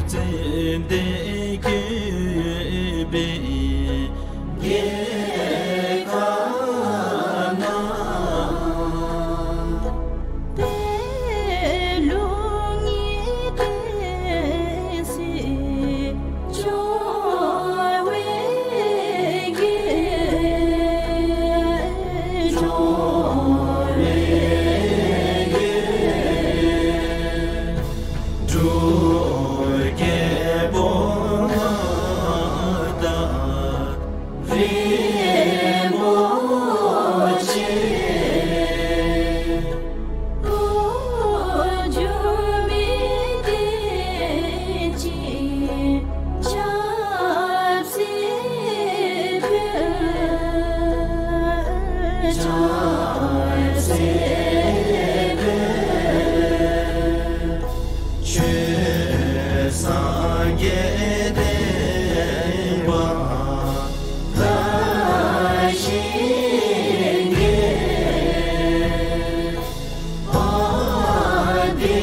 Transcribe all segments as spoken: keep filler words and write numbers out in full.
ཙན་དན་བཀོད་པའི་རྒྱལ་ཁབ་ན། པད་ལུང་གི་བསྟན་སྲིད་འབྱུང་བའི་རྒྱལ། འབྱུང་བའི་རྒྱལ། འབྲུག་རྒྱལ་པོ་མངའ་བདག་རིན་པོ་ཆེ། འགོ་འཛུགས་མི་བསྟན་ཅིང་ཆབ་སྲིད་འཕེལ། ཆབ་སྲིད་འཕེལ། ཆོས་སངས་རྒྱས་བསྟན་པ་དར་ཞིང་རྒྱས། དཔལ་བདེ་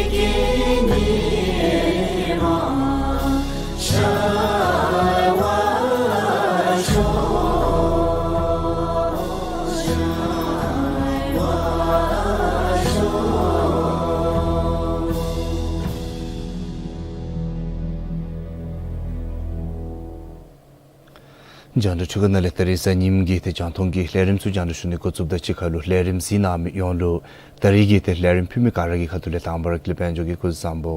སྐྱིད་ཉི་མ་ཤར་བར་ཤོག། ཤར་བར་ཤོག། རྒྱང་བསྒྲགས་འཕྲུལ་ཁང་ནང་ལས་ད་རིས་གཟའ་ཉིམ་གི་ཏེ་རྒྱང་མཐོང་གི་ལས་རིམ་ཚུ་རྒྱང་བསྒྲགས་ཞུ་ནི་འགོ་བཙུགསཔ་དང་གཅིག་ཁར་ལུ་ལས་རིམ་གཟིགས་གནང་མི་ཡོངས་ལུ་ད་རིས་ཀྱི་ཏེ་ལས་རིམ་ཕུལ་མི་ག་ར་གི་ཁ་ཐུག་ལས་དང་པ་ར་ཀུན་ལེགས་དཔལ་འབྱོར་གྱིས་སྐུ་གཟུགས་བཟང་པོ།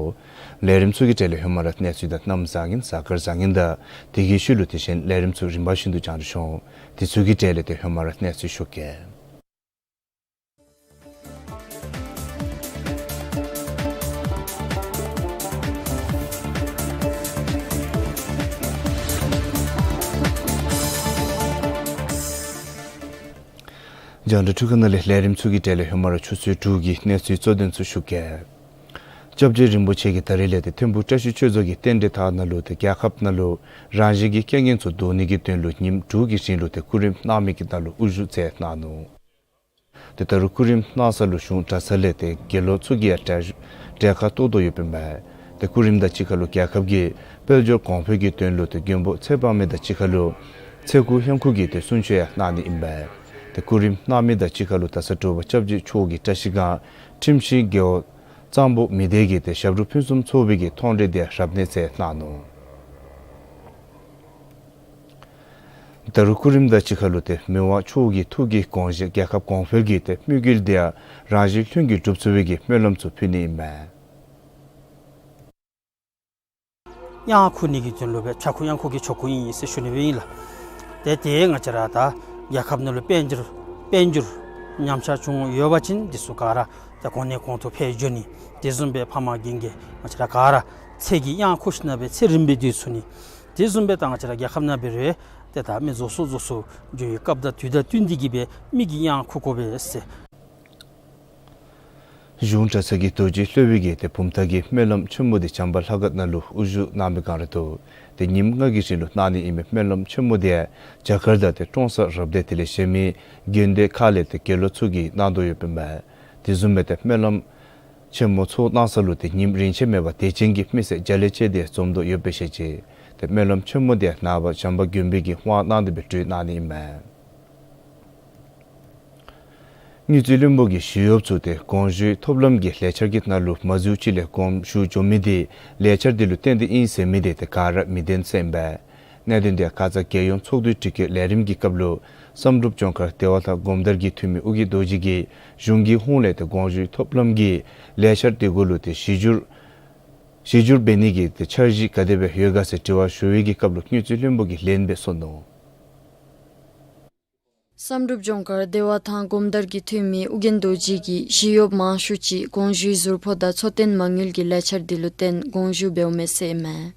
ལས་རིམ་ཚུ་གི་གྲས་ལས་ཧེ་མ་ར་གནས་ཚུལ་དང་གནམ་བཟང་ངན་གཟའ་སྐར་བཟང་ངན་དང་དེ་གི་ཤུལ་ལུ་དེ་བཞིན་ལས་རིམ་ཚུ་རིམ་པ་བཞིན་དུ་རྒྱང་བསྒྲགས་འོང་། དེ་ཚུ་གི་གྲས་ལས་ཏེ་ཧེ་མ་ར་གནས་ཚུལ་ཞུ་གེ། རྒྱང་བསྒྲགས་འཕྲུལ་ཁང་ནང་ལས་ལས་རིམ་ཚུ་གི་གྲས་ལས་ཧེ་མ་ར་ཆུ་ཚོད་དྲུག་གི་གནས་ཚུལ་གཙོ་དོན་ཚུ་ཞུ་གེ། སྐྱབས་རྗེ་རིན་པོ་ཆེ་གིས་ད་རིས་ལས་ཏེ་ཐིམ་ཕུག་བཀྲ་ཤིས་ཆོས་རྫོང་གི་རྟེན་འབྲེལ་ཐང་ནང་ལུ་ཏེ་རྒྱལ་ཁབ་ནང་ལུ་རང་བཞིན་གྱི་རྐྱེན་ངན་ཚུ་བཟློག་ནི་གི་དོན་ལུ་ཉིནམ་དྲུག་གི་རིང་ལུ་ཏེ་སྐུ་རིམ་གནང་མི་གི་ནང་ལུ་དབུ་བཞུགས་མཛད་གནང་ནུག། ཏེ་ད་རུང་སྐུ་རིམ་གནང་ས་ལུ་གཞུང་གྲྭ་ཚང་ལས་ཏེ་དགེ་སློང་ཚུ་གིས་ཡང་གྲལ་གྲལ་ཁར་གཏོགས་དོ་ཡོདཔ་ཨིན་པས། ཏེ་སྐུ་རིམ་དང་གཅིག་ཁར་ལུ་རྒྱལ་ཁབ་ཀྱི་དཔལ་འབྱོར་གོང་འཕེལ་གྱི་དོན་ལུ་ཏེ་མགོན་པོ་ཚེ་དཔག་མེད་དང་གཅིག་ཁར་ལུ་ཚེ་འགུགས་གཡང་འགུགས་ཀྱི་ཏེ་གསུང་ཆོག་ཡང་གནང་ནི་ཨིན་པས། ཏེ་སྐུ་རིམ་གནང་མི་དང་གཅིག་ཁར་ལུ་ད་ས་དྲོ་པ་སྐྱབས་རྗེ་མཆོག་གི་བཀྲ་ཤིས་སྒང་ཁྲིམས་ཤིང་རྒེད་འོག་གཙང་པོ་མི་སྡེ་གི་ཏེ་ཞབས་དྲུང་ཕུན་སུམ་ཚོགས་པའི་གི་མཐོང་གྲོལ་དེ་རབ་གནས་མཛད་གནང་ནུག། ད་རུང་སྐུ་རིམ་དང་གཅིག་ཁར་ལུ་ཏེ་མི་དབང་མཆོག་གི་ཐུགས་ཀྱི་དགོངས་བཞེད་རྒྱལ་ཁབ་གོང་འཕེལ་གྱི་ཏེ་དམིགས་ཡུལ་དེ་ཡང་རང་བཞིན་ལྷུན་གྱིས་འགྲུབ་ཚུགས་པའི་གི་སྨོན་ལམ་ཚུ་ཕུལ་ནི་ཨིན་པས། གཡང་འགུགས་ནི་གི་དོན་ལུ་སྦེ་ཕྱྭ་འགུགས་གཡང་འགུགས་ཀྱི་ཆོ་ག་ཨིན་ཟེར་ཞུ་ནི་སྦེ་ཨིན་ལགས། ཏེ་ཏེ་ང་བཅས་ར་ད་རྒྱལ་ཁབ་ནང་ལུ་དཔལ་འབྱོར་དཔལ་འབྱོར་ཉམས་ཆག་བྱུང་ཡོད་པ་ཅིན་དེ་ཚུ་ག་ར་ད་གོང་ནས་གོང་དུ་འཕེལ་འགྱོ་ནི། དེ་བཟུམ་སྦེ་ཕམ་རྒན་གྱི་ང་བཅས་ར་ག་ར་ཚེ་གི་གཡང་འགུགས་ཞིནམ་སྦེ་ཚེ་རིངམོ་སྦེ་སྡོད་ཚུགས་ནི། དེ་བཟུམ་སྦེ་ད་ང་བཅས་ར་རྒྱལ་ཁབ་ནང་འབད་རུང་ཏེ་ད་མི་རྫོགས་སུ་རྫོགས་སུ་འགྱོ་བའི་སྐབས་དང་དུས་དང་བསྟུན་ཏེ་གི་སྦེ་མི་གི་གཡང་འགུགས་དགོ་པས་ཟེར། གཞུང་གྲྭ་ཚང་གི་རྡོ་རྗེ་སློབ་དཔོན་གྱིས་ཏེ་བུམ་ཐང་གི་སྨོན་ལམ་ཆེན་མོ་དེ་བྱམས་པ་ལྷ་ཁང་ནང་ལུ་དབུ་བཞུགས་གནང་མི་སྒང་ར་ཏེ་ཏེ་ཉིནམ་ལྔ་གི་རིང་ལུ་གནང་ནི་ཨིན་མི་སྨོན་ལམ་ཆེན་མོ་དེ་རྒྱ་གར་དང་ཏེ་ཀྲོང་གསར་རབ་སྡེ་དེ་ལས་གཞན་མི་དགོན་སྡེ་ཁག་ལས་ཏེ་དགེ་སློང་ཚུ་གིས་གནང་དོ་ཡོདཔ་ཨིན་པས། དེ་བཟུམ་སྦེ་ཏེ་སྨོན་ལམ་ཆེན་མོ་ཚོགས་གནང་ས་ལུ་ཏེ་ཉིནམ་རིང་ཆད་མེད་པར་དད་ཅན་གྱི་མི་སེར་བརྒྱ་ལས་བཅད་དེ་འཛོམས་དོ་ཡོདཔ་སྦེ་བཤད་ཅི། ཏེ་སྨོན་ལམ་ཆེན་མོ་དེ་ནངས་པ་བྱམས་པ་མགོན་པོ་གི་དབང་གནང་སྟེ་སྦེ་གྲོལ་གནང་ནི་ཨིན་མས། དངུལ་རྩིས་བློན་པོ་གིས་ཞི་གཡོགཔ་ཚུ་ཏེ་དགོངས་ཞུའི་ཐོབ་ལམ་གྱི་ལས་འཆར་གྱི་ནང་ལུ་མ་འཛུལཝ་ཅིག་ལས་དགོངས་ཞུ་འགྱོ་མི་དེ་ལས་འཆར་དེ་ལུ་བརྟེན་ཏེ་ཨིན་ཟེར་མི་དེ་ཏེ་ག་ར་མི་བདེན་ཟེར་ཨིན་པས། གནད་དོན་དེ་ཁ་ཙ་རྒྱལ་ཡོངས་ཚོགས་འདུའི་དྲི་བཀོད་ལས་རིམ་གྱི་སྐབས་ལུ་བསམ་གྲུབ་ལྗོངས་མཁར་བདེ་བ་ཐང་སྒོམ་དར་གྱི་འཐུས་མི་ཨོ་རྒྱན་རྡོ་རྗེ་གིས་གཞུང་གི་ཧོངས་ལས་ཏེ་དགོངས་ཞུའི་ཐོབ་ལམ་གྱི་ལས་འཆར་དེ་གུ་ལུ་ཏེ་གཞི་བསྒྱུར་གཞི་བསྒྱུར་འབད་ནི་གི་ཏེ་འཆར་གཞི་ག་དེ་སྦེ་ཡོད་ག་ཟེར་དྲི་བ་ཞུ་བའི་གི་སྐབས་ལུ་དངུལ་རྩིས་བློན་པོ་གིས་ལན་སྦེ་གསུངས་ནུག། བསམ་གྲུབ་ལྗོངས་མཁར་བདེ་བ་ཐང་སྒོམ་དར་གྱི་འཐུས་མི་ཨོ་རྒྱན་རྡོ་རྗེ་གིས་ཞི་གཡོགཔ་མང་ཤོས་ཅིག་དགོངས་ཞུའི་ཟུར་ཕོགས་དང་འཚོ་རྟེན་མ་དངུལ་གྱི་ལས་འཆར་དེ་ལུ་བརྟེན་དགོངས་ཞུ་འབདཝ་མས་ཟེར་ཨིན་མས།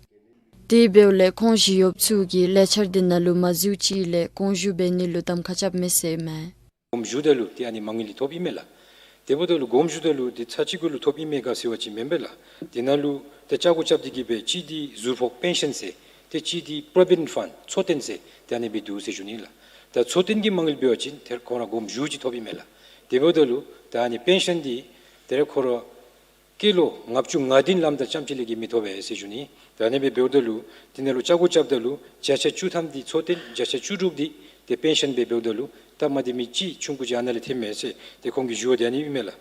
དེ་འབདཝ་ལས་ཁོང་ཞི་གཡོགཔ་ཚུ་གིས་ལས་འཆར་དེ་ནང་ལུ་མ་འཛུལཝ་ཅིག་ལས་དགོངས་ཞུ་འབད་ནི་ལུ་གདམ་ཁ་རྐྱབ་མས་ཟེར་ཨིན་མས། སྒོམ་ཞུཝ་ད་ལུ་ཏེ་ཨ་ནི་མ་དངུལ་འདི་ཐོབ་ཨིན་མས་ལགས། དེ་འབདཝ་ད་ལུ་སྒོམ་ཞུཝ་ད་ལུ་ཏེ་ཚར་གཅིག་གུ་ལུ་ཐོབ་ཨིན་མས་ག་ཟེར་བ་ཅིན་མེན་པས་ལགས། དེ་ནང་ལུ་ཏེ་ཆ་བགོས་རྐྱབ་སྟེ་གི་སྦེ་གཅིག་འདི་ཟུར་ཕོགས་པེན་ཤཱན་ཟེར་ཏེ་གཅིག་འདི་པོ་བི་ཌེནཊ་ཕཱནཌ་འཚོ་རྟེན་ཟེར་ཏེ་ཨ་ནི་སྦེ་འདུག་ཟེར་ཞུ་ནི་ལགས། ད་འཚོ་རྟེན་གྱི་མ་དངུལ་འབད་བ་ཅིན་ཏེ་ཁོ་ར་སྒོམ་ཞུཝ་ཅིག་ཐོབ་ཨིན་མས་ལགས། དེ་འབདཝ་ད་ལུ་ད་ཨ་ནི་པེན་ཤཱན་འདི་ཏེ་ཁོ་ར་ སྐྱེས་ལོ་ལྔ་བཅུ་ང་བདུན་ལངམ་ད་ཙམ་ཅིག་ལས་བརྒལ་མི་ཐོབ་པས་ཟེར་ཞུ་ནི། ད་ཨ་ནི་སྦེ་འབདཝ་ད་ལུ་དེ་ནང་ལུ་བཅའ་སྒོ་རྐྱབ་ད་ལུ་བརྒྱ་ཆ་བཅུ་ཐམ་འདི་འཚོ་རྟེན་བརྒྱ་ཆ་བཅུ་དྲུག་འདི་ཏེ་པེན་ཤཱན་སྦེ་འབདཝ་ད་ལུ་སྟབས་མ་བདེ་མི་ཅིག་ཆུང་ཀུ་ཅིག་ཨ་ནཱ་ལས་ཐོནམ་མས་ཟེར་ཏེ་ཁོང་གིས་ཞུ་བ་འདི་ཨ་ནི་ཨིན་མས་ལགས།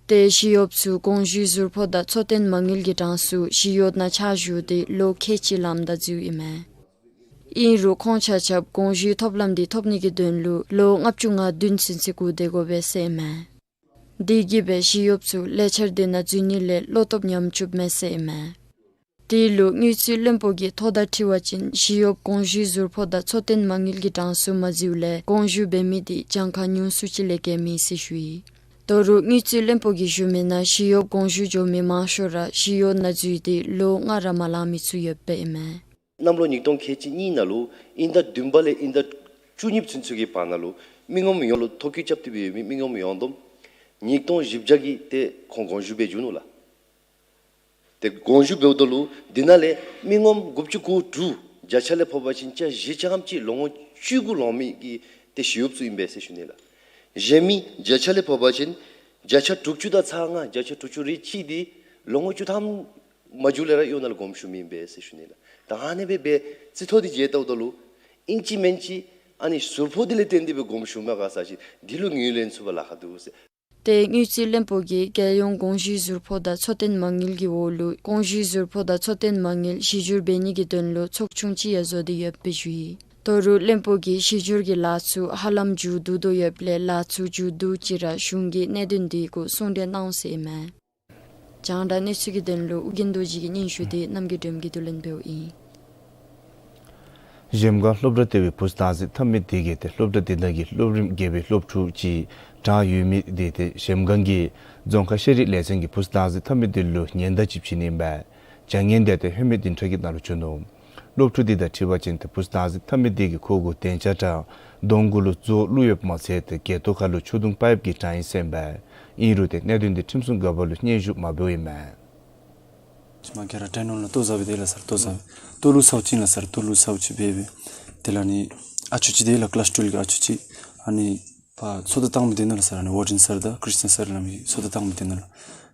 ཏེ་ཞི་གཡོགཔ་ཚུ་དགོངས་ཞུའི་ཟུར་ཕོགས་དང་འཚོ་རྟེན་མ་དངུལ་གྱི་གྲངས་སུ་ཞི་གཡོག་ནང་ཕྱག་ཞུ་སྟེ་ལོ་ཁལ་གཅིག་ལངམ་ད་འཛུལཝ་ཨིན་མས། ཨིན་རུང་ཁོང་ཆ་ཁྱབ་དགོངས་ཞུའི་ཐོབ་ལམ་འདི་ཐོབ་ནི་གི་དོན་ལུ་ལོ་ལྔ་བཅུ་ང་བདུན་ཚུན་ཚོད་སྒུག་སྡོད་དགོ་པས་ཟེར་ཨིན་མས། དེ་གིས་སྦེ་ཞི་གཡོགཔ་ཚུ་ལས་འཆར་དེ་ནང་འཛུལ་ནི་ལས་བློ་སྟོབས་ཉམས་བཅུགཔ་མས་ཟེར་ཨིན་མས། དེ་ལུ་དངུལ་རྩིས་བློན་པོ་གིས་ཐོ་བརྡ་འཁྲི་བ་ཅིན་ཞི་གཡོགཔ་དགོངས་ཞུའི་ཟུར་ཕོགས་དང་འཚོ་རྟེན་མ་དངུལ་གྱི་གྲངས་སུ་མ་འཛུལཝ་ལས་དགོངས་ཞུ་འབད་མི་དེ་གྱངས་ཁ་ཉུང་སུ་ཅིག་ལས་བརྒལ་མེད་ཟེར་ཞུ་ཡི། ད་རུང་དངུལ་རྩིས་བློན་པོ་གིས་ཞུ་མི་ནང་ཞི་གཡོགཔ་དགོངས་ཞུ་འགྱོ་མི་མང་ཤོས་ར་ཞི་གཡོག་ནང་འཛུལ་ཏེ་ལོ་ལྔ་ར་མ་ལང་མི་ཚུ་ཡོདཔ་ཨིན་མས། གནམ་ལོ་ཉིས་སྟོང་ཁལ་གཅིག་གཉིས་ནང་ལུ་དབྱིན་ཟླ་བདུན་པ་ལས་དབྱིན་ཟླ་བཅུ་གཉིས་ཚུན་ཚོད་ཀྱི་བར་ན་ལུ་མི་ངོམ་ཡོངས་ལུ་ཐོ་བཀོད་རྐྱབ་སྟེ་སྦེ་ཡོད་མི་མི་ངོམ་ཡོངས་བསྡོམས་ཉིས་སྟོང་བཞི་བརྒྱ་གིས་ཏེ་ཁོང་དགོངས་ཞུ་འབད་བྱུང་ནུག་ལགས། ཏེ་དགོངས་ཞུ་འབདཝ་ད་ལུ་དེ་ནང་ལས་མི་ངོམ་དགུ་བཅུ་གོ་དྲུག་བརྒྱ་ཆ་ལས་ཕབ་པ་ཅིན་ཆ་བཞི་ཆ་ལྔ་ཅིག་ལོ་ངོ་བཅུ་དགུ་ལང་མི་གི་ཏེ་ཞི་གཡོགཔ་ཚུ་ཨིན་པས་ཟེར་ཞུ་ནི་ལགས། གཞན་མི་བརྒྱ་ཆ་ལས་ཕབ་པ་ཅིན་བརྒྱ་ཆ་དྲུག་ཅུ་དང་ཚག་ལྔ་བརྒྱ་ཆ་དྲུག་ཅུ་རེ་གཅིག་འདི་ལོ་ངོ་བཅུ་ཐམ་མ་འགྱོ་ལས་ར་གཡོག་ནང་ལུ་དགོངས་ཞུ་མི་ཨིན་པས་ཟེར་ཞུ་ནི་ལགས། ད་ཨ་ནི་སྦེ་འབད་རྩིས་ཐོ་འདི་མཇལ་བལྟཝ་ད་ལུ་ཨིན་ཅི་མིན་ཅི་ཨ་ནི་ཟུར་ཕོགས་འདི་ལས་བརྟེན་ཏེ་སྦེ་དགོངས་ཞུ་མ་དགའ་ས་ཅིག་འདི་ལུ་ངོས་ལེན་ཚུགས་པར་ལཱ་ཁག་འདུག་ཟེར། ཏེ་དངུལ་རྩིས་བློན་པོ་གིས་རྒྱལ་ཡོངས་དགོངས་ཞུའི་ཟུར་ཕོགས་དང་འཚོ་རྟེན་མ་དངུལ་གྱི་འོག་ལུ་དགོངས་ཞུའི་ཟུར་ཕོགས་དང་འཚོ་རྟེན་མ་དངུལ་གཞི་བསྒྱུར་འབད་ནི་གི་དོན་ལུ་ཚོགས་ཆུང་ཅིག་ཡང་བཟོ་སྟེ་ཡོདཔ་སྦེ་ཞུ་ཡི། ད་རུང་བློན་པོ་གིས་གཞི་བསྒྱུར་གྱི་ལཱ་ཚུ་ཧ་ལམ་མཇུག་བསྡུ་དོ་ཡོདཔ་ལས་ལཱ་ཚུ་མཇུག་བསྡུ་ཅི་ར་གཞུང་གིས་གནད་དོན་དེ་གུ་གསུང་གྲོས་གནང་ཟེར་ཨིན་མས། རྒྱང་བསྒྲགས་གནས་ཚུལ་གྱི་དོན་ལུ་ཨོ་རྒྱན་རྡོ་རྗེ་གི་སྙན་ཞུ་དེ་རྣམ་རྒྱལ་སྒྲོལམ་གྱིས་བསྡུ་ལེན་འབདཝ་ཨིན། གཞལམ་སྒང་སློབ་གྲྭ་ལྟེ་བའི་བུཚ་བདག་འཛིན་འཐབ་མི་དེ་གིས་ཏེ་སློབ་གྲྭ་དེ་ནང་གི་སློབ་རིམ་བརྒྱད་པའི་སློབ་ཕྲུག་ཅིག་གྲངས་ཡོད་མི་དེ་ཏེ་གཞལམ་སྒང་གི་རྫོང་ཁག་ཤེས་རིག་ལས་ཚན་གྱི་བུཚ་བདག་འཛིན་འཐབ་མི་དེ་ལུ་ཉེན་བརྡ་ཅིག་བྱིན་ནི་ཨིན་པས། བྱ་ངན་དེ་ཏེ་ལྷོད་མེད་བདུན་ཕྲག་གི་ནང་ལུ་བྱུང་ནུག། སློབ་ཕྲུག་དེ་དང་འཁྲིལ་བ་ཅིན་ཏེ་བུཚ་བདག་འཛིན་འཐབ་མི་དེ་གིས་ཁོ་གུ་དན་ཅ་ཏྲ་གདོང་གུ་ལུ་མཛོག་བླུགས་ཡོདཔ་མ་ཚད་ཏེ་སྐེ་ཏོ་ཁར་ལུ་ཆུ་དུང་པའིཔ་གི་གྲངས་ཨིན་ཟེར་ཨིན་པས། ཨིན་རུང་ཏེ་གནད་དོན་དེ་ཁྲིམས་སྲུང་འགག་པ་ལུ་སྙན་ཞུ་མ་འབདཝ་ཨིན་མས། མ་ག་ར་ཏྲེ་ནོར་ལུ་ལྟོ་ཟ་བའི་དེ་ལགས་སར་ལྟོ་ཟ་བའི་ལྟོ་བླུགས་ཚརཝ་ཅིག་ལགས་སར་ལྟོ་བླུགས་ཚརཝ་ཅིག་འབད་སྦེ་དེ་ལས་ཨ་ནི་ཨ་ཅུ་ཅིག་དེ་ལགས་ཀི་ལཱསི་ཊུ་ཝེལ་གྱི་ཨ་ཅུ་ཅིག་ཨ་ནི་ཕར་སོ་ལྟ་བཏང་མི་དེ་ནང་ལུ་ལགས་སར་ཨ་ནི་ཝར་ཌེན་སར་དང་ཁྲིསི་ཊན་སར་ལགས་མི་སོ་ལྟ་བཏང་མི་དེ་ནང་ལུ་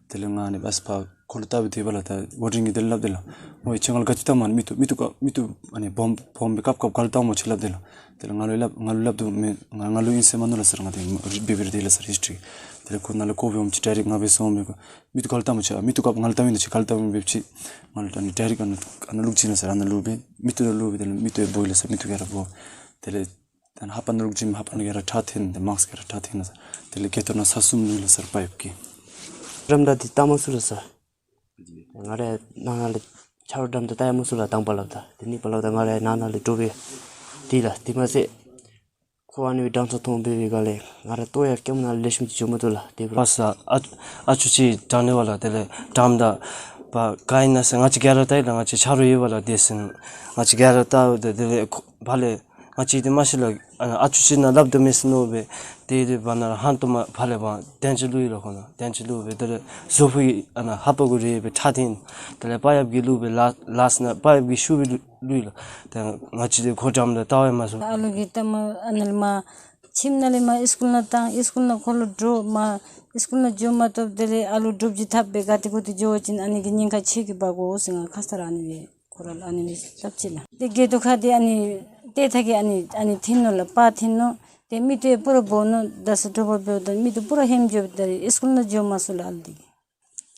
དེ་ལས་ང་ཨ་ནི་ཨ་ཙི་ཕར་ཁོ་ལུ་བལྟ་སྦེ་སྡོདཔ་ལགས། ད་ཝར་ཌེན་གྱིས་དེ་ལས་སླབ་དེ་ལགས། ཨོ་ཁྱོད་ང་ལུ་ག་ཅི་བལྟ་མ་ནི་མིག་ཏོ་མིག་ཏོ་ཀ་མིག་ཏོ་ཨ་ནི་སྦོམ་སྦོམ་སྦེ་དཀརཔོ་དཀརཔོ་ག་ལུ་བལྟ་མོ་ཁྱོད་སླབ་དེ་ལགས། དེ་ལས་ང་ལུ་སླབ་ང་ལུ་སླབ་དོ་མེན། ང་ང་ལུ་ཨིན་ཟེར་མ་ནུག་ལགས་སར། ང་དེ་རིག་འབད་འབད་རུང་དེ་ལགས་སར་ཧིསི་ཊི་རི་དེ་ལས་ཁོ་ནཱ་ལས་ཀོ་བི་འོངམ་ཅིག་ཌའི་རེཀཊ་ང་འབད་སོང་མེན་གོ། མིག་ཏོ་ག་ལུ་བལྟ་མོ་ཁྱོད་མིག་ཏོ་ཀ་ང་ལུ་བལྟ་མི་འདི་ཁྱོད་ག་ལུ་བལྟ་མི་འབད་བ་ཅིན་ང་ལུ་ཨ་ནི་ཌའི་རེཀཊ་ཨ་ནཱ་ཨ་ནཱ་བླུགས་བྱིན་ལགས་སར། ཨ་ནཱ་བླུགས་སྦེ་མིག་ཏོ་ལུ་བླུགས་སྦེ་དེ་ལས་མིག་ཏོ་ཡང་སྦོ་ཡི་ལགས་སར། མིག་ཏོ་ག་ར་སྦོ། དེ་ལས་ད་ལྷ་པ་ནང་བླུགས་བྱིན་ལྷ་པ་ནང་ག་ར་ཁྲག་ཐོན་ཏེ་མཱསཀ་ག་ར་ཁྲག་ཐོན་ལགས་སར། དེ་ལས་སྐེ་ཏོ་ནང་ས་གསུམ་ལུས་ལགས་སར་པའིཔ་གིས། ཌམ་ད་འདི་བལྟ་མ་ཚུགས་ལགས་སར། ང་ར་ནང་ན་ལས་ཆ་རོགས་འགྲམ་དུ་བལྟ་ཡང་མ་ཚུགས་ལགས་དང་པ་ལགས། ད་དེ་གཉིས་པ་ལགས་ད་ང་ར་ནང་ན་ལས་འདྲོག་སྦེ་དེ་ལགས། དེ་མ་ཚད་ཁོ་ཨ་ནི་སྦེ་འགྲམ་ཚ་མཐོང་སྦེ་སྦེ་ག་ལས་ང་ར་ལྟོ་ཡང་སྐྱེལ་མ་ནང་ལེགས་ཤོམ་ཅིག་འགྱོ་མ་བཏུབ་ལགས། དེ་སྦེ་ར་པ་ས་ཨ་ཨ་ཅུ་ཅིག་འགྲམ་ནི་བ་ལགས། དེ་ལས་འགྲམ་ད་པ་ག་ཨིན་ན་ཟེར་ང་བཅས་ག་ར་བལྟ་ཡི་ལགས། ང་བཅས་ཆ་རོགས་ཡོད་པ་ལགས། དེ་ཟེར་ང་བཅས་ག་ར་བལྟ་དེ་དེ་ལས་ཁོ་ཕར་ལས་ང་བཅས་འདི་མ་ཤེས་ལགས། ཨ་ནཱ་ཨ་ཅུ་ཅིག་ནང་སླབ་དོ་མས་ཟེར་མནོ་སྦེ་དེ་དེ་བར་ན་ར་ཧང་སྟོང་མ་ཕར་ལས་པ་དན་ཅ་བླུགས་ཡི་ལགས། ཁོ་ནཱ་དན་ཅ་བླུགས་སྦེ་དེ་ལས་ཟོག་ཕུད་ཀྱི་ཨ་ནཱ་ལྷ་པ་གུ་རེག་སྦེ་ཁྲག་ཐོན། དེ་ལས་པའིཔ་གིས་བླུགས་སྦེ་ལཱསི་ལཱསི་ནང་པའིཔ་གིས་བཤུ་སྦེ་བླུགས་བླུགས་ཡི་ལགས། དེ་ང་བཅས་འདི་ཁོ་འགྲམ་ད་བལྟ་བ་ཡང་མ་ཚུགས། ཨ་ལུ་གིས་ལྟ་མ་ཨ་ནཱ་ལས་མར་ཁྱིམ་ནང་ལས་མར་ཨིས་ཀུལ་ནང་བཏང་ཨིས་ཀུལ་ནང་ཁོ་ལུ་འདྲོག་མར་ཨིས་ཀུལ་ནང་འགྱོ་མ་བཏུབ། དེ་ལས་ཨ་ལུ་སྒྲུབ་བྱེད་འཐབ་སྦེ་ག་ཏེ་གུ་ཏེ་འགྱོ་བ་ཅིན་ཨ་ནི་གི་ཉེན་ཁ་ཁྱོད་ཀྱིས་འབག་དགོ་ཟེར་ང་ཁ་ཙ་ར་ཨ་ནི་སྦེ་ཁོ་ར་ལུ་ཨ་ནི་སྦེ་སླབ་ཅི་ལགས། དེ་སྐེ་ཏོ་ཁ་དེ་ཨ་ནི་ཏེ་ཐ་གི་ཨ་ནི་ཨ་ནི་ཐོན་ནུག་ལགས། པ་ཐོན་ནུག། དེ་མིག་ཏོ་ཡང་པུ་ར་སྦོ་ནུག། ད་ས་དྲོ་པ་འབདཝ་ད་མིག་ཏོ་པུ་ར་ཧེམ་འགྱོ་སྦེ་ད་རེས་ཨིས་ཀུལ་ནང་འགྱོ་མ་ཚུགས་ལགས་ཨ་ལུ་དེ་གིས།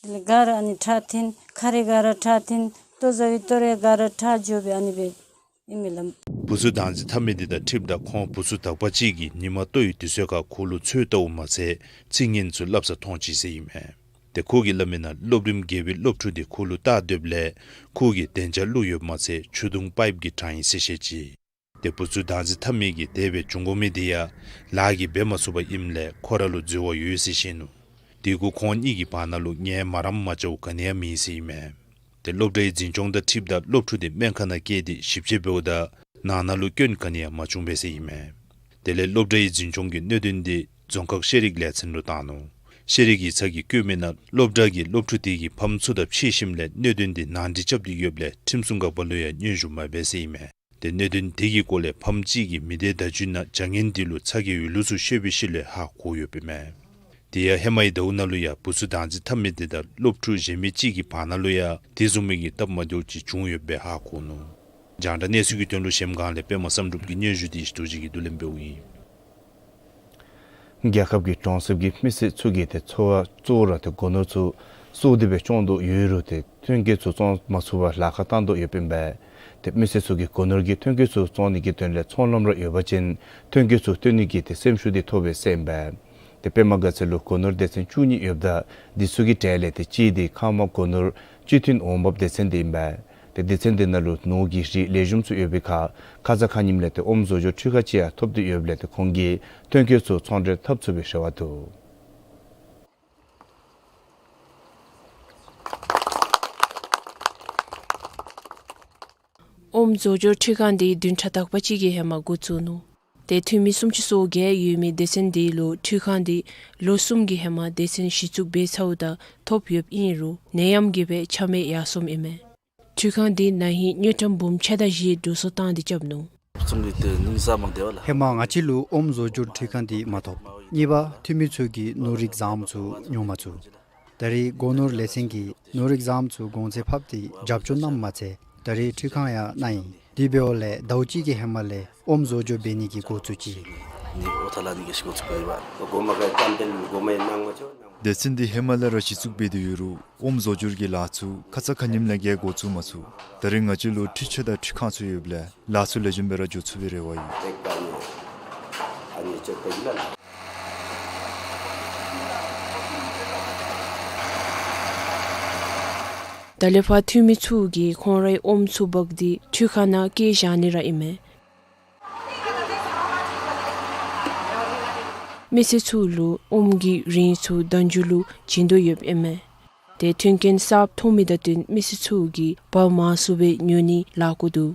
དེ་ལས་ག་ར་ཨ་ནི་ཁྲག་ཐོན། ཁ་རེ་ག་ར་ཁྲག་ཐོན། ལྟོ་ཟ་བའི་ལྟོ་རེ་ག་ར་ཁྲག་འགྱོ་སྦེ་ཨ་ནི་སྦེ་ཨིན་མས་ལགས། བུཚ་བདག་འཛིན་འཐབ་མི་དེ་དང་འཁྲིལཝ་ད་ཁོང་བུཚ་དག་པ་ཅིག་གིས་ཉིན་མ་ལྟོ་ཡི་དུས་ཚོད་ཁར་ཁོ་ལུ་འཚོལ་བལྟཝ་མ་ཚད་ཚིག་ངན་ཚུ་སླབ་ས་མཐོང་ཅི་ཟེར་ཨིན་མས། ཏེ་ཁོ་གིས་སླབ་མི་ནང་སློབ་རིམ་བརྒྱད་པའི་སློབ་ཕྲུག་དེ་ཁོ་ལུ་བལྟ་སྡོདཔ་ལས་ཁོ་གིས་དན་ཅ་བླུགས་ཡོདཔ་མ་ཚད་ཆུ་དུང་པའིཔ་གི་གྲངས་ཨིན་ཟེར་བཤད་ཅི། ཏེ་བུཚ་བདག་འཛིན་འཐབ་མི་གིས་དེ་སྦེ་འབྱུང་དགོ་མི་དེ་ཡང་ལཱ་གིས་འབད་མ་ཚུགས་པར་ཨིནམ་ལས་ཁོ་ར་ལུ་འཛོལ་བ་ཡོད་ཟེར་བཤད་ནུག། དེ་གུ་ཁོང་གཉིས་ཀྱི་བར་ན་ལུ་ངལ་མ་རངམ་མ་འཆའཝ་ག་ནི་ཡང་མེད་ཟེར་ཨིན་མས། ཏེ་སློབ་གྲྭའི་འཛིན་སྐྱོང་དང་འཁྲིལཝ་ད་སློབ་ཕྲུག་དེ་སྨན་ཁང་ནང་བསྐྱལ་ཏེ་ཞིབ་དཔྱད་འབདཝ་ད་ནང་ན་ལུ་སྐྱོན་ག་ནི་ཡང་མ་བྱུང་པས་ཟེར་ཨིན་མས། དེ་ལས་སློབ་གྲྭའི་འཛིན་སྐྱོང་གིས་གནད་དོན་དེ་རྫོང་ཁག་ཤེས་རིག་ལས་ཚན་ལུ་བཏང་ནུག། ཤེས་རིག་ཡིག་ཚང་གིས་བཀོད་མི་ནང་སློབ་གྲྭ་གིས་སློབ་ཕྲུག་དེ་གི་ཕམ་ཚུ་དང་ཕྱད་ཞིནམ་ལས་གནད་དོན་དེ་ནང་འགྲིག་རྐྱབ་སྟེ་ཡོདཔ་ལས་ཁྲིམས་སྲུང་འགག་པ་ལུ་ཡང་སྙན་ཞུ་མ་འབད་ཟེར་ཨིན་མས། ཏེ་གནད་དོན་དེ་གི་སྐོར་ལས་ཕམ་གཅིག་གིས་མི་སྡེ་བརྡ་བརྒྱུད་ནང་བྱ་ངན་དེ་ལུ་ཚ་གྱང་ཡོད་ལུགས་ཚུ་ཤོད་པའི་ཤུལ་ལས་ཧ་གོ་ཡོདཔ་ཨིན་མས། དེ་ཡང་ཧེ་མའི་ཟླཝ་ནང་ལུ་ཡང་བུ་ཚུ་བདག་འཛིན་འཐབ་མི་དེ་དང་སློབ་ཕྲུག་གཞན་མི་ཅིག་གི་བར་ན་ལུ་ཡང་དེ་བཟུམ་མའི་གི་སྟབས་མ་བདེཝ་ཅིག་བྱུང་ཡོདཔ་སྦེ་ཧ་གོ་ནུག། རྒྱང་བསྒྲགས་གནས་ཚུལ་གྱི་དོན་ལུ་གཞལམ་སྒང་ལས་པདྨ་བསམ་གྲུབ་ཀྱི་སྙན་ཞུ་དེ་རྡོ་རྗེ་གིས་བསྡུ་ལེན་འབདཝ་ཨིན། རྒྱལ་ཁབ་ཀྱི་གྲོང་གསེབ་ཀྱི་མི་སེར་ཚུ་གིས་ཏེ་འཚོ་བ་གཙོ་བོ་ར་ཏེ་སྒོ་ནོར་ཚུ་སོ་སོ་སྦེ་སྐྱོང་དོ་ཡོད་རུང་ཏེ་ཐོན་སྐྱེད་ཚུ་བཙོང་མ་ཚུགས་པར་ལཱ་ཁག་བཏང་དོ་ཡོདཔ་ཨིན་པས། ཏེ་མི་སེར་ཚུ་གིས་སྒོ་ནོར་གྱི་ཐོན་སྐྱེད་ཚུ་བཙོང་ནི་གི་དོན་ལས་ཚོང་ལམ་ར་ཡོད་པ་ཅིན་ཐོན་སྐྱེད་ཚུ་བཏོན་ནི་གི་ཏེ་སེམས་ཤུགས་དེ་ཐོབ་པས་ཟེར་ཨིན་པས། ཏེ་པདྨ་དགའ་ཚལ་ལུ་སྒོ་ནོར་སྡེ་ཚན་བཅུ་གཉིས་ཡོདཔ་ད་དེ་ཚུ་གི་གྲས་ལས་ཏེ་གཅིག་དེ་ཁང་མ་སྒོ་ནོར་སྤྱི་མཐུན་འོང་འབབ་སྡེ་ཚན་དེ་ཨིན་པས། ཏེ་སྡེ་ཚན་དེ་ནང་ལུ་ནོར་གྱི་རིགས་ལེགས་ཤོམ་ཚུ་ཡོད་པའི་ཁར་ཁ་ཙ་ཁ་ཉིནམ་ལས་ཏེ་ཨོམ་བཟོ་སྦྱོར་འཕྲུལ་ཁང་ཅིག་ཡང་ཐོབ་སྟེ་ཡོདཔ་ལས་ཏེ་ཁོང་གིས་ཐོན་སྐྱེད་ཚུ་ཚོང་འབྲེལ་འཐབ་ཚུགས་པའི་རེ་བ་འདུག། ཨོམ་བཟོ་སྦྱོར་འཕྲུལ་ཁང་དེ་བདུན་ཕྲག་དག་པ་ཅིག་གི་ཧེ་མ་འགོ་བཙུགས་ནུག། ཏེ་འཐུས་མི་སུམ་ཅུ་སོ་བརྒྱད་ཡོད་མི་སྡེ་ཚན་དེ་ལུ་འཕྲུལ་ཁང་དེ་ལོ་གསུམ་གྱི་ཧེ་མ་སྡེ་ཚན་གཞི་བཙུགས་འབད་ཚརཝ་ད་ཐོབ་ཡོདཔ་ཨིན་རུང་ནད་ཡམས་ཀྱིས་སྦེ་ཆ་མེད་ཡར་སོངམ་ཨིན་མས། འཕྲུལ་ཁང་དེ་ན་ཧིང་དངུལ་ཀྲམ་འབུམ་ཕྱེད་དང་བཞི་འགྲོ་སོང་བཏང་སྟེ་རྐྱབ་ནུག། ཧེ་མ་ང་བཅས་ལུ་ཨོམ་བཟོ་སྦྱོར་འཕྲུལ་ཁང་དེ་མ་ཐོབ། གཉིས་པ་འཐུས་མི་ཚུ་གིས་ནོར་རིགས་བཟངམ་ཚུ་ཉོ་མ་ཚུགས། ད་རེས་སྒོ་ནོར་ལས་ཚན་གྱིས་ནོར་རིགས་བཟངམ་ཚུ་གོང་ཚད་ཕབ་སྟེ་རྒྱབ་སྐྱོར་གནངམ་མ་ཚད་ད་རེས་འཕྲུལ་ཁང་ཡང་གནང་ཡི། དེ་འབདཝ་ལས་ཟླཝ་གཅིག་གི་ཧེ་མ་ལས་ཨོམ་བཟོ་སྦྱོར་འབད་ནི་གི་འགོ་བཙུགས་ཅི། སྡེ་ཚན་འདི་ཧེ་མ་ལས་ར་གཞི་བཙུགས་འབད་དེ་ཡོད་རུང་ཨོམ་བཟོ་སྦྱོར་གྱི་ལཱ་ཚུ་ཁ་ཙ་ཁ་ཉིནམ་ལས་འགོ་བཙུགས་མ་ཚུགས། ད་རེས་ང་བཅས་ལུ་འཕྲུལ་ཆས་དང་འཕྲུལ་ཁང་ཚུ་ཡོདཔ་ལས་ལཱ་ཚུ་ལེགས་ཤོམ་སྦེ་ར་འགྱོ་ཚུགས་པའི་རེ་བ་ཡོད། ད་ལས་ཕར་འཐུས་མི་ཚུ་གིས་ཁོང་རའི་ཨོམ་ཚུ་འབག་སྟེ་འཕྲུལ་ཁང་ནང་བསྐྱལ་བཞག་ནི་ར་ཨིན་མས། མི་སེར་ཚུ་ལུ་ཨོམ་གྱི་རིན་ཚུ་ཟླཝ་མཇུག་ལུ་བྱིན་དོ་ཡོདཔ་ཨིན་མས། ཏེ་མཐུན་རྐྱེན་གསརཔ་ཐོབ་མི་དང་བསྟུན་མི་སེར་ཚུ་གིས་འབག་མང་སུ་སྦེ་ཉོ་ནི་ལཱ་འགོ་འདུག།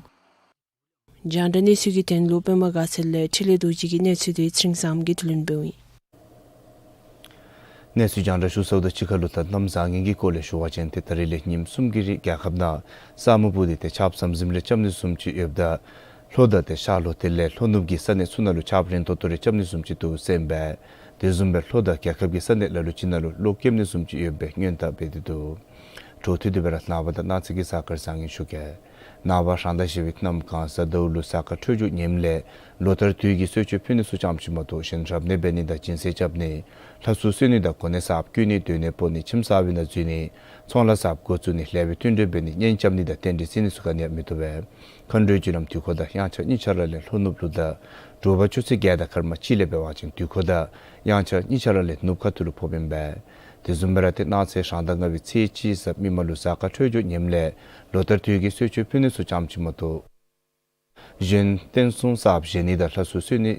རྒྱང་བསྒྲགས་གནས་ཚུལ་གྱི་དོན་ལུ་པདྨ་དགའ་ཚལ་ལས་འཕྲིན་ལས་རྡོ་རྗེ་གི་གནས་ཚུལ་དེ་ཚེ་རིང་བཟངམོ་གིས་བསྡུ་ལེན་འབདཝ་ཨིན། གནས་ཚུལ་རྒྱང་བསྒྲགས་ཞུ་ཚརཝ་དང་གཅིག་ཁར་ལུ་ད་གནམ་བཟང་ངན་གྱི་སྐོར་ལས་ཞུ་བ་ཅིན་ཏེ་ད་རེས་ལས་ཉིནམ་གསུམ་གྱི་རིང་རྒྱལ་ཁབ་ནང་ས་སྨུག་སྤུབས་ཏེ་ཏེ་ཆརཔ་ཟམ་ཟིམ་རེ་རྐྱབ་ནི་བཟུམ་ཅིག་ཡོདཔ་ད་ལྷོ་དང་ཏེ་ཤར་ལྷོ་དེ་ལས་ལྷོ་ནུབ་ཀྱི་ས་གནས་ཚུ་ནང་ལུ་ཆརཔ་རན་ཏོག་ཏོ་རེ་རྐྱབ་ནི་བཟུམ་ཅིག་འདུག་ཟེར་ཨིན་པས། དེ་བཟུམ་སྦེ་ལྷོ་དང་རྒྱལ་ཁབ་ཀྱི་ས་གནས་ལ་ལུ་ཅིག་ནང་ལུ་གློག་ཀེམ་ནི་བཟུམ་ཅིག་ཡོདཔ་སྦེ་སྔོན་བརྡ་འབད་དེ་འདུག། འཕྲོ་མཐུད་དེ་སྦེ་ར་ནངས་པ་དང་གནངས་ཚེ་གི་གཟའ་སྐར་བཟང་ངན་ཞུ་གེ། ནངས་པ་རང་ཟླ་བཞི་པའི་གནམ་གང་གཟའ་ཟླཝ་ལུ་གཟའ་སྐར་འཕྲོད་སྦྱོར་ངནམ་ལས་ལོ་ལྟར་དུས་ཀྱི་གསོལ་མཆོད་ཕུལ་ནི་ཚུ་ཙམ་ཅིག་མ་གཏོགས་གཞན་རབ་གནས་འབད་ནི་དང་སྦྱིན་སྲེག་རྐྱབ་ནི་ལྷ་གསོལ་གསོལ་ནི་དང་གོ་གནས་གསརཔ་བསྐོ་ནི་སྡོད་གནས་སྤོ་ནི་ཁྱིམ་གསར་པའི་ནང་འཛུལ་ནི་ཚོང་ལཱ་གསརཔ་འགོ་བཙུགས་ནི་ལེགས་པའི་བསྟུན་གྲོས་འབད་ནི་གཉེན་རྐྱབ་ནི་དང་རྟེན་འབྲེལ་བརྩི་ནི་ཚུ་ག་ནི་ཡང་མི་བཏུབ་པས། མཁའ་འགྲོའི་རྒྱུ་ལམ་དུས་འཁོར་དང་དབྱངས་འཆར་གཉིས་ཆ་ར་ལས་ལྷོ་ནུབ་ལུ་དང་དྲོ་པ་ཆུ་ཚོད་བརྒྱད་དང་སྐར་མ་གཅིག་ལས་འབད་བ་ཅིན་དུས་འཁོར་དང་དབྱངས་འཆར་གཉིས་ཆ་ར་ལས་ནུབ་ཁ་ཐུག་ལུ་ཕོགཔ་ཨིན་པས། དེ་བཟུམ་སྦེ་ར་ཏེ་གནངས་ཚེ་རང་ཟླ་ལྔ་པའི་ཚེས་གཅིག་གཟའ་མིག་དམར་ལུ་གཟའ་སྐར་འཕྲོད་སྦྱོར་ངནམ་ལས་ལོ་ལྟར་དུས་ཀྱི་གསོལ་མཆོད་ཕུལ་ནི་ཚུ་ཙམ་ཅིག་མ་གཏོགས་གཞན་རྟེན་གསུམ་གསརཔ་བཞེངས་ནི་དང་ལྷ་གསོལ་གསོལ་ནི་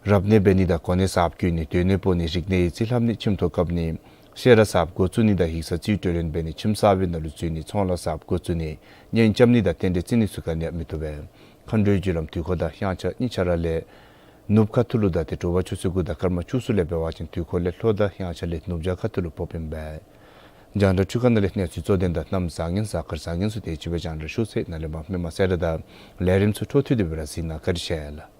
རབ་གནས་འབད་ནི་དང་གོ་གནས་གསརཔ་བསྐོ་ནི་སྡོད་གནས་སྤོ་ནི་རིག་གནས་ཡིག་རྩིས་ལྷབ་ནི་ཁྱིམ་ཐོག་བཀབ་ནི་བཤད་གྲྭ་གསརཔ་འགོ་བཙུགས་ནི་དང་ཡིག་ཚང་རྩིས་སྤྲོད་ལེན་འབད་ནི་ཁྱིམ་གསར་པའི་ནང་ལུ་འཛུལ་ནི་ཚོང་ལཱ་གསརཔ་འགོ་བཙུགས་ནི་གཉེན་རྐྱབ་ནི་དང་རྟེན་འབྲེལ་བརྩི་ནི་ཚུ་ག་ནི་ཡང་མི་བཏུབ་པས། མཁའ་འགྲོའི་རྒྱུ་ལམ་དུས་འཁོར་དང་དབྱངས་འཆར་གཉིས་ཆ་ར་ལས་ནུབ་ཁ་ཐུག་ལུ་དང་ཏེ་དྲོ་པ་ཆུ་ཚོད་དགུ་དང་སྐར་མ་བཅུ་གསུམ་ལས་འབད་བ་ཅིན་དུས་འཁོར་ལས་ལྷོ་དང་དབྱངས་འཆར་ལས་ནུབ་བྱང་ཁ་ཐུག་ལུ་ཕོགཔ་ཨིན་པས། རྒྱང་བསྒྲགས་འཕྲུལ་ཁང་ནང་ལས་གནས་ཚུལ་གཙོ་དོན་དང་གནམ་བཟང་ངན་གཟའ་སྐར་བཟང་ངན་ཚུ་དེ་ཅིག་སྦེ་རྒྱང་བསྒྲགས་ཞུ་ཚར་ཡི། ནཱ་ལས་མར་མི་མང་གསལ་བསྒྲགས་དང་ལས་རིམ་ཚུ་འཕྲོ་མཐུད་དེ་སྦེ་ར་གཟིགས་གནང་། བཀའ་དྲིན་ཆེ་ལགས།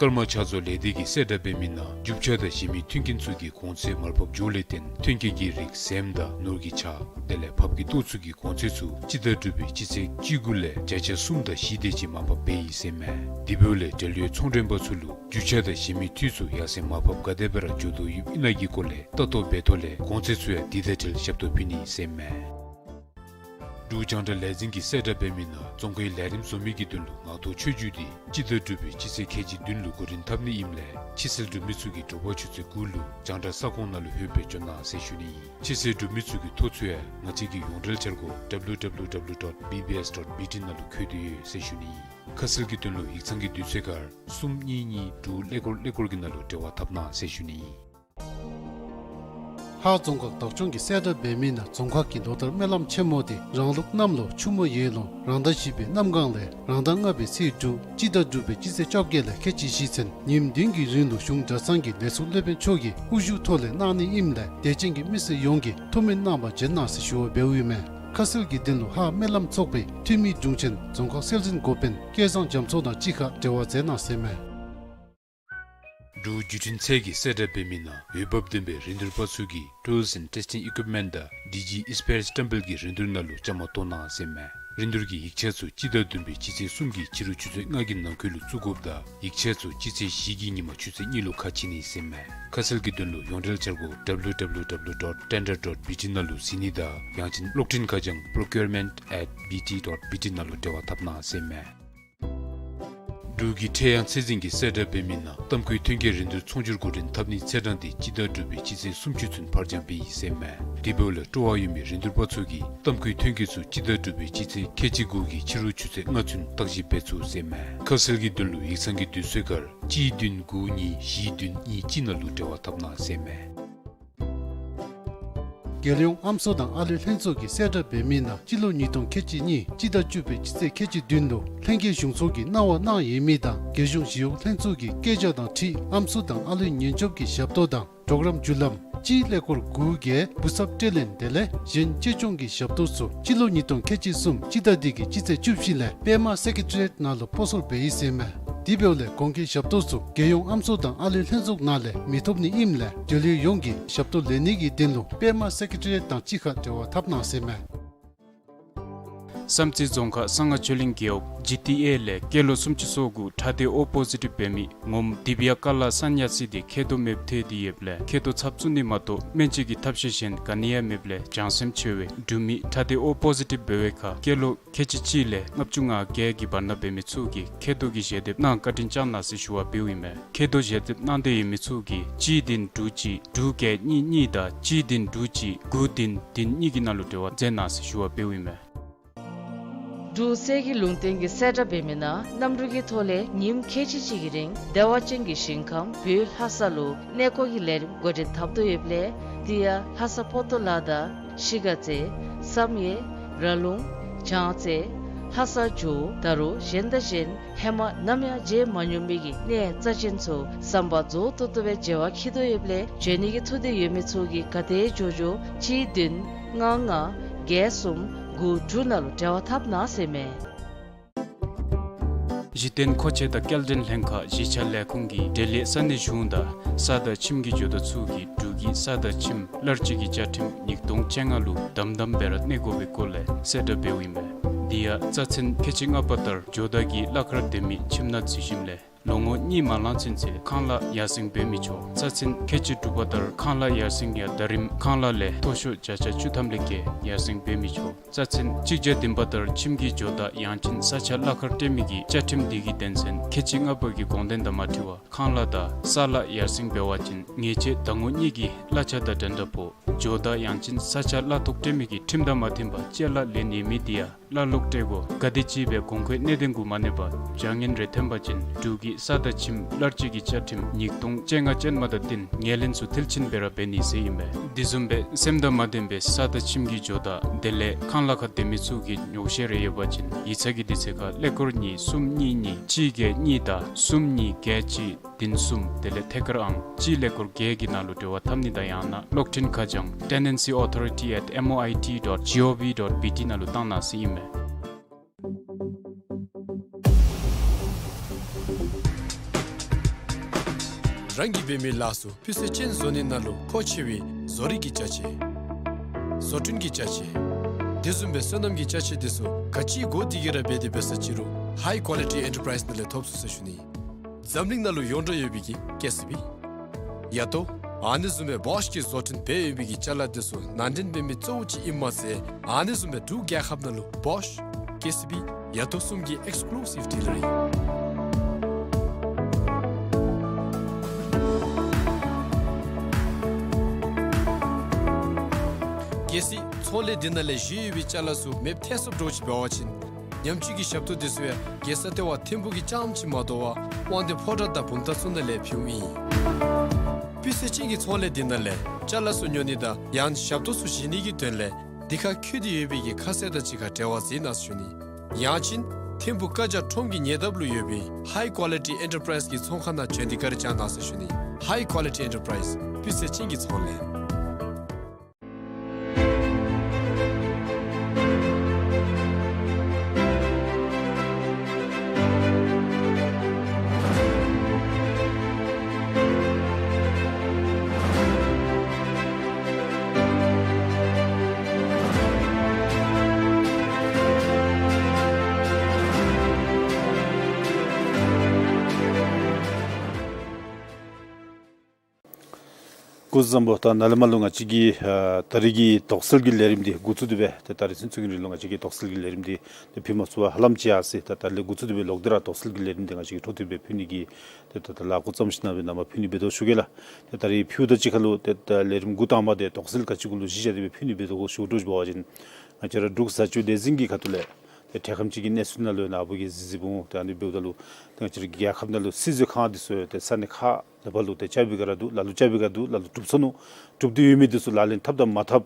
ཀརྨ་ཕྱག་བཟོ་ལས་སྡེ་གི་གསལ་བསྒྲགས་འབད་མི་ནང་རྒྱུ་ཆ་དང་གཞན་མི་མཐུན་རྐྱེན་ཚུ་གི་གོང་ཚད་མར་ཕབ་འགྱོཝ་ལས་བརྟེན་མཐུན་རྐྱེན་གྱི་རིགས་ཟེངམ་དང་ནོར་གྱི་ཆ་དེ་ལས་ཕབ་ཀྱི་ཏོག་ཚུ་གི་གོང་ཚད་ཚུ་སྤྱི་ཟླ་དྲུག་པའི་སྤྱི་ཚེས་བཅུ་དགུ་ལས་བརྒྱ་ཆ་གསུམ་དང་བཞི་དེ་ཅིག་མར་ཕབ་འབད་ཡི་ཟེར་ཨིན་མས། དེ་འབདཝ་ལས་འབྲེལ་ཡོད་ཚོང་མགྲོན་པ་ཚུ་ལུ་རྒྱུ་ཆ་དང་གཞན་མི་འཐུས་ཚུ་ཡར་སེང་མར་ཕབ་ག་དེ་སྦེ་ར་འགྱོ་དོ་ཡོདཔ་ཨིན་ན་གི་སྐོར་ལས་ལྟ་རྟོག་འབད་ཐོག་ལས་གོང་ཚད་ཚུ་ཡང་དེ་དང་འབྲེལ་ཞབས་ཏོག་ཕུལ་ནི་ཟེར་ཨིན་མས། འབྲུག་རྒྱང་བསྒྲགས་ལས་འཛིན་གྱི་གསལ་བསྒྲགས་འབད་མི་ནང་རྫོང་ཁའི་ལས་རིམ་བཟོ་མི་གི་དོན་ལུ་ངག་ཐོག་ཆོས་བརྒྱུད་དེ་སྤྱི་ཟླ་དྲུག་པའི་སྤྱི་ཚེས་ཁལ་གཅིག་བདུན་ལུ་འགོ་འདྲེན་འཐབ་ནི་ཨིནམ་ལས་ཕྱི་གསལ་འབྲུག་མི་ཚུ་གིས་དྲོ་པ་ཆུ་ཚོད་དགུ་ལུ་རྒྱང་བསྒྲགས་ས་ཁོངས་ནང་ལུ་ལྷོད་སྦེ་འབྱོན་གནང་ཟེར་ཞུ་ནི་ཨིན། ཕྱི་གསལ་འབྲུག་མི་ཚུ་གི་ཐོ་ཚུ་ཡང་ང་བཅས་ཀྱི་ཡོངས་འབྲེལ་འཆར་སྒོ་W W W dot B B S dot B T ནང་ལུ་བཀོད་དེ་ཡོད་ཟེར་ཞུ་ནི་ཨིན། ཁ་གསལ་གྱི་དོན་ལུ་ཡིག་ཚང་གི་དུས་ཚོད་ཁར་གསུམ་གཉིས་གཉིས་དྲུག་ཀླད་ཀོར་ཀླད་ཀོར་གྱི་ནང་ལུ་འབྲེལ་བ་འཐབ་གནང་ཟེར་ཞུ་ནི་ཨིན། ལྷ་རྫོང་ཁག་བདག་སྐྱོང་གི་གསལ་བསྒྲགས་འབད་མི་ནང་རྫོང་ཁག་གི་ལོ་ལྟར་སྨོན་ལམ་ཆེན་མོ་དེ་རང་ལུགས་གནམ་ལོ་ཆུ་མོ་ཡོས་ལོ་རང་ཟླ་བཞི་པའི་གནམ་གང་ལས་རང་ཟླ་ལྔ་པའི་ཚེས་དྲུག་སྤྱི་ཟླ་དྲུག་པའི་སྤྱི་ཚེས་བཅོ་བརྒྱད་ལས་ཁལ་གཅིག་བཞི་ཚུན་ཉིནམ་བདུན་གྱི་རིང་ལུ་གཞུང་གྲྭ་ཚང་གི་ལས་ཚོགས་སློབ་དཔོན་མཆོག་གི་དབུ་བཞུགས་ཐོག་ལས་གནང་ནི་ཨིནམ་ལས་དད་ཅན་གྱི་མི་སེར་ཡོངས་ཀྱིས་ཐུགས་སྨོན་གནང་བར་བྱོན་གནང་ཟེར་ཞུ་བ་འབདཝ་ཨིན་མས། ཁ་གསལ་གྱི་དོན་ལུ་ལྷ་སྨོན་ལམ་ཚོགས་པའི་འཐུས་མི་དྲུང་ཆེན་རྫོང་ཁག་སྲོལ་འཛིན་འགོ་དཔོན་སྐལ་བཟང་རྒྱ་མཚོ་དང་གཅིག་ཁར་འབྲེལ་བ་མཛད་གནང་ཟེར་ཨིན་མས། འབྲུག་བརྒྱུད་འཕྲིན་ཚད་ཀྱིས་གསལ་བསྒྲགས་འབད་མི་ནང་འོས་འབབ་ལྡན་པའི་རིན་བསྡུར་པ་ཚུ་གིས་Tools and Testing Equipment དང་ཌི་ཇི་ཨིསི་པེརསི་བཀྲམ་སྤེལ་གྱི་རིན་བསྡུར་ནང་ལུ་བཅའ་མར་གཏོགས་གནང་ཟེར་མས། རིན་བསྡུར་གྱི་ཡིག་ཆ་ཚུ་སྤྱི་ཟླ་བདུན་པའི་སྤྱི་ཚེས་གསུམ་གྱི་ཕྱི་རུ་ཆུ་ཚོད་ལྔ་གི་ནང་འཁོད་ལུ་བཙུགས་དགོཔ་དང་ཡིག་ཆ་ཚུ་སྤྱི་ཚེས་བཞི་གི་ཉིན་མ་ཆུ་ཚོད་གཉིས་ལུ་ཁ་ཕྱེ་ནི་ཟེར་མས། ཁ་གསལ་གྱི་དོན་ལུ་ཡོངས་འབྲེལ་འཆར་སྒོ་W W W dot tender dot B T ནང་ལུ་གཟིགས་ནི་དང་ཡང་ཅིན་གློག་འཕྲིན་ཁ་བྱང་procurement at B T dot B T ནང་ལུ་འབྲེལ་བ་འཐབ་གནང་ཟེར་མས། འབྲུག་གི་ཁྲེ་ཡང་ཚེ་བརྟན་གྱིས་གསལ་བསྒྲགས་འབད་མི་ནང་གཏམ་བཀོད་ཐོན་སྐྱེད་རིན་བསྡུར་ཚོང་སྒྱུར་འགོ་འདྲེན་འཐབ་ནིའི་ཚེས་གྲངས་དེ་སྤྱི་ཟླ་དྲུག་པའི་སྤྱི་ཚེས་སུམ་ཅུ་ཚུན་ཕར་འགྱངས་འབད་ཡི་ཟེར་མས། དེ་འབདཝ་ལས་སྤྲོ་བ་ཡོད་མི་རིན་བསྡུར་པ་ཚུ་གིས་གཏམ་བཀོད་ཐོན་སྐྱེད་ཚུ་སྤྱི་ཟླ་དྲུག་པའི་སྤྱི་ཚེས་ཁལ་གཅིག་དགུ་གི་ཕྱི་རུ་ཆུ་ཚོད་ལྔ་ཚུན་བརྟག་ཞིབ་འབད་ཚུགས་ཟེར་མས། ཁ་གསལ་གྱི་དོན་ལུ་ཡིག་ཚང་གི་དུས་ཚོད་ཁར་གཅིག་བདུན་དགུ་གཉིས་བཞི་བདུན་གཉིས་གཅིག་ནང་ལུ་འབྲེལ་བ་འཐབ་གནང་ཟེར་མས། རྒྱལ་ཡོངས་ཨམ་སྲུ་དང་ཨ་ལུའི་ལྷན་ཚོགས་ཀྱིས་གསལ་བསྒྲགས་འབད་མི་ནང་སྤྱི་ལོ་ཉིས་སྟོང་ཁལ་གཅིག་གཉིས་སྤྱི་ཟླ་བཅུ་པའི་སྤྱི་ཚེས་ཁལ་གཅིག་བདུན་ལུ་ལྷན་རྒྱས་གཞུང་ཚོགས་ཀྱིས་གནང་བ་གནང་ཡོད་མི་དང་རྒྱལ་གཞུང་ཞི་གཡོག་ལྷན་ཚོགས་ཀྱི་བཀོད་རྒྱ་དང་འཁྲིལ་ཨམ་སྲུ་དང་ཨ་ལུའི་ཉེན་སྐྱོབ་ཀྱི་ཞབས་ཏོག་དང་གྲོགས་རམ་བརྒྱུད་ལམ་སྤྱིའི་ཀླད་ཀོར་དགུ་བརྒྱད་བུ་ཚབ་སྤྲོད་ལེན་དེ་ལས་གཞན་གཅེས་སྐྱོང་གི་ཞབས་ཏོག་ཚུ་སྤྱི་ལོ་ཉིས་སྟོང་ཁལ་གཅིག་གསུམ་སྤྱི་ཟླ་འདི་གི་སྤྱི་ཚེས་བཅུ་བཞི་ལས་པདྨ་སེ་ཀེ་ཊི་རི་ཡེཊ་ནང་ལུ་སྤོ་སོར་འབད་ཡི་ཟེར་མས། དེ་འབདཝ་ལས་གོང་གི་ཞབས་ཏོག་ཚུ་རྒྱལ་ཡོངས་ཨམ་སྲུ་དང་ཨ་ལུའི་ལྷན་ཚོགས་ནང་ལས་མི་ཐོབ་ནི་ཨིནམ་ལས་འབྲེལ་ཡོད་ཡོངས་ཀྱིས་ཞབས་ཏོག་ལེན་ནི་གི་དོན་ལུ་པདྨ་སེ་ཀེ་ཊི་རི་ཡེཊ་དང་གཅིག་ཁར་འབྲེལ་བ་འཐབ་གནང་ཟེར་མས། བསམ་རྩེ་རྫོང་ཁག་གསང་སྔགས་ཆོས་གླིང་རྒེད་འོག་ཇི་ཊི་ཨེ་ལས་སྐྱེས་ལོ་སུམ་ཅུ་སོ་དགུ་ཁྲག་སྡེ་ཨོ་པོ་ཟི་ཊིབ་འབད་མི་ངོམ་དི་བི་ཡ་ཀ་ལ་སཱན་ཉ་སི་དེ་མཁལ་རྡོག་མེདཔ་ཐལ་ཏེ་ཡོདཔ་ལས་མཁལ་རྡོག་ཚབ་བཙུགས་ནི་མ་གཏོགས་སྨན་བཅོས་ཀྱི་ཐབས་ཤེས་གཞན་ག་ནི་ཡང་མེདཔ་ལས་བྱང་སེམས་ཆེ་བས། འབྲུག་མི་ཁྲག་སྡེ་ཨོ་པོ་ཟི་ཊིབ་འབད་བའི་ཁར་སྐྱེས་ལོ་ཁལ་གཅིག་གཅིག་ལས་ལྔ་བཅུ་ང་བརྒྱད་ཀྱི་བར་ན་འབད་མི་ཚུ་གིས་མཁལ་རྡོག་གི་ཞལ་འདེབས་གནང་བཀའ་དྲིན་བསྐྱང་གནང་ཟེར་ཞུ་བ་འབདཝ་ཨིན་མས། མཁལ་རྡོག་ཞལ་འདེབས་གནང་འདོད་ཡོད་མི་ཚུ་གིས་གཅིག་བདུན་དྲུག་གཅིག་དྲུག་བརྒྱད་གཉིས་གཉིས་དང་གཅིག་བདུན་དྲུག་གཅིག་དགུ་བདུན་བདུན་གཉིས་ཀྱི་ནང་ལུ་འབྲེལ་བ་མཛད་གནང་ཟེར་ཞུ་བ་འབདཝ་ཨིན་མས། འབྲུག་གསེར་གྱི་ལུང་བསྟན་གྱིས་གསལ་བསྒྲགས་འབད་མི་ནང་གནམ་གྲུ་གི་ཐོག་ལས་ཉིནམ་ཁལ་གཅིག་གཅིག་གི་རིང་བདེ་བ་ཅན་གྱི་ཞིང་ཁམས་བོད་ལྷ་ས་ལུ་གནས་སྐོར་གྱི་ལས་རིམ་འགོ་འདྲེན་འཐབ་དོ་ཡོདཔ་ལས་དེ་ཡང་ལྷ་ས་པོ་ཏོ་ལ་དང་ཤི་ག་རྩེ་བསམ་ཡས་ར་ལུང་བྱང་རྩེ་ལྷ་ས་ཇོ་བོ་ད་རུང་གཞན་དང་གཞན་ཧེ་མ་ནམ་ཡང་མཇལ་མ་མྱོང་མི་གི་གནས་རྩ་ཅན་ཚུ་བསམ་པ་རྫོགས་ཏོག་ཏོ་སྦེ་མཇལ་བར་འཁྱིད་དོ་ཡོདཔ་ལས་འབྱོན་ནི་གི་ཐུགས་འདོད་ཡོད་མི་ཚུ་གིས་ག་དེ་མགྱོགས་མགྱོགས་གཅིག་བདུན་ལྔ་ལྔ་བརྒྱད་གསུམ་དགུ་དྲུག་ནང་ལུ་འབྲེལ་བ་འཐབ་གནང་ཟེར་མས། གཞི་རྟེན་མཁོ་ཆས་དང་སྐྱེལ་འདྲེན་ལྷན་ཁག་གཞིས་ཆགས་ལས་ཁུངས་ཀྱིས་འབྲེལ་ཡོད་ས་གནས་གཞུང་དང་ས་དང་ཁྱིམ་གྱི་ཇོ་བདག་ཚུ་གིས་འབྲུག་གི་ས་དང་ཁྱིམ་གླར་སྤྱོད་ཀྱི་བཅའ་ཁྲིམས་ཉིས་སྟོང་བཅོ་ལྔ་ལུ་དམ་དམ་སྦེ་ར་གནས་དགོ་པའི་སྐོར་ལས་གསལ་བསྒྲགས་འབདཝ་ཨིན་མས། དེ་ཡང་རྩ་ཚན་ཁལ་གཅིག་ལྔ་པ་ལྟར་ཇོ་བདག་གིས་གླ་ཁར་སྡོད་མི་ཁྱིམ་ནང་འཛུལ་ཞིནམ་ལས་ལོ་ངོ་གཉིས་མ་ལང་ཚུན་ཚོད་ཁང་གླ་ཡར་སེང་འབད་མི་ཆོག། རྩ་ཚན་ཁལ་གཅིག་དྲུག་པ་ལྟར་ཁང་གླ་ཡར་སེང་ཡང་ཟླ་རིམ་ཁང་གླ་ལས་མཐོ་ཤོས་བརྒྱ་ཆ་བཅུ་ཐམ་ལས་བརྒལ་ཡར་སེང་འབད་མི་ཆོག། རྩ་ཚན་གཅིག་བརྒྱ་བདུན་པ་ལྟར་ཁྱིམ་གྱི་ཇོ་བདག་ཡང་ཅིན་ས་ཆ་གླ་ཁར་སྤྲོད་མི་གི་བཅའ་ཁྲིམས་དེ་གི་དོན་ཚན་ཁལ་གཅིག་ལྔ་པ་གི་དགོངས་དོན་དང་མ་འཁྲིལ་བར་ཁང་གླ་དང་ས་གླ་ཡར་སེང་འབད་བ་ཅིན་ཉེས་ཆད་ཟླ་ངོ་གཉིས་ཀྱི་གླ་ཆ་དང་འགྲན་ཟླ་ཕོག། ཇོ་བདག་ཡང་ཅིན་ས་ཆ་གླ་ཐོག་སྤྲོད་མི་གིས་ཁྲིམས་དང་མ་མཐུན་པར་ཅ་ལ་ལེན་ནི་མེད་དེ་ཡང་གླ་ལོག་སྤྲོད་དགོ། ག་དེམ་ཅིག་སྦེ་གོང་འཁོད་གནད་དོན་གུ་མ་གནས་པར་བྱ་ངན་རེ་ཐོན་པ་ཅིན་འབྲུག་གི་ས་དང་ཁྱིམ་གླར་སྤྱོད་ཀྱི་བཅའ་ཁྲིམས་ཉིས་སྟོང་བཅོ་ལྔ་ཅན་མ་དང་བསྟུན་ངོས་ལེན་ཚུ་མཐིལ་ཕྱིན་སྦེ་ར་འབད་ནི་ཟེར་ཨིན་པས། དེ་བཟུམ་སྦེ་སེམས་དང་མ་ལྡན་པའི་ས་དང་ཁྱིམ་གྱི་ཇོ་བདག་དེ་ལས་ཁང་གླ་ཁར་སྡོད་མི་ཚུ་གིས་ཉོགས་བཤད་རེ་ཡོད་པ་ཅིན་ཡིག་ཚང་གི་དུས་ཚོད་ཁར་ཀླད་ཀོར་གཉིས་གསུམ་གཉིས་གཉིས་གཅིག་བརྒྱད་གཉིས་དང་གསུམ་གཉིས་བརྒྱད་གཅིག་བདུན་གསུམ་དེ་ལས་ཐད་ཀར་ཨང་གཅིག་ཀླད་ཀོར་བརྒྱད་ཀྱི་ནང་ལུ་འབྲེལ་བ་འཐབ་ནི་དང་ཡང་ན་གློག་འཕྲིན་ཁ་བྱང་tenancy authority at M O I T dot G O V dot B T ནང་ལུ་བཏང་གནང་ཟེར་ཨིན་མས། རང་གིས་འབད་མི་ལཱ་ཚུ་སྤུས་ཚད་ཅན་བཟོ་ནི་ནང་ལུ་མཁོ་ཆེ་བའི་བཟོ་རིག་གི་ཅ་ཆས། བཟོ་སྐྲུན་གྱི་ཅ་ཆས། དེ་བཟུམ་སྦེ་སོ་ནམ་གྱི་ཅ་ཆས་དེ་ཚུ་ག་ཅི་དགོ་དེ་གིས་ར་འབད་དེ་འབད་ས་ཅི་རུང་High Quality Enterprise ནང་ལས་ཐོབ་ཚུགས་ཟེར་ཞུ་ནི། འཛམ་གླིང་ནང་ལུ་ཡོངས་གྲགས་ཡོད་པའི་གི་ཀེ་སི་བི། ཡ་ཏོ། ཨ་ནི་བཟུམ་སྦེ་བོཤ་གིས་བཟོ་སྐྲུན་འབད་ཡོད་པའི་གི་ཅ་ལ་དེ་ཚུ་ནང་འདྲེན་འབད་མི་གཙོ་བོ་ཅིག་ཨིནམ་མ་ཚད་ཨ་ནི་བཟུམ་སྦེ་འབྲུག་རྒྱལ་ཁབ་ནང་ལུ་བོཤ་ཀེ་སི་བི་ཡ་ཏོ་གསུམ་གྱི་ཨེགསི་ཀུ་ལུ་སིབ་ཌི་ལར་ཨིན། གལ་སྲིད་ཚོང་ལས་འདི་ནང་ལས་བཞེས་ཡོད་པའི་ཅ་ལ་ཚུ་མེདཔ་ཐལ་སོངམ་འདྲཝ་ཅིག་འབད་བ་ཅིན་ཉམས་བཅོས་ཀྱི་ཞབས་ཏོག་དེ་ཚུ་ཡང་རྒྱལ་ས་ལྟེ་བ་ཐིམ་ཕུག་གི་རྐྱངམ་ཅིག་མ་དོ་བར་དབང་འདུས་ཕོ་བྲང་དང་བུམ་ཐང་ཚུ་ནང་ལས་ཕུལཝ་ཨིན། སྤུས་ཚད་ཅན་གྱི་ཚོང་ལས་འདི་ནང་ལས་ཅ་ལ་ཚུ་ཉོ་ནི་དང་ཡང་ཞབས་ཏོག་ཚུ་བཞེས་ནི་གི་དོན་ལས་འདི་ཁར་འཁོད་དེ་ཡོད་པའི་གི་ཁ་གསལ་དང་གཅིག་ཁར་འབྲེལ་བ་མཛད་གནང་ཟེར་ཞུ་ནི། ཡང་ཅིན་ཐིམ་ཕུག་ཀ་ཇ་ཁྲོམ་གྱི་ཉེ་འདབས་ལུ་ཡོད་པའི་High Quality Enterprise གི་ཚོང་ཁང་ནང་བྱོན་ཏེ་བཀའ་དྲིན་བསྐྱང་གནང་ཟེར་ཞུ་ནི། High Quality Enterprise སྤུས་ཚད་ཅན་གྱི་ཚོང་ལས། བཟང་པོ། ད་ནཱ་ལས་མར་ལུ་ང་བཅས་ཀྱི་ཨ་ད་རེས་ཀྱི་དོགས་སེལ་གྱི་ལས་རིམ་འདི་འགོ་བཙུགས་ཏེ་སྦེ་ཏེ་ད་རིས་ཚུན་ཚོད་ཀྱི་རིང་ལུ་ང་བཅས་ཀྱིས་དོགས་སེལ་གྱི་ལས་རིམ་འདི་ཏེ་ཕུལ་མ་ཚུགས་པར་ཧ་ལམ་ཅིག་ཡར་སོ་ཡི། ད་ད་ལས་འགོ་བཙུགས་ཏེ་སྦེ་ལོག་སྟེ་ར་དོགས་སེལ་གྱི་ལས་རིམ་འདི་ང་བཅས་ཀྱིས་འཕྲོ་མཐུད་སྦེ་ཕུལ་ནི་གི་ཏེ་ད་ད་ལཱ་འགོ་བརྩམས་ཞིནམ་ལས་ནཱ་མར་ཕུལ་ནི་འབད་དོ་ཞུ་གེ་ལགས། ཏེ་ད་རིས་ཕུལཝ་ད་ཅིག་ཁར་ལུ་ཏེ་ད་ལས་རིམ་འགོ་དང་པ་འདི་དོགས་སེལ་ག་ཅི་གུ་ལུ་གཞི་བཞག་སྟེ་སྦེ་ཕུལ་ནི་འབད་དོ་གོ་ཞུ་དོ་ཞུ་བ་ཅིན་ང་བཅས་ར་འབྲུག་བཟའ་སྤྱོད་ལས་འཛིན་གྱི་ཁ་ཐུག་ལས་ཏེ་འཕྲལ་ཁམས་ཅིག་གི་གནས་ཚུལ་ནང་ལུ་ཡང་ནཱ་བུ་གིས་གཟིགས་གཟིགསཔ་འོང་། ཏེ་ཨ་ནི་འབདཝ་ད་ལུ་ཏེ་ང་བཅས་ར་རྒྱལ་ཁབ་ནང་ལུ་སྲིད་འཛིན་ཁང་འདི་ཚུ་ཏེ་ས་གནས་ཁག་ལེགས་པ་ལུ་ཏེ་རྐྱབ་པའི་སྒང་ར་འདུག། ལ་ལུ་རྐྱབ་པའི་སྒང་འདུག། ལ་ལུ་གྲུབ་སོ་ནུག། གྲུབ་སྟེ་ཡོད་མི་འདི་ཚུ་ལག་ལེན་འཐབ་དང་མ་འཐབ་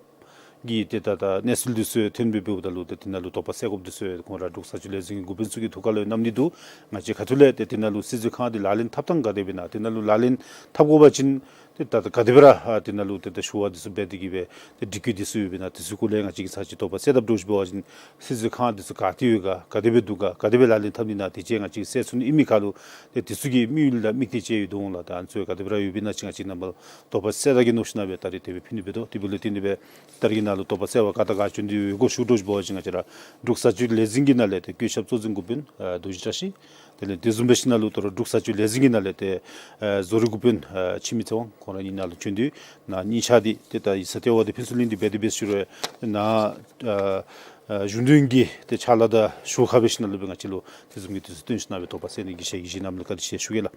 ཀྱི་ཏེ་ད་ད་གནས་ཚུལ་འདི་ཚུ་ཐོན་སྦེ་འབདཝ་ད་ལུ་ཏེ་དེ་ནང་ལུ་དོགས་པ་སེལ་དགོཔ་འདི་ཚུ་ཁོང་ར་འབྲུག་བཟའ་སྤྱོད་ལས་འཛིན་གྱི་འགོ་དཔོན་ཚུ་གིས་ཐུགས་ཁར་ལུ་ཡང་བསྣམས་ནི་འདུག། ང་བཅས་ཁ་ཐུག་ལས་ཏེ་དེ་ནང་ལུ་སྲིད་འཛིན་ཁང་འདི་ལག་ལེན་འཐབ་ཐངས་ག་དེ་སྦེ་ཨིན་ན། དེ་ནང་ལུ་ལག་ལེན་འཐབ་དགོ་པ་ཅིན་ཏེ་ད་ད་ག་དེ་སྦེ་ར་ཨ་དེ་ནང་ལུ་ཏེ་ད་ཞུ་བ་འདི་ཚུ་འབད་དེ་གིས་སྦེ་ཏེ་སྒྲིག་བཀོད་འདི་ཚུ་ཡོདཔ་ཨིན་ན། དེ་ཚུ་སྐོར་ལས་ང་བཅས་ཀྱིས་ཚར་གཅིག་དོགས་པ་སེལ་དཔ་འདྲཝ་ཅིག་འབད་བ་ཅིན་སྲིད་འཛིན་ཁང་འདི་ཚུ་ག་ཏེ་ཡོད་ག་ག་དེ་སྦེ་འདུག་ག་ག་དེ་སྦེ་ལག་ལེན་འཐབ་ནི་ཨིན་ན་དེ་ཅིག་ང་བཅས་ཀྱིས་གསལ་ཚུགས་ནི་ཨིན་མི་ཁར་ལུ་ཏེ་དེ་ཚུ་གི་དམིགས་ཡུལ་དང་དམིགས་གཏད་ཅིག་ཡོད་དོ་འོང་ལགས། ད་ཨ་ནི་ཚུ་ག་དེ་སྦེ་ར་ཡོདཔ་ཨིན་ན་ཅིག་ང་བཅས་ཀྱིས་ནཱ་མར་དོགས་པ་སེལ་ད་གེ་མནོ་ཞིནམ་ལས་ད་རིས་དེ་སྦེ་ཕུལ་ནི་འབད་དོ། དེ་འབདཝ་ལས་བརྟེན་ཏེ་སྦེ་ད་རིས་ཀྱི་ནང་ལུ་དོགས་པ་སེལ་བར་ག་དང་ག་བྱོན་ཏེ་ཡོད་གོ་ཞུ་འདྲཝ་ཅིག་འབད་བ་ཅིན་ང་བཅས་ར་འབྲུག་བཟའ་སྤྱོད་ལས་འཛིན་གྱི་ནང་ལས་ཏེ་བཀོད་ཁྱབ་གཙོ་འཛིན་འགོ་དཔོན་ཨ་རྡོ་རྗེ་བཀྲ་ཤིས། དེ་ལས་དེ་བཟུམ་སྦེ་ཞིནམ་ལས་ལུ་ད་རུང་འབྲུག་བཟའ་སྤྱོད་ལས་འཛིན་གྱི་ནང་ལས་ཏེ་ཨ་བཟོ་རིག་འགོ་དཔོན་ཨ་འཆི་མེད་ཚེ་དབང་ཁོང་ར་གཉིས་ནཱ་ལུ་བྱོན་ཏེ་ནཱ་གཉིས་ཆ་འདི་ཏེ་ད་ཡིག་ཚང་ལྟེ་བ་འདི་ཕུན་ཚོགས་གླིང་འདི་འབད་དེ་འབད་ཞུ་རུང་ནཱ་ཨ་ཨ་གཞུང་དོན་གྱི་ཏེ་ཕྱག་ལཱ་དང་ཞུ་ཁ་འབད་ཞིནམ་ལས་སྦེ་ང་བཅས་ལུ་དེ་བཟུམ་གྱི་དུས་ཚོད་བཏོན་ཞིནམ་ལས་སྦེ་དོགས་པ་སེལ་ནི་གི་ཞལ་གྱིས་བཞེས་གནངམ་ལུ་བཀའ་དྲིན་ཆེ་ཞུ་གེ་ལགས།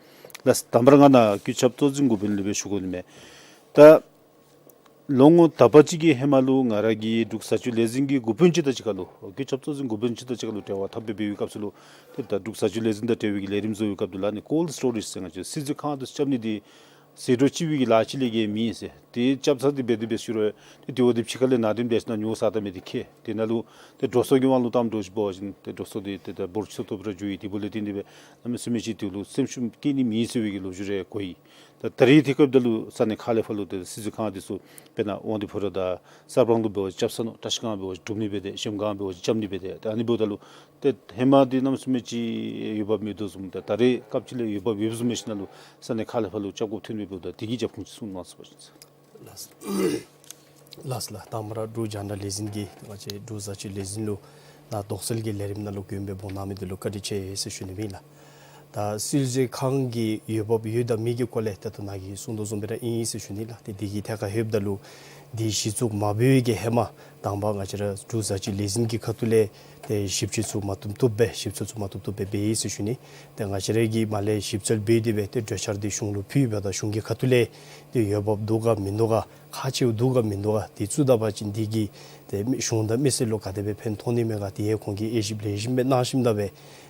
ལགས་དང་པ་ར་ང་ནཱ་བཀོད་ཁྱབ་གཙོ་འཛིན་འགོ་དཔོན་ལས་སྦེ་ཞུ་དགོ་ནི་མས། ད་ལོ་ངོ་དག་པ་ཅིག་གི་ཧེ་མ་ལུ་ང་ར་གིས་འབྲུག་བཟའ་སྤྱོད་ལས་འཛིན་གྱི་འགོ་དཔོན་ཅིག་དང་གཅིག་ཁར་ལུ་བཀོད་ཁྱབ་གཙོ་འཛིན་འགོ་དཔོན་ཅིག་དང་གཅིག་ཁར་ལུ་འབྲེལ་བ་འཐབ་སྦེ་འབད་བའི་སྐབས་སུ་ལུ་ཏེ་ད་འབྲུག་བཟའ་སྤྱོད་ལས་འཛིན་དང་འབྲེལ་བའི་གི་ལས་རིམ་བཟོ་བའི་སྐབས་དེ་ལུ་ཨ་ནི་ཀོལཌ་སི་ཊོ་རེཇ་ཟེར་ང་བཅས་སྲིད་འཛིན་ཁང་དུ་རྐྱབ་ནི་འདི་ཟད་འགྲོ་ལྕི་བའི་གི་ལཱ་ཅིག་ལས་བརྒལ་མེན་ཟེར། ཏེ་རྐྱབ་ཚར་ཏེ་འབད་དེ་འབད་ཞུ་རུང་ཏེ་དེ་བ་འདི་ཕྱི་ཁ་ལས་ནང་འདྲེན་འབད་ཞིནམ་ལས་ཉོ་ས་ད་མེད་དེ་ཁེ། དེ་ནང་ལུ་ཏེ་འགྲོ་སོང་གི་དབང་ལུ་བཏངམ་འདྲཝ་ཅིག་འབད་བ་ཅིན་ཏེ་འགྲོ་སོང་འདི་ཏེ་ད་འབོར་ཆེ་ཏོག་ཏོ་སྦེ་ར་འགྱོ་ཡི། དེ་འབདཝ་ལས་བརྟེན་ཏེ་སྦེ་གནམ་མེད་ས་མེད་ཅིག་དེ་ལུ་སེམས་ཤུགས་བསྐྱེད་ནི་མེད་ཟེར་བའི་གི་ལོ་རྒྱུས་རེ་གོ་ཡི། ད་ད་རིས་དེ་སྐབས་དེ་ལུ་ས་གནས་ཁག་ལས་ཕར་ལུ་ཏེ་སྲིད་འཛིན་ཁང་འདི་ཚུ་དཔེར་ན་དབང་འདུས་ཕོ་བྲང་དང་གསར་སྤང་ལུ་འབད་བ་ཅིན་རྐྱབ་ཚར་ནུག། བཀྲིས་སྒང་འབད་བ་ཅིན་གྲུབ་ནི་སྦེ་ཏེ་གཞལམ་སྒང་འབད་བ་ཅིན་རྐྱབ་ནི་སྦེ་ཏེ་ད་ཨ་ནི་འབདཝ་ད་ལུ་ཏེ་ཧེ་མ་འདི་གནམ་མེད་ས་མེད་ཅིག་འོས་འབབ་མེད་དོ་བཟུམ་ད་ད་རེས་སྐབས་ཅིག་ལས་འོས་འབབ་ཡོདཔ་བཟུམ་མས་ཞིནམ་ལས་ས་གནས་ཁག་ལས་ཕར་ལུ་རྐྱབ་དགོཔ་ཐོན་མི་འབདཝ་ད་དེ་གི་རྒྱབ་ཁུངས་ཅིག་གསུང་གནང་ཟེར་བ་ཅིན། ལགས་ལགས་ལགས། དང་པ་ར་འབྲུག་རྒྱང་བསྒྲགས་ལས་འཛིན་གྱི་ང་བཅས་འབྲུག་བཟའ་སྤྱོད་ལས་འཛིན་ལུ་ནཱ་དོགས་སེལ་གྱི་ལས་རིམ་ནང་ལུ་མགྱོནམ་སྦེ་འབོ་གནང་མི་འདི་ལུ་བཀའ་དྲིན་ཆེ་ཟེར་ཞུ་ནི་ཨིན་ལགས། ད་སྲིད་འཛིན་ཁང་གི་འོས་འབབ་ཡོད་དང་མེད་ཀྱི་སྐོར་ལས་ད་ལྟོ་ནཱ་གིས་གསུང་དོ་བཟུམ་སྦེ་ར་ཨིན་ཟེར་ཞུ་ནི་ལགས། ཏེ་དེ་གི་ཐད་ཁར་ལྷོདཔ་ད་ལུ་འདི་གཞི་བཙུགས་མ་འབད་བའི་གི་ཧེ་མ་དང་པ་ང་བཅས་ར་འབྲུག་བཟའ་སྤྱོད་ལས་འཛིན་གྱི་ཁ་ཐུག་ལས་ཏེ་ཞིབ་དཔྱད་ཚུ་མ་ཐུབ་ཐུབ་སྦེ་ཞིབ་འཚོལ་ཚུ་མ་ཐུབ་ཐུབ་སྦེ་འབད་ཡི་ཟེར་ཞུ་ནི། ཏེ་ང་བཅས་ར་གིས་མར་ལས་ཞིབ་འཚོལ་འབད་དེ་སྦེ་ཏེ་གྲོས་འཆར་འདི་གཞུང་ལུ་ཕུལཝ་ད་གཞུང་གི་ཁ་ཐུག་ལས་ཏེ་འོས་འབབ་འདུག་ག་མིན་འདུག་ག་ཁག་ཆེཝ་འདུག་ག་མིན་འདུག་ག་འདི་བཙུགས་ད་པ་ཅིན་འདི་གིས་ཏེ་མི་གཞུང་དང་མི་སེར་ལུ་ག་དེ་སྦེ་ཕན་ཐོགས་ནི་མས་ག་དེ་ཡང་ཁོང་གིས་དབྱེ་ཞིབ་ལེགས་ཤོམ་སྦེ་གནང་ཞིནམ་ད་སྦེ་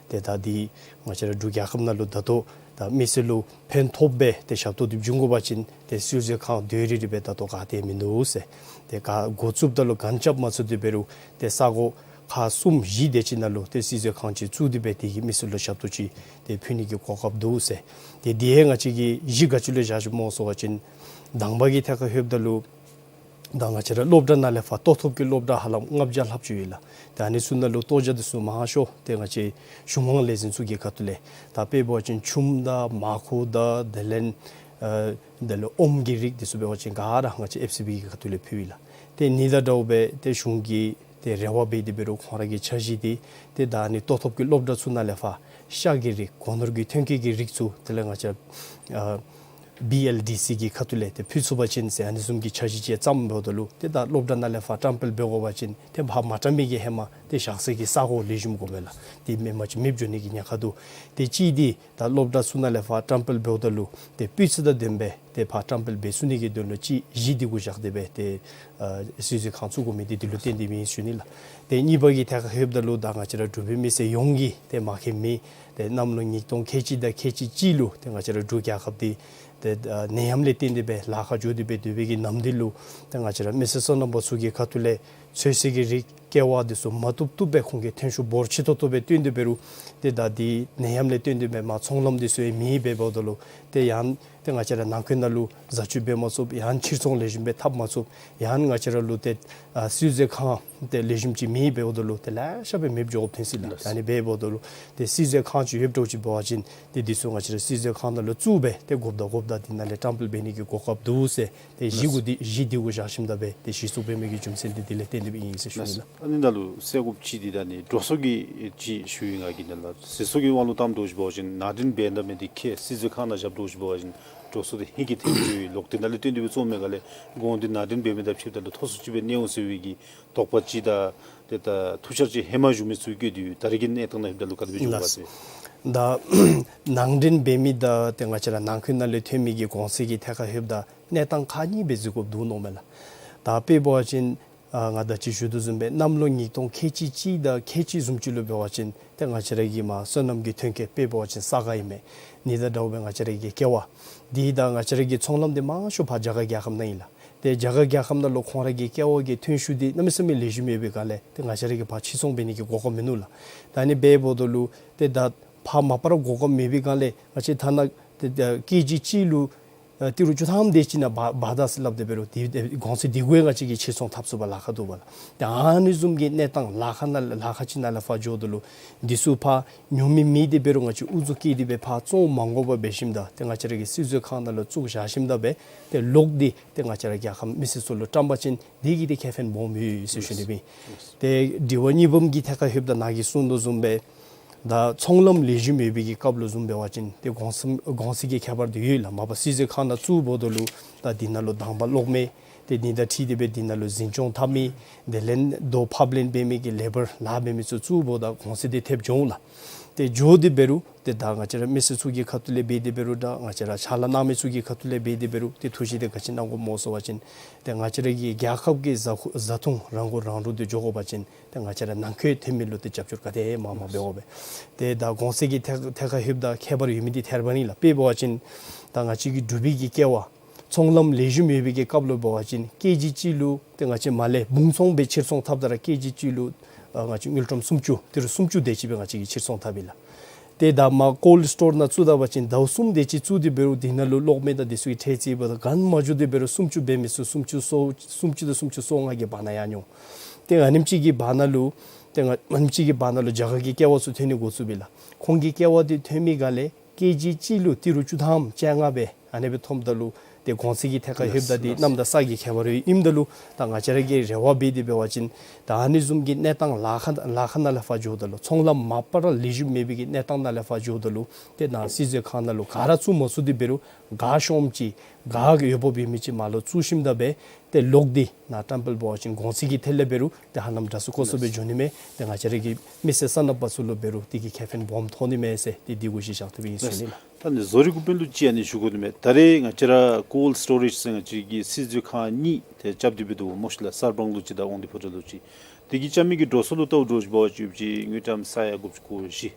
ཏེ་ད་འདི་ང་བཅས་ར་འབྲུག་རྒྱལ་ཁབ་ནང་ལུ་ད་ལྟོ་ད་མི་སེར་ལུ་ཕན་ཐོགསཔ་སྦེ་ཏེ་ཞབས་ཏོག་འདི་བྱིན་དགོ་པ་ཅིན་ཏེ་སྲིད་འཛིན་ཁང་སྡོད་རི་རི་སྦེ་ད་ལྟོ་ག་ཏེ་མིན་འདུག་ཟེར། ཏེ་ག་འགོ་བཙུགསཔ་ད་ལུ་གན་རྐྱབ་མ་ཚུགས་ཏེ་འབད་རུང་ཏེ་ས་གོ་ཁག་གསུམ་བཞི་དེ་ཅིག་ནང་ལུ་ཏེ་སྲིད་འཛིན་ཁང་ཅིག་བཙུགས་ཏེ་སྦེ་དེ་གིས་མི་སེར་ལུ་ཞབས་ཏོག་ཅིག་ཏེ་ཕུལ་ནི་གི་གོ་སྐབས་འདུག་ཟེར། ཏེ་དེ་ཡང་ང་བཅས་ཀྱིས་གཞི་ག་ཅི་ལུ་བཞག་ཅི་སྨོ་ཟེར་བ་ཅིན་དང་པ་གི་ཐད་ཁར་ལྷོདཔ་ད་ལུ་ད་ང་བཅས་ར་སློབ་གྲྭ་ནང་ལས་ཕར་ལྟོ་ཐོབ་ཀྱི་སློབ་གྲྭ་ཧ་ལམ་ལྔ་བརྒྱ་ལྷགཔ་ཅིག་ཡོད་ལགས། ཏེ་ཨ་ནི་ཚུ་ནང་ལུ་ལྟོ་བརྒྱ་འདི་ཚུ་མང་ཤོས་ཏེ་ང་བཅས་གཞུང་དབང་ལས་འཛིན་ཚུ་གི་ཁ་ཐུག་ལས་ད་དཔེ་འབད་བ་ཅིན་ཆུམ་དང་མར་ཁུ་དང་དེ་ལས་ཨ་དེ་ལས་ཨོམ་གྱི་རིགས་འདི་ཚུ་འབད་བ་ཅིན་ག་ར་ང་བཅས་ཨེཕ་སི་བི་གི་ཁ་ཐུག་ལས་ཕུལ་ཡི་ལགས། ཏེ་ཨ་ནི་དང་འདྲཝ་སྦེ་ཏེ་གཞུང་གིས་ཏེ་རེ་བ་འབད་དེ་འབད་རུང་ཁོང་ར་གི་འཆར་གཞི་འདི་ཏེ་ད་ཨ་ནི་ལྟོ་ཐོབ་ཀྱི་སློབ་གྲྭ་ཚུ་ནང་ལས་ཕར་ཤ་གི་རིགས་སྒོ་ནོར་གྱི་ཐོན་སྐྱེད་ཀྱི་རིགས་ཚུ་དེ་ལས་ང་བཅས་ཨ་བི་ཨེལ་ཌི་སི་གི་ཁ་ཐུག་ལས་ཏེ་ཕུལ་ཚུགས་པ་ཅིན་ཟེར་ཨ་ནི་བཟུམ་གྱི་འཆར་གཞི་ཅིག་བརྩམས་འབདཝ་ད་ལུ་ཏེ་ད་སློབ་གྲྭ་ནང་ལས་ཕར་བཀྲམ་སྤེལ་འབད་དགོ་པ་ཅིན་ཏེ་ཕར་མ་བཀྲམ་མི་གི་ཧེ་མ་ཏེ་བཞག་ས་གི་ས་གོ་ལེགས་ཤོམ་དགོ་པས་ལགས། ཏེ་མེན་པ་ཅིན་མེདཔ་འགྱོ་ནི་གི་ཉེན་ཁ་འདུག། ཏེ་གཅིག་འདི་ད་སློབ་གྲྭ་ཚུ་ནང་ལས་ཕར་བཀྲམ་སྤེལ་འབདཝ་ད་ལུ་ཏེ་སྤུས་ཚད་དང་ལྡནམ་སྦེ་ཏེ་ཕར་བཀྲམ་སྤེལ་འབད་ཚུགས་ནི་གི་དོན་ལུ་གཅིག་གཞི་འདི་གུ་བཞག་སྟེ་སྦེ་ཏེ་ཨ་སྲིད་འཛིན་ཁང་བཙུགས་དགོ་མི་འདི་འདི་ལུ་བརྟེན་ཏེ་ཨིན་ཟེར་ཞུ་ནི་ལགས། ཏེ་གཉིས་པ་གི་ཐད་ཁར་ལྷོདཔ་ད་ལུ་ད་ང་བཅས་ར་འབྲུག་པའི་མི་སེར་ཡོངས་ཀྱིས་ཏེ་མ་མཁྱེན་མི་ཏེ་གནམ་ལོ་ཉིས་སྟོང་ཁལ་གཅིག་དང་ཁལ་གཅིག་གཅིག་ལུ་ཏེ་ང་བཅས་ར་འབྲུག་རྒྱལ་ཁབ་འདི་ཏེ་ཨ་ནད་ཡམས་ལས་བརྟེན་ཏེ་སྦེ་ལཱ་ཁག་འགྱོ་སྟེ་སྦེ་སྡོད་པའི་གི་ནམ་དུས་ལུ་ཏེ་ང་བཅས་ར་མི་སེར་སོ་ནམ་པ་ཚུ་གི་ཁ་ཐུག་ལས་ཚོད་བསྲེ་གི་རིགས་ཀེ་བ་འདི་ཚུ་མ་བཏུབ་བཏུབ་སྦེ་ཁོང་གིས་ཐོན་ཤུགས་འབོར་ཆེ་ཏོག་ཏོ་སྦེ་བཏོན་ཏེ་འབད་རུང་ཏེ་ད་འདི་ནད་ཡམས་ལས་བརྟེན་ཏེ་སྦེ་མར་ཚོང་ལམ་འདི་ཚུ་ཡང་མེདཔ་སྦེ་འབདཝ་ད་ལུ་ཏེ་ཡང་ཏེ་ང་བཅས་ར་ནང་འཁོད་ནང་ལུ་བཟའ་སྤྱོད་འབད་མ་ཚུགསཔ་ཡང་ཕྱིར་ཚོང་ལེགས་ཤོམ་སྦེ་འཐབ་མ་ཚུགསཔ་ཡང་ང་བཅས་ར་ལུ་ཏེ་ཨ་སྲིད་འཛིན་ཁང་ཏེ་ལེགས་ཤོམ་ཅིག་མེདཔ་སྦེ་འབདཝ་ད་ལུ་ཏེ་ལེ་ཤ་སྦེ་མེདཔ་འགྱོ་དགོཔ་ཐོན་སྲིད་ལགས། ལགས། ད་ཨ་ནི་སྦེ་འབདཝ་ད་ལུ་ཏེ་སྲིད་འཛིན་ཁང་ཅིག་ཡོདཔ་འདྲཝ་ཅིག་འབད་བ་ཅིན་ཏེ་འདི་ཚུ་ང་བཅས་ར་སྲིད་འཛིན་ཁང་ནང་ལུ་བཙུགས་སྦེ་ཏེ་དགོཔ་དང་དགོཔ་དང་འདི་ནང་ལས་བཀྲམ་སྤེལ་འབད་ནི་གི་གོ་སྐབས་འདུག་ཟེར། ཏེ་གཞི་གུ་འདི་གཞི་འདི་གུ་བཞག་ཞིནམ་ད་སྦེ་ཏེ་གཞི་བཙུགས་འབད་མི་གི་རྒྱུ་མཚན་འདི་འདི་ལས་བརྟེན་ཏེ་སྦེ་ཨིན་ཟེར་ཞུ་ནི་ལགས། ཨ་ནི་ནང་ལུ་གསལ་དགོཔ་ཅིག་འདི་ད་ནི་འགྲོ་སོང་གི་ཅིག་ཞུ་ཡི། ང་གིས་ནཱ་ལུ་ཟད་འགྲོ་གི་དབང་ལུ་བཏངམ་འདྲཝ་ཅིག་འབད་བ་ཅིན་ནང་འདྲེན་འབད་ད་མེད་དེ་ཁེ། སྲིད་འཛིན་ཁང་ནང་བཞགཔ་འདྲཝ་ཅིག་འབད་བ་ཅིན་ འགྲོ་སོང་འདི་ཧིང་གིས་ཐོན་ཚུལ་ལོག་སྟེ་ནཱ་ལས་བཏོན་ཏེ་སྦེ་བཙོང་མི་ག་ལས་གོང་འདི་ནང་འདྲེན་འབད་མི་དང་ཕྱདཔ་ད་ལུ་མཐོ་སུ་ཅིག་སྦེ་གནས་འོང་ཟེར་བའི་གི་དོགས་པ་ཅིག་དང་ཏེ་ད་ཐུགས་འཆར་ཅིག་ཧེ་མ་བཞུགས་མི་ཚུ་བཀོད་དེ་ད་རེས་ཀྱི་གནས་སྟངས་ནང་ལྷོདཔ་ད་ལུ་ག་དེ་སྦེ་བཞུགས་ག་ཟེར། ད་ནང་འདྲེན་འབད་མི་དང་ཏེ་ང་བཅས་ར་ནང་འཁོད་ནང་ལས་ཐོན་མི་གི་གོང་ཚད་ཀྱི་ཐད་ཁར་ལྷོདཔ་ད་གནས་སྟངས་ཁག་གཉིས་སྦེ་གཟིགས་དགོཔ་འདུག་མནོཝ་མས་ལགས། ད་དཔེ་འབད་བ་ཅིན་ཨ་ང་ད་ཅི་ཞུ་དོ་བཟུམ་སྦེ་གནམ་ལོ་ཉིས་སྟོང་ཁལ་གཅིག་གཅིག་དང་ཁལ་གཅིག་བཟུམ་ཅིག་ལུ་འབད་བ་ཅིན་ཏེ་ང་བཅས་ར་གི་མར་སོ་ནམ་གྱི་ཐོན་སྐྱེད་དཔེ་འབད་བ་ཅིན་ས་ག་ཨིན་མས། ཨ་ནི་དང་འདྲཝ་སྦེ་ང་བཅས་ར་གི་ཀེ་བ་འདི་དང་ང་བཅས་ར་གི་ཚོང་ལམ་འདི་མང་ཤོས་ཕར་རྒྱ་གར་རྒྱལ་ཁབ་ནང་ཨིན་ལགས། ཏེ་རྒྱ་གར་རྒྱལ་ཁབ་ནང་ལུ་ཁོང་ར་གི་ཀེ་བ་གི་ཐོན་ཤུགས་འདི་གནམ་མེད་ས་མེད་ལེགས་ཤོམ་ཡོད་པའི་སྒང་ལས་ཏེ་ང་བཅས་ར་གིས་ཕར་ཕྱིར་ཚོང་འབད་ནི་གི་གོ་སྐབས་མིན་ནུག་ལགས། ད་ཨ་ནི་འབདཝ་ད་ལུ་ཏེ་ད་ཕར་མ་པ་ར་གོ་སྐབས་མེད་པའི་སྒང་ལས་ང་བཅས་ཐ་ན་ཏེ་ད་ཀེ་ཇི་གཅིག་ལུ་ཨ་ཏི་རུ་བཅུ་ཐམ་དེ་ཅིག་ནང་འབག་འབག་ད་ཟེར་སླབ་སྟེ་འབད་རུང་དེ་དེ་གོང་ཚད་དེ་གུ་ང་བཅས་ཀྱིས་ཕྱིར་ཚོང་འཐབ་ཚུགས་པར་ལཱ་ཁག་འདུག་པ་ལགས། ཏེ་ཨ་ནི་བཟུམ་གྱི་གནས་སྟངས་ལཱ་ཁག་ནང་ལཱ་ཁག་ཅིག་ནང་ལས་ཕར་འགྱོཝ་ད་ལུ་འདི་ཚུ་ཕར་ཉོ་མི་མེད་དེ་འབད་རུང་ང་བཅས་ཨུ་ཚུགས་བསྐྱེད་དེ་སྦེ་ཕར་བཙོང་མ་དགོ་པར་འབད་ཞིནམ་ད་ཏེ་ང་བཅས་ར་གི་སྲིད་ཚོགས་ཁང་ནང་ལུ་བཙུགས་བཞག་ཞིནམ་ད་སྦེ་ཏེ་ལོག་སྟེ་ཏེ་ང་བཅས་ར་རྒྱལ་ཁབ་མི་སེར་ཚུ་ལུ་བཀྲམ་པ་ཅིན་དེ་གིས་ཏེ་ཁེ་ཕན་སྦོམ་ཡོད་ཟེར་ཞུ་ནི་ཨིན། ཏེ་དྲི་བ་གཉིས་པམ་གྱི་ཐད་ཁར་ལྷོདཔ་ད་ནཱ་གིས་གསུངས་དོ་བཟུམ་སྦེ་ད་ཚོང་ལམ་ལེགས་ཤོམ་ཡོད་པའི་གི་སྐབས་ལུ་བཟུམ་འབད་བ་ཅིན་ཏེ་གོང་ཚད་གོང་ཚད་ཀྱི་ཁྱད་པར་འདི་ཡོད་ལགས། མ་པ་སྲིད་ཚོགས་ཁང་ནང་བཙུགསཔ་ད་ལུ་ད་འདི་ནང་ལུ་དང་པ་གློག་མེ་ཏེ་འདི་དང་འཁྲིལ་ཏེ་སྦེ་འདི་ནང་ལུ་འཛིན་སྐྱོང་འཐབ་མི་དེ་ལས་རྡོ་ཕབ་ལེན་འབད་མི་གི་ལེ་བར་ལཱ་འབད་མི་ཚུ་བཙུགསཔ་ད་གོང་ཚད་འདི་ཐེབས་འགྱོ་འོང་ལགས། ཏེ་འགྱོ་སྟེ་འབད་རུང་ཏེ་ད་ང་བཅས་ར་མི་སེར་ཚུ་གི་ཁ་ཐུག་ལས་འབད་དེ་འབད་རུང་ད་ང་བཅས་ར་ཕྱག་ལཱ་གནང་མི་ཚུ་གི་ཁ་ཐུག་ལས་འབད་དེ་འབད་རུང་ཏེ་ཐུགས་བཞེད་འདི་ག་ཅི་གནང་དགོཔ་སྨོ་ཟེར་བ་ཅིན་ཏེ་ང་བཅས་ར་གི་རྒྱལ་ཁབ་ཀྱི་བཟའ་ཁུ་བཟའ་འཐུང་རང་མགོ་རང་འདྲོངས་ཏེ་འགྱོ་དགོ་པ་ཅིན་ཏེ་ང་བཅས་ར་ནང་འཁོད་ཐོན་མི་ལུ་ཏེ་རྒྱབ་སྐྱོར་ག་དེ་མང་མང་འབད་དགོ་པས། ཏེ་ད་གོང་ཚད་ཀྱི་ཐད་ཐད་ཁར་ལྷོདཔ་ད་ཁྱད་པར་ཡོད་མི་འདི་ཐེར་པ་ཨིན་ལགས། དཔེ་འབད་བ་ཅིན་ད་ང་བཅས་ཀྱི་འབྲུག་པའི་གི་ཀེ་བ་ཚོང་ལམ་ལེགས་ཤོམ་ཡོད་པའི་གི་སྐབས་ལུ་འབད་བ་ཅིན་ཀེ་ཇི་གཅིག་ལུ་ཏེ་ང་བཅས་མར་ལས་སྦུང་ཚོང་སྦེ་ཕྱིར་ཚོང་འཐབ་ད་ར་ཀེ་ཇི་གཅིག་ལུ་ཨ་ང་བཅས་དངུལ་ཀྲམ་སུམ་ཅུ་ཏི་རུ་སུམ་ཅུ་དེ་ཅིག་སྦེ་ང་བཅས་ཀྱིས་ཕྱིར་ཚོང་འཐབ་ཨིན་ལགས། ཏེ་ད་མར་ཀོལཌ་སི་ཊོར་ནང་བཙུགས་ད་པ་ཅིན་ཟླཝ་གསུམ་དེ་ཅིག་བཙུགས་ཏེ་འབད་རུང་དེ་ནང་ལུ་གློག་མེ་དང་དེ་ཚུ་གི་ཁྲལ་རྩིས་འབདཝ་ད་གང་མ་འགྱོ་སྟེ་འབད་རུང་སུམ་ཅུ་འབད་མི་ཚུ་སུམ་ཅུ་སོ་སུམ་ཅུ་དང་སུམ་ཅུ་སོ་ལྔ་གི་བར་ན་ཡར་འགྱོ་འོང་། ཏེ་ཨ་ནེམ་ཅིག་གི་བར་ན་ལུ་ཏེ་ཨ་ནེམ་ཅིག་གི་བར་ན་ལུ་རྒྱ་གར་གྱི་ཀེ་བ་ཚུ་ཐོན་ནི་འགོ་བཙུགས་པས་ལགས། ཁོང་གི་ཀེ་བ་འདི་ཐོན་མི་ག་ལས་ཀེ་ཇི་གཅིག་ལུ་ཏི་རུ་བཅུ་ཐམ་བཅོ་ལྔ་སྦེ་ཨ་ནེ་སྦེ་ཐོནམ་ད་ལུ་ཏེ་གོང་ཚད་ཀྱི་ཐད་ཁར་ལྷོདཔ་ད་འདི་གནམ་དང་ས་གི་ཁྱད་པར་ཨིནམ་ད་ལུ་ད་ང་བཅས་ར་གིས་རེ་བ་འབད་དེ་འབད་བ་ཅིན་ད་ཨ་ནི་བཟུམ་གྱི་གནས་སྟངས་ལཱ་ཁག་ལཱ་ཁག་ནང་ལས་ཕར་འགྱོཝ་ད་ལུ་ཚོང་ལམ་མ་པ་ར་ལེགས་ཤོམ་མེད་པའི་གི་གནས་སྟངས་ནང་ལས་ཕར་འགྱོཝ་ད་ལུ་ཏེ་ནཱ་སྲིད་ཚོགས་ཁང་ནང་ལུ་ག་ར་བཙུགས་མ་ཚུགས་ཏེ་འབད་རུང་ག་ཤོངམ་ཅིག་ག་གི་འོས་འབབ་ཡོད་མི་ཅིག་མར་ལུ་བཙུགས་ཞིནམ་ད་སྦེ་ཏེ་ལོག་སྟེ་ནཱ་བཀྲམ་སྤེལ་འབད་བ་ཅིན་གོང་ཚད་ཀྱི་ཐད་ལས་འབད་རུང་ཏེ་ཧ་ལམ་འདྲ་སུ་ཀོ་སུ་སྦེ་འགྱོ་ནི་མས། ཏེ་ང་བཅས་ར་གི་མི་སེར་སོ་ནམ་པ་ཚུ་ལུ་འབད་རུང་དེ་གིས་ཁེ་ཕན་སྦོམ་ཐོགས་ནི་མས་ཟེར་ཏེ་འདི་གུ་གཞི་བཞག་སྟེ་སྦེ་ཨིན་ཟེར་ཞུ་ནི་ལགས། ད་ནི་བཟོ་རིག་འགོ་དཔོན་ལུ་ཅིག་ཨ་ནི་ཞུ་དགོ་ནི་མས། ད་རེས་ང་བཅས་ར་ཀོལཌ་སི་ཊོ་རེཇ་ཟེར་ང་བཅས་ཀྱི་སྲིད་ཚོགས་ཁང་གཉིས་ཏེ་རྐྱབ་སྟེ་འབད་དོ་སྨོ་ཤིག་ལགས། གསར་སྤང་ལུ་ཅིག་དང་དབང་འདུས་ཕོ་བྲང་ལུ་ཅིག། དེ་གིས་རྐྱབ་མི་གི་འགྲོ་སོང་ལུ་བལྟཝ་འདྲཝ་ཅིག་འབད་བ་ཅིན་ཅིག་དངུལ་ཀྲམ་ས་ཡ་དགུ་བཅུ་གོ་བཞི་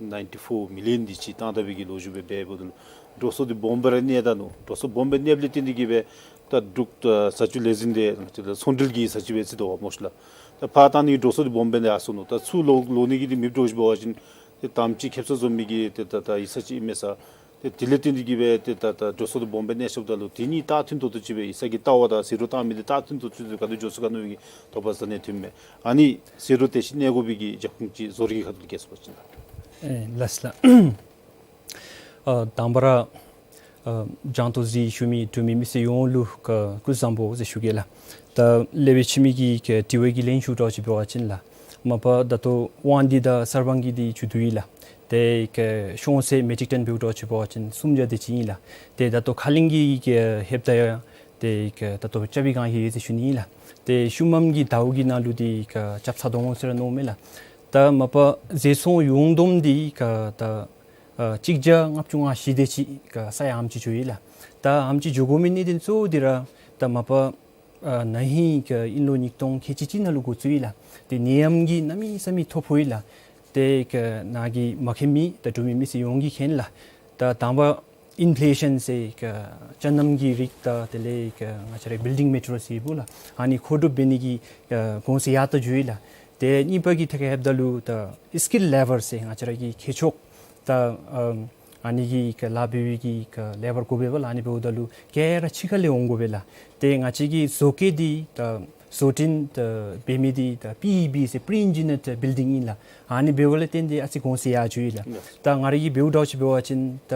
ནའིན་ཊི་ཕོར་མི་ལི་ཡཱན་དེ་ཅིག་བཏང་ད་པའི་གི་ལོ་རྒྱུས་སྦེ་འབདཝ་ད་ལུ་འགྲོ་སོང་འདི་སྦོམ་སྦེ་ར་གནས་ད་ནུག། འགྲོ་སོང་སྦོམ་སྦེ་གནསཔ་ལས་བརྟེན་ཏེ་གིས་སྦེ་ད་འབྲུག་ད་བཟའ་བཅུག་ལས་འཛིན་འདི་ཚོང་འབྲེལ་གྱི་བཟའ་བཅུག་སྦེ་བརྩི་དོ་བ་སྨོ་ཤིག་ལགས། ད་ཕར་བཏང་ནི་གི་འགྲོ་སོང་འདི་སྦོམ་སྦེ་ནི་ཨ་སོང་ནུག། ད་ཚུར་ལོག་ལོག་ནི་གི་འདི་མེདཔ་འདྲཝ་ཅིག་འབད་བ་ཅིན་ཏེ་དམ་ཅིག་ཁེབ་ས་བཟོ་མི་གི་ཏེ་ད་ད་ཡིག་ཚང་ཅིག་ཨིན་མས་ས། ཏེ་དེ་ལས་བརྟེན་ཏེ་གིས་སྦེ་ཏེ་ད་ད་འགྲོ་སོང་འདི་སྦོམ་སྦེ་གནས་སོངམ་ད་ལུ་དེ་ནི་ད་མཐུན་ཏོག་ཏོ་ཅིག་སྦེ་ཡིག་ཚང་གི་ལྟ་བ་དང་ཟད་འགྲོ་བཏང་མི་འདི་ད་མཐུན་ཏོག་ཏོ་ཅིག་སྦེ་ག་དེ་འགྱོ་ཚུགས་ག་མནོ་བའི་གི་དོགས་པ་ཟ་ནི་ཐོནམ་མས། ཨ་ནི་ཟད་འགྲོ་དེ་ཅིག་གནས་དགོ་པའི་གི་རྒྱབ་ཁུངས་ཅིག་བཟོ་རིག་གི་ཁ་ཐུག་ལས་བཀོད་ཚུགས་པ་ཅིན་ལགས། ཨེ་ལགས་སོ་ལགས། ཨ་དང་པ་ར་ཨ་སྦྱང་ཏོ་གཟིགས་ཞུ་མི་འབྲུག་མི་མི་སེར་ཡོངས་ལུ་ཀ་སྐུ་གཟུགས་བཟང་པོ་ཟེར་ཞུ་གེ་ལགས། ད་ལེགས་པའི་ཕྱི་མི་གི་ཀ་དྲི་བའི་གི་ལན་ཞུ་འདྲཝ་ཅིག་འབད་བ་ཅིན་ལགས། མ་པ་ད་ལྟོ་དབང་འདུས་དང་གསར་སྤང་གི་འདི་མཇུག་བསྡུ་ཡི་ལགས། ཏེ་ཀ་ཤོང་ཚད་མེ་ཊིག་ཊོན་འབདཝ་འདྲཝ་ཅིག་འབད་བ་ཅིན་སུམ་བརྒྱ་དེ་ཅིག་ཨིན་ལགས། ཏེ་ད་ལྟོ་ཁ་གླིང་གི་ཀ་ལྷོདཔ་ད་ཡང་ཏེ་ཀ་ད་ལྟོ་རྐྱབ་པའི་སྒང་ཡོད་ཟེར་ཞུ་ནི་ཨིན་ལགས། ཏེ་ཤུལ་མམ་གི་ཟླཝ་གི་ནང་ལུ་འདི་ཀ་རྐྱབ་ཚར་དོ་འོང་ཟེར་མནོཝ་མས་ལགས། ད་མ་པ་ཟད་འགྲོ་ཡོངས་བསྡོམས་འདི་ཀ་ད་ཨ་གཅིག་བརྒྱ་ལྔ་བཅུ་ང་བཞི་དེ་ཅིག་ཀ་ས་ཡ་ཨ་ནེམ་ཅིག་འགྱོ་ཡི་ལགས། ད་ཨ་ནེམ་ཅིག་འགྱོ་དགོ་མི་ནི་འདི་གཙོ་བོ་འདི་ར་ད་མ་པ་ཨ་ན་ཧིང་ཀ་དབྱིན་ལོ་ཉིས་སྟོང་ཁལ་གཅིག་གཅིག་ནང་ལུ་འགོ་བཙུགས་ཡི་ལགས། ཏེ་ནད་ཡམས་ཀྱིས་གནམ་མེད་ས་མེད་ཐོ་ཕོག་ཡི་ལགས། ཏེ་ཀ་ནཱ་གིས་མ་མཁྱེན་མི་ད་འབྲུག་མི་མི་སེར་ཡོངས་ཀྱིས་མཁྱེན་ལགས། ད་དང་པ་ཨིན་ཕི་ལེ་ཤཱན་ཟེར་ཀ་ཅ་རྣམ་གྱི་རིགས་དང་དེ་ལས་ཀ་ང་བཅས་རའི་བིལ་ཌིང་མེ་ཊི་རི་ཡཱལ་ཟེར་བ་ལགས། ཨ་ནི་མཁོ་སྒྲུབ་འབད་ནི་གི་ཀ་གོང་ཚད་ཡར་ད་འགྱོ་ཡི་ལགས། ཏེ་གཉིས་པ་གི་ཐད་ཁར་ལྷོདཔ་ད་ལུ་ད་སི་ཀིལ་ལེ་བར་ཟེར་ང་བཅས་ར་གི་མཁས་མཆོག་ད་ཨ་ཨ་ནི་གི་ཀ་ལཱ་འབད་བའི་གི་ཀ་ལེ་བར་དགོ་པས་ལགས། ཨ་ནི་འབདཝ་ད་ལུ་ག་ར་ཕྱི་ཁ་ལས་འོང་དགོ་པས་ལགས། ཏེ་ང་བཅས་ཀྱི་བཟོ་བཀོད་འདི་ད་བཟོ་སྐྲུན་ད་འབད་མི་འདི་ད་པི་ཨི་བི་ཟེར་པི་རི་ཨིན་ཇི་ནིརཌ་བིལ་ཌིང་ཨིན་ལགས། ཨ་ནི་འབདཝ་ལས་བརྟེན་ཏེ་ཨ་ཙི་གོང་ཚད་ཡར་འགྱོ་ཡི་ལགས། ད་ང་ར་གིས་འབདཝ་འདྲཝ་ཅིག་འབད་བ་ཅིན་ད་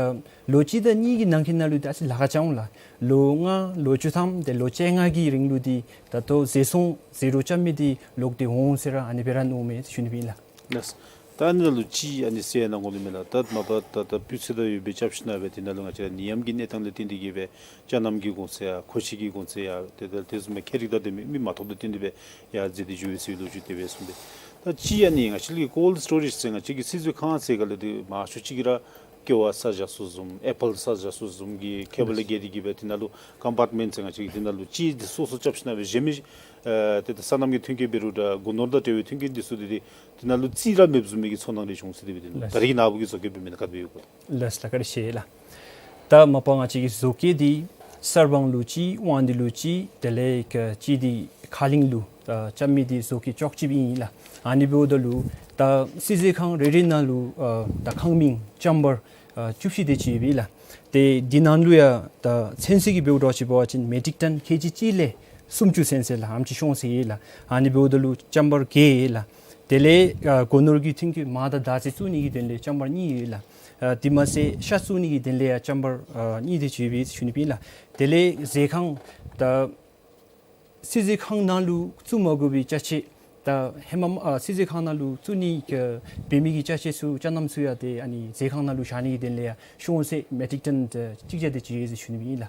ལོ་གཅིག་དང་གཉིས་ཀྱི་ནང་འཁོད་ནང་ལུ་ཏེ་ཨ་ཙི་ལཱ་ཁག་རྐྱབ་འོང་ལགས། ལོ་ལྔ་ལོ་བཅུ་ཐམ་ཏེ་ལོ་བཅོ་ལྔ་གི་རིང་ལུ་འདི་ད་ལྟོ་ཟད་འགྲོ་ཟད་འགྲོ་རྐྱབ་མི་འདི་ལོག་སྟེ་འོང་ཟེར་ར་ཨ་ནི་སྦེ་ར་མནོཝ་མས་ཟེར་ཞུ་ནི་ཨིན་ལགས། ལགས། ད་ཨ་ནི་ལུ་ཅིག་ཨ་ནི་ཟེར་ནང་གོ་ནི་མེད་ལགས། ད་མ་པ་ད་ད་སྤུས་ཚད་ད་ཡོད་པའི་རྐྱབ་ཞིན་ན་སྦེ་དེ་ནང་ལུ་ང་བཅས་ར་ནད་ཡམས་ཀྱི་གནས་སྟངས་ལས་བརྟེན་ཏེ་གིས་སྦེ་ཅ་རྣམ་གྱི་གོང་ཚད་ཡང་མཁོ་ཆས་ཀྱི་གོང་ཚད་ཡང་དེ་ད་དེ་བཟུམ་མའི་ཁྱད་རིག་དང་ལྡན་མི་མི་མ་ཐོབ་དང་བསྟུན་ཏེ་སྦེ་ཡར་འཛེགས་ཏེ་འགྱོ་བའི་ཟེར་བའི་ལོ་རྒྱུས་དེ་སྦེ་གསུངས་པས། ད་ཅིག་ཨ་ནི་ང་བཅས་ཀྱི་ཀོལ་ཌི་སི་ཊོ་རེཇ་ཟེར་ང་བཅས་ཀྱི་སིལ་ཚོད་ཁང་ཟེར་ག་ལས་དེ་མང་ཤོས་ཅིག་གིས་ར་ཀེ་བ་བསགས་བཞག་ས་བཟུམ་ཨེ་པཱལ་བསགས་བཞག་ས་བཟུམ་གྱི་ཁེ་པ་ལས་བརྒལ་ཏེ་གིས་སྦེ་དེ་ནང་ལུ་ཀམ་པཱརཊ་མེནཊ་ཟེར་ང་བཅས་ཀྱི་དེ་ནང་ལུ་ཅིག་དེ་སོ་སོ་རྐྱབ་ཞིན་ན་སྦེ་གཞན་མི་ཨེ་དེ་ད་སོ་ནམ་གྱི་མཐུན་རྐྱེན་འབད་རུང་འདྲ་སྒོ་ནོར་དང་འབྲེལ་བའི་མཐུན་རྐྱེན་འདི་ཚུ་དེ་དེ་དེ་ནང་ལུ་རྩིས་ར་མེདཔ་བཟུམ་མའི་གི་ཚོར་སྣང་རེ་བྱུང་ཟེར་དེ་སྦེ་དེ་ནང་ལགས། ད་རེས་ཀྱི་ནཱ་བུ་གིས་བཟོ་བཀོད་འབད་མི་ནང་ག་དེ་སྦེ་ཡོད་གོ། ལགས་ལགས། བཀའ་དྲིན་ཆེ་ལགས། ད་མ་པ་ང་བཅས་ཀྱི་བཟོ་བཀོད་འདི་གསར་སྤང་ལུ་གཅིག་དབང་འདུས་ལུ་གཅིག་དེ་ལས་ཀ་གཅིག་འདི་ཁ་གླིང་ལུ་ཨ་རྐྱབ་མི་འདི་བཟོ་བཀོད་བཅུ་གཅིག་ཨིན་ལགས། ཨ་ནི་འབདཝ་ད་ལུ་ད་སིལ་ཚོད་ཁང་རེ་རེ་ནང་ལུ་ཨ་ད་ཁང་མིང་ཅམ་བར་ཨ་བཅུ་བཞི་དེ་ཅིག་ཡོད་པས་ལགས། ཏེ་འདི་ནང་ལུ་ཡང་ད་ཚོན་ཚད་ཀྱི་འབདཝ་ད་ཅིག་འབད་བ་ཅིན་མེ་ཊིག་ཊཱན་ཁེ་ཇི་གཅིག་ལས་སུམ་ཅུ་ཚོན་ཚད་ལགས་ཨེམ་ཅིག་ཤོང་ཟེར་ཡི་ལགས། ཨ་ནི་འབདཝ་ད་ལུ་ཅམ་བར་བརྒྱད་ལགས། དེ་ལས་ཨ་སྒོ་ནོར་གྱི་མཐུན་རྐྱེན་མར་དང་དར་ཚད་བཙུགས་ནི་གི་དོན་ལས་ཅམ་བར་གཉིས་ཡོད་ལགས། ཨ་དེ་མ་ཚད་ཤ་བཙུགས་ནི་གི་དོན་ལས་ཡང་ཅམ་བར་ཨ་གཉིས་དེ་ཅིག་ཡོད་པས་ཟེར་ཞུ་ནི་ཨིན་ལགས། དེ་ལས་ཟས་ཁང་ད་སིལ་ཚོད་ཁང་ནང་ལུ་བཙུགས་མ་དགོ་པའི་ཅ་ཆས་ད་ཧེ་མ་ཨ་སིལ་ཚོད་ཁང་ནང་ལུ་བཙུགས་ནི་གི་འབད་མི་གི་ཅ་ཆས་ཚུ་ཅ་རྣམ་ཚུ་ཡང་ཏེ་ཨ་ནི་ཟས་ཁང་ནང་ལུ་བཞག་ནི་གི་དོན་ལས་ཡང་ཤོང་ཚད་མེ་ཊིག་ཊཱན་ད་གཅིག་བརྒྱ་དེ་ཅིག་ཡོད་ཟེར་ཞུ་ནི་ཨིན་ལགས།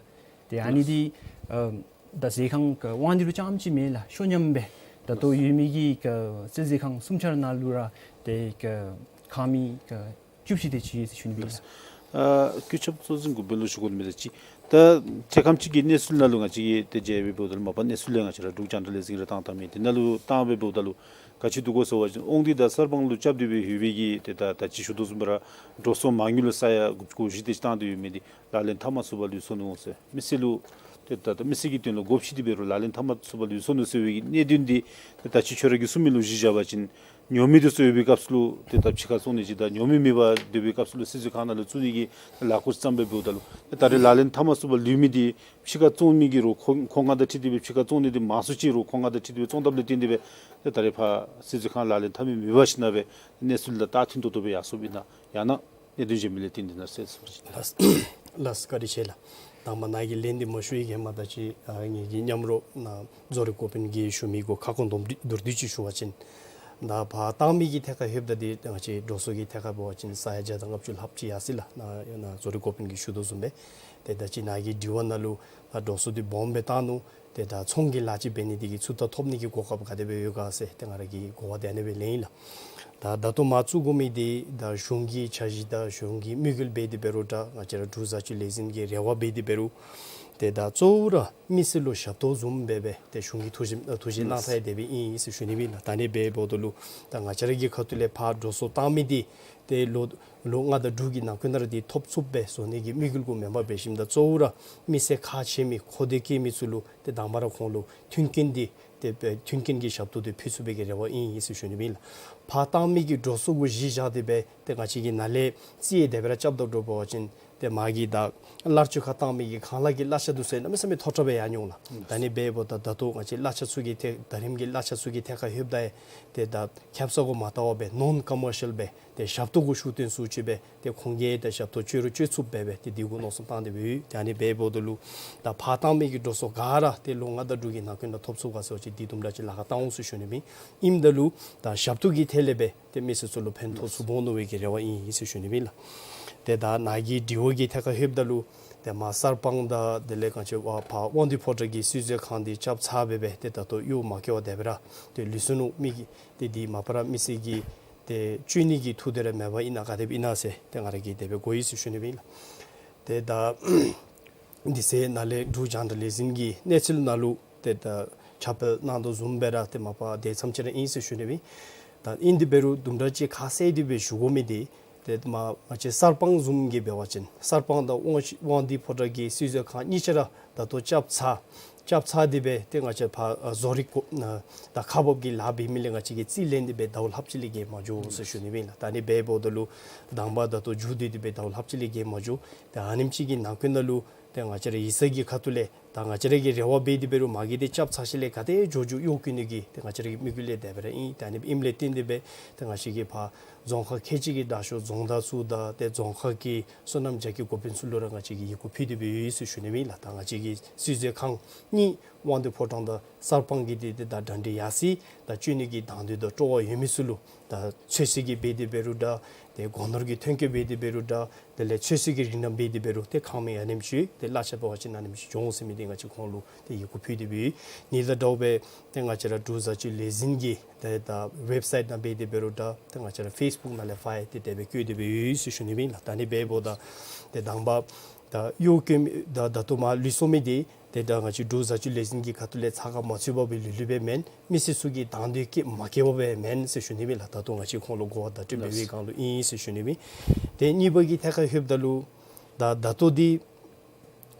ཏེ་ཨ་ནི་འདི་ཨ་ད་ཟས་ཁང་གི་དབང་འདུས་ལུ་རྐྱངམ་ཅིག་མེན་ལགས། ཤོ་མཉམ་སྦེ་ད་ལྟོ་ཡོད་མི་གི་ག་སིལ་ཚོད་ཁང་སུམ་ཆ་ར་ནང་ལུ་ར་ཏེ་ག་ཁང་མིང་ག་བཅུ་བཞི་དེ་ཅིག་ཡོད་ཟེར་ཞུ་ནི་ཨིན་ལགས། ཨ་སྐུ་ཚབ་གཙོ་འཛིན་གུ་དཔེ་ལུ་ཞུ་དགོ་མི་དེ་ཅིག་ད་ཐེངས་ཁམས་ཅིག་གི་གནས་ཚུལ་ནང་ལུ་ང་བཅས་ཀྱིས་ཏེ་མཇལ་བའི་འབདཝ་ད་ལུ་མ་པ་གནས་ཚུལ་ལས་ང་བཅས་ར་འབྲུག་རྒྱང་བསྒྲགས་ལས་འཛིན་གྱིས་ར་བཏང་བཏངམ་ཨིན། དེ་ནང་ལུ་བཏང་བའི་འབདཝ་ད་ལུ་ག་ཅི་འདུག་གོ་ཟེར་བ་ཅིན་དབང་འདུས་དང་གསར་སྤང་ལུ་རྐྱབ་སྟེ་སྦེ་ཡོད་པའི་གི་ཏེ་ད་ད་ཅི་ཞུ་དོ་བཟུམ་སྦེ་ར་འགྲོ་སོང་མ་དངུལ་ལུ་ས་ཡ་དགུ་བཞི་དེ་ཅིག་བཏང་སྟེ་ཡོད་མི་འདི་ལག་ལེན་འཐབ་མ་ཚུགས་པར་ལུས་སོ་ནུག་ཟེར། མི་སེར་ལུ་ཏེ་ད་ད་མི་སེར་གྱི་དོན་ལུ་དགོཔ་ཅིག་དེ་འབད་རུང་ལག་ལེན་འཐབ་མ་ཚུགས་པར་ལུས་སོ་ནུག་ཟེར་བའི་གི་གནད་དོན་འདི་ཏེ་ད་ཅི་ཁྱོད་ར་གིས་གསུངས་མི་ལུ་གཞི་བཞག་པ་ཅིན་ཉོ་མི་འདི་ཚུ་ཡོད་པའི་སྐབས་སུ་ལུ་ཏེ་ད་ཕྱི་ཁར་བཙོང་ནི་ཅིག་དང་ཉོ་མི་མེད་པར་སྡོད་པའི་སྐབས་སུ་ལུ་སིལ་ཚོད་ཁང་ནང་ལུ་བཙུགས་ནི་གི་ལག་ཁོ་བརྩམས་སྦེ་འབདཝ་ད་ལུ་ཏེ་ད་རེས་ལག་ལེན་འཐབ་མ་ཚུགས་པར་ལུས་མི་འདི་ཕྱི་ཁར་བཙོང་མི་གི་རོགས་མཁོ་མཁོ་མངགས་དང་འཁྲིལ་ཏེ་སྦེ་ཕྱི་ཁར་བཙོང་ནི་འདི་མང་སུ་ཅིག་རོགས་མཁོ་མངགས་དང་འཁྲིལ་ཏེ་སྦེ་བཙོང་དཔ་ལས་བརྟེན་ཏེ་སྦེ་ཏེ་ད་རེས་ཕར་སིལ་ཚོད་ཁང་ལག་ལེན་འཐབ་མི་མེད་པ་ཞིན་ན་སྦེ་གནས་ཚུལ་དང་ད་མཐུན་ཏོག་ཏོ་སྦེ་ཡར་སོངམ་ཨིན་ན་ཡང་ན་གནད་དོན་གཞན་མི་ལས་བརྟེན་ཏེ་ཨིན་ན་ཟེར་ཞུ་བ་ཅིན། ལགས་ལགས། བཀའ་དྲིན་ཆེ་ལགས། དང་པ་ནཱ་གི་ལན་འདི་མ་ཞུ་བའི་གི་ཧེ་མ་ད་ཅི་ཨ་ངེ་གི་མཉམ་རོགས་ནཱ་རྫོང་རིག་འགོ་དཔོན་གྱིས་ཞུ་མི་གུ་ཁ་སྐོང་མདོར་བསྡུས་ཅིག་ཞུ་བ་ཅིན་ད་ཕར་བཏང་མི་གི་ཐད་ཁར་ལྷོདཔ་ད་འདི་ང་བཅས་འགྲོ་སོང་གི་ཐད་ཁར་འབད་བ་ཅིན་ས་ཡ་བརྒྱ་དང་ལྔ་བཅུ་ལྷགཔ་ཅིག་ཡར་སོ་ཡི་ལགས། ནཱ་ནཱ་རྫོང་རིག་འགོ་དཔོན་གྱིས་ཞུ་དོ་བཟུམ་སྦེ་ཏེ་ད་ཅི་ནཱ་གི་དྲི་བ་ནང་ལུ་ད་འགྲོ་སོང་འདི་སྦོམ་སྦེ་བཏང་ནུག། ཏེ་ད་ཚོང་གི་ལཱ་ཅིག་འབད་ནི་འདི་གིས་ཚུར་ད་ཐོབ་ནི་གི་གོ་སྐབས་ག་དེ་སྦེ་ཡོད་ག་ཟེར་ཏེ་ང་ར་གིས་གོ་བ་དེ་ཨ་ནེ་སྦེ་ལེན་ཡི་ལགས། ད་ད་ལྟོ་མར་བཙུགས་དགོ་མི་འདི་ད་གཞུང་གི་འཆར་གཞི་དང་གཞུང་གི་དམིགས་ཡུལ་འབད་དེ་འབད་རུང་འདྲ་ང་བཅས་ར་འབྲུག་བཟའ་སྤྱོད་ལས་འཛིན་གྱི་རེ་བ་འབད་དེ་འབད་རུང་ཏེ་ད་གཙོ་བོ་ར་མི་སེར་ལུ་ཞབས་ཏོག་བཟུམ་སྦེ་སྦེ་ཏེ་གཞུང་གིས་ཐུགས་བཞེད་ཐུགས་བཞེད་གནང་ཚར་ཡི་དེ་སྦེ་ཨིན་ཟེར་ཞུ་ནི་ཨིན་ལགས། ད་ཨ་ནེ་སྦེ་འབདཝ་ད་ལུ་ད་ང་བཅས་ར་གི་ཁ་ཐུག་ལས་ཕར་འགྲོ་སོང་བཏང་མི་འདི་ཏེ་ལོ་ལོ་ལྔ་དང་དྲུག་གི་ནང་འཁོད་ནང་ར་འདི་ཐོབ་ཚུགསཔ་སྦེ་བཟོ་ནི་གི་དམིགས་ཡུལ་གུ་མེན་པར་འབད་ཞིནམ་ད་གཙོ་བོ་ར་མི་སེར་ཁག་ཆེ་མི་མཁོ་འདོད་བསྐྱེད་མི་ཚུ་ལུ་ཏེ་དང་པ་ར་ཁོང་ལུ་མཐུན་རྐྱེན་འདི་ཏེ་མཐུན་རྐྱེན་གྱི་ཞབས་ཏོག་འདི་ཕུལ་ཚུགས་པའི་གི་རེ་བ་ཨིན་ཟེར་ཞུ་ནི་ཨིན་ལགས། ཕར་བཏང་མི་གི་འགྲོ་སོང་གུ་གཞི་བཞག་སྟེ་སྦེ་ཏེ་ང་བཅས་ཀྱིས་ནཱ་ལས་རྩིས་ཡང་དེ་སྦེ་ར་རྐྱབ་ད་འགྱོ་བ་ཅིན་ཏེ་མ་གི་ད་གླར་སྤྱོད་ཁར་བཏང་མི་གི་ཁང་གླ་གི་གླ་ཆ་འདི་ཚུ་ཡང་གནམ་མེད་ས་མེད་མཐོ་དྲགས་སྦེ་ཡར་འགྱོ་འོང་ལགས། ད་ཨ་ནི་སྦེ་འབདཝ་ད་ད་ལྟོ་ང་བཅས་གླ་ཆ་ཚུ་གི་ཐད་ད་རིས་ཀྱི་གླ་ཆ་ཚུ་གི་ཐད་ཁར་ལྷོདཔ་ད་ཡང་ཏེ་ད་ཁེབ་ས་གུ་མ་བལྟ་བར་སྦེ་ནོན་ཀོ་མར་ཤལ་སྦེ་ཏེ་ཞབས་ཏོག་གུ་ཤུགས་བཏོན་སུ་ཅིག་སྦེ་ཏེ་ཁོང་གིས་ཏེ་ཞབས་ཏོག་སྤྱོད་རུང་སྤྱོད་ཚུགསཔ་སྦེ་སྦེ་ཏེ་འདི་གུ་མནོ་བསམ་བཏང་སྟེ་སྦེ་ཡོད། ཏེ་ཨ་ནི་སྦེ་འབདཝ་ད་ལུ་ད་ཕར་བཏང་མི་གི་འགྲོ་སོང་ག་ར་ཏེ་ལོ་ལྔ་དང་དྲུག་གི་ནང་འཁོད་ནང་ཐོབ་ཚུགས་ག་ཟེར་བ་ཅིན་འདི་དུམ་གྲ་ཅིག་ལཱ་ཁག་བཏང་འོང་ཟེར་ཞུ་ནི་ཨིན། ཨིནམ་ད་ལུ་ད་ཞབས་ཏོག་གི་ཐད་ལས་སྦེ་ཏེ་མི་སེར་ཚུ་ལུ་ཕན་ཐོགས་ཚུགས་འོང་མནོ་བའི་གི་རེ་བ་ཨིན་ཟེར་ཞུ་ནི་ཨིན་ལགས། ཏེ་ད་ནཱ་གི་དྲི་བ་གི་ཐད་ཁར་ལྷོདཔ་ད་ལུ་ཏེ་མར་གསར་སྤང་དང་དེ་ལས་ག་ཅི་ཕར་དབང་འདུས་ཕོ་བྲང་གི་སིལ་ཚོད་ཁང་འདི་རྐྱབ་ཚར་སྦེ་སྦེ་ཏེ་ད་ལྟོ་གཡོག་མ་བཀལ་བར་དེ་སྦེ་ར་ཏེ་ལུས་སོ་ནུག། མི་གི་ཏེ་འདི་མ་པ་ར་མི་སེར་གྱི་ཏེ་བཅོས་ནི་གི་ཐུགས་འདོད་ར་མེད་པར་ཨིན་ན་ག་དེ་སྦེ་ཨིན་ན་ཟེར་ཏེ་ང་ར་གིས་དེ་སྦེ་གོ་ཡི་ཟེར་ཞུ་ནི་ཨིན་ལགས། ཏེ་ད་འདི་ཚེ་ནཱ་ལས་འབྲུག་རྒྱང་བསྒྲགས་ལས་འཛིན་གྱི་གནས་ཚུལ་ནང་ལུ་ཏེ་ད་ཁྱབ་སྤེལ་གནང་དོ་བཟུམ་སྦེ་ར་ཏེ་མ་པ་དེ་ཙམ་ཅིག་ར་ཨིན་ཟེར་ཞུ་ནི་ཨིན། ད་ཨིན་དེ་འབད་རུང་དུམ་གྲ་ཅིག་ཁ་གསལ་ཏེ་སྦེ་ཞུ་དགོ་མི་འདི་ཏེ་མ་ང་བཅས་གསར་སྤང་བཟུམ་གྱི་འབད་བ་ཅིན་གསར་སྤང་དང་དབང་དབང་འདུས་ཕོ་བྲང་གི་སིལ་ཚོད་ཁང་གཉིས་ཆ་ར་ད་ལྟོ་རྐྱབ་ཚར་རྐྱབ་ཚར་ཏེ་སྦེ་ཏེ་ང་བཅས་ཕར་ཨ་བཟོ་རིག་གོ་ཨ་ད་ཁག་འབག་གི་ལཱ་འབད་མི་ལས་ང་བཅས་ཀྱིས་རྩིས་ལེན་ཏེ་སྦེ་ཟླཝ་ལྷགཔ་ཅིག་ལས་བརྒལ་མ་འགྱོ་ཟེར་ཞུ་ནི་ཨིན་ལགས། ད་ཨ་ནི་སྦེ་འབདཝ་ད་ལུ་དང་པ་ད་ལྟོ་མཇུག་བསྡུ་སྟེ་སྦེ་ཟླཝ་ལྷགཔ་ཅིག་ལས་བརྒལ་མ་འགྱོ། ཏེ་ཨ་ནེམ་ཅིག་གི་ནང་འཁོད་ནང་ལུ་ཏེ་ང་བཅས་ར་ཡིག་ཚང་གི་ཁ་ཐུག་ལས་ད་ ང་བཅས་ར་གིས་རེ་བ་འབད་དེ་འབད་རུང་མ་གི་འདི་རྐྱབ་ཚར་ཞིནམ་ལས་ག་དེ་མགྱོགས་མགྱོགས་གཡོག་བཀོལ་ནི་གི་ཏེ་ང་བཅས་ར་གི་དམིགས་ཡུལ་ལས་དེ་སྦེ་ར་ཨིན། ཏེ་ཨ་ནི་ཨིནམ་ལས་བརྟེན་ཏེ་སྦེ་ཏེ་ང་བཅས་ཀྱིས་ཕར་རྫོང་ཁག་ཁལ་གཅིག་གི་དྲག་ཤོས་རྫོང་བདག་ཚུ་དང་ཏེ་རྫོང་ཁག་གི་སོ་ནམ་རྒྱ་སྐྱེད་འགོ་དཔོན་ཚུ་ལུ་ར་ང་བཅས་ཀྱིས་ཡི་གུ་ཕུལ་ཏེ་སྦེ་ཡོད་ཟེར་ཞུ་ནི་ཨིན་ལགས། ད་ང་བཅས་ཀྱི་སྲིད་བཟོ་ཁང་གཉིས་དབང་འདུས་ཕོ་བྲང་དང་གསར་སྤང་གི་འདི་ཏེ་ད་གྲ་སྒྲིག་ཡར་སོ་ཡི། ད་བཅོ་ནི་གི་དང་འདོད་དང་སྤྲོ་བ་ཡོད་མི་ཚུ་ལུ་ད་ཚོད་བསྲེ་གི་འབད་དེ་འབད་རུང་འདྲ། ཏེ་སྒོ་ནོར་གྱི་ཐོན་སྐྱེད་འབད་དེ་འབད་རུང་འདྲ། དེ་ལས་ཚོད་བསྲེ་གི་རིགས་རྣམས་འབད་དེ་འབད་རུང་ཏེ་ཁང་མིག་ཨ་ནེམ་ཅིག་ཏེ་གླ་ཆ་འབད་བ་ཅིན་ཨ་ནེམ་ཅིག་འབྱུང་ཟེར་མི་འདི་ང་བཅས་ཁོང་ལུ་ཏེ་ཡི་གུ་ཕུལ་ཏེ་སྦེ་ཡོད། ཨ་ནི་དང་འདྲཝ་སྦེ་ཏེ་ང་བཅས་ར་འབྲུག་བཟའ་སྤྱོད་ལས་འཛིན་གྱི་ཏེ་ད་ཝེབ་སའིཊ་ནང་འབད་དེ་འབད་རུང་འདྲ། ཏེ་ང་བཅས་ར་ཕེསི་བུཀ་ནང་ལས་ཕར་ཡང་ཏེ་དེ་སྦེ་བཀོད་དེ་སྦེ་ཡོད་ཟེར་ཞུ་ནི་ཨིན་ལགས། ད་ཨ་ནི་འབདཝ་ད་ཏེ་དང་པ་ད་གཡོག་བཀོལ་མི་ད་ད་ལྟོ་མར་ལུས་སོང་མི་འདི་ཏེ་ད་ང་བཅས་འབྲུག་བཟའ་སྤྱོད་ལས་འཛིན་གྱི་ཁ་ཐུག་ལས་ཚ་ཁ་མ་ཚུད་པར་སྦེ་ལུས་ལུས་སྦེ་མེན། མི་སེར་ཚུ་གིས་དང་འདོད་བསྐྱེད་མ་བསྐྱེད་པར་སྦེ་མེན་ཟེར་ཞུ་ནི་ཨིན་ལགས། ད་ལྟོ་ང་བཅས་ཁོང་ལུ་གོ་བརྡ་སྤྲོད་འབད་བའི་སྒང་ལུ་ཨིན་ཟེར་ཞུ་ནི་ཨིན། ཏེ་གཉིས་པ་གི་ཐད་ཁར་ལྷོདཔ་ད་ལུ་ད་ད་ལྟོ་འདི་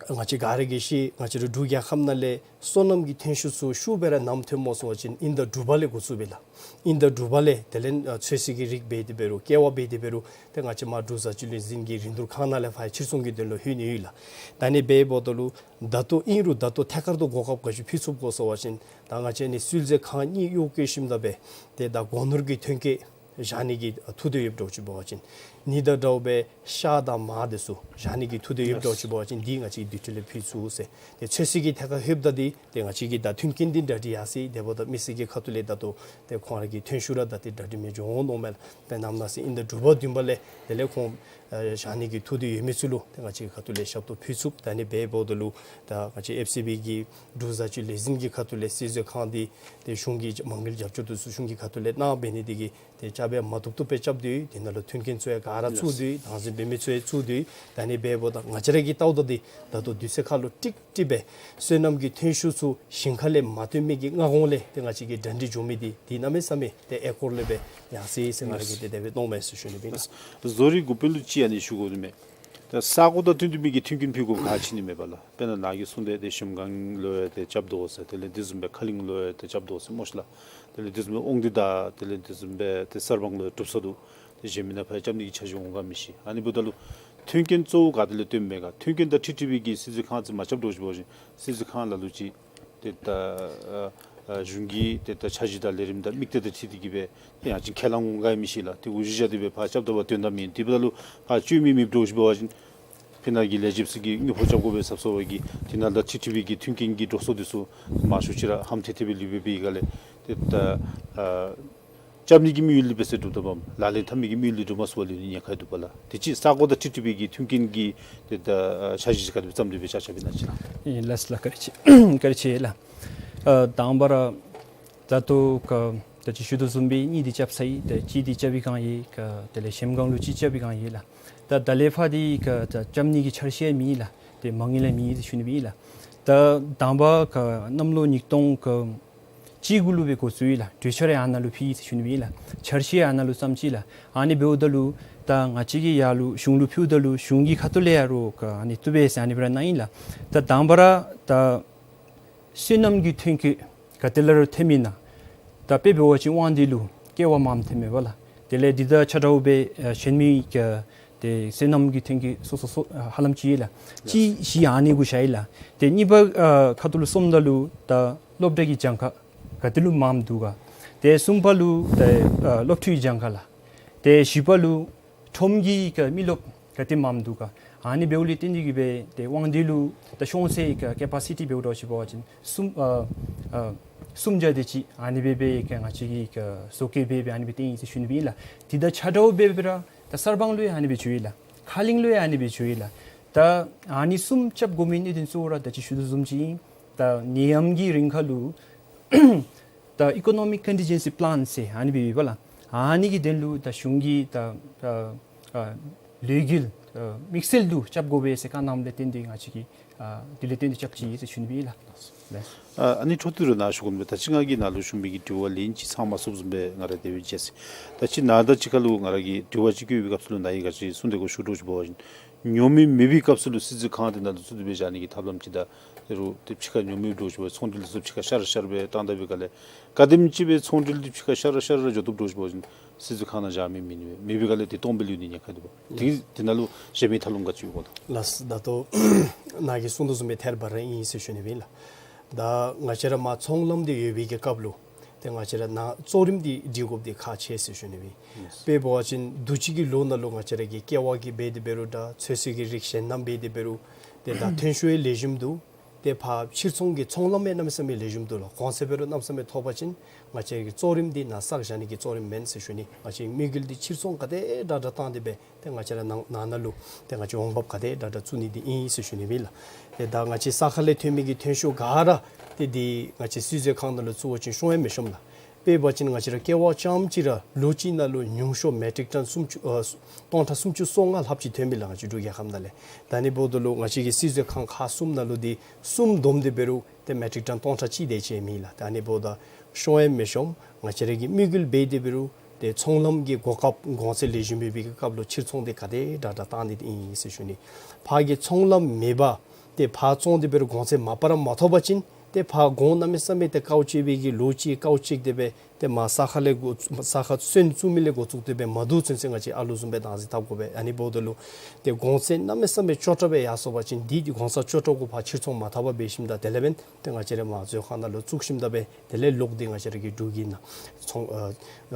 ང་བཅས་ག་ར་གིས་ཤེས། ང་བཅས་ར་འབྲུག་རྒྱལ་ཁབ་ནང་ལས་སོ་ནམ་གྱི་ཐོན་ཤུགས་ཚུ་ཤུགས་སྦེ་ར་ནམ་ཐོནམ་སྨོ་ཟེར་བ་ཅིན་ཨིན་ཟླ་དྲུག་པ་ལས་འགོ་བཙུགས་པས་ལགས། ཨིན་ཟླ་དྲུག་པ་ལས་དེ་ལས་ཨ་ཚོད་བསྲེ་གི་རིགས་འབད་དེ་འབད་རུང་ཀེ་བ་འབད་དེ་འབད་རུང་ཏེ་ང་བཅས་མར་འབྲུག་བཟའ་སྤྱོད་ལས་འཛིན་གྱི་རིན་བསྡུར་ཁང་ནང་ལས་ཕར་ཕྱིར་ཚོང་གི་དོན་ལུ་ལྷོད་ནི་ཡོད་ལགས། ད་ཨ་ནི་འབདཝ་ད་ལུ་ད་ལྟོ་ཨིན་རུང་ད་ལྟོ་ཐད་ཀར་དུ་གོ་སྐབས་ག་ཅི་ཕུལ་ཚུགས་གོ་ཟེར་བ་ཅིན་ད་ང་བཅས་ཨ་ནི་སྲིད་བཟོ་ཁང་གཉིས་གཡོག་བཀོལ་ཞིནམ་ད་སྦེ་ཏེ་ད་སྒོ་ནོར་གྱི་ཐོན་སྐྱེད་བཞག་ནི་གི་ཐུགས་འདོད་ཡོདཔ་འདྲཝ་ཅིག་འབད་བ་ཅིན་ཨ་ནི་དང་འདྲཝ་སྦེ་ཤ་དང་མར་འདི་ཚུ་བཞག་ནི་གི་ཐུགས་འདོད་ཡོདཔ་འདྲཝ་ཅིག་འབད་བ་ཅིན་འདི་ང་བཅས་ཀྱིས་དུས་ཐོག་ལས་ཕུལ་ཚུགས་ཟེར། ཏེ་ཚོད་བསྲེ་གི་ཐད་ཁར་ལྷོདཔ་ད་འདི་ཏེ་ང་བཅས་ཀྱི་ད་མཐུན་རྐྱེན་འདི་གྲ་སྒྲིག་ཡར་སོ་ཡི། དེ་འབདཝ་ད་མི་སེར་གྱི་ཁ་ཐུག་ལས་ད་ལྟོ་ཏེ་ཁོང་ར་གི་ཐོན་ཤུགས་ར་ད་ཏེ་གྲ་སྒྲིག་མི་འགྱོ་འོང་མནོཝ་མས་ལགས། ཏེ་ནམ་ན་ཟེར་ཨིན་ཟླ་དྲུག་པ་བདུན་པ་ལས་དེ་ལས་ཁོང་ཨ་བཞག་ནི་གི་ཐུགས་འདོད་ཡོད་མི་ཚུ་ལུ་ཏེ་ང་བཅས་ཀྱི་ཁ་ཐུག་ལས་ཞབས་ཏོག་ཕུལ་ཚུགས། ད་ཨ་ནི་འབདཝ་ད་ལུ་ད་ང་བཅས་ཨེཕ་སི་བི་གི་འབྲུག་བཟའ་སྤྱོད་ལས་འཛིན་གྱི་ཁ་ཐུག་ལས་སྲིད་བཟོ་ཁང་འདི་ཏེ་གཞུང་གི་མ་དངུལ་རྒྱབ་སྐྱོར་འདི་ཚུ་གཞུང་གི་ཁ་ཐུག་ལས་གནང་འབད་ནི་འདི་གིས་ཏེ་རྐྱབ་སྦེ་མ་བཏུབ་བཏུབ་སྦེ་རྐྱབ་སྟེ་ཡོད། དེ་ནང་ལུ་མཐུན་རྐྱེན་ཚུ་ཡང་ག་ར་ཚུད་དེ་ཡོད། དང་འཛིན་འབད་མི་ཚུ་ཡང་ཚུད་དེ་ཡོད། ད་ཨ་ནི་འབདཝ་ད་ང་བཅས་ར་གི་ལྟཝ་ད་འདི་ད་ལྟོ་དུས་ཚོད་ཁར་ལུ་ཀྲིག་ཀྲི་སྦེ་སོ་ནམ་གྱི་ཐོན་ཤུགས་ཚུ་ཞིང་ཁ་ལས་མ་བཏོན་མི་གི་སྔ་གོང་ལས་ཏེ་ང་བཅས་ཀྱིས་གྲ་སྒྲིག་འགྱོ་མི་འདི་འདི་གནམ་མེད་ས་མེད་ཏེ་ཨེ་སྐོར་ལས་སྦེ་ཡར་སོ་ཡི་ཟེར་ང་ར་གིས་ཏེ་དེ་སྦེ་མནོཝ་མས་ཟེར་ཞུ་ནི་ཨིན། བཟོ་རིག་འགོ་དཔོན་ལུ་ཅིག་ཨ་ནི་ཞུ་དགོ་ནི་མས། ད་ས་གོ་དང་བསྟུན་ཏེ་མི་གི་མཐུན་རྐྱེན་ཕུལ་དགོཔ་ག་ཅི་ནི་མས་པ་ལགས། དཔེར་ན་ནཱ་གིས་གསུངས་ཏེ་ཏེ་གཞལམ་སྒང་ལུ་ཡང་ཏེ་རྐྱབ་དོ་ཟེར། དེ་ལས་དེ་བཟུམ་སྦེ་ཁ་གླིང་ལུ་ཡང་ཏེ་རྐྱབ་དོ་ཟེར་སྨོ་ཤི་ལགས། དེ་ལས་དེ་བཟུམ་སྦེ་དབང་འདུས་དང་དེ་ལས་དེ་བཟུམ་སྦེ་ཏེ་གསར་སྤང་ལུ་ཡང་གྲུབ་ས་འདུག། ཏེ་གཞན་མི་ནང་ཕར་རྐྱབ་ནི་གི་འཆར་གཞི་འོང་ག་མི་ཤེས། ཨ་ནི་འབདཝ་ད་ལུ་མཐུན་རྐྱེན་གཙོ་བོ་ག་ཏེ་ལས་བཏོན་མས་ག། མཐུན་རྐྱེན་དང་འཁྲིལ་འཁྲིལ་བའི་གི་སྲིད་བཟོ་ཁང་ཅིག་མ་རྐྱབ་འདྲཝ་ཅིག་འབད་བ་ཅིན་སྲིད་བཟོ་ཁང་ལ་ལུ་ཅིག་ཏེ་ད་ཨ་ཨ་གཞུང་གི་ཏེ་ད་འཆར་གཞི་དང་ལས་རིམ་དང་དམིགས་གཏད་དང་འཁྲིལ་ཏེ་གིས་སྦེ་ཏེ་ཡང་ཅིན་ཁས་བླངས་འོང་ག་མི་ཤེས་ལགས། ཏེ་འུ་ཅིག་བཞག་སྟེ་སྦེ་ཕར་རྐྱབ་ད་པ་དོན་དག་མེད། དེ་འབདཝ་ད་ལུ་ཕར་བཅོས་མི་མེདཔ་འདྲཝ་ཅིག་འབད་བ་ཅིན་ཕི་ནཱ་གི་ལས་བྱེདཔ་ཚུ་གིས་དངུལ་ཕོགས་རྐྱབ་དགོ་པས་ཟེར་སོང་བའི་གི་དེ་ནང་དང་འཁྲིལ་འཁྲིལ་བའི་གི་མཐུན་རྐྱེན་གྱི་འགྲོ་སོང་འདི་ཚུ་མང་ཤོས་ཅིག་ར་ཧམ་ཐེ་ཐེ་སྦེ་ལུས་པའི་གི་སྒང་ལས་ཏེ་ད་ཨ་རྐྱབ་ནི་གི་དམིགས་ཡུལ་འདི་འབད་སར་འགྲུབ་ད་པའམ་ལག་ལེན་འཐབ་ནི་གི་དམིགས་ཡུལ་འདི་འགྲུབ་མ་ཚུགས་པར་ལུས་ནི་ཉེན་ཁ་འདུག་པ་ལགས། དེ་ཅིག་ས་གོ་དང་འཁྲིལ་འཁྲིལ་བའི་གི་མཐུན་རྐྱེན་གྱི་ཏེ་ད་ཨ་འཆར་གཞི་ཅིག་ག་དེ་སྦེ་བརྩམས་ཏེ་སྦེ་ཕྱག་ཕྱིད་པའི་ནང་ཅིག་ལགས། ཨེ་ལགས་སོ་ལགས། བཀའ་དྲིན་ཆེ། བཀའ་དྲིན་ཆེ་ལགས། ཨ་དང་པ་ར་ད་ལྟོ་ཁ་ད་ཅི་ཞུ་དོ་བཟུམ་སྦེ་གཉིས་འདི་རྐྱབ་ཚར་ཡི། ད་གཅིག་འདི་རྐྱབ་པའི་སྒང་ཡོད་ག། དེ་ལས་གཞལམ་སྒང་ལུ་ཅིག་རྐྱབ་པའི་སྒང་ཡོད་ལགས། ད་ད་ལས་ཕར་འདི་ཁ་ད་རྐྱབ་ནི་གི་འཆར་གཞི་ཡང་མེད་ལགས། ཏེ་མ་དངུལ་ཡང་མེད་ཟེར་ཞུ་ནི་སྦེ་ཨིན་ལགས། ད་དང་པ་ཁ་གནམ་ལོ་ཉིས་སྟོང་ཁ་གཅིག་གུ་ལུ་སྦེ་འགོ་བཙུགས་ཡི་ལགས། གྲོས་འཆར་ཡང་ཨ་ནཱ་ལུ་ཕུལ་ཡི་ཟེར་ཞུ་ནི་སྦེ་ཨིན་ལགས། འཆར་གཞི་ཡང་ཨ་ནཱ་ལུ་བརྩམས་ཅི་ལགས། ཨ་ནི་འབདཝ་ད་ལུ་ད་ང་བཅས་ཀྱིས་ཡར་ལུ་གཞུང་ལུ་ཕུལཝ་ད་ལུ་གཞུང་གི་ཁ་ཐུག་ལས་ཡར་ལུ་ཁ་ཨ་ནི་བཏུབ་པས་ཟེར་ཨ་ནི་སྦེ་ར་གནང་ཡི་ལགས། ད་དང་པ་ར་ད་སོ་ནམ་གྱི་ཐོན་སྐྱེད་ག་ཏེ་ལས་ར་ཐོནམ་ཨིན་ན། ད་དཔེ་འབད་བ་ཅིན་དབང་འདུས་ལུ་ཀེ་བ་མངམ་ཐོནམ་མས་པ་ལགས། དེ་ལས་འདི་དང་ཆ་འདྲཝ་སྦེ་ཨ་གཞན་མི་ག་ཏེ་སོ་ནམ་གྱི་ཐོན་སྐྱེད་སོ་སོ་སོ་ཨ་ཧ་ལམ་ཅིག་ཡོད་ལགས། གཅིག་གཞི་ཨ་ནི་གུ་བཞག་ཡི་ལགས། ཏེ་གཉིས་པ་ཨ་ཁ་ཐུག་ལུ་སོངམ་ད་ལུ་ད་སློབ་གྲྭ་གི་གྱངས་ཁ་ག་ཏེ་ལུ་མངམ་འདུག་ག། ཏེ་གསུམ་པ་ལུ་ཏེ་ཨ་སློབ་ཕྲུག་གི་གྱངས་ཁ་ལགས། ཏེ་བཞི་པ་ལུ་ཁྲོམ་གྱི་ག་མི་རློབས་ག་ཏེ་མངམ་འདུག་ག། ཨ་ནི་འབདཝ་ལས་བརྟེན་ཏེ་གིས་སྦེ་ཏེ་དབང་འདུས་ལུ་ད་ཤོང་སའི་ག་ཀེ་པ་སི་ཊི་འབདཝ་འདྲཝ་ཅིག་འབད་བ་ཅིན་གསུམ་ཨ་ཨ་གསུམ་བརྒྱ་དེ་ཅིག་ཨ་ནི་སྦེ་སྦེ་ག་ང་བཅས་ཀྱིས་ག་བཟོ་བཀོད་འབད་སྦེ་ཨ་ནི་སྦེ་བཏོན་ཡི་ཟེར་ཞུ་ནི་སྦེ་ཨིན་ལགས། དེ་དང་ཆ་འདྲཝ་སྦེ་སྦེ་ར་ད་གསར་སྤང་ལུ་ཡང་ཨ་ནི་སྦེ་འགྱོ་ཡི་ལགས། ཁ་གླིང་ལུ་ཡང་ཨ་ནི་སྦེ་འགྱོ་ཡི་ལགས། ད་ཨ་ནི་གསུམ་རྐྱབ་དགོ་མི་གནད་དོན་གཙོ་བོ་ར་ད་ཅི་ཞུ་དོ་བཟུམ་ཅིག་ཨིན། ད་ནད་ཡམས་ཀྱི་རིང་ཁ་ལུ་ད་ཨི་ཀོ་ནོ་མིག་ཀོན་ཊིན་ཇེན་སི་པི་ལཱན་ཟེར་ཨ་ནི་སྦེ་ཡོད་པ་ལགས། ཨ་ནི་གི་དོན་ལུ་ད་གཞུང་གིས་ད་ཨ་ཨ་ལས་འགུལ་ཨ་དམིགས་བསལ་དུ་རྐྱབ་དགོ་པས་ཟེར་བཀའ་གནངམ་ལས་བརྟེན་ཏེ་ང་བཅས་ཀྱིས་ཨ་དེ་ལས་བརྟེན་ཏེ་རྐྱབ་ཅི་ཟེར་ཞུ་ནི་སྦེ་ཨིན་ལགས། ལགས། ཨ་ཨ་ནི་འཕྲོ་མཐུད་ར་ནཱ་ཞུ་དགོ་མི་ད་ཅི་ང་གིས་ནཱ་ལུ་ཞུ་མི་གི་དྲི་བ་ལན་ཅིག་ཚང་མ་ཚུགསཔ་བཟུམ་སྦེ་ང་ར་དེ་སྦེ་མཇལ་ཅི། ད་ཅི་ནཱ་ད་ཅི་ཁ་ལུ་ང་ར་གིས་དྲི་བ་ཅིག་བཀོད་པའི་སྐབས་སུ་ལུ་ནཱ་གིས་ག་ཅི་གསུང་དེ་གོ་ཞུ་དོ་ཅིག་འབད་བ་ཅིན་ཉོ་མི་མེད་པའི་སྐབས་སུ་ལུ་སྲིད་བཟོ་ཁང་དེ་ནང་ལུ་ཚུད་དེ་སྦེ་བཞག་ནི་གི་ཐབས་ལམ་ཅིག་དང་ ཏེ་རུང་ཏེ་ཕྱི་ཁར་ཉོ་མི་འདྲཝ་ཅིག་འབད་ཚོང་འབྲེལ་འདི་ཚུ་ཕྱི་ཁར་ཤར་ཤར་སྦེ་བཏང་ད་པའི་སྒང་ལས་ག་དེམ་ཅིག་སྦེ་ཚོང་འབྲེལ་འདི་ཕྱི་ཁར་ཤར་ཤར་འགྱོ་བཏུབ་འདྲཝ་ཅིག་འབད་བ་ཅིན་སྲིད་བྱུས་ཁང་ནང་བཞག་མི་མེད་ནི་མེད་པའི་སྒང་ལས་ཏེ་སྟོང་སྦེ་ལུས་ནི་ཉེན་ཁ་འདུག་པ། དེ་གིས་དེ་ནང་ལུ་བཞག་མི་ཐབས་ལམ་ག་ཅི་ཡོད་ག་ལགས། ལགས་ད་ལྟོ་ནཱ་གིས་གསུངས་དོ་བཟུམ་སྦེ་ཐད་རི་བ་རི་ཨིན་ཟེར་ཞུ་ནི་ཨིན་ལགས། ད་ང་བཅས་ར་མར་ཚོང་ལམ་འདི་ཡོད་པའི་གི་སྐབས་ལུ་ཏེ་ང་བཅས་ར་ནཱ་གཙོ་རིམ་འདི་སྒྲིག་དགོཔ་འདི་ཁག་ཆེ་ཟེར་ཞུ་ནི་ཨིན། དཔེ་འབད་བ་ཅིན་དུས་ཅི་གི་ལོ་ནང་ལུ་ང་བཅས་ར་གི་ཀེ་བ་གི་འབད་དེ་འབད་རུང་འདྲ་ཚོད་བསྲེ་གི་རིགས་གཞན་རྣམས་འབད་དེ་འབད་རུང་ཏེ་ད་ཐོན་ཤུགས་ཡང་ལེགས་ཤོམ་འདུག། ཏེ་ཕར་ཕྱིར་ཚོང་གི་ཚོང་ལམ་ཡང་གནམ་མེད་ས་མེད་ལེགས་ཤོམ་འདུག་ལགས། གོང་ཚད་འབད་རུང་གནམ་མེད་ས་མེད་མཐོ་བ་ཅིན་ང་བཅས་ཀྱི་གཙོ་རིམ་འདི་ནཱ་བསགས་བཞག་ནི་གི་གཙོ་རིམ་མེན་ཟེར་ཞུ་ནི། ང་བཅས་དམིགས་ཡུལ་འདི་ཕྱིར་ཚོང་ག་དེ་དྲག་དྲག་བཏང་སྟེ་སྦེ་ཏེ་ང་བཅས་ར་ནང་ནང་ན་ལུ་ཏེ་ང་བཅས་འོང་འབབ་ག་དེ་དྲག་དྲག་བཙུགས་ནི་འདི་ཨིན་ཟེར་ཞུ་ནི་ཨིན་ལགས། ཏེ་ད་ང་བཅས་ས་ཁ་ལས་ཐོན་མི་གི་ཐོན་ཤུགས་ག་ར་ཏེ་འདི་ང་བཅས་སྲིད་བྱུས་ཁང་ནང་ལུ་བཙུགས་པ་ཅིན་ཤོང་ཡང་མི་ཤོངམ་ལགས། དཔེ་འབད་བ་ཅིན་ང་བཅས་ར་ཀེ་བ་རྐྱངམ་ཅིག་ར་ལོ་གཅིག་ནང་ལུ་ཉུང་ཤོས་མེ་ཊིག་ཊོན་སུམ་ཅུ་ཨ་སྟོང་ཕྲག་སུམ་ཅུ་སོ་ལྔ་ལྷགཔ་ཅིག་ཐོན་མི་ལགས། ང་བཅས་འབྲུག་རྒྱལ་ཁབ་ནང་ལས། ད་ཨ་ནི་འབདཝ་ད་ལུ་ང་བཅས་ཀྱི་སྲིད་བྱུས་ཁང་ཁག་གསུམ་ནང་ལུ་འདི་གསུམ་བསྡོམས་ཏེ་འབད་རུང་ཏེ་མེ་ཊིག་ཊོན་སྟོང་ཕྲག་གཅིག་དེ་ཅིག་མེད་ལགས། ད་ཨ་ནི་འབདཝ་ད་ཤོང་ཡང་མི་ཤོངམ། ང་བཅས་ར་གི་དམིགས་ཡུལ་འབད་དེ་འབད་རུང་ཏེ་ཚོང་ལམ་གྱི་གོ་སྐབས་གོང་ཚད་ལེགས་ཤོམ་ཡོད་པའི་གི་སྐབས་ལུ་ཕྱིར་ཚོང་འདི་ག་དེ་དྲག་དྲག་བཏང་ནི་འདི་ཨིན་ཟེར་ཞུ་ནི། ཕར་གྱི་ཚོང་ལམ་མེད་པར་ཏེ་ཕར་བཙོང་སྟེ་འབད་རུང་གོང་ཚད་མ་པ་ར་མ་ཐོབ་པ་ཅིན་ཏེ་ཕར་གོང་གནམ་མེད་ས་མེད་ཏེ་དཀའཝ་སྤྱད་པའི་གི་ལོ་གཅིག་དཀའཝ་སྤྱད་དེ་སྦེ་ཏེ་མར་ས་ཁ་ལས་འགོ་ས་ཁ་སོན་བཙུགས་མི་ལས་འགོ་བཙུགས་ཏེ་སྦེ་མ་བསྡུ་ཚུན་ཚོད་ང་བཅས་ཨ་ལུ་བཟུམ་སྦེ་བདག་འཛིན་འཐབ་དགོ་པས། ཨ་ནི་འབདཝ་ད་ལུ་ཏེ་གོང་ཚད་གནམ་མེད་ས་མེད་སྐྱོ་དྲགས་སྦེ་ཡར་སོང་པ་ཅིན་འདི་འདི་གོང་ཚད་སྐྱོ་དྲགས་གུ་ཕར་ཕྱིར་ཚོང་མ་འཐབ་པར་འབད་ཞིནམ་ད་དེ་ལས་འབདན་ཏེ་ང་བཅས་ར་མར་མཛོད་ཁང་ནང་ལུ་བཙུགས་ཞིནམ་ད་སྦེ་དེ་ལས་ལོག་སྟེ་ང་བཅས་ར་གི་འབྲུག་གི་ནང་ཚོང་ཨ་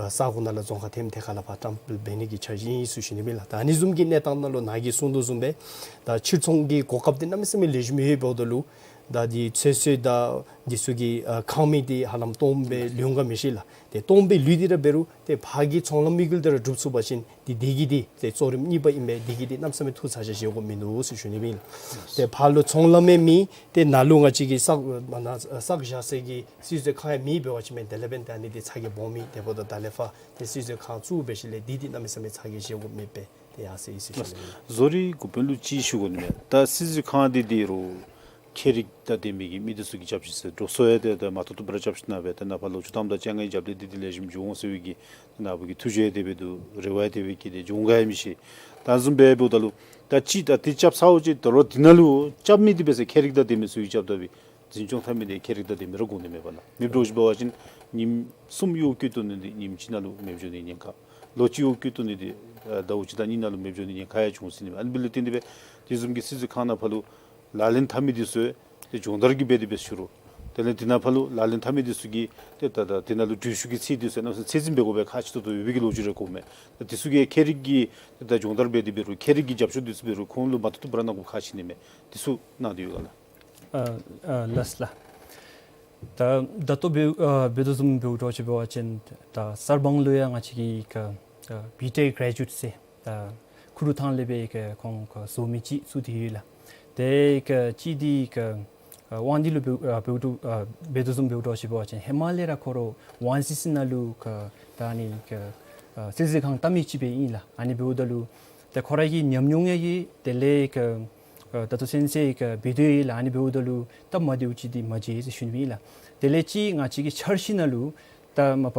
ཨ་ས་གོ་ནང་ལུ་རྫོང་ཁ་ཐེམ་ཐེ་ཁ་ལས་ཕར་བཀྲམ་སྤེལ་འབད་ནི་གི་འཆར་གཞི་ཨིན་ཟེར་ཞུ་ནི་ཨིན་ལགས། ད་ཨ་ནི་བཟུམ་གྱི་གནས་སྟངས་ནང་ལུ་ནཱ་གིས་གསུངས་དོ་བཟུམ་སྦེ་ད་ཕྱིར་ཚོང་གི་གོ་སྐབས་འདི་གནམ་མེད་ས་མེད་ལེགས་ཤོམ་ཡོདཔ་འབདཝ་ད་ལུ་ད་འདི་ཚོད་བསྲེ་དང་འདི་ཚུ་གི་ཨ་ཁང་མིག་འདི་ཧ་ལམ་སྟོངམ་སྦེ་ལུས་འོང་ག་མི་ཤེས་ལགས། ཏེ་སྟོངམ་སྦེ་ལུས་ཏེ་ར་འབད་རུང་ཏེ་ཕར་གྱི་ཚོང་ལམ་དམིགས་ཡུལ་འདི་ར་འགྲུབ་ཚུགས་པ་ཅིན་འདི་འདི་གིས་འདི་ཏེ་གཙོ་རིམ་གཉིས་པ་ཨིན་པས། འདི་གིས་འདི་གནམ་མེད་ས་མེད་ཐུགས་ཚ་གྱང་བཞེས་དགོཔ་མིན་འདུག་ཟེར་ཞུ་ནི་ཨིན་ལགས། ཏེ་ཕར་ལུ་ཚོང་ལམ་ཡང་མེད། ཏེ་ནཱ་ལུ་ང་བཅས་ཀྱི་བསགས་མ་ན་བསགས་བཞག་སའི་གི་སྲིད་བྱུས་ཁང་ཡང་མེདཔ་འབད་བ་ཅིན་མེན་དེ་ལས་འབདན་ད་ཨ་ནི་འདི་ཚ་གྱང་སྦོམ་མས། དེ་འབདཝ་ད་ད་ལས་ཕར་ཏེ་སྲིད་བྱུས་ཁང་བཙུགས་འབད་ཞིནམ་ལས་འདི་འདི་གནམ་མེད་ས་མེད་ཚ་གྱང་བཞེས་དགོཔ་མེད་པས། ཏེ་ཡ་ཟེར་ཨིན་ཟེར་ཞུ་ནི་ཨིན་ལགས། ཟོ་རི་འགོ་དཔོན་ལུ་ཅིག་ཞུ་དགོ་ནི་མས། ད་སྲིད་བྱུས་ཁང་འདི་འདི་རུང་ཁྱད་རིག་དང་ལྡན་མི་གི་མི་འདི་ཚུ་གིས་རྐྱབ་ཅི་ཟེར། འགྲོ་སོང་ཡང་ཏེ་ད་མ་ཐོབ་ཐོབ་པར་རྐྱབ་ཞིནམ་ལས་སྦེ་ཏེ་ནཱ་ཕར་ལོ་བཅུ་ཐམ་དང་བཅོ་ལྔའི་རྒྱབ་ལས་འདི་འདི་ལེགས་ཤོམ་འགྱོ་འོང་ཟེར་བའི་གི་ནཱ་བུ་གི་ཐུགས་བཞེད་དེ་སྦེ་འདུག། རེ་བ་ཡང་དེ་སྦེ་བསྐྱེད་དེ་འགྱོ་འོང་ག་ཡང་མི་ཤེས། ད་བཟུམ་སྦེ་འབདཝ་ད་ལུ་ད་ཅི་ད་འདི་རྐྱབ་ཚརཝ་ཅིག་ད་རུང་འདི་ནང་ལུ་རྐྱབ་མི་འདི་འབད་ཟེར་ཁྱད་རིག་དང་ལྡན་མི་ཚུ་གིས་རྐྱབ་ད་པའི་འཛིན་སྐྱོང་འཐབ་མི་འདི་ཁྱད་རིག་དང་ལྡན་མི་ར་དགོ་ནི་མས་པ་ལགས། མེདཔ་འདྲཝ་ཅིག་འབད་བ་ཅིན་ཉིནམ་གསུམ་གཡོག་བཀོལ་བཏང་ནི་འདི་ཉིནམ་གཅིག་ནང་ལུ་མེདཔ་འགྱོ་ནི་ཉེན་ཁ། ལོ་གཅིག་གཡོག་བཀོལ་བཏང་ནི་འདི་ཨ་ཟླཝ་གཅིག་དང་གཉིས་ནང་ལུ་མེདཔ་འགྱོ་ནི་ཉེན་ཁ་ཡང་བྱུང་སྲིད་ནི་མས། ཨ་ནི་འབདཝ་ལས་བརྟེན་ཏེ་སྦེ་དེ་བཟུམ་གྱི་སྲིད་བྱུས་ཁང་ནང་ཕར་ལུ་ལག་ལེན་འཐབ་མི་འདི་ཚུ་ཏེ་སྦྱོང་བརྡར་གྱི་འབད་དེ་སྦེ་ཞུ་རུང་དེ་ལས་འདི་ནང་ཕར་ལུ་ལག་ལེན་འཐབ་མི་འདི་ཚུ་གིས་ཏེ་ད་ད་འདི་ནང་ལུ་འགྲུལ་བཞུད་ཀྱི་ཚད་འདི་ཚུ་གནམ་མེད་ས་མེད་ཚད་འཛིན་འབད་དགོ་པའི་ཁག་ཆེ་ཏོག་ཏོ་ཡོད་པའི་གི་ལོ་རྒྱུས་རེ་གོཝ་མས། ད་འདི་ཚུ་གིས་ཁྱད་རིག་གི་ད་སྦྱོང་བརྡར་འབད་དེ་འབད་རུང་ཁྱད་རིག་གི་རྒྱབ་སྐྱོར་འདི་ཚུ་འབད་རུང་ཁོང་ལུ་མ་ཐུབ་ཐུབ་པར་གནང་དགོཔ་ཁག་ཆེ་ནི་མས། འདི་ཚུ་གནང་སྟེ་ཡོད་ག་ལགས། ཨ་ཨ་ལགས་ལགས། ད་ད་ལྟོ་འབད་ཨ་འབད་དོ་བཟུམ་འབདཝ་འདྲཝ་ཅིག་འབད་བ་ཅིན་ད་གསར་སྤང་ལུ་ཡང་ང་བཅས་ཀྱི་ཨ་ཨ་བི་ཊེག་གྲེ་ཇུ་ཨེཊ་ཟེར་ད་ཁུ་རུ་ཐང་ལས་སྦེ་ཁོང་བཟོ་མི་ཅིག་བཙུགས་ཏེ་ཡོད་ལགས། དེ་ཅིག་འདི་ཨ་དབང་འདུས་ལུ་འབད་ཨ་འབདཝ་འདྲཝ་ཨ་འབད་དོ་བཟུམ་འབདཝ་འདྲཝ་ཅིག་འབད་བ་ཅིན་ཧེ་མ་ལས་ར་ཁོ་ར་ཝཱན་སི་སི་ནང་ལུ་ད་ཨ་ནི་ཨ་སྲིད་བྱུས་ཁང་བཏབ་མི་ཅིག་སྦེ་ཨིན་ལགས། ཨ་ནི་འབདཝ་ད་ལུ་ད་ཁོ་ར་གི་ཉམས་མྱོང་ཡང་ཡོད། དེ་ལས་ཨ་ད་ལྟོ་ཚུན་ཚོད་འབད་དེ་ཡོད་ལགས། ཨ་ནི་འབདཝ་ད་ལུ་སྟབས་མ་བདེཝ་ཅིག་འདི་མ་མཇལ་ཟེར་ཞུ་ནི་ཨིན་ལགས། དེ་ལས་ཅིག་ང་བཅས་ཀྱི་འཆར་གཞི་ནང་ལུ་ད་མ་པ་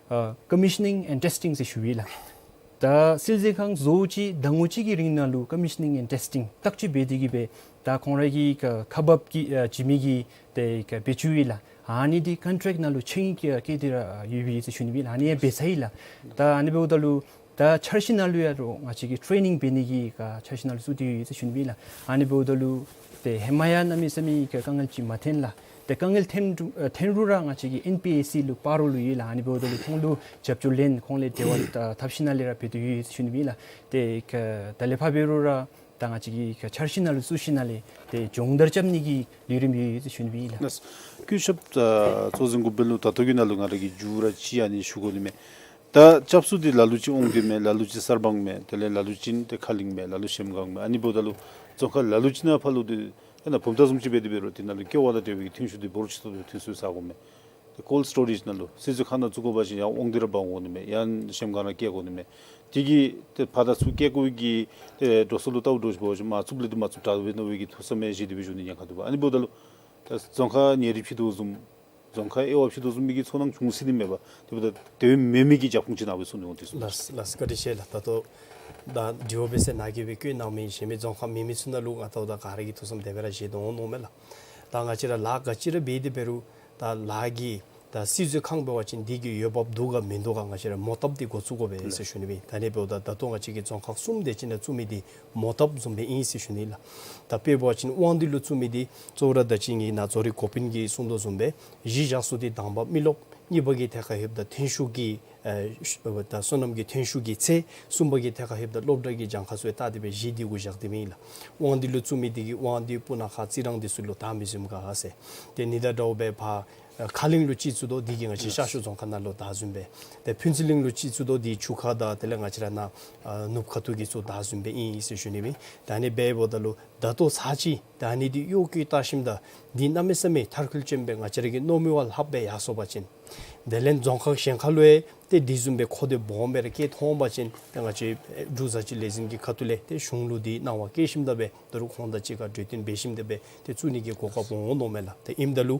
ཨ་ཀོ་མི་ཤ་ནིང་ཨེནཌ་ཊེསི་ཊིང་ཟེར་ཞུ་ཡི་ལགས། ད་སྲིད་བྱུས་ཁང་བཟོ་ཅིག་ཟླ་ངོ་གཅིག་གི་རིང་ནང་ལུ་ཀོ་མི་ཤ་ནིང་ཨེནཌ་ཊེསི་ཊིང་བརྟག་དཔྱད་འབད་དེ་གི་སྦེ་ད་ཁོང་ར་གི་ཁ་ཁ་འབབ་ཀྱི་ཨ་བྱིན་མི་གི་ཏེ་ཁ་བེད་སྤྱོད་ཡོད་ལགས། ཨ་ནི་འདི་ཀོན་ཊེཀཊ་ནང་ལུ་ཆིངས་ཡིག་བཀལ་ཏེ་ར་ཡོད་པས་ཟེར་ཞུ་ནི་ཨིན་ལགས། ཨ་ནི་ཡང་འབད་ཚར་ཡི་ལགས། ད་ཨ་ནི་འབདཝ་ད་ལུ་ད་འཆར་གཞི་ནང་ལུ་ཡང་རོགས་ང་བཅས་ཀྱི་ཊེ་རེ་ནིང་འབད་ནི་གི་ཁ་འཆར་གཞི་ནང་ལུ་བཙུགས་ཏེ་ཡོད་ཟེར་ཞུ་ནི་ཨིན་ལགས། ཨ་ནི་འབདཝ་ད་ལུ་ཏེ་ཧེ་མ་ཡང་གནམ་མེད་ས་མེད་ཀྱི་དཀའ་ངལ་ཅིག་མ་ཐོན་ལགས། ཏེ་དཀའ་ངལ་ཐོན་རུང་ཨ་ཐོན་རུང་ར་ང་བཅས་ཀྱི་ཨེན་པི་ཨེ་སི་ལུ་པཱ་རོལ་ལུ་ཡོད་ལགས། ཨ་ནི་འབདཝ་ད་ལུ་ཁོང་ལུ་རྒྱབ་སྐྱོར་ལེན་ཁོང་ལས་འབྲེལ་བ་ད་འཐབ་ཞིནམ་ལས་ར་འབད་དེ་ཡོད་ཟེར་ཞུ་ནི་ཨིན་ལགས། ཏེ་ཁ་ད་ལས་ཕར་འབད་རུང་ར་ད་ང་བཅས་ཀྱི་ཁ་འཆར་གཞི་ནང་ལུ་བཙུགས་ཞིནམ་ལས་ཏེ་སྦྱོང་བརྡར་རྐྱབ་ནི་གི་ལས་རིམ་ཡོད་ཟེར་ཞུ་ནི་ཨིན་ལགས། ལགས། སྐུ་ཞབས་ཨ་གཙོ་འཛིན་འགོ་དཔོན་ལུ་ད་ལྟོ་གི་ནང་ལུ་ང་ར་གིས་མཇུག་ར་ཅིག་ཨ་ནི་ཞུ་དགོ་ནི་མས། ད་སྐྱབས་སུ་འདི་ལ་ལུ་ཅིག་དབང་འདུས་མས། ལ་ལུ་ཅིག་གསར་སྤང་མས། དེ་ལས་ལ་ལུ་ཅིག་ཏེ་ཁ་གླིང་མས། ལ་ལུ་གཞལམ་སྒང་མས། ཨ་ནི་འབདཝ་ད་ལུ་རྫོང་ཁག་ལ་ལུ་ཅིག་ནང་ཕར་ལུ་འདི་ཨ་ནཱ་བུམ་ཐང་བཟུམ་ཅིག་འབད་དེ་འབད་རུང་འདི་ནང་ལུ་ཀེ་བ་དང་འབྲེལ་བའི་ཐོན་ཤུགས་འདི་འབོར་ཆེ་ཏོག་ཏོ་ཐོན་སོང་ཟེར་གོཝ་མས། ཏེ་ཀོལཌ་སི་ཊོ་རེཇ་ནང་ལུ་སྲིད་བྱུས་ཁང་ནང་བཙུགས་དགོ་པ་ཅིན་ཡང་དབང་འདུས་ར་འབག་འོང་ནི་མས། ཡང་གཞལམ་སྒང་ར་བསྐྱལ་དགོ་ནི་མས། དེ་གིས་ཏེ་ཕར་དང་ཚུར་བསྐྱལ་དགོ་པའི་གི་ཏེ་འགྲོ་སོང་ལུ་བལྟཝ་འདྲཝ་ཅིག་འབད་བ་ཅིན་མར་བཙུགསཔ་ལས་འདི་མར་བཙུགསཔ་དྲག་པས་མནོ་བའི་གི་ཐུགས་བསམ་ཡང་བཞེས་ཏེ་སྦེ་བཞུགས་ནི་ཉེན་ཁ་འདུག་པ། ཨ་ནི་འབདཝ་ད་ལུ་ད་རྫོང་ཁག་ཉེ་རིང་ཕྱེ་དོ་བཟུམ་རྫོང་ཁག་དབྱེ་བ་ཕྱེ་དོ་བཟུམ་མའི་གི་ཚོར་སྣང་བྱུང་སྲིད་ནི་མས་པ། དེ་འབདཝ་ད་དེ་མེད་མི་གི་རྒྱབ་ཁུངས་ཅིག་ནཱ་སྦེ་གསུང་ནི་འོང་དེ་གསུང་། ལགས་ལགས། བཀའ་དྲིན་ཆེ་ལགས། ད་ལྟོ་ད་དྲི་བ་འབད་ས་ནཱ་གིས་སྦེ་བཀོད་གནང་མི་གཞན་མི་རྫོང་ཁག་མེད་མི་ཚུ་ནང་ལུ་ང་ལྟཝ་ད་ག་ར་གིས་ཐུགས་བསམ་དེ་སྦེ་ར་བཞེས་དོ་འོང་མནོཝ་མས་ལགས། ད་ང་བཅས་ར་ལཱ་ག་ཅི་ར་འབད་དེ་འབད་རུང་ད་ལཱ་གི་ད་སྲིད་ཚོད་ཁང་འབད་བ་ཅིན་འདི་གི་འོས་འབབ་འདུག་ག་མིན་འདུག་ག་ང་བཅས་ར་མོ་བཏབ་སྟེ་འགོ་བཙུགས་དགོ་པས་ཟེར་ཞུ་ནི་སྦེ། ད་ཨ་ནི་འབདཝ་ད་ད་ལྟོ་ང་བཅས་ཀྱིས་རྫོང་ཁག་གསུམ་དེ་ཅིག་ནང་བཙུགས་མི་འདི་མོ་བཏབ་བཟུམ་སྦེ་ཨིན་ཟེར་ཞུ་ནི་ལགས། ད་དཔེ་འབད་བ་ཅིན་དབང་འདུས་ལུ་བཙུགས་མི་འདི་གཙོ་བོ་ར་ད་ཅི་ངེའི་ནཱ་རྫོང་རིག་འགོ་དཔོན་གྱིས་གསུངས་དོ་བཟུམ་སྦེ་གཞི་བཞག་ས་འདི་དང་པ་མི་རློབས། གཉིས་པ་གི་ཐད་ཁར་ལྷོདཔ་ད་ཐོན་ཤུགས་ཀྱི་ཨེ་ཤུ་ད་སོ་ནམ་གྱི་ཐོན་ཤུགས་ཀྱི་ཚད། གསུམ་པ་གི་ཐད་ཁར་ལྷོདཔ་ད་སློབ་གྲྭ་གི་གྱངས་ཁ་ཚུ་ཡང་བལྟ་སྟེ་སྦེ་གཞི་འདི་གུ་བཞག་སྟེ་མེན་ལགས། དབང་འདུས་ལུ་བཙུགས་མི་འདི་གིས་དབང་འདུས་སྤུ་ན་ཁ་རྩི་རང་འདི་ཚུ་ལུ་བདའ་མི་བཟུམ་ག་ཟེར། ཏེ་ཨ་ནི་དང་འདྲཝ་སྦེ་ཕར་ཨེ་ཁ་གླིང་ལུ་ཅིག་བཙུགས་དོ་འདི་གིས་ང་བཅས་ཤར་ཕྱོགས་རྫོང་ཁག་ནང་ལུ་བདའ་བཟུམ་སྦེ། ཏེ་ཕུན་ཚོགས་གླིང་ལུ་ཅིག་བཙུགས་དོ་འདི་ཆུ་ཁ་དང་དེ་ལས་ང་བཅས་ར་ནཱ་ཨ་ནུབ་ཁ་ཐུག་གི་ཚུ་བདའ་བཟུམ་སྦེ་ཨིན་ཟེར་ཞུ་ནི་སྦེ། ད་ཨ་ནི་འབདཝ་ད་ལུ་ད་ལྟོ་ཚར་ཅིག་ད་ཨ་ནི་འདི་གཡོ་བཀོལ་བལྟ་ཞིནམ་ད་འདི་གནམ་མེད་ས་མེད་མཐར་འཁྱོལ་ཅན་སྦེ་ང་བཅས་ར་གིས་མནོ་མི་བ་ལྷགཔ་སྦེ་ཡར་སོང་པ་ཅིན། དེ་ལས་རྫོང་ཁག་གཞན་ཁ་ལུ་ཡང་ཏེ་འདི་བཟུམ་སྦེ་མཁོ་འདོད་སྦོམ་སྦེ་ར་སྐྱེས་ཐོན་པ་ཅིན་ཏེ་ང་བཅས་འབྲུག་བཟའ་སྤྱོད་ལས་འཛིན་གྱི་ཁ་ཐུག་ལས་ཏེ་གཞུང་ལུ་འདི་གནང་བ་བསྐྱལ་ཞིནམ་ད་སྦེ་ད་རུང་ཁོང་དང་གཅིག་ཁར་གྲོས་བསྟུན་འབད་ཞིནམ་ད་སྦེ་ཏེ་བཙུགས་ནི་གི་གོ་སྐབས་འོང་མནོཝ་མས་ལགས། ཏེ་ཨིནམ་ད་ལུ་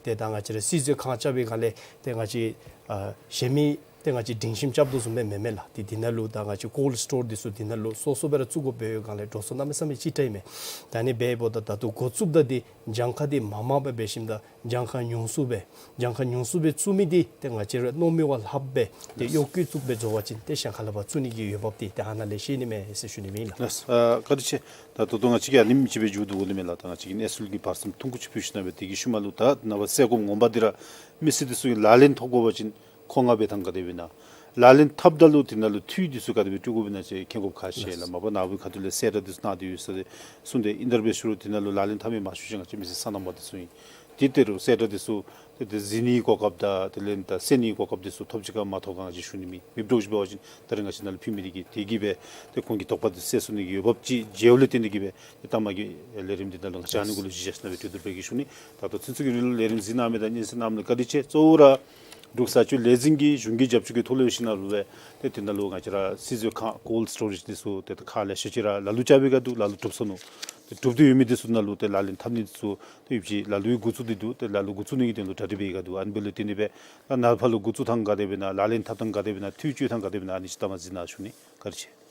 ཏེ་ད་ང་བཅས་ར་སྲིད་ཚོད་ཁང་རྐྱབ་པའི་སྒང་ལས་ཏེ་ང་བཅས་ཨ་གཞན་མི་ཏེ་ང་བཅས་སྒྲིང་ཞིམ་རྐྱབ་དོ་བཟུམ་སྦེ་མེན་མས་ལགས། ཏེ་འདི་ནང་ལུ་ད་ང་བཅས་ཀོལཌ་སི་ཊོར་འདི་ཚུ་འདི་ནང་ལུ་སོ་སོ་སྦེ་ར་བཙུགས་དགོཔ་འབད་བའི་སྒང་ལས་འགྲོ་སོང་གནམ་མེད་ས་མེད་ཅིག་དྲག་མས། ད་ཨ་ནི་འབདཝ་ད་ད་ལྟོ་འགོ་བཙུགསཔ་ད་འདི་གྱངས་ཁ་འདི་མངམ་སྦེ་འབད་ཞིནམ་ད་གྱངས་ཁ་ཉུང་སུ་སྦེ་གྱངས་ཁ་ཉུང་སུ་སྦེ་བཙུགས་མི་འདི་ཏེ་ང་བཅས་ར་མནོ་མི་བ་ལྷགཔ་སྦེ་ཏེ་གཡོ་བཀོལ་བཙུགས་སྦེ་འགྱོ་བ་ཅིན་ཏེ་གཞན་ཁ་ལས་ཕར་བཙུགས་ནི་གི་འོས་འབབ་འདི་ཏེ་ཨ་ནཱ་ལས་ཤེས་ནི་མས་ཟེར་ཞུ་ནི་ཨིན་ལགས། ལགས། ཨ་བཀའ་དྲིན་ཆེ། ད་ད་ལྟོ་ང་བཅས་ཀྱིས་ཨ་ནེམ་ཅིག་སྦེ་མཇུག་བསྡུ་དགོ་ནི་མས་ལགས། ད་ང་བཅས་ཀྱི་གནས་ཚུལ་གྱི་བར་མཚམས་ཐུང་ཀུ་ཅིག་ཕུལ་ཞུ་ནི་མས། དེ་གི་ཤུལ་མ་ལུ་ད་ནངས་པ་སེལ་སྒོམ་ངོ་མ་འདི་ར་མི་སེར་འདི་ཚུ་གིས་ལག་ལེན་ཐོབ་དགོ་པ་ཅིན་མཁོ་མངགས་འབད་ཐངས་ག་དེ་སྦེ་ཨིན་ན། ལག་ལེན་འཐབ་ད་ལུ་དེ་ནང་ལུ་འཐུས་འདི་ཚུ་ག་དེ་སྦེ་སྤྲོད་དགོཔ་ཨིན་ན་ཅིག་མཁྱེན་དགོཔ་ཁག་ཆེ་ལགས། མ་པ་ནཱ་བུའི་ཁ་ཐུག་ལས་གསལ་བསྒྲགས་འདི་ཚུ་གནང་སྟེ་ཡོད་ཟེར་གསུངས་ཏེ་ཨིན། དེ་སྦེ་ཞུ་རུང་དེ་ནང་ལུ་ལག་ལེན་འཐབ་མི་མང་ཤོས་ཅིག་ང་བཅས་མི་སེར་སོ་ནམ་པ་འདི་ཚུ་ཨིན། དེ་ལྟར་གསལ་བསྒྲགས་འདི་ཚུ་ཏེ་ཏེ་གཟིགས་ནིའི་གོ་སྐབས་དང་དེ་ལས་ད་གསན་ནིའི་གོ་སྐབས་འདི་ཚུ་ཐོབ་ཅི་ག་མ་ཐོབ་ག་ང་བཅས་ཞུ་ནི་མེད། མེདཔ་འདྲཝ་ཅིག་འབད་བ་ཅིན་ད་རེས་ང་བཅས་ནཱ་ལུ་ཕུལ་མི་འདི་གིས་དེ་གིས་སྦེ་ཏེ་ཁོང་གི་དོགས་པ་འདི་སེལ་ཚུགས་ནི་གི་འོས་འབབ་ཅིག་མཇལཝ་ལས་བརྟེན་ཏེ་གིས་སྦེ་ཏེ་ལྟ་མ་གི་ལས་རིམ་འདི་ནང་ལུ་ང་བཅས་ཨ་ནི་གུ་ལུ་གཞི་བཞག་ཞིན་ན་སྦེ་གྲོས་བསྡུར་འབད་གེ་ཞུ་ནི། ད་ལྟོ་ཚུན་ཚོད་ཀྱི་རིང་ལུ་ལས་རིམ་གཟིགས་གནང་མི་དང་སྙན་གསན་གནང་མི་ལུ་བཀའ་དྲིན་ཆེ། གཙོ་བོ་ར་འབྲུག་བཟའ་སྤྱོད་ལས་འཛིན་གྱིས་གཞུང་གི་རྒྱབ་སྐྱོར་གྱི་ཐོག་ལས་ཞུ་ནི་ལུ་སྦེ་ཏེ་དེ་ནང་ལུ་ང་བཅས་ར་སྲིད་ཚོད་ཁང་ཀོལཌ་སི་ཊོ་རེཇ་འདི་ཚུ་ཏེ་ད་ཁག་ལེ་ཤ་ཅིག་ར་ལ་ལུ་རྐྱབ་པའི་སྒང་འདུག། ལ་ལུ་གྲུབ་སོ་ནུག། ཏེ་གྲུབ་སྟེ་ཡོད་མི་འདི་ཚུ་ནང་ལུ་ཏེ་ལག་ལེན་འཐབ་ནི་འདི་ཚུ་ཏེ་ཡོདཔ་ཅིག་ལ་ལུ་འགོ་བཙུགས་ཏེ་འདུག། ཏེ་ལ་ལུ་འགོ་བཙུགས་ནི་གི་དོན་ལུ་གྲ་སྒྲིག་འབད་བའི་སྒང་འདུག། ཨ་ནི་འབདཝ་ལས་བརྟེན་ཏེ་སྦེ་ད་ནངས་པ་ལུ་འགོ་བཙུགས་ཐངས་ག་དེ་སྦེ་ཨིན་ན། ལག་ལེན་འཐབ་ཐངས་ག་དེ་སྦེ་ཨིན་ན། འཐུས་སྤྱོད་ཐངས་ག་དེ་སྦེ་ཨིན་ན། ཨ་ནི་ཅིག་ལྟ་མ་གཟིགས་གནང་ཞུ་ནི། བཀའ་དྲིན་ཆེ།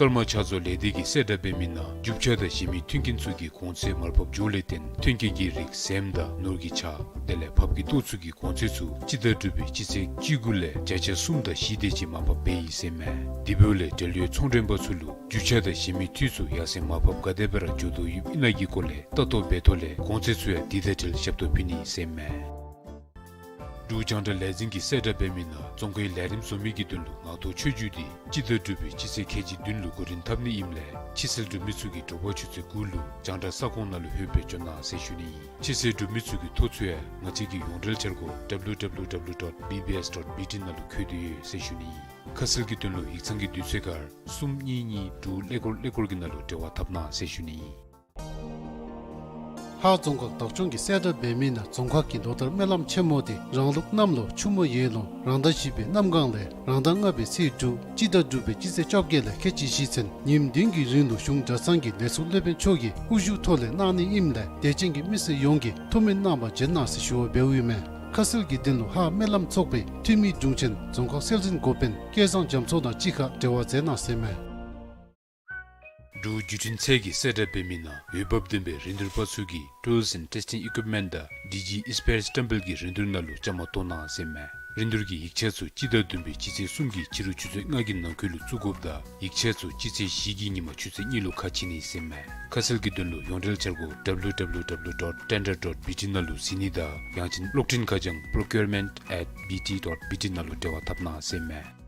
ཀརྨ་ཕྱག་བཟོ་ལས་སྡེ་གིས་གསལ་བསྒྲགས་འབད་མི་ནང་རྒྱུ་ཆ་དང་གཞན་མི་མཐུན་རྐྱེན་ཚུ་གི་གོང་ཚད་མར་ཕབ་འགྱོཝ་ལས་བརྟེན་མཐུན་རྐྱེན་གྱི་རིགས་ཟེངས་དང་ནོར་གྱི་ཆ་དེ་ལས་ཕབ་ཀྱི་ཏོག་ཚུ་གི་གོང་ཚད་ཚུ་སྤྱི་ཟླ་དྲུག་པའི་སྤྱི་ཚེས་བཅུ་དགུ་ལས་བརྒྱ་ཆ་གསུམ་དང་བཞི་དེ་ཅིག་མར་ཕབ་འབད་ཡི་ཟེར་མས། དེ་འབདཝ་ལས་འབྲེལ་ཡོད་ཚོང་མགྲོན་པ་ཚུ་ལུ་རྒྱུ་ཆ་དང་གཞན་མི་འཐུས་ཚུ་ཡར་སེང་མར་ཕབ་ག་དེ་སྦེ་ར་འགྱོ་དོ་ཡོདཔ་ཨིན་ན་གི་སྐོར་ལས་ལྟ་རྟོག་འབད་ཐོག་ལས་གོང་ཚད་ཚུ་ཡང་དེ་དང་འབྲེལ་ཞབས་ཏོག་ཕུལ་ནི་ཟེར་མས། འབྲུག་རྒྱང་བསྒྲགས་ལས་འཛིན་གྱིས་གསལ་བསྒྲགས་འབད་མི་ནང་རྫོང་ཁའི་ལས་རིམ་བཟོ་མི་གི་དོན་ལུ་ངག་ཐོག་ཆོས་བརྒྱུད་འདི་སྤྱི་ཟླ་དྲུག་པའི་སྤྱི་ཚེས་ཁལ་གཅིག་བདུན་ལུ་འགོ་འདྲེན་འཐབ་ནི་ཨིནམ་ལས་ཕྱི་སེལ་གྲུབ་མི་ཚུ་གིས་དྲོ་པ་ཆུ་ཚོད་དགུ་ལུ་རྒྱང་བསྒྲགས་ས་ཁོངས་ནང་ལུ་ལྷོད་སྦེ་འབྱོན་གནང་ཟེར་ཞུ་ནི་ཨིན། ཕྱི་སེལ་གྲུབ་མི་ཚུ་གི་ཐོ་ཚུ་ཡང་ང་བཅས་ཀྱི་ཡོངས་འབྲེལ་འཆར་སྒོ་W W W dot B B S dot B T ནང་ལུ་བཀོད་དེ་ཡོད་ཟེར་ཞུ་ནི་ཨིན། ཁ་གསལ་གྱི་དོན་ལུ་ཡིག་ཚང་གི་དུས་ཚོད་ཁར་གསུམ་གཉིས་གཉིས་དྲུག་ཀླད་ཀོར་ཀླད་ཀོར་གྱི་ནང་ལུ་འབྲེལ་བ་འཐབ་གནང་ཟེར་ཞུ་ནི་ཨིན། ཧཱ་རྫོང་ཁག་བདག་སྐྱོང་གིས་གསལ་བསྒྲགས་འབད་མི་ནང་རྫོང་ཁག་གི་ལོ་ལྟར་སྨོན་ལམ་ཆེན་མོ་འདི་རང་ལུགས་གནམ་ལོ་ཆུ་མོ་ཡོས་ལོ་རང་ཟླ་བཞི་པའི་གནམ་གང་ལས་རང་ཟླ་ལྔ་པའི་ཚེས་དྲུག་སྤྱི་ཟླ་དྲུག་པའི་སྤྱི་ཚེས་བཅོ་བརྒྱད་ལས་ཁལ་གཅིག་བཞི་ཚུན་ཉིནམ་བདུན་གྱི་རིང་ལུ་གཞུང་གྲྭ་ཚང་གི་ལས་ཚོགས་སློབ་དཔོན་མཆོག་གིས་དབུ་བཞུགས་ཐོག་ལས་གནང་ནི་ཨིནམ་ལས་དད་ཅན་གྱི་མི་སེར་ཡོངས་ཀྱིས་ཐུགས་སྨོན་གནང་བར་བྱོན་གནང་ཟེར་ཞུ་བ་འབདཝ་ཨིན་མས། ཁ་གསལ་གྱི་དོན་ལུ་ཧཱ་སྨོན་ལམ་ཚོགས་པའི་འཐུས་མི་དྲུང་ཆེན་རྫོང་ཁག་སྲོལ་འཛིན་འགོ་དཔོན་སྐལ་བཟང་རྒྱ་མཚོ་དང་གཅིག་ཁར་འབྲེལ་བ་མཛད་གནང་ཟེར་མས། འབྲུག་བརྒྱུད་འཕྲིན་ཚད་ཀྱིས་གསལ་བསྒྲགས་འབད་མི་ནང་འོས་འབབ་ལྡན་པའི་རིན་བསྡུར་པ་ཚུ་གིས་Tools and Testing Equipment དང་ཌི་ཇི་ཨིསི་པེརཊ་ཊེམ་པལ་གྱི་རིན་བསྡུར་ནང་ལུ་བཅའ་མར་གཏོགས་གནང་ཟེར་མས། རིན་བསྡུར་གྱི་ཡིག་ཆ་ཚུ་སྤྱི་ཟླ་བདུན་པའི་སྤྱི་ཚེས་གསུམ་གྱི་ཕྱི་རུ་ཆུ་ཚོད་ལྔ་གི་ནང་འཁོད་ལུ་བཙུགས་དགོཔ་དང་ཡིག་ཆ་ཚུ་སྤྱི་ཚེས་བཞི་གི་ཉིན་མ་ཆུ་ཚོད་གཉིས་ལུ་ཁ་ཕྱེ་ནི་ཟེར་མས། ཁ་གསལ་གྱི་དོན་ལུ་ཡོངས་འབྲེལ་འཆར་སྒོ W W W dot tender dot B T ནང་ལུ་གཟིགས་ནི་དང་ཡང་ཅིན་གློག་འཕྲིན་ཁ་བྱང་procurement at B T dot B T ནང་ལུ་འབྲེལ་བ་འཐབ་གནང་ཟེར་མས།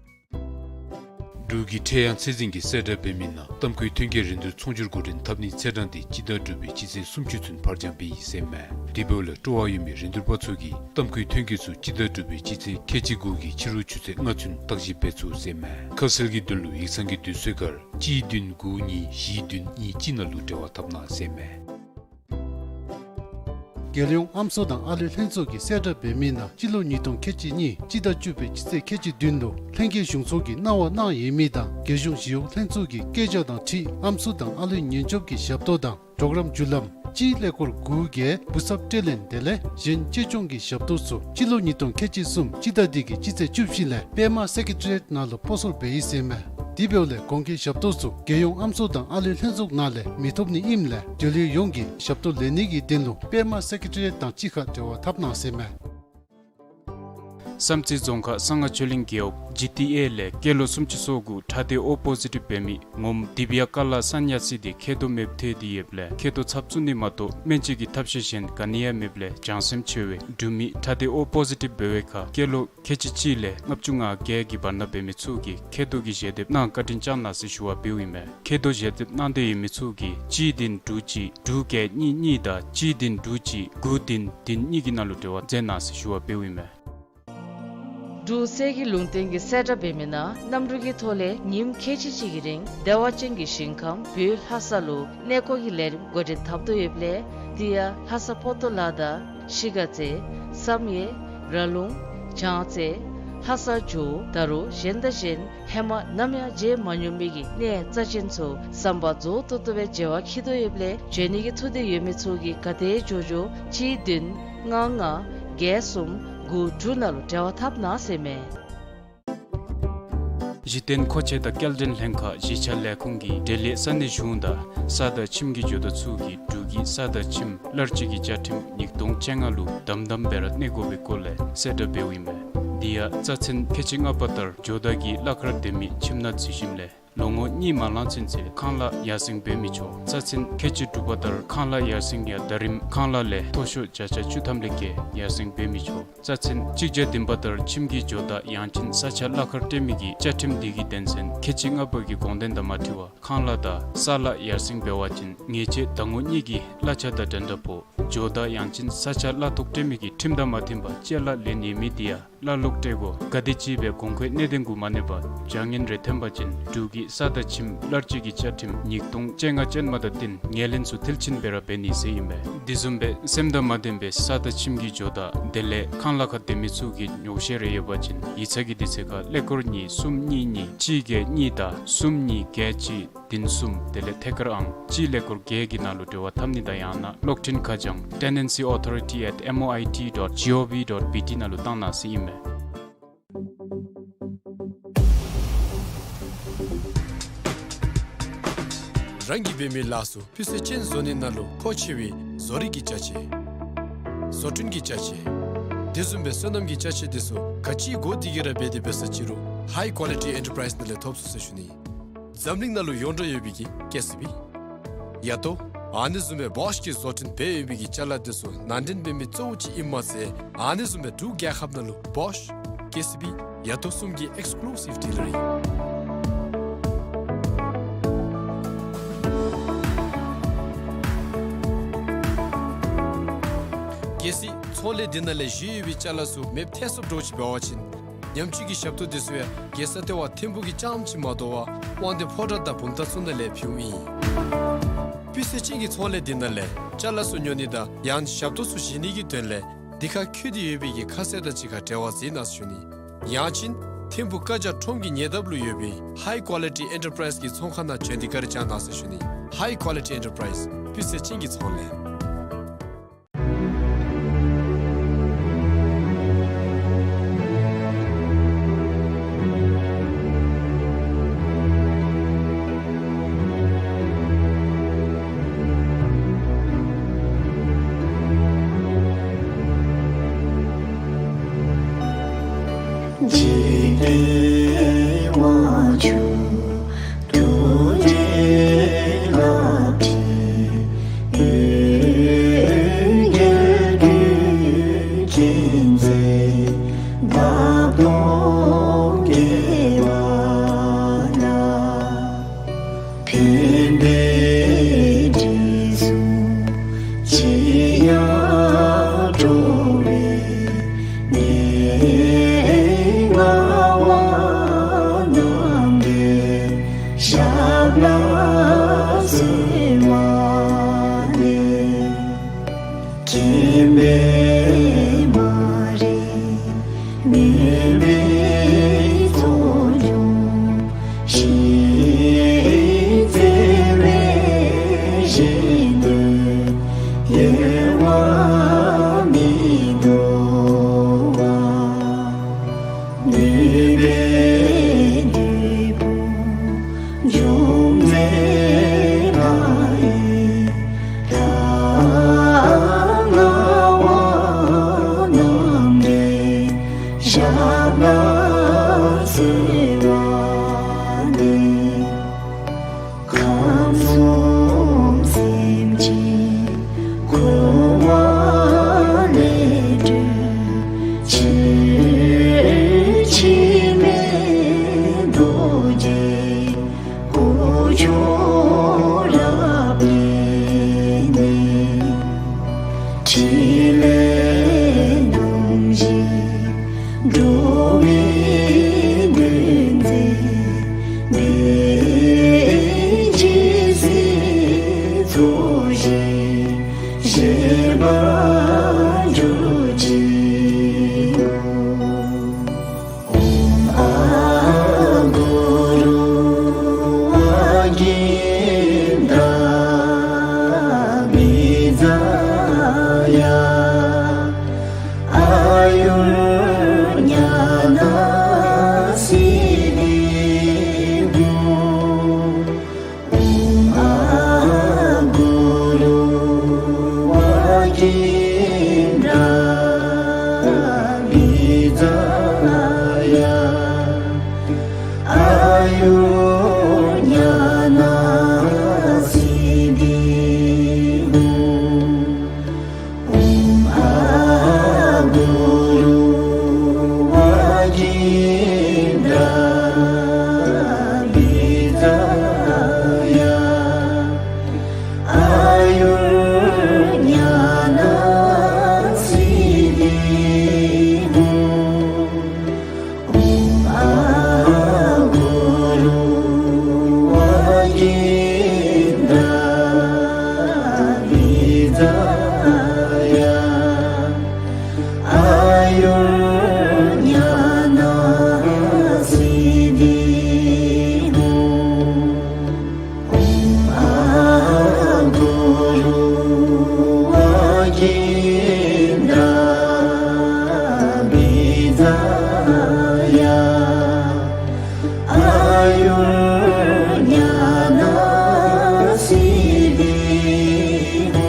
འབྲུག་གི་ཁྲེ་ཡང་ཚད་འཛིན་གྱིས་གསལ་བསྒྲགས་འབད་མི་ནང་ཏམ་ཁུའི་ཐོན་སྐྱེད་རིན་བསྡུར་ཚོང་སྒྱུར་འགོ་འདྲེན་འཐབ་ནིའི་ཚེས་གྲངས་འདི་སྤྱི་ཟླ་དྲུག་པའི་སྤྱི་ཚེས་སུམ་ཅུ་ཚུན་ཕར་འགྱངས་འབད་ཡི་ཟེར་མས། དེ་འབདཝ་ལས་སྤྲོ་བ་ཡོད་མི་རིན་བསྡུར་པ་ཚུ་གིས་ཏམ་ཁུའི་ཐོན་སྐྱེད་ཚུ་སྤྱི་ཟླ་དྲུག་པའི་སྤྱི་ཚེས་ཁལ་གཅིག་དགུ་གི་ཕྱི་རུ་ཆུ་ཚོད་ལྔ་ཚུན་བརྟག་ཞིབ་འབད་ཚུགས་ཟེར་མས། ཁ་གསལ་གྱི་དོན་ལུ་ཡིག་ཚང་གི་དུས་ཚོད་ཁར་གཅིག་བདུན་དགུ་གཉིས་བཞི་བདུན་གཉིས་གཅིག་ནང་ལུ་འབྲེལ་བ་འཐབ་གནང་ཟེར་མས། རྒྱལ་ཡོངས་ཨམ་སྲུ་དང་ཨ་ལུའི་ལྷན་ཚོགས་ཀྱིས་གསལ་བསྒྲགས་འབད་མི་ནང་སྤྱི་ལོ་ཉིས་སྟོང་ཁལ་གཅིག་གཉིས་སྤྱི་ཟླ་བཅུ་པའི་སྤྱི་ཚེས་ཁལ་གཅིག་བདུན་ལུ་ལྷན་རྒྱས་གཞུང་ཚོགས་ཀྱིས་གནང་བ་གནང་ཡོད་མི་དང་རྒྱལ་གཞུང་ཞི་གཡོག་ལྷན་ཚོགས་ཀྱི་སྐད་ཆ་དང་འཁྲིལ་ཨམ་སྲུ་དང་ཨ་ལུའི་ཉེན་སྐྱོབ་ཀྱི་ཞབས་ཏོག་དང་གྲོགས་རམ་བརྒྱུད་ལམ་སྤྱིའི་ཀླད་ཀོར་དགུ་བརྒྱད་འབུ་ཚབ་སྤྲོད་ལེན་དེ་ལས་གཞན་གཅེས་སྐྱོང་གི་ཞབས་ཏོག་ཚུ་སྤྱི་ལོ་ཉིས་སྟོང་ཁལ་གཅིག་གསུམ་སྤྱི་ཟླ་འདི་གི་སྤྱི་ཚེས་བཅུ་བཞི་ལས་པདྨ་སེ་ཀེ་ཊི་རི་ཡེཊ་ནང་ལུ་སྤོ་སོར་འབད་ཡི་ཟེར་མས། དེ་འབདཝ་ལས་གོང་གི་ཞབས་ཏོག་ཚུ་རྒྱལ་ཡོངས་ཨམ་སྲུ་དང་ཨ་ལུའི་ལྷན་ཚོགས་ནང་ལས་མི་ཐོབ་ནི་ཨིནམ་ལས་འབྲེལ་ཡོད་ཡོངས་ཀྱིས་ཞབས་ཏོག་ལེན་ནི་གི་དོན་ལུ་པདྨ་སེ་ཀེ་ཊི་རི་ཡེཊ་དང་གཅིག་ཁར་འབྲེལ་བ་འཐབ་གནང་ཟེར་མས། བསམ་རྩེ་རྫོང་ཁག་གསང་སྔགས་ཆོས་གླིང་རྒེད་འོག་ཇི་ཊི་ཨེ་ལས་སྐྱེས་ལོ་སུམ་ཅུ་སོ་དགུ་ཁྲག་སྡེ་ཨོ་པོ་ཟི་ཊིབ་འབད་མི་ངོམ་དི་བི་ཡ་ཀ་ལ་སཱན་ཉ་སི་དེ་མཁལ་རྡོག་མེདཔ་ཐལ་ཏེ་ཡོདཔ་ལས་མཁལ་རྡོག་ཚབ་བཙུགས་ནི་མ་གཏོགས་སྨན་བཅོས་ཀྱི་ཐབས་ཤེས་གཞན་ག་ནི་ཡང་མེདཔ་ལས་བྱང་སེམས་ཆེ་བས། འབྲུག་མི་ཁྲག་སྡེ་ཨོ་པོ་ཟི་ཊིབ་འབད་བའི་ཁར་སྐྱེས་ལོ་ཁལ་གཅིག་གཅིག་ལས་ལྔ་བཅུ་ང་བརྒྱད་ཀྱི་བར་ན་འབད་མི་ཚུ་གིས་མཁལ་རྡོག་གི་ཞལ་འདེབས་གནང་བཀའ་དྲིན་བསྐྱང་གནང་ཟེར་ཞུ་བ་འབདཝ་ཨིན་མས། མཁལ་རྡོག་ཞལ་འདེབས་གནང་འདོད་ཡོད་མི་ཚུ་གིས་གཅིག་བདུན་དྲུག་གཅིག་དྲུག་བརྒྱད་གཉིས་གཉིས་དང་གཅིག་བདུན་དྲུག་གཅིག་དགུ་བདུན་བདུན་གཉིས་ཀྱི་ནང་ལུ་འབྲེལ་བ་མཛད་གནང་ཟེར་ཞུ་བ་འབདཝ་ཨིན་མས། འབྲུག་གསེར་གྱི་ལུང་བསྟན་གྱིས་གསལ་བསྒྲགས་འབད་མི་ནང་གནམ་གྲུ་གི་ཐོག་ལས་ཉིནམ་ཁལ་གཅིག་གཅིག་གི་རིང་བདེ་བ་ཅན་གྱི་ཞིང་ཁམས་བོད་ལྷ་ས་ལུ་གནས་སྐོར་གྱི་ལས་རིམ་འགོ་འདྲེན་འཐབ་དོ་ཡོདཔ་ལས་དེ་ཡང་ལྷ་ས་པོ་ཏོ་ལ་དང་ཤི་ག་རྩེ་བསམ་ཡས་ར་ལུང་བྱང་རྩེ་ལྷ་ས་ཇོ་བོ་ད་རུང་གཞན་དང་གཞན་ཧེ་མ་ནམ་ཡང་མཇལ་མ་མྱོང་མི་གི་གནས་རྩ་ཅན་ཚུ་བསམ་པ་རྫོགས་ཏོག་ཏོ་སྦེ་མཇལ་བར་འཁྱིད་དོ་ཡོདཔ་ལས་འབྱོན་ནི་གི་ཐུགས་འདོད་ཡོད་མི་ཚུ་གིས་ག་དེ་མགྱོགས་མགྱོགས་གཅིག་བདུན་ལྔ་ལྔ་བརྒྱད་གསུམ་དགུ་དྲུག་ནང་ལུ་འབྲེལ་བ་འཐབ་གནང་ཟེར་མས། གཞི་རྟེན་མཁོ་ཆས་དང་སྐྱེལ་འདྲེན་ལྷན་ཁག་གཞིས་ཆགས་ལས་ཁུངས་ཀྱིས་འབྲེལ་ཡོད་ས་གནས་གཞུང་དང་ས་དང་ཁྱིམ་གྱི་ཇོ་བདག་ཚུ་གིས་འབྲུག་གི་ས་དང་ཁྱིམ་གླར་སྤྱོད་ཀྱི་བཅའ་ཁྲིམས་ཉིས་སྟོང་བཅོ་ལྔ་ལུ་དམ་དམ་སྦེ་ར་གནས་དགོ་པའི་སྐོར་ལས་གསལ་བསྒྲགས་འབདཝ་ཨིན་མས། དེ་ཡང་རྩ་ཚན་ཁལ་གཅིག་ལྔ་པ་ལྟར་ཇོ་བདག་གིས་གླ་མཁར་སྡོད་མི་ཁྱིམ་ནང་འཛུལ་ཞིནམ་ལས་ལོ་ངོ་གཉིས་མ་ལང་ཚུན་ཚོད་ཁང་གླ་ཡར་སེང་འབད་མི་ཆོག། རྩ་ཚན་ཁལ་གཅིག་དྲུག་པ་ལྟར་ཁང་གླ་ཡར་སེང་ཡང་ཟླ་རིམ་ཁང་གླ་ལས་མཐོ་ཤོས་བརྒྱ་ཆ་བཅུ་ཐམ་ལས་བརྒལ་ཡར་སེང་འབད་མི་ཆོག། རྩ་ཚན་གཅིག་བརྒྱ་བདུན་པ་ལྟར་ཁྱིམ་གྱི་ཇོ་བདག་ཡང་ཅིན་ས་ཆ་གླ་མཁར་སྤྲོད་མི་གི་བཅའ་ཁྲིམས་དེ་གི་དོན་ཚན་ཁལ་གཅིག་ལྔ་པ་གི་དགོངས་དོན་དང་མ་འཁྲིལ་བར་ཁང་གླ་དང་ས་གླ་ཡར་སེང་འབད་བ་ཅིན་ཉེས་ཆད་ཟླ་ངོ་གཉིས་ཀྱི་གླ་ཆ་དང་འགྲན་ཟླ་ཕོག། ཇོ་བདག་ཡང་ཅིན་ས་ཆ་གླ་ཐོག་སྤྲོད་མི་གིས་ཁྲིམས་དང་མ་མཐུན་པར་ཅ་ལ་ལེན་ཡོད་མི་དེ་ཡང་གླ་ལོག་སྤྲོད་དགོ། ག་དེམ་ཅིག་སྦེ་གོང་འཁོད་གནད་དོན་གུ་མ་གནས་པར་བྱ་ངན་རེ་ཐོན་པ་ཅིན་འབྲུག་གི་ས་དང་ཁྱིམ་གླར་སྤྱོད་ཀྱི་བཅའ་ཁྲིམས་ཉིས་སྟོང་བཅོ་ལྔ་ཅན་མ་དང་བསྟུན་ངོས་ལེན་ཚུ་མཐིལ་ཕྱིན་སྦེ་ར་འབད་ནི་ཟེར་ཨིན་པས། དེ་བཟུམ་སྦེ་སེམས་དང་མ་ལྡན་པའི་ས་དང་ཁྱིམ་གྱི་ཇོ་བདག་དེ་ལས་ཁང་གླ་ཁར་སྡོད་མི་ཚུ་གིས་ཉོགས་བཤད་རེ་ཡོད་པ་ཅིན་ཡིག་ཚང་གི་དུས་ཚོད་ཁར་ཀླད་ཀོར་གཉིས་གསུམ་གཉིས་གཉིས་གཅིག་བརྒྱད་གཉིས་དང་གསུམ་གཉིས་བརྒྱད་གཅིག་བདུན་གསུམ་དེ་ལས་ཐད་ཀར་ཨང་གཅིག་ཀླད་ཀོར་བརྒྱད་ཀྱི་ནང་ལུ་འབྲེལ་བ་འཐབ་ནི་དང་ཡང་ན་གློག་འཕྲིན་ཁ་བྱང་tenancy authority at M O I T dot G O V dot B T ནང་ལུ་བཏང་གནང་ཟེར་ཨིན་མས། རང་གིས་འབད་མི་ལཱ་ཚུ་སྤུས་ཚད་ཅན་བཟོ་ནི་ནང་ལུ་མཁོ་ཆེ་བའི་བཟོ་རིག་གི་ཅ་ཆས། བཟོ་སྐྲུན་གྱི་ཅ་ཆས། དེ་བཟུམ་སྦེ་སོ་ནམ་གྱི་ཅ་ཆས་དེ་ཚུ་ག་ཅི་དགོ་དེ་གིས་ར་འབད་དེ་འབད་ས་ཅི་རུང་High Quality Enterprise ནང་ལས་ཐོབ་ཚུགས་ཟེར་ཞུ་ནི། འཛམ་གླིང་ནང་ལུ་ཡོངས་གྲགས་ཡོད་པའི་གི་ཀེ་སི་བི། ཡ་ཏོ། ཨ་ནི་བཟུམ་སྦེ་བོཤ་གིས་བཟོ་སྐྲུན་འབད་ཡོད་པའི་གི་ཅ་ལ་དེ་ཚུ་ནང་འདྲེན་འབད་མི་གཙོ་བོ་ཅིག་ཨིནམ་མ་ཚད་ཨ་ནི་བཟུམ་སྦེ་འབྲུག་རྒྱལ་ཁབ་ནང་ལུ་བོཤ་ཀེ་སི་བི་ཡ་ཏོ་གསུམ་གྱི་ཨེགསི་ཀུ་ལུ་སིབ་ཌི་ལར་ཨིན། གལ་སྲིད་ཚོང་ལས་འདི་ནང་ལས་བཞེས་ཡོད་པའི་ཅ་ལ་ཚུ་མེདཔ་ཐལ་སོངམ་འདྲཝ་ཅིག་འབད་བ་ཅིན་ཉམས་བཅོས་ཀྱི་ཞབས་ཏོག་དེ་ཚུ་ཡང་རྒྱལ་ས་ལྟེ་བ་ཐིམ་ཕུག་གི་རྐྱངམ་ཅིག་མ་དོ་བར་དབང་འདུས་ཕོ་བྲང་དང་བུམ་ཐང་ཚུ་ནང་ལས་ཕུལཝ་ཨིན། སྤུས་ཚད་ཅན་གྱི་ཚོང་ལས་འདི་ནང་ལས་ཅ་ལ་ཚུ་ཉོ་ནི་དང་ཡང་ཞབས་ཏོག་ཚུ་བཞེས་ནི་གི་དོན་ལས་འདི་ཁར་བཀོད་དེ་ཡོད་པའི་གི་ཁ་གསལ་དང་གཅིག་ཁར་འབྲེལ་བ་མཛད་གནང་ཟེར་ཞུ་ནི། ཡང་ཅིན་ཐིམ་ཕུག་བཀའ་རྒྱ་ཁྲོམ་གྱི་ཉེ་འདབས་ལུ་ཡོད་པའི་High Quality Enterprise གི་ཚོང་ཁང་ནང་བྱོན་ཏེ་བཀའ་དྲིན་བསྐྱང་གནང་ཟེར་ཞུ་ནི། High Quality Enterprise སྤུས་ཚད་ཅན་གྱི་ཚོང་ལས། འཇིག་རྟེན་དབང་ཕྱུག་ཐུགས་རྗེ་བླ་མའི་འོད་ཀྱི་བདུད་ཀྱི་མཛད་འདབ་སྟོང་བརྒྱད་པ་ན། ཕན་བདེའི་དྲི་བསུང་ཅི་ཡང་སྤྲོ་བའི་གནས་ལྔ་པ་རྣམས་ཀྱི་ཞབས་ལ་གསོལ་བ་འདེབས། ཁྱིམ་ ཨོཾ་ཨ་གུ་རུ་ཝ་གིནྡྲ་བི་ཛ་ཡ་ཨ་ཡུར་ཉ་ན་སིདྡྷི་ཧཱུྃ། ཨོཾ་ཨ་གུ་རུ་ཝ་གིནྡྲ་བི་ཛ་ཡ་ཨ་ཡུར་ཉ་ན་སིདྡྷི་ཧཱུྃ། ཨོཾ་ཨ་གུ་རུ་ཝ་གིནྡྲ་བི་ཛ་ཡ་ཨ་ཡུར་ཉ་ན་སིདྡྷི་ཧཱུྃ། ཨོཾ་ཨ་གུ་རུ་ཝ་གིནྡྲ་བི་ཛ་ཡ་ཨ་ཡུར་ཉ་ན་སིདྡྷི་ཧཱུྃ། ཨོཾ་ཨ་གུ་རུ་ཝ་གིནྡྲ་བི་ཛ་ཡ་ཨ་ཡུར་ཉ་ན་སིདྡྷི་ཧཱུྃ།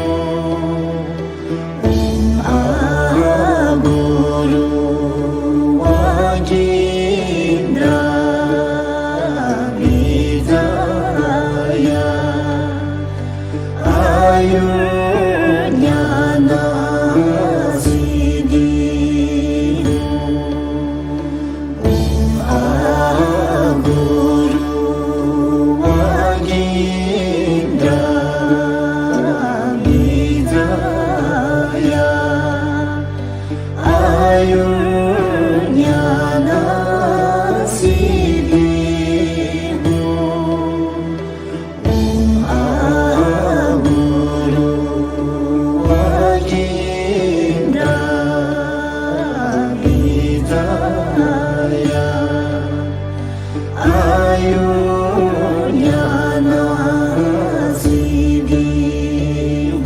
ཨོཾ་ཨ་གུ་རུ་ཝ་གིནྡྲ་བི་ཛ་ཡ་ཨ་ཡུར་ཉ་ན་སིདྡྷི་ཧཱུྃ། ཨོཾ་ཨ་གུ་རུ་ཝ་གིནྡྲ་བི་ཛ་ཡ་ཨ་ཡུར་ཉ་ན་སིདྡྷི་ཧཱུྃ། ཨོཾ་ཨ་གུ་རུ་ཝ་གིནྡྲ་བི་ཛ་ཡ་ཨ་ཡུར་ཉ་ན་སིདྡྷི་ཧཱུྃ།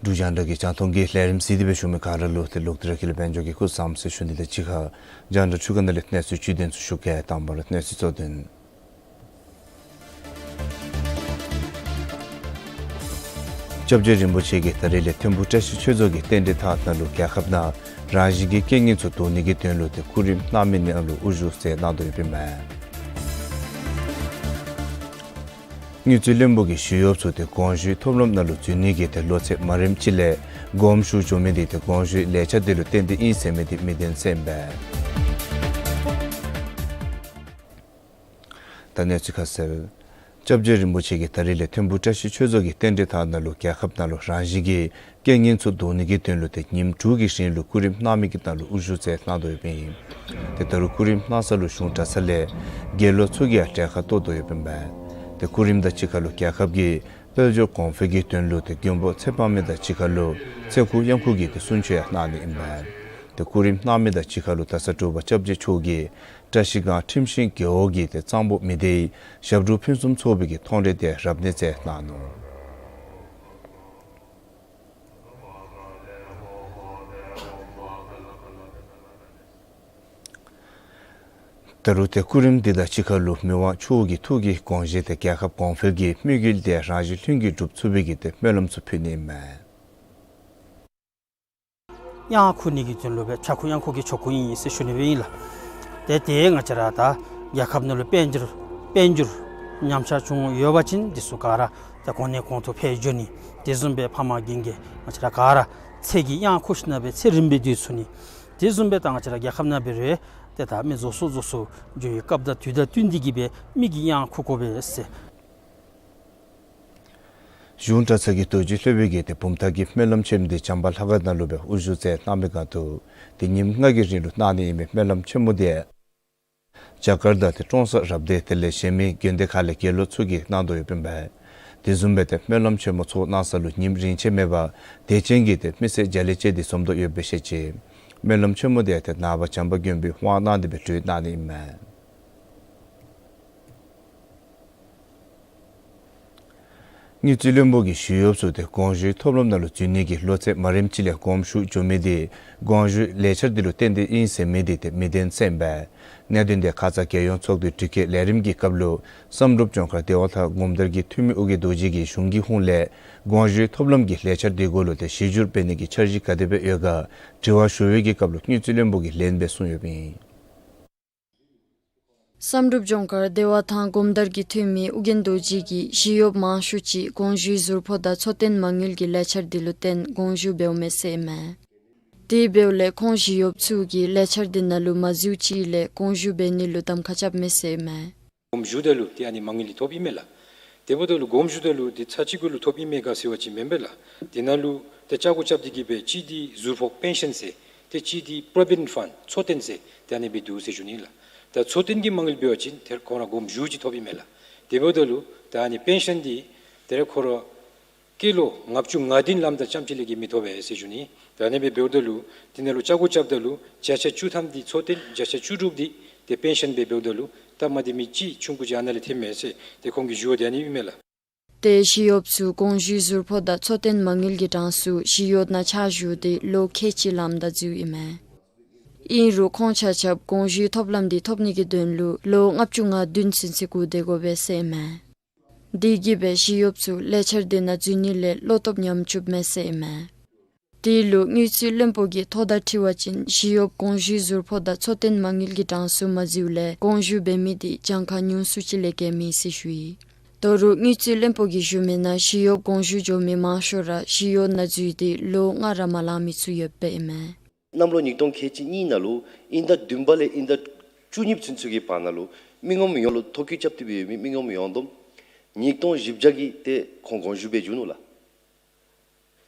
འབྲུག་རྒྱང་བསྒྲགས་ཀྱི་རྒྱང་མཐོང་གི་ལས་རིམ་གཟིགས་ཏེ་སྦེ་བཞུགས་མི་ག་ར་ལུ་ཏེ་ལོག་སྟེ་ར་ཁྱེད་ལུ་དཔལ་འབྱོར་གྱི་སྐུ་གཟུགས་བཟང་པོ་ཟེར་ཞུ་ནི་དང་གཅིག་ཁར་རྒྱང་བསྒྲགས་འཕྲུལ་ཁང་ནང་ལས་གནས་ཚུལ་བཅུད་དོན་ཚུ་ཞུ་གེ། དང་པ་ར་གནས་ཚུལ་གཙོ་དོན། སྐྱབས་རྗེ་རིན་པོ་ཆེ་གིས་ད་རིས་ལས་ཐིམ་ཕུག་བཀྲ་ཤིས་ཆོས་རྫོང་གི་རྟེན་འབྲེལ་ཐང་ནང་ལུ་རྒྱལ་ཁབ་ནང་རང་བཞིན་གྱི་རྐྱེན་ངན་ཚུ་བཟློག་ནི་གི་དོན་ལུ་ཏེ་སྐུ་རིམ་གནང་མི་ནང་ལུ་དབུ་བཞུགས་མཛད་གནང་དོ་ཡོདཔ་ཨིན་མས། དངུལ་རྩིས་བློན་པོ་གིས་ཞི་གཡོགཔ་ཚུ་ཏེ་དགོངས་ཞུའི་ཐོབ་ལམ་ནང་ལུ་འཛུལ་ནི་གི་ཏེ་ལོ་ཚད་མ་རནམ་ཅིག་ལས་དགོངསམ་ཞུ་འགྱོ་མི་འདི་ཏེ་དགོངས་ཞུའི་ལས་འཆར་འདི་ལུ་བརྟེན་ཏེ་ཨིན་ཟེར་མི་འདི་མི་བདེན་ཟེར་ཨིན་པས། ད་གནས་ཚུལ་ཁ་གསལ། སྐྱབས་རྗེ་རིན་པོ་ཆེ་གིས་ད་རིས་ལས་ཐིམ་ཕུག་བཀྲ་ཤིས་ཆོས་རྫོང་གི་རྟེན་འབྲེལ་ཐང་ནང་ལུ་རྒྱལ་ཁབ་ནང་ལུ་རང་བཞིན་གྱི་ རྐྱེན་ངན་ཚུ་བཟློག་ནི་གི་དོན་ལུ་ཏེ་ཉིནམ་དྲུག་གི་རིང་ལུ་སྐུ་རིམ་གནང་མི་གི་ནང་ལུ་དབུ་བཞུགས་མཛད་གནང་དོ་ཡོདཔ་ཨིན། ཏེ་ད་རུང་སྐུ་རིམ་གནང་ས་ལུ་གཞུང་གྲྭ་ཚང་ལས་དགེ་སློང་ཚུ་གིས་ཡང་གྲལ་ཁར་གཏོགས་དོ་ཡོདཔ་ཨིན་པས། ཏེ་སྐུ་རིམ་དང་གཅིག་ཁར་ལུ་རྒྱལ་ཁབ་ཀྱི་དཔལ་འབྱོར་གོང་འཕེལ་གྱི་དོན་ལུ་ཏེ་མགོན་པོ་ཚེ་དཔག་མེད་དང་གཅིག་ཁར་ལུ་ཚེ་འགུགས་གཡང་འགུགས་ཀྱི་ཏེ་གསུང་ཆོག་ཡང་གནང་ནི་ཨིན་པས། ཏེ་སྐུ་རིམ་གནང་མི་དང་གཅིག་ཁར་ལུ་ད་ས་དྲུག་པ་སྐྱབས་རྗེ་མཆོག་གིས་བཀྲ་ཤིས་སྒང་ཁྲིམས་ཤིང་རྒེད་འོག་གི་ཏེ་གཙང་པོ་མི་སྡེའི་ཞབས་དྲུང་ཕུན་སུམ་ཚོགས་པའི་གི་མཐོང་གྲོལ་དེ་རབ་གནས་མཛད་གནང་ནུག། ད་རུང་ཏེ་སྐུ་རིམ་འདི་དང་གཅིག་ཁར་ལུ་མི་དབང་མཆོག་གི་ཐུགས་ཀྱི་དགོངས་བཞེད་དེ་རྒྱལ་ཁབ་གོང་འཕེལ་གྱི་དམིགས་ཡུལ་དེ་རང་བཞིན་ལྷུན་གྱིས་འགྲུབ་ཚུགས་པའི་གི་ཏེ་སྨོན་ལམ་ཚུ་ཕུལ་ནི་ཨིན་མས། གཡང་འགུགས་ནི་གི་དོན་ལུ་སྦེ་ཕྱྭ་འགུགས་གཡང་འགུགས་ཀྱི་ཆོ་ག་ཨིན་ཟེར་ཞུ་ནི་སྦེ་ཨིན་ལགས། ཏེ་དེ་ང་བཅས་ར་ད་རྒྱལ་ཁབ་ནང་ལུ་དཔལ་འབྱོར་དཔལ་འབྱོར་ཉམས་ཆག་བྱུང་ཡོད་པ་ཅིན་དེ་ཚུ་ག་ར་ད་གོང་ནས་གོང་དུ་འཕེལ་འགྱོ་ནི། དེ་བཟུམ་སྦེ་ཕམ་རྒན་གྱི་ང་བཅས་ར་ག་ར་ཚེ་གི་གཡང་འགུགས་ཞིནམ་སྦེ་ཚེ་རིངམོ་སྦེ་སྡོད་ཚུགས་ནི། དེ་བཟུམ་སྦེ་ད་ང་བཅས་ར་རྒྱལ་ཁབ་ནང་འབད་རུང་ཏེ་ད་མི་རྫོགས་སོ་རྫོགས་སོ་འགྱོ་བའི་སྐབས་དང་དུས་དང་བསྟུན་ཏེ་གི་སྦེ་མི་གིས་གཡང་འགུགས་དགོ་པས་ཟེར། གཞུང་གྲྭ་ཚང་གི་རྡོ་རྗེ་སློབ་དཔོན་གྱིས་ཏེ་བུམ་ཐང་གི་སྨོན་ལམ་ཆེན་མོ་འདི་བྱམས་པ་ལྷ་ཁང་ནང་ལུ་སྦེ་དབུ་བཞུགས་མཛད་གནང་བའི་སྒང་དུ་ཏེ་ཉིནམ་ལྔ་གི་རིང་ལུ་གནང་ནི་ཨིན་མི་སྨོན་ལམ་ཆེན་མོ་འདི་རྒྱ་གར་དང་ཏེ་ཀྲོང་གསར་རབ་སྡེ་དེ་ལས་གཞན་མི་དགོན་སྡེ་ཁག་ལས་དགེ་སློང་ཚུ་གིས་གནང་དོ་ཡོདཔ་ཨིན་པས། དེ་བཟུམ་སྦེ་ཏེ་སྨོན་ལམ་ཆེན་མོ་ཚོགས་གནང་ས་ལུ་ཉིནམ་རིང་ཆད་མེད་པར་དད་ཅན་གྱི་ཏེ་མི་སེར་བརྒྱ་ལས་བཅད་དེ་འཛོམས་དོ་ཡོདཔ་སྦེ་བཤད་ཅི། སྨོན་ལམ་ཆེན་མོ་འདི་ཏེ་ནངས་པ་བྱམས་པ་མགོན་པོའི་དབང་གནང་སྟེ་སྦེ་གྲོལ་གནང་ནི་ཨིན་མས། དངུལ་རྩིས་བློན་པོ་གིས་ཞི་གཡོགཔ་ཚུ་ཏེ་དགོངས་ཞུའི་ཐོབ་ལམ་ནང་ལུ་འཛུལ་ནི་གི་ལོ་ཚད་མ་རནམ་ཅིག་ལས་གོངམ་ཞུ་འགྱོ་མི་འདི་དགོངས་ཞུའི་ལས་འཆར་འདི་ལུ་བརྟེན་ཏེ་ཨིན་ཟེར་མི་འདི་ཏེ་མི་བདེན་ཟེར་ཨིན་པས། གནད་དོན་འདི་ཁ་ཙ་རྒྱལ་ཡོངས་ཚོགས་འདུའི་དྲི་བཀོད་ལས་རིམ་གྱི་སྐབས་ལུ་བསམ་གྲུབ་ལྗོངས་མཁར་བདེ་བ་ཐང་སྒོམ་དར་གྱི་འཐུས་མི་ཨོ་རྒྱན་རྡོ་རྗེ་གིས་གཞུང་གི་ཧོངས་ལས་དགོངས་ཞུའི་ཐོབ་ལམ་གྱི་ལས་འཆར་འདི་གུ་ལུ་ཏེ་གཞི་བསྒྱུར་འབད་ནི་གི་འཆར་གཞི་ག་དེ་སྦེ་ཡོད་ག་དྲི་བ་ཞུ་བའི་གི་སྐབས་ལུ་དངུལ་རྩིས་བློན་པོ་གིས་ལན་སྦེ་གསུངས་ཡོདཔ་ཨིན། བསམ་གྲུབ་ལྗོངས་མཁར་བདེ་བ་ཐང་སྒོམ་དར་གྱི་འཐུས་མི་ཨོ་རྒྱན་རྡོ་རྗེ་གིས་ཞི་གཡོགཔ་མང་ཤོས་ཅིག་དགོངས་ཞུའི་ཟུར་ཕོགས་དང་འཚོ་རྟེན་མ་དངུལ་གྱི་ལས་འཆར་འདི་ལུ་བརྟེན་དགོངས་ཞུ་འབདཝ་མས་ཟེར་ཨིན་མས། དེ་འབདཝ་ལས་ཁོང་ཞི་གཡོགཔ་ཚུ་གིས་ལས་འཆར་འདི་ནང་ལུ་མ་འཛུལཝ་ཅིག་ལས་དགོངས་ཞུ་འབད་ནི་ལུ་གདམ་ཁ་རྐྱབ་མས་ཟེར་ཨིན་མས། སྒོམ་ཞུཝ་ད་ལུ་ཏེ་ཨ་ནི་མ་དངུལ་འདི་ཐོབ་ཨིན་མས་ལགས། དེ་འབདཝ་ད་ལུ་སྒོམ་ཞུཝ་ད་ལུ་ཏེ་ཚར་གཅིག་གུ་ལུ་ཐོབ་ཨིན་མས་ག་ཟེར་བ་ཅིན་མེན་པས་ལགས། དེ་ནང་ལུ་ཏེ་ལྕགས་སྒོ་རྐྱབ་སྟེ་གི་སྦེ་གཅིག་འདི་ཟུར་ཕོགས་པེན་ཤཱན་ཟེར་ཏེ་གཅིག་འདི་པོ་རོ་བི་ཌེནཊ་ཕཱནཌ་འཚོ་རྟེན་ཟེར་ཏེ་ཨ་ནི་སྦེ་འདུག་ཟེར་ཞུ་ནི་ལགས། ད་འཚོ་རྟེན་གྱི་མ་དངུལ་འབད་བ་ཅིན་ཏེ་ཁོང་ར་སྒོམ་ཞུཝ་ཅིག་ཐོབ་ཨིན་མས་ལགས། དེ་འབདཝ་ད་ལུ་ད་ཨ་ནི་པེན་ཤཱན་འདི་ཏེ་ར་ཁོ་ར་སྐྱེས་ལོ་ལྔ་བཅུ་ང་བདུན་ལངམ་ད་རྐྱངམ་ཅིག་ལས་གི་མི་ཐོབ་པས་ཟེར་ཞུ་ནི། ད་ཨ་ནི་སྦེ་འབདཝ་ད་ལུ་དེ་ནང་ལུ་ལྕགས་སྒོ་རྐྱབ་ད་ལུ་བརྒྱ་ཆ་བཅུ་ཐམ་འདི་འཚོ་རྟེན་བརྒྱ་ཆ་བཅུ་དྲུག་འདི་ཏེ་པེན་ཤཱན་སྦེ་འབདཝ་ད་ལུ་སྟབས་མ་བདེ་མི་ཅིག་ཆུང་ཀུ་ཅིག་ཨ་ནཱ་ལས་ཐོནམ་མས་ཟེར་ཏེ་ཁོང་གིས་ཞུ་བ་འདི་ཨ་ནི་ཨིན་མས་ལགས། ཏེ་ཞི་གཡོགཔ་ཚུ་དགོངས་ཞུའི་ཟུར་ཕོགས་དང་འཚོ་རྟེན་མ་དངུལ་གྱི་གྲངས་སུ་ཞི་གཡོག་ནང་ཕྱག་ཞུ་སྟེ་ལོ་ཁལ་གཅིག་ལངམ་ད་འཛུལཝ་ཨིན་མས། ཨིན་རུང་ཁོང་ཆ་ཁྱབ་དགོངས་ཞུའི་ཐོབ་ལམ་འདི་ཐོབ་ནི་གི་དོན་ལུ་ལོ་ལྔ་བཅུ་ང་བདུན་ཚུན་ཚོད་སྒུག་སྡོད་དགོ་པས་ཟེར་ཨིན་མས། དེ་གིས་སྦེ་ཞི་གཡོགཔ་ཚུ་ལས་འཆར་འདི་ནང་འཛུལ་ནི་ལས་བློ་སྟོབས་ཉམས་བཅུགཔ་མས་ཟེར་ཨིན་མས། དེ་ལུ་དངུལ་རྩིས་བློན་པོ་གིས་ཐོ་བརྡ་འཁྲི་བ་ཅིན་ཞི་གཡོགཔ་དགོངས་ཞུའི་ཟུར་ཕོགས་དང་འཚོ་རྟེན་མ་དངུལ་གྱི་གྲངས་སུ་མ་འཛུལཝ་ལས་དགོངས་ཞུ་འབད་མི་འདི་གྱངས་ཁ་ཉུང་སུ་ཅིག་ལས་བརྒལ་མེད་ཟེར་ཞུ་ཡི། ད་རུང་དངུལ་རྩིས་བློན་པོ་གིས་ཞུ་མི་ནང་ཞི་གཡོགཔ་དགོངས་ཞུ་འགྱོ་མི་མང་ཤོས་ར་ཞི་གཡོག་ནང་འཛུལ་ཏེ་ལོ་ལྔ་ར་མ་ལང་མི་ཚུ་ཡོདཔ་ཨིན་མས། གནམ་ལོ་ཉིས་སྟོང་ཁལ་གཅིག་གཉིས་ནང་ལུ་དབྱིན་ཟླ་བདུན་པ་ལས་དབྱིན་ཟླ་བཅུ་གཉིས་ཚུན་ཚོད་ཀྱི་བར་ན་ལུ་མི་ངོམ་ཡོངས་ལུ་ཐོ་བཀོད་རྐྱབ་སྟེ་སྦེ་ཡོད་མི་མི་ངོམ་ཡོངས་བསྡོམས་ཉིས་སྟོང་བཞི་བརྒྱ་གི་ཏེ་ཁོང་དགོངས་ཞུ་འབད་བྱུང་ནུག་ལགས།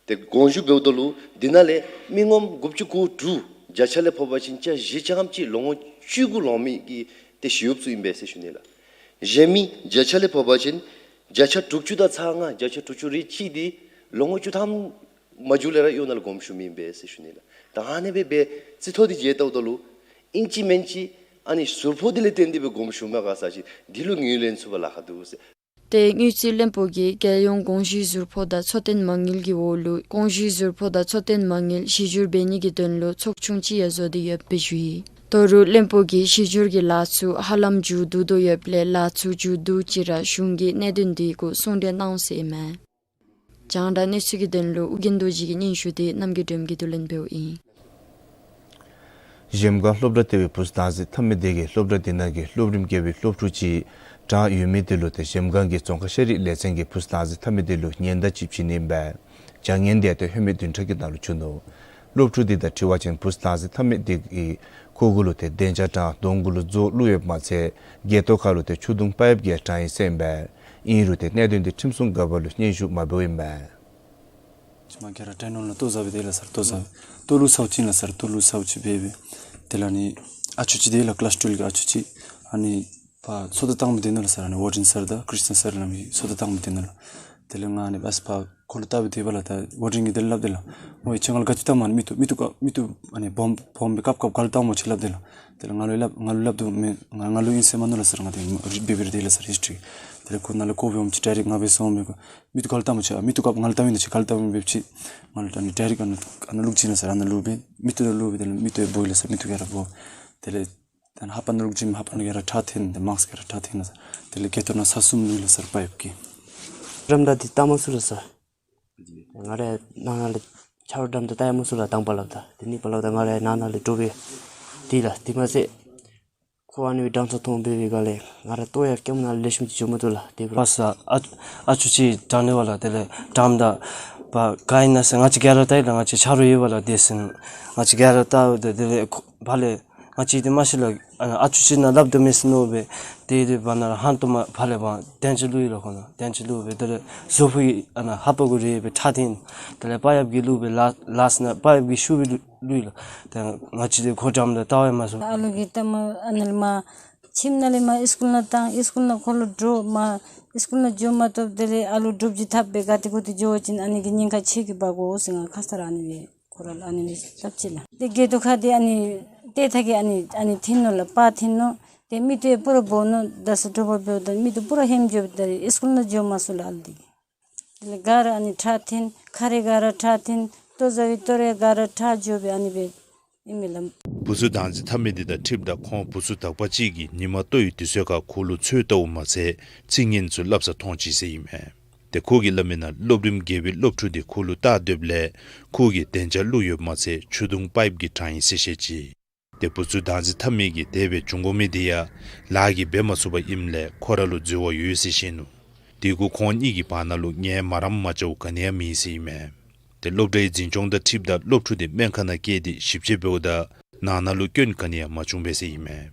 ཏེ་དགོངས་ཞུ་འབདཝ་ད་ལུ་འདི་ནང་ལས་མི་ངོམ་དགུ་བཅུ་གོ་དྲུག་བརྒྱ་ཆ་ལས་ཕབ་པ་ཅིན་ཆ་བཞི་ཆ་ཙམ་ཅིག་ལོ་ངོ་བཅུ་དགུ་ལང་མི་གི་ཏེ་ཞི་གཡོགཔ་ཚུ་ཨིན་པས་ཟེར་ཞུ་ནི་ལགས། གཞན་མི་བརྒྱ་ཆ་ལས་ཕབ་པ་ཅིན་བརྒྱ་ཆ་དྲུག་ཅུ་དང་ཚག་ལྔ་བརྒྱ་ཆ་དྲུག་ཅུ་རེ་གཅིག་འདི་ལོ་ངོ་བཅུ་ཐམ་མ་འགྱོ་ལས་ར་གཡོག་ནང་ལུ་དགོངས་ཞུ་མི་ཨིན་པས་ཟེར་ཞུ་ནི་ལགས། ད་ཨ་ནི་སྦེ་སྦེ་རྩིས་ཐོ་འདི་མཇལ་བལྟཝ་ད་ལུ་ཨིན་ཅི་མིན་ཅི་ཨ་ནི་ཟུར་ཕོགས་འདི་ལས་བརྟེན་ཏེ་སྦེ་དགོངས་ཞུཝ་མས་ག་ཟེར་བ་ཅིན་འདི་ལུ་ངོས་ལེན་ཚུགས་པར་ལཱ་ཁག་འདུག་ཟེར། ཏེ་དངུལ་རྩིས་བློན་པོ་གིས་རྒྱལ་ཡོངས་དགོངས་ཞུའི་ཟུར་ཕོགས་དང་འཚོ་རྟེན་མ་དངུལ་གྱི་འོག་ལུ་དགོངས་ཞུའི་ཟུར་ཕོགས་དང་འཚོ་རྟེན་མ་དངུལ་གཞི་བསྒྱུར་འབད་ནི་གི་དོན་ལུ་ཚོགས་ཆུང་ཅིག་ཡང་བཟོ་སྟེ་ཡོདཔ་སྦེ་ཞུ་ཡི། ད་རུང་བློན་པོ་གིས་གཞི་བསྒྱུར་གྱི་ལཱ་ཚུ་ཧ་ལམ་མཇུག་བསྡུ་དོ་ཡོདཔ་ལས་ལཱ་ཚུ་མཇུག་བསྡུཝ་ཅིག་ར་གཞུང་གིས་གནད་དོན་འདི་གུ་གསུང་གྲོས་གནང་ཟེར་ཨིན་མས། རྒྱང་བསྒྲགས་གནས་ཚུལ་གྱི་དོན་ལུ་ཨོ་རྒྱན་རྡོ་རྗེ་གི་སྙན་ཞུ་འདི་རྣམ་རྒྱལ་སྒྲོལམ་གྱིས་བསྡུ་ལེན་འབདཝ་ཨིན། གཞལམ་སྒང་སློབ་གྲྭ་ལྟེ་བའི་བུཚ་དྭངས་གཟིགས་མཐའ་མའི་སྡེ་གིས་སློབ་གྲྭ་འདི་ནང་གི་སློབ་རིམ་བརྒྱད་པའི་སློབ་ཕྲུག་ཅིག་གྲངས་ཡོད་མི་དེ་ལུ་ཏེ་གཞལམ་སྒང་གི་རྫོང་ཁ་ཤེས་རིག་ལས་ཚན་གྱིས་བུཚ་དྭངས་གཟིགས་མཐའ་མའི་སྡེ་ལུ་ཉེན་བརྡ་ཅིག་བྱིན་ནི་ཨིན་པས། བྱ་ངན་དེ་ཏེ་ལྷོད་མེད་བདུན་ཕྲག་གི་ནང་ལུ་བྱུང་ནུག། སློབ་ཕྲུག་འདི་དང་འཁྲིལ་བ་ཅིན་བུཚ་དྭངས་གཟིགས་མཐའ་མའི་སྡེ་གི་ཁོ་གུ་ལུ་ཏེ་བདེ་འཇགས་དྲང་གདོང་གུ་ལུ་མཛོག་བླུགས་ཡོདཔ་མ་ཚད་སྒལ་ཏོ་ཁ་ལུ་ཏེ་ཆུ་དུང་པ་ཡབ་ཀྱིས་དྲངས་ཡི་ཟེར་ཨིན་པས། ཨིན་རུང་ཏེ་གནད་དོན་འདི་ཁྲིམས་སྲུང་འགག་པ་ལུ་སྙན་ཞུ་མ་འབདཝ་ཨིན་མས། ཅིག་མ་ག་ར་དྲན་ནོ་ལགས། ལྟོ་བཟའ་བའི་དེ་ལགས་སར། ལྟོ་བཟའ་བའི་ལྟོ་བླུགས་ཚརཝ་ཅིག་ལགས་སར། ལྟོ་བླུགས་ཚརཝ་ཅིག་འབད་འབད་དེ་ལས་ཨ་ནི་ཨ་ཅོ་ཅིག་དེ་ལགས་ཀི་ལཱསི་ཊུ་ཝེལ་གྱི་ཨ་ཅོ་ཅིག་ཨ་ནི་ཕར་སོ་ལྟ་བཏང་མི་དེ་ནང་ལགས་སར། ཨ་ནི་ཝར་ཌེན་སར་དང་ཁྲིསི་ཊན་སར་ལགས་མི་སོ་ལྟ་བཏང་མི་དེ་ནང་ལགས། དེ་ལས་ང་ཨ་ནི་ཨས་ཕར་ཁོ་ལུ་བལྟ་སྦེ་སྡོདཔ་ལགས། ད་ཝར་ཌེན་གྱིས་དེ་ལས་སླབ་དེ་ལགས། ཨོ་ཁྱོད་ང་ལུ་ག་ཅི་བལྟ་སྨོ་ཨ་ནི། མིག་ཏོ་མིག་ཏོ་མིག་ཏོ་ཨ་ནི་སྦོམ་སྦོམ་སྦེ་དཀརཔོ་དཀརཔོ་ག་ལུ་བལྟ་སྨོ་ཅིག་སླབ་དེ་ལགས། དེ་ལས་ང་ལུ་སླབ་ང་ལུ་སླབ་དོ་མེན། ང་ང་ལུ་ཨིན་ཟེར་མ་མནོ་ལགས་སར། ང་དེ་རིག་འབད་འབད་རུང་དེ་ལགས་སར་ཧིསི་ཊི་རི། དེ་ལས་ཁོ་ནཱ་ལས་བཀོ་སྦེ་འོངམ་ཅིག་ཌའི་རེཀཊ་ང་འབད་སོངམ་མས། མིག་ཏོ་དཀརཔོ་ག་ལུ་བལྟ་མི་ཨིན་ན་ཅིག་ག་ལུ་བལྟ་མི་ཨིན་སྦེ་ཅིག་ང་ལུ་ཨ་ནི་ཌའི་རེཀཊ་ཨ་ནཱ་ཨ་ནཱ་བླུགས་ཅི་ལགས་སར། ཨ་ནཱ་བླུགས་སྦེ་མིག་ཏོ་ལུ་བླུགས་སྦེ་དེ་ལས་མིག་ཏོ་ཡང་སྦོ་ཡི་ལགས་སར། མིག་ཏོ་ག་ར་སྦོ། དེ་ལས་ད་ལྷ་པ་ནང་ལུ་བླུགས་ཅི་མས། ལྷ་པ་ནང་ག་ར་ཁྲག་ཐོན་ཏེ་མཱསཀ་ག་ར་ཁྲག་ཐོན་ལགས་སར། དེ་ལས་སྐེ་ཏོ་ནང་ཚར་གསུམ་བླུགས་ཡི་ལགས་སར་པའིཔ་གིས། འགྲམ་དང་དེ་བལྟ་མ་ཚུགས་ལགས་སར། ང་ར་ནང་ན་ལས་ཆ་རོགས་འགྲམ་དང་བལྟ་ཡང་མ་ཚུགས་ལགས། དང་པ་སླབ་ད། དེ་གཉིས་པ་སླབ་ད་ང་ར་ནང་ན་ལས་འདྲོག་པས། དེ་ལགས་དེ་མ་ཚད་ཁོ་ཨ་ནི་སྦེ་འགྲམ་ཚར་ཐོན་འབད་བའི་སྒང་ལས་ང་ར་ལྟོ་ཡང་སྐམ་ནང་ལེགས་ཤོམ་ཅིག་འགྱོ་མ་བཏུབ་ལགས། དེ་འབད་རུང་ཕར་ས་ཨ་ཨ་ཅོ་ཅིག་འགྲམ་ནི་བ་ལགས། དེ་ལས་འགྲམ་དང་པ་ག་ཨིན་ན་ཟེར་ང་བཅས་ག་ར་བལྟ་ཡི་ལགས། ང་བཅས་ཆ་རོགས་ཡོད་པ་ལགས། དེ་ཟེར་ང་བཅས་ག་ར་བལྟ་སྟེ་དེ་ལས་ཁོ་ཕར་ལས་ང་བཅས་དེ་མ་ཤེས་ལགས། ཨ་ཨ་ཅོ་ཅིག་ནཱ་སླབ་དོ་མས་ཟེར་མནོ་སྦེ་དེ་དེ་བར་ན་ར་ཧང་སྟོང་མ་ཕར་ལས་བ་དན་ཅིག་བླུགས་ཡི་ལགས། ཁོ་ནཱ་དན་ཅིག་བླུགས་སྦེ་དེ་ལས་བཟོ་ཕུག་གི་ཨ་ནཱ་ལྷ་པ་གུ་རེག་སྦེ་ཁྲག་ཐོན། དེ་ལས་པའིཔ་གིས་བླུགས་སྦེ་ལ་ལགས་ནཱ་པའིཔ་གིས་བཤུ་སྦེ་བླུགས་བླུགས་ཡི་ལགས། ད་ང་བཅས་དེ་ཁོ་འགྲམ་དང་བལྟ་ཡང་མ་ཚུགས། ཨ་ལུ་གིས་ད་མ་ཨ་ནཱ་ལས་མར་ཁྱིམ་ནང་ལས་མར་ཨིསི་ཀུལ་ནང་བཏང་། ཨིསི་ཀུལ་ནང་ཁོ་ལུ་འདྲོག་མར་ཨིསི་ཀུལ་ནང་འགྱོ་མ་བཏུབ། དེ་ལས་ཨ་ལུ་འདྲོག་ཅི་འཐབ་སྦེ་ག་ཏེ་གུ་ཏེ་འགྱོ་བ་ཅིན་ཨ་ནི་གི་ཉེན་ཁ་ཁྱོད་ཀྱིས་འབག་དགོ་ཟེར་ང་ཁ་ཙ་ར་ཨ་ནི་སྦེ་ཁོ་ར་ལུ་ཨ་ནི་སྦེ་སླབ་ཅི་ལགས། དེ་སྐེ་ཏོ་ཁར་དེ་ཨ་ནི་ཏེ་ཐ་གི་ཨ་ནི་ཨ་ནི་ཐོན་ནུག་ལགས། པར་ཐོན་ནུག། དེ་མིག་ཏོ་ཡང་སྤུ་ར་སྦོ་ནུག། ད་ས་དྲོ་པ་འབདཝ་ད་མིག་ཏོ་སྤུ་ར་ཧེམ་འགྱོ་སྦེ་ད་རེས་ཨིསི་ཀུལ་ནང་འགྱོ་མ་ཚུགས་ལགས་ཨ་ལུ་དེ་གིས། དེ་ལས་ག་ར་ཨ་ནི་ཁྲག་ཐོན། ཁ་རེ་ག་ར་ཁྲག་ཐོན། ལྟོ་བཟའ་བའི་ལྟོ་རེ་ག་ར་ཁྲག་འགྱོ་སྦེ་ཨ་ནི་སྦེ་ཨིན་མས་ལགས། བུ་ཚུ་བདག་འཛིན་འཐབ་མི་དེ་དང་འཁྲིལཝ་ད་ཁོང་བུ་ཚུ་དག་པ་ཅིག་གིས་ཉིན་མ་ལྟོ་ཡི་དུས་ཚོད་ཁར་ཁོ་ལུ་འཚོལ་བལྟཝ་མ་ཚད་ཚིག་ངན་ཚུ་སླབ་ས་མཐོང་ཅི་ཟེར་ཨིན་མས། དེ་ཁོ་གིས་སླབ་མིའི་ནང་སློབ་རིམ་བརྒྱད་པའི་སློབ་ཕྲུག་དེ་ཁོ་ལུ་བལྟ་སྡོདཔ་ལས་ཁོ་གིས་དན་ཅ་བླུགས་ཡོདཔ་མ་ཚད་ཆུ་དུང་པའིཔ་གིས་དྲངས་ཡི་ཟེར་བཤད་ཅི། དེ་བུ་ཚུ་བདག་འཛིན་འཐབ་མི་གིས་དེ་སྦེ་བྱུང་དགོ་མི་དེ་ཡང་ལཱ་གིས་འབད་མ་ཚུགས་པ་ཨིནམ་ལས་ཁོ་ར་ལུ་འཛོལ་བ་ཡོད་ཟེར་བཤད་ནུག། དེ་གུ་ཁོང་གཉིས་ཀྱི་བར་ན་ལུ་ངལ་མ་རངམ་མ་འཇལཝ་ག་ནི་ཡང་མེད་ཟེར་ཨིན་མས། དེ་སློབ་གྲྭའི་འཛིན་སྐྱོང་དང་འཁྲིལཝ་ད་སློབ་ཕྲུག་དེ་སྨན་ཁང་ནང་བསྐྱལ་ཏེ་ཞིབ་དཔྱད་འབདཝ་ད་ནང་ན་ལུ་སྐྱོན་ག་ནི་ཡང་མ་བྱུང་པས་ཟེར་ཨིན་མས།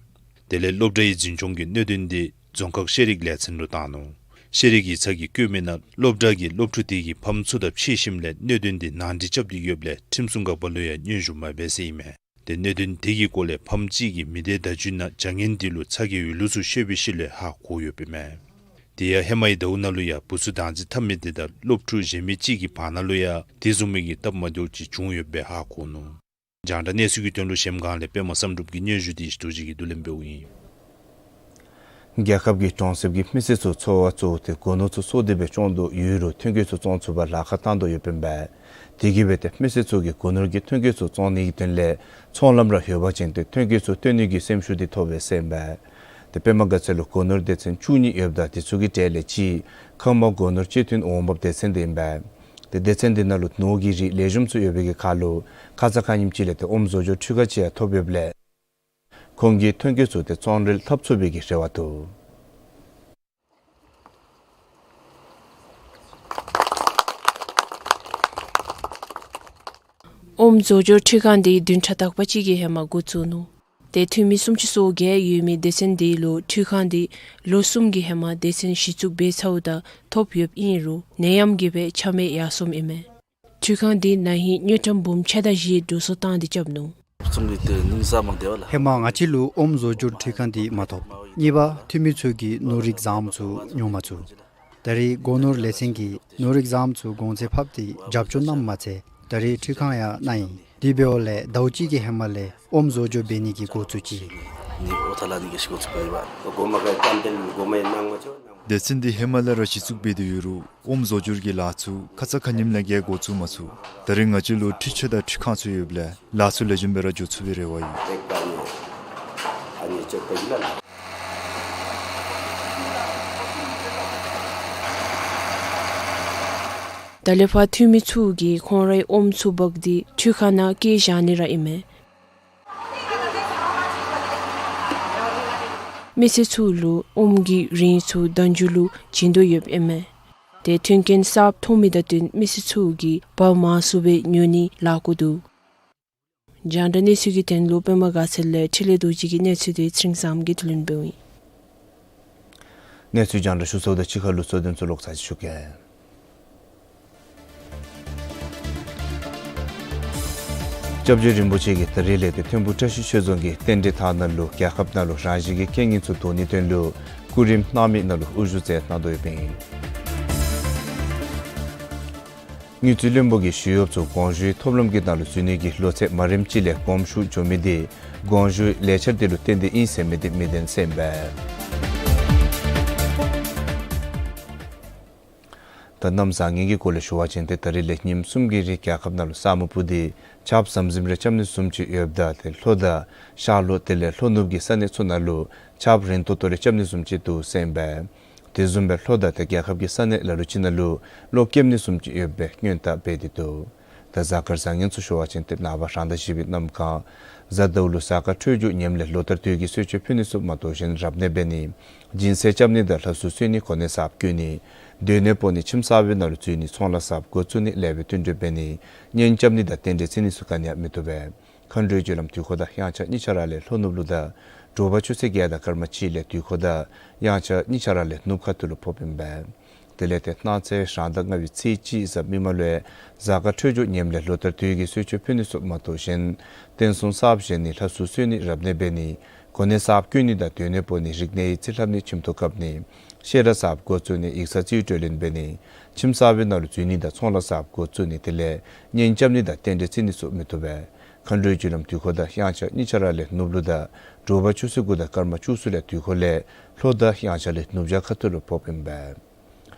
དེ་ལས་སློབ་གྲྭའི་འཛིན་སྐྱོང་གིས་གནད་དོན་དེ་རྫོང་ཁག་ཤེས་རིག་ལས་ཚན་ལུ་བཏང་ནུག། ཤེས་རིག་ཡིག་ཚང་གིས་བཀོད་མིའི་ནང་སློབ་གྲྭ་གིས་སློབ་ཕྲུག་དེ་གི་ཕམ་ཚུ་དང་ཕྱད་ཞིནམ་ལས་གནད་དོན་དེ་ནང་འགྲིག་རྐྱབ་སྟེ་ཡོདཔ་ལས་ཁྲིམས་སྲུང་འགག་པ་ལུ་ཡང་སྙན་ཞུ་མ་འབད་ཟེར་ཨིན་མས། དེ་གནད་དོན་དེ་གི་སྐོར་ལས་ཕམ་གཅིག་གིས་མི་སྡེ་བརྡ་བརྒྱུད་ནང་བྱ་ངན་དེ་ལུ་ཚ་གྱང་ཡོད་ལུགས་ཚུ་ཤོད་པའི་ཤུལ་ལས་ཧ་གོ་ཡོདཔ་ཨིན་མས། དེ་ཡང་ཧེ་མའི་ཟླཝ་ནང་ལུ་ཡང་བུ་ཚུ་བདག་འཛིན་འཐབ་མི་དེ་དང་སློབ་ཕྲུག་གཞན་མི་གཅིག་གི་བར་ན་ལུ་ཡང་དེ་བཟུམ་མའི་གི་སྟབས་མ་བདེཝ་ཅིག་བྱུང་ཡོདཔ་སྦེ་ཧ་གོ་ནུག། རྒྱང་བསྒྲགས་གནས་ཚུལ་གྱི་དོན་ལུ་གཞལམ་སྒང་ལས་པདྨ་བསམ་གྲུབ་ཀྱི་སྙན་ཞུ་དེ་རྡོ་རྗེ་གིས་བསྡུ་ལེན་འབདཝ་ཨིན། རྒྱལ་ཁབ་ཀྱིས་གྲོང་གསེབ་ཀྱི་མི་སེར་ཚུ་འཚོ་བ་གཙོ་བོ་དེ་སྒོ་ནོར་ཚུ་གསོག་སྟེ་སྦེ་སྐྱོང་དོ་ཡོད་རུང་ཐོན་སྐྱེད་ཚུ་བཙོང་ཚུགས་པར་ལཱ་ཁག་བཏང་དོ་ཡོདཔ་ཨིན་པས། དེ་གིས་འབད་དེ་མི་སེར་ཚུ་གིས་སྒོ་ནོར་གྱི་ཐོན་སྐྱེད་ཚུ་བཙོང་ནི་གི་དོན་ལས་ཚོང་ལམ་ར་ཡོདཔ་བྱིན་ཏེ་ཐོན་སྐྱེད་ཚུ་བཏོན་ནི་གི་སེམས་ཤུགས་དེ་ཐོབ་པས་ཟེར་ཨིན་པས། དེ་པདྨ་དགའ་ཚལ་ལུ་སྒོ་ནོར་སྡེ་ཚན་བཅུ་གཉིས་ཡོདཔ་ད་དེ་ཚུ་གི་གྲས་ལས་གཅིག་ཁམས་དམག་སྒོ་ནོར་སྤྱི་མཐུན་འོང་འབབ་སྡེ་ཚན་དེ་ཨིན་པས། དེ་སྡེ་ཚན་དེ་ནང་ལུ་ནོར་གྱི་རིགས་ལེགས་ཤོམ་ཚུ་ཡོད་པའི་གི་ཁར་ལུ་ཁ་ཙ་ཁ་ཉིནམ་ཅིག་ལས་དེ་ཨོམ་བཟོ་སྦྱོར་འཕྲུལ་ཁང་ཅིག་ཡང་ཐོབ་ཡོདཔ་ལས་ཁོང་གིས་ཐོན་སྐྱེད་ཚུ་དེ་བཙོང་རེས་འཐབ་ཚུགས་པའི་གི་རེ་བ་འདུག། ཨོམ་བཟོ་སྦྱོར་འཕྲུལ་ཁང་དེ་བདུན་ཕྲག་དག་པ་ཅིག་གི་ཧེ་མ་འགོ་བཙུགས་ནུག། དེ་འཐུས་མི་སུམ་ཅུ་སོ་བརྒྱད་ཡོད་མི་སྡེ་ཚན་དེ་ལུ་འཕྲུལ་ཁང་དེ་ལོ་གསུམ་གྱི་ཧེ་མ་སྡེ་ཚན་གཞི་བཙུགས་འབད་ཚརཝ་ད་ཐོབ་ཡོདཔ་ཨིན་རུང་ནད་ཡམས་ཀྱིས་འབད་ཆ་མེད་ཡར་སོངམ་ཨིན་མས། འཕྲུལ་ཁང་དེ་ན་ཧིང་དངུལ་ཀྲམ་འབུམ་ཕྱེད་དང་བཞི་འགྲོ་སོང་བཏང་སྟེ་རྐྱབ་ནུག། ཧེ་མ་ང་བཅས་ལུ་ཨོམ་བཟོ་སྦྱོར་འཕྲུལ་ཁང་དེ་མ་ཐོབ། གཉིས་པ་འཐུས་མི་ཚུ་གིས་ནོར་རིགས་བཟངམ་ཚུ་ཉོ་མ་ཚུགས། ད་རེས་སྒོ་ནོར་ལས་ཚན་གྱིས་ནོར་རིགས་བཟངམ་ཚུ་གོང་ཚད་ཕབ་སྟེ་རྒྱབ་སྐྱོར་གནངམ་མ་ཚད་ད་རེས་འཕྲུལ་ཁང་ཡང་གནང་ཡི། དེ་འབདཝ་ལས་ཟླཝ་གཅིག་གི་ཧེ་མ་ལས་ཨོམ་བཟོ་སྦྱོར་འབད་ནི་གི་འགོ་བཙུགས་ཅི། སྡེ་ཚན་འདི་ཧེ་མ་ལས་ར་གཞི་བཙུགས་འབད་དེ་ཡོད་རུང་ཨོམ་བཟོ་སྦྱོར་གྱི་ལཱ་ཚུ་ཁ་ཙ་ཁ་ཉིནམ་ལས་འགོ་བཙུགས་མ་ཚུགས། ད་རེས་ང་བཅས་ལུ་འཕྲུལ་ཆས་དང་འཕྲུལ་ཁང་ཚུ་ཡོདཔ་ལས་ལཱ་ཚུ་ལེགས་ཤོམ་སྦེ་ར་འགྱོ་ཚུགས་པའི་རེ་བ་ཡོད། ད་ལས་ཕར་འཐུས་མི་ཚུ་གིས་ཁོང་རའི་ཨོམ་ཚུ་འབག་སྟེ་འཕྲུལ་ཁང་ནང་བསྐྱལ་བཞག་ནི་ར་ཨིན་མས། མི་སེར་ཚུ་ལུ་ཨོམ་གྱི་རིན་ཚུ་ཟླ་མཇུག་ལུ་བྱིན་དོ་ཡོདཔ་ཨིན་མས། དེ་མཐུན་རྐྱེན་གསརཔ་ཐོབ་མི་དང་བསྟུན་མི་སེར་ཚུ་གིས་འབག་མང་སུ་སྦེ་ཉོ་ནི་ལཱ་འགོ་འདུག། རྒྱང་བསྒྲགས་གནས་ཚུལ་གྱི་དོན་ལུ་པདྨ་དགའ་ཚལ་ལས་འཕྲིན་ལས་རྡོ་རྗེ་གི་གནས་ཚུལ་དེ་ཚེ་རིང་བཟངམོ་གིས་བསྡུ་ལེན་འབདཝ་ཨིན། གནས་ཚུལ་རྒྱང་བསྒྲགས་ཞུ་ཚརཝ་ད་གཅིག་ཁར་ལུ་གཙོ་དོན་ཚུ་ལོག་ཚར་ཅིག་ཞུ་གེ། སྐྱབས་རྗེ་རིན་པོ་ཆེ་གིས་ད་རིས་ལས་ཏེ་ཐིམ་ཕུ་བཀྲ་ཤིས་ཆོས་རྫོང་གི་རྟེན་འབྲེལ་ཐང་ནང་ལུ་རྒྱལ་ཁབ་ནང་ལུ་རང་བཞིན་གྱི་རྐྱེན་ངན་ཚུ་བཟློག་ནིའི་དོན་ལུ་སྐུ་རིམ་གནང་མི་ནང་ལུ་དབུ་བཞུགས་མཛད་གནང་དོ་ཡོདཔ་ཨིན། དངུལ་རྩིས་བློན་པོ་གིས་ཞི་གཡོགཔ་ཚུ་དགོངས་ཞུའི་ཐོབ་ལམ་གྱི་ནང་ལུ་འཛུལ་ནི་གི་ལོ་ཚད་མ་རནམ་ཅིག་ལས་གོངམ་ཤུལ་འགྱོ་མི་དེ་དགོངས་ཞུའི་ལས་འཆར་དེ་ལུ་བརྟེན་ཏེ་ཨིན་ཟེར་མི་དེ་མི་བདེན་ཟེར་ཨིན་པས། ད་གནམ་བཟང་ངན་གྱི་སྐོར་ལས་ཞུ་བ་ཅིན་ཏེ་ད་རིས་ལས་ཉིནམ་གསུམ་གྱི་རིང་རྒྱལ་ཁབ་ནང་ལུ་ས་སྨུག་སྤུབས་ཏེ་ཆརཔ་ཟམ་ཟིམ་རེ་རྐྱབ་ནི་བཟུམ་ཅིག་ཡོདཔ་ད་ཏེ་ལྷོ་དང་ཤར་ལྷོ་དེ་ལས་ལྷོ་ནུབ་ཀྱི་ས་གནས་ཚུ་ནང་ལུ་ཆརཔ་རན་ཏོག་ཏོ་རེ་རྐྱབ་ནི་བཟུམ་ཅིག་འདུག་ཟེར་ཨིན་པས། དེ་བཟུམ་སྦེ་ལྷོ་དང་ཏེ་རྒྱལ་ཁབ་ཀྱི་ས་གནས་ལ་ལུ་ཅིག་ནང་ལུ་གློག་རྐྱབ་ནི་བཟུམ་ཅིག་ཡོད་པའི་སྔོན་བརྡ་འབད་དེ་འདུག། ད་གཟའ་སྐར་བཟང་ངན་ཚུ་ཞུ་བ་ཅིན་ཏེ་ནངས་པ་རང་ཟླ་བཞི་པའི་གནམ་གང་གཟའ་ཟླཝ་ལུ་གཟའ་སྐར་འཕྲོད་སྦྱོར་ངནམ་ལས་ལོ་ལྟར་དུས་ཀྱི་གསོལ་མཆོད་ཕུལ་ནི་ཚུ་མ་གཏོགས་གཞན་རབ་གནས་འབད་ནི་སྦྱིན་སྲེག་རྐྱབ་ནི་དང་ལྷ་གསོལ་གསོལ་ནི་གོ་གནས་གསརཔ་བསྐོ་ནི་སྡོད་གནས་སྤོ་ནི་ཁྱིམ་གསར་པའི་ནང་ལུ་འཛུལ་ནི་ཚོང་ལཱ་གསརཔ་འགོ་བཙུགས་ནི་ལེགས་པའི་བསྟུན་གྲོས་འབད་ནི་གཉེན་རྐྱབ་ནི་དང་རྟེན་འབྲེལ་བརྩི་ནི་ཚུ་ག་ནི་ཡང་མི་བཏུབ་པས། མཁའ་འགྲོའི་རྒྱུ་ལམ་དུས་འཁོར་དང་དབྱངས་འཆར་གཉིས་ཆ་ར་ལས་ལྷོ་ནུབ་ལུ་དང་དྲོ་པ་ཆུ་ཚོད་བརྒྱད་དང་སྐར་མ་གཅིག་ལས་དུས་འཁོར་དང་དབྱངས་འཆར་གཉིས་ཆ་ར་ལས་ནུབ་ཁ་ཐུག་ལུ་ཕོགཔ་ཨིན་པས། དེ་ལས་ཏེ་གནངས་ཚེ་རང་ཟླ་ལྔ་པའི་ཚེས་གཅིག་གཟའ་མིག་དམར་ལུ་གཟའ་སྐར་འཕྲོད་སྦྱོར་ངནམ་ལས་ལོ་ལྟར་དུས་ཀྱི་གསོལ་མཆོད་ཕུལ་ནི་ཚུ་མ་གཏོགས་གཞན་རྟེན་གསུམ་གསརཔ་བཞེངས་ནི་ལྷ་གསོལ་གསོལ་ནི་རབ་གནས་འབད་ནི་གོ་གནས་གསརཔ་བསྐོ་ནི་དང་སྡོད་གནས་སྤོ་ནི་རིག་གནས་ཡིག་རྩིས་ལྷབ་ནི་ཁྱིམ་ཐོག་བཀབ་ནི་བཤད་གྲྭ་གསརཔ་འགོ་བཙུགས་ནི་ཡིག་ཚང་རྩིས་སྤྲོད་ལེན་འབད་ནི་ཁྱིམ་གསར་པའི་ནང་ལུ་འཛུལ་ནི་དང་ཚོང་ལཱ་གསརཔ་འགོ་བཙུགས་ནི་དེ་ལས་གཉེན་རྐྱབ་ནི་དང་རྟེན་འབྲེལ་བརྩི་ནི་ཚུ་མི་བཏུབ་པས། མཁའ་འགྲོའི་རྒྱུ་ལམ་དུས་འཁོར་དང་དབྱངས་འཆར་གཉིས་ཆ་ར་ལས་ནུབ་ལུ་དང་དྲོ་པ་ཆུ་ཚོད་དགུ་དང་སྐར་མ་བཅུ་གསུམ་ལས་དུས་འཁོར་ལས་ལྷོ་དང་དབྱངས་འཆར་ལས་ནུབ་བྱང་ཁ་ཐུག་ལུ་ཕོགཔ་ཨིན་པས།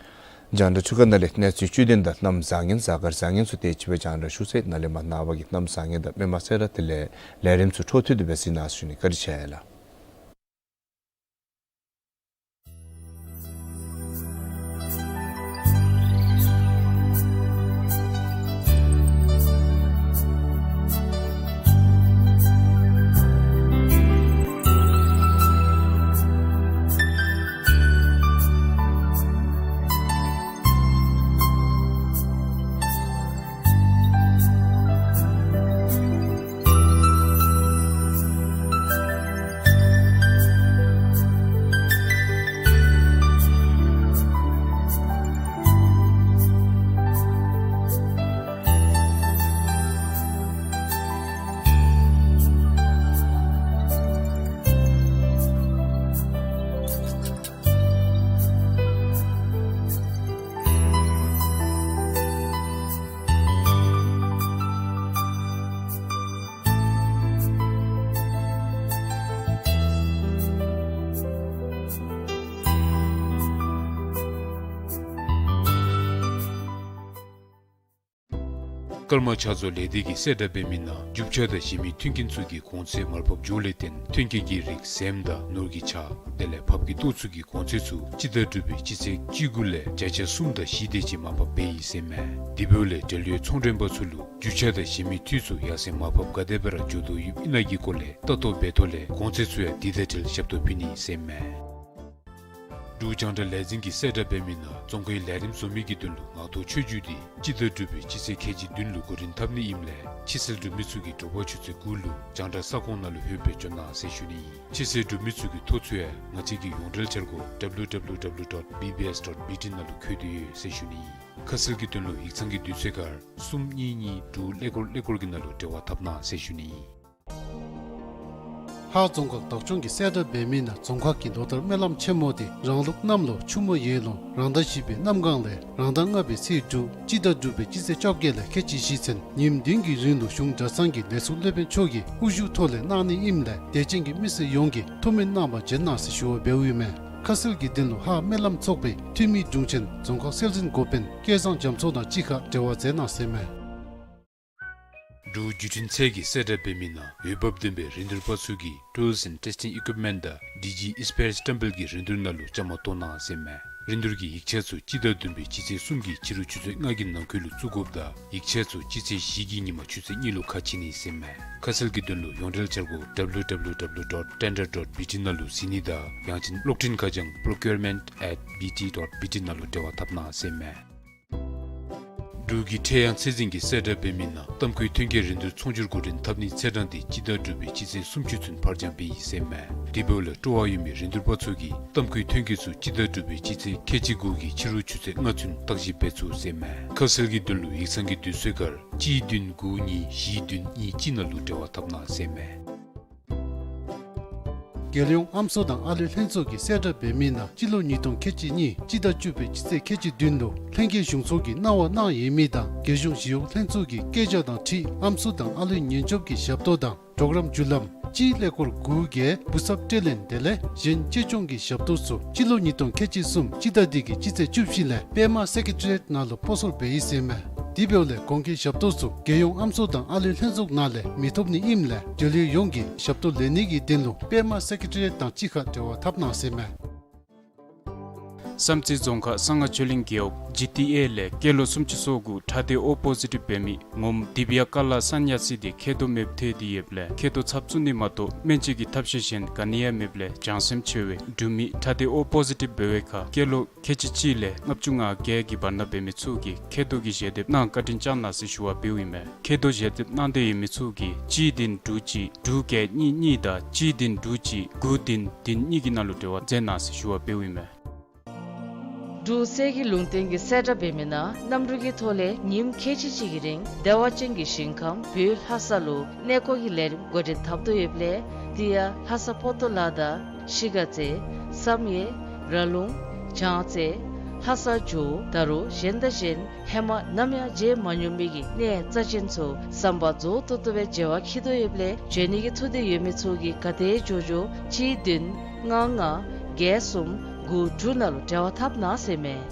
རྒྱང་བསྒྲགས་ཆུ་ཁ་ནང་ལས་གནས་ཚུལ་བཅུད་ལྡན་དང་གནམ་བཟང་ངན་གཟའ་སྐར་བཟང་ངན་ཚུ་དེ་ཅིག་སྦེ་རྒྱང་བསྒྲགས་ཞུ་ཚར་ཡི། ནཱ་ལས་མར་ནངས་པ་གི་གནམ་བཟང་ངན་དང་མི་མང་གསལ་བསྒྲགས་དེ་ལས་ལས་རིམ་ཚུ་འཕྲོ་མཐུད་དེ་སྦེ་གཟིགས་གནང་ཟེར་ཞུ་ནི། བཀའ་དྲིན་ཆེ་ལགས། ཀརྨ་ཕྱག་མཛོད་ལས་སྡེ་གིས་གསལ་བསྒྲགས་འབད་མི་ནང་རྒྱུ་ཆ་དང་གཞན་མི་མཐུན་རྐྱེན་ཚུ་གི་གོང་ཚད་མར་ཕབ་འགྱོཝ་ལས་བརྟེན་མཐུན་རྐྱེན་གྱི་རིགས་ཟེངས་དང་ནོར་གྱི་ཆ་དེ་ལས་ཕབ་ཀྱི་ལྟོ་ཚུ་གི་གོང་ཚད་ཚུ་སྤྱི་ཟླ་དྲུག་པའི་སྤྱི་ཚེས་བཅུ་དགུ་ལས་བརྒྱ་ཆ་གསུམ་དང་བཞི་དེ་ཅིག་མར་ཕབ་འབད་ཡི་ཟེར་མས། དེ་འབདཝ་ལས་འབྲེལ་ཡོད་ཚོང་མགྲོན་པ་ཚུ་ལུ་རྒྱུ་ཆ་དང་གཞན་མི་འཐུས་ཚུ་ཡར་སེང་མར་ཕབ་ག་དེ་སྦེ་ར་འགྱོ་དོ་ཡོདཔ་ཨིན་ན་གི་སྐོར་ལས་ལྟ་རྟོག་འབད་ཐོག་ལས་གོང་ཚད་ཚུ་ཡང་དེ་དང་འབྲེལ་ཞབས་ཏོག་ཕུལ་ནི་ཟེར་མས། འབྲུག་རྒྱང་བསྒྲགས་ལས་འཛིན་གྱིས་གསལ་བསྒྲགས་འབད་མི་ནང་རྫོང་ཁའི་ལས་རིམ་བཟོ་མི་གི་དོན་ལུ་ངག་ཐོག་ཆོས་རྒྱུགས་དེ་སྤྱི་ཟླ་དྲུག་པའི་སྤྱི་ཚེས་ཁལ་གཅིག་བདུན་ལུ་འགོ་འདྲེན་འཐབ་ནི་ཨིནམ་ལས་ཕྱི་གསལ་འབྲུག་མི་ཚུ་གིས་དྲོ་པ་ཆུ་ཚོད་དགུ་ལུ་རྒྱང་བསྒྲགས་ས་ཁོངས་ནང་ལུ་ལྷོད་སྦེ་འབྱོན་གནང་ཟེར་ཞུ་ནི་ཨིན། ཕྱི་གསལ་འབྲུག་མི་ཚུ་གི་ཐོ་ཚུ་ཡང་ང་བཅས་ཀྱི་ཡོངས་འབྲེལ་འཆར་སྒོ་W W W dot B B S dot B T ནང་ལུ་བཀོད་དེ་ཡོད་ཟེར་ཞུ་ནི་ཨིན། ཁ་གསལ་གྱི་དོན་ལུ་ཡིག་ཚང་གི་དུས་ཚོད་ཁར་གསུམ་གཉིས་གཉིས་དྲུག་ཀླད་ཀོར་ཀླད་ཀོར་གྱི་ནང་ལུ་འབྲེལ་བ་འཐབ་གནང་ཟེར་ཞུ་ནི་ཨིན། ལྷ་རྫོང་ཁག་བདག་སྐྱོང་གིས་གསལ་བསྒྲགས་འབད་མི་ནང་རྫོང་ཁག་གི་ལོ་ལྟར་སྨོན་ལམ་ཆེན་མོ་དེ་རང་ལུགས་གནམ་ལོ་ཆུ་མོ་ཡོས་ལོ་རང་ཟླ་བཞི་པའི་གནམ་གང་ལས་རང་ཟླ་ལྔ་པའི་ཚེས་དྲུག་སྤྱི་ཟླ་དྲུག་པའི་སྤྱི་ཚེས་བཅོ་བརྒྱད་ལས་ཁལ་གཅིག་བཞི་ཚུན་ཉིནམ་བདུན་གྱི་རིང་ལུ་གཞུང་གྲྭ་ཚང་གི་ལས་ཟུར་སློབ་དཔོན་མཆོག་གི་དབུ་བཞུགས་ཐོག་ལས་གནང་ནི་ཨིནམ་ལས་དད་ཅན་གྱི་མི་སེར་ཡོངས་ཀྱིས་ཐུགས་སྨོན་གནང་བར་བྱོན་གནང་ཟེར་ཞུ་བ་འབདཝ་ཨིན་མས། ཁ་གསལ་གྱི་དོན་ལུ་ལྷ་སྨོན་ལམ་ཚོགས་པའི་འཐུས་མི་དྲུང་ཆེན་རྫོང་ཁག་སྲོལ་འཛིན་འགོ་དཔོན་སྐལ་བཟང་རྒྱ་མཚོ་དང་གཅིག་ཁར་འབྲེལ་བ་མཛད་གནང་ཟེར་མས། འབྲུག་བརྒྱུད་འཕྲིན་ཚད་ཀྱིས་གསལ་བསྒྲགས་འབད་མི་ནང་འོས་འབབ་ལྡན་པའི་རིན་བསྡུར་པ་ཚུ་གིས་Tools and Testing Equipment དང་ཌི་ཇི་ཨིསི་པེརསི་ཊེམ་པལ་གྱི་རིན་བསྡུར་ནང་ལུ་བཅའ་མར་གཏོགས་གནང་ཟེར་མས། རིན་བསྡུར་གྱི་ཡིག་ཆ་ཚུ་སྤྱི་ཟླ་བདུན་པའི་སྤྱི་ཚེས་གསུམ་གྱི་ཕྱི་རུ་ཆུ་ཚོད་ལྔ་གི་ནང་འཁོད་ལུ་བཙུགས་དགོཔ་དང་ཡིག་ཆ་ཚུ་སྤྱི་ཚེས་བཞི་གི་ཉིན་མ་ཆུ་ཚོད་གཉིས་ལུ་ཁ་ཕྱེ་ནི་ཟེར་མས། ཁ་གསལ་གྱི་དོན་ལུ་ཡོངས་འབྲེལ་འཆར་སྒོ་W W W dot tender dot B T ནང་ལུ་གཟིགས་ནི་དང་ཡང་ཅིན་གློག་འཕྲིན་ཁ་བྱང་procurement at B T dot B T ནང་ལུ་འབྲེལ་བ་འཐབ་གནང་ཟེར་མས། འབྲུག་གི་ཁྲལ་གཡང་ཚད་འཛིན་གྱིས་གསལ་བསྒྲགས་འབད་མི་ནང་གཏམ་ཁུལ་ཐོན་སྐྱེད་རིན་བསྡུར་ཚོང་སྒྱུར་འགོ་འདྲེན་འཐབ་ནིའི་ཚེས་གྲངས་དེ་སྤྱི་ཟླ་དྲུག་པའི་སྤྱི་ཚེས་སུམ་ཅུ་ཚུན་ཕར་འགྱངས་འབད་ཡི་ཟེར་མས། དེ་འབདཝ་ལས་སྤྲོ་བ་ཡོད་མི་རིན་བསྡུར་པ་ཚུ་གིས་གཏམ་ཁུལ་ཐོན་སྐྱེད་ཚུ་སྤྱི་ཟླ་དྲུག་པའི་སྤྱི་ཚེས་ཁལ་གཅིག་དགུ་གི་ཕྱི་རུ་ཆུ་ཚོད་ལྔ་ཚུན་བརྟག་ཞིབ་འབད་ཚུགས་ཟེར་མས། ཁ་གསལ་གྱི་དོན་ལུ་ཡིག་ཚང་གི་དུས་ཚོད་ཁར་གཅིག་བདུན་དགུ་གཉིས་བཞི་བདུན་གཉིས་གཅིག་ནང་ལུ་འབྲེལ་བ་འཐབ་གནང་ཟེར་མས། རྒྱལ་ཡོངས་ཨམ་སྲུ་དང་ཨ་ལུའི་ལྷན་ཚོགས་ཀྱིས་གསལ་བསྒྲགས་འབད་མི་ནང་སྤྱི་ལོ་ཉིས་སྟོང་ཁལ་གཅིག་གཉིས་སྤྱི་ཟླ་བཅུ་པའི་སྤྱི་ཚེས་ཁལ་གཅིག་བདུན་ལུ་ལྷན་རྒྱས་གཞུང་ཚོགས་ཀྱིས་གནང་བ་གནང་ཡོད་མི་དང་རྒྱལ་གཞུང་ཞི་གཡོག་ལྷན་ཚོགས་ཀྱི་སྐད་ཆ་དང་འཁྲིལ་ཨམ་སྲུ་དང་ཨ་ལུའི་ཉེན་སྐྱོབ་ཀྱི་ཞབས་ཏོག་དང་གྲོགས་རམ་བརྒྱུད་ལམ་སྤྱིའི་ཀླད་ཀོར་དགུ་བརྒྱད་འབུ་ཚབ་སྤྲོད་ལེན་དེ་ལས་གཞན་གཅེས་སྐྱོང་གི་ཞབས་ཏོག་ཚུ་སྤྱི་ལོ་ཉིས་སྟོང་ཁལ་གཅིག་གསུམ་སྤྱི་ཟླ་འདི་གི་སྤྱི་ཚེས་བཅུ་བཞི་ལས་པདྨ་སེ་ཀེ་ཊི་རི་ཡེཊ་ནང་ལུ་སྤོ་སོར་འབད་ཡི་ཟེར་མས། དེ་འབདཝ་ལས་གོང་གི་ཞབས་ཏོག་ཚུ་རྒྱལ་ཡོངས་ཨམ་སྲུ་དང་ཨ་ལུའི་ལྷན་ཚོགས་ནང་ལས་མི་ཐོབ་ནི་ཨིནམ་ལས་འབྲེལ་ཡོད་ཡོངས་ཀྱིས་ཞབས་ཏོག་ལེན་ནི་གི་དོན་ལུ་པདྨ་སེ་ཀེ་ཊི་རི་ཡེཊ་དང་གཅིག་ཁར་འབྲེལ་བ་འཐབ་གནང་ཟེར་མས། བསམ་རྩེ་རྫོང་ཁག་གསང་སྔགས་ཆོས་གླིང་རྒེད་འོག་ཇི་ཊི་ཨེ་ལས་སྐྱེས་ལོ་སུམ་ཅུ་སོ་དགུ་ཁྲག་སྡེ་ཨོ་པོ་ཟི་ཊིབ་འབད་མི་ངོམ་དི་བི་ཡ་ཀ་ལ་སཱན་ཡ་སི་དེ་མཁལ་རྡོག་མེདཔ་ཐལ་ཏེ་ཡོདཔ་ལས་མཁལ་རྡོག་ཚབ་བཙུགས་ནི་མ་གཏོགས་སྨན་བཅོས་ཀྱི་ཐབས་ཤེས་གཞན་ག་ནི་ཡང་མེདཔ་ལས་བྱང་སེམས་ཆེ་བའི་འབྲུག་མི་ཁྲག་སྡེ་ཨོ་པོ་ཟི་ཊིབ་འབད་བའི་ཁར་སྐྱེས་ལོ་ཁལ་གཅིག་གཅིག་ལས་ལྔ་བཅུ་ང་བརྒྱད་ཀྱི་བར་ན་འབད་མི་ཚུ་གིས་མཁལ་རྡོག་གི་ཞལ་འདེབས་གནང་བཀའ་དྲིན་བསྐྱང་གནང་ཟེར་ཞུ་བ་འབདཝ་ཨིན་མས། མཁལ་རྡོག་ཞལ་འདེབས་གནང་འདོད་ཡོད་མི་ཚུ་གིས་གཅིག་བདུན་དྲུག་གཅིག་དྲུག་བརྒྱད་གཉིས་གཉིས་དང་གཅིག་བདུན་དྲུག་གཅིག་དགུ་བདུན་བདུན་གཉིས་ཀྱི་ནང་ལུ་འབྲེལ་བ་མཛད་གནང་ཟེར་ཞུ་བ་འབདཝ་ཨིན་མས། འབྲུག་གསེར་གྱི་ལུང་བསྟན་གྱིས་གསལ་བསྒྲགས་འབད་མི་ནང་གནམ་གྲུ་གི་ཐོག་ལས་ཉིནམ་ཁལ་གཅིག་གཅིག་གི་རིང་བདེ་བ་ཅན་གྱི་ཞིང་ཁམས་བོད་ལྷ་ས་ལུ་གནས་སྐོར་གྱི་ལས་རིམ་འགོ་འདྲེན་འཐབ་དོ་ཡོདཔ་ལས་དེ་ཡང་ལྷ་ས་ཕོ་ཏོ་ལ་དང་ཤི་ག་རྩེ་བསམ་ཡས་ར་ལུང་བྱང་རྩེ་ལྷ་ས་ཇོ་བོ་ད་རུང་གཞན་དང་གཞན་ཧེ་མ་ནམ་ཡང་མཇལ་མ་མྱོང་མི་གི་གནས་རྩ་ཅན་ཚུ་བསམ་པ་རྫོགས་ཏོག་ཏོ་སྦེ་མཇལ་བར་འཁྱིད་དོ་ཡོདཔ་ལས་འབྱོན་ནི་གི་ཐུགས་འདོད་ཡོད་མི་ཚུ་གིས་ག་དེ་མགྱོགས་མགྱོགས་གཅིག་བདུན་ལྔ་ལྔ་བརྒྱད་གསུམ་དགུ་དྲུག་ནང་ལུ་འབྲེལ་བ་འཐབ་གནང་ཟེར་མས།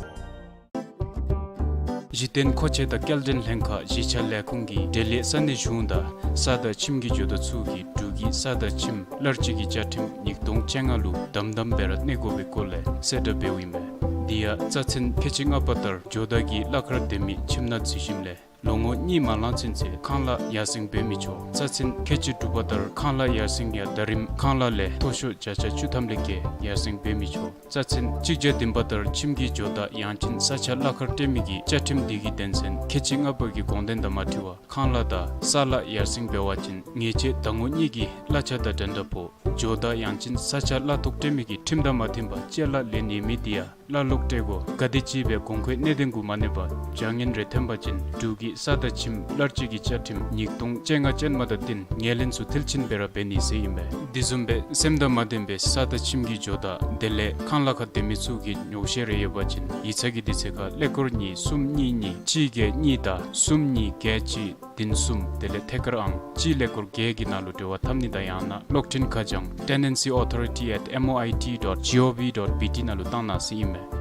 གཞི་རྟེན་མཁོ་ཆས་དང་སྐྱེལ་འདྲེན་ལྷན་ཁག་གཞིས་ཆགས་ལས་ཁུངས་ཀྱིས་འབྲེལ་ཡོད་ས་གནས་གཞུང་དང་ས་དང་ཁྱིམ་གྱི་ཇོ་བདག་ཚུ་གིས་འབྲུག་གི་ས་དང་ཁྱིམ་གླར་སྤྱོད་ཀྱི་བཅའ་ཁྲིམས་ཉིས་སྟོང་བཅོ་ལྔ་ལུ་དམ་དམ་སྦེ་ར་གནས་དགོ་པའི་སྐོར་ལས་གསལ་བསྒྲགས་འབདཝ་ཨིན་མས། དེ་ཡང་རྩ་ཚན་ཁལ་གཅིག་ལྔ་པ་ལྟར་ཇོ་བདག་གིས་གླ་ཁར་སྡོད་མི་ཁྱིམ་ནང་འཛུལ་ཞིནམ་ལས་ལོ་ངོ་གཉིས་མ་ལང་ཚུན་ཚོད་ཁང་གླ་ཡར་སེང་འབད་མི་ཆོག། རྩ་ཚན་ཁལ་གཅིག་དྲུག་པ་ལྟར་ཁང་གླ་ཡར་སེང་ཡང་ཟླ་རིམ་ཁང་གླ་ལས་མཐོ་ཤོས་བརྒྱ་ཆ་བཅུ་ཐམ་ལས་བརྒལ་ཡར་སེང་འབད་མི་ཆོག། རྩ་ཚན་གཅིག་བརྒྱ་བདུན་པ་ལྟར་ཁྱིམ་གྱི་ཇོ་བདག་ཡང་ཅིན་ས་ཆ་གླ་ཁར་སྤྲོད་མི་གི་བཅའ་ཁྲིམས་འདི་གི་དོན་ཚན་ཁལ་གཅིག་ལྔ་པ་གི་དགོངས་དོན་དང་མ་འཁྲིལ་བར་ཁང་གླ་དང་ས་གླ་ཡར་སེང་འབད་བ་ཅིན་ཉེས་ཆད་ཟླ་ངོ་གཉིས་ཀྱི་གླ་ཆ་དང་འགྲན་ཟླ་ཕོག། ཇོ་བདག་ཡང་ཅིན་ས་ཆ་གླ་ཐོག་སྤྲོད་མི་གི་ཁྲིམས་དང་མ་མཐུན་པར་བཅད་གླ་ལེན་ནི་མེད་དེ་ཡང་གླ་ལོག་སྤྲོད་དགོ། ག་དེམ་ཅིག་སྦེ་གོང་འཁོད་གནད་དོན་གུ་མ་གནས་པར་བྱ་ངན་རེ་ཐོན་པ་ཅིན་འབྲུག་གི་ས་དང་ཁྱིམ་གླར་སྤྱོད་ཀྱི་བཅའ་ཁྲིམས་ཉིས་སྟོང་བཅོ་ལྔ་ཅན་མ་དང་བསྟུན་ངོས་ལེན་ཚུ་མཐིལ་ཕྱིན་སྦེ་ར་འབད་ནི་ཟེར་ཨིན་པས། དེ་བཟུམ་སྦེ་སེམས་དང་མ་ལྡན་པའི་ས་དང་ཁྱིམ་གྱི་ཇོ་བདག་དེ་ལས་ཁང་གླ་ཁར་སྡོད་མི་ཚུ་གི་ཉོགས་བཤད་རེ་ཡོད་པ་ཅིན་ཡིག་ཚང་གི་དུས་ཚོད་ཁར་ཀླད་ཀོར་གཉིས་གསུམ་གཉིས་གཉིས་གཅིག་བརྒྱད་གཉིས་དང་གསུམ་གཉིས་བརྒྱད་གཅིག་བདུན་གསུམ་དེ་ལས་ཐད་ཀར་ཨང་གཅིག་ཀླད་ཀོར་བརྒྱད་ཀྱི་ནང་ལུ་འབྲེལ་བ་འཐབ་ནི་དང་ཡང་ན་གློག་འཕྲིན་ཁ་བྱང་tenancy authority at M O I T dot G O V dot B T ནང་ལུ་བཏང་གནང་ཟེར་ཨིན་མས།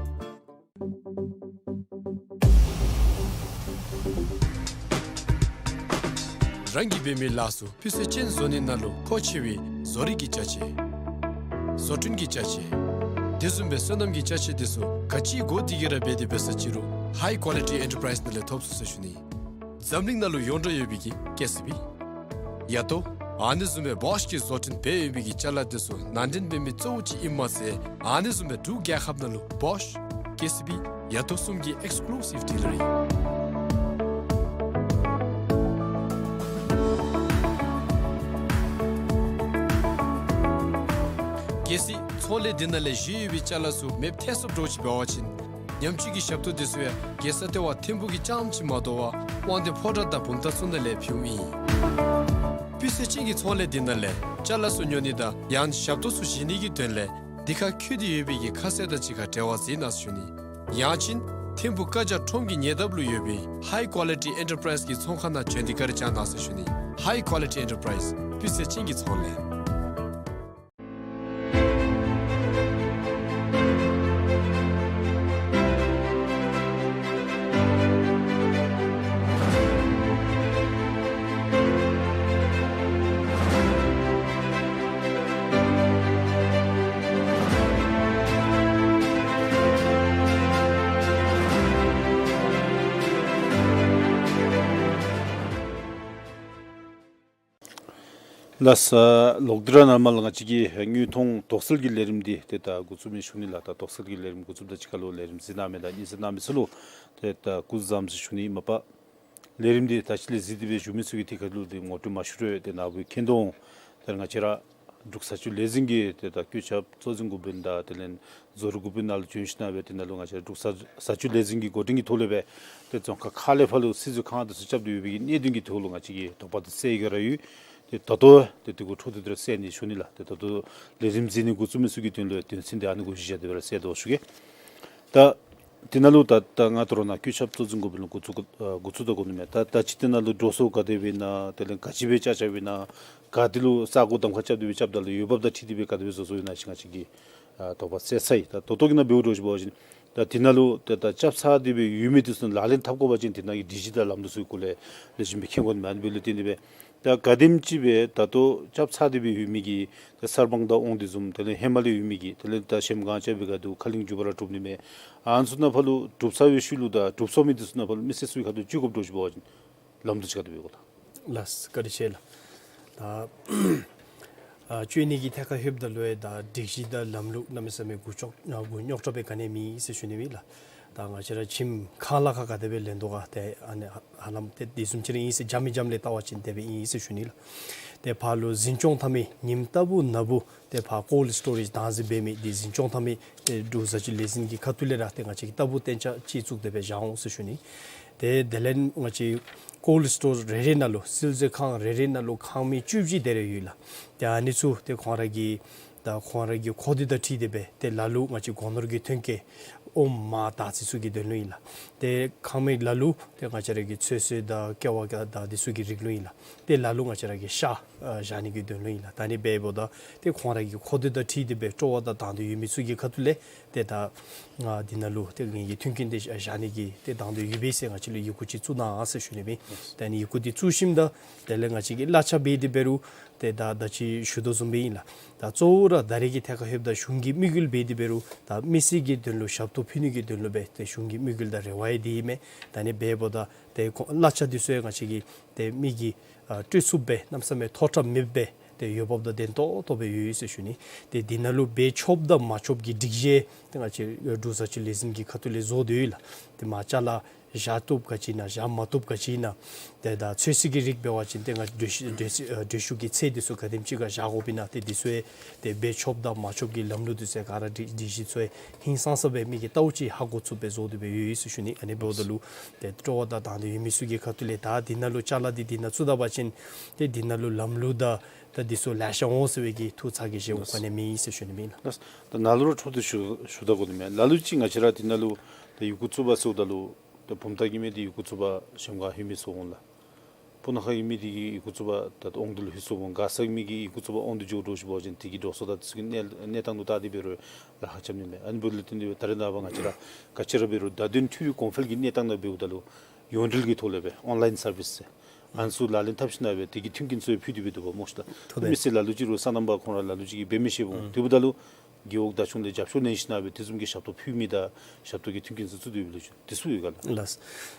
རང་གིས་འབད་མི་ལཱ་ཚུ་སྤུས་ཚད་ཅན་བཟོ་ནི་ནང་ལུ་མཁོ་ཆེ་བའི་བཟོ་རིག་གི་ཅ་ཆས་བཟོ་སྐྲུན་གྱི་ཅ་ཆས་དེ་བཟུམ་སྦེ་སོ་ནམ་གྱི་ཅ་ཆས་དེ་ཚུ་ག་ཅི་དགོ་དེ་གིས་ར་འབད་དེ་འབད་ས་ཅི་རུང་High Quality Enterprise ནང་ལས་ཐོབ་ཚུགས་ཟེར་ཞུ་ནི། འཛམ་གླིང་ནང་ལུ་ཡོངས་གྲགས་ཡོད་པའི་གི་ཀེ་སི་བི་ཡ་ཏོ་ཨ་ནི་བཟུམ་སྦེ་བོཤ་གིས་བཟོ་སྐྲུན་འབད་ཡོད་པའི་གི་ཅ་ལ་དེ་ཚུ་ནང་འདྲེན་འབད་མི་གཙོ་བོ་ཅིག་ཨིནམ་མ་ཚད་ཨ་ནི་བཟུམ་སྦེ་འབྲུག་རྒྱལ་ཁབ་ནང་ལུ་བོཤ་ཀེ་སི་བི་ཡ་ཏོ་གསུམ་གྱི་ཨེགསི་ཀུ་ལུ་སིབ་ཌི་ལར་ཨིན། གལ་སྲིད་ཚོང་ལས་འདི་ནང་ལས་བཞེས་ཡོད་པའི་ཅ་ལ་ཚུ་མེདཔ་ཐལ་སོངམ་འདྲཝ་ཅིག་འབད་བ་ཅིན་ཉམས་བཅོས་ཀྱི་ཞབས་ཏོག་དེ་ཚུ་ཡང་རྒྱལ་ས་ལྟེ་བ་ཐིམ་ཕུག་གི་རྐྱངམ་ཅིག་མ་དོ་བར་དབང་འདུས་ཕོ་བྲང་དང་བུམ་ཐང་ཚུ་ནང་ལས་ཕུལཝ་ཨིན། སྤུས་ཚད་ཅན་གྱི་ཚོང་ལས་འདི་ནང་ལས་ཅ་ལ་ཚུ་ཉོ་ནི་དང་ཡང་ཞབས་ཏོག་ཚུ་བཞེས་ནི་གི་དོན་ལས་འདི་ཁར་འཁོད་དེ་ཡོད་པའི་གི་ཁ་གསལ་དང་གཅིག་ཁར་འབྲེལ་བ་མཛད་གནང་ཟེར་ཞུ་ནི། ཡང་ཅིན་ཐིམ་ཕུག་ཀ་ཇ་ཁྲོམ་གྱི་ཉེ་འདབས་ལུ་ཡོད་པའི་High Quality Enterprise གི་ཚོང་ཁང་ནང་བྱོན་ཏེ་བཀའ་དྲིན་བསྐྱང་གནང་ཟེར་ཞུ་ནི། High Quality Enterprise སྤུས་ཚད་ཅན་གྱི་ཚོང་ལས། ལགས་སོ། ལོག་སྟེ་ར་ནཱ་མར་ལུ་ང་བཅས་ཀྱི་དངོས་མཐོང་དོགས་སེལ་གྱི་ལས་རིམ་འདི་ཏེ་ད་འགོ་བཙུགས་མི་ཞུ་ནི་ལགས། ད་དོགས་སེལ་གྱི་ལས་རིམ་འགོ་བཙུགསཔ་དང་གཅིག་ཁར་ལུ་ལས་རིམ་གཟིགས་གནང་མི་དང་གཉིས་གཟིགས་གནང་མི་ཚུ་ལུ་ཏེ་ད་སྐུ་གཟུགས་བཟང་ཟེར་ཞུ་ནི། མ་པ་ལས་རིམ་འདི་ད་ཅི་ལས་གཟིགས་ཏེ་སྦེ་བཞུགས་མི་ཚུ་གིས་ཏེ་ག་ལུ་ཏེ་ངོ་སྤྲོད་མ་ཞུ་རུང་ཏེ་ནཱ་བུ་མཁྱེན་དོ་འོང་། ཏེ་ང་བཅས་ར་འབྲུག་བཟའ་སྤྱོད་ལས་འཛིན་གྱི་ཏེ་ད་བཀོད་ཁྱབ་གཙོ་འཛིན་འགོ་དཔོན་དང་དེ་ལས་བཟོ་རིག་འགོ་དཔོན་ནང་ལུ་བྱོན་ཞིན་ན་སྦེ་ཏེ་ནཱ་ལུ་ང་བཅས་ར་འབྲུག་བཟའ་བཟའ་སྤྱོད་ལས་འཛིན་གྱི་འགོ་འདྲེན་གྱི་ཐོག་ལས་སྦེ་ཏེ་རྫོང་ཁག་ཁག་ལས་ཕར་ལུ་སྲིད་བཟོ་ཁང་འདི་ཚུ་རྐྱབ་སྟེ་ཡོད་པའི་གི་གནད་དོན་གྱི་ཐོག་ལུ་ང་བཅས་ཀྱིས་དོགས་པ་འདི་སེལ་ཡི་ག་ར་ཡོད། ཏེ་ད་ལྟོ་ཏེ་དེ་གུ་འཕྲོ་མཐུད་དེ་ར་སེལ་ནི་ཞུ་ནི་ལགས། ཏེ་ད་ལྟོ་ལས་རིམ་གཟིགས་ནི་འགོ་བཙུགས་མི་ཚུ་གི་དོན་ལུ་དོན་ཚན་འདི་ཨ་ནི་གུ་གཞི་བཞག་སྟེ་སྦེ་ར་སེལ་དོ་ཞུ་གེ། ད་དེ་ནང་ལུ་ད་ད་ང་ད་རུང་ནཱ་བཀོད་ཁྱབ་གཙོ་འཛིན་འགོ་དཔོན་ལུ་འགོ་བཙུགས་ཨ་འགོ་བཙུགས་ད་དགོ་ནི་མས། ད་ད་ཅི་དེ་ནང་ལུ་འགྲོ་སོང་ག་དེ་སྦེ་ཨིན་ན། དེ་ལས་ག་ཅི་སྦེ་ཅ་ཅ་སྦེ་ཨིན་ན། ག་ཏེ་ལུ་ས་གོ་གདམ་ཁ་རྐྱབ་སྟེ་སྦེ་རྐྱབ་ད་ལུ་འོས་འབབ་དང་འཁྲིལ་ཏེ་སྦེ་ག་དེ་སྦེ་བཟོ་བཟོཝ་ཨིན་ན་ཅིག་ང་བཅས་ཀྱིས་ཨ་དོགས་པ་སེལ་ཚར་ཡི། ད་ད་ལྟོ་གི་ནང་འབདཝ་འདྲཝ་ཅིག་འབད་བ་ཅིན་ད་དེ་ནང་ལུ་ད་ད་རྐྱབ་ཚར་ཏེ་སྦེ་ཡོད་མི་འདི་ཚུ་ལག་ལེན་འཐབ་དགོ་པ་ཅིན་དེ་ནང་གི་སྒྲིག་གཞི་དང་ལམ་ལུགས་ཚུ་གི་སྐོར་ལས་ལེགས་ཤོམ་སྦེ་མཁྱེན་དགོ་ནི་མས། ཨ་ནི་འབདཝ་ལས་བརྟེན་ཏེ་སྦེ་ད་ག་དེམ་ཅིག་སྦེ་ད་ལྟོ་རྐྱབ་ཚར་ཏེ་སྦེ་ཡོད་མི་གི་ད་གསར་སྤང་དང་དབང་འདུས་བཟུམ་དེ་ལས་ཧེ་མ་ལས་ཡོད་མི་གི་དེ་ལས་ད་གཞལམ་སྒང་རྐྱབ་པའི་སྒང་དུ་ཁ་གླིང་རྒྱུ་བ་ར་གྲུབ་ནི་མས། ཨ་ནི་ཚུ་ནང་ཕར་ལུ་གྲུབ་ཚར་བའི་ཤུལ་ལུ་ད་གྲུབ་སོང་མི་འདི་ཚུ་ནང་ཕར་ལུ་མི་སེར་ཚུ་གི་ཁ་ཐུག་ལས་བཅོ་དགོཔ་འདྲཝ་ཅིག་འབད་བ་ཅིན་ལམ་ལུགས་ཅིག་ག་དེ་སྦེ་ཡོད་ག་ལགས། ལགས་སོ་བཀའ་དྲིན་ཆེ་ལགས། ད་ཨ་བཅོ་ནི་གི་ཐད་ཁར་ལྷོདཔ་ད་ལུ་ཡང་ད་སྒྲིག་གཞི་དང་ལམ་ལུགས་གནམ་མེད་ས་མེད་མགུ་ཅོག་ཨ་མགུ་རྙོག་དྲགས་སྦེ་ག་ནི་ཡང་མེད་ཟེར་ཞུ་ནི་ཨིན་ལགས། ད་ང་བཅས་ར་ཁྱིམ་ཁང་གླ་ཁར་ག་དེ་སྦེ་ལེན་དོ་ག་ཏེ་ཨ་ནི་ཧ་ལམ་ཏེ་དེ་བཟུམ་ཅིག་ར་ཨིན་ཟེར་འཇམ་མི་འཇམ་ལས་བལྟ་བ་ཅིན་དེ་སྦེ་ཨིན་ཟེར་ཞུ་ནི་ལགས། ཏེ་ཕར་ལུ་འཛིན་སྐྱོང་འཐབ་མི་ཉིནམ་ལྟ་བུ་ནང་བུ་ཏེ་ཕར་ཀོལཌ་སི་ཊོ་རེཇ་བདག་འཛིན་འབད་མི་འདི་འཛིན་སྐྱོང་འཐབ་མི་ཏེ་འབྲུག་བཟའ་སྤྱོད་ལས་འཛིན་གྱི་ཁ་ཐུག་ལས་ར་ཏེ་ང་བཅས་ཀྱིས་ལྟ་བུ་གཏན་འཇགས་ཅིག་བཙུགས་ཏེ་སྦེ་བཞག་འོང་ཟེར་ཞུ་ནི། ཏེ་དེ་ལས་ང་བཅས་ཀོལཌ་སི་ཊོ་རེ་རེ་ནང་ལུ་བསིལ་མཛོད་ཁང་རེ་རེ་ནང་ལུ་ཁང་མིག་བཅུ་བཞི་དེ་རེ་ཡོད་ལགས། ཏེ་ཨ་ནི་ཚུ་ཏེ་ཁོང་ར་གི་ད་ཁོང་ར་གི་མཁོ་འདོད་དང་འཁྲིལ་ཏེ་སྦེ་ཏེ་ལ་ལུ་ང་བཅས་སྒོ་ནོར་གྱི་ཐོན་སྐྱེད་ཨོམ་མར་དར་ཚི་ཚུ་གི་དོན་ལུ་ཨིན་ལགས། ཏེ་ཁང་མིག་ལ་ལུ་ཏེ་ང་བཅས་ར་གི་ཚོད་བསྲེ་དང་ཀེ་བ་དང་འདི་ཚུ་གི་རིགས་ལུ་ཨིན་ལགས། ཏེ་ལ་ལུ་ང་བཅས་ར་གི་ཤ་ཨ་བཞག་ནི་གི་དོན་ལུ་ཨིན་ལགས། ད་ཨ་ནི་འབདཝ་ད་ཏེ་ཁོང་ར་གི་མཁོ་འདོད་དང་འཁྲིལ་ཏེ་སྦེ་སྤྲོ་བ་དང་དང་འདོད་ཡོད་མི་ཚུ་གི་ཁ་ཐུག་ལས་ཏེ་ད་ང་འདི་ནང་ལུ་ཏེ་ངེ་གི་མཐུན་རྐྱེན་འདི་བཞག་ནི་གི་ཏེ་དང་འདོད་ཡོད་པས་ཟེར་ང་བཅས་ལུ་ཡི་གུ་ཅིག་བཙུགས་གནང་ཟེར་ཞུ་ནི་ཨིན། ད་ཨ་ནི་ཡི་གུ་འདི་བཙུགས་ཞིནམ་ད་དེ་ལས་ང་བཅས་ཀྱིས་གླ་ཆ་འབད་དེ་འབད་རུང་ཏེ་ད་ད་ཅི་ཞུ་དོ་བཟུམ་སྦེ་ཨིན་ལགས། ད་གཙོ་བོ་ར་ད་རེས་ཀྱི་ཐད་ཁར་ལྷོདཔ་ད་གཞུང་གི་དམིགས་ཡུལ་འབད་དེ་འབད་རུང་ད་མི་སེར་གྱི་དོན་ལུ་ཞབས་ཏོག་ཕུལ་ནི་གི་དོན་ལུ་སྦེ་ཏེ་གཞུང་གི་དམིགས་ཡུལ་དང་རེ་བ་ཡང་འདི་ཨིན་མས། ད་ཨ་ནི་འབདཝ་ད་ཏེ་ཁོང་གླ་ཆ་འདི་ཚུ་ཡང་ང་བཅས་ཀྱིས་ཏེ་མི་གིས་ཨ་སྤྲོད་ཚུགསཔ་སྦེ་གནམ་མེད་ས་མེད་མཐོ་དྲགས་མེདཔ་སྦེ་ཏེ་འོས་འབབ་དང་ལྡན་ཏོག་ཏོ་སྦེ་ཡོད་ཟེར་ཞུ་ནི། ཏེ་འདི་ནང་ལུ་འབད་ཆོགཔ་དང་མ་ཆོགཔ་གི་སྒྲིག་གཞི་ཏེ་ང་བཅས་འབྲུག་བཟའ་སྤྱོད་ལས་འཛིན་གྱི་ཁ་ཐུག་ལས་བཟོ་སྟེ་ཡོད་ལགས། ཏེ་མར་ཅ་ལ་བཞག་བཏུབ་ག་ཅི་ཨིན་ན་བཞག་མ་བཏུབ་ག་ཅི་ཨིན་ན། ཏེ་ད་ཚོད་བསྲེ་གི་རིགས་འབད་བ་ཅིན་ཏེ་ང་བཞུགས་བཞུགས་བཞུགས་ཀྱི་ཚེས་འདི་ཚུ་ག་དེམ་ཅིག་ཁར་བཞག་དགོཔ་ཨིན་ན་ཏེ་འདི་ཚུ་ཡང་ཏེ་འབད་ཆོགཔ་དང་མ་ཆོགཔ་གི་ལམ་ལུགས་འདི་ཚུ་ག་ར་སྒྲིག་སྒྲིག་གཞི་ཚུ་ཡང་ཧིང་སངས་ས་སྦེ་མི་གིས་ལྟཝ་ཅིག་ཧ་གོ་ཚུགསཔ་སྦེ་བཟོ་སྟེ་སྦེ་ཡོད་ཡོད་ཟེར་ཞུ་ནི། ཨ་ནི་འབདཝ་ད་ལུ་ཏེ་སྤྲོ་བ་དང་དང་འདོད་ཡོད་མི་ཚུ་གི་ཁ་ཐུག་ལས་ད་འདི་ནང་ལུ་ཅ་ལ་འདི་འདི་ནང་བཙུགས་ད་པ་ཅིན་ཏེ་འདི་ནང་ལུ་ལམ་ལུགས་དང་ད་འདི་ཚུ་ལེ་ཤ་འོང་ཟེར་བའི་གི་ཐུགས་ཚ་གི་ཞེ་པོ་ག་ནི་ཡང་མེད་ཟེར་ཞུ་ནི་ཨིན་ལགས། ད་ནཱ་ལུ་ར་འཕྲོ་མཐུད་ཞུ་ཞུ་ད་དགོ་ནི་མས། ལ་ལུ་ཅིག་ང་བཅས་ར་འདི་ནང་ལུ་ད་ཡི་གུ་བཙུགས་པ་ཟེརཝ་ད་ལུ་ད་བུམ་ཐང་གི་མི་འདི་ཡི་གུ་བཙུགས་པར་གཞལམ་སྒང་ལྷོད་མི་ཚུ་འོང་ལགས། སྤུ་ན་ཁ་གི་མི་འདི་གིས་ཡི་གུ་བཙུགས་པར་ད་དབང་འདུས་ལུ་ལྷོད་ཚུ་འོང་། མགར་ས་གི་མི་གིས་ཡི་གུ་བཙུགས་པར་དབང་འདུས་འགྱོ་འགྱོཝ་ཅིག་འབད་བ་ཅིན་དེ་གི་འགྲོ་སོང་དང་དེ་ཚུ་གི་གནས་གནས་སྟངས་ལུ་བལྟ་སྟེ་འབད་རུང་ལཱ་ཁག་རྐྱབ་ནི་མས། ཨ་ནི་འབདཝ་ལས་བརྟེན་ཏེ་ད་རེས་ནངས་པ་ང་བཅས་ར་ག་ཅི་ར་འབད་རུང་བརྡ་དོན་འཕྲུལ་རིག་གོང་འཕེལ་གྱི་གནས་སྟངས་ནང་འབདཝ་ད་ལུ་ཡོངས་འབྲེལ་གྱི་ཐོག་ལས་སྦེ་ཨོན་ལཱའིན་སར་བིསི་ཟེར་ཨ་ནི་ཚུ་ལག་ལེན་འཐབ་ཞིན་ན་སྦེ་དེ་གི་མཐུན་རྐྱེན་ཚུ་ཡང་ཕུལ་ཏེ་སྦེ་འདུག་པ་སྨོ་ཤི་ལགས། ཐུབ་མས། མི་སེར་ལ་ལུ་ཅིག་རུང་སོ་ནམ་པ་ཁོང་ར་ལ་ལུ་ཅིག་གིས་འབད་མི་ཤེས་པ་འོང་། ཨུམ་དེ་འབདཝ་ད་ལུ་རྒེད་འོག་བདག་སྐྱོང་ལས་རྒྱབ་སྐྱོར་ལེན་ཞིན་ན་སྦེ་དེ་བཟུམ་གྱི་ཞབས་ཏོག་ཕུལ་མི་དང་ཞབས་ཏོག་གི་མཐུན་རྐྱེན་ཚུ་བཙུགས་ཏེ་ཡོད་པའི་ལོ་རྒྱུས་དེ་ཚུ་ཡོད་ག་ལགས། ལགས།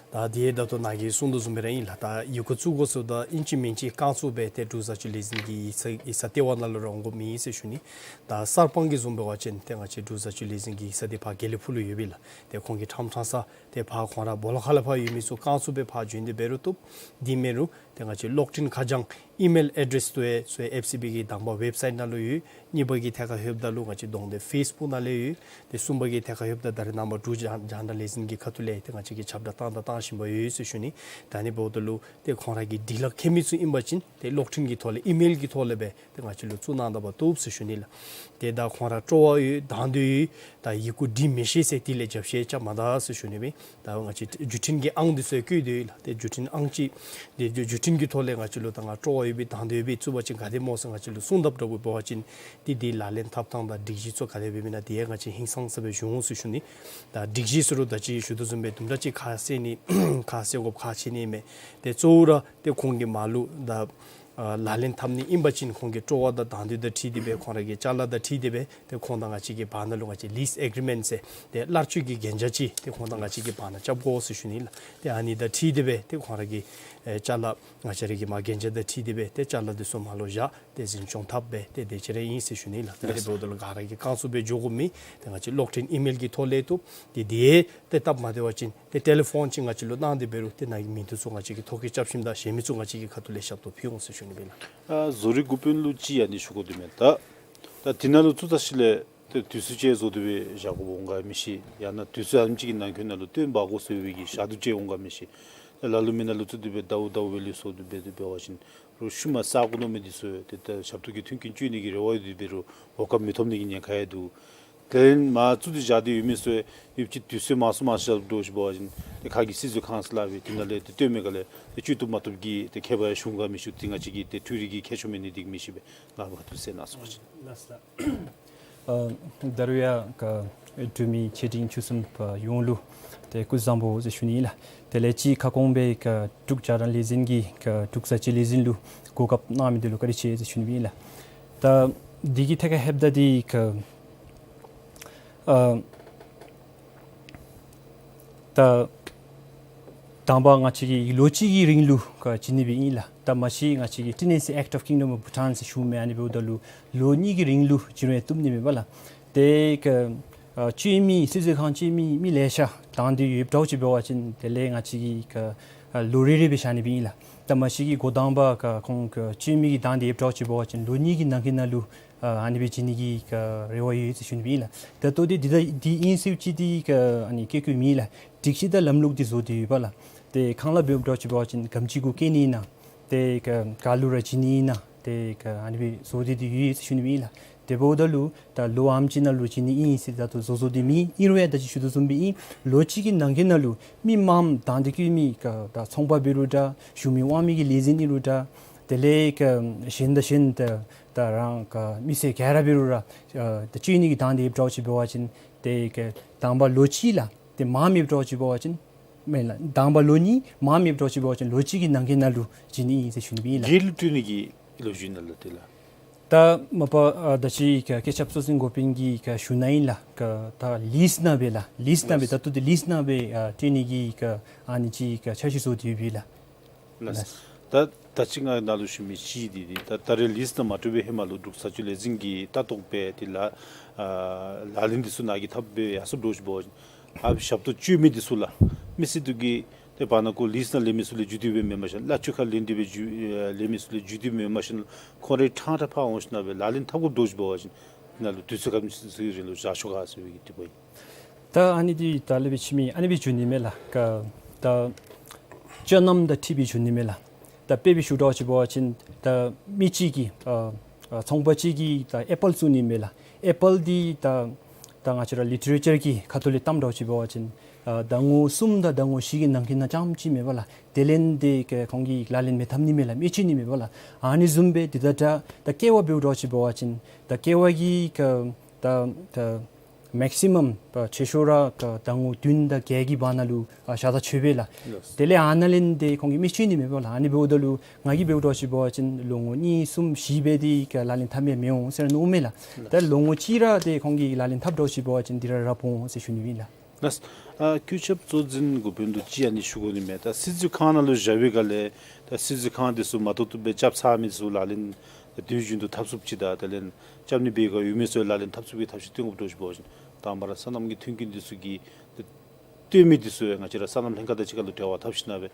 ད་དེ་ད་ལྟོ་ནཱ་གིས་གསུངས་དོ་བཟུམ་སྦེ་ར་ཨིན་ལགས། ད་ཡི་གུ་བཙུགས་དགོ་ཟེརཝ་ད་ཨིན་ཅི་མིན་ཅི་རྐང་བཙུགས་སྦེ་ཏེ་འབྲུག་བཟའ་སྤྱོད་ལས་འཛིན་གྱི་ཡིག་ཚང་ཡིག་ཚང་ལྟེ་བ་ནང་ལུ་ར་འོང་དགོཔ་མེད་ཟེར་ཞུ་ནི། ད་གསར་སྤང་གི་བཟུམ་འབད་བ་ཅིན་ཏེ་ང་བཅས་འབྲུག་བཟའ་སྤྱོད་ལས་འཛིན་གྱི་ཡིག་ཚང་འདི་ཕར་དགེ་ལེགས་ཕུག་ལུ་ཡོད་པས་ལགས། ཏེ་ཁོང་གི་ཕྲང་ཕྲང་ས་ཏེ་ཕར་ཁོང་ར་སྦོ་ལོགས་ཁ་ལས་ཕར་ཡོད་མི་ཚུ་རྐང་བཙུགས་སྦེ་ཕར་བྱོན་ཏེ་འབད་རུང་བཏུབ། དེ་མེན་རུང་ཏེ་ང་བཅས་གློག་འཕྲིན་ཁ་བྱང་ཨི་མེལ་ཨེ་ཌེསི་ཚུ་ཡང་ཚུ་ཡང་ཨེཕ་སི་བི་གི་དང་པ་ཝེབ་སའིཊ་ནང་ལུ་ཡོད། གཉིས་པ་གི་ཐད་ཁར་ལྷོདཔ་ད་ལུ་ང་བཅས་གདོང་དོན་ཕེསི་བུཀ་ནང་ལས་ཡོད། ཏེ་གསུམ་པ་གི་ཐད་ཁར་ལྷོདཔ་ད་ད་རེས་ནངས་པ་འབྲུག་རྒྱང་རྒྱང་བསྒྲགས་ལས་འཛིན་གྱི་ཁ་ཐུག་ལས་ཏེ་ང་བཅས་ཀྱིས་ཁྱབ་བསྒྲགས་བཏང་དང་བཏང་བཞིན་པ་ཡོད་ཟེར་ཞུ་ནི། ད་ཨ་ནི་འབདཝ་ད་ལུ་ཏེ་ཁོང་ར་གི་སྒྲིག་ལཱ་མཁས་མི་ཚུ་ཨིན་པ་ཅིན་ཏེ་གློག་འཕྲིན་གྱི་ཐོག་ལས་ཨི་མེལ་གྱི་ཐོག་ལས་སྦེ་ཏེ་ང་བཅས་ལུ་བཙུགས་གནང་ད་པ་བཏུབ་ཟེར་ཞུ་ནི་ལགས། ཏེ་ད་ཁོང་ར་སྤྲོ་བ་ཡོད་དང་འདོད་ཡོད་ད་ཡི་གུ་འབྲི་མི་ཤེས་ཟེར་དེ་ལས་རྒྱབ་བཤད་རྐྱབ་མ་ད་ཟེར་ཞུ་ནི་མས། ད་ང་བཅས་བརྒྱུད་འཕྲིན་གྱི་ཨང་འདི་ཚུ་ཡང་བཀོད་དེ་ཡོད་ལགས། ཏེ་བརྒྱུད་འཕྲིན་ཨང་ཅིག་ཏེ་བརྒྱུད་བརྒྱུད་འཕྲིན་གྱི་ཐོག་ལས་ང་བཅས་ལུ་ད་ང་སྤྲོ་བ་ཡོད་པའི་དང་འདོད་ཡོད་པའི་བཙུགས་པ་ཅིན་ག་དེ་སྨོ་ཟེར་ང་བཅས་ལུ་གསུངས་དཔ་འདྲཝ་འབད་བ་ཅིན་ཏེ་དེ་ལག་ལེན་འཐབ་ཐངས་དང་སྒྲིག་གཞི་ཚུ་ག་དེ་སྦེ་ཨིན་ན་དེ་ཡང་ང་བཅས་ཧིང་སངས་ས་སྦེ་ཞུ་འོང་ཟེར་ཞུ་ནི། ད་སྒྲིག་གཞི་ཟེར་རུང་ད་ཅི་ཞུ་དོ་བཟུམ་སྦེ་དུམ་གྲ་ཅིག་ཁ་གསལ་ནི་ཁ་གསལ་དགོཔ་ཁག་ཆེ་ནི་མས། ཏེ་གཙོ་བོ་ར་ཏེ་ཁོང་གིས་མར་ལུ་ད་ ཨ་ལག་ལེན་འཐབ་ནི་ཨིན་པ་ཅིན་ཁོང་གི་སྤྲོ་བ་དང་དང་འདོད་དང་འཁྲིལ་ཏེ་སྦེ་ཁོང་ར་གི་ཅ་ལ་དང་འཁྲིལ་ཏེ་སྦེ་ཏེ་ཁོང་དང་ང་བཅས་ཀྱི་བར་ན་ལུ་ང་བཅས་ལིས་ཨེག་རི་མེནཊ་ཟེར་ཏེ་གླར་སྤྱོད་ཀྱི་གན་རྒྱ་ཅིག་ཏེ་ཁོང་དང་ང་བཅས་ཀྱི་བར་ན་རྐྱབ་དགོ་ཟེར་ཞུ་ནི་ལགས། ཏེ་ཨ་ནི་དང་འཁྲིལ་ཏེ་སྦེ་ཏེ་ཁོང་ར་གི་ཨེ་ཅ་ལ་ང་བཅས་ར་གི་མ་གན་རྒྱ་དང་འཁྲིལ་ཏེ་སྦེ་ཏེ་ཅ་ལ་འདི་ཚུ་མར་ལུ་བཞག་སྟེ་འཛིན་སྐྱོང་འཐབ་སྦེ་ཏེ་དེ་ཅིག་ར་ཨིན་ཟེར་ཞུ་ནི་ལགས། ད་རེས་འབདཝ་ད་ལུ་ག་ར་གིས་བཀང་ཚུགས་སྦེ་འགྱོ་དགོཔ་མེད། ཏེ་ང་བཅས་གློག་འཕྲིན་ཨི་མེལ་གྱི་ཐོག་ལས་བཏུབ། ཏེ་དེ་ཏེ་སྟབས་མ་བདེ་བ་ཅིན་ཏེ་ཊེ་ལི་ཕོན་ཅིག་ང་བཅས་ལུ་གནང་སྟེ་འབད་རུང་ཏེ་ནཱ་གི་མིང་འདི་ཚུ་ང་བཅས་ཀྱིས་ཐོ་བཀོད་རྐྱབ་ཞིནམ་ད་གཞན་མི་ཚུ་ང་བཅས་ཀྱི་ཁ་ཐུག་ལས་ཞབས་ཏོག་ཕུལ་འོང་ཟེར་ཞུ་ནི་ཨིན་ལགས། ཨ་བཟོ་རིག་འགོ་དཔོན་ལུ་ཅིག་ཨ་ནི་ཞུ་དགོ་དོ་མས། ད་ད་དེ་ནང་ལུ་ཚུར་ལྟ་ཞིནམ་ལས་ཏེ་དུས་ཚོད་ཅིག་བཟོ་སྟེ་སྦེ་བཞག་དགོཔ་འོང་ག་མི་ཤེས། ཡང་ན་དུས་ཚོད་ཨ་ནེམ་ཅིག་གི་ནང་འཁོད་ནང་ལུ་སྟོན་འབག་དགོ་ཟེར་བའི་གི་ཞག་དུས་ཅིག་འོང་ག་མི་ཤེས། ལ་ལུ་མི་ནང་ལུ་ཚུད་དེ་སྦེ་ཟླཝ་ཟླཝ་སྦེ་ལུས་སོང་སྟེ་སྦེ་འབད་བ་ཅིན་རོགས་ཤུལ་མ་ས་གོ་ནང་མི་འདི་ཚུ་ཏེ་ད་ཞབས་ཏོག་གི་མཐུན་རྐྱེན་སྤྱོད་ནི་གི་རེ་བ་ཡོད་དེ་འབད་རུང་འོང་སྐབས་མི་ཐོབ་ནི་གི་ཉེན་ཁ་ཡང་འདུག། དེ་ལས་མར་བཙུགས་ཏེ་བཞག་སྟེ་ཡོད་མི་ཚུ་ཡང་ཡུདཔ་ཅིག་དུས་ཚོད་མང་སུ་མང་སུ་བཞག་འགྱོ་ཞིནམ་འབད་བ་ཅིན་ཏེ་ཁ་གི་སྲིད་བཟོ་ཁང་ཟེར་སླབ་པའི་དེ་ནང་ལས་ཏེ་སྟོན་མི་ག་ལས་ཏེ་སྤྱོད་བཏུབ་མ་བཏུབ་ཀྱི་ཏེ་ཁྱད་པར་ཡང་བྱུང་ག་མི་ཤེས། ཏེ་ང་བཅས་ཀྱིས་ཏེ་འཕྲུལ་རིག་གི་ཁྱད་ཆོས་མེད་ནི་འདི་གིས་མི་ཤེས་པས། ནཱ་ལུ་ཁ་ཐུག་གསན་གནང་ཟེར་ཞུ་ནི། ལགས་སོ། ཨ་ད་རུང་ཡང་ག་འབྲུག་མི་ཆེ་འབྲིང་ཆུང་གསུམ་པ་ཡོངས་ལུ་ཏེ་སྐུ་གཟུགས་བཟང་པོ་ཟེར་ཞུ་ནི་ཨིན་ལགས། དེ་ལས་ཅིག་ཁ་སྐོང་སྦེ་ག་འབྲུག་རྒྱལ་ཡོངས་ལས་འཛིན་གྱི་ག་འབྲུག་བཟའ་སྤྱོད་ལས་འཛིན་ལུ་གོ་སྐབས་གནང་མི་འདི་ལུ་བཀའ་དྲིན་ཆེ་ཟེར་ཞུ་ནི་ཨིན་ལགས། ད་འདི་གི་ཐད་ཁར་ལྷོདཔ་ད་འདི་ག་ཨ་ད་དང་པ་ང་བཅས་ཀྱིས་ལོ་གཅིག་གི་རིང་ལུ་ག་བྱིན་ནི་སྦེ་ཨིན་ལགས། ད་མ་གཞི་ང་བཅས་ཀྱིས་Tenancy Act of Kingdom of Bhutan ཟེར་ཞུཝ་མས། ཨ་ནི་འབདཝ་ད་ལུ་ལོ་གཉིས་ཀྱི་རིང་ལུ་བྱིན་རུང་བཏུབ་ནི་མས་པ་ལགས། ཏེ་ག་ཨ་སྤྱོད་མི་སྲིད་བཟོ་ཁང་སྤྱོད་མི་མི་ལེ་ཤ་དང་འདོད་ཡོདཔ་འདྲཝ་ཅིག་འབད་བ་ཅིན་དེ་ལས་ང་བཅས་ཀྱིས་ག་ཨ་ལོ་རེ་རེ་སྦེ་བཞག་ནི་སྦེ་ཨིན་ལགས། ད་མ་གཞི་གི་འགོ་དང་པ་ག་ཁོང་ག་སྤྱོད་མི་གི་དང་འདོད་ཡོདཔ་འདྲཝ་ཅིག་འབད་བ་ཅིན་ལོ་གཉིས་ཀྱི་ནང་འཁོད་ནང་ལུ་ཨ་ཨ་ནི་སྦེ་བྱིན་ནི་གི་ག་རེ་བ་ཡོད་ཟེར་ཞུ་ནི་སྦེ་ཨིན་ལགས། ད་ལྟོ་འདི་འདི་ད་འདི་ཨིན་ཟེར་ཅིག་འདི་ག་ཨ་ནི་བཀོད་བཀོདཔ་མེད་ལགས། སྒྲིག་གཞི་དང་ལམ་ལུགས་འདི་བཟོ་སྟེ་ཡོད་པ་ལགས། ཏེ་ཁང་གླ་འབདཝ་འདྲཝ་ཅིག་འབད་བ་ཅིན་ག་དེམ་ཅིག་གུ་བཀལ་ནི་ཨིན་ན། ཏེ་ག་ག་ལུ་ར་བྱིན་ནི་ཨིན་ན། ཏེ་ག་ཨ་ནི་སྦེ་བཟོ་སྟེ་འདི་ཡོད་ཟེར་ཞུ་ནི་སྦེ་ཨིན་ལགས། དེ་འབདཝ་ད་ལུ་ད་ལོ་ཨ་ནེམ་ཅིག་ནང་ལུ་བྱིན་ནི་ཨིན་ཟེར་ད་ལྟོ་བཟོ་བཟོ་སྟེ་མེད། ཨིན་རུང་ཡང་ད་ཅི་ཞུ་དོ་བཟུམ་སྦེ་ཨིན། ལོ་གཅིག་གི་ནང་འཁོད་ནང་ལུ་མི་མངམ་དང་འདོད་བསྐྱེད་མི་ག་ད་ཚོང་པ་འབད་རུང་འདྲ། ཞུ་མི་དབང་མི་གི་ལས་འཛིན་ཨིན་རུང་འདྲ། དེ་ལས་ག་གཞན་དང་གཞན་ད་ད་རང་ག་མི་སེར་ག་ར་འབད་རུང་ར་ཨ་ད་སྤྱོད་ནི་གི་དང་འདོད་ཡོདཔ་འདྲཝ་ཅིག་འབད་བ་ཅིན་ཏེ་ག་དང་པ་ལོ་གཅིག་ལགས། ཏེ་མངམ་ཡོདཔ་འདྲཝ་ཅིག་འབད་བ་ཅིན་མེན་ལགས། དང་པ་ལོ་གཉིས། མངམ་ཡོདཔ་འདྲཝ་ཅིག་འབད་བ་ཅིན་ལོ་གཅིག་གི་ནང་འཁོད་ནང་ལུ་བྱིན་ནི་ཨིན་ཟེར་ཞུ་ནི་སྦེ་ཨིན་ལགས། སྒེར་ལུ་སྤྲོད་ནི་གི་ལོ་རྒྱུས་ནང་ལུ་ཏེ་ལགས། ད་མ་པ་ཨ་ད་ཅི་ག་བཀོད་ཁྱབ་གཙོ་འཛིན་འགོ་དཔོན་གྱིས་ག་ཞུ་ནི་ཨིན་ལགས། ག་ད་ལིསི་ནང་སྦེ་ལགས། ལིསི་ནང་སྦེ་ད་ལྟོ་འདི་ལིསི་ནང་སྦེ་ཨ་སྤྲོད་ནི་གི་ག་ཨ་ནི་ཅིག་ག་འཆར་གཞི་བཟོ་སྟེ་ཡོད་པས་ལགས། ལགས། ད་ད་ཅི་ང་ནཱ་ལུ་ཞུ་མི་ཅིག་འདི་འདི་ད་ད་རེས་ལིསི་ནང་མ་སྤྲོད་པའི་ཧེ་མ་ལུ་འབྲུག་བཟའ་སྤྱོད་ལས་འཛིན་གྱིས་ལྟ་རྟོག་འབད་དེ་ལགས། ཨ་ལག་ལེན་འདི་ཚུ་ནཱ་གིས་འཐབ་སྦེ་ཡར་སོངམ་འདྲཝ་ཅིག་འབད་བ་ཅིན་ཨ་ཞབས་ཏོག་སྤྱོད་མི་འདི་ཚུ་ལགས། མི་སེར་འདི་གིས་ཏེ་བར་ན་ཁོ་ལིསི་ནང་ལེན་མི་ཚུ་ལས་བརྒྱུད་དེ་སྦེ་མེན་པར་ཞིན་གླ་ཆ་ཁར་ལེན་ཏེ་སྦེ་བརྒྱུད་ཨ་ལེན་མི་ཚུ་ལས་བརྒྱུད་དེ་སྦེ་མེན་པར་ཞིན་ཁོང་རའི་ཕྲང་ཕྲང་ཕར་འོང་ཞིན་ན་སྦེ་ལག་ལེན་འཐབ་དགོཔ་འདྲཝ་ཅིག་འབད་བ་ཅིན་ནཱ་ལུ་དུས་ཚོད་ག་དེམ་ཅིག་ཚུན་ཚོད་རིང་ལུ་བཞག་ཆོག་ག་ཟེར་བའི་གི་དྲི་བ་ཨིན། ད་ཨ་ནི་འདི་ད་ལས་འབད་ཅི་མི་ཨ་ནི་སྦེ་ཞུ་ནི་མས་ལགས། ག་ད་སྤྱོད་ལམ་དང་འཁྲིལ་སྦེ་ཞུ་ནི་མས་ལགས། ད་དཔེ་སྦེ་ཞུཝ་འདྲཝ་ཅིག་འབད་བ་ཅིན་ད་མི་ཅིག་གིས་ཨ་ཨ་ཚོང་པ་ཅིག་གིས་ད་ཨེ་པཱལ་བཙུགས་ནི་མས་ལགས། ཨེ་པཱལ་འདི་ད་ད་ང་བཅས་ར་ལི་ཊི་རེ་ཅར་གྱི་ཁ་ཐུག་ལས་བལྟཝ་འདྲཝ་ཅིག་འབད་བ་ཅིན་ཨ་ཟླ་ངོ་གསུམ་དང་ཟླ་ངོ་བཞི་གི་ནང་འཁོད་ནང་རྐྱངམ་ཅིག་མས་པ་ལགས། དེ་ལས་འདི་ག་ཁོང་གིས་ལག་ལེན་མི་འཐབ་ནི་མས་ལགས། མི་སྤྱོད་ནི་མས་པ་ལགས། ཨ་ནི་བཟུམ་སྦེ་འདི་ད་ད་ད་ཀེ་བ་འབདཝ་འདྲཝ་ཅིག་འབད་བ་ཅིན་ད་ཀེ་བ་གི་ག་ད་ད་མེག་སི་མམ་ཆེ་ཤོས་ར་ག་ཟླ་ངོ་བདུན་དང་བརྒྱད་ཀྱི་བར་ན་ལུ་ཨ་བཞག་ད་ཆོག་པས་ལགས། ལགས། དེ་ལས་ཨ་ནཱ་ལས་འདི་ཁོང་གིས་མི་སྤྱོད་ནི་མས་པ་ལགས། ཨ་ནི་འབདཝ་ད་ལུ་ང་གིས་འབདཝ་འདྲཝ་ཅིག་འབད་བ་ཅིན་ལོ་ངོ་གཉིས་གསུམ་བཞི་སྦེ་འདི་ག་ལག་ལེན་འཐབ་མི་མི་འོང་ཟེར་མནོཝ་མས་ལགས། ལགས། ད་ལོ་ངོ་གཅིག་ར་འདི་ཁོང་གིས་ལག་ལེན་འཐབ་འདྲཝ་ཅིག་འབད་བ་ཅིན་འདི་ར་ར་འོང་ཟེར་ཞུ་ནི་ཨིན་ལགས། ལགས། ཨ་བཀོད་ཁྱབ་གཙོ་འཛིན་འགོ་དཔོན་ལུ་ཅིག་ཨ་ནི་ཞུ་དགོ་ནི་མས། ད་སྲིད་བྱུས་ཁང་ནང་ལུ་བཞག་པའི་སྒང་ལས་ད་སྲིད་བྱུས་ཁང་འདི་ཚུ་མ་ཐོབ་ཐོབ་སྦེ་རྐྱབ་ཚར་མི་ཚུ་ལག་ལེན་དུས་རྒྱུན་དུ་འཐབ་ཚུགསཔ་ཅིག་དང་དེ་ལས་རྐྱབ་ནི་འབད་བའི་སྒང་ཡོད་མི་ཚུ་ལག་ལེན་འཐབ་ཚུགས་པའི་ཐབས་ཤེས་སྟོན་དགོཔ་འདྲཝ་ཅིག་འབད་བ་ཅིན་དང་པ་ར་སོ་ནམ་གྱི་མཐུན་རྐྱེན་འདི་ཚུ་གི་སྟོན་མི་འདི་ཚུ་ཡང་ང་བཅས་ར་སོ་ནམ་ལྷན་ཁག་དང་གཅིག་ཁར་ལུ་འབྲེལ་བ་འཐབ་ཞིན་ན་སྦེ་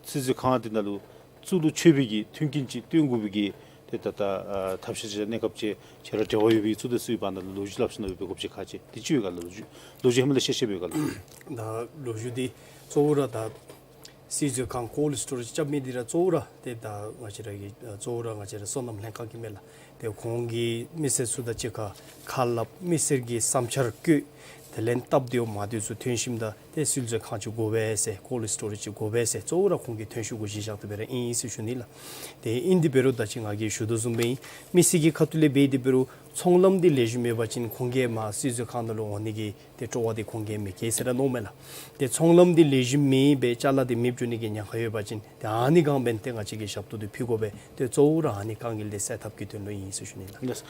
སྲིད་བྱུས་ཁང་འདི་ནང་ལུ་གཙུག་ལུ་མཆོད་པའི་གི་མཐུན་རྐྱེན་ཅིག་སྟོན་དགོ་པའི་གི་ཏེ་ད་ལྟོ་ཨ་ཐབས་ཤེས་ཅིག་གནས་སྐབས་ཅིག་ཁྱེད་ར་འབྲེལ་བ་ཡོད་པའི་གཙུག་ལུ་སྲིད་བྱུས་བར་ན་ལུ་ལོ་རྒྱུས་སླབ་ཞིན་ན་སྦེ་འབད་དགོཔ་ཅིག་ཁག་ཆེ། དེ་ཅིག་ཡོད་ག་ལགས། ལོ་རྒྱུས་ལོ་རྒྱུས་ཧེ་མ་ལས་བཤད་བཤདཔ་ཡོད་ག་ལགས། ད་ལོ་རྒྱུས་འདི་གཙོ་བོ་ར་ད་སྲིད་བྱུས་ཁང་ཀོལཌ་སི་ཊོ་རེཇ་རྐྱབ་མི་འདི་ར་གཙོ་བོ་ར་ཏེ་ད་ང་བཅས་ར་གི་ཨ་གཙོ་བོ་ར་ང་བཅས་ར་སོ་ནམ་ལྷན་ཁག་གི་མས་ལགས། ཏེ་ཁོང་གིས་མི་སེར་ཚུ་དང་གཅིག་ཁར་ཁ་སླབ་མི་སེར་གྱི་བསམ་འཆར་བཀོད། ད་ དེ་ལས་སྟབས་བདེཝ་མ་བདེཝ་ཚུ་ཐོན་ཞིནམ་ད་ཏེ་སིལ་འཛུལ་ཁང་ཅིག་དགོ་པས་ཟེར་ཀོལཌ་སི་ཊོ་རེཇ་ཅིག་དགོ་པས་ཟེར་གཙོ་བོ་ར་ཁོང་གིས་ཐོན་ཤུགས་གུ་གཞི་བཞག་སྟེ་སྦེ་ར་ཨིན་ཟེར་ཞུ་ནི་ལགས། ཏེ་ཨིན་དེ་འབད་རུང་ད་ཅི་ང་གིས་ཞུ་དོ་བཟུམ་སྦེ་ཨིན། མི་སེར་གྱི་ཁ་ཐུག་ལས་འབད་དེ་འབད་རུང་ཚོང་ལམ་འདི་ལེགས་ཤོམ་མེད་པ་ཅིན་ཁོང་གིས་མར་སིལ་འཛུལ་ཁང་ནང་ལུ་འོང་ནི་གི་ཏེ་སྤྲོ་བ་འདི་ཁོང་གིས་མི་བསྐྱེད་ཟེར་ར་མནོཝ་མས་ལགས། ཏེ་ཚོང་ལམ་འདི་ལེགས་ཤོམ་མེད་པའི་ཅ་ལ་འདི་མེདཔ་འགྱོ་ནི་གི་ཉེན་ཁ་ཡོད་པ་ཅིན་ཏེ་ཨ་ནི་སྒང་འབད་ནི་ཏེ་ང་བཅས་ཀྱིས་ཞབས་ཏོག་འདི་ཕུལ་དགོ་པས། ཏེ་གཙོ་བོ་ར་ཨ་ནི་དཀའ་ངལ་འདི་སེལ་ཐབས་ཀྱི་དོན་ལུ་ཨིན་ཟེར་ཞུ་ནི་ལགས། ལགས།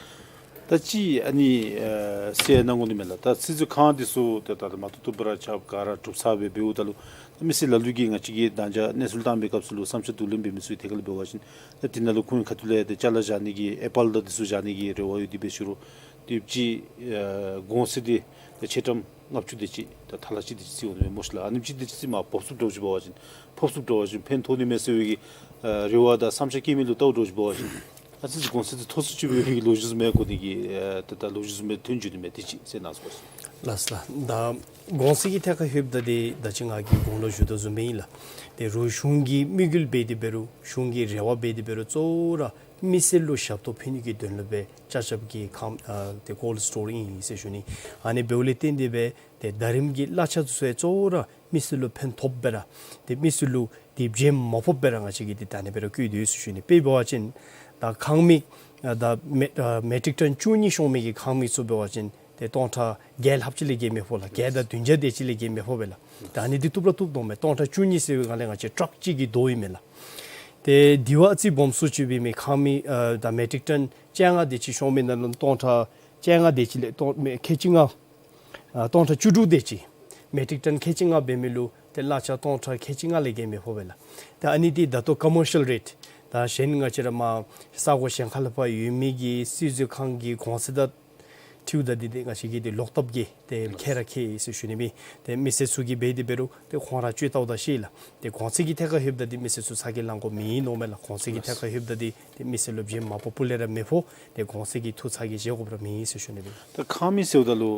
ད་ཅི་ཨ་ནི་ཨེ་ཟེར་གནང་དགོ་ནི་མས་ལགས། ད་སིལ་འཛུལ་ཁང་འདི་ཚུ་ཏེ་ད་ལྟོ་མ་བཏུབ་བཏུབ་ར་རྐྱབ་ག་ར་གྲུབ་ཚར་སྦེ་འབདཝ་ད་ལུ་མི་སེར་ལ་ལུ་གིས་ང་བཅས་ཀྱིས་ད་ཅི་གནས་ཚུལ་བཏང་པའི་སྐབས་སུ་ལུ་བསམ་འཆར་བསྡུ་ལེན་འབད་མི་ཚུ་གི་ཐད་ཁར་ལུ་འབད་བ་ཅིན་ད་དེ་ནང་ལུ་ཁོང་གི་ཁ་ཐུག་ལས་ཏེ་ཅ་ལ་བཞག་ནི་གི་ཨེ་པཱལ་དང་འདི་ཚུ་བཞག་ནི་གི་རེ་བ་ཡོད་དེ་འབད་ཞུ་རུང་དེ་ཅིག་ཨེ་གོང་ཚད་འདི་ཏེ་ཆེ་ཏམ་ལྔ་བཅུ་དེ་ཅིག་ད་ཐ་ལ་གཅིག་དེ་ཅིག་རྩིས་འོང་ནི་མས་སྨོ་ཤི་ལགས། ཨ་ནེམ་ཅིག་དེ་ཅིག་རྩིས་མར་ཕབ་ཚུགསཔ་འདྲཝ་ཅིག་འབད་བ་ཅིན་ཕབ་ཚུགསཔ་འདྲཝ་ཅིག་ཕན་ཐོགས་ནི་མས་ཟེར་བའི་གི་ཨེ་རེ་བ་དང་བསམ་འཆར་བསྐྱེད་མི་ལུ་བལྟཝ་འདྲཝ་ཅིག་འབད་བ་ཅིན་ཨ་ཙི་ཅིག་གོང་ཚད་འདི་མཐོ་སུ་ཅིག་འབད་བའི་གི་ལོ་རྒྱུས་ཟེར་མི་གོ་ནི་གི་ཨེ་ད་ད་ལོ་རྒྱུས་ཟེར་མི་ཐོན་འགྱོ་ནི་མས། དེ་ཅིག་ཟེར་གནང་སོང་། ལགས་ལགས། ད་གོང་ཚད་ཀྱི་ཐད་ཁར་ལྷོདཔ་ད་འདི་ད་ཅི་ང་གིས་གོང་ལུ་ཞུ་དོ་བཟུམ་སྦེ་ཨིན་ལགས། ཏེ་རུང་གཞུང་གི་དམིགས་ཡུལ་འབད་དེ་འབད་རུང་གཞུང་གི་རེ་བ་འབད་དེ་འབད་རུང་གཙོ་བོ་ར་མི་སེར་ལུ་ཞབས་ཏོག་ཕུལ་ནི་གི་དོན་ལུ་སྦེ་ཅ་ཆས་ཀྱི་ཁང་ཨ་ཏེ་ཀོལཌ་སི་ཊོར་ཨིན་ཟེར་ཞུ་ནི། ཨ་ནི་འབདཝ་ལས་བརྟེན་ཏེ་སྦེ་ཏེ་ཟླ་རིམ་གྱི་གླ་ཆ་ཚུ་ཡང་གཙོ་བོ་ར་མི་སེར་ལུ་ཕན་ཐོགསཔ་སྦེ་ར་ཏེ་མི་སེར་ལུ་ཏེ་བརྗེད་མ་ཕོགཔ་སྦེ་ར་ང་བཅས་ཀྱིས་ཏེ་ད་ཨ་ནི་སྦེ་ར་བཀོད་དེ་ཡོད་ཟེར་ཞུ་ནི། དཔེ་འབད་བ་ཅིན་ད་ཁང་མིག་ཨ་ད་མེ་ཨ་མེ་ཊིག་ཊོན་བཅུ་གཉིས་ཤོང་མི་གི་ཁང་མིག་ཚུ་འབད་བ་ཅིན་ཏེ་སྟོང་ཕྲག་བརྒྱད་ལྷགཔ་ཅིག་ལས་བརྒལ་མི་ཕོག་ལགས། བརྒྱད་དང་བདུན་བརྒྱ་དེ་ཅིག་ལས་བརྒལ་མི་ཕོག་པས་ལགས། ད་ཨ་ནི་འདི་བཏུབ་ར་བཏུབ་དོ་མས། སྟོང་ཕྲག་བཅུ་གཉིས་ཟེར་བའི་སྒང་ལས་ང་བཅས་ཊཱག་གཅིག་གི་ཟླཝ་ཨིན་མས་ལགས། ཏེ་དེ་བ་ཨ་ཙི་སྦོམ་སུ་ཅིག་འབད་མི་ཁང་མིག་ཨ་ད་མེ་ཊིག་ཊོན་བཅོ་ལྔ་དེ་ཅིག་ཤོང་མི་ནང་ལུ་སྟོང་ཕྲག་བཅོ་ལྔ་དེ་ཅིག་ལས་སྟོང་མེ་ཁལ་གཅིག་ལྔ་ཨ་སྟོང་ཕྲག་བཅུ་དྲུག་དེ་ཅིག་མེ་ཊིག་ཊོན་ཁལ་གཅིག་ལྔ་འབད་མི་ལུ་ཏེ་གླ་ཆ་སྟོང་ཕྲག་ཁལ་གཅིག་ལྔ་ལས་བརྒལ་མི་ཕོག་པས་ལགས། ད་ཨ་ནི་འདི་ད་ལྟོ་ཀོ་མར་ཤལ་རེཊ་ད་གཞན་ང་བཅས་ར་མར་ས་གོ་གཞན་ཁ་ལས་ཕར་ཡོད་མི་གི་སིལ་འཛུལ་ཁང་གི་གོང་ཚད་དང་འཁྲིལཝ་ད་འདི་ཏེ་ང་བཅས་ཀྱི་འདི་ལོག་ལྟབ་ཀྱིས་ཏེ་ཁྱད་ར་ཁྱད་ཡི་ཟེར་ཞུ་ནི་མས། ཏེ་མི་སེར་ཚུ་གིས་འབད་དེ་འབད་རུང་ཏེ་ཁོང་ར་སྤྱོད་བལྟཝ་ད་ཤེས་ལགས། ཏེ་གོང་ཚད་ཀྱི་ཐད་ཁར་ལྷོདཔ་ད་འདི་མི་སེར་ཚུ་ཚ་གྱང་ལང་དགོཔ་མེད་མནོཝ་མས་ལགས། གོང་ཚད་ཀྱི་ཐད་ཁར་ལྷོདཔ་ད་འདི་ཏེ་མི་སེར་ལུ་བརྗེད་མ་ཕོགཔ་སྤུ་ལས་ར་མི་ཕོག། ཏེ་གོང་ཚད་ཀྱི་ཐུགས་ཚ་གྱང་བཞེས་དགོཔ་ར་མེད་ཟེར་ཞུ་ནི་མས། ད་ཁང་མིག་ཟེརཝ་ད་ལུ་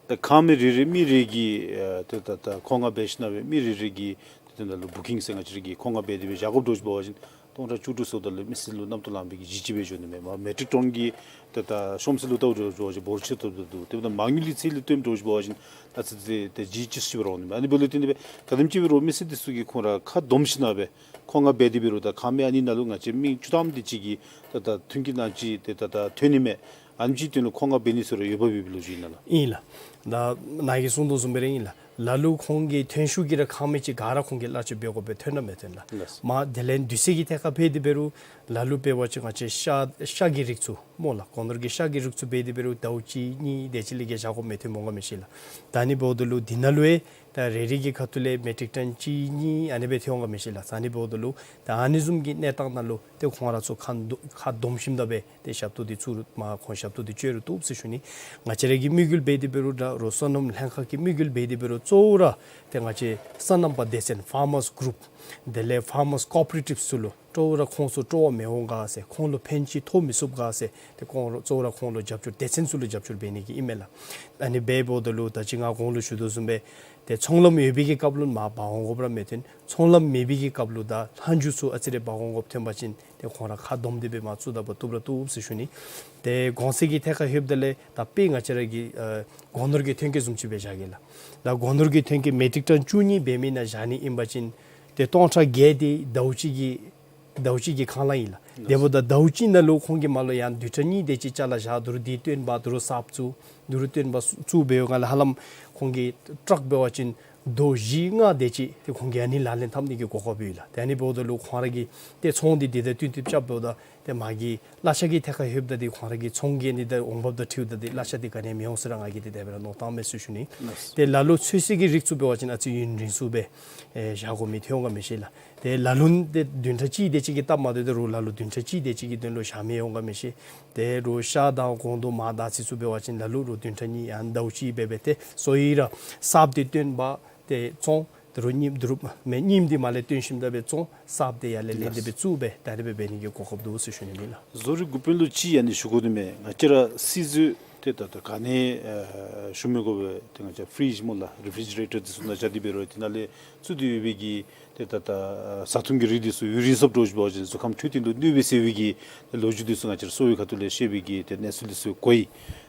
ད་ཁང་མིག་རེ་རེ་མི་རེ་གི་ཨ་ཏེ་ད་ད་མཁོ་མངགས་འབད་ཞིན་ན་སྦེ་མི་རེ་རེ་གི་ཏེ་ད་ལུ་བུ་ཀིང་ཟེར་ང་བཅས་ར་གིས་མཁོ་མངགས་འབད་དེ་སྦེ་བཞག་དགོཔ་འདྲཝ་ཅིག་འབད་བ་ཅིན་སྟོང་ཕྲག་བཅུ་དྲུག་ཟེརཝ་ད་ལུ་མི་སེར་ལུ་གནམ་ཐོག་ལངས་པའི་གི་གཞི་ཅིག་སྦེ་འགྱོ་ནི་མས། མར་མེ་ཊིག་ཊོན་གྱི་ཏེ་ད་ཤོང་ཚད་ལུ་བལྟཝ་འདྲཝ་ཅིག་འབད་བ་ཅིན་འབོར་ཆེ་ཏོག་ཏོ་འདུག། དེ་འབདཝ་ད་མ་དངུལ་ལས་ཚད་ལུ་བཏོནམ་འདྲཝ་ཅིག་འབད་བ་ཅིན་ད་ཚེ་ཚེ་ཏེ་གཞི་ཅིག་སུ་ཅིག་སྦེ་ར་འོང་ནི་མས། ཨ་ནི་འབདཝ་ལས་བརྟེན་ཏེ་སྦེ་ག་དེམ་ཅིག་འབད་རུང་མི་སེར་འདི་ཚུ་གིས་ཁོང་ར་ཁ་སྡོམ་ཞིན་ན་སྦེ་མཁོ་མངགས་འབད་དེ་འབད་རུང་ད་ཁང་མིག་ཨ་ནི་ནང་ལུ་ང་བཅས་མི་བཅུ་ཐམ་དེ་ཅིག་གིས་ད་ད་ཐོན་སྐྱེད་ནང་ཅིག་ཏེ་ད་ད་ཐོན་ནི་མས། ཨ་ནེམ་ཅིག་དོན་ལུ་མཁོ་མངགས་འབད་ནི་ཚུ་ར་ཡོདཔ་འབད་བའི་ལོ་རྒྱུས་ཨིན་ན་ལགས། ཨིན་ལགས། ད་ནཱ་གིས་གསུངས་དོ་བཟུམ་སྦེ་ར་ཨིན་ལགས། ལ་ལུ་ཁོང་གི་ཐོན་ཤུགས་ཀྱིས་ར་ཁང་མིག་ཅིག་ག་ར་ཁོང་གིས་གླ་ཆ་འབད་དགོ་པའི་ཐོན་ན་མི་ཐོན་ལགས། ལགས། མར་དེ་ལས་དུས་ཚོད་ཀྱི་ཐད་ཁར་འབད་དེ་འབད་རུང་ལ་ལུ་འབད་བ་ཅིན་ང་བཅས་ཤ་ཤ་གི་རིགས་ཚུ་སྨོ་ལགས། སྒོ་ནོར་གྱི་ཤ་གི་རིགས་ཚུ་འབད་དེ་འབད་རུང་ཟླཝ་གཅིག་གཉིས་དེ་ཅིག་ལས་བརྒལ་བཞག་དགོཔ་མི་ཐོནམ་འོང་ག་མི་ཤེས་ལགས། ད་ཨ་ནི་འབདཝ་ད་ལུ་འདི་ནང་ལུ་ཡང་ད་རེ་རེ་གི་ཁ་ཐུག་ལས་མེ་ཊིག་ཊོན་གཅིག་གཉིས་ཨ་ནི་སྦེ་ཐོན་འོང་ག་མི་ཤེས་ལགས། ད་ཨ་ནི་འབདཝ་ད་ལུ་ད་ཨ་ནི་བཟུམ་གྱི་གནས་སྟངས་ནང་ལུ་ཏེ་ཁོང་ར་ཚུ་ཁ་འདོ་ཁ་སྡོམ་ཞིནམ་ད་སྦེ་ཏེ་ཞབས་ཏོག་འདི་ཚུ་རུང་མར་ཁོང་ཞབས་ཏོག་འདི་སྤྱོད་རུང་བཏུབ་ཟེར་ཞུ་ནི། ང་བཅས་ར་གི་དམིགས་ཡུལ་འབད་དེ་འབད་རུང་ད་རུང་སོ་ནམ་ལྷན་ཁག་གི་དམིགས་ཡུལ་འབད་དེ་འབད་རུང་གཙོ་བོ་ར་ཏེ་ང་བཅས་སོ་ནམ་པ་སྡེ་ཚན་ཕར་མརས་གུ་རུབ་དེ་ལས་ཕར་མརས་ཀོ་ཨོ་པ་རེ་ཊིབ་ཚུ་ལུ་གཙོ་བོ་ར་ཁོང་ཚུ་སྤྲོ་བ་མི་འོང་ག་ཟེར་ཁོང་ལུ་ཕན་ཅིག་ཐོགས་མི་ཚུགས་ག་ཟེར་ཏེ་ཁོང་ར་གཙོ་བོ་ར་ཁོང་ལུ་རྒྱབ་སྐྱོར་སྡེ་ཚན་ཚུ་ལུ་རྒྱབ་སྐྱོར་འབད་ནི་གི་ཨིན་མས་ལགས། ཨ་ནི་འབད་འབདཝ་ད་ལུ་ད་ཅི་ང་གོང་ལུ་ཞུ་དོ་བཟུམ་སྦེ་ཏེ་ཚོང་ལམ་ཡོད་པའི་གི་སྐབས་ལུ་མར་འབག་འོང་དགོཔ་ར་མི་ཐོན། ཚོང་ལམ་མེད་པའི་གི་སྐབས་ལུ་ད་ལྷག་མཇུག་ཚུ་ཨ་ཙི་རེ་འབག་འོང་དགོཔ་ཐོན་པ་ཅིན་ཏེ་ཁོང་ར་ཁ་སྡོམ་སྟེ་སྦེ་མར་བཙུགས་ད་པ་བཏུབ་ར་བཏུབ་ཟེར་ཞུ་ནི། ཏེ་གོང་ཚད་ཀྱི་ཐད་ཁར་ལྷོདཔ་ད་ལས་ད་དཔེ་ང་བཅས་ར་གི་ཨ་སྒོ་ནོར་གྱི་ཐོན་སྐྱེད་བཟུམ་ཅིག་སྦེ་བཞག་གེ་ལགས། ད་སྒོ་ནོར་གྱི་ཐོན་སྐྱེད་མེ་ཊིག་ཊོན་བཅུ་གཉིས་འབད་མི་ནང་བཞག་ནི་ཨིན་པ་ཅིན་ཏེ་སྟོང་ཕྲག་བརྒྱད་འདི་ཟླཝ་གཅིག་གི་ཟླཝ་གཅིག་གི་ཁང་གླ་ཨིན་ལགས། དེ་འབདཝ་ད་ཟླཝ་གཅིག་ནང་ལུ་ཁོང་གིས་མར་ལུ་ཡང་བདུན་ཕྲག་གཉིས་དེ་ཅིག་ཅ་ལ་བཞག་དོ་རུང་འདི་བཏོན་པ་དོ་རུང་གསརཔ་བཙུགས་དོ་རུང་བཏོན་པ་བཙུགས་འབད་བའི་སྒང་ལས་ཧ་ལམ་ཁོང་གི་ཊཱག་འབད་བ་ཅིན་རྡོ་བཞི་ལྔ་དེ་ཅིག་ཏེ་ཁོང་གིས་ཨ་ནི་ལག་ལེན་འཐབ་ནི་གི་གོ་སྐབས་ཡོད་ལགས། ཏེ་ཨ་ནི་འབདཝ་ད་ལུ་ཁོང་ར་གིས་ཏེ་ཚོང་འདི་འདི་དང་བསྟུན་ཏེ་རྐྱབ་འབདཝ་ད་ཏེ་མ་གི་གླ་ཆ་གི་ཐད་ཁར་ལྷོདཔ་ད་འདི་ཁོང་ར་གི་ཚོང་གི་ཨ་ནི་ད་འོང་འབབ་དང་འཁྲིལཝ་ད་འདི་གླ་ཆ་འདི་ག་ནི་ཡང་མི་འོང་ཟེར་ར་ང་གིས་འདི་དེ་སྦེ་ར་མནོ་བསམ་བཏངམ་མས་ཟེར་ཞུ་ནི། ལགས། ཏེ་ལ་ལུ་ཚོད་བསྲེ་གི་རིགས་ཚུ་འབད་བ་ཅིན་ཨ་ཙི་ཡུན་རིང་སུ་སྦེ་ཨེ་བཞག་དགོ་མི་ཐོན་འོང་ག་མི་ཤེས་ལགས། ཏེ་ལ་ལུ་ཏེ་བདུན་ཕྲག་གཅིག་དེ་ཅིག་གི་སྟབས་མ་བདེཝ་ད་རུང་ལ་ལུ་བདུན་ཕྲག་གཅིག་དེ་ཅིག་གི་དོན་ལུ་བཞག་མི་འོང་ག་མི་ཤེས། ཏེ་རུང་ཤ་དང་སྒོང་རྡོག་མར་དར་ཚིལ་ཚུ་འབད་བ་ཅིན་ལ་ལུ་རུང་བདུན་ཕྲག་གཉིས་ཡང་ཟླཝ་གཅིག་འབད་སྦེ་ཏེ་གསོ་བའི་ར་གསརཔ་འདི་བཏོན་པ་ཏེ་བཙོང་དོ་རུང་རྙིངམ་དོ་རུང་མེན་རྙིངམ་འདི་མར་ལས་བཏོན་ཞིནམ་ད་སྦེ་བཙོང་གསརཔ་འདི་ཡར་ལས་ལེན་ཏེ་སྦེ་བཙུགས་སྦེ་ད་རེས་སྦེ་འབད་ནི་གི་གོ་སྐབས་འདུག་ཟེར་ཞུ་ནི་ཨིན་ལགས། བཟོ་རིག་འགོ་དཔོན་ལུ་ཅིག་ཨ་ནི་ཞུ་དགོ་ནི་མས། ང་བཅས་ར་སིལ་འཛུལ་ཏེ་ད་ད་ག་ནི་ཨ་ཞུ་མི་དགོ་པས། ཏེ་ང་བཅས་ཕི་རིཇ་སྨོ་ལགས་རི་ཕི་རི་ཇི་རེ་ཊར་འདི་ཚུ་ནང་བཞག་སྟེ་འབད་རུང་དེ་ནང་ལས་བཙུགས་ཏེ་ཡོད་པའི་གི་ཏེ་ད་ད་བཟའ་འཐུང་གི་རིགས་འདི་ཚུ་ཡུན་རིང་སུ་འདྲཝ་ཅིག་འབད་བ་ཅིན་གཟུགས་ཁམས་འཕྲོད་བསྟེན་ལུ་གནོད་པས་ཟེར་བའི་གི་ལོ་རྒྱུས་འདི་ཚུ་ང་བཅས་ར་གསོ་བའི་ཁ་ཐུག་ལས་ཤེས་པའི་གི་ཏེ་གནས་ཚུལ་འདི་ཚུ་གོ་ཡི།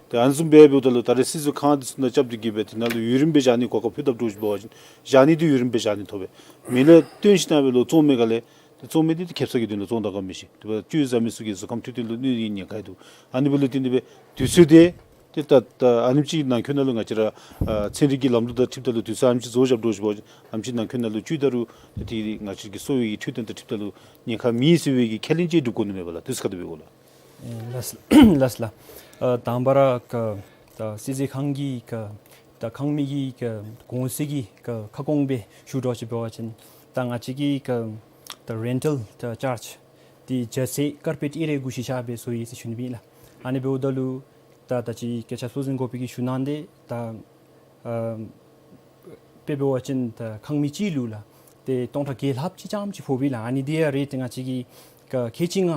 ཏེ་ཨ་ནི་བཟུམ་སྦེ་འབདཝ་ད་ལུ་ད་རེས་སྲིད་ཟུར་ཁང་འདི་ཚུ་ནང་རྐྱབ་སྟེ་གི་སྦེ་དེ་ནང་ལུ་ཡུན་རིངམོ་སྦེ་བཞག་ནི་གོ་སྐབས་ཕུལ་དཔ་འདྲཝ་ཅིག་འབད་བ་ཅིན་བཞག་ནི་འདི་ཡུན་རིངམོ་སྦེ་བཞག་ནི་ཐོབ་པས། མི་ལུ་སྟོན་ཞིནམ་ལས་ལོག་བཙོང་མི་ག་ལས་ཏེ་བཙོང་མི་འདི་ཏེ་ཁེབ་ས་གི་དོན་ལུ་བཙོང་ད་ག་མི་ཤེས། དེ་འབདཝ་ད་བཅུད་ཟ་མི་ཚུ་གི་གཟུགས་ཁམས་འཕྲོད་བསྟེན་ལུ་གནོད་ནིའི་ཉེན་ཁ་ཡང་འདུག། ཨ་ནི་འབདཝ་ལུ་བརྟེན་ཏེ་སྦེ་དུས་ཚོད་འདི་ཏེ་ད་ད་ཨ་ནེམ་ཅིག་ནང་འཁོད་ནང་ལུ་ང་བཅས་ར་ཨ་ཚན་རིག་གི་ལམ་ལུགས་དང་འཁྲིལཝ་ད་ལུ་དུས་ཚོད་ཨ་ནེམ་ཅིག་བཟོ་བཞགཔ་འདྲཝ་ཅིག་འབད་བ་ཅིན་ཨ་ནེམ་ཅིག་ནང་འཁོད་ནང་ལུ་བཅུད་ད་རུང་ཏེ་ང་བཅས་ཀྱི་གསོ་བའི་འཕྲོད་བསྟེན་དང་འཁྲིལཝ་ད་ལུ་ཉེན་ཁ་མེད་ཟེར་བའི་གི་ཁས་ལེན་ཅིག་སྒྲུབ་དགོ་ནི་མས་པ་ལགས། དུས་ཚོད་ག་དེ་སྦེ་གོ་ལགས། ཨེ་ལགས་སོ་ལགས། ལགས་སོ་ལགས། ཨ་དང་པ་ར་ཀ་ད་སྲིད་ཟུར་ཁང་གི་ཀ་ད་ཁང་མིག་གི་ཀ་གོང་ཚད་ཀྱི་ཀ་ཁ་སྐོང་སྦེ་ཞུ་འདྲཝ་ཅིག་འབད་བ་ཅིན་ད་ང་བཅས་ཀྱི་ཀ་ད་རེན་ཊལ་ད་ཅཱརཇ་འདི་རྒྱ་ཚད་ཀར་པེཊ་ཨེ་རེ་དགུ་ཤུལ་བཞག་སྦེ་བཟོ་ཡི་ཟེར་ཞུ་ནི་ཨིན་ལགས། ཨ་ནི་འབདཝ་ད་ལུ་ད་ད་ཅི་སྐད་ཆ་ཚུ་གཟིགས་དགོ་པའི་གི་ཞུ་ནི་འདི་ད་ཨ་དཔེ་འབད་བ་ཅིན་ད་ཁང་མིག་གཅིག་ལུ་ལགས་ཏེ་སྟོང་ཕྲག་བརྒྱད་ལྷགཔ་ཅིག་ཙམ་ཅིག་ཕོགཔ་ཨིན་ལགས། ཨ་ནི་འདི་ཡང་རེཊ་ང་བཅས་ཀྱི་ཀ་ཁལ་གཅིག་ལྔ་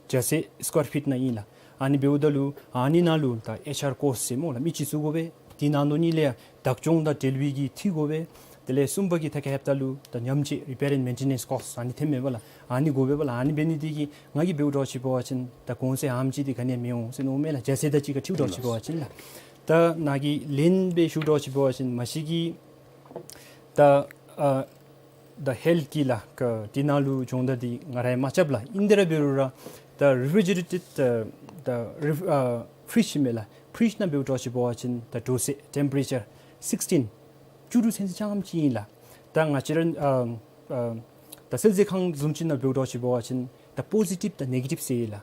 རྒྱ་ཚད་སི་ཀོར་ཕིཊ་ནང་ཨིན་ལགས། ཨ་ནི་འབདཝ་ད་ལུ་ཨ་ནི་ནང་ལུ་ད་ཨེཆ་ཨར་ཀོསཊ་ཟེར་སྨོ་ལགས་མི་ཅིག་བཙུགས་དགོ་པས། དེ་ནང་དོ་ནི་ལས་བདག་སྐྱོང་དང་འབྲེལ་བའི་གི་འཐུས་དགོ་པས། དེ་ལས་གསུམ་པ་གི་ཐད་ཁར་ལྷོདཔ་ད་ལུ་ད་ཉམས་བཅོས་རི་པེར་ཨེནཌ་མེན་ཊེ་ནེནསི་ཀོསཊ་ཨ་ནི་ཐོནམ་མས་པ་ལགས། ཨ་ནི་དགོ་པས་པ་ལགས། ཨ་ནི་འབད་ནི་འདི་གིས་ང་གིས་འབདཝ་འདྲཝ་ཅིག་འབད་བ་ཅིན་ད་གོང་ཚད་ཨ་ནེམ་ཅིག་འདི་ག་ནི་ཡང་མི་འོང་ཟེར་མནོཝ་མས་ལགས། རྒྱ་ཚད་དང་གཅིག་ཁར་འཁྲིལཝ་འདྲཝ་ཅིག་འབད་བ་ཅིན་ལགས། ད་ནཱ་གིས་ལན་སྦེ་ཞུ་འདྲཝ་ཅིག་འབད་བ་ཅིན་མ་གཞི་གིས་ད་ཨ་ད་ཧེལཐ་གི་ལགས་ཀ་དེ་ནང་ལུ་སྦྱོང་བརྡར་འདི་ང་ར་ཡང་མ་རྐྱབ་ལགས། ཨིན་ཏེ་ར་འབད་རུང་ར་ད་རེ་ཕི་རི་ཇེ་རེ་ཊེཌ་ད་ད་རི་ཨ་ཕི་རིཇ་ཨིན་མས་ལགས། ཕི་རིཇ་ནང་འབདཝ་འདྲཝ་ཅིག་འབད་བ་ཅིན་ད་འདྲོག་ཚད་ཊེམ་པེ་རེ་ཅར་སིགསི་ཊིན་བཅུ་དྲུག་ཚུན་ཚོད་ཙམ་ཅིག་ཨིན་ལགས། ད་ང་བཅས་ར་ཨ་ཨ་ད་སྲིད་ཟུར་ཁང་བཟུམ་ཅིག་ནང་འབདཝ་འདྲཝ་ཅིག་འབད་བ་ཅིན་ད་པོ་ཟི་ཊིབ་དང་ནེ་གེ་ཊིབ་ཟེར་ཡོད་ལགས།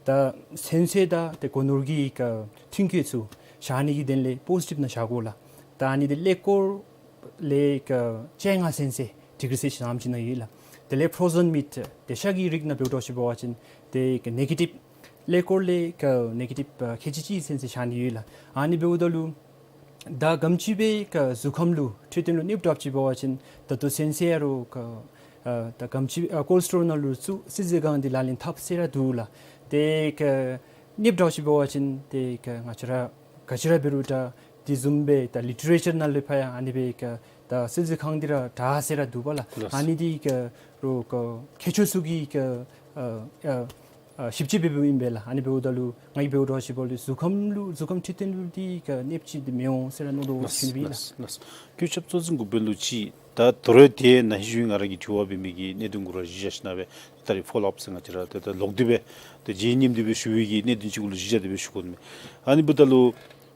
ད་སེམས་ཚོར་དང་ཏེ་སྒོ་ནོར་གྱི་ཀ་མཐུན་རྐྱེན་ཚུ་བཞག་ནི་གི་དོན་ལས་པོ་ཟི་ཊིབ་ནང་བཞག་དགོ་ལགས། ད་ཨ་ནི་འདི་ཀླད་ཀོར་ལས་ཀ་བཅོ་ལྔ་ཚུན་ཚོད་ཌི་གི་རི་ཚུན་ཚོད་ཙམ་ཅིག་ནང་ཡོད་ལགས། དེ་ལས་ཕྲོ་ཟེན་མིཊ་དེ་ཤ་གི་རིགས་ནང་འབདཝ་འདྲཝ་ཅིག་འབད་བ་ཅིན་ཏེ་ཀ་ནེ་གེ་ཊིབ་ཀླད་ཀོར་ལས་ཀ་ནེ་གེ་ཊིབ་ཨ་ཁལ་གཅིག་གཅིག་ཚུན་ཚོད་བཞག་ནི་ཡོད་ལགས། ཨ་ནི་འབདཝ་ད་ལུ་ད་ག་དེམ་ཅིག་སྦེ་ཀ་གཟུགས་ཁམས་ལུ་འཕྲོད་བསྟེན་ལུ་གནོདཔ་འདྲཝ་ཅིག་འབད་བ་ཅིན་ད་ལྟོ་ཚུན་ཚོད་ཡང་ར་ཀ་ཨ་ད་ག་དེམ་ཅིག་ཨ་ཀོལ་སི་ཊོ་རོལ་ནང་ལུ་བཙུགས་སྲིད་ཟུར་ཁང་འདི་ལག་ལེན་འཐབ་ཟེར་ར་འདུག་ལགས། ཏེ་ཀ་གནོདཔ་འདྲཝ་ཅིག་འབད་བ་ཅིན་ཏེ་ཀ་ང་བཅས་ར་ག་ཅི་ར་འབད་རུང་ད་དེ་བཟུམ་སྦེ་ད་ལི་ཊི་རེ་ཅར་ནང་ལུ་ཕར་ཡང་ཨ་ནི་སྦེ་ཀ་ད་སྲིད་ཟུར་ཁང་འདི་ར་དྲག་ཟེར་ར་འདུག་པ་ལགས། ལགས། ཨ་ནི་འདི་ཀ་རོགས་ཀ་མཁས་མཆོག་ཚུ་གིས་ཀ་ཨ་ཨ་ཨ་ཞིབ་དཔྱད་འབད་འབདཝ་ཨིན་པས་ལགས། ཨ་ནི་འབདཝ་ད་ལུ་ང་གིས་འབདཝ་འདྲཝ་ཅིག་འབདཝ་ད་ལུ་གཟུགས་ཁམས་ལུ་གཟུགས་ཁམས་འཕྲོད་བསྟེན་ལུ་འདི་ཀ་གནོདཔ་ཅིག་འདི་མི་འོང་ཟེར་ར་མནོ་དོ་ཟེར་ཞུ་ནི་ཨིན་ལགས། ལགས་ལགས། བཀོད་ཁྱབ་གཙོ་འཛིན་འགོ་དཔོན་ལུ་ཅིག་ད་དོ་རུང་ཏེ་ན་ཧིང་ང་ར་གིས་དྲི་བ་འབད་མི་གི་གནད་དོན་གུ་ར་གཞི་བཞག་ཞིནམ་ལས་ད་རེས་ཕོ་ལོ་ཨཔ་ཟེར་ང་བཅས་ར་ད་ད་ལོག་སྟེ་སྦེ་ད་རྗེས་སྙེམས་ཏེ་སྦེ་ཞུ་བའི་གི་གནད་དོན་ཅིག་གུ་ལུ་གཞི་བཞག་སྟེ་སྦེ་ཞུ་དགོ་ནི་མས། ཨ་ནི་འབདཝ་ད་ལུ་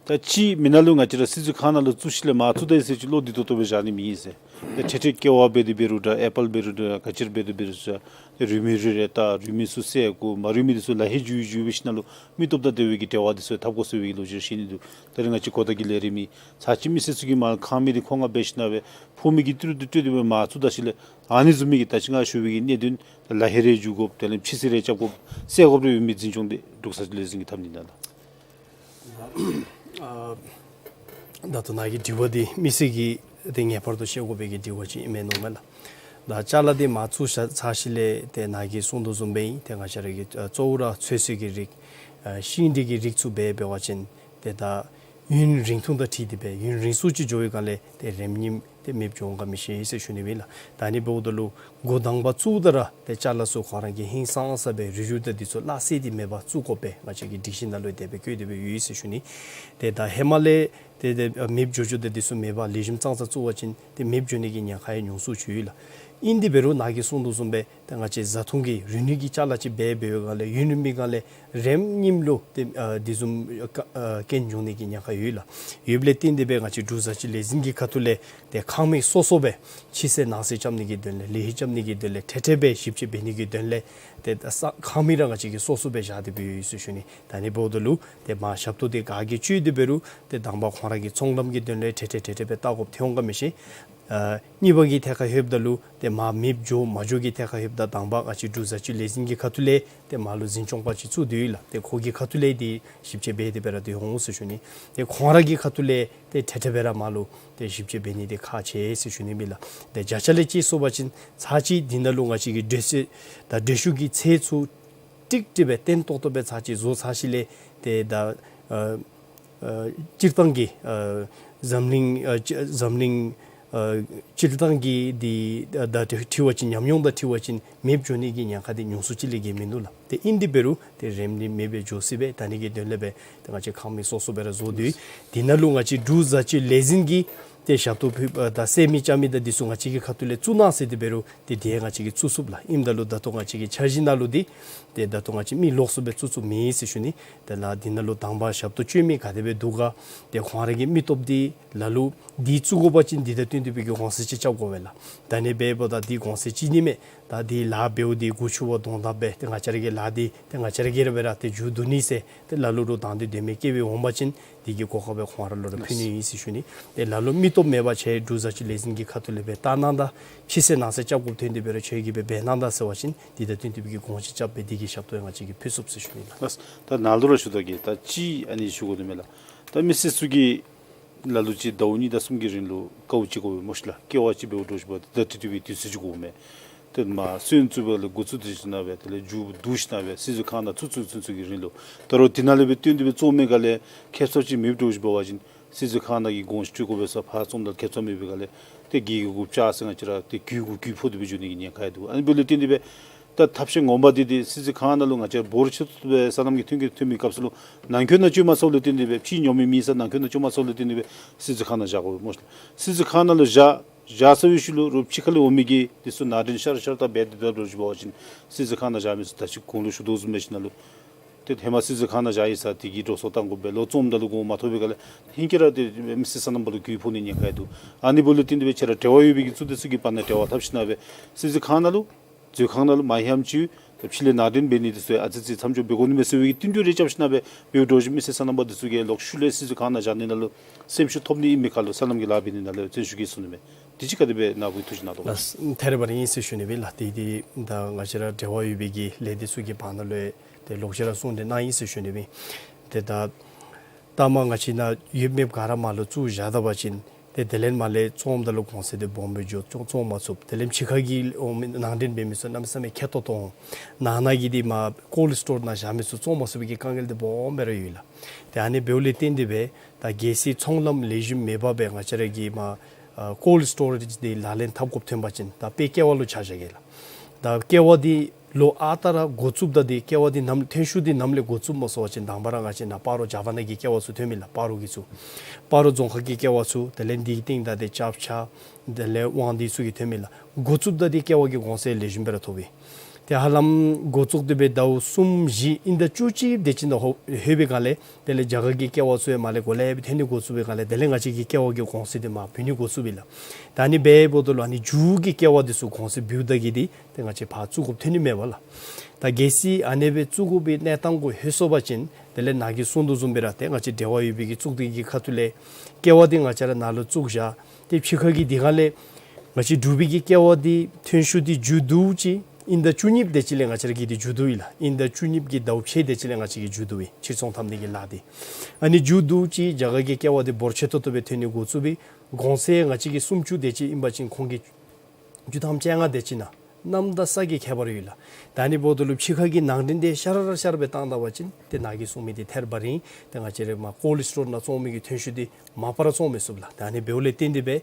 ད་ཅིག་མི་ནང་ལུ་ང་བཅས་ར་སྲིད་ཟུར་ཁང་ནང་ལུ་བཙུགས་ཞིནམ་ལས་མར་བཙུགས་ད་ཡི་ཟེར་ཅིག་བློ་བདེ་ཏོག་ཏོ་སྦེ་བཞག་ནི་མེད་ཟེར། ཏེ་ཏེ་ཏེ་ཀེ་བ་འབད་དེ་འབད་རུང་འདྲ་ཨེ་པཱལ་འབད་རུང་འདྲ་ག་ཅི་ར་འབད་དེ་འབད་རུང་ཟེར། ཏེ་རུལ་མི་རེ་རེ་བལྟ། རུལ་མི་ཚུ་བསལ་དགོ། མ་རུལ་མི་འདི་ཚུ་ལག་ལེན་འཇུ་འཇུ་སྦེ་ཞིནམ་ལས་མི་སྟོབས་དང་ལྡན་པའི་གི་འབྲེལ་བ་འདི་ཚུ་འཐབ་དགོ་ཟེར་བའི་གི་ལོ་རྒྱུས་བཤད་ནི་འདུག། ད་རེས་ང་བཅས་གོ་བརྡ་གི་ལས་རིམ་ཨིན། ཚར་གཅིག་མི་སེར་ཚུ་གིས་མར་ཁང་མིག་འདི་ཁོང་ང་འབད་ཞིནམ་ལས་ཕོག་མི་གི་ཏི་རུ་འདི་སྤྲོད་དེ་སྦེ་མར་བཙུགས་ད་ཞིནམ་ལས་ཨ་ནི་བཟུམ་མའི་གི་ད་ཅི་ང་ཞུ་བའི་གི་གནད་དོན་ལག་ལེན་རེ་འཇུ་དགོཔ་དེ་ལས་ཕྱི་སེལ་རེ་རྐྱབ་དགོཔ་བསལ་དགོཔ་རེ་ཡོད་མི་འཛིན་སྐྱོང་འདི་འབྲུག་ས་ཆ་ལས་འཛིན་གྱིས་འཐབ་ནི་ཨིན་ན་ལགས། ཨ་ད་ལྟོ་ནཱ་གི་དྲི་བ་འདི་མི་སེར་གྱིས་ཏེ་ངེས་པར་དུ་ཤེས་དགོ་པའི་གི་དྲི་བ་ཅིག་ཨིན་མས་མནོཝ་མས་ལགས། ད་ཅ་ལ་འདི་མར་བཙུགས་ཚར་ཞིནམ་ལས་ཏེ་ནཱ་གིས་གསུངས་དོ་བཟུམ་སྦེ་ཨིན། ཏེ་ང་བཅས་ར་གི་ཨ་གཙོ་བོ་ར་ཚོད་བསྲེ་གི་རིགས་ཨ་ཤིང་འབྲས་ཀྱི་རིགས་ཚུ་འབད་འབད་བ་ཅིན་ཏེ་ད་ཡུན་རིང་ཐུང་དང་འཁྲིལ་ཏེ་སྦེ་ཡུན་རིང་སུ་ཅིག་འགྱོ་བའི་སྒང་ལས་ཏེ་རེམ་ཉིམ་ཏེ་མེདཔ་འགྱོ་འོང་ག་མི་ཤེས་ཟེར་ཞུ་ནི་ཨིན་ལགས། ད་ཨ་ནི་འབདཝ་ད་ལུ་འགོ་དང་པ་བཙུགསཔ་ད་ར་ཏེ་ཅ་ལ་ཚུ་ཁོང་ར་གིས་ཧིང་སངས་ས་སྦེ་རུལ་རུལ་དང་འདི་ཚུ་སླ་བསྲེ་སྟེ་མེད་པར་བཙུགས་དགོ་པའི་ང་བཅས་ཀྱི་སྒྲིག་གཞི་ནང་ལུ་དེ་སྦེ་བཀོད་དེ་སྦེ་ཡོད་ཟེར་ཞུ་ནི། ཏེ་ད་ཧེ་མ་ལས་ཏེ་ཏེ་མེདཔ་འགྱོ་འགྱོཝ་ད་འདི་ཚུ་མེད་པར་ལེགས་ཤོམ་ཙང་ཙང་བཙུགས་པ་ཅིན་ཏེ་མེདཔ་འགྱོ་ནི་གི་ཉེན་ཁ་ཡང་ཉུང་སུ་ཅིག་ཡོད་ལགས། ཨིན་དེ་འབད་རུང་ནཱ་གིས་གསུངས་དོ་བཟུམ་སྦེ་ཏེ་ང་བཅས་བཟའ་འཐུང་གི་རུལ་ནི་གི་ཅ་ལ་ཅིག་འབད་འབད་བའི་སྒང་ལས་ཡུན་རིངམོ་གི་སྒང་ལས་རེམ་ཉིམ་ལུ་ཏེ་ཨ་འདི་བཟུམ་ཨ་ཀ་ཨ་རྐྱེན་འབྱུང་ནི་གི་ཉེན་ཁ་ཡོད་ལགས། ཡོདཔ་ལས་བརྟེན་ཏེ་སྦེ་ང་བཅས་འབྲུག་བཟའ་སྤྱོད་ལས་འཛིན་གྱི་ཁ་ཐུག་ལས་ཏེ་ཁང་མིག་སོ་སོ་སྦེ་ཕྱི་སེལ་ནང་སེལ་རྐྱབ་ནི་གི་དོན་ལས་ལེགས་ཤོམ་རྐྱབ་ནི་གི་དོན་ལས་ཏེ་ཏེ་ཏེ་ཏེ་ཁང་མིག་ར་ཞིབ་དཔྱད་འབད་ནི་གི་དོན་ལས་ཏེ་ད་ས་ཁང་མིག་ར་ང་བཅས་ཀྱིས་སོ་སོ་སྦེ་བཞག་སྟེ་སྦེ་ཡོད་ཟེར་ཞུ་ནི། ད་ཨ་ནི་འབདཝ་ད་ལུ་ཏེ་མར་ཞབས་ཏོག་འདི་ག་གིས་སྤྱོད་དེ་འབད་རུང་ཏེ་དང་པ་ཁོང་ར་གི་ཚོང་ལམ་གྱི་དོན་ལས་ཏེ་ཏེ་ཏེ་ཏེ་སྦེ་བལྟ་དགོཔ་ཐོན་འོང་ག་མི་ཤེས། ཨ་གཉིས་པ་གི་ཐད་ཁར་ལྷོདཔ་ད་ལུ་ཏེ་མར་མེདཔ་འགྱོ་མ་འགྱོ་གི་ཐད་ཁར་ལྷོདཔ་ད་དང་པ་ང་བཅས་འབྲུག་བཟའ་སྤྱོད་ལས་འཛིན་གྱི་ཁ་ཐུག་ལས་ཏེ་མར་ལུ་འཛིན་སྐྱོང་པ་ཅིག་བཙུགས་ཏེ་ཡོད་ལགས། ཏེ་ཁོ་གི་ཁ་ཐུག་ལས་འདི་ཞིབ་དཔྱད་འབད་དེ་སྦེ་ར་སྡོད་འོང་ཟེར་ཞུ་ནི། ཏེ་ཁོང་ར་གི་ཁ་ཐུག་ལས་ཏེ་ཏེ་ཏེ་སྦེ་ར་མར་ལུ་ཏེ་ཞིབ་དཔྱད་འབད་ནི་འདི་ཁག་ཆེ་ཟེར་ཞུ་ནི་ཨིན་ལགས། ཏེ་བརྒྱ་ཆ་ལས་ཅིག་སོང་པ་ཅིན་ཚར་གཅིག་འདི་ནང་ལུ་ང་བཅས་ཀྱི་འགྲོས་ཚད་དང་འགྲོས་ཤུགས་ཀྱི་ཚད་ཚུ་ཀྲིག་ཀྲི་སྦེ་བརྟན་ཏོག་ཏོ་སྦེ་ཚར་གཅིག་བཟོ་ཚར་ཞིནམ་ལས་ཏེ་ད་ཨ་ཨ་སྤྱིར་བཏང་གི་ཨ་འཛམ་གླིང་ཨ་ཅི་འཛམ་གླིང་ ཨ་སྤྱིར་བཏང་གི་འདི་ད་ད་འཁྲི་བ་ཅིན་ཉམས་མྱོང་དང་འཁྲི་བ་ཅིན་མེདཔ་འགྱོ་ནི་གི་ཉེན་ཁ་འདི་ཉུང་སུ་ཅིག་ལས་བརྒལ་མིན་འདུག་ལགས། ཏེ་ཨིན་དེ་འབད་རུང་ཏེ་རིམ་གྱིས་མེདཔ་སྦེ་འགྱོ་སྲིད་པས། ད་ནི་གི་དོན་ལས་སྦེ་ཏེ་ང་བཅས་ཁང་མིག་སོ་སོ་སྦེ་ར་བཟོ་སྟེ་འདི་ནང་ལུ་ང་བཅས་འབྲུག་བཟའ་སྤྱོད་ལས་འཛིན་གྱིས་ཏེ་ཞབས་ཏོག་ཕུལ་ད་ཟས་མི་ཅ་མི་དང་འདི་ཚུ་ང་བཅས་ཀྱི་ཁ་ཐུག་ལས་བཙུགས་གནང་ཟེར་དེ་འབད་རུང་ཏེ་དེ་ང་བཅས་ཀྱིས་བཙུགས་ཚུགས་ལགས། ཨིནམ་ད་ལུ་ད་ལྟོ་ང་བཅས་ཀྱི་འཆར་གཞི་ནང་ལུ་འདི་ཏེ་ད་ལྟོ་ང་བཅས་མི་ལོགས་སུ་སྦེ་བཙུགས་ཚུགས་མེད་ཟེར་ཞུ་ནི། ཏེ་ལགས་འདི་ནང་ལུ་དང་པ་ཞབས་ཏོག་སྤྱོད་མི་ག་དེ་སྦེ་འདུག་ག། ཏེ་ཁོང་ར་གི་མི་སྟོབས་འདི་ལ་ལུ་འདི་བཙུགས་དགོ་པ་ཅིན་འདི་དང་བསྟུན་ཏེ་སྦེ་གི་གོང་ཚད་ཅིག་རྐྱབ་དགོ་པས་ལགས། ད་ནི་འབདཝ་ད་འདི་གོང་ཚད་ཅིག་ནི་མས། ད་འདི་ལཱ་འབདཝ་འདི་མགུ་ཆུ་བ་གདོང་བརྡབ་སྦེ་ཏེ་ང་བཅས་ར་གི་ལཱ་འདི་ཏེ་ང་བཅས་ར་གིས་ར་སྦེ་ར་ཏེ་མཇུག་བསྡུ་ནི་ཟེར་ཏེ་ལ་ལུ་རུང་དང་འདོད་དོན་མེད་བསྐྱེད་སྦེ་འོང་པ་ཅིན་འདི་གི་གོ་སྐབས་སྦེ་ཁོང་ར་ལུ་ར་ཕུལ་ནི་ཨིན་ཟེར་ཞུ་ནི། ཏེ་ལ་ལུ་མི་སྟོབས་མེད་པར་ཁྱེད་འབྲུག་བཟའ་སྤྱོད་ལས་འཛིན་གྱི་ཁ་ཐུག་ལས་སྦེ་བལྟ་གནང་ད་ཕྱི་སེལ་ནང་སེལ་རྐྱབ་དགོཔ་ཐོན་ཏེ་འབད་རུང་ཁྱེད་ཀྱིས་སྦེ་འབད་གནང་ད་ཟེར་བ་ཅིན་འདི་དང་བསྟུན་ཏེ་སྦེ་གི་གོང་ཚད་རྐྱབ་སྦེ་འདི་གི་ཞབས་ཏོག་ཡང་ང་བཅས་ཀྱིས་ཕུལ་ཚུགས་ཟེར་ཞུ་ནི་ལགས། ལགས། ད་ནཱ་ལུ་ར་ཞུ་དོ་གི་ད་ཅི་ཨ་ནི་ཞུ་དགོ་ནི་མས་ལགས། ད་མི་སེར་ཚུ་གིས་ལ་ལུ་ཅིག་ཟླཝ་གཉིས་དང་གསུམ་གྱི་རིང་ལུ་དཀའཝ་ཅིག་དགོ་པས་སྨོ་ཤི་ལགས། དཀའ་བ་ཅིག་འབདཝ་འདྲཝ་ཅིག་འབདཝ་ད་ད་ཏི་ཏི་བའི་དུས་ཚོད་ཅིག་དགོ་མས། ཏེ་མ་སོན་བཙུགས་པ་ལས་འགོ་བཙུགས་ཏེ་ཞིནམ་ལས་དེ་ལས་མཇུག་བསྡུ་ཞིནམ་ལས་སྲིད་ཚོགས་ཁང་ནང་ཚུད་ཚུད་ཚུད་ཚུད་ཀྱི་རིང་ལུ་ད་རུང་དེ་ནང་ལས་སྦེ་བཏོན་ཏེ་སྦེ་བཙུགས་མི་ག་ལས་ཁེབ་སང་ཅིག་མེདཔ་འདྲཝ་ཅིག་འབད་བ་ཅིན་སྲིད་ཚོགས་ཁང་ནང་གི་གོང་ཞུ་དགོ་པས་ཟེར་ཕར་བཙུགསམ་ད་ཁེབ་སང་མེད་པའི་ག་ལས་ཏེ་གི་གུ་བཅག་ཟེར་ང་བཅས་ར་ཏེ་གུ་གུ་གུ་ཕོག་སྟེ་སྦེ་འགྱོ་ནི་གི་ཉེན་ཁ་ཡང་འདུག། ཨ་ནི་འབདཝ་ལས་བརྟེན་ཏེ་སྦེ་ད་ཐབས་ཤེས་ངོ་མ་འདི་འདི་སྲིད་ཚོགས་ཁང་ནང་ལུ་ང་བཅས་འབོར་ཆེ་ཏོག་ཏོ་སྦེ་སོ་ནམ་གྱི་ཐོན་སྐྱེད་ཐོན་མི་སྐབས་སུ་ལུ་ནང་འཁོད་ནང་བཅུག་མ་ཚུགས་ལས་བརྟེན་ཏེ་སྦེ་ཕྱི་ཉོ་མི་མེད་ས་ནང་འཁོད་ནང་བཅུག་མ་ཚུགས་ལས་བརྟེན་ཏེ་སྦེ་སྲིད་ཚོགས་ཁང་ནང་བཞག་དགོ་པས་སྨོ་ཤི་ལགས། སྲིད་ཚོགས་ཁང་ནང་ལུ་བཞག་བཞག་ཚར་བའི་ཤུལ་ལུ་རུང་ཕྱི་ཁ་ལས་འོང་མི་གིས་འདི་ཚུ་ནང་འདྲེན་ཤར་ཤར་བཏང་འབད་དེ་སྡོདཔ་འདྲཝ་ཅིག་འབད་བ་ཅིན་སྲིད་ཚོགས་ཁང་ནང་བཞག་མི་ཚུ་ད་ཅི་གོང་ལུ་ཞུ་དོ་བཟུམ་སྦེ་ཞིནམ་ལས་ཏེ་ཧེ་མ་སྲིད་ཚོགས་ཁང་ནང་བཞག་ཡི་ཟེར་དེ་གིས་འགྲོ་སོང་བཏང་དགོ་པས། ལོག་བཙུགསམ་ད་ལུ་གོང་མ་ཐོབ་པའི་ག་ལས་ཧིང་གིས་ར་ཏེ་མི་སེར་སོ་ནམ་པ་ལུ་གུ་ཕོག་ནི་ཉེན་ཁ་ཡང་འདུག། ཨ་ནི་འབདཝ་ལས་བརྟེན་ཏེ་སྦེ་ཁྱེད་ར་འབྲེལ་བ་ཡོད་པའི་གི་ཚོགས་སྡེ་ཚུ་གི་བར་ན་འབྲེལ་བ་འཐབ་ཞིནམ་ལས་སྦེ་སྲིད་ཚོགས་ཁང་ནང་ལུ་མཛོད་ཁང་ནང་ལུ་མ་ཧེ་མ་ཅིག་ཕྱི་ལས་ནང་འདྲེན་འབད་ནི་འདི་ཚུ་ཨ་ཙི་ཙི་མཚམས་འཇོག་འབད་དགོ་ནི་མས་ཟེར་བའི་གི་བསྟུན་གྲོས་རེ་རྐྱབ་ཞིནམ་ལས་སྦེ་འབདཝ་འདྲཝ་ཅིག་མི་སེར་སོ་ནམ་པ་འདི་ཚུ་གིས་ལོག་ཤུལ་ལས་སྲིད་ཚོགས་ཁང་ནང་བཞག་ནི་ནང་ལུ་སེམས་ཤུགས་ཐོབ་ནི་ཨིན་མི་ག་ལུ་སོ་ནམ་གྱི་ལཱ་འབད་ནི་ནང་ལུ་བརྩོན་ཤུགས་བསྐྱེད་ཚུགས་ནི་མས། དེ་ཅིག་ག་དེ་སྦེ་ནཱ་བུ་ཐུགས་བཞེད་གནང་དོ་ག། ལགས། ཐད་རི་བ་རི་ཨིན་ཟེར་ཞུ་ནི་སྦེ་ལགས། ཏེ་འདི་ད་ང་བཅས་ར་འབྲེལ་བ་ཡོད་པའི་གི་ལས་སྡེ་ཚུ་གི་བར་ན་ལུ་ཏེ་ལོག་ཅི་ར་གསུང་གྲོས་གནང་ཡི་ཟེར་ཞུ་ནི་སྦེ། ཏེ་ད་ད་མ་ང་བཅས་ནཱ་ཡོད་མེདཔ་ག་ར་མར་ལུ་བཙུགས་བཞག་ད་པ་ཅིན་ཏེ་དེ་ལས་མར་ལས་བཙུགསམ་ད་ལུ་གོང་ཚད་འདི་སྦོམ་སྦེ་འགྱོ་བཙུགས་བཙུགས་མ་ཚུགས། དེ་ལས་ཕྱི་ཁ་གི་འོང་མི་ནང་འདྲེན་འབད་མི་ཚུ་གནམ་མེད་ས་མེད་ཁེ་ཏོག་ཏོ་འོང་། ནང་ན་གི་འདི་མར་ཀོལཌ་སི་ཊོར་ནང་བཞག་མི་ཚུ་བཙུགས་མ་ཚུགས་པའི་གི་དཀའ་ངལ་འདི་སྦོམ་སྦེ་ར་ཡོད་ལགས། ཏེ་ཨ་ནི་འབདཝ་ལས་བརྟེན་ཏེ་སྦེ་ད་གལ་སྲིད་ཚོང་ལམ་ལེགས་ཤོམ་མེད་པར་སྦེ་ང་བཅས་ར་གིས་མར་ཨ་ཀོལཌ་སི་ཊོ་རེཇ་འདི་ལག་ལེན་འཐབ་དགོཔ་ཐོན་པ་ཅིན་ད་དཔེ་ཀེ་བ་ལུ་ཆ་བཞག་གེ་ལགས། ད་ཀེ་བ་འདི་ལོ་ཨ་རྟག་ར་འགོ་བཙུགསཔ་ད་འདི་ཀེ་བ་འདི་ནམ་ཐོན་ཤུགས་འདི་ནམ་ལས་འགོ་བཙུགསཔ་སྨོ་ཟེར་བ་ཅིན་དང་པ་ར་ང་བཅས་ནཱ་སྤ་རོ་ཇ་ཝ་ན་གི་ཀེ་བ་ཚུ་ཐོན་མི་ལགས། སྤ་རོ་གི་ཚུ་སྤ་རོ་རྫོང་ཁག་གི་ཀེ་བ་ཚུ་དེ་ལས་འདི་གི་སྟེང་ད་ཏེ་ཅབ་ཆ་དེ་ལས་དབང་འདུས་ཚུ་གིས་ཐོན་མི་ལགས། འགོ་བཙུགསཔ་ད་འདི་ཀེ་བ་གི་གོང་ཚད་ལེགས་ཤོམ་སྦེ་ར་ཐོབ་ཨིན། ཏེ་ཧ་ལམ་འགོ་བཙུགས་ཏེ་སྦེ་ཟླཝ་གསུམ་བཞི་ཨིན་ད་བཅུ་གཅིག་དེ་ཅིག་ནང་ལྷོད་ལྷོད་པའི་སྒང་ལས་དེ་ལས་རྒྱ་གར་གྱི་ཀེ་བ་ཚུ་ཡང་མར་ལས་གོ་ལེ་སྦེ་ཐོན་ནི་འགོ་བཙུགས་པའི་སྒང་ལས་དེ་ལས་ང་བཅས་ཀྱི་ཀེ་བ་གི་གོང་ཚད་འདི་མར་བུད་ནི་འགོ་བཙུགས་པས་ལགས། ད་ཨ་ནི་འབདཝ་ད་ལུ་ཨ་ནི་མཇུག་གི་ཀེ་བ་འདི་ཚུ་གོང་ཚད་བུདཔ་ད་གི་འདི་ཏེ་ང་བཅས་ཕར་བཙུགས་དགོཔ་ཐོན་ནི་མས་པ་ལགས། ད་གལ་སྲིད་ཨ་ནི་སྦེ་བཙུགས་དགོ་པའི་གནས་སྟངས་གུ་ལྷོད་སོང་པ་ཅིན་དེ་ལས་ནཱ་གིས་གསུངས་དོ་བཟུམ་སྦེ་ར་ཏེ་ང་བཅས་འབྲེལ་བ་ཡོད་པའི་གི་ཚོགས་སྡེ་གི་ཁ་ཐུག་ལས་ཀེ་བ་འདི་ང་བཅས་ར་ནཱ་ལུ་བཙུགས་བཞག། ཏེ་ཕྱི་ཁ་གི་འདི་ག་ལས་ང་བཅས་འབྲུག་པའི་གི་ཀེ་བ་འདི་ཐོན་ཤུགས་འདི་མཇུག་བསྡུཝ་ཅིག་ཨིན་ད་བཅུ་གཉིས་དེ་ཅིག་ལས་ང་བཅས་ར་གི་འདི་མཇུག་བསྡུཝ་ཨིན་ལགས། ཨིན་ད་བཅུ་གཉིས་ཀྱི་ཟླཝ་ཕྱེད་དེ་ཅིག་ལས་ང་བཅས་ཀྱི་མཇུག་བསྡུཝ་ཨིན། ཕྱིར་ཚོང་འཐབ་ནི་གི་ལཱ་འདི་ཨ་ནི་མཇུག་བསྡུཝ་ཅིག་རྒྱ་གར་གྱི་ཀེ་བ་འདི་འབོར་ཆེ་ཏོག་ཏོ་སྦེ་ཐོན་ནི་འགོ་བཙུགས་པས། གོང་ཚད་ང་བཅས་ཀྱི་སུམ་ཅུ་དེ་ཅིག་ཨིན་པ་ཅིན་ཁོང་གི་བཅུ་ཐམ་བཅོ་ལྔ་དེ་ཅིག་ནང་གནམ་དང་ས་གི་ཁྱད་པར་ཡོད་ལགས། ད་ཨ་ནི་འབདཝ་ད་ལུ་ཕྱི་ཁ་གི་ནང་འདྲེན་འདི་ཤར་ར་ཤར་སྦེ་བཏང་ད་པ་ཅིན་ཏེ་ནཱ་གིས་གསུངས་མི་འདི་ཐད་རི་བ་རི་ཨིན། ཏེ་ང་བཅས་ར་མར་ཀོལཌ་སི་ཊོར་ནང་བཙོང་མི་གི་ཐོན་ཤུགས་འདི་མ་པ་ར་བཙོང་མི་ཚུགས་ལགས། ད་ཨ་ནི་འབདཝ་ལས་བརྟེན་ཏེ་སྦེ་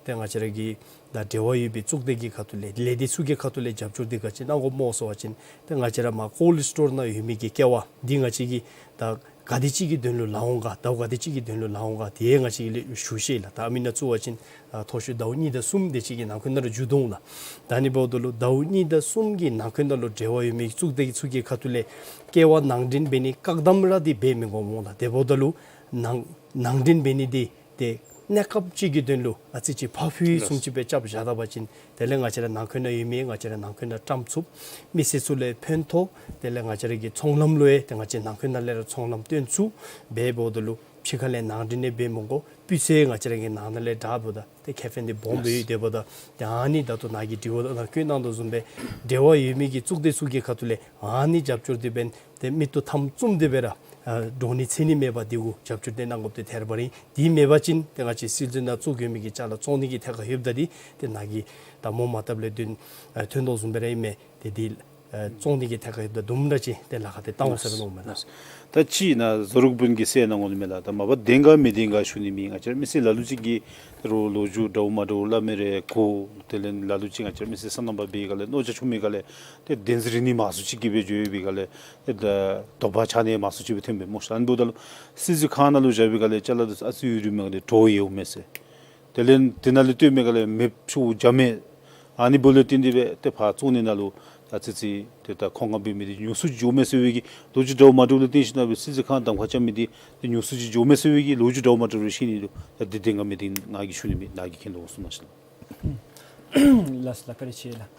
ཏེ་ང་བཅས་ར་གི་ད་འབྲེལ་བ་ཡོད་པའི་ཚོགས་སྡེ་གི་ཁ་ཐུག་ལས་ལས་སྡེ་ཚུ་གི་ཁ་ཐུག་ལས་རྒྱབ་སྐྱོར་འདི་ག་ཅི་གནང་དགོཔ་སྨོ་ཟེར་བ་ཅིན་ཏེ་ང་བཅས་ར་མར་ཀོལཌ་སི་ཊོར་ནང་ཡོད་མི་གི་ཀེ་བ་འདི་ང་བཅས་ཀྱིས་ད་ག་དེ་ཅིག་གི་དོན་ལུ་ལཱ་འོང་ག་ཟླཝ་ག་དེ་ཅིག་གི་དོན་ལུ་ལཱ་འོང་ག་དེ་ང་བཅས་ཀྱིས་ལས་ཞུ་ཤེས་ལགས། ད་ཨ་མི་ནཱ་བཙུགས་པ་ཅིན་ཨ་མཐོ་ཤོས་ཟླཝ་གཉིས་དང་གསུམ་དེ་ཅིག་གི་ནང་འཁོད་ནང་ར་མཇུག་བསྡུ་འོང་ལགས། ད་ཨ་ནི་འབདཝ་ད་ལུ་ཟླཝ་གཉིས་དང་གསུམ་གྱི་ནང་འཁོད་ནང་ལུ་འབྲེལ་བ་ཡོད་མི་ཚོགས་སྡེ་ཚུ་གི་ཁ་ཐུག་ལས་ཀེ་བ་ནང་འདྲེན་འབད་ནི་བཀག་དམ་ར་འདི་འབད་མི་དགོཔ་འོང་ལགས། དེ་འབདཝ་ད་ལུ་ནང་ནང་འདྲེན་འབད་ནི་འདི་ཏེ་གནས་སྐབས་ཅིག་གི་དོན་ལུ་ཨ་ཙི་ཅིག་ཕར་འགྱངས་བཟུམ་ཅིག་སྦེ་རྐྱབ་བཞག་ད་པ་ཅིན་དེ་ལས་ང་བཅས་ར་ནང་འཁོད་ནང་ཡོད་མི་ང་བཅས་ར་ནང་འཁོད་ནང་བཀྲམ་ཚུགས། མི་སེར་ཚུ་ལུ་ཡང་ཕན་ཐོགས། དེ་ལས་ང་བཅས་ར་གི་ཚོང་ལམ་ལུ་ཡང་ཏེ་ང་བཅས་ནང་འཁོད་ནང་ལས་ར་ཚོང་ལམ་སྟོན་ཚུགས། འབདཝ་ད་ལུ་ཕྱི་ཁ་ལས་ནང་འདྲེན་ནི་འབད་མི་དགོ། སྤུས་ཚད་ང་བཅས་ར་གི་ནང་ན་ལས་དྲགཔ་ད་ཏེ་ཁེ་ཕན་འདི་སྦོམ་སྦེ་ཡོད། དེ་འབདཝ་ད་ཏེ་ཨ་ནི་ད་ལྟོ་ནཱ་གིས་དྲི་བ་ནང་བཀོད་གནང་དོ་བཟུམ་སྦེ་འབྲེལ་བ་ཡོད་མི་གི་ཚོགས་སྡེ་ཚུ་གི་ཁ་ཐུག་ལས་ཨ་ནི་རྒྱབ་སྐྱོར་འདི་འབད་ཏེ་མིག་ཏོ་མཐའམ་བཙུམ་སྟེ་སྦེ་ར་ཨ་འདྲོག་ནི་འཚེར་ནི་མེད་པར་འདི་གུ་རྒྱབ་སྐྱོར་འདི་གནང་དགོཔ་འདི་ཐད་རི་བ་རི་ཨིན། དེ་མེད་པ་ཅིན་ཏེ་ང་བཅས་སྲིད་ཚོགས་ནང་བཙུགས་ཡོད་མི་གི་ཅ་ལ་བཙོང་ནི་གི་ཐད་ཁར་ལྷོདཔ་ད་འདི་ཏེ་ནཱ་གིས་ད་མོ་མ་བཏབ་ལས་དོན་ཨ་ཐོན་དོ་བཟུམ་སྦེ་ར་ཨིན་མས། ཏེ་འདི་ ཨ་བཙོང་ནི་གི་ཐད་ཁར་ཡོདཔ་ད་དུམ་གྲ་ཅིག་ཏེ་ལཱ་ཁག་འདི་བཏང་འོང་ཟེར་མནོཝ་མས་ལགས། ད་ཅི་ན་ཟུར་དཔོན་གྱིས་ཟེར་གནང་འོང་ནི་མས་ལགས། ད་མ་པ་བདེན་ག་མི་བདེན་ག་ཞུ་ནི་མེད། ང་བཅས་ར་མི་སེར་ལ་ལུ་ཅིག་གིས་རོགས་ལོ་རྒྱུས་འདྲཝ་མ་འདྲཝ་སླབ་མི་རེ་གོ། དེ་ལས་ལ་ལུ་ཅིག་ང་བཅས་ར་མི་སེར་སོ་ནམ་པ་འབད་ག་ལས་མནོ་རྒྱ་ཆུང་མི་ག་ལས་ཏེ་བདེན་རྫུན་རིག་ནི་མང་སུ་ཅིག་གིས་འབད་འགྱོ་ཡོད་པའི་ག་ལས་ཏེ་ད་དོགས་པ་ཆགས་ནི་མང་སུ་ཅིག་སྦེ་ཐོན་པས་སྨོ་ཤ། ཨ་ནི་འབདཝ་ད་ལུ་སྲིད་བྱུས་ཁང་ནང་ལུ་བཞག་པའི་ག་ལས་ཅ་ལ་འདི་ཚུ་ཨ་ཙི་ཡུན་རིངམོ་ག་ལས་དྲོ་ཡོདཔ་མས་ཟེར། དེ་ལས་དེ་ནང་ལས་བཏོན་མི་ག་ལས་མེདཔ་ཆུ་བོ་རྒྱ་མེད། ཨ་ནི་འབདཝ་ལས་བརྟེན་ཏེ་སྦེ་ཏེ་ཕར་བཙོང་ནི་ནང་ལུ་ད་ཙི་ཙི་ཏེ་ད་མཁོ་མངགས་འབད་མི་འདི་ཉུང་སུ་ཅིག་འགྱོཝ་མས་ཟེར་བའི་གི་ལོ་རྒྱུས་འདྲཝ་མ་འདྲཝ་ལུ་བརྟེན་ཞིན་ན་སྦེ་སྲིད་བྱུས་ཁང་གདམ་ཁ་རྐྱབ་མི་འདི་ཏེ་ཉུང་སུ་ཅིག་འགྱོཝ་མས་ཟེར་བའི་གི་ལོ་རྒྱུས་འདྲཝ་མ་འདྲཝ་རེ་བཤད་ནི་འདུག། ད་འདི་བདེན་ག་མི་བདེན་ང་གིས་ཞུ་ནི་མེད། ནཱ་གིས་མཁྱེན་དོ་གསུང་གནང་ཞིན་ན། ལགས་སོ་ལགས། བཀའ་དྲིན་ཆེ་ལགས།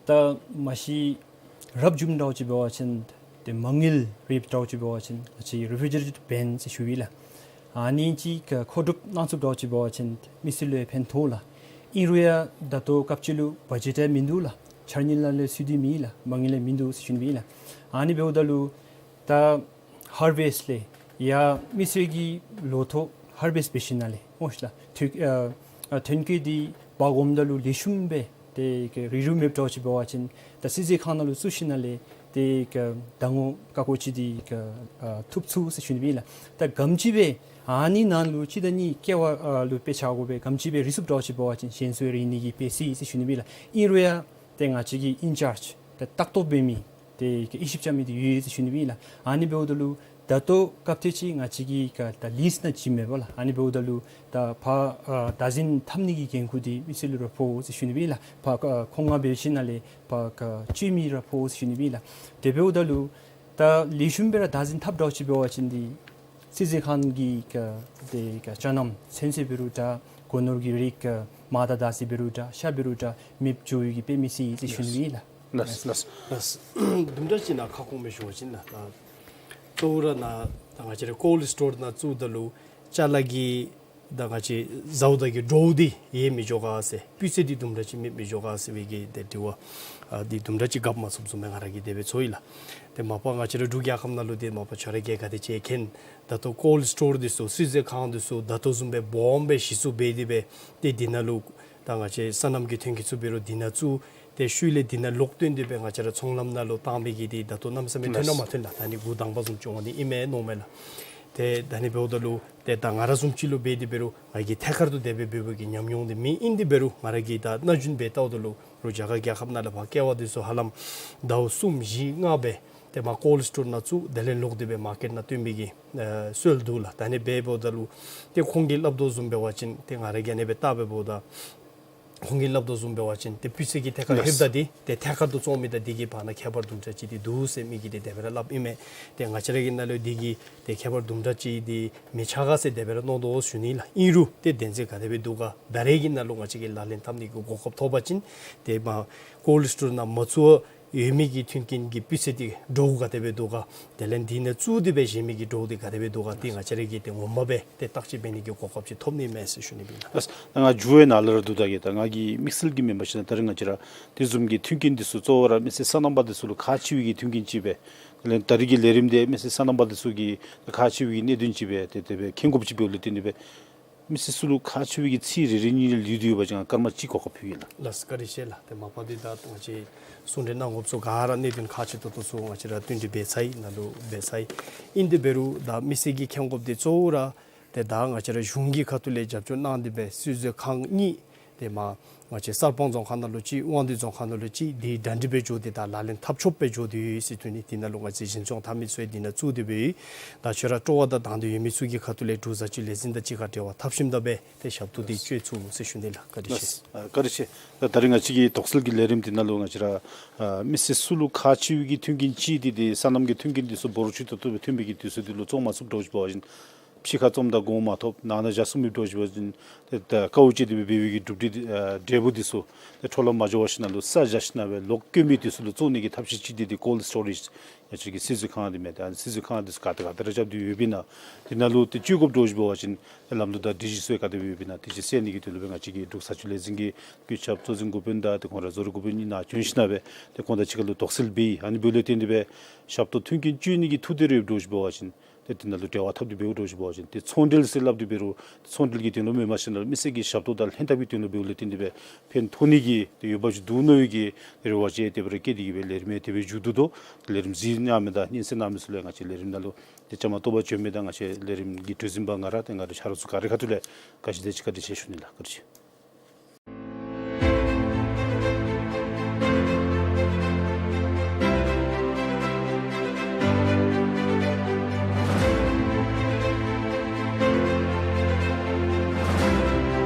ད་མ་གཞི་རབ་བྱུང་འདྲཝ་ཅིག་འབད་བ་ཅིན་ཏེ་མ་དངུལ་རེ་འདྲཝ་ཅིག་འབད་བ་ཅིན་ང་བཅས་རེ་ཕུ་ཇི་རེ་བྷེན་ཟེར་ཞུ་བས་ལགས། ཨ་ནི་ཅིག་མཁོ་སྒྲུབ་གནང་ཚུགསཔ་འདྲཝ་ཅིག་འབད་བ་ཅིན་མི་སེར་ལུ་ཡང་ཕན་ཐོགས་ལགས། ཨིན་རུང་ཡང་ད་ལྟོ་སྐབས་ཅིག་ལུ་བ་ཇེཊ་ཡང་མིན་འདུག་ལགས། འཆར་དངུལ་ནང་ལས་ཚུད་དེ་མེད་ལགས། མ་དངུལ་ཡང་མིན་འདུག་ཟེར་ཞུ་ནི་ཨིན་ལགས། ཨ་ནི་འབདཝ་ད་ལུ་ད་ཧར་ཝེསཊ་ལས་ཡང་མི་སེར་གྱིས་ལོ་ཐོག་ཧར་ཝེསཊ་འབད་ཞིནམ་ལས་སྨོ་ཤ་ལགས། ཐོན་ཨ་ཨ་ཐོན་སྐྱེད་འདི་འབག་འོངམ་ད་ལུ་ལེགས་ཤོམ་སྦེ་ཏེ་གི་རིགས་རུས་མེདཔ་འདྲཝ་ཅིག་འབད་བ་ཅིན་ད་སྲིད་བྱུས་ཁང་ནང་ལུ་བཙུགས་ཞིནམ་ལས་ཏེ་གི་ཟླ་ངོ་ཀ་ཀོ་ཅིག་འདི་གི་ཨ་ཐུབ་ཚུགས་ཟེར་ཞུ་ནི་ཨིན་ལགས། ད་ག་དེམ་ཅིག་སྦེ་ཨ་ནི་ནང་ལུ་གཅིག་དང་གཉིས་ཀེ་ཝ་ཨ་ལུ་དཔེ་ཆ་དགོ་པས། ག་དེམ་ཅིག་སྦེ་རེ་ཚུགསཔ་འདྲཝ་ཅིག་འབད་བ་ཅིན་གཞན་ཚུ་རེ་ནི་གི་དཔེ་སྲིད་ཟེར་ཞུ་ནི་ཨིན་ལགས། ཨིན་རུང་ཡང་ཏེ་ང་བཅས་ཀྱི་ཨིན་ཅཱརཇ་ཏེ་ལྟ་རྟོག་འབད་མི་ཏེ་གི་དབྱེ་ཞིབ་རྐྱབ་མི་འདི་ཡོད་ཟེར་ཞུ་ནི་ཨིན་ལགས། ཨ་ནི་འབདཝ་ད་ལུ་ད་ལྟོ་སྐབས་དེ་ཅིག་ང་བཅས་ཀྱི་ག་ད་ལིསཊ་ནང་བྱིན་མེད་པ་ལགས། ཨ་ནི་འབདཝ་ད་ལུ་ད་ཕར་ཨ་བདག་འཛིན་འཐབ་ནི་གི་འགན་ཁུར་འདི་མི་སེར་ལུ་ར་ཕོག་ཟེར་ཞུ་ནི་ཨིན་ལགས། ཕར་ཨ་མཁོ་མངགས་འབད་ཞིནམ་ལས་ཕར་ཨ་སྤྱོད་མི་ར་ཕོག་ཟེར་ཞུ་ནི་ཨིན་ལགས། དེ་འབདཝ་ད་ལུ་ད་ལེགས་ཤོམ་སྦེ་ར་བདག་འཛིན་འཐབ་འདྲཝ་ཅིག་འབད་བ་ཅིན་འདི་སྲིད་བྱུས་ཁང་གི་ག་ཏེ་ག་ཅ་རྣམ་ཚོད་བསྲེ་འབད་རུང་འདྲ་སྒོ་ནོར་གྱི་རིགས་ག་མར་དང་དར་ཚི་འབད་རུང་འདྲ་ཤ་འབད་རུང་འདྲ་མེདཔ་འགྱོ་བའི་གི་དཔེ་མི་སྲིད་ཟེར་ཞུ་ནི་ཨིན་ལགས། ལགས་ལགས། ལགས། དུམ་གྲ་ཅིག་ནཱ་ཁ་སྐོང་སྦེ་ཞུ་བ་ཅིན་ལགས། ད་གཙོ་བོ་ར་ནཱ་ད་ང་བཅས་ར་ཀོལཌ་སི་ཊོར་ནང་བཙུགསཔ་ད་ལུ་ཅ་ལ་གི་ད་ང་བཅས་བཟའཝ་ད་གི་འདྲོག་འདི་ཡོད་མི་འགྱོ་ག་ཟེར་སྤུས་ཚད་འདི་དུམ་གྲ་ཅིག་མེད་མི་འགྱོ་ག་ཟེར་བའི་གི་ཏེ་དྲི་བ་ཨ་འདི་དུམ་གྲ་ཅིག་རྒཔོ་མ་ཚུགསཔ་བཟུམ་སྦེ་ང་ར་གིས་དེ་སྦེ་ཚོར་ཡི་ལགས། ཏེ་མ་པ་ང་བཅས་ར་འབྲུག་རྒྱལ་ཁབ་ནང་ལུ་ཏེ་མ་པ་ཁྱོད་ར་གིས་ག་དེ་ཅིག་མཁྱེན། ད་ལྟོ་ཀོལཌ་སི་ཊོར་འདི་ཚུ་སྲིད་བྱུས་ཁང་འདི་ཚུ་ད་ལྟོ་བཟུམ་སྦེ་སྦོམ་སྦེ་གཞི་བཙུགས་འབད་དེ་སྦེ་ཏེ་འདི་ནང་ལུ་ད་ང་བཅས་སོ་ནམ་གྱི་ཐོན་སྐྱེད་ཚུ་འབད་རུང་འདི་ནང་བཙུགས། ཏེ་ཤུལ་ལས་འདི་ནང་ལོག་བཏོན་ཏེ་སྦེ་ང་བཅས་ར་ཚོང་ལམ་ནང་ལུ་བཏང་བའི་གི་འདི་ད་ལྟོ་གནམ་མེད་ས་མེད་ཐོན་ན་མ་ཐོན་ལགས། ད་ནི་འགོ་དང་པ་བཟུམ་ཅིག་འོང་ནི་ཨིན་མས་མནོཝ་མས་ལགས། ཏེ་ད་ནི་འབདཝ་ད་ལུ་ཏེ་ད་ང་ར་བཟུམ་ཅིག་ལུ་འབད་དེ་འབད་རུང་ང་གིས་ཐད་ཀར་དུ་དེ་སྦེ་འབད་བའི་གི་ཉམས་མྱོང་འདི་མེད། ཨིན་དེ་འབད་རུང་ང་ར་གིས་ད་སྣ་ཞུན་འབད་བལྟཝ་ད་ལུ་རོགས་རྒྱ་གར་རྒྱལ་ཁབ་ནང་ལས་ཕར་ཀེ་ཝ་འདི་ཚུ་ཧ་ལམ་ཟླཝ་གསུམ་བཞི་ལྔ་སྦེ་ཏེ་མར་ཀོལཌ་སི་ཊོར་ནང་བཙུགས། དེ་ལས་ལོག་སྟེ་སྦེ་མར་ཀེཊ་ནང་བཏོན་པའི་གི་ཨ་སྲོལ་འདུག་ལགས། ད་ནི་འབདཝ་ད་ལུ་ཏེ་ཁོང་གིས་སླབ་དོ་བཟུམ་འབད་བ་ཅིན་ཏེ་ང་ར་གིས་ཨ་ནི་སྦེ་བལྟ་སྦེ་འབདཝ་ད་ཁོང་གིས་སླབ་དོ་བཟུམ་འབད་བ་ཅིན་ཏེ་སྤུས་ཚད་ཀྱི་ཐད་ཁར་ལྷོདཔ་ད་འདི་ཏེ་ཐད་ཀར་དུ་བཙོང་མི་དང་འདི་གི་བར་ན་ཁྱད་པར་དུམ་གྲ་ཅིག་འདི་འདུག་ཟེར་མི་གིས་ཏེ་དེ་སྦེ་ར་སླབ་ཨིན་མས། ཏེ་ང་བཅས་ར་གི་ནང་ལུ་འདི་གི་ཏེ་ཁྱད་པར་དུམ་གྲ་ཅིག་འདི་མི་ཆགས་ག་ཟེར་དེ་སྦེ་ར་མནོ་དོ་ཞུ་ནི་ལགས། ཨིན་རུང་ཏེ་བདེན་རྫུན་ག་དེ་སྦེ་འདུག་ག། ད་རེས་ཀྱི་ནང་ལུ་ང་བཅས་ཀྱིས་ལག་ལེན་འཐབ་ནི་གི་གོ་སྐབས་ཐོབ་པ་ཅིན་ཏེ་མར་ཀོལཌ་སི་ཊོར་ནང་མ་བཙུགས་ཡོད་མི་གི་མཐུན་རྐྱེན་གྱི་སྤུས་ཚད་འདི་འདྲོག་ག་དེ་སྦེ་འདུག་ག། དེ་ལས་འདི་ནང་བཙུགས་ཏེ་སྦེ་བཞེས་མི་གི་འདྲོག་འདི་ག་དེ་སྦེ་འདུག་ག། འདི་ང་བཅས་ར་གིས་ཏེ་ངོ་མ་སྦེ་ཏེ་བརྟག་དཔྱད་འབད་ནི་གི་གོ་སྐབས་ཅིག་ཐོབ་ནི་མས་ཟེར་ཞུ་ནི་ཨིན་ལགས། ལགས། ད་ང་མཇུག་ཡང་ནཱ་ལས་ར་བསྡུ་ད་གེ། ད་ང་གི་དམིགས་བསལ་གྱི་མེན་པར་ཞུ་ན་ད་རེས་ང་བཅས་ར་དེ་བཟུམ་གྱི་མཐུན་རྐྱེན་འདི་ཚུ་གཙོ་བོ་ར་མི་སེར་སོ་ནམ་པ་འདི་ཚུ་ལུ་ཁག་ཆེ་བའི་གི་མཐུན་རྐྱེན་ཅིག་སྦེ། དེ་ལས་ད་རེས་ཀྱི་ལས་རིམ་འདི་མི་སེར་སོ་ནམ་པ་འདི་ཚུ་གི་ཁག་ཆེ་བའི་གི་གནད་དོན་ཅིག་སྦེ་ཏེ་དེ་སྦེ་མཁྱེན་དགོཔ་ཅིག་འབདཝ་ལས་བརྟེན་ཏེ་སྦེ་མི་སེར་ཚུ་ལུ་ཁག་ཆེ་བའི་གི་ཚིག་རེ་རེ་གཉིས་ལུས་ཏེ་ཡོད་པ་ཅིན་ང་སྐར་མ་གཅིག་གོ་སྐབས་ཕུལ་གེ་ལགས། ལགས་སོ། བཀའ་དྲིན་ཆེ་ལགས། ཏེ་མ་པ་འདི་ད་ང་བཅས་གསུང་གྲོས་གནང་དགོཔ་ཚུ་ག་ར་གནད་དོན་ཁག་ཆེ་ཏོག་ཏོ་ཚུ་ང་བཅས་ར་བསྟུན་ཏེ་འབད་ཚར་ཡི། ནཱ་ལུ་འབད་ཚར་ཡི། ཨིན་དེ་འབད་རུང་ད་མི་སེར་གྱིས་མཁྱེན་དགོཔ་འདི་གཙོ་བོ་ར་ཏེ་ད་ང་བཅས་ར་གཞུང་གི་ཁ་ཐུག་ལས་རྒྱབ་སྐྱོར་གནང་སྟེ་སྦེ་སྲིད་བྱུས་ཁང་གཉིས་ཏེ་མར་ང་བཅས་གསར་སྤང་རྫོང་ཁག་ནང་ལུ་གཅིག་དབང་འདུས་རྫོང་ཁག་ནང་ལུ་གཅིག་འདི་གྲ་སྒྲིག་འབད་འགྱོ་སྟེ་ད་ལག་ལེན་འཐབ་ཆོགཔ་སྦེ་འགྱོ་སྟེ་ཡོད་ཟེར་ཞུ་ནི། འདི་ནང་ལུ་ང་བཅས་འཛིན་སྐྱོང་འཐབ་མི་ཚུ་ཡང་འདི་ནང་བཙུགས་ཏེ་སྦེ་ཡོད། ད་ཁྱོད་ར་སྤྲོ་བ་དང་དང་འདོད་ཡོད་མི་ཚུ་གི་ཁ་ཐུག་ལས་འབྲུག་བཟའ་བཅུད་ལས་འཛིན་དང་གཅིག་ཁར་འབྲེལ་བ་འཐབ་ཞིནམ་ད་སྦེ་ཏེ་ཞབས་ཏོག་འདི་སྤྱོད་ཚུགས་ཟེར་ཞུ་ནི་ལགས། བཀའ་དྲིན་ཆེ། ལགས། ཨ་བཀའ་དྲིན་ཆེ། ད་ད་རེས་ང་བཅས་ཀྱི་དོགས་སེལ་གྱི་ལས་རིམ་འདི་ནང་ལུ་ང་བཅས་ར་ཨ་མི་སེར་ཚུ་ལུ་ཁག་ཆེ་བའི་གི་མཐུན་རྐྱེན་ཅིག་འདི་ཏེ་སོ་ནམ་གྱི་མཐུན་རྐྱེན་འདི་ཚུ་འབོར་ཆེ་ཏོག་ཏོ་སྦེ་ཐོན་པའི་གི་དུས་ཚོད་འདི་ལུ་བཙོང་མ་ཚུགསཔ་འདྲཝ་ཅིག་འབད་བ་ཅིན་ཕྱི་ཁར་བཙོངམ་ད་གོང་མ་ཐོབ། ནང་ན་བཞག་ཚུགས་མི་འདྲཝ་ཅིག་འབད་བ་ཅིན་ཏེ་ད་དཀའཝ་སྤྱད་དེ་སྦེ་འབད་བའི་གི་གྲུབ་འབྲས་འདི་ཨ་འབྲས་བུ་འདི་ཚུ་ཏེ་འཕྲོ་བརླག་མ་འགྱོ་བ་ཞིན་ན་ལུ་ས་བཞག་ཞིན་ན་སྦེ་ལོག་བཀོན་པའི་དུས་ཚོད་ལུ་བཙོང་ནི་གི་ཐབས་ཤེས་ཅིག་འདི་ཏེ་ཀོལཌ་སི་ཊོ་རེཇ་ང་བཅས་ཀྱི་སྲིད་བྱུས་ཁང་འདི་མས། ད་སྲིད་བྱུས་ཁང་འདི་ཚུ་ག་ཏེ་ག་ཏེ་ར་རྐྱབ་སྟེ་ཡོདཔ་ཨིན་ན། དེ་ནང་ལུ་ཏེ་སྤྱོད་དགོཔ་འདྲཝ་ཅིག་འབད་བ་ཅིན་ཏེ་ལམ་ལུགས་དང་སྒྲིག་གཞི་ཚུ་ཡང་ག་དེ་སྦེ་ཡོདཔ་ཨིན་ན། དེ་ཅིག་གསན་ནི་གི་དོན་ལུ་སྦེ་ང་བཅས་ཀྱི་འབྲུག་བཟའ་བཅུད་ལས་འཛིན་གྱི་བཀོད་ཁྱབ་གཙོ་འཛིན་འགོ་དཔོན་དང་ཏེ་ཁོང་ར་ཟུར་འགོ་དཔོན་གཉིས་ནཱ་བྱོན་ཞིན་ན་སྦེ་ཏེ་ཁོང་དང་གཅིག་ཁར་ལུ་དོགས་སེལ་འབད་ཡི། ཨ་ནི་འབདཝ་ལས་བརྟེན་ཏེ་སྦེ་ཞབས་ཏོག་མཐུན་རྐྱེན་སྤྱོད་ནི་གི་ཐུགས་འདོད་རེ་ཡོདཔ་འདྲཝ་ཅིག་འབད་བ་ཅིན་ ཏེ་དེ་ནང་ལུ་འབྲེལ་བ་འཐབ་སྟེ་འབདཝ་འདྲཝ་ཅིག་འབད་བ་ཅིན་ཏེ་ཚོང་འབྲེལ་ཟེར་སླབ་སྟེ་འབད་རུང་ཚོང་འབྲེལ་གྱི་དོན་ལུ་མེན་པར་ཞིནམ་ལས་མི་སེར་གྱི་ཞབས་ཏོག་དང་ལྷན་ཐབས་ཀྱི་དོན་ལུ་འབདཝ་ལས་བརྟེན་ཏེ་སྦེ་ཕན་ཐོགས་ནི་གི་ཏེ་འོས་འབབ་ཅིག་འདུག་མནོ་བའི་གི་རེ་བ་ཅིག་དེ་སྦེ་ར་བསྐྱེད་དེ་གིས་སྦེ་ལས་རིམ་ཡང་དེ་སྦེ་མཇུག་བསྡུ་དོ། ལས་རིམ་གཟིགས་གནང་མི་དང་སྙན་གསན་གནང་མི་ཚུ་ལུ་ང་བཅས་ལས་རིམ་ནང་ལུ་ཏེ་བཅའ་མར་གཏོགས་པར་བྱོན་མི་དང་ང་བཅས་ལས་རིམ་གྱི་གྲོས་འཛིན་པ་ང་ར་ཏེ་ང་རའི་ཆ་རོགས་ཚུ་ག་ར་ཁ་ཐུག་ལས་བཀྲིན་ཆེ་བཀྲིན་ཆེ་ཞུ་ནི་ལགས། བཀྲིན་ཆེ།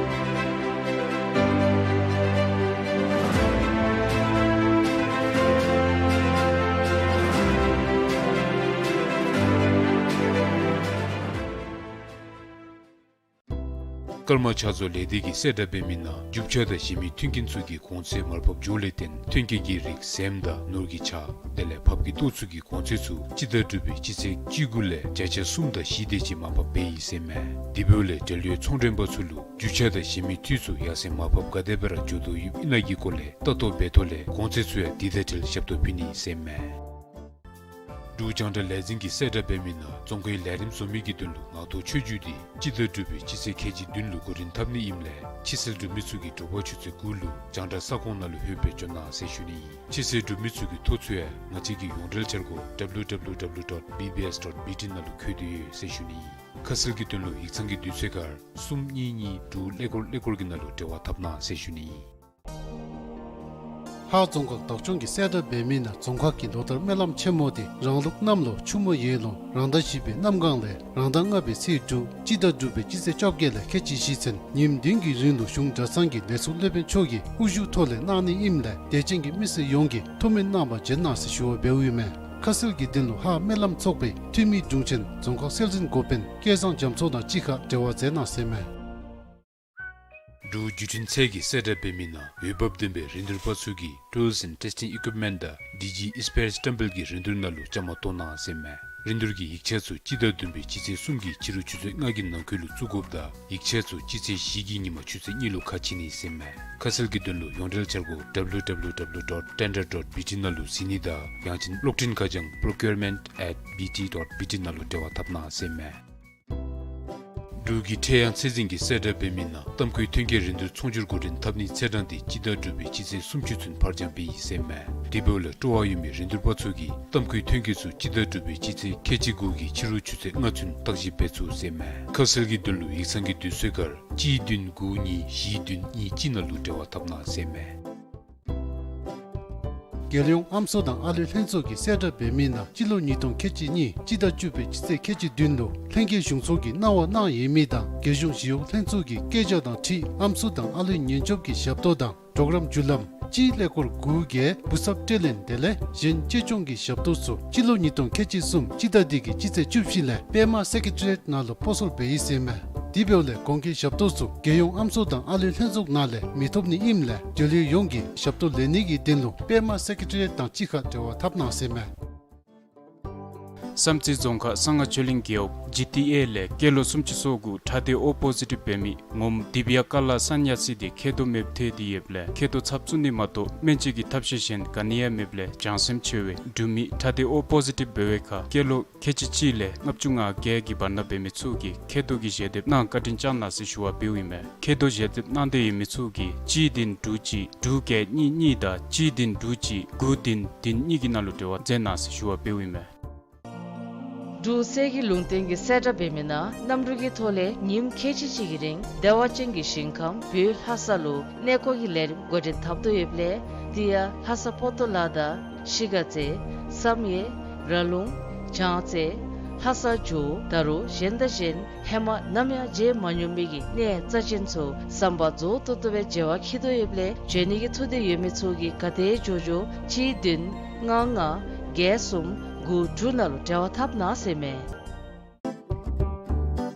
སྐར་མ་ཆ་ཚང་ལས་སྡེ་གིས་གསལ་བསྒྲགས་འབད་མི་ནང་རྒྱུ་ཆ་དང་གཞན་མི་མཐུན་རྐྱེན་ཚུ་གི་གོང་ཚད་མར་ཕབ་འགྱོཝ་ལས་བརྟེན་མཐུན་རྐྱེན་གྱི་རིགས་ཟེངས་དང་ནོར་གྱི་ཆ་དེ་ལས་ཕབ་ཀྱི་ལྟོ་ཚུ་གི་གོང་ཚད་ཚུ་སྤྱི་ཟླ་དྲུག་པའི་སྤྱི་ཚེས་བཅུ་དགུ་ལས་བརྒྱ་ཆ་གསུམ་དང་བཞི་དེ་ཅིག་མར་ཕབ་འབད་ཡི་ཟེར་མས། དེ་འབདཝ་ལས་འབྲེལ་ཡོད་ཚོང་མགྲོན་པ་ཚུ་ལུ་རྒྱུ་ཆ་དང་གཞན་མི་འཐུས་ཚུ་ཡར་སེང་མར་ཕབ་ག་དེ་སྦེ་ར་འགྱོ་དོ་ཡོདཔ་ཨིན་ན་གི་སྐོར་ལས་ལྟ་རྟོག་འབད་ཐོག་ལས་གོང་ཚད་ཚུ་ཡང་དེ་དང་འབྲེལ་ཞབས་ཏོག་ཕུལ་ནི་ཟེར་མས། འབྲུག་རྒྱང་བསྒྲགས་ལས་འཛིན་གྱིས་གསལ་བསྒྲགས་འབད་མི་ནང་རྫོང་ཁའི་ལས་རིམ་བཟོ་མི་གི་དོན་ལུ་ངག་ཐོག་ཆོས་བརྒྱུད་དེ་སྤྱི་ཟླ་དྲུག་པའི་སྤྱི་ཚེས་ཁལ་གཅིག་བདུན་ལུ་འགོ་འདྲེན་འཐབ་ནི་ཨིནམ་ལས་ཕྱི་གསལ་འབྲུག་མི་ཚུ་གིས་དྲོ་པ་ཆུ་ཚོད་དགུ་ལུ་རྒྱང་བསྒྲགས་ས་ཁོངས་ནང་ལུ་ལྷོད་སྦེ་འབྱོན་གནང་ཟེར་ཞུ་ནི་ཨིན། ཕྱི་གསལ་འབྲུག་མི་ཚུ་གི་ཐོ་ཚུ་ཡང་ང་བཅས་ཀྱི་ཡོངས་འབྲེལ་འཆར་སྒོ་W W W dot B B S dot B T ནང་ལུ་བཀོད་དེ་ཡོད་ཟེར་ཞུ་ནི་ཨིན། ཁ་གསལ་གྱི་དོན་ལུ་ཡིག་ཚང་གི་དུས་ཚོད་ཁར་གསུམ་གཉིས་གཉིས་དྲུག་ཀླད་ཀོར་ཀླད་ཀོར་གྱི་ནང་ལུ་འབྲེལ་བ་འཐབ་གནང་ཟེར་ཞུ་ནི་ཨིན། ལྷ་རྫོང་ཁག་བདག་སྐྱོང་གིས་གསལ་བསྒྲགས་འབད་མི་ནང་རྫོང་ཁག་གི་ལོ་ལྟར་སྨོན་ལམ་ཆེན་མོ་དེ་རང་ལུགས་གནམ་ལོ་ཆུ་མོ་ཡར་ལུང་རང་ཟླ་བཞི་པའི་གནམ་གང་ལས་རང་ཟླ་ལྔ་པའི་ཚེས་དྲུག་སྤྱི་ཟླ་དྲུག་པའི་སྤྱི་ཚེས་བཅོ་བརྒྱད་ལས་ཁལ་གཅིག་བཞི་ཚུན་ཉིནམ་བདུན་གྱི་རིང་ལུ་གཞུང་གྲྭ་ཚང་གི་ལས་ཚོགས་སློབ་དཔོན་མཆོག་གི་དབུ་བཞུགས་ཐོག་ལས་གནང་ནི་ཨིནམ་ལས་དད་ཅན་གྱི་མི་སེར་ཡོངས་ཀྱིས་ཐུགས་སྨོན་གནང་བར་བྱོན་གནང་ཟེར་ཞུ་བ་འབདཝ་ཨིན་མས། ཁ་གསལ་གྱི་དོན་ལུ་ལྷ་སྨོན་ལམ་ཚོགས་པའི་འཐུས་མི་དྲུང་ཆེན་རྫོང་ཁག་སྲོལ་འཛིན་འགོ་དཔོན་སྐལ་བཟང་རྒྱ་མཚོ་དང་གཅིག་ཁར་འབྲེལ་བ་མཛད་གནང་ཟེར་མས། འབྲུག་བརྒྱུད་འཕྲིན་ཚད་ཀྱིས་གསལ་བསྒྲགས་འབད་མི་ནང་འོས་འབབ་ལྡན་པའི་རིན་བསྡུར་པ་ཚུ་གིས་Tools and Testing Equipment དང་ཌི་ཇི་ཨིསི་པེརསི་ཊེམ་པལ་གྱི་རིན་བསྡུར་ནང་ལུ་བཅའ་མར་གཏོགས་གནང་ཟེར་མས། རིན་བསྡུར་གྱི་ཡིག་ཆ་ཚུ་སྤྱི་ཟླ་བདུན་པའི་སྤྱི་ཚེས་གསུམ་གྱི་ཕྱི་རུ་ཆུ་ཚོད་ལྔ་གི་ནང་འཁོད་ལུ་བཙུགས་དགོཔ་དང་ཡིག་ཆ་ཚུ་སྤྱི་ཚེས་བཞི་གི་ཉིནམ་ཆུ་ཚོད་གཉིས་ལུ་ཁ་ཕྱེ་ནི་ཟེར་མས། ཁ་གསལ་གྱི་དོན་ལུ་ཡོངས་འབྲེལ་འཆར་སྒོ་W W W dot tender dot B T ནང་ལུ་གཟིགས་ནི་དང་ཡང་ཅིན་གློག་འཕྲིན་ཁ་བྱང་procurement at B T dot B T ནང་ལུ་འབྲེལ་བ་འཐབ་གནང་ཟེར་མས། འབྲུག་གི་ཁྲེ་ཡང་ཚད་འཛིན་གྱིས་གསལ་བསྒྲགས་འབད་མི་ནང་གཏམ་ཁུལ་ཐོན་སྐྱེད་རིན་བསྡུར་ཚོང་སྒྱུར་འགོ་འདྲེན་འཐབ་ནི་ཚེས་གྲངས་དེ་སྤྱི་ཟླ་དྲུག་པའི་སྤྱི་ཚེས་སུམ་ཅུ་ཚུན་ཕར་འགྱངས་འབད་ཡི་ཟེར་མས། དེ་འབདཝ་ལས་སྤྲོ་བ་ཡོད་མི་རིན་བསྡུར་པ་ཚུ་གིས་གཏམ་ཁུལ་ཐོན་སྐྱེད་ཚུ་སྤྱི་ཟླ་དྲུག་པའི་སྤྱི་ཚེས་ཁལ་གཅིག་དགུ་གི་ཕྱི་རུ་ཆུ་ཚོད་ལྔ་ཚུན་བརྟག་ཞིབ་འབད་ཚུགས་ཟེར་མས། ཁ་གསལ་གྱི་དོན་ལུ་ཡིག་ཚང་གི་དུས་ཚོད་ཁར་གཅིག་བདུན་དགུ་གཉིས་བཞི་བདུན་གཉིས་གཅིག་ནང་ལུ་འབྲེལ་བ་འཐབ་གནང་ཟེར་མས། རྒྱལ་ཡོངས་ཨམ་སྲུ་དང་ཨ་ལུའི་ལྷན་ཚོགས་ཀྱིས་གསལ་བསྒྲགས་འབད་མི་ནང་སྤྱི་ལོ་ཉིས་སྟོང་ཁལ་གཅིག་གཉིས་སྤྱི་ཟླ་བཅུ་པའི་སྤྱི་ཚེས་ཁལ་གཅིག་བདུན་ལུ་ལྷན་རྒྱས་གཞུང་ཚོགས་ཀྱིས་གནང་བ་གནང་ཡོད་མི་དང་རྒྱལ་གཞུང་ཞི་གཡོག་ལྷན་ཚོགས་ཀྱི་བཀོད་རྒྱ་དང་འཁྲིལ་ཨམ་སྲུ་དང་ཨ་ལུའི་ཉེན་སྐྱོབ་ཀྱི་ཞབས་ཏོག་དང་གྲོགས་རམ་བརྒྱུད་ལམ་གཅིག་ཀླད་ཀོར་དགུ་བརྒྱད་འབུ་སྲབ་སྤྲོད་ལེན་དེ་ལས་གཞན་གཅེས་སྐྱོང་གི་ཞབས་ཏོག་ཚུ་སྤྱི་ལོ་ཉིས་སྟོང་ཁལ་གཅིག་གསུམ་སྤྱི་ཟླ་འདི་གི་སྤྱི་ཚེས་བཅུ་བཞི་ལས་པདྨ་སེ་ཀེ་ཊི་རི་ཡེཊ་ནང་ལུ་སྤོ་སོར་འབད་ཡི་ཟེར་མས། དེ་འབདཝ་ལས་གོང་གི་ཞབས་ཏོག་ཚུ་རྒྱལ་ཡོངས་ཨམ་སྲུ་དང་ཨ་ལུའི་ལྷན་ཚོགས་ནང་ལས་མི་ཐོབ་ནི་ཨིནམ་ལས་འབྲེལ་ཡོད་ཡོངས་ཀྱིས་ཞབས་ཏོག་ལེན་ནི་གི་དོན་ལུ་པདྨ་སེ་ཀེ་ཊི་རི་ཡེཊ་དང་གཅིག་ཁར་འབྲེལ་བ་འཐབ་གནང་ཟེར་མས། བསམ་རྩེ་རྫོང་ཁག་གསང་སྔགས་ཆོས་གླིང་རྒེད་འོག་ཇི་ཊི་ཨེ་ལས་སྐྱེས་ལོ་སུམ་ཅུ་སོ་དགུ་ཁྲག་སྡེ་ཨོ་པོ་ཟི་ཊིབ་འབད་མི་ངོམ་དི་བི་ཡ་ཀ་ལ་སན་ཉ་སི་དེ་མཁལ་རྡོག་མེདཔ་ཐལ་ཏེ་ཡོདཔ་ལས་མཁལ་རྡོག་ཚབ་བཙུགས་ནི་མ་གཏོགས་སྨན་བཅོས་ཀྱི་ཐབས་ཤེས་གཞན་ག་ནི་ཡང་མེདཔ་ལས་བྱང་སེམས་ཆེ་བའི་འབྲུག་མི་ཁྲག་སྡེ་ཨོ་པོ་ཟི་ཊིབ་འབད་བའི་ཁར་སྐྱེས་ལོ་ཁལ་གཅིག་གཅིག་ལས་ལྔ་བཅུ་ང་བརྒྱད་ཀྱི་བར་ན་འབད་མི་ཚུ་གིས་མཁལ་རྡོག་གི་ཞལ་འདེབས་གནང་བཀའ་དྲིན་བསྐྱང་གནང་ཟེར་ཞུ་བ་འབདཝ་ཨིན་མས། མཁལ་རྡོག་ཞལ་འདེབས་གནང་འདོད་ཡོད་མི་ཚུ་གིས་གཅིག་བདུན་དྲུག་གཅིག་དྲུག་བརྒྱད་གཉིས་གཉིས་དང་གཅིག་བདུན་དྲུག་གཅིག་དགུ་བདུན་བདུན་གཉིས་ཀྱི་ནང་ལུ་འབྲེལ་བ་མཛད་གནང་ཟེར་ཞུ་བ་འབདཝ་ཨིན་མས། འབྲུག་གསེར་གྱི་ལུང་བསྟན་གྱིས་གསལ་བསྒྲགས་འབད་མི་ནང་གནམ་གྲུ་གི་ཐོག་ལས་ཉིནམ་ཁལ་གཅིག་གཅིག་གི་རིང་བདེ་བ་ཅན་གྱི་ཞིང་ཁམས་བོད་ལྷ་ས་ལུ་གནས་སྐོར་གྱི་ལས་རིམ་འགོ་འདྲེན་འཐབ་དོ་ཡོདཔ་ལས་དེ་ཡང་ལྷ་ས་པོ་ཏོ་ལ་དང་ཤི་ག་རྩེ་བསམ་ཡས་ར་ལུང་བྱང་རྩེ་ལྷ་ས་ཇོ་བོ་ད་རུང་གཞན་དང་གཞན་ཧེ་མ་ནམ་ཡང་མཇལ་མ་མྱོང་མི་གི་གནས་རྩ་ཅན་ཚུ་ཟམ་པ་རྫོགས་ཏོག་ཏོ་སྦེ་མཇལ་བར་འཁྱིད་དོ་ཡོདཔ་ལས་འབྱོན་ནི་གི་ཐུགས་འདོད་ཡོད་མི་ཚུ་གིས་ག་དེ་མགྱོགས་མགྱོགས་གཅིག་བདུན་ལྔ་ལྔ་བརྒྱད་གསུམ་དགུ་དྲུག་ནང་ལུ་འབྲེལ་བ་འཐབ་གནང་ཟེར་མས།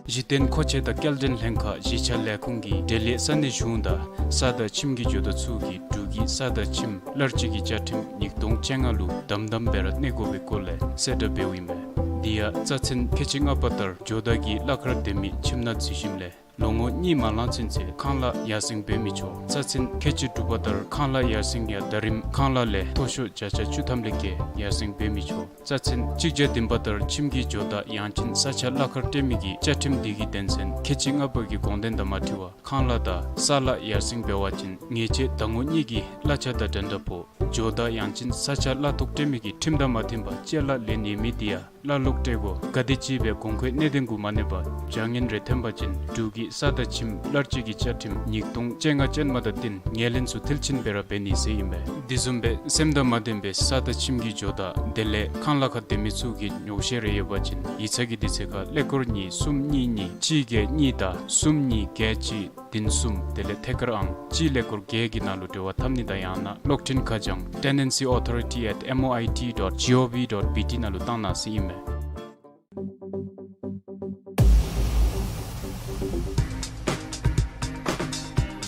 གཞི་རྟེན་མཁོ་ཆས་དང་སྐྱེལ་འདྲེན་ལྷན་ཁག་གཞིས་ཆགས་ལས་ཁུངས་ཀྱིས་འབྲེལ་ཡོད་ས་གནས་གཞུང་དང་ས་དང་ཁྱིམ་གྱི་ཇོ་བདག་ཚུ་གིས་འབྲུག་གི་ས་དང་ཁྱིམ་གླར་སྤྱོད་ཀྱི་བཅའ་ཁྲིམས་ཉིས་སྟོང་བཅོ་ལྔ་ལུ་དམ་དམ་སྦེ་ར་གནས་དགོ་པའི་སྐོར་ལས་གསལ་བསྒྲགས་འབདཝ་ཨིན་མས། དེ་ཡང་རྩ་ཚན་ཁལ་གཅིག་ལྔ་པ་ལྟར་ཇོ་བདག་གིས་གླ་མཁར་སྡོད་མི་ཁྱིམ་ནང་འཛུལ་ཞིནམ་ལས་ ལོ་ངོ་གཉིས་མ་ལང་ཚུན་ཚོད་ཁང་གླ་ཡར་སེང་འབད་མི་ཆོག། རྩ་ཚན་ཁལ་གཅིག་དྲུག་པ་ལྟར་ཁང་གླ་ཡར་སེང་ཡང་ཟླ་རིམ་ཁང་གླ་ལས་མཐོ་ཤོས་བརྒྱ་ཆ་བཅུ་ཐམ་ལས་བརྒལ་ཡར་སེང་འབད་མི་ཆོག། རྩ་ཚན་གཅིག་བརྒྱ་བདུན་པ་ལྟར་ཁྱིམ་གྱི་ཇོ་བདག་ཡང་ཅིན་ས་ཆ་གླ་ཁར་སྤྲོད་མི་གི་བཅའ་ཁྲིམས་འདི་གི་དོན་ཚན་ཁལ་གཅིག་ལྔ་པ་གི་དགོངས་དོན་དང་མ་འཁྲིལ་བར་ཁང་གླ་དང་ས་གླ་ཡར་སེང་འབད་བ་ཅིན་ཉེས་ཆད་ཟླ་ངོ་གཉིས་ཀྱི་གླ་ཆ་དང་འགྲན་ཟླ་ཕོག། ཇོ་བདག་ཡང་ཅིན་ས་ཆ་གླ་ཐོག་སྤྲོད་མི་གི་ཁྲིམས་དང་མ་མཐུན་པར་ཅ་ལ་ལེན་ཡོད་མི་དེ་ཡང་གླ་ལོག་སྤྲོད་དགོ། ག་དེམ་ཅིག་སྦེ་གོང་འཁོད་གནད་དོན་གུ་མ་གནས་པར་བྱ་ངན་རེ་ཐོན་པ་ཅིན་འབྲུག་གི་ས་དང་ཁྱིམ་གླ་སྤྱོད་ཀྱི་བཅའ་ཁྲིམས་ཉིས་སྟོང་བཅོ་ལྔ་ཅན་མ་དང་བསྟུན་ངོས་ལེན་ཚུ་མཐིལ་ཕྱིན་སྦེ་ར་འབད་ནི་ཟེར་ཨིན་པས། དེ་བཟུམ་སྦེ་སེམས་དང་མ་ལྡན་པའི་ས་དང་ཁྱིམ་གྱི་ཇོ་བདག་དེ་ལས་ཁང་གླ་ཁར་སྡོད་མི་ཚུ་གིས་ཉོགས་བཤད་རེ་ཡོད་པ་ཅིན་ཡིག་ཚང་གི་དུས་ཚོད་ཁར་ཀླད་ཀོར་གཉིས་གསུམ་གཉིས་གཉིས་གཅིག་བརྒྱད་གཉིས་དང་གསུམ་གཉིས་བརྒྱད་གཅིག་བདུན་གསུམ་དེ་ལས་ཐད་ཀར་ཨང་གཅིག་ཀླད་ཀོར་བརྒྱད་ཀྱི་ནང་ལུ་འབྲེལ་བ་འཐབ་ནི་དང་ཡང་ན་གློག་འཕྲིན་ཁ་བྱང་tenancy authority at M O I T dot G O V dot B T ནང་ལུ་བཏང་གནང་ཟེར་ཨིན་མས།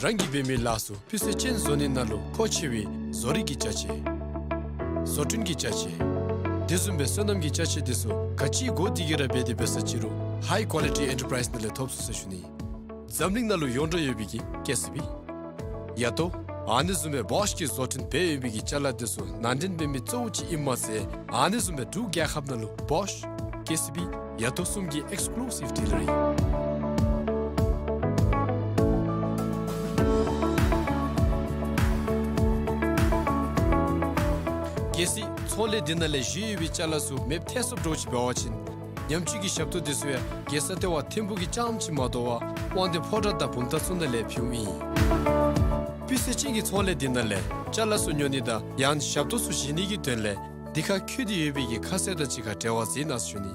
རང་གིས་འབད་མི་ལཱ་ཚུ་སྤུས་ཚད་ཅན་བཟོ་ནི་ནང་ལུ་མཁོ་ཆེ་བའི་བཟོ་རིག་གི་ཅ་ཆས། བཟོ་སྐྲུན་གྱི་ཅ་ཆས། དེ་བཟུམ་སྦེ་སོ་ནམ་གྱི་ཅ་ཆས་དེ་ཚུ་ག་ཅི་དགོ་དེ་གི་ར་འབད་དེ་འབད་ས་ཅི་རུང་High Quality Enterprise ནང་ལས་ཐོབ་ཚུགས་ཟེར་ཞུ་ནི། འཛམ་གླིང་ནང་ལུ་ཡོངས་གྲགས་ཡོད་པའི་གི་ཀེ་སི་བི། ཡ་ཏོ། ཨ་ནི་བཟུམ་སྦེ་བོཤ་གི་བཟོ་སྐྲུན་འབད་ཡོད་པའི་གི་ཅ་ལ་དེ་ཚུ་ནང་འདྲེན་འབད་མི་གཙོ་བོ་ཅིག་ཨིནམ་མ་ཚད་ཨ་ནི་བཟུམ་སྦེ་འབྲུག་རྒྱལ་ཁབ་ནང་ལུ་བོཤ། ཀེ་སི་བི། ཡ་ཏོ་གསུམ་གྱི་ཨེགསི་ཀུ་ལུ་སིབ་ཌི་ལར་ཨིན། གལ་སྲིད་ཚོང་ལས་འདི་ནང་ལས་བཞེས་ཡོད་པའི་ཅ་ལ་ཚུ་མེདཔ་ཐལ་སོངམ་འདྲཝ་ཅིག་འབད་བ་ཅིན་ཉམས་བཅོས་ཀྱི་ཞབས་ཏོག་དེ་ཚུ་ཡང་རྒྱལ་ས་ལྟེ་བ་ཐིམ་ཕུག་གི་རྐྱངམ་ཅིག་མ་དོ་བར་དབང་འདུས་ཕོ་བྲང་དང་བུམ་ཐང་ཚུ་ནང་ལས་ཕུལཝ་ཨིན། སྤུས་ཚད་ཅན་གྱི་ཚོང་ལས་འདི་ནང་ལས་ཅ་ལ་ཚུ་ཉོ་ནི་དང་ཡང་ཞབས་ཏོག་ཚུ་བཞེས་ནི་གི་དོན་ལས་འདི་ཁར་འཁོད་དེ་ཡོད་པའི་གི་ཁ་གསལ་དང་གཅིག་ཁར་འབྲེལ་བ་མཛད་གནང་ཟེར་ཞུ་ནི།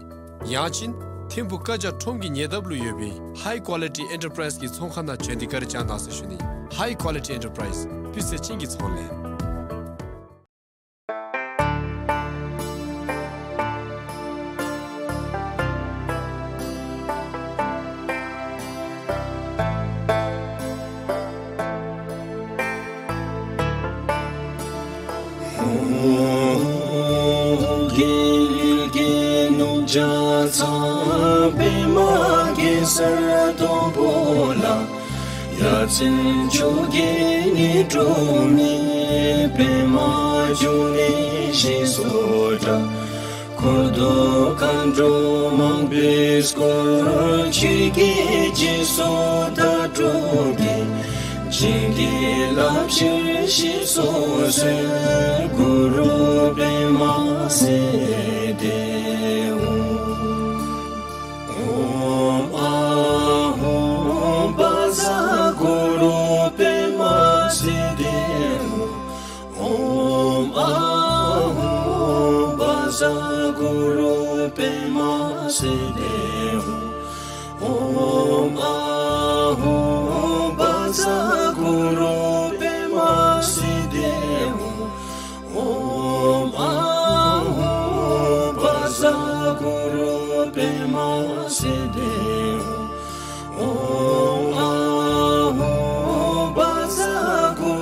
ཡང་ཅིན་ཐིམ་ཕུག་ཀ་ཇ་ཁྲོམ་གྱི་ཉེ་འདབས་ལུ་ཡོད་པའི་High Quality Enterprise གི་ཚོང་ཁང་ནང་བྱོན་ཏེ་བཀའ་དྲིན་བསྐྱང་གནང་ཟེར་ཞུ་ནི། High Quality Enterprise། སྤུས་ཚད་ཅན་གྱི་ཚོང་ལས། རྒྱལ་ཡུལ་གྱི་ནུབ་བྱང་ཚང་པདྨ་གེ་སར་སྡོང་པོ་ལ། ཡ་མཚན་མཆོག་གི་ཉི་སྒྲོན་མེ། པདྨ་འབྱུང་གནས་ཞེས་སུ་གྲགས། འཁོར་དུ་མཁའ་འགྲོ་མང་པོས་བསྐོར། ཆོས་ཀྱི་རྗེས་སུ་བདག་སྒྲུབ་ཀྱི། བྱིན་གྱིས་བརླབ་ཕྱིར་གཤེགས་སུ་གསོལ། གུ་རུ་པདྨ་སིདྡྷི་ཧཱུྃ། ཨོཾ་ཨཱཿཧཱུྃ་བཛྲ་གུ་རུ་པདྨ་སིདྡྷི་ཧཱུྃ། ཨོཾ་ཨཱཿཧཱུྃ་བཛྲ་གུ་རུ་པདྨ་སིདྡྷི་ཧཱུྃ། ཨོཾ་ཨཱཿཧཱུྃ་བཛྲ་གུ་རུ་པདྨ་སིདྡྷི་ཧཱུྃ། ཨོཾ་ཨཱཿཧཱུྃ་བཛྲ་གུ་རུ་པདྨ་སིདྡྷི་ཧཱུྃ། ཨོཾ་ཨཱཿཧཱུྃ་བཛྲ་གུ་རུ་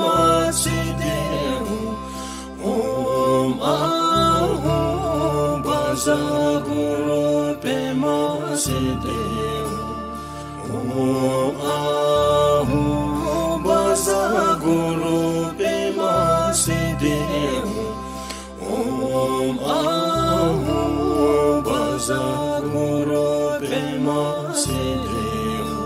པདྨ་སིདྡྷི་ཧཱུྃ། ཨོཾ་ཨཱཿཧཱུྃ་བཛྲ་གུ་རུ་པདྨ་སིདྡྷི་ཧཱུྃ། ཨོཾ་ཨཱཿཧཱུྃ་བཛྲ་གུ་རུ་པདྨ་སིདྡྷི་ཧཱུྃ། ཨོཾ་ཨཱཿཧཱུྃ་བཛྲ་གུ་རུ་པདྨ་སིདྡྷི་ཧཱུྃ།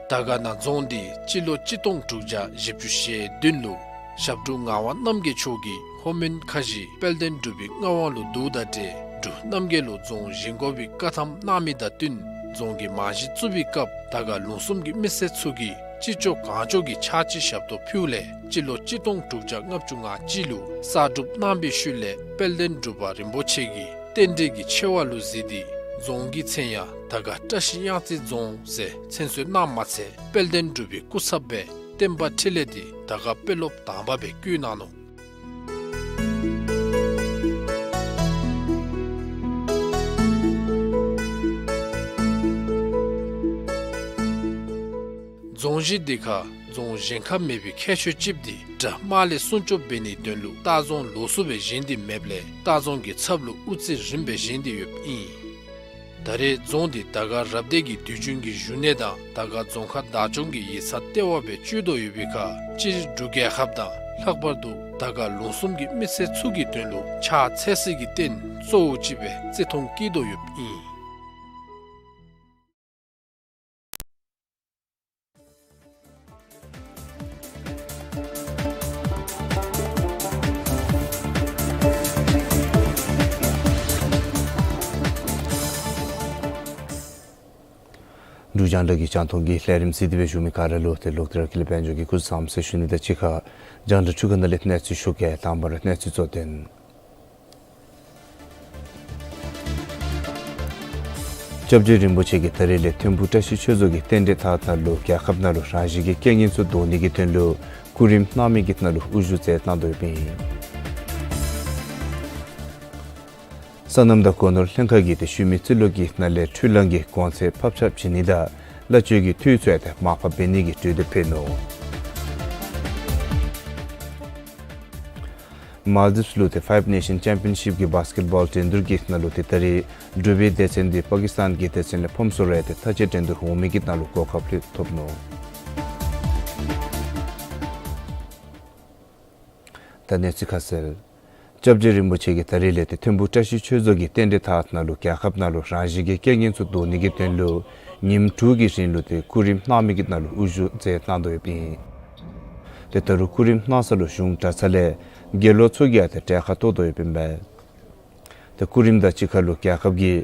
དར་དཀར་ན་རྫོང་འདི་སྤྱི་ལོ་གཅིག་སྟོང་དྲུག་བརྒྱ་བཞི་བཅུ་ཞེ་བདུན་ལུ་ཞབས་དྲུང་ངག་དབང་རྣམ་རྒྱལ་མཆོག་གིས་ལྷོ་མོན་ཁ་བཞི་དཔལ་ལྡན་འབྲུག་པའི་མངའ་དབང་ལུ་བསྡུཝ་དང་འབྲེལ་འབྲུག་རྣམ་རྒྱལ་ལུ་རྫོང་བཞེངས་དགོ་པའི་བཀའ་ཐམ་གནང་མི་དང་བསྟུན་རྫོང་གི་རྨང་གཞི་བཙུགས་པའི་སྐབས་དར་དཀར་ལུང་གསུམ་གྱི་མི་སེར་ཚུ་གིས་ཅི་ལྕོགས་གང་ལྕོགས་ཀྱི་ཕྱག་ཕྱི་ཞབས་ཏོག་ཕུལཝ་ལས་སྤྱི་ལོ་གཅིག་སྟོང་དྲུག་བརྒྱ་ལྔ་བཅུ་ང་གཅིག་ལུ་གསར་སྒྲུབ་གནང་བའི་ཤུལ་ལས་དཔལ་ལྡན་འབྲུག་པ་རིན་པོ་ཆེ་གིས་རྟེན་འབྲེལ་གྱི་ཆེ་བ་ལུ་གཟིགས་ཏེ་ རྫོང་གི་མཚན་ཡང་དར་དཀར་བཀྲ་ཤིས་གཡང་རྩེ་རྫོང་ཟེར་མཚན་གསོལ་གནངམ་མ་ཚད་དཔལ་ལྡན་འབྲུག་པའི་སྐུ་ཚབ་སྦེ་བསྟན་པ་འཕྲིན་ལས་འདི་དར་དཀར་དཔོན་སློབ་དང་པ་སྦེ་བསྐོ་གནང་ནུག། རྫོང་གཞི་འདི་ཁར་རྫོང་གཞན་ཁར་མེད་པའི་ཁྱད་ཆོས་ཅིག་འདི་དགྲ་དམག་ལས་སྲུང་སྐྱོབ་འབད་ནིའི་དོན་ལུ་ལྟ་རྫོང་ལོགས་སུ་སྦེ་བཞེངས་ཏེ་མེདཔ་ལས་ལྟ་རྫོང་གི་ཚབ་ལུ་དབུ་རྩེ་རིམ་པ་སྦེ་བཞེངས་ཏེ་ཡོདཔ་ཨིན། ད་རེས་རྫོང་འདི་དར་དཀར་རབ་སྡེ་གི་དུས་རྒྱུན་གྱི་བཞུགས་གནས་དང་དར་དཀར་རྫོང་ཁག་བདག་སྐྱོང་གི་ཡིག་ཚང་ལྟེ་བ་སྦེ་སྤྱོད་དོ་ཡོད་པའི་ཁར་སྤྱིར་འབྲུག་རྒྱལ་ཁབ་དང་ལྷག་པར་དུ་དར་དཀར་ལུང་གསུམ་གྱི་མི་སེར་ཚུ་གི་དོན་ལུ་ཕྱག་འཚལ་སའི་རྟེན་གཙོ་བོ་ཅིག་སྦེ་བརྩི་མཐོང་བསྐྱེད་དོ་ཡོདཔ་ཨིན། འབྲུག་རྒྱང་བསྒྲགས་ཀྱི་རྒྱང་མཐོང་གི་ལས་རིམ་གཟིགས་ཏེ་སྦེ་བཞུགས་མི་ག་ར་ལུ་ཏེ་ལོག་སྟེ་ར་ཀུན་ལེགས་དཔལ་འབྱོར་གྱིས་སྐུ་གཟུགས་བཟང་ཟེར་ཞུ་ནི་དང་གཅིག་ཁར་རྒྱང་བསྒྲགས་འཕྲུལ་ཁང་ནང་ལས་གནས་ཚུལ་ཞུ་གེ། དང་པ་ར་གནས་ཚུལ་གཙོ་དོན། སྐྱབས་རྗེ་རིན་པོ་ཆེ་གིས་ད་རེས་ལས་ཐིམ་ཕུག་བཀྲ་ཤིས་ཆོས་རྫོང་གི་རྟེན་འབྲེལ་ཐགས་ནང་ལུ་རྒྱལ་ཁབ་ནང་ལུ་རང་བཞིན་གྱི་རྐྱེན་ངན་ཚུ་བཟློག་ནི་གི་དོན་ལུ་སྐུ་རིམ་གནང་མི་གི་ནང་ལུ་དབུ་བཞུགས་མཛད་གནང་དོ་ཡོདཔ་ཨིན། སོ་ནམ་དང་སྒོ་ནོར་ལྷན་ཁག་གིས་ཏེ་ཤུལ་མའི་རྩིས་ལོ་གི་ནང་ལས་འཕྲུལ་གླང་གི་གོང་ཚད་ཕབ་ཆག་བྱིན་ནི་དང་གླ་སྤྱོད་ཀྱི་འཐུས་ཚུ་ཡང་ཏེ་མར་ཕབ་འབད་ནི་གི་གྲོས་འདེབས་ཕུལ་ནུག། མཱལ་ཌིབས་ལུ་ཏེ་ཕའིབ་ནེ་ཤཱན་ཅེམ་པི་ཡན་ཤིབ་ཀྱི་བཱསི་ཀེཊ་བཱོལ་འགྲན་བསྡུར་གྱི་ནང་ལུ་ཏེ་ད་རེས་འབྲུག་པའི་སྡེ་ཚན་འདི་པ་ཀིསི་ཏཱན་གྱི་སྡེ་ཚན་ལས་ཕམ་སོང་རུང་ཡང་ཏེ་མཐའ་དཔྱད་འགྲན་བསྡུར་འོང་མི་གི་ནང་ལུ་གོ་སྐབས་ལྷོད་ཐོབ་ནུག། ད་གནས་ཚུལ་ཁ་གསལ། སྐྱབས་རྗེ་རིན་པོ་ཆེ་གིས་ད་རེས་ལས་ཏེ་ཐིམ་ཕུག་བཀྲ་ཤིས་ཆོས་རྫོང་གི་རྟེན་འབྲེལ་ཐགས་ནང་ལུ་རྒྱལ་ཁབ་ནང་ལུ་རང་བཞིན་གྱི་རྐྱེན་ངན་ཚུ་བཟློག་ནི་གི་དོན་ལུ་ཉིནམ་དྲུག་གི་རིང་ལུ་ཏེ་སྐུ་རིམ་གནང་མི་གི་ནང་ལུ་དབུ་བཞུགས་མཛད་གནང་དོ་ཡོདཔ་ཨིན། ཏེ་ད་རུང་སྐུ་རིམ་གནང་ས་ལུ་གཞུང་གྲྭ་ཚང་ལས་དགེ་སློང་ཚུ་གིས་ཡང་ཏེ་གྲལ་ཁར་གཏོགས་དོ་ཡོདཔ་ཨིན་པས། ཏེ་སྐུ་རིམ་དང་གཅིག་ཁར་ལུ་རྒྱལ་ཁབ་ཀྱི་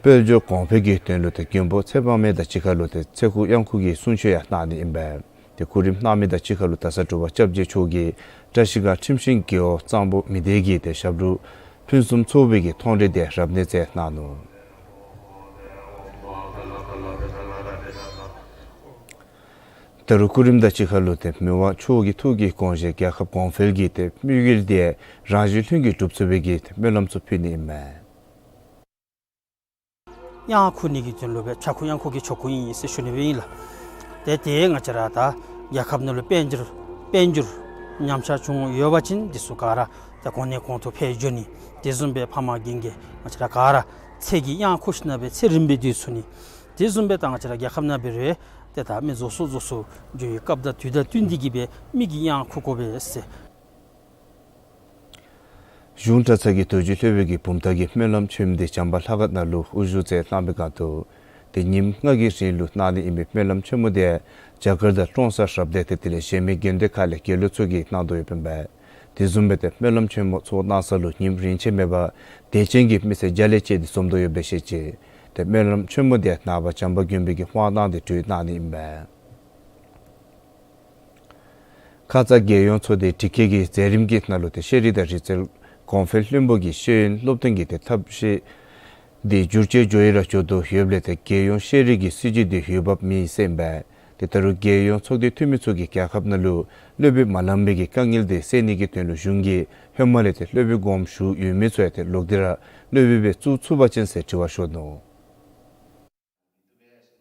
དཔལ་འབྱོར་གོང་འཕེལ་གྱི་དོན་ལུ་ཏེ་མགོན་པོ་ཚེ་དཔག་མེད་དང་གཅིག་ཁར་ལུ་ཏེ་ཚེ་འགུགས་གཡང་འགུགས་ཀྱི་གསུང་ཆོག་ཡང་གནང་ནི་ཨིན་པས། ཏེ་སྐུ་རིམ་གནང་མི་དང་གཅིག་ཁར་ལུ་ད་ས་དྲོ་པ་སྐྱབས་རྗེ་མཆོག་གིས་བཀྲ་ཤིས་སྒང་ཁྲིམས་ཤིང་རྒེད་འོག་གཙང་པོ་མི་སྡེ་གི་ཏེ་ཞབས་དྲུང་ཕུན་སུམ་ཚོགས་པའི་གི་མཐོང་རིས་འདི་རབ་གནས་མཛད་གནང་ནུག། ད་རུང་སྐུ་རིམ་དང་གཅིག་ཁར་ལུ་ཏེ་མི་དབང་མཆོག་གི་ཐུགས་ཀྱི་དགོངས་བཞེད་རྒྱལ་ཁབ་གོང་འཕེལ་གྱི་ཏེ་དམིགས་ཡུལ་འདི་རང་བཞིན་ལྷུན་གྱིས་འགྲུབ་ཚུགས་པའི་གི་ཏེ་སྨོན་ལམ་ཚུ་ཕུལ་ནི་ཨིན་མས། གཡང་འགུགས་ནི་གི་དོན་ལུ་སྦེ་ཕྱྭ་འགུགས་གཡང་འགུགས་ཀྱི་ཆོ་ག་ཨིན་ཟེར་ཞུ་ནི་སྦེ་ཨིན་ལགས། ཏེ་ཏེ་ང་བཅས་ར་ད་རྒྱལ་ཁབ་ནང་ལུ་དཔལ་འབྱོར་དཔལ་འབྱོར་ཉམས་ཆག་བྱུང་ཡོད་པ་ཅིན་འདི་ཚུ་ག་ར་ད་གོང་ནས་གོང་དུ་འཕེལ་འགྱོ་ནི། དེ་བཟུམ་སྦེ་ཕམ་རྒན་གྱི་ང་བཅས་ར་ག་ར་ཚེ་གི་གཡང་འགུགས་ཞིན་ན་སྦེ་ཚེ་རིངམོ་སྦེ་སྡོད་ཚུགས་ནི། དེ་བཟུམ་སྦེ་ད་ང་བཅས་ར་རྒྱལ་ཁབ་ནང་འབད་རུང་ཏེ་ད་མི་རྫོགས་སུ་རྫོགས་སུ་འགྱོ་བའི་སྐབས་དང་དུས་དང་བསྟུན་ཏེ་གི་སྦེ་མི་གིས་གཡང་འགུགས་དགོ་པས་ཟེར། གཞུང་གྲྭ་ཚང་གི་རྡོ་རྗེ་སློབ་དཔོན་གྱི་བུམ་ཐང་གི་སྨོན་ལམ་ཆེན་མོ་འདི་བྱམས་པ་ལྷ་ཁང་ནང་ལུ་དབུ་བཞུགས་མཛད་གནང་བའི་སྒང་དུ་ཏེ་ཉིནམ་ལྔ་གི་རིང་ལུ་གནང་ནི་ཨིན་པའི་སྨོན་ལམ་ཆེན་མོ་འདི་རྒྱ་གར་དང་ཀྲོང་གསར་རབ་སྡེ་ཏེ་དེ་ལས་གཞན་མི་དགོན་སྡེ་ཁག་ལས་དགེ་སློང་ཚུ་གིས་གནང་དོ་ཡོདཔ་ཨིན་པས། དེ་བཟུམ་སྦེ་ཏེ་སྨོན་ལམ་ཆེན་མོ་ཚོགས་གནང་ས་ལུ་ཉིནམ་རིང་ཆད་མེད་པར་དད་ཅན་གྱི་མི་སེར་བརྒྱ་ལས་བཅད་དེ་འཛོམས་དོ་ཡོདཔ་སྦེ་བཤད་ཅི། ཏེ་སྨོན་ལམ་ཆེན་མོ་འདི་ནངས་པ་བྱམས་པ་མགོན་པོ་གི་དབང་གནང་སྟེ་གྲོལ་གནང་ནི་ཨིན་པས། ཁ་ཙ་རྒྱལ་ཡོངས་ཚོགས་སྡེ་དྲི་བཀོད་ཀྱི་མཛད་རིམ་གྱི་ནང་ལུ་ཏེ་ཤེས་རིག་དང་རིག་རྩལ་གོང་འཕེལ་བློན་པོ་གིས་ཤེས་ཡོན་སློབ་སྟོན་གྱི་ཏེ་ཐབས་ཤེས་འདི་འགྱུར་བཅོས་འགྱོ་ཡི་ར་འགྱོ་དོ་ཡོདཔ་ལས་ཏེ་རྒྱལ་ཡོངས་ཤེས་རིག་གི་སྲིད་བྱུས་འདི་འོས་འབབ་མེད་ཟེར་ཨིན་པས། ཏེ་ད་རུང་རྒྱལ་ཡོངས་ཚོགས་སྡེ་འཐུས་མི་ཚུ་གིས་རྒྱལ་ཁབ་ནང་ལུ་སློབ་དཔོན་མ་ལང་པའི་གི་དཀའ་ངལ་འདི་སེལ་ནི་གི་དོན་ལུ་གཞུང་གིས་ཧེ་མ་ལས་ཏེ་སློབ་དཔོན་དགོངསམ་ཞུ་ཡོད་མི་ཚུ་ཡང་ཏེ་ལོག་སྟེ་ར་སློབ་དཔོན་སྦེ་བཙུགས་ཚུགས་པ་ཅིན་ཟེར་དྲི་བ་ཞུ་ནུག།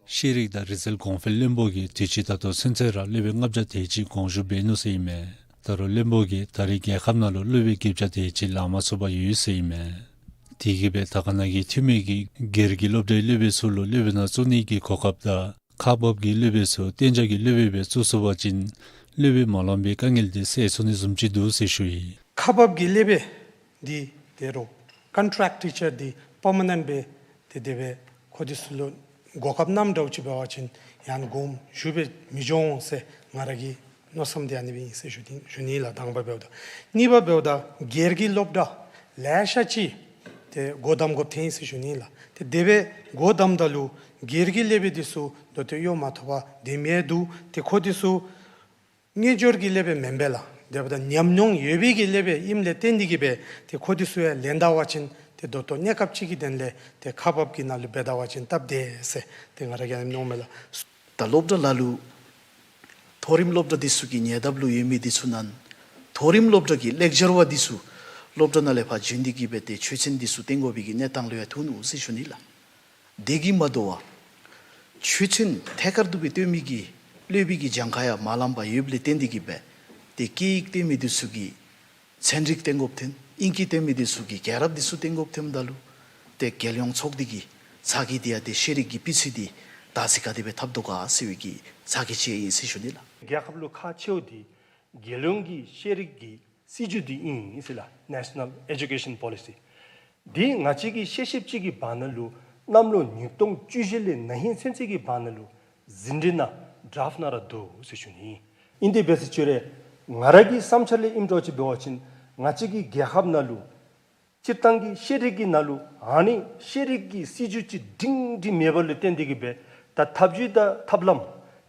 ཤེས་རིག་དང་རིག་རྩལ་གོང་འཕེལ་བློན་པོ་གིས་དུས་ཅི་ད་ལྟོ་ཚུན་ཚོད་ར་སློབ་དཔོན་ལྔ་བརྒྱ་དེ་ཅིག་དགོངས་ཞུ་འབད་ནུག་ཟེར་ཨིན་མས། ད་རུང་བློན་པོ་གིས་ད་རེས་རྒྱལ་ཁབ་ནང་ལུ་སློབ་དཔོན་བརྒྱད་བརྒྱ་དེ་ཅིག་ལང་མ་ཚུགས་པར་ཡོད་ཟེར་ཨིན་མས། དེ་གིས་སྦེ་དར་དཀར་ནང་གི་འཐུས་མི་གིས་སྒེར་གྱི་སློབ་གྲྭའི་སློབ་དཔོན་ཚུ་ལུ་སློབ་དཔོན་ནང་བཙུགས་ནི་གི་གོ་སྐབས་དང་ཁག་འབག་གི་སློབ་དཔོན་ཚུ་གཏན་འཇགས་ཀྱི་སློབ་དཔོན་སྦེ་བཙུགས་ཚུགས་པ་ཅིན་སློབ་དཔོན་མ་ལང་པའི་དཀའ་ངལ་འདི་སེལ་ཚུགས་ནི་བཟུམ་ཅིག་འདུག་ཟེར་ཞུ་ཡི། ཁག་འབག་གི་སློབ་དཔོན་འདི་ཏེ་རོགས་ཀོན་ཊེཀཊ་ཊི་ཅར་འདི་པར་མ་ནེནཊ་སྦེ་ཏེ་དེ་སྦེ་ཁོང་འདི་ཚུ་ལུ་གོ་སྐབས་གནངམ་འདྲཝ་ཅིག་འབད་བ་ཅིན་ཡང་དགོངསམ་ཞུ་སྦེ་མི་འགྱོ་འོང་ཟེར་ང་ར་གི་མནོ་བསམ་འདི་ཨ་ནི་སྦེ་ཨིན་ཟེར་ཞུ་ནི་ཞུ་ནི་ལགས། དང་པ་འབདཝ་ད། གཉིས་པ་འབདཝ་ད་སྒེར་གྱི་སློབ་གྲྭ་ལེ་ཤ་ཅིག་ཏེ་སྒོ་བསྡམ་དགོཔ་ཐོན་ཡི་ཟེར་ཞུ་ནི་ལགས། ཏེ་དེ་སྦེ་སྒོ་བསྡམ་ད་ལུ་སྒེར་གྱི་སློབ་དཔོན་འདི་ཚུ་ད་ལྟོ་གཡོག་མ་ཐོབ་པར་སྡོད་མི་འདུག། ཏེ་ཁོང་འདི་ཚུ་དངོས་འབྱོར་གྱི་སློབ་དཔོན་མེན་པས་ལགས། དེ་འབདཝ་ད་ཉམས་མྱོང་ཡོད་པའི་གི་སློབ་དཔོན་ཨིནམ་ལས་བརྟེན་ཏེ་གིས་སྦེ་ཏེ་ཁོང་འདི་ཚུ་ཡང་ལེན་ད་པ་ཅིན་ཏེ་ ཏེ་ད་ལྟོ་གནས་སྐབས་ཅིག་གི་དོན་ལས་ཏེ་ཁག་འབག་གི་ནང་ལུ་འབད་ད་པ་ཅིན་སྟབས་བདེ་ཟེར་ཏེ་ང་ར་གིས་ཨ་ནི་མནོཝ་མས་ལགས། ད་སློབ་གྲྭ་ལ་ལུ་མཐོ་རིམ་སློབ་གྲྭ་འདི་ཚུ་གི་ཉེ་འདབས་ལུ་ཡོད་མི་འདི་ཚུ་ནང་མཐོ་རིམ་སློབ་གྲྭ་གི་ལེགས་སྦྱར་བ་འདི་ཚུ་སློབ་གྲྭ་ནང་ལས་ཕར་བྱོན་ཏེ་གི་སྦེ་ཏེ་ཆོས་ཚན་འདི་ཚུ་སྟོན་དགོ་པའི་གི་གནས་སྟངས་ལུ་ཡང་ཐུག་ནུག་ཟེར་ཞུ་ནི་ལགས། དེ་གིས་མ་དོ་བར་ཆོས་ཚན་ཐད་ཀར་དུ་སྦེ་སྟོན་མི་གི་སློབ་དཔོན་གྱི་གྱངས་ཁ་ཡང་མ་ལངམ་པར་ཡོདཔ་ལས་བརྟེན་ཏེ་གི་སྦེ་ཏེ་སྐད་ཡིག་སྟོན་མི་འདི་ཚུ་གི་ཚན་རིག་སྟོན་དགོཔ་ཐོན། ཨིང་སྐད་སྟོན་མི་འདི་ཚུ་གི་རྒྱལ་རབས་འདི་ཚུ་སྟོན་དགོཔ་ཐོནམ་ད་ལུ་ཏེ་རྒྱལ་ཡོངས་ཚོགས་སྡེ་གི་ཚ་གྱང་འདི་ཡང་ཏེ་ཤེས་རིག་གི་སྤུས་ཚད་འདི་ད་ཅི་ག་དེ་སྦེ་འཐབ་དོ་ག་ཟེར་བའི་གི་ཚ་གྱང་ཅིག་ཨིན་ཟེར་ཞུ་ནི་ལགས། རྒྱལ་ཁབ་ལུ་ཁག་ཆེཝ་འདི་རྒྱལ་ཡོངས་ཀྱི་ཤེས་རིག་གི་སྲིད་བྱུས་འདི་ཨིན་ཟེར་ལགས། National Education Policy། འདི་ང་བཅས་ཀྱིས་བཤད་བཤདཔ་ཅིག་གི་བར་ན་ལུ་གནམ་ལོ་ཉིས་སྟོང་བཅུ་བཞི་ལས་ན་ཧིང་ཚུན་ཚོད་ཀྱི་བར་ན་ལུ་ཟིན་བྲིས་ནང་ཌ་རཱཕཊ་ནང་ར་འདུག་ཟེར་ཞུ་ནི། ཨིན་དེ་འབད་ཟེར་ཅི་རུང་ང་ར་གི་བསམ་འཆར་ལས་ཨིནམ་འདྲཝ་ཅིག་འབད་བ་ཅིན་ང་བཅས་ཀྱི་རྒྱལ་ཁབ་ནང་ལུ་སྤྱིར་བཏང་གི་ཤེས་རིག་གི་ནང་ལུ་ཨ་ནི་ཤེས་རིག་གི་སྲིད་བྱུས་ཅིག་སྒྲིང་སྒྲི་མེདཔ་ལུ་བརྟེན་ཏེ་གི་སྦེ་ད་ཐབས་བྱུས་དང་ཐབས་ལམ་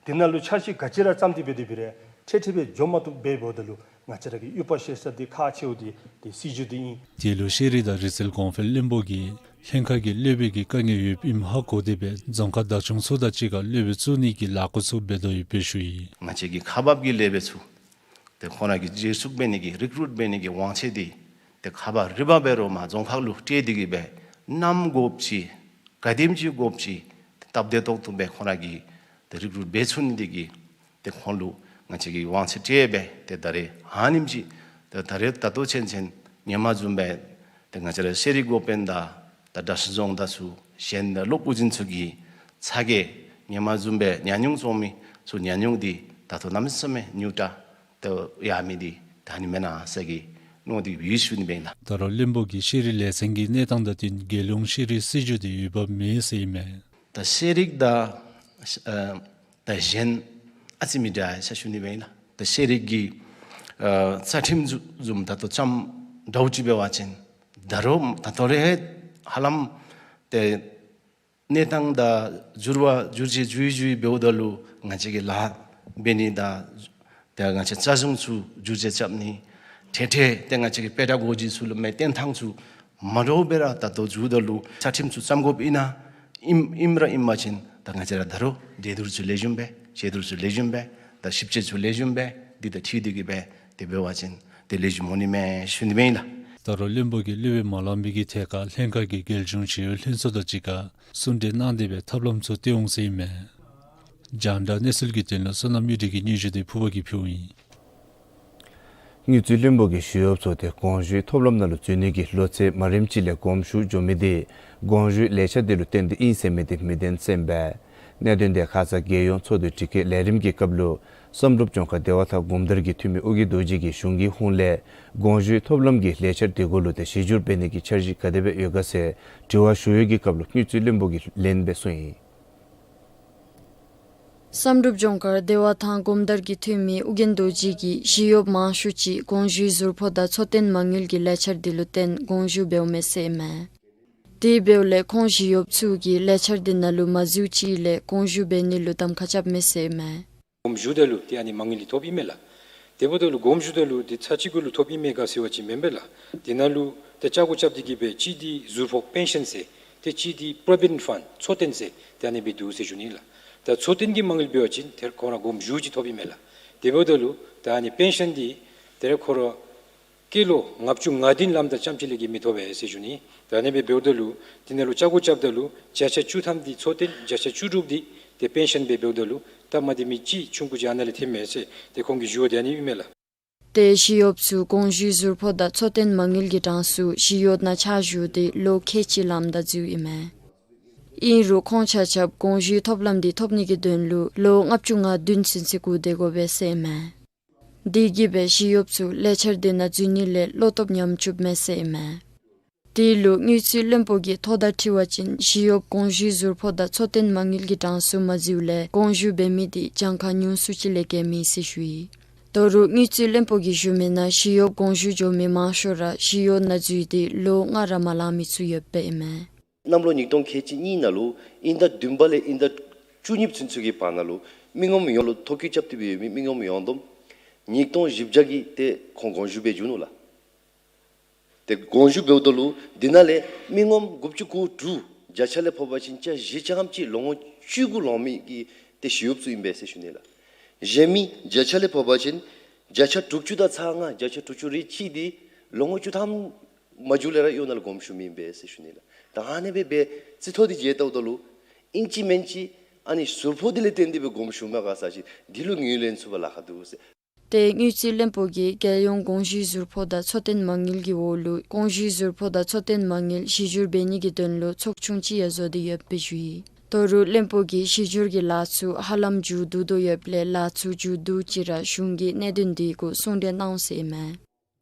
འདི་ནང་ལུ་འཆར་གཞི་ག་ཅི་ར་བརྩམས་ཏེ་འབད་དེ་འབད་རུང་འཕྲལ་འཕྲལ་སྦེ་འགྱོ་མ་བཏུབ་སྦེ་འབདཝ་ད་ལུ་ང་བཅས་ར་གིས་འོས་འབབ་བཤད་ས་འདི་ཁག་ཆེཝ་འདི་འདི་སྲིད་བྱུས་འདི་ཨིན། དེ་ལུ་ཤེས་རིག་དང་རིག་རྩལ་གོང་འཕེལ་བློན་པོ་གིས་ལྷན་ཁག་གི་སློབ་དཔོན་གྱི་དཀའ་ངལ་ཡོདཔ་ཨིནམ་ཧ་གོ་སྟེ་སྦེ་རྫོང་ཁག་བདག་སྐྱོང་ཚུ་དང་གཅིག་ཁར་སློབ་དཔོན་བཙུགས་ནི་གི་ལས་འགུལ་ཚུ་འབད་དོ་ཡོདཔ་སྦེ་ཞུ་ཡི། ང་བཅས་ཀྱི་ཁག་འབག་གི་སློབ་དཔོན་ཚུ་ཏེ་ཁོང་ར་གི་འཛུལ་ཞུགས་འབད་ནི་གི་རི་ཀུ་རུཊ་འབད་ནི་གི་དབང་ཚད་འདི་ཏེ་ཁག་འབག་རིམ་པ་འབད་རུང་མར་རྫོང་ཁག་ལུ་སྤྲོད་དེ་གི་སྦེ་ནམ་དགོཔ་ཅིག་ག་དེམ་ཅིག་དགོཔ་ཅིག་སྟབས་བདེ་ཏོག་ཏོ་སྦེ་ཁོང་ར་གིས་ཏེ་རི་ཀུ་རུཊ་འབད་ཚུགས་ནི་དེ་གིས་ཏེ་ཁོང་ལུ་ང་བཅས་ཀྱིས་དབང་ཚད་སྤྲོད་སྦེ་ཏེ་ད་རེས་ཨ་ནེམ་ཅིག་ཏེ་ད་རེས་ད་ལྟོ་ཚུན་ཚོད་ཧེ་མ་བཟུམ་སྦེ་ཏེ་ང་བཅས་ར་ཤེས་རིག་འགོ་དཔོན་དང་ད་གྲྭ་ཚང་རྫོང་དང་ཚུ་གཞན་དང་སློབ་དབུ་འཛིན་ཚུ་གི་ཚ་གྱང་ཧེ་མ་བཟུམ་སྦེ་ཉམས་མྱོང་བྱུང་མི་ཚུ་ཉམས་མྱོང་འདི་ད་ལྟོ་གནམ་མེད་ས་མེད་ཉུང་དྲགས་ཏེ་ཡར་མི་འདི་ད་ཨ་ནི་མེན་ན་ཟེར་གི་མནོ་སྟེ་ཡོད་ཞུ་ནི་ཨིན་ལགས། ད་རུང་བློན་པོ་གིས་ཤེས་རིག་ལས་ཚན་གྱི་གནས་སྟངས་དང་བསྟུན་རྒྱལ་ཡོངས་ཤེས་རིག་སྲིད་བྱུས་འདི་འོས་འབབ་མེད་ཟེར་ཨིན་མས། ད་ཤེས་རིག་དང་ཨ་དང་གཞན་ཨ་ཙི་མི་འདྲ་ཟེར་ཞུ་ནི་ཨིན་ལགས། ད་ཤེས་རིག་གི་ཨ་རྩ་ཁྲིམས་བཟུམ་བཟུམ་ད་ལྟོ་བརྩམས་འདྲཝ་ཅིག་འབད་བ་ཅིན་ད་རུང་ད་ལྟོ་ར་ཧ་ལམ་ཏེ་གནས་སྟངས་དང་འགྱུར་བ་འགྱུར་བཅོས་འགྱུར་བཅོས་འབདཝ་ད་ལུ་ང་བཅས་ཀྱི་ལཱ་འབད་ནི་དང་ཏེ་ང་བཅས་རྩ་གཞུང་ཚུ་འགྱུར་བཅོས་རྐྱབ་ནི་ཏེ་ཏེ་ཏེ་ང་བཅས་ཀྱི་པེ་ཌ་གོ་ཇི་ཚུ་ལུ་མི་བསྟེན་ཐངས་ཚུ་མ་འདྲཝ་སྦེ་ར་ད་ལྟོ་འགྱོཝ་ད་ལུ་རྩ་ཁྲིམས་ཚུ་བརྩམ་དགོཔ་ཨིན་ན་ཨིནམ་ཨིནམ་ར་ཨིན་པ་ཅིན་ད་ང་བཅས་ར་ད་རུང་འགྲན་བསྡུར་ཚུ་ལེགས་ཤོམ་སྦེ་དཔྱད་བསྡུར་ཚུ་ལེགས་ཤོམ་སྦེ་ད་ཞིབ་དཔྱད་ཚུ་ལེགས་ཤོམ་སྦེ་འདི་དང་འཁྲིལ་ཏེ་གི་སྦེ་ཏེ་འབད་བ་ཅིན་ཏེ་ལེགས་ཤོམ་འོང་ནི་མས་ཞུ་ནི་ཨིན་ལགས། ད་རུང་བློན་པོ་གིས་སློབ་དཔོན་མ་ལང་པའི་གི་ཐད་ཁར་ལྷན་ཁག་གི་རྒྱལ་གཞུང་ཞི་གཡོག་ལྷན་ཚོགས་དང་གཅིག་ཁར་གསུང་གྲོས་གནང་སྟེ་སྦེ་ཐབས་ལམ་ཚུ་བཏོན་འོང་ཟེར་ཨིན་མས། རྒྱང་བསྒྲགས་གནས་ཚུལ་གྱི་དོན་ལུ་བསོད་ནམས་གཡུ་སྒྲོན་གྱི་སྙན་ཞུ་འདི་ཕུརཔ་གིས་ཕུལཝ་ཨིན། དངུལ་རྩིས་བློན་པོ་གིས་ཞི་གཡོགཔ་ཚུ་ཏེ་དགོངས་ཞུའི་ཐོབ་ལམ་ནང་ལུ་འཛུལ་ནི་གི་ལོ་ཚད་མ་རནམ་ཅིག་ལས་གོངམ་ཞུ་འགྱོ་མི་འདི་དགོངས་ཞུའི་ལས་འཆར་འདི་ལུ་བརྟེན་ཏེ་ཨིན་ཟེར་མི་འདི་མི་བདེན་ཟེར་ཨིན་པས། གནད་དོན་འདི་ཁ་ཙ་རྒྱལ་ཡོངས་ཚོགས་འདུའི་དྲི་བཀོད་ལས་རིམ་གྱི་སྐབས་ལུ་བསམ་གྲུབ་ལྗོངས་མཁར་བདེ་བ་ཐང་སྒོམ་དར་གྱི་འཐུས་མི་ཨོ་རྒྱན་རྡོ་རྗེ་གིས་གཞུང་གི་ཧོངས་ལས་དགོངས་ཞུའི་ཐོབ་ལམ་གྱི་ལས་འཆར་འདི་གུ་ལུ་ཏེ་གཞི་བསྒྱུར་འབད་ནི་གི་འཆར་གཞི་ག་དེ་སྦེ་ཡོད་ག་ཟེར་དྲི་བ་ཞུ་ཡོད་ཀྱི་སྐབས་ལུ་དངུལ་རྩིས་བློན་པོ་གིས་ལན་སྦེ་གསུངས་ཡི། བསམ་གྲུབ་ལྗོངས་མཁར་བདེ་བ་ཐང་སྒོམ་དར་གྱི་འཐུས་མི་ཨོ་རྒྱན་རྡོ་རྗེ་གིས་ཞི་གཡོགཔ་མང་ཤོས་ཅིག་དགོངས་ཞུའི་ཟུར་ཕོགས་དང་འཚོ་རྟེན་མ་དངུལ་གྱི་ལས་འཆར་འདི་ལུ་བརྟེན་དགོངས་ཞུ་འབདཝ་མས་ཟེར་ཨིན་མས། དེ་འབདཝ་ལས་ཁོང་ཞི་གཡོགཔ་ཚུ་གིས་ལས་འཆར་འདི་ནང་ལུ་མ་འཛུལ་ཅིག་ལས་དགོངས་ཞུ་འབད་ནི་ལུ་གདམ་ཁ་རྐྱབ་མས་ཟེར་ཨིན་མས། སྒོམ་ཞུཝ་ད་ལུ་ཏེ་ཨ་ནི་མ་དངུལ་འདི་ཐོབ་ཨིན་མས་ལགས། དེ་འབདཝ་ད་ལུ་སྒོམ་ཞུཝ་ད་ལུ་ཏེ་ཚར་གཅིག་གུ་ལུ་ཐོབ་ཨིན་མས་ག་ཟེར་བ་ཅིན་མེན་པས་ལགས། དེ་ནང་ལུ་ཏེ་ཆ་བགོས་རྐྱབ་སྟེ་གི་སྦེ་གཅིག་འདི་ཟུར་ཕོགས་པེན་ཤཱན་ཟེར་ཏེ་གཅིག་འདི་པོ་རོ་བི་ཌེནཊ་ཕཱནཌ་འཚོ་རྟེན་ཟེར་ཏེ་ཨ་ནི་སྦེ་འདུག་ཟེར་ཞུ་ནི་ལགས། ད་འཚོ་རྟེན་གྱི་མ་དངུལ་འབད་བ་ཅིན་ཏེ་ཁོ་ར་སྒོམ་ཞུ་ཅིག་ཐོབ་ཨིན་མས་ལགས། དེ་འབདཝ་ད་ལུ་ད་ཨ་ནི་པེན་ཤཱན་འདི་ཏེ་ཁོ་ར་སྐྱེས་ལོ་ལྔ་བཅུ་ང་བདུན་ལངམ་ད་རྐྱངམ་ཅིག་ལས་ཀྱི་མི་ཐོབ་པས་ཟེར་ཞུ་ནི། ད་ཨ་ནི་སྦེ་འབདཝ་ད་ལུ་དེ་ནང་ལུ་ཆ་བགོས་རྐྱབ་ད་ལུ་བརྒྱ་ཆ་བཅུ་ཐམ་འདི་འཚོ་རྟེན་བརྒྱ་ཆ་བཅུ་དྲུག་འདི་ཏེ་པེན་ཤཱན་སྦེ་འབདཝ་ད་ལུ་སྟབས་མ་བདེ་མི་ཅིག་ཆུང་ཀུ་ཅིག་ཨ་ནཱ་ལས་ཐོནམ་མས་ཟེར་ཏེ་ཁོང་གིས་ཞུ་བ་འདི་ཨ་ནི་ཨིན་མས་ལགས། ཏེ་ཞི་གཡོགཔ་ཚུ་དགོངས་ཞུའི་ཟུར་ཕོགས་དང་འཚོ་རྟེན་མ་དངུལ་གྱི་གྲངས་སུ་ཞི་གཡོག་ནང་ཕྱག་ཞུ་སྟེ་ལོ་ཁལ་གཅིག་ལངམ་ད་འཛུལཝ་ཨིན་མས། ཨིན་རུང་ཁོང་ཆ་ཁྱབ་དགོངས་ཞུའི་ཐོབ་ལམ་འདི་ཐོབ་ནི་གི་དོན་ལུ་ལོ་ལྔ་བཅུ་ང་བདུན་ཚུན་ཚོད་སྒུག་སྡོད་དགོ་པས་ཟེར་ཨིན་མས། དེ་གིས་སྦེ་ཞི་གཡོགཔ་ཚུ་ལས་འཆར་འདི་ནང་འཛུལ་ནི་ལས་བློ་སྟོབས་ཉམས་བཅུགཔ་མས་ཟེར་ཨིན་མས། དེ་ལུ་དངུལ་རྩིས་བློན་པོ་གིས་ཐོག་མཐའ་དྲི་བ་ཅིན་ཞི་གཡོགཔ་དགོངས་ཞུའི་ཟུར་ཕོགས་དང་འཚོ་རྟེན་མ་དངུལ་གྱི་གྲངས་སུ་མ་འཛུལཝ་ལས་དགོངས་ཞུ་འབད་མི་འདི་གྱངས་ཁ་ཉུང་སུ་ཅིག་ལས་བརྒལ་མེད་ཟེར་ཞུ་ཡི། ད་རུང་དངུལ་རྩིས་བློན་པོ་གིས་ཞུ་མི་ནང་ཞི་གཡོགཔ་དགོངས་ཞུ་འགྱོ་མི་མང་ཤོས་ར་ཞི་གཡོག་ནང་འཛུལ་ཏེ་ལོ་ལྔ་ར་མ་ལང་མི་ཚུ་ཡོདཔ་ཨིན་མས། གནམ་ལོ་ཉིས་སྟོང་ཁལ་གཅིག་གཉིས་ནང་ལུ་དབྱིན་ཟླ་བདུན་པ་ལས་དབྱིན་ཟླ་བཅུ་གཉིས་ཚུན་ཚོད་ཀྱི་བར་ན་ལུ་མི་ངོམ་ཡོངས་ལུ་ཐོ་བཀོད་རྐྱབ་སྟེ་སྦེ་ཡོད་མི་མི་ངོམ་ཡོངས་བསྡོམས་ཉིས་སྟོང་བཞི་བརྒྱ་གིས་ཏེ་ཁོང་དགོངས་ཞུ་འབད་བྱུང་ནུག་ལགས། ཏེ་དགོངས་ཞུ་འབདཝ་ད་ལུ་འདི་ནང་ལས་མི་ངོམ་དགུ་བཅུ་གོ་དྲུག་བརྒྱ་ཆ་ལས་ཕབ་པ་ཅིན་བརྒྱ་བཞི་ཙམ་ཅིག་ལོ་ངོ་བཅུ་དགུ་ལོན་མི་གི་ཏེ་ཞི་གཡོགཔ་ཚུ་ཨིན་པས་ཟེར་ཞུ་ནི་ལགས། གཞན་མི་བརྒྱ་ཆ་ལས་ཕབ་པ་ཅིན་བརྒྱ་ཆ་དྲུག་ཅུ་དང་ཚག་ལྔ་བརྒྱ་ཆ་དྲུག་ཅུ་རེ་གཅིག་འདི་ལོ་ངོ་བཅུ་ཐམ་མ་འགྱོ་ལས་ར་གཡོག་ནང་ལུ་དགོངས་ཞུ་མི་ཨིན་པས་ཟེར་ཞུ་ནི་ལགས། ད་ཨ་ནི་སྦེ་སྦེ་རྩིས་ཐོ་འདི་མཇལ་བལྟཝ་ད་ལུ་ཨིན་ཅི་མིན་ཅི་ཨ་ནི་ཟུར་ཕོགས་འདི་ལས་བརྟེན་ཏེ་སྦེ་དགོངས་ཞུ་མི་ག་ས་ཅིག་འདི་ལུ་ངོས་ལེན་ཚུགས་པར་ལཱ་ཁག་འདུག་ཟེར། ཏེ་དངུལ་རྩིས་བློན་པོ་གིས་རྒྱལ་ཡོངས་དགོངས་ཞུའི་ཟུར་ཕོགས་དང་འཚོ་རྟེན་མ་དངུལ་གྱི་འོག་ལུ་དགོངས་ཞུའི་ཟུར་ཕོགས་དང་འཚོ་རྟེན་མ་དངུལ་གཞི་བསྒྱུར་འབད་ནི་གི་དོན་ལུ་ཚོགས་ཆུང་ཅིག་ཡང་བཟོ་སྟེ་ཡོདཔ་སྦེ་ཞུ་ཡི། དོ་རུང་བློན་པོ་གིས་གཞི་བསྒྱུར་གྱི་ལཱ་ཚུ་ཧ་ལམ་མཇུག་བསྡུ་དོ་ཡོདཔ་ལས་ལཱ་ཚུ་མཇུག་བསྡུ་ཅི་ར་གཞུང་གིས་གནད་དོན་འདི་གུ་གསུང་གྲོས་གནང་ཟེར་ཨིན་མས།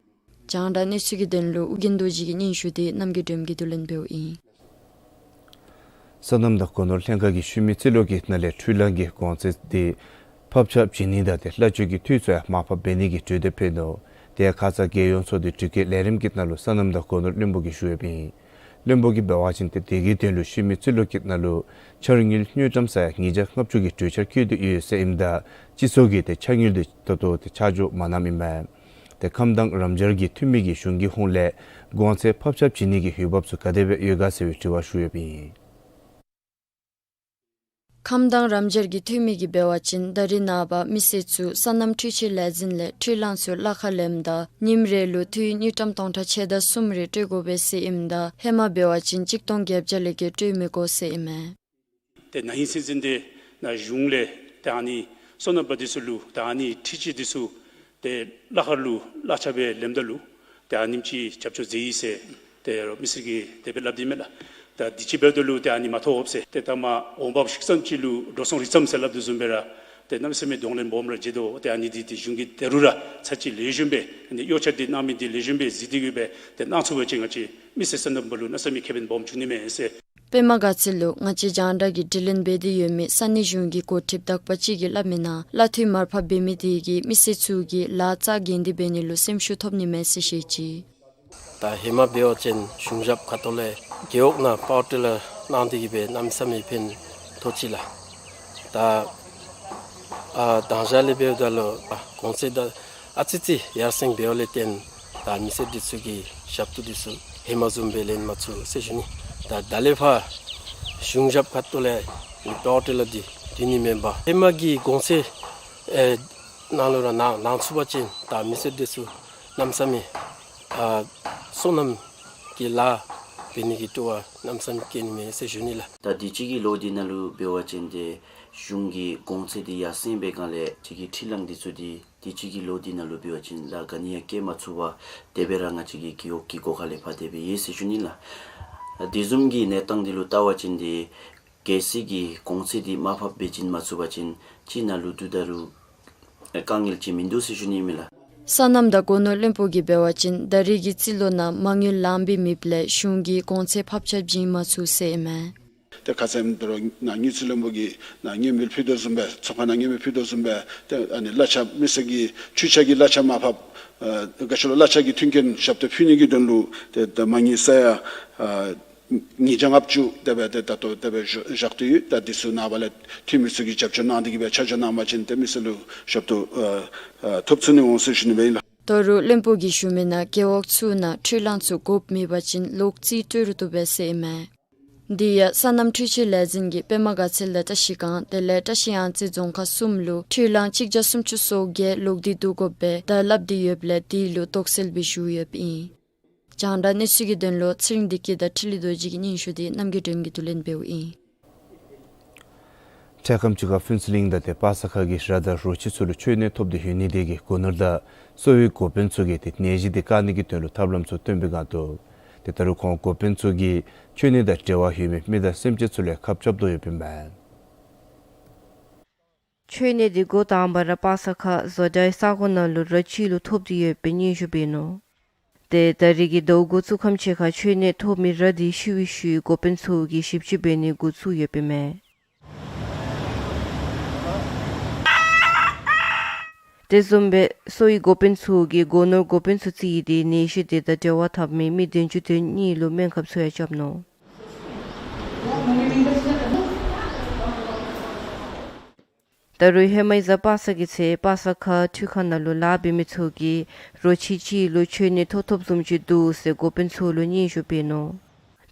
རྒྱང་བསྒྲགས་གནས་ཚུལ་གྱི་དོན་ལུ་ཨོ་རྒྱན་རྡོ་རྗེ་གི་སྙན་ཞུ་འདི་རྣམ་རྒྱལ་སྒྲོལ་མ་གིས་བསྡུ་ལེན་འབདཝ་ཨིན། སོ་ནམ་དང་སྒོ་ནོར་ལྷན་ཁག་གིས་ཤུལ་མའི་རྩིས་ལོ་གི་ནང་ལས་འཕྲུལ་གླང་གི་གོང་ཚད་འདི་ཕབ་ཆག་བྱིན་ནི་དང་ཏེ་གླ་བཅོལ་གྱི་འཐུས་ཚུ་ཡང་མར་ཕབ་འབད་ནི་གི་གྲོས་འདེབས་ཕུལ་ནུག། དེ་ཡང་ཁ་ཙ་རྒྱལ་ཡོངས་ཚོགས་འདུའི་དྲི་བཀོད་ལས་རིམ་གྱི་ནང་ལུ་སོ་ནམ་དང་སྒོ་ནོར་བློན་པོ་གིས་ཞུ་ཡོདཔ་ཨིན། བློན་པོ་གིས་འབད་བ་ཅིན་ཏེ་དེ་གི་དོན་ལུ་ཤུལ་མའི་རྩིས་ལོ་གི་ནང་ལུ་འཆར་དངུལ་དངུལ་ཀྲམ་ས་ཡ་ཉིས་བརྒྱ་ལྔ་བཅུ་གི་གྲོས་འཆར་བཀོད་དེ་ཡོད་ཟེར་ཨིནམ་ད་སྤྱི་ཚོགས་ཀྱིས་ཏེ་འཆར་དངུལ་འདི་ད་ལྟོ་ཏེ་ཆ་འཇོག་མ་གནངམ་ཨིན་མས། ཏེ་ཁམས་དྭངས་རམ་ཤར་གྱི་འཐུས་མི་གིས་གཞུང་གི་ཧོངས་ལས་གོང་ཚད་ཕབ་ཆག་བྱིན་ནི་གི་འོས་འབབ་ཚུ་ག་དེ་སྦེ་ཡོད་ག་ཟེར་བའི་དྲི་བ་ཞུ་ཡོདཔ་ཨིན། ཁམས་དྭངས་རམ་ཤར་གྱི་འཐུས་མི་གིས་འབད་བ་ཅིན་ད་རིས་ནངས་པ་མི་སེར་ཚུ་སོ་ནམ་འཕྲུལ་ཆས་ལས་འཛིན་ལས་འཕྲུལ་གླང་ཚུ་གླ་ཁར་ལེནམ་ད་ཉིནམ་རེ་ལུ་འཐུས་དངུལ་ཀྲམ་སྟོང་ཕྲག་ཕྱེད་དང་གསུམ་རེ་སྤྲོད་དགོ་པས་ཟེར་ཨིནམ་ད་ཧེ་མ་འབད་བ་ཅིན་གཅིག་སྟོང་བརྒྱད་བརྒྱ་ལས་བརྒལ་སྤྲོད་མི་དགོ་ཟེར་ཨིན་མས། ཏེ་ན་ཧིང་སྲིད་འཛིན་འདི་ནཱ་གཞུང་ལས་ཏེ་ཨ་ནི་སོ་ནམ་པ་འདི་ཚུ་ལུ་ཏེ་ཨ་ནི་འཕྲུལ་ཆས་འདི་ཚུ་ཏེ་གླ་ཁར་ལུ་གླ་ཆ་སྦེ་ལེནམ་ད་ལུ་ཏེ་ཨ་ནེམ་ཅིག་རྒྱབ་སྐྱོར་མཛད་ཡི་ཟེར་ཏེ་མི་སེར་གྱིས་དེ་སྦེ་སླབ་དེས་མས་ལགས། ད་དུས་ཅི་འབདཝ་ད་ལུ་ཏེ་ཨ་ནི་མ་ཐོབ་ཟེར་ཏེ་ད་མ་འོང་འབབ་ཤུགས་ཙམ་ཅིག་ལུ་འགྲོ་སོང་རི་ཙམ་ཟེར་སླབ་དོ་བཟུམ་སྦེ་ར་ཏེ་གནམ་མེད་ས་མེད་གདོང་ལེན་སྦོམ་ར་མཇལ་དོ། ཏེ་ཨ་ནི་འདི་ཏེ་གཞུང་གིས་ད་རུང་ར་ཚར་གཅིག་ལེགས་ཤོམ་སྦེ་ཨ་ནི་གཡོག་ཆ་འདི་གནང་མི་འདི་ལེགས་ཤོམ་སྦེ་གཟིགས་ཏེ་གི་སྦེ་ཏེ་གནང་ཚུགས་པ་ཅིན་ང་བཅས་མི་སེར་སོ་ནམ་པ་ལུ་གནམ་མེད་ས་མེད་ཁེ་ཕན་སྦོམ་འབྱུང་ནི་མས་ཟེར། པདྨ་དགའ་ཚལ་ལུ་ང་བཅས་རྒྱང་བསྒྲགས་ཀྱིས་དྲི་ལན་འབད་དེ་ཡོད་མི་ས་གནས་གཞུང་གི་འགོ་ཁྲིདཔ་དག་པ་ཅིག་གིས་སླབ་མིའི་ནང་གླ་འཐུས་མར་ཕབ་འབད་མི་དེ་གིས་མི་སེར་ཚུ་གི་ལཱ་རྩ་འགེངས་ཏེ་འབད་ནི་ལུ་སེམས་ཤུགས་ཐོབ་ནི་མས་ཟེར་བཤད་ཅི། ད་ཧེ་མ་འབད་བ་ཅིན་གཞུང་ཞབས་ཁ་ཐུག་ལས་རྒེད་འོག་ནང་པ་ཝར་ཊི་ལར་གནང་སྟེ་གི་སྦེ་གནམ་མེད་ས་མེད་ཕན་ཐོགས་ཅི་ལགས། ད་ཨ་དང་ཞག་ལས་འབདཝ་ད་ལུ་ཨ་གོང་ཚད་ད་ཨ་ཙི་ཅིག་ཡར་སེང་འབདཝ་ལས་བརྟེན་ད་མི་སེར་འདི་ཚུ་གི་ཞབས་ཏོག་འདི་ཚུ་ཧེ་མ་བཟུམ་སྦེ་ལེན་མ་ཚུགས་ཟེར་ཞུ་ནི། ད་ད་ལས་ཕར་གཞུང་ཞབས་ཁ་ཐུག་ལས་པ་ཝར་ཊི་ལར་འདི་བཏོན་ནི་མེན་པར་ཧེ་མ་གི་གོང་ཚད་ཨེ་ནང་ལུ་ར་གནང་གནང་ཚུགས་པ་ཅིན་ད་མི་སེར་འདི་ཚུ་གནམ་མེད་ས་མེད་ཨ་སོ་ནམ་གྱི་ལཱ་འབད་ནི་གི་སྤྲོ་བ་གནམ་མེད་ས་མེད་སྐྱེ་ནི་མས་ཟེར་ཞུ་ནི་ལགས། ད་དུས་ཅི་གི་ལོ་འདི་ནང་ལུ་འབད་བ་ཅིན་ཏེ་གཞུང་གི་གོང་ཚད་འདི་ཡར་སེང་འབད་སྒང་ལས་ཅིག་གི་འཕྲུལ་གླང་འདི་ཚུ་འདི་དུས་ཅི་གི་ལོ་འདི་ནང་ལུ་འབད་བ་ཅིན་ལཱ་ག་ནི་ཡང་བཀལ་མ་ཚུགས་པར་དེ་སྦེ་ར་ང་བཅས་ཀྱི་རྒེད་འོག་གི་སྒོ་ཁ་ལས་ཕར་དེ་སྦེ་ཡོད་ཟེར་ཞུ་ནི་ལགས། དེ་བཟུམ་གྱི་གནས་སྟངས་འདི་ལུ་བལྟ་བ་ཅིན་ཏེ་གལ་སྲིད་ཀྱི་གོང་ཚད་འདི་མར་ཕབ་འབད་བྱིན་མ་ཚུགས་པ་ཅིན་སྤྱི་ནང་ལུ་དུས་ད་རུང་དཀའ་ངལ་ཅིག་མིན་འདུག་ཟེར་ཞུ་ནི་ཨིན་མས་ལགས། སོ་ནམ་དང་སྒོ་ནོར་བློན་པོ་གིས་འབད་བ་ཅིན་ད་རེས་ཀྱི་རྩིས་ལོ་ནང་མ་དངུལ་ལངམ་མེདཔ་ལས་གཞུང་གིས་གོང་ཚད་ཕབ་ཆག་བྱིན་མ་ཚུགས་ཟེར་ཨིན་མས། ཏེ་ཁ་ཙ་ཨིནམ་ད་རུང་ནཱ་དངུལ་རྩིས་བློན་པོ་གིས་ནཱ་མངོན་མེད་ཕུལ་དོ་བཟུམ་སྦེ་ཚོགས་ཁང་ནང་མངོན་མེད་ཕུལ་དོ་བཟུམ་སྦེ་ཏེ་ཨ་ནི་གླ་ཆ་མི་སེར་གྱི་འཕྲུལ་ཆས་ཀྱི་གླ་ཆ་མར་ཕབ་ཨ་ག་ཅི་ལོ་གླ་ཆ་གི་མཐུན་རྐྱེན་ཞབས་ཏོག་ཕུལ་ནི་གི་དོན་ལུ་ཏེ་ད་མ་དངུལ་ས་ཡ་ཨ་ཉིས་བརྒྱ་ལྔ་བཅུ་དེ་སྦེ་ཏེ་ད་ལྟོ་དེ་སྦེ་བཞག་བཞག་སྟེ་ཡོད། ད་འདི་ཚུ་ནངས་པ་ལས་འཐུས་མི་ཚུ་གིས་རྒྱབ་སྐྱོར་གནང་སྟེ་གི་སྦེ་ཆ་འཇོག་གནང་པ་ཅིན་ཏེ་མི་སེར་ལུ་ཞབས་ཏོག་ཨ་ཨ་ཐོབ་ཚུགས་ནི་འོང་ཟེར་ཞུ་ནི་སྦེ་ཨིན་ལགས། དོ་རུང་བློན་པོ་གིས་ཞུ་མིའི་ནང་རྒེད་འོག་ཚུ་ནང་འཕྲུལ་གླང་ཚུ་དགོཔ་མེད་པ་ཅིན་ལོག་རྩིས་སྤྲོད་རུང་བཏུབ་པས་ཟེར་ཨིན་མས། འདི་ཡང་སོ་ནམ་འཕྲུལ་ཆས་ལས་འཛིན་གྱིས་པདྨ་དགའ་ཚལ་དང་བཀྲ་ཤིས་སྒང་དེ་ལས་བཀྲ་ཤིས་གཡང་རྩེ་རྫོང་ཁག་གསུམ་ལུ་འཕྲུལ་གླང་གཅིག་བརྒྱ་སུམ་ཅུ་སོ་བརྒྱད་ལོག་སྟེ་བསྡུ་དགོཔ་སྦེ་ད་སླབ་སྟེ་ཡོདཔ་ལས་འདི་ལུ་དོགས་སེལ་སྦེ་ཞུ་ཡོདཔ་ཨིན། རྒྱང་བསྒྲགས་གནས་ཚུལ་གྱི་དོན་ལུ་ཚེ་རིང་བདེ་སྐྱིད་དང་འཕྲིན་ལས་རྡོ་རྗེ་གི་སྙན་ཞུ་འདི་རྣམ་རྒྱལ་སྒྲོལ་མ་གིས་བསྡུ་ལེན་འབདཝ་ཨིན། འཕྲལ་ཁམས་ཅིག་ཁར་ཕུན་ཚོགས་གླིང་དང་ཏེ་པ་སངས་ཁ་གི་ར་དང་རོ་ཁྱི་ཚུ་ལུ་འཆོལ་ནད་ཐོབ་སྟེ་ཡོད་ནི་དེ་གིས་སྒོ་ནོར་དང་གསོ་བའི་འགོ་དཔོན་ཚུ་གིས་ཏེ་ནད་གཞི་འདི་བཀག་ནི་གི་དོན་ལུ་ཐབས་ལམ་ཚུ་སྟོན་པའི་སྒང་དུ་ཏེ་ད་རུང་ཁོང་འགོ་དཔོན་ཚུ་གིས་འཆོལ་ནད་དང་འབྲེལ་བ་ཡོད་མི་མི་དང་སེམས་ཅན་ཚུ་ལུ་ཁ་འཆམ་དོ་ཡོདཔ་ཨིན་མས། འཆོལ་ནད་འདི་འགོ་དང་པ་ར་པ་སངས་ཁ་བཟོ་གྲྭའི་ས་གོ་ནང་ལུ་ར་ཁྱི་ལུ་ཐོབ་སྟེ་ཡོདཔ་སྦེ་སྙན་ཞུ་འབད་ནུག། ཏེ་ད་རེས་ཀྱི་ཟླཝ་འགོ་བཙུགས་ཁམས་ཅིག་ཁར་འཆོལ་ནད་ཐོབ་མི་ར་འདི་ཤི་བའི་ཤུལ་འགོ་དཔོན་ཚུ་གིས་ཞིབ་དཔྱད་འབད་ནི་འགོ་བཙུགས་ཡོདཔ་ཨིན་མས། དེ་བཟུམ་སྦེ་གསོ་བའི་འགོ་དཔོན་ཚུ་གིས་སྒོ་ནོར་འགོ་དཔོན་ཚུ་རྩིས་ཏེ་ནད་གཞི་དེ་དང་འབྲེལ་བ་འཐབ་མི་མི་བདུན་ཅུ་དོན་གཉིས་ལུ་སྨན་ཁབ་ཚུ་ཡང་བཅངམ་ནུག། ད་རུང་ཧེ་མའི་གཟའ་པ་སངས་ཀྱི་ཚེ་པ་ས་ཁ་འཕྲུལ་ཁང་ནང་ལུ་ལཱ་འབད་མི་ཚུ་གིས་རོ་ཁྱི་ཅིག་ལུ་ཁྱོད་ནད་ཐོབ་ཐོབ་བཟུམ་ཅིག་འདུག་ཟེར་འགོ་དཔོན་ཚུ་ལུ་སྙན་ཞུ་འབད་ནུག།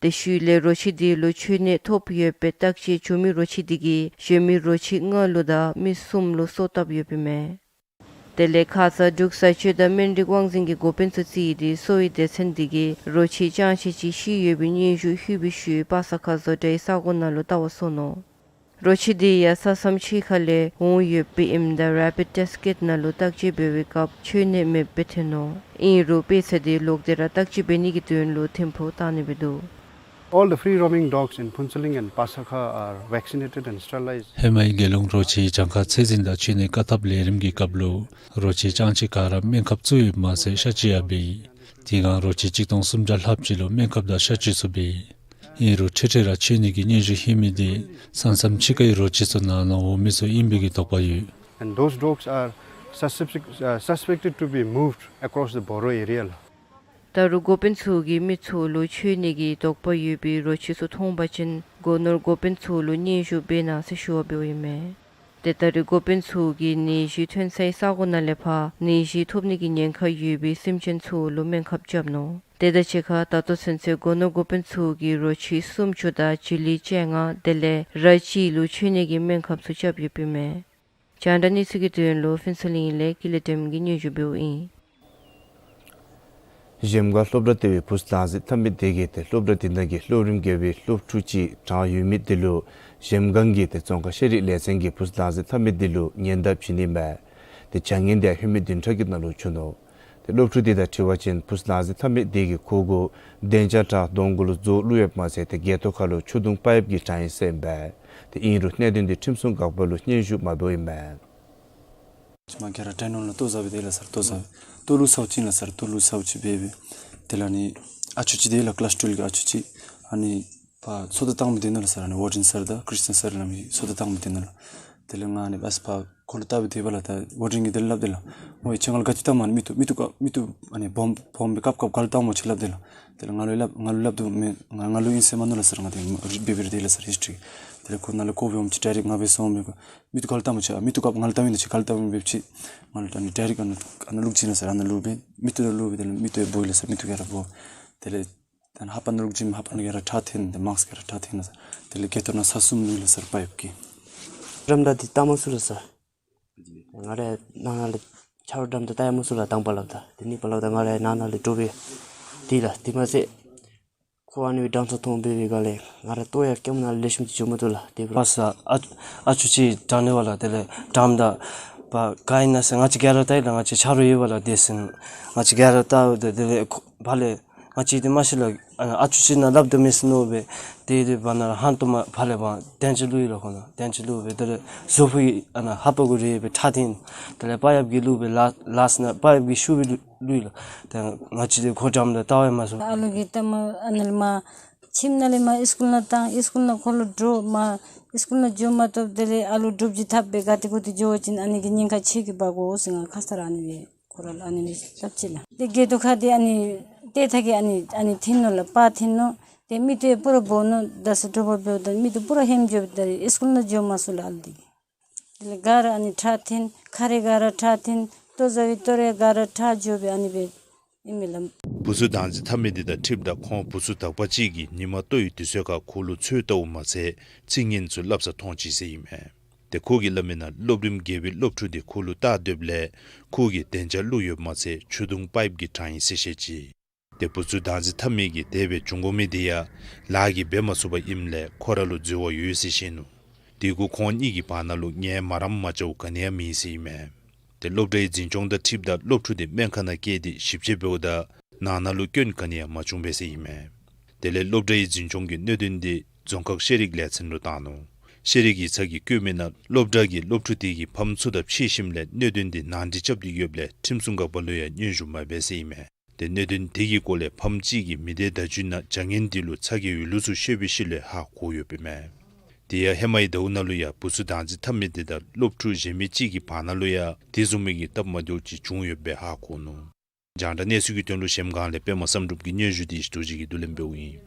དེ་ཤུལ་ལས་རོ་ཁྱི་དེ་ལུ་ཁྱོད་ནད་ཐོབ་ཡོད་པའི་བརྟག་དཔྱད་བྱུང་མི་རོ་ཁྱི་དེ་གིས་གཞན་མི་རོ་ཁྱི་ལྔ་ལུ་དང་མི་གསུམ་ལུ་སོ་བཏབ་ཡོདཔ་ཨིན་མས། དེ་ལས་ཁ་ཙ་འབྲུག་བཟའ་སྤྱོད་དང་སྨན་རིགས་དབང་འཛིན་གྱི་འགོ་དཔོན་ཚུ་བརྩིས་ཏེ་གསོ་བའི་སྡེ་ཚན་དེ་གིས་རོ་ཁྱི་ཅང་ཅེ་ཅིག་ཤི་ཡོད་པའི་སྙན་ཞུ་ལྷོད་པའི་ཤུལ་པ་ས་ཁ་བཟོ་གྲྭའི་ས་གོ་ནང་ལུ་བལྟ་བར་སོང་ནུག། རོ་ཁྱི་དེ་ཡང་ས་མཚམས་ཕྱི་ཁ་ལས་འོང་ཡོདཔ་ཨིནམ་ད་རེ་པིཌ་ཊེསཊ་ཀིཊ་ནང་ལུ་བརྟག་དཔྱད་འབད་བའི་སྐབས་ཁྱོད་ནད་མེདཔ་སྦེ་ཐོན་ནུག། ཨིན་རུང་དཔེ་ཚད་དེ་ལོག་སྟེ་ར་བརྟག་དཔྱད་འབད་ནི་གི་དོན་ལུ་ཐིམ་ཕུག་བཏང་ནི་སྦེ་འདུག། All the free roaming dogs in Phuentsholing and Pasakha are vaccinated and sterilized. ཧེ་མའི་རྒྱལ་ཡོངས་རོ་ཁྱིའི་གྱངས་ཁ་ཚད་འཛིན་དང་ཁྱོད་ནད་བཀག་ཐབས་ལས་རིམ་གྱི་སྐབས་ལུ་རོ་ཁྱི་ཅང་ཅེ་ག་ར་སྨན་ཁབ་བཙུགས་ཡོདཔ་མ་ཚད་གཤག་བཅོས་ཡང་འབད་ཡི། དེ་སྒང་རོ་ཁྱི་གཅིག་སྟོང་སུམ་བརྒྱ་ལྷགཔ་ཅིག་ལུ་སྨན་ཁབ་དང་གཤག་བཅོས་ཚུ་འབད་ཡི། ཨིན་རུང་འཕྲལ་འཕྲལ་ར་ཁྱོད་ནད་ཀྱི་སྙན་ཞུ་ལྷོད་མི་དེ་ས་མཚམས་ཕྱི་ཁའི་རོ་ཁྱི་ཚུ་ནང་ན་འོང་མི་ཚུ་ཨིན་པའི་གི་དོགས་པ་ཡོད། And those dogs are suspect- uh, suspected to be moved across the border area. ད་རུང་འགོ་དཔོན་ཚུ་གིས་མི་ཚུ་ལུ་ཁྱོད་ནད་ཀྱི་དོགས་པ་ཡོད་པའི་རོ་ཁྱི་ཚུ་མཐོང་པ་ཅིན་སྒོ་ནོར་འགོ་དཔོན་ཚུ་ལུ་སྙན་ཞུ་འབད་གནང་ཟེར་ཞུ་བ་འབདཝ་ཨིན་མས། དེ་ད་རུང་འགོ་དཔོན་ཚུ་གིས་ནད་གཞི་ཐོན་སའི་ས་གོ་ནང་ལས་ཕར་ནད་གཞི་ཐོབ་ནི་གི་ཉེན་ཁ་ཡོད་པའི་སེམས་ཅན་ཚུ་ལུ་སྨན་ཁབ་རྐྱབ་ནུག། དེ་དང་གཅིག་ཁར་ད་ལྟོ་ཚུན་ཚོད་སྒོ་ནོར་འགོ་དཔོན་ཚུ་གིས་རོ་ཁྱི་སུམ་ཅུ་དང་བྱི་ལི་བཅོ་ལྔ་དེ་ལས་ར་གཅིག་ལུ་ཁྱོད་ནད་ཀྱི་སྨན་ཁབ་ཚུ་རྐྱབ་ཡོདཔ་ཨིན་མས། རྒྱང་བསྒྲགས་གནས་ཚུལ་གྱི་དོན་ལུ་ཕུན་ཚོགས་གླིང་ལས་ཀུན་ལེགས་སྒྲོལམ་གིས་སྙན་ཞུ་འབདཝ་ཨིན། གཞལམ་སྒང་སློབ་གྲྭ་ལྟེ་བའི་བུཚ་བདག་འཛིན་འཐབ་མི་དེ་གིས་ཏེ་སློབ་གྲྭ་དེ་ནང་གི་སློབ་རིམ་བརྒྱད་པའི་སློབ་ཕྲུག་ཅིག་གྲངས་ཡོད་མི་དེ་ལུ་གཞལམ་སྒང་གི་ཏེ་རྫོང་ཁག་ཤེས་རིག་ལས་ཚན་གྱི་བུཚ་བདག་འཛིན་འཐབ་མི་དེ་ལུ་ཉེན་བརྡ་བྱིན་ནི་མས། ཏེ་བྱ་ངན་དེ་ཡང་ལྷོད་མེད་བདུན་ཕྲག་གི་ནང་ལུ་བྱུང་ནུག། ཏེ་སློབ་ཕྲུག་དེ་དང་འཁྲིལ་བ་ཅིན་བུཚ་བདག་འཛིན་འཐབ་མི་དེ་གིས་ཁོ་གུ་གདན་ལྕགས་དྲག་གདོང་གུ་ལུ་རྫོགས་བླུགས་ཡོདཔ་མ་ཚད་ཏེ་སྒལ་ཏོ་ཁ་ལུ་ཆུ་དུང་སྤར་ཡོདཔ་གི་གྲངས་ཨིན་ཟེར་ཨིན་པས། ཏེ་ཨིན་རུང་གནད་དོན་དེ་ཁྲིམས་སྲུང་འགག་པ་ལུ་སྙན་ཞུ་མ་འབདཝ་ཨིན་མས། ཅིག་མ་ག་ར་དྲན་ནུག་ལགས། ལྟོ་བཟའ་བའི་དེ་ལགས་སར་ལྟོ་བཟའ་བའི་ལྟོ་ལུ་ཟཝ་ཅིག་ལགས་སར་ལྟོ་ལུ་ཟཝ་ཅིག་འབད་བའི་དེ་ལས་ཨ་ནི་ཨ་ཅུ་ཅིག་དེ་ལགས་ཀི་ལཱསི་ཊུ་ཝེལ་གྱི་ཨ་ཅུ་ཅིག་ཨ་ནི་ཕར་སོ་ལྟ་བཏང་མི་དེ་ནུག་ལགས་སར། ཨ་ནི་ཝར་ཌེན་སར་དང་ཀྲིས་ཊན་སར་ལ་མི་སོ་ལྟ་བཏང་མི་དེ་ནུག་ལགས། དེ་ལས་ང་ཨ་ནི་ཨ་ཙི་ཕར་ཁོ་ལུ་བལྟ་བའི་དེ་བ་ལགས། ད་ཝར་ཌེན་གྱིས་དེ་ལས་སླབ་དེ་ལགས། ཨོ་ཁྱོད་ང་ལུ་ག་ཅི་བལྟཝ་མས། མིག་ཏོ་མིག་ཏོ་ཀ་མིག་ཏོ་ཨ་ནི་སྦོམ་སྦོམ་སྦེ་ཀབ་ཀབ་ག་ལུ་བལྟཝ་སྨོ་ཅིག་སླབ་དེ་ལགས། དེ་ལས་ང་ལུ་སླབ་ང་ལུ་སླབ་དོ་མེན། ང་ང་ལུ་ཨིན་ཟེར་མ་ནུག་ལགས་སར། ང་དེ་རིག་འབད་བའི་རེ་དེ་ལགས་སར་ཧིསི་ཊོ་རི། དེ་ལས་ཁོ་ནཱ་ལས་ཁོ་འབད་འོངམ་ཅིག་ཌའི་རེཀཊ་ང་འབད་སོངམ་མས། མིག་ཏོ་ག་ལུ་བལྟཝ་སྨོ་ཅིག་ག་ལུ་བལྟཝ་ཨིན་ན་ཅིག་ག་ལུ་བལྟཝ་ཨིན་འབད་བ་ཅིན་ང་ལུ་ཨ་ནི་ཌའི་རེཀཊ་ཨ་ནཱ་ཨ་ནཱ་བླུག་བྱིན་ལགས་སར། ཨ་ནཱ་བླུག་སྦེ་མིག་ཏོ་ལུ་བླུག་སྦེ་དེ་ལས་མིག་ཏོ་ཡར་འབོ་དེ་ལས་མིག་ཏོ་ག་ར་འབོ། དེ་ལས་ད་ལྷ་པ་ནང་བླུག་བྱིན་ལྷ་པ་ནང་ག་ར་ཁྲག་འཐོན། དེ་མཱསི་ཀི་ག་ར་ཁྲག་འཐོན་ལགས་སར། དེ་ལས་སྒལ་ཏོ་ནང་ཚར་གསུམ་བླུགས་ལགས་སར་པའིཔ་གིས། འགྲམ་དང་དེ་བལྟ་མ་ཚུགས་ལགས་སར། ང་ར་ནང་ན་ལས་ཆ་རོགས་འགྲམ་དང་བལྟ་ཡང་མ་ཚུགས་ལགས་དང་པ་ལགས། ད་དེ་གཉིས་པ་ལགས། ད་ང་ར་ནང་ན་ལས་འདྲོག་པས། དེ་ལགས་དེ་མ་ཚད་ཁོ་ཨ་ནི་སྦེ་འགྲམ་ཚུ་མཐོང་འབད་བའི་སྒང་ལས་ང་ར་ལྟོ་ཡང་ཀེམ་ནང་ལེགས་ཤོམ་ཅིག་འགྱོ་མ་བཏུབ་ལགས། དེ་སྦེ་པ་ས་ཨ་ཨ་ཅུ་ཅིག་དྲང་ནི་བ་ལགས། དེ་ལས་འགྲམ་དང་པ་ག་ཨིན་ན་ཟེར་ང་བཅས་ག་ར་བལྟ་ཡི་ལགས། ང་བཅས་ཆ་རོགས་ཡོད་པ་ལགས། དེ་ཟེར་ང་བཅས་ག་ར་བལྟཝ་ད་དེ་ལས་ཁོ་ཕར་ལས་ང་བཅས་དེ་མ་ཤེས་ལགས། ཨ་ཨ་ཅུ་ཅིག་ནཱ་སླབ་དོ་མས་ཟེར་མནོ་སྦེ་དེ་དེ་བར་ན་ལྷམ་ཏོ་མ་ཕར་ལས་བར་གདན་ལྕགས་བླུགས་ཡི་ལགས། ཁོ་ནཱ་གདན་ལྕགས་བླུགས་སྦེ་དེ་ལས་བཟོ་ཕུག་གི་ཨ་ནཱ་ལྷ་པ་གུ་རེག་སྦེ་ཁྲག་འཐོན། དེ་ལས་པའིཔ་གིས་བླུགས་སྦེ་ལ་ལགས་ནཱ་པའིཔ་གིས་ཤུགས་སྦེ་བླུགས་བླུགས་ཡི་ལགས། དེ་ང་བཅས་དེ་ཁོ་འགྲམ་དང་བལྟ་ཡང་མ་ཚུགས། ཨ་ལུ་གི་ལྟ་མ་ཨ་ནཱ་ལས་མར་ཁྱིམ་ནང་ལས་མར་ཨིསི་ཀུལ་ནང་བཏང་། ཨིསི་ཀུལ་ནང་ཁོ་ལུ་འདྲོག་མར་ཨིསི་ཀུལ་ནང་འགྱོ་མ་བཏུབ། དེ་ལས་ཨ་ལུ་སྒྲུབ་བྱེད་འཐབ་སྦེ་ག་ཏེ་གུ་ཏེ་འགྱོ་བ་ཅིན་ཨ་ནི་གི་ཉེན་ཁ་ཁྱོད་ཀྱིས་འབག་དགོ་ཟེར་ང་ཁ་ཙ་ར་ཨ་ནི་སྦེ་ཁོ་ར་ལུ་ཨ་ནི་སྦེ་སླབ་ཅི་ལགས། ཏེ་སྒལ་ཏོ་ཁར་ཏེ་ཨ་ནི་ཏེ་ཐ་གི་ཨ་ནི་ཨ་ནི་འཐོན་ནུག་ལགས། པར་འཐོན་ནུག། ཏེ་མིག་ཏོ་ཡང་པུ་ར་སྦོ་ནུག། ད་ས་དྲོ་པ་འབདཝ་ད་མིག་ཏོ་པུ་ར་ཧེམ་འགྱོ་སྦེ་ད་ཨིསི་ཀུལ་ནང་འགྱོ་མ་ཚུགས་ལགས་ཨ་ལུ་དེ་གིས། དེ་ལས་ག་ར་ཨ་ནི་ཁྲག་འཐོན། ཁ་རས་ག་ར་ཁྲག་འཐོན། ལྟོ་བཟའ་བའི་ལྟོ་རས་ག་ར་ཁྲག་འགྱོ་སྦེ་ཨ་ནི་སྦེ་ཨིན་མས་ལགས། བུཚ་བདག་འཛིན་འཐབ་མི་དེ་དང་འཁྲིལཝ་ད་ཁོང་བུཚ་དག་པ་ཅིག་གིས་ཉིན་མ་ལྟོ་ཡི་དུས་ཚོད་ཁར་ཁོ་ལུ་འཚོལ་བལྟཝ་མ་ཚད་ཚིག་ངན་ཚུ་སླབ་ས་མཐོང་ཅི་ཟེར་ཨིན་མས། ཏེ་ཁོ་གིས་སླབ་མིའི་ནང་སློབ་རིམ་བརྒྱད་པའི་སློབ་ཕྲུག་དེ་ཁོ་ལུ་བལྟ་སྡོདཔ་ལས་ཁོ་གིས་གདན་ལྕགས་བླུགས་ཡོདཔ་མ་ཚད་ཆུ་དུང་པའིཔ་གི་གྲངས་ཨིན་ཟེར་བཤད་ཅི། ཏེ་བུཚ་བདག་འཛིན་འཐབ་མི་གིས་དེ་སྦེ་བྱུང་དགོ་མི་དེ་ཡང་ལཱ་གིས་འབད་མ་ཚུགས་པ་ཨིནམ་ལས་ཁོ་ར་ལུ་འཛོལ་བ་ཡོད་ཟེར་བཤད་ནུག། དེ་གུ་ཁོང་གཉིས་ཀྱི་བར་ན་ལུ་ངན་མ་རམ་མ་འཇལཝ་ག་ནི་ཡང་མེད་ཟེར་ཨིན་མས། ཏེ་སློབ་གྲྭའི་འཛིན་སྐྱོང་དང་འཁྲིལཝ་ད་སློབ་ཕྲུག་དེ་སྨན་ཁང་ནང་བསྐྱལ་ཏེ་ཞིབ་དཔྱད་འབདཝ་ད་ནང་ན་ལུ་སྐྱོན་ག་ནི་ཡང་མ་བྱུང་པས་ཟེར་ཨིན་མས། དེ་ལས་སློབ་གྲྭའི་འཛིན་སྐྱོང་གིས་གནད་དོན་དེ་རྫོང་ཁག་ཤེས་རིག་ལས་ཚན་ལུ་བཏང་ནུག། ཤེས་རིག་ཡིག་ཚང་གིས་བཀོད་མིའི་ནང་སློབ་གྲྭ་གིས་སློབ་ཕྲུག་དེ་གི་ཕམ་ཚུ་དང་ཕྱད་ཞིནམ་ལས་གནད་དོན་དེ་ནང་འགྲིག་རྐྱབ་སྟེ་ཡོདཔ་ལས་ཁྲིམས་སྲུང་འགག་པ་ལུ་ཡང་སྙན་ཞུ་མ་འབད་ཟེར་ཨིན་མས། ཏེ་གནད་དོན་དེ་གི་སྐོར་ལས་ཕམ་ཅིག་གིས་མི་སྡེ་བརྡ་བརྒྱུད་ནང་བྱ་ངན་དེ་ལུ་ཚ་གྱང་ཡོད་ལུགས་ཚུ་ཤོད་པའི་ཤུལ་ལས་ཧ་གོ་ཡོདཔ་ཨིན་མས། དེ་ཡང་ཧེ་མའི་ཟླཝ་ནང་ལུ་ཡང་བུཚ་བདག་འཛིན་འཐབ་མི་དེ་དང་སློབ་ཕྲུག་གཞན་མི་ཅིག་གི་བར་ན་ལུ་ཡང་དེ་བཟུམ་མའི་གི་སྟབས་མ་བདེཝ་ཅིག་བྱུང་ཡོདཔ་སྦེ་ཧ་གོ་ནུག། རྒྱང་བསྒྲགས་གནས་ཚུལ་གྱི་དོན་ལུ་གཞལམ་སྒང་ལས་པདྨ་བསམ་གྲུབ་ཀྱི་སྙན་ཞུ་དེ་ཡེ་ཤེས་རྡོ་རྗེ་གིས་བསྡུ་ལེན་འབདཝ་ཨིན།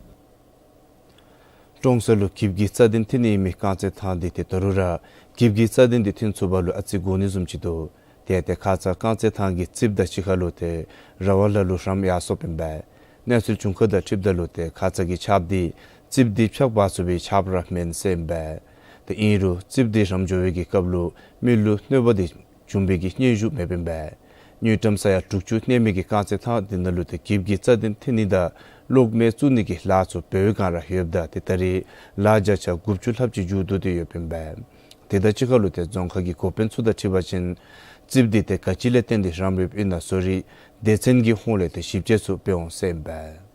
ཀྲོང་གསར་ལུ་གིབ་ཀྱི་རྩ་དོན་འཐེན་ནི་ཨིན་མི་རྐང་རྩེད་ཐང་འདི་ཏེ་ད་རུང་ར་གིབ་ཀྱི་རྩ་དོན་འདི་འཐེན་ཚུགས་པ་ལུ་ཨ་ཙི་འགོར་ནི་བཟུམ་ཅིག་འདུག། ཏེ་ཏེ་ཁ་ཙ་རྐང་རྩེད་ཐང་གི་རྩིགཔ་དང་གཅིག་ཁར་ལུ་ཏེ་ར་བ་ལ་ལུ་རམ་ཡར་སོཔ་ཨིན་པས། གནས་ཚུལ་བྱུང་ཁ་དང་འཁྲིལཝ་ད་ལུ་ཏེ་ཁ་ཙ་གི་ཆརཔ་འདི་རྩིགཔ་འདི་ཕྱགས་འབག་ཚུགས་པའི་ཆརཔ་ར་མེན་ཟེར་ཨིན་པས། ཏེ་ཨིན་རུང་རྩིགཔ་འདི་རམ་འགྱོ་བའི་གི་སྐབས་ལུ་མི་ལུ་གནོད་པ་འདི་བྱུང་བའི་གི་སྙན་ཞུ་མེདཔ་ཨིན་པས། དངུལ་ཀྲམ་ས་ཡ་དྲུག་ཅུ་གནས་མི་གི་རྐང་རྩེད་ཐང་འདི་ནང་ལུ་ཏེ་གིབ་ཀྱི་རྩ་དོན་འཐེན་ནི་དང་གློག་མེ་བཙུགས་ནི་གི་ལཱ་ཚུ་འབད་བའི་བསྒང་ར་ཡོདཔ་ད་ཏེ་ད་རེས་ལཱ་བརྒྱ་ཆ་དགུ་བཅུ་ལྷགཔ་ཅིག་མཇུག་བསྡུ་སྟེ་ཡོདཔ་ཨིན་པས། དེ་དང་གཅིག་ཁར་ལུ་ཏེ་རྫོང་ཁག་གི་འགོ་དཔོན་ཚུ་དང་འཁྲིལ་བ་ཅིན་རྩིགཔ་འདི་ཏེ་ག་ཅི་ལས་བརྟེན་ཏེ་རམ་ཡོདཔ་ཨིན་ན་བཟོ་རིག་སྡེ་ཚན་གྱི་ཧོངས་ལས་ཏེ་ཞིབ་དཔྱད་ཚུ་འབད་འོང་ཟེར་ཨིན་པས།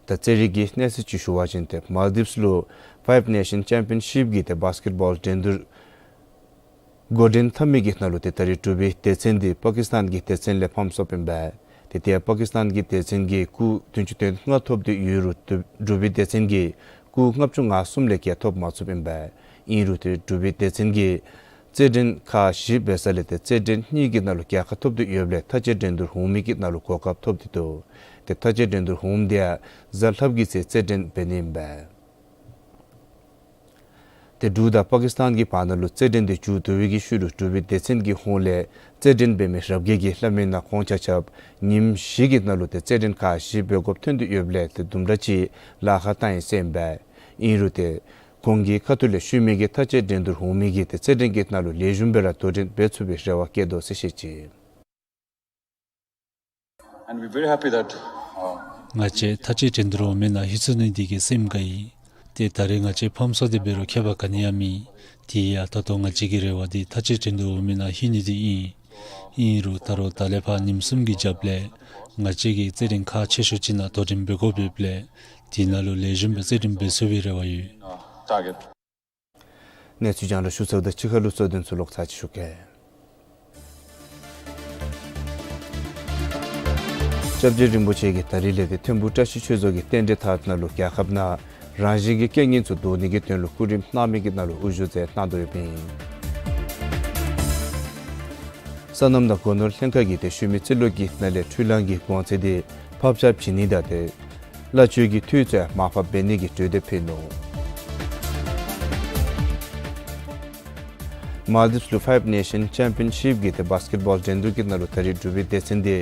ད་རྩེད་རིགས་ཀྱི་གནས་ཚུལ་ཅིག་ཞུ་བ་ཅིན་ཏེ་མཱལ་དིབས་ལུ་Five Nation Championship གི་ཏེ་བཱསི་ཀེཊ་བཱོལ་འགྲན་བསྡུར་འགོ་འདྲེན་འཐབ་མི་གི་ནང་ལུ་ཏེ་ད་རེས་འབྲུག་པའི་སྡེ་ཚན་འདི་པ་ཀིསི་ཐན་གྱི་སྡེ་ཚན་ལས་ཕམ་སོཔ་ཨིན་པས། ཏེ་ཏེ་པ་ཀིསི་ཐན་གྱི་སྡེ་ཚན་གྱིས་སྐུགས་བདུན་ཅུ་དོན་ལྔ་ཐོབ་སྟེ་ཡོད་རུང་འབྲུག་པའི་སྡེ་ཚན་གྱིས་སྐུགས་ལྔ་བཅུ་ང་གསུམ་ལས་བརྒལ་ཐོབ་མ་ཚུགསཔ་ཨིན་པས། ཨིན་རུང་ཏེ་འབྲུག་པའི་སྡེ་ཚན་གྱིས་རྩེད་འགྲན་ཁག་བཞི་འབད་ས་ལས་ཏེ་རྩེད་འགྲན་གཉིས་ཀྱི་ནང་ལུ་རྒྱལ་ཁ་ཐོབ་སྟེ་ཡོདཔ་ལས་མཐའ་དཔྱད་འགྲན་བསྡུར་འོང་མི་གི་ནང་ལུ་གོ་སྐབས་ཐོབ་སྟེ་འདུག། ཏེ་མཐའ་དཔྱད་འགྲན་བསྡུར་འོངམ་འདི་ཡང་གཟའ་ལྷགཔ་གི་ཚེ་རྩེད་འགྲན་འབད་ནི་ཨིན་པས། ཏེ་འབྲུག་དང་པ་ཀིསི་ཐན་གྱི་བར་ན་ལུ་རྩེད་འགྲན་འདི་མཇུག་བསྡུ་བའི་གི་ཤུལ་ལུ་འབྲུག་པའི་སྡེ་ཚན་གྱི་ཧོངས་ལས་རྩེད་འགྲན་འབད་མི་རབ་རྒྱས་ཀྱིས་སླབ་མི་ནང་ཁོང་ཆ་ཁྱབ་ཉིནམ་བཞི་གི་ནང་ལུ་ཏེ་རྩེད་འགྲན་ཁག་བཞི་འབད་དགོཔ་ཐོན་ཏེ་ཡོདཔ་ལས་ཏེ་དུམ་གྲ་ཅིག་ལཱ་ཁག་བཏང་ཡི་ཟེར་ཨིན་པས། ཨིན་རུང་ཏེ་ཁོང་གི་ཁ་ཐུག་ལས་ཞུ་མི་གི་མཐའ་དཔྱད་འགྲན་བསྡུར་འོང་མི་གི་ཏེ་རྩེད་འགྲན་གྱི་ནང་ལུ་ལེགས་ཤོམ་སྦེ་ར་དོ་འགྲན་འབད་ཚུགས་པའི་རེ་བ་བསྐྱེད་དོ་ཟེར་བཤད་ཅི། And we're very happy that, uh, ང་བཅས་མཐའ་དཔྱད་འགྲན་བསྡུར་འོང་མི་ནང་ལྷོད་ཚུགས་ནི་འདི་གིས་སེམས་དགའ་ཡི། ཏེ་ད་རེས་ང་བཅས་ཕམ་སོང་སྟེ་འབད་རུང་ཁྱད་པར་ག་ནི་ཡང་མེད། དེ་ཡང་ད་ལྟོ་ང་བཅས་ཀྱི་རེ་བ་འདི་མཐའ་དཔྱད་འགྲན་བསྡུར་འོང་མི་ནང་ལྷོད་ནི་འདི་ཨིན། ཨིན་རུང་ད་རུང་ད་ལས་ཕར་ཉིནམ་གསུམ་གྱི་རྒྱབ་ལས་ང་བཅས་ཀྱིས་རྩེད་འགྲན་ཁག་ཆེ་ཤོས་ཅིག་ནང་དོ་འགྲན་འབད་དགོཔ་ཡོདཔ་ལས་དེ་ནང་ལུ་ལེགས་ཤོམ་སྦེ་རྩེད་འགྲན་འབད་ཚུགས་པའི་རེ་བ་ཡོད། Target. གནས་ཚུལ་རྒྱང་བསྒྲགས་ཞུ་ཚརཝ་དང་གཅིག་ཁར་ལུ་གཙོ་དོན་ཚུ་ལོག་ཚར་ཅིག་ཞུ་གེ། སྐྱབས་རྗེ་རིན་པོ་ཆེ་གིས་ད་རིས་ལས་ཏེ་ཐིམ་ཕུག་བཀྲ་ཤིས་ཆོས་རྫོང་གི་རྟེན་འབྲེལ་ཐག་ནང་ལུ་རྒྱལ་ཁབ་ནང་རང་བཞིན་གྱི་རྐྱེན་ངན་ཚུ་བཟློག་ནི་གི་དོན་ལུ་སྐུ་རིམ་གནང་མི་གི་ནང་ལུ་དབུ་བཞུགས་མཛད་གནང་དོ་ཡོདཔ་ཨིན། སོ་ནམ་དང་སྒོ་ནོར་ལྷན་ཁག་གིས་ཏེ་ཤུལ་མའི་རྩིས་ལོ་གི་ནང་ལས་འཕྲུལ་གླང་གི་གོང་ཚད་འདི་ཕབ་ཆག་བྱིན་ནི་དང་ཏེ་གླ་ཆོག་གི་འཐུས་ཚུ་ཡང་མར་ཕབ་འབད་ནི་གི་གྲོས་འདེབས་ཕུལ་ནུག། མཱལ་དིབས་ལུ་Five Nation Championship གི་ཏེ་བཱསི་ཀེཊ་བཱོལ་འགྲན་བསྡུར་གྱི་ནང་ལུ་ད་རིས་འབྲུག་པའི་སྡེ་ཚན་འདི་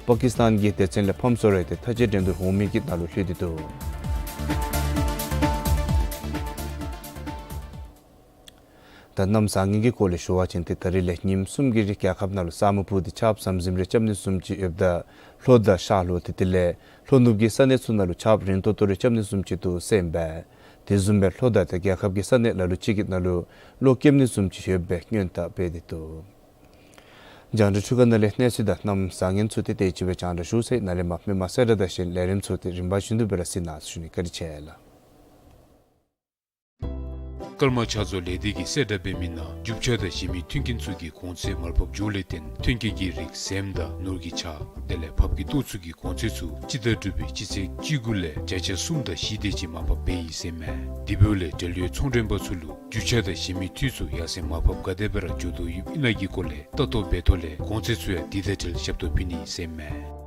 པ་ཀིསི་ཐན་གྱི་སྡེ་ཚན་ལས་ཕམ་སོང་རུང་ཏེ་མཐའ་དཔྱད་འགྲན་བསྡུར་འོང་མི་གི་ནང་ལུ་ལྷོད་དེ་འདུག། ད་གནམ་བཟང་ངན་གྱི་སྐོར་ལས་ཞུ་བ་ཅིན་ཏེ་ད་རིས་ལས་ཉིནམ་གསུམ་གྱི་རིང་རྒྱལ་ཁབ་ནང་ལུ་ས་སྨུག་སྤུབས་ཏེ་ཆརཔ་ཟམ་ཟིམ་རེ་རྐྱབ་ནི་བཟུམ་ཅིག་ཡོདཔ་ད་ལྷོ་དང་ཤར་ལྷོ་ཏེ་དེ་ལས་ལྷོ་ནུབ་ཀྱི་ས་གནས་ཚུ་ནང་ལུ་ཆརཔ་རན་ཏོག་ཏོ་རེ་རྐྱབ་ནི་བཟུམ་ཅིག་འདུག་ཟེར་ཨིན་པས། དེ་བཟུམ་སྦེ་ལྷོ་དང་ཏེ་རྒྱལ་ཁབ་ཀྱི་ས་གནས་ལ་ལུ་ཅིག་གི་ནང་ལུ་གློ་བཀལ་ནི་བཟུམ་ཅིག་ཡོད་པའི་སྔོན་བརྡ་སྤེལ་ཏེ་འདུག། རྒྱང་བསྒྲགས་འཕྲུལ་ཁང་ནང་ལས་གནས་ཚུལ་དང་གནམ་བཟང་ངན་ཚུ་ཏེ་དེ་ཅིག་སྦེ་རྒྱང་བསྒྲགས་ཞུ་ཚར་ཡི། ནཱ་ལས་མར་མི་མང་གསལ་བསྒྲགས་དང་གཞན་ལས་རིམ་ཚུ་ཏེ་རིམ་པ་བཞིན་དུ་སྦེ་ར་གཟིགས་གནང་ཟེར་ཞུ་ནི། བཀའ་དྲིན་ཆེ་ལགས། ཀརྨ་ཕྱག་བཟོ་ལས་སྡེ་གིས་གསལ་བསྒྲགས་འབད་མི་ནང་རྒྱུ་ཆ་དང་གཞན་མི་མཐུན་རྐྱེན་ཚུ་གི་གོང་ཚད་མར་ཕབ་འགྱོཝ་ལས་བརྟེན་ཐོན་སྐྱེད་ཀྱི་རིགས་ཟེངས་དང་ནོར་གྱི་ཆ་དེ་ལས་ཕབ་ཀྱི་ལྟོ་ཚུ་གི་གོང་ཚད་ཚུ་སྤྱི་ཟླ་དྲུག་པའི་སྤྱི་ཚེས་བཅུ་དགུ་ལས་བརྒྱ་ཆ་གསུམ་དང་བཞི་དེ་ཅིག་མར་ཕབ་འབད་ཡི་ཟེར་ཨིན་མས། དེ་འབདཝ་ལས་འབྲེལ་ཡོད་ཚོང་མགྲོན་པ་ཚུ་ལུ་རྒྱུ་ཆ་དང་གཞན་མི་འཐུས་ཚུ་ཡར་སེང་མར་ཕབ་ག་དེ་སྦེ་ར་འགྱོ་དོ་ཡོདཔ་ཨིན་ན་གི་སྐོར་ལས་ལྟ་རྟོག་འབད་ཐོག་ལས་གོང་ཚད་ཚུ་ཡང་དེ་དང་འབྲེལ་ཞབས་ཏོག་ཕུལ་ནི་ཟེར་ཨིན་མས།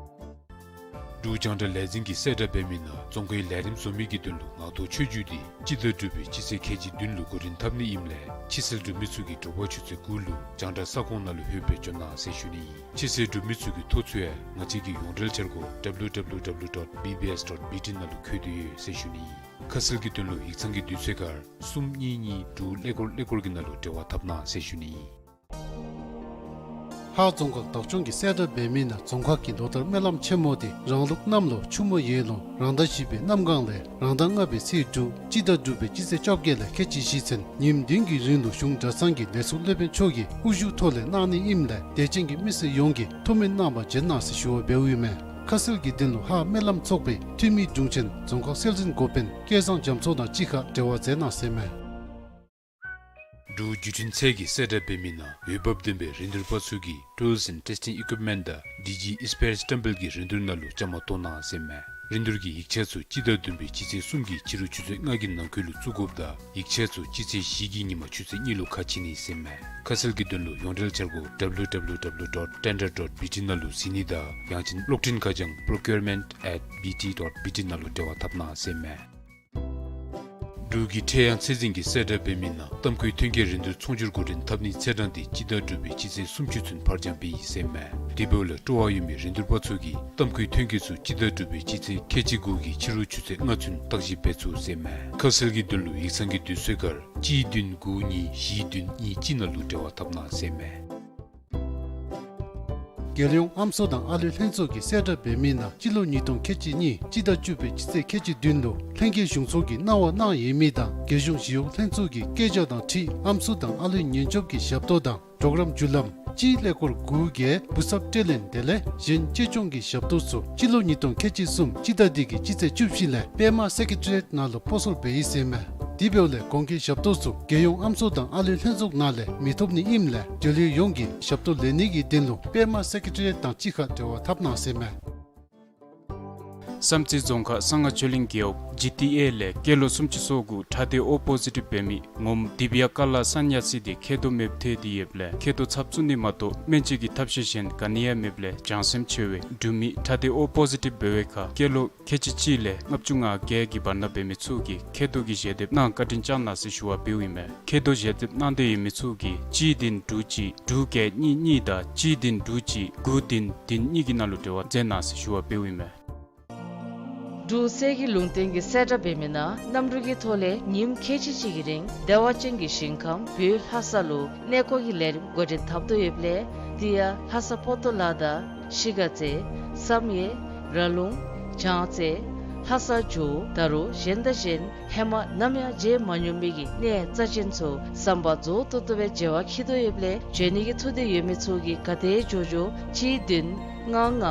འབྲུག་རྒྱང་བསྒྲགས་ལས་འཛིན་གྱིས་གསལ་བསྒྲགས་འབད་མི་ནང་རྫོང་ཁའི་ལས་རིམ་བཟོ་མི་གི་དོན་ལུ་ངག་ཐོག་ཆོས་བརྒྱུད་འདི་སྤྱི་ཟླ་དྲུག་པའི་སྤྱི་ཚེས་ཁལ་གཅིག་བདུན་ལུ་འགོ་འདྲེན་འཐབ་ནི་ཨིནམ་ལས་ཕྱི་གསལ་འབྲུག་མི་ཚུ་གིས་དྲོ་པ་ཆུ་ཚོད་དགུ་ལུ་རྒྱང་བསྒྲགས་ས་ཁོངས་ནང་ལུ་ལྷོད་སྦེ་འབྱོན་གནང་ཟེར་ཞུ་ནི་ཨིན། ཕྱི་གསལ་འབྲུག་མི་ཚུ་གི་ཐོ་ཚུ་ཡང་ང་བཅས་ཀྱི་ཡོངས་འབྲེལ་འཆར་སྒོ་W W W dot B B S dot B T ནང་ལུ་འཁོད་དེ་ཡོད་ཟེར་ཞུ་ནི་ཨིན། ཁ་གསལ་གྱི་དོན་ལུ་ཡིག་ཚང་གི་དུས་ཚོད་ཁར་གསུམ་གཉིས་གཉིས་དྲུག་ཀླད་ཀོར་ཀླད་ཀོར་གྱི་ནང་ལུ་འབྲེལ་བ་འཐབ་གནང་ཟེར་ཞུ་ནི་ཨིན། ལྷ་རྫོང་ཁག་བདག་སྐྱོང་གིས་གསལ་བསྒྲགས་འབད་མི་ནང་རྫོང་ཁག་གི་ལོ་ལྟར་སྨོན་ལམ་ཆེན་མོ་འདི་རང་ལུགས་གནམ་ལོ་ཆུ་མོ་ཡོས་ལོ་རང་ཟླ་བཞི་པའི་གནམ་གང་ལས་རང་ཟླ་ལྔ་པའི་ཚེས་དྲུག་སྤྱི་ཟླ་དྲུག་པའི་སྤྱི་ཚེས་བཅོ་བརྒྱད་ལས་ཁལ་གཅིག་བཞི་ཚུན་ཉིནམ་བདུན་གྱི་རིང་ལུ་གཞུང་གྲྭ་ཚང་གི་ལས་ཚོགས་སློབ་དཔོན་མཆོག་གི་དབུ་བཞུགས་ཐོག་ལས་གནང་ནི་ཨིནམ་ལས་དད་ཅན་གྱི་མི་སེར་ཡོངས་ཀྱིས་ཐུགས་སྨོན་གནང་བར་འབྱོན་གནང་ཟེར་ཞུ་བ་འབདཝ་ཨིན་མས། ཁ་གསལ་གྱི་དོན་ལུ་ལྷ་སྨོན་ལམ་ཚོགས་པའི་འཐུས་མི་དྲུང་ཆེན་རྫོང་ཁག་སྲོལ་འཛིན་འགོ་དཔོན་སྐལ་བཟང་རྒྱ་མཚོ་དང་གཅིག་ཁར་འབྲེལ་བ་མཛད་གནང་ཟེར་ཨིན་མས། འབྲུག་བརྒྱུད་འཕྲིན་ཚད་ཀྱིས་གསལ་བསྒྲགས་འབད་མི་ནང་འོས་འབབ་ལྡན་པའི་རིན་བསྡུར་པ་ཚུ་གིས་Tools and Testing Equipment དང་D G Spares བཀྲམ་སྤེལ་གྱི་རིན་བསྡུར་ནང་ལུ་བཅའ་མར་གཏོགས་གནང་ཟེར་ཨིན་མས། རིན་བསྡུར་གྱི་ཡིག་ཆ་ཚུ་སྤྱི་ཟླ་བདུན་པའི་སྤྱི་ཚེས་གསུམ་གྱི་ཕྱི་རུ་ཆུ་ཚོད་ལྔ་གི་ནང་འཁོད་ལུ་བཙུགས་དགོཔ་དང་ཡིག་ཆ་ཚུ་སྤྱི་ཚེས་བཞི་གི་ཉིན་མ་ཆུ་ཚོད་གཉིས་ལུ་ཁ་ཕྱེ་ནི་ཟེར་མས། ཁ་གསལ་གྱི་དོན་ལུ་ཡོངས་འབྲེལ་འཆར་སྒོ་W W W dot tender dot B T ནང་ལུ་གཟིགས་ནི་དང་ཡང་ཅིན་གློག་འཕྲིན་ཁ་བྱང་procurement at B T dot B T ནང་ལུ་འབྲེལ་བ་འཐབ་གནང་ཟེར་མས། འབྲུག་གི་ཁྲལ་དབྱང་ཚད་འཛིན་གྱིས་གསལ་བསྒྲགས་འབད་མི་ནང་གཏམ་ཁུལ་ཐོན་སྐྱེད་རིན་བསྡུར་ཚོང་སྒྱུར་འགོ་འདྲེན་འཐབ་ནིའི་ཚེས་གྲངས་དེ་སྤྱི་ཟླ་དྲུག་པའི་སྤྱི་ཚེས་སུམ་ཅུ་ཚུན་ཕར་འགྱངས་འབད་ཡི་ཟེར་མས། དེ་འབདཝ་ལས་སྤྲོ་བ་ཡོད་མི་རིན་བསྡུར་པ་ཚུ་གིས་གཏམ་ཁུལ་ཐོན་སྐྱེད་ཚུ་སྤྱི་ཟླ་དྲུག་པའི་སྤྱི་ཚེས་ཁལ་གཅིག་དགུ་གི་ཕྱི་རུ་ཆུ་ཚོད་ལྔ་ཚུན་བརྟག་ཞིབ་འབད་ཚུགས་ཟེར་མས། ཁ་གསལ་གྱི་དོན་ལུ་ཡིག་ཚང་གི་དུས་ཚོད་ཁར་གཅིག་བདུན་དགུ་གཉིས་བཞི་བདུན་གཉིས་གཅིག་ནང་ལུ་འབྲེལ་བ་འཐབ་གནང་ཟེར་མས། རྒྱལ་ཡོངས་ཨམ་སྲུ་དང་ཨ་ལུའི་ལྷན་ཚོགས་ཀྱིས་གསལ་བསྒྲགས་འབད་མི་ནང་སྤྱི་ལོ་ཉིས་སྟོང་ཁལ་གཅིག་གཉིས་སྤྱི་ཟླ་བཅུ་པའི་སྤྱི་ཚེས་ཁལ་གཅིག་བདུན་ལུ་ལྷན་རྒྱས་གཞུང་ཚོགས་ཀྱིས་གནང་བ་གནང་ཡོད་མི་དང་རྒྱལ་གཞུང་ཞི་གཡོག་ལྷན་ཚོགས་ཀྱི་བཀོད་རྒྱ་དང་འཁྲིལ་ཨམ་སྲུ་དང་ཨ་ལུའི་ཉེན་སྐྱོབ་ཀྱི་ཞབས་ཏོག་དང་གྲོགས་རམ་བརྒྱུད་ལམ་སྤྱིའི་ཀླད་ཀོར་དགུ་བརྒྱད་བུ་གསབ་སྤྲོད་ལེན་དེ་ལས་གཞན་གཅེས་སྐྱོང་གི་ཞབས་ཏོག་ཚུ་སྤྱི་ལོ་ཉིས་སྟོང་ཁལ་གཅིག་གསུམ་སྤྱི་ཟླ་འདི་གི་སྤྱི་ཚེས་བཅུ་བཞི་ལས་པདྨ་སེ་ཀེ་ཊི་རི་ཡེཊ་ནང་ལུ་སྤོ་སོར་འབད་ཡི་ཟེར་མས། དེ་འབདཝ་ལས་གོང་གི་ཞབས་ཏོག་ཚུ་རྒྱལ་ཡོངས་ཨམ་སྲུ་དང་ཨ་ལུའི་ལྷན་ཚོགས་ནང་ལས་མི་ཐོབ་ནི་ཨིནམ་ལས་འབྲེལ་ཡོད་ཡོངས་ཀྱིས་ཞབས་ཏོག་ལེན་ནི་གི་དོན་ལུ་པདྨ་སེ་ཀེ་ཊི་རི་ཡེཊ་དང་གཅིག་ཁར་འབྲེལ་བ་འཐབ་གནང་ཟེར་མས། བསམ་རྩེ་རྫོང་ཁག་གསང་སྔགས་ཆོས་གླིང་རྒེད་འོག་ཇི་ཊི་ཨེ་ལས་སྐྱེས་ལོ་སུམ་ཅུ་སོ་དགུ་ཁྲག་སྡེ་ཨོ་པོ་ཟི་ཊིབ་འབད་མི་ངོམ་དི་བི་ཡ་ཀ་ལ་སཱན་ཉ་སི་དེ་མཁལ་རྡོག་མེདཔ་ཐལ་ཏེ་ཡོདཔ་ལས་མཁལ་རྡོག་ཚབ་བཙུགས་ནི་མ་གཏོགས་སྨན་བཅོས་ཀྱི་ཐབས་ཤེས་གཞན་ག་ནི་ཡང་མེདཔ་ལས་བྱང་སེམས་ཆེ་བས་འབྲུག་མི་ཁྲག་སྡེ་ཨོ་པོ་ཟི་ཊིབ་འབད་བའི་ཁར་སྐྱེས་ལོ་ཁལ་གཅིག་གཅིག་ལས་ལྔ་བཅུ་ང་བརྒྱད་ཀྱི་བར་ན་འབད་མི་ཚུ་གིས་མཁལ་རྡོག་གི་ཞལ་འདེབས་གནང་བཀའ་དྲིན་བསྐྱང་གནང་ཟེར་ཞུ་བ་འབདཝ་ཨིན་མས། མཁལ་རྡོག་ཞལ་འདེབས་གནང་འདོད་ཡོད་མི་ཚུ་གིས་གཅིག་བདུན་དྲུག་གཅིག་དྲུག་བརྒྱད་གཉིས་གཉིས་དང་གཅིག་བདུན་དྲུག་གཅིག་དགུ་བདུན་བདུན་གཉིས་ཀྱི་ནང་ལུ་འབྲེལ་བ་མཛད་གནང་ཟེར་ཞུ་བ་འབདཝ་ཨིན་མས། འབྲུག་གསེར་གྱི་ལུང་བསྟན་གྱིས་གསལ་བསྒྲགས་འབད་མི་ནང་གནམ་གྲུ་གི་ཐོག་ལས་ཉིནམ་ཁལ་གཅིག་གཅིག་གི་རིང་བདེ་བ་ཅན་གྱི་ཞིང་ཁམས་བོད་ལྷ་ས་ལུ་གནས་སྐོར་གྱི་ལས་རིམ་འགོ་འདྲེན་འཐབ་དོ་ཡོདཔ་ལས་དེ་ཡང་ལྷ་ས་པོ་ཏོ་ལ་དང་གཞིས་ཀ་རྩེ་བསམ་ཡས་ར་ལུང་བྱང་རྩེ་ལྷ་ས་ཇོ་བོ་ད་རུང་གཞན་དང་གཞན་ཧེ་མ་ནམ་ཡང་མཇལ་མ་མྱོང་མི་གི་གནས་རྩ་ཅན་ཚུ་བསམ་པ་རྫོགས་ཏོག་ཏོ་སྦེ་མཇལ་བར་འཁྱིད་དོ་ཡོདཔ་ལས་འབྱོན་ནི་གི་ཐུགས་འདོད་ཡོད་མི་ཚུ་གིས་ག་དེ་མགྱོགས་མགྱོགས་གཅིག་བདུན་ལྔ་ལྔ་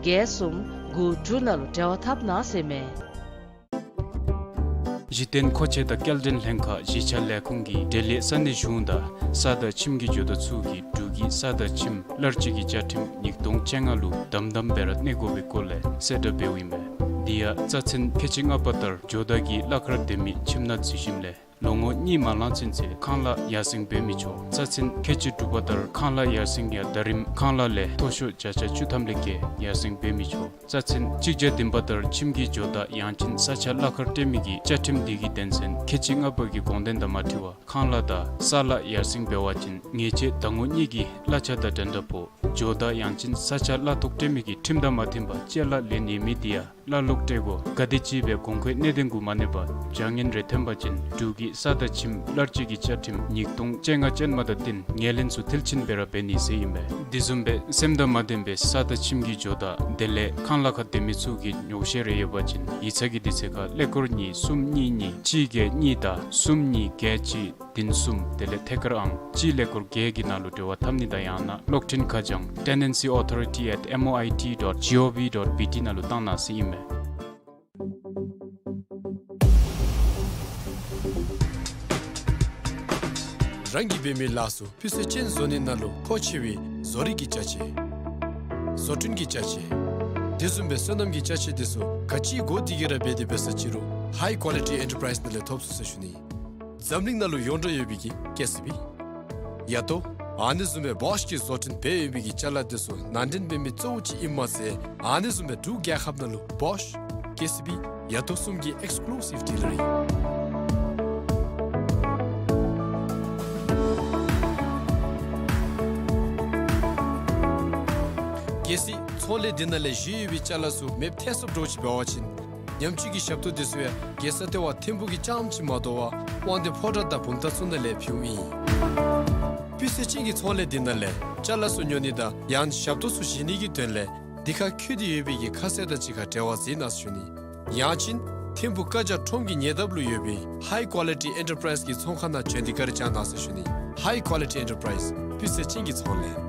བརྒྱད་གསུམ་དགུ་དྲུག་ནང་ལུ་འབྲེལ་བ་འཐབ་གནང་ཟེར་མས། གཞི་རྟེན་མཁོ་ཆས་དང་སྐྱེལ་འདྲེན་ལྷན་ཁག་གཞིས་ཆགས་ལས་ཁུངས་ཀྱིས་འབྲེལ་ཡོད་ས་གནས་གཞུང་དང་ས་དང་ཁྱིམ་གྱི་ཇོ་བདག་ཚུ་གིས་འབྲུག་གི་ས་དང་ཁྱིམ་གླར་སྤྱོད་ཀྱི་བཅའ་ཁྲིམས་ཉིས་སྟོང་བཅོ་ལྔ་ལུ་དམ་དམ་སྦེ་ར་གནས་དགོ་པའི་སྐོར་ལས་གསལ་བསྒྲགས་འབདཝ་ཨིན་མས། དེ་ཡང་རྩ་ཚན་ཁལ་གཅིག་ལྔ་པ་ལྟར་ཇོ་བདག་གིས་གླ་ཁར་སྡོད་མི་ཁྱིམ་ནང་འཛུལ་ཞིནམ་ལས་ལོ་ངོ་གཉིས་མ་ལང་ཚུན་ཚོད་ཁང་གླ་ཡར་སེང་འབད་མི་ཆོག། རྩ་ཚན་ཁལ་གཅིག་དྲུག་པ་ལྟར་ཁང་གླ་ཡར་སེང་ཡང་ཟླ་རིམ་ཁང་གླ་ལས་མཐོ་ཤོས་བརྒྱ་ཆ་བཅུ་ཐམ་ལས་བརྒལ་ཡར་སེང་འབད་མི་ཆོག། རྩ་ཚན་གཅིག་བརྒྱ་བདུན་པ་ལྟར་ཁྱིམ་གྱི་ཇོ་བདག་ཡང་ཅིན་ས་ཆ་གླ་ཁར་སྤྲོད་མི་གི་བཅའ་ཁྲིམས་འདི་གི་དོན་ཚན་ཁལ་གཅིག་ལྔ་པ་གི་དགོངས་དོན་དང་མ་འཁྲིལ་བར་ཁང་གླ་དང་ས་གླ་ཡར་སེང་འབད་བ་ཅིན་ཉེས་ཆད་ཟླ་ངོ་གཉིས་ཀྱི་གླ་ཆ་དང་འགྲན་ཟླ་ཕོག། ཇོ་བདག་ཡང་ཅིན་ས་ཆ་གླ་ཐོག་སྤྲོད་མི་གིས་ཁྲིམས་དང་མ་མཐུན་པར་ཅ་ལ་ལེན་ཡོད་མི་དེ་ཡང་གླ་ལོག་སྤྲོད་དགོ། ག་དེམ་ཅིག་སྦེ་གོང་འཁོད་གནད་དོན་གུ་མ་གནས་པར་བྱ་ངན་རེ་ཐོན་པ་ཅིན་འབྲུག་གི་ས་དང་ཁྱིམ་གླར་སྤྱོད་ཀྱི་བཅའ་ཁྲིམས་ཉིས་སྟོང་བཅོ་ལྔ་ཅན་མ་དང་བསྟུན་ངོས་ལེན་ཚུ་མཐིལ་ཕྱིན་སྦེ་ར་འབད་ནི་ཟེར་ཨིན་པས། དེ་བཟུམ་སྦེ་སེམས་དང་མ་ལྡན་པའི་ས་དང་ཁྱིམ་གྱི་ཇོ་བདག་དེ་ལས་ཁང་གླ་ཁར་སྡོད་མི་ཚུ་གི་ཉོགས་བཤད་རེ་ཡོད་པ་ཅིན་ཡིག་ཚང་གི་དུས་ཚོད་ཁར་ཀླད་ཀོར་གཉིས་གསུམ་གཉིས་གཉིས་གཅིག་བརྒྱད་གཉིས་དང་གསུམ་གཉིས་བརྒྱད་གཅིག་བདུན་གསུམ་དེ་ལས་ཐད་ཀར་ཨང་གཅིག་ཀླད་ཀོར་བརྒྱད་ཀྱི་ནང་ལུ་འབྲེལ་བ་འཐབ་ནི་དང་ཡང་ན་གློག་འཕྲིན་ཁ་བྱང་tenancy authority at M O I T dot G O V dot B T ནང་ལུ་བཏང་གནང་ཟེར་ཨིན་མས། རང་གིས་འབད་མི་ལཱ་ཚུ་སྤུས་ཚད་ཅན་བཟོ་ནི་ནང་ལུ་མཁོ་ཆེ་བའི་བཟོ་རིག་གི་ཅ་ཆས་བཟོ་སྐྲུན་གྱི་ཅ་ཆས་དེ་བཟུམ་སྦེ་སོ་ནམ་གྱི་ཅ་ཆས་དེ་ཚུ་ག་ཅི་དགོ་དེ་གིས་ར་འབད་དེ་འབད་ས་ཅི་རུང་High Quality Enterprise ནང་ལས་ཐོབ་ཚུགས་ཟེར་ཞུ་ནི། འཛམ་གླིང་ནང་ལུ་ཡོངས་གྲགས་ཡོད་པའི་གི་ཀེ་སི་བི་ཡ་ཏོ་ཨ་ནི་བཟུམ་སྦེ་བོཤ་གིས་བཟོ་སྐྲུན་འབད་ཡོད་པའི་གི་ཅ་ལ་དེ་ཚུ་ནང་འདྲེན་འབད་མི་གཙོ་བོ་ཅིག་ཨིནམ་མ་ཚད་ཨ་ནི་བཟུམ་སྦེ་འབྲུག་རྒྱལ་ཁབ་ནང་ལུ་བོཤ་ཀེ་སི་བི་ཡ་ཏོ་གསུམ་གྱི་ཨེགསི་ཀུ་ལུ་སིབ་ཌི་ལར་ཨིན། གལ་སྲིད་ཚོང་ལས་འདི་ནང་ལས་བཞེས་ཡོད་པའི་ཅ་ལ་ཚུ་མེདཔ་ཐལ་སོངམ་འདྲཝ་ཅིག་འབད་བ་ཅིན་ཉམས་བཅོས་ཀྱི་ཞབས་ཏོག་དེ་ཚུ་ཡང་རྒྱལ་ས་ལྟེ་བ་ཐིམ་ཕུག་གི་རྐྱངམ་ཅིག་མ་དོ་བར་དབང་འདུས་ཕོ་བྲང་དང་བུམ་ཐང་ཚུ་ནང་ལས་ཕུལཝ་ཨིན། སྤུས་ཚད་ཅན་གྱི་ཚོང་ལས་འདི་ནང་ལས་ཅ་ལ་ཚུ་ཉོ་ནི་དང་ཡང་ཞབས་ཏོག་ཚུ་བཞེས་ནི་གི་དོན་ལས་འདི་ཁར་བཀོད་དེ་ཡོད་པའི་གི་ཁ་གསལ་དང་གཅིག་ཁར་འབྲེལ་བ་མཛད་གནང་ཟེར་ཞུ་ནི། ཡང་ཅིན་ཐིམ་ཕུག་བཀའ་རྒྱ་ཁྲོམ་གྱི་ཉེ་འདབས་ལུ་ཡོད་པའི་High Quality Enterprise གི་ཚོང་ཁང་ནང་བྱོན་ཏེ་བཀའ་དྲིན་བསྐྱང་གནང་ཟེར་ཞུ་ནི། High Quality Enterprise སྤུས་ཚད་ཅན་གྱི་ཚོང་ལས།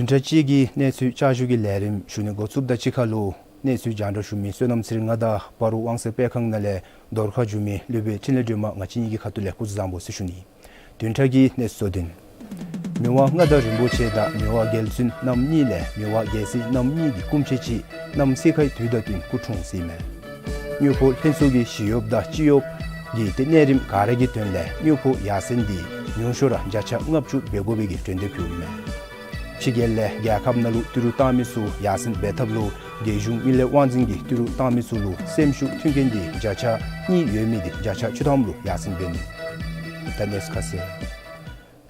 བདུན་ཕྲག་གཅིག་གི་གནས་ཚུལ་བསྐྱར་ཞུ་གི་ལས་རིམ་ཞུ་ནི་འགོ་བཙུགསཔ་དང་གཅིག་ཁར་ལུ་གནས་ཚུལ་རྒྱང་བསྒྲགས་ཞུ་མི་བསོད་ནམས་ཚེ་རིང་ང་དང་སྤ་རོ་དབང་གསལ་སྤེལ་ཁང་ནང་ལས་བརྡ་ཁ་ཞུ་མི་སློབ་དཔོན་འཕྲིན་ལས་སྒྲོལ་མ་ང་བཅས་གཉིས་ཀྱི་ཁ་ཐུག་ལས་སྐུ་གཟུགས་བཟང་པོ་ཟེར་ཞུ་ནི། བདུན་ཕྲག་གི་གནས་ཚུལ་གཙོ་དོན། མི་དབང་མངའ་བདག་རིན་པོ་ཆེ་དང་མི་དབང་རྒྱལ་བཙུན་རྣམ་གཉིས་ལས་མི་དབང་རྒྱལ་སྲས་རྣམ་གཉིས་ཀྱི་སྐུ་མཆེད་ཅིག་གནམ་སེར་ཁའི་དུས་དང་བསྟུན་སྐུ་འཁྲུངས་ཟེར་ཨིན་མས། དངུལ་ཕོགས་ལྷན་ཚོགས་ཀྱི་ཞི་གཡོགཔ་དང་སྤྱི་གཡོགཔ་གིས་ཏེ་གནས་རིམ་ག་ར་གི་དོན་ལས་དངུལ་ཕོགས་ཡར་སེང་འདི་ཉུང་ཤོས་ར་བརྒྱ་ཆ་ལྔ་བཅུ་འབད་དགོ་པའི་གི་གྲོས་འདེབས་ཕུལཝ་ཨིན་མས། ཕྱི་རྒྱལ་ལས་རྒྱལ་ཁབ་ནང་ལུ་ཏི་རུ་བཏང་མི་ཚུ་ཡར་སེང་འབད་ཐབས་ལུ་རྒྱལ་གཞུང་མི་ལས་དབང་འཛིན་གྱིས་ཏི་རུ་བཏང་མི་ཚུ་ལུ་སེམས་ཤུགས་མཐུན་རྐྱེན་འདི་བརྒྱ་ཆ་གཉིས་ཡོད་མི་འདི་བརྒྱ་ཆ་བཅུ་ཐམ་ལུ་ཡར་སེང་འབད་ནུག། ད་གནས་ཚུལ་ཁ་གསལ།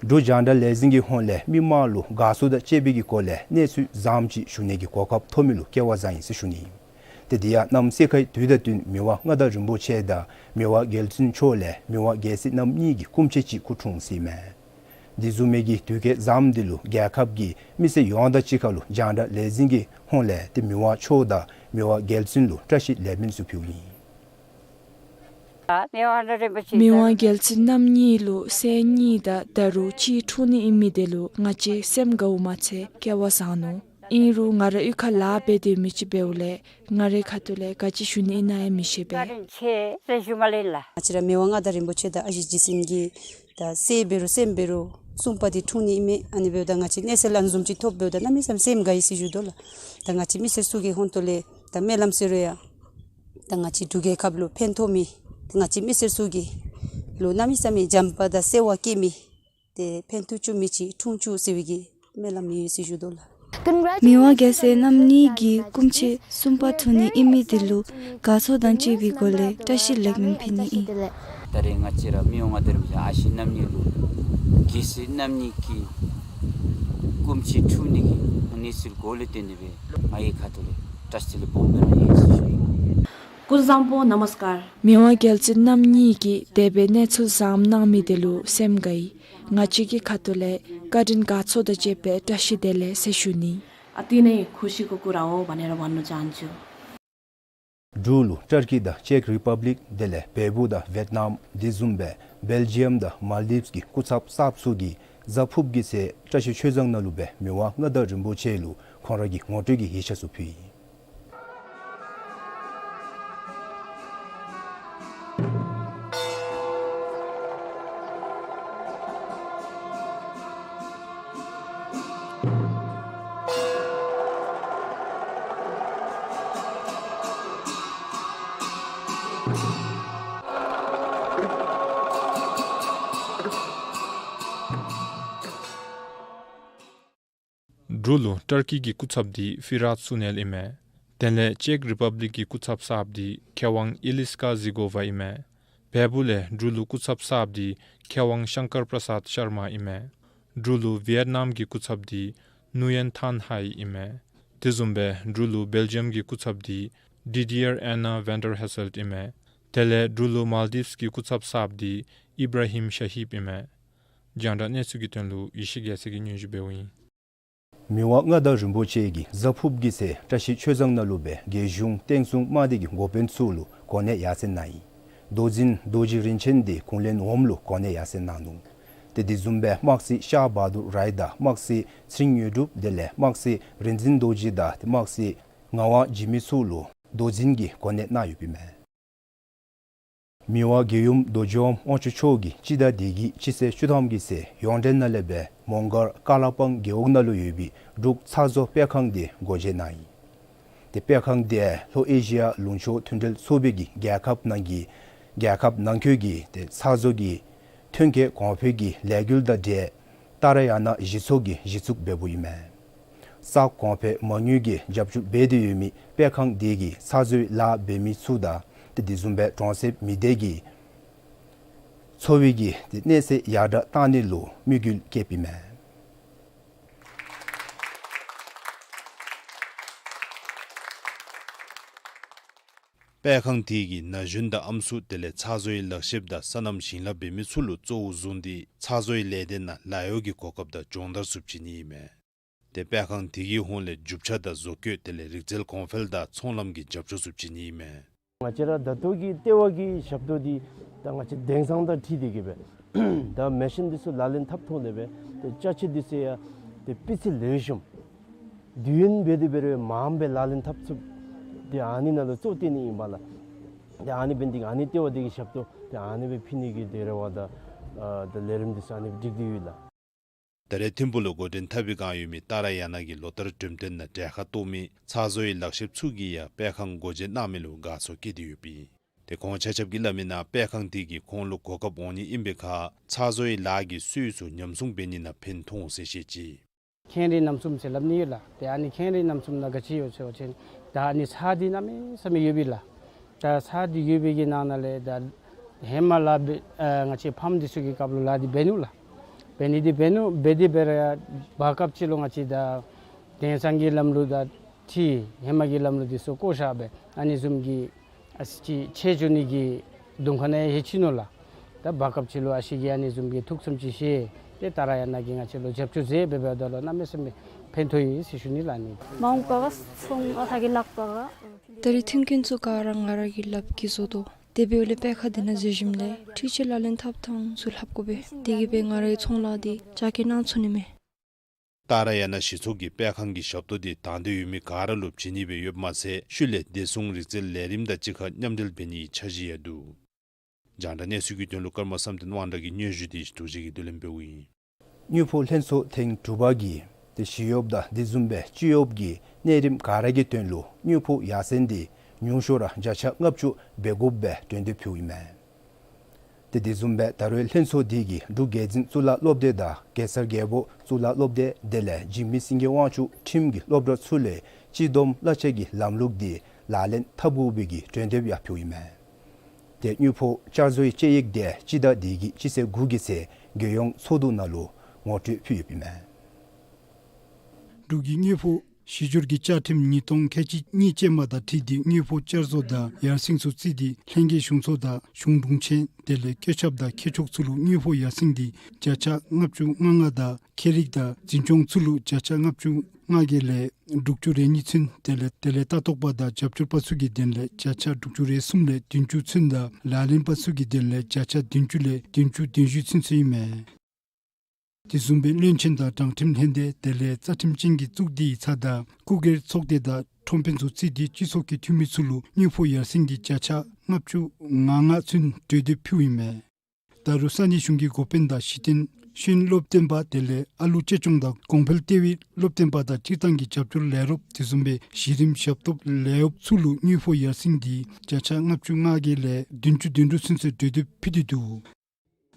འབྲུག་རྒྱང་བསྒྲགས་ལས་འཛིན་གྱི་ཧོངས་ལས་མི་མང་ལུ་དགའ་ཚོར་དང་བཅས་པའི་གི་སྒོ་ལས་གནས་ཚུལ་བཟངམ་ཅིག་ཞུ་ནི་གི་གོ་སྐབས་ཐོབ་མི་ལུ་སྐལ་བ་བཟང་ཨིན་ཟེར་ཞུ་ནི། ཏེ་དེ་ཡང་གནམ་སེར་ཁའི་དུས་དང་བསྟུན་མི་དབང་མངའ་བདག་རིན་པོ་ཆེ་དང་མི་དབང་རྒྱལ་བཙུན་མཆོག་ལས་མི་དབང་རྒྱལ་སྲས་རྣམ་གཉིས་ཀྱི་སྐུ་མཆེད་ཅིག་སྐུ་འཁྲུངས་ཟེར་ཨིན་མས། འདི་བཟུམ་མའི་གི་དུས་སྐལ་བཟངམ་འདི་ལུ་རྒྱལ་ཁབ་ཀྱི་མི་སེར་ཡོངས་དང་གཅིག་ཁར་ལུ་རྒྱང་བསྒྲགས་ལས་འཛིན་གྱི་ཧོངས་ལས་ཏེ་མི་དབང་མཆོག་དང་མི་དབང་རྒྱལ་བཙུན་ལུ་བཀྲ་ཤིས་ལེགས་སྨོན་ཚུ་ཕུལཝ་ཨིན། མི་དབང་རྒྱལ་བཙུན་རྣམ་གཉིས་ལུ་སྲས་གཉིས་དང་ད་རུང་གཅིག་འཁྲུངས་ནི་ཨིན་མི་འདི་ལུ་ང་བཅས་སེམས་དགའཝ་མ་ཚད་སྐལ་བ་བཟང་ནུག། ཨིན་རུང་ང་རའི་གཡུས་ཁར་ལཱ་འབད་སྡོད་མི་ཅིག་འབདཝ་ལས་ང་རའི་ཁ་ཐུག་ལས་ག་ཅི་ཞུ་ནི་ཨིན་ན་ཡང་མི་ཤེས་པས། བཀའ་དྲིན་ཆེ་ཟེར་ཞུ་མ་ལེན་ལགས། ང་བཅས་ར་མི་དབང་མངའ་བདག་རིན་པོ་ཆེ་དང་ཨ་ཞེ་རྗེ་བཙུན་གྱི་ད་སྲས་འབད་རུང་སྲསམོ་འབད་རུང་གསུམ་པ་འདི་འཁྲུངས་ནི་ཨིན་མས། ཨ་ནི་འབདཝ་ད་ང་བཅས་གནས་ཚུལ་ཨ་ནི་བཟུམ་ཅིག་ཐོབ་འབདཝ་ད་གནམ་མེད་ས་མེད་སེམས་དགའ་ཡི་ཟེར་ཞུ་དོ་ལགས། ད་ང་བཅས་མི་སེར་ཚུ་གི་ཧོངས་ཏོ་ལས་ད་སྨོན་ལམ་ཟེར་རུང་ཡང་ད་ང་བཅས་འབྲུག་རྒྱལ་ཁབ་ལུ་ཕན་ཐོགས་མི་ད་ང་བཅས་མི་སེར་ཚུ་གི་ལུ་གནམ་མེད་ས་མེད་བྱམས་པ་དང་བརྩེ་བ་བསྐྱེད་མི་ཏེ་ཕན་ཐོགས་བཅུག་མི་ཅིག་འཁྲུངས་བཅུག་ཟེར་བའི་གི་སྨོན་ལམ་ཡོད་ཟེར་ཞུ་དོ་ལགས། མི་དབང་རྒྱལ་སྲས་རྣམ་གཉིས་ཀྱི་སྐུ་མཆེད་གསུམ་པ་འཁྲུངས་ནི་ཨིན་མི་འདི་ལུ་དགའ་ཚོར་དང་བཅས་པའི་སྒོ་ལས་བཀྲ་ཤིས་ལེགས་སྨོན་ཕུལ་ནི་ཨིན། ད་རེས་ང་བཅས་ར་མི་དབང་མངའ་བདག་རིན་པོ་ཆེ་ཨ་ཞེ་རྣམ་གཉིས་ལུ་རྒྱལ་སྲས་རྣམ་གཉིས་ཀྱི་སྐུ་མཆེད་འཁྲུངས་ནི་གི་གནས་ཚུལ་གོ་ལས་བརྟེན་ཏེ་སྦེ་ང་གི་ཁ་ཐུག་ལས་བཀྲ་ཤིས་བདེ་ལེགས་སྦོམ་སྦེ་ར་ཡོད་ཟེར་ཞུ་ཡི། སྐུ་གཟུགས་བཟང་པོ། ནམ་སྐར། མི་དབང་རྒྱལ་བཙུན་རྣམ་གཉིས་ཀྱིས་དེ་སྦེ་གནས་ཚུལ་བཟངམ་གནང་མི་འདི་ལུ་སེམས་དགའ་ཡི། ང་བཅས་ཀྱི་ཁ་ཐུག་ལས་བཀའ་དྲིན་དགའ་ཚོར་དང་བཅས་པའི་བཀྲ་ཤིས་བདེ་ལེགས་ཟེར་ཞུ་ནི། ཨ་ཏི་ནེ་ཁུ་ཤི་ཀུ་ཀུ་ར་འོ་བ་ནེ་ར་བ་ནུ་ཅན་ཅུ། འབྲུག་ལུ་ཊར་ཀི་དང་ཅེཀ་རི་པབ་ལིཀ་དེ་ལས་བལ་པོ་དང་ཝེཊ་ནམ་དེ་བཟུམ་སྦེ་བེལ་ཇི་ཡམ་དང་མཱལ་དིབས་ཀྱི་སྐུ་ཚབ་གསརཔ་ཚུ་གིས་གཟའ་ཕུརཔ་གི་ཚེ་བཀྲ་ཤིས་ཆོས་བཟང་ནང་ལུ་སྦེ་མི་དབང་མངའ་བདག་རིན་པོ་ཆེ་ལུ་ཁོང་ར་གི་ངོ་སྤྲོད་ཀྱི་ཡིག་ཆ་ཚུ་ཕུལ་ཡི། འབྲུག་ལུ་ཊར་ཀི་གི་སྐུ་ཚབ་འདི་ཕི་རཱད་སུ་ནེལ་ཨིན་མས། དེ་ལས་ཅེཀ་རི་པབ་ལིཀ་གི་སྐུ་ཚབ་གསརཔ་འདི་མཁས་དབང་ཨི་ལིས་ཀ་ཟི་གོ་ཝ་ཨིན་མས། བལ་པོ་ལས་འབྲུག་ལུ་སྐུ་ཚབ་གསརཔ་འདི་མཁས་དབང་ཤང་ཀར་པྲ་སཱད་ཤར་མ་ཨིན་མས། འབྲུག་ལུ་ཝེཊ་ནམ་གྱི་སྐུ་ཚབ་འདི་ནུ་ཡན་ཐཱན་ཧའེ་ཨིན་མས། དེ་བཟུམ་སྦེ་འབྲུག་ལུ་བེལ་ཇི་ཡམ་གྱི་སྐུ་ཚབ་འདི་ཌི་ཌི་ཡར་ཨེན་ན་ཝན་ཌར་ཧེ་སེལཊ་ཨིན་མས། དེ་ལས་འབྲུག་ལུ་མཱལ་དིབས་ཀྱི་སྐུ་ཚབ་གསརཔ་འདི་ཨི་བྲ་ཧིམ་ཤ་ཧིབ་ཨིན་མས། རྒྱང་བསྒྲགས་གནས་ཚུལ་གྱི་དོན་ལུ་ཡེ་ཤེས་རྒྱལ་མཚན་གྱིས་སྙན་ཞུ་འབདཝ་ཨིན། མི་དབང་མངའ་བདག་རིན་པོ་ཆེ་གིས་གཟའ་ཕུརཔ་གི་ཚེ་བཀྲ་ཤིས་ཆོས་བཟང་ནང་ལུ་སྦེ་རྒྱལ་གཞུང་བསྟན་སྲུང་དམག་སྡེ་གི་འགོ་དཔོན་ཚུ་ལུ་གོ་གནས་ཡར་སེང་གནང་ཡི། མདོ་འཛིན་རྡོ་རྗེ་རིན་ཆེན་འདི་ཀུན་ལེགས་འོགམ་ལུ་གོ་གནས་ཡར་སེང་གནང་ནུག། ཏེ་དེ་བཟུམ་སྦེ་དམག་སྲིད་ཤཱ་བྷ་དུར་རའི་དང་དམག་སྲིད་ཚེ་རིང་དངོས་གྲུབ་དེ་ལས་དམག་སྲིད་རིག་འཛིན་རྡོ་རྗེ་དང་དེ་དམག་སྲིད་ངག་དབང་འཇིགས་མེད་ཚུ་ལུ་མདོ་འཛིན་གྱི་གོ་གནས་གནང་ཡོདཔ་ཨིན་མས། མི་དབང་རྒྱལ་ཡུམ་རྡོ་རྗེ་དབང་དབང་ཕྱུག་མཆོག་གིས་སྤྱི་ཟླ་འདི་གི་སྤྱི་ཚེས་བཅུ་ཐམ་གྱི་ཚེ་ཡོངས་འབྲེལ་ནང་ལས་སྦེ་མོང་སྒར་ཀ་ལ་པང་རྒེད་འོག་ནང་ལུ་ཡོད་པའི་འབྲུག་ཚ་བཟོ་སྤེལ་ཁང་འདི་སྒོ་འབྱེད་གནང་ཡི། ཏེ་སྤེལ་ཁང་འདི་ལྷོ་ཨེ་ཤི་ཡ་ལུང་ཕྱོགས་མཐུན་འབྲེལ་ཚོགས་པའི་གི་རྒྱལ་ཁབ་ནང་གི་རྒྱལ་ཁབ་ནང་འཁོད་ཀྱི་ཏེ་ཚ་བཟོ་གི་ཐོན་སྐྱེད་གོང་འཕེལ་གྱི་ལས་འགུལ་དང་འབྲེལ་ཏཱ་ར་ཡ་ན་གཞི་ཚོགས་ཀྱིས་གཞི་བཙུགས་འབདཝ་ཨིན་མས། ས་གོང་འཕེལ་མ་དངུལ་གྱིས་རྒྱབ་སྐྱོར་འབད་དེ་ཡོད་མི་སྤེལ་ཁང་འདི་གིས་ཚ་བཟོའི་ལཱ་འབད་མི་ཚུ་དང་ཏེ་དེ་བཟུམ་སྦེ་གྲོང་གསེབ་མི་སྡེ་གི་འཚོ་བའི་གི་ཏེ་གནས་ཚད་ཡར་དྲགས་གཏང་ནི་ལུ་དམིགས་ཡུལ་བསྐྱེདཔ་ཨིན་མས། སྤེལ་ཁང་འདི་གིས་ན་གཞོན་དང་ཨམ་སྲུ་དེ་ལས་ཚ་བཟོའི་ལག་ཤེསཔ་དང་སོ་ནམ་ཞིང་ལཱ་འབད་མི་ཚུ་ལུ་གཙོ་བོ་བཟུང་སྟེ་ཚ་བཟོའི་ལས་སྡེ་ནང་ལཱ་གཡོག་གི་གོ་སྐབས་དང་སྦྱོང་བརྡར་ཚུ་བྱིན་ནི་ཨིན་མས། ཏེ་སྤེལ་ཁང་འདི་གི་ཧོངས་ལས་རྒྱུ་ཆ་དང་བཟོ་བཀོད་དེ་ལས་རིག་རྩལ་གོང་འཕེལ་དང་ཚོང་ལམ་གྱི་རྒྱབ་སྐྱོར་ཚུ་བྱིན་ནི་ཨིན་མས། ང་བཅས་ར་ད་ལྟོ་གི་ལྟེ་བ་གི་ཞབས་ཏོག་འདི་ད་ང་བཅས་དེང་སང་དང་འཁྲིལ་ཏེ་གི་སྦེ་ད་མེ་ཤིན་འདི་ཚུ་ལག་ལེན་འཐབ་ཐོག་ནས་སྦེ་ཏེ་ཅ་ཆས་འདི་ཚུ་ཡང་ཏེ་སྤུས་ཚད་ལེགས་ཤོམ་ དུས་ཡུན་འབད་དེ་འབད་རུང་མངམ་སྦེ་ལག་ལེན་འཐབ་ཚུགསཔ་དེ་ཨ་ནི་ནང་ལུ་གཙོ་བཏོན་ནི་ཨིན་པས་ལགས། ཏེ་ཨ་ནི་འབད་ནི་དེ་གིས་ཨ་ནི་ལྟེ་བ་འདི་གི་ཞབས་ཏོག་དེ་ཨ་ནི་སྦེ་ཕུལ་ནི་གི་དེ་རེ་བ་དང་ཨ་དེ་ལས་རིམ་འདི་ཚུ་ཨ་ནི་སྦེ་སྒྲིག་སྟེ་ཡོད་ལགས། ད་རེས་ཐིམ་ཕུག་ལུ་འགོ་འདྲེན་འཐབ་པའི་བསྒང་ཡོད་མི་ཏཱ་ར་ཡ་ན་གིས་ལོ་ལྟར་འགྲེམས་སྟོན་ནང་གྲལ་ཁར་གཏོགས་མི་ཚ་བཟོ་ཡི་ལག་ཤེསཔ་ཚུ་གིས་ཡང་དཔེ་ཁང་སྒོ་འབྱེད་གནང་མི་ལུ་དགའ་ཚོར་བསྐྱེད་དེ་ཡོདཔ་ཨིན། ཏེ་ཁོང་ཆ་ཁྱབ་ཀྱིས་སླབ་མིའི་ནང་དཔེ་ཁང་འདི་གིས་ཁོང་ལུ་གོ་སྐབས་འོང་ནི་ཨིན་པའི་ཁར་ཚ་བཟོ་ཡི་ལཱ་གི་སྲོལ་ཚུ་ཉམས་སྲུང་འབད་ནི་ནང་ཕན་ཐོགས་འོང་ཟེར་བཤད་ཅི། ཁེངས་རིགས་རྣམ་གསུམ་ཟེར་སླབ་ནི་ཡོད་ལགས། ཏེ་ཨ་ནི་ཁེངས་རིགས་རྣམ་གསུམ་ནང་ག་ཅི་ཡོད་ཟེར་བ་ཅིན་ད་ཨ་ནི་ཚར་འདི་གནམ་མེད་ས་མེད་ཡོད་པས་ལགས། ད་ཚར་འདི་ཡོད་པའི་གི་ནང་ན་ལས་ད་ཧེ་མ་ལཱ་འབད་ཨ་ང་བཅས་ཕམ་འདི་ཚུ་གི་སྐབས་ལུ་ལཱ་འདི་འབད་ནུག་ལགས། འབད་ནི་འདི་འབད་ནུག། འབད་དེ་འབད་རུང་ཡང་བར་སྐབས་ཅིག་ལུ་ང་བཅས་ད་དེང་སང་གི་ལམ་ལུགས་དང་འཁྲིལ་ཧེ་མ་གི་ལམ་ལུགས་འདི་ཚུ་བཀོ་བཞག་སྦེ་ཨ་ནི་བཟུམ་གྱི་ཨ་ཙི་ཅིག་ཆད་འགྱོ་ནི་གི་གདོང་ཁ་ནང་ཡང་ལྷོད་ཅི་ནུག་ལགས། ད་བར་སྐབས་ཅིག་ལུ་ཨ་ཞེ་གིས་ཨ་ནི་བཟུམ་གྱི་ཐུགས་བསམ་ཅིག་བཞེས་ཏེ་ཏཱ་ར་ཡ་ན་གིས་ང་བཅས་ལུ་རྒྱབ་སྐྱོར་མཛད་འབདཝ་ད་ལུ་གནམ་མེད་ས་མེད་ཕན་ཐོགས་ཡི་ཟེར་ཞུ་ནི་ལགས་ནི། མ་འོངས་པ་ག་ཚུན་ཨ་ཐ་གི་ལག་པ་ག། ད་རེས་མཐུན་རྐྱེན་ཚུ་ག་ར་ང་ར་གིས་ལགཔ་གིས་བཟོ་དོ། དེ་འབདཝ་ལས་དཔེ་ཁང་འདི་ནང་འཛུལ་ཞིནམ་ལས་འཕྲུལ་ཆས་ལག་ལེན་འཐབ་ཐངས་ཚུ་ལྷབ་དགོ་པས། དེ་གིས་སྦེ་ང་རའི་ཚོང་ལཱ་འདི་རྒྱ་སྐྱེད་གནང་ཚུགས་ནི་མས། ཏཱ་ར་ཡ་ན་གཞི་ཚོགས་ཀྱིས་དཔེ་ཁང་གི་ཞབས་ཏོག་འདི་དང་འདོད་ཡོད་མི་ག་ར་ལུ་བྱིན་ནི་སྦེ་ཡོདཔ་མ་ཚད་ཤུལ་ལས་བདེ་སྲུང་རིག་རྩལ་ལས་རིམ་དང་གཅིག་ཁར་མཉམ་འབྲེལ་འབད་ནིའི་འཆར་གཞི་ཡང་འདུག། རྒྱང་བསྒྲགས་གནས་ཚུལ་གྱི་དོན་ལུ་ཀརྨ་བསམ་གཏན་དབང་གྲགས་ཀྱི་སྙན་ཞུ་འདི་རྡོ་རྗེ་གིས་བསྡུ་ལེན་འབདཝ་ཨིན། དངུལ་ཕོགས་ལྷན་ཚོགས་ཐེངས་དྲུག་པ་གིས་ཏེ་ཞི་གཡོགཔ་དང་དེ་བཟུམ་སྦེ་སྤྱི་གཡོགཔ་གི་གནས་རིམ་ག་ར་གི་དོན་ལུ་དངུལ་ཕོགས་ཡར་སེང་འདི་ཉུང་ཤོས་ར་བརྒྱ་ཆ་ལྔ་བཅུ་འབད་དགོཔ་སྦེ་གྲོས་འདེབས་ཕུལཝ་ཨིན་མས། ཏེ་དེ་བཟུམ་སྦེ་ད་རུང་ལྷན་ཚོགས་འདི་གིས་འབྲུག་རྒྱལ་འཛིན་གཙུག་ལག་སློབ་སྡེ་དང་གེ་སར་རྒྱལ་པོ་གཙུག་ལག་སློབ་སྡེ་དེ་ལས་འཇིགས་མེད་སེང་གེ་དབང་ཕྱུག་ཁྲིམས་ཀྱི་སློབ་གྲྭ་ཚུ་ལས་སྤྱི་བསྡོམས་གླ་ཆ་གི་ལམ་ལུགས་འདི་ལག་ལེན་འཐབ་དགོ་པའི་གི་གྲོས་འདེབས་ཡང་ཕུལཝ་ཨིན་མས། ཏེ་དངུལ་ཕོགས་བསྐྱར་བཟོའི་དཔྱད་ཡིག་དེ་སྤྱི་ཟླ་འདི་གི་སྤྱི་ཚེས་དགུ་གི་ཚེ་རྒྱལ་ཡོངས་ཚོགས་འདུ་ནང་ལུ་ངོ་སྤྲོད་ཕུལ་ཡོདཔ་ཨིན་མས། འབྲུག་གི་དངུལ་ཕོགས་གཞི་སྒྱུར་གྱི་བཅའ་ཁྲིམས་ཉིས་སྟོང་ཁལ་གཅིག་གཉིས་ཅན་མ་དང་འཁྲིལ་ཏེ་དངུལ་ཕོགས་བསྐྱར་བཟོ་དང་ཡར་སེང་ཚུ་བརྩིས་ཏེ་ལྷན་རྒྱས་གཞུང་ཚོགས་དང་གཞུང་དྲུང་ཆེན་དེ་ལས་བཀོད་ཁྱབ་དང་མཁས་མཆོག་ཚུ་ལུ་དངུལ་ཕོགས་ཡར་སེང་འདི་བརྒྱ་ཆ་ལྔ་བཅུ་ང་ལྔ་དང་ཁྱད་རིག་དང་འཛིན་སྐྱོང་ཚུ་ལུ་བརྒྱ་ཆ་ལྔ་བཅུ་ང་བརྒྱད་ལས་དྲུག་ཅུ་རེ་གཉིས་ཚུན་དེ་ལས་དེ་ལས་ལྟ་རྟོག་པ་དང་རྒྱབ་སྐྱོར་པ་ཚུ་གི་དོན་ལས་བརྒྱ་ཆ་དྲུག་ཅུ་རེ་གསུམ་ལས་བདུན་ཅུ་ཚུན་དང་ལག་ལེན་པ་ཚུ་གི་དོན་ལས་བརྒྱ་ཆ་བདུན་ཅུ་ལས་བདུན་ཅུ་དོན་བཞི་ཚུན་ཚོད་ཨིན་མས། དེ་བཟུམ་སྦེ་བློན་ཆེན་དང་དྲང་ཁྲིམས་ལྷན་སྡེ་དེ་ལས་རྩ་ཁྲིམས་ཅན་གྱི་གཙུག་སྡེའི་ཚབ་དང་སྐུ་སྒེར་ཚོགས་སྡེ་དང་ཁྲོམ་དཔོན་ཚུ་བརྩིས་ཏེ་སྤྱི་ཚོགས་ཀྱི་འཐུས་མི་ཚུ་ལུ་དངུལ་ཕོགས་ཡར་སེང་གི་བརྒྱ་ཆ་ལྔ་བཅུ་ང་ལྔ་ཚུན་གྲོས་འདེབས་ཕུལཝ་ཨིན་མས། ད་རུང་ས་གནས་གཞུང་གི་འགོ་དཔོན་དང་གཞི་རྟེན་ཤེས་ཡོན་སློབ་སྟོན་པ་དེ་ལས་ཨ་ལུ་གཅེས་སྐྱོང་དང་གོང་འཕེལ་ལྟེ་བའི་སློབ་སྟོན་པ་དང་སྤྱིར་བཏང་གི་རྒྱབ་སྐྱོར་ལས་རོགསཔ་དེ་བཟུམ་སྦེ་གཞི་རིམ་ཞབས་ཏོག་ལས་རོགསཔ་ཚུ་ལུ་དངུལ་ཕོགས་ཡར་སེང་འདི་བརྒྱ་ཆ་ལྔ་བཅུ་ང་བརྒྱད་ལས་བདུན་ཅུ་དོན་དྲུག་ཚུན་ཚོད་གྲོས་འདེབས་ཕུལ་ཏེ་འདུག།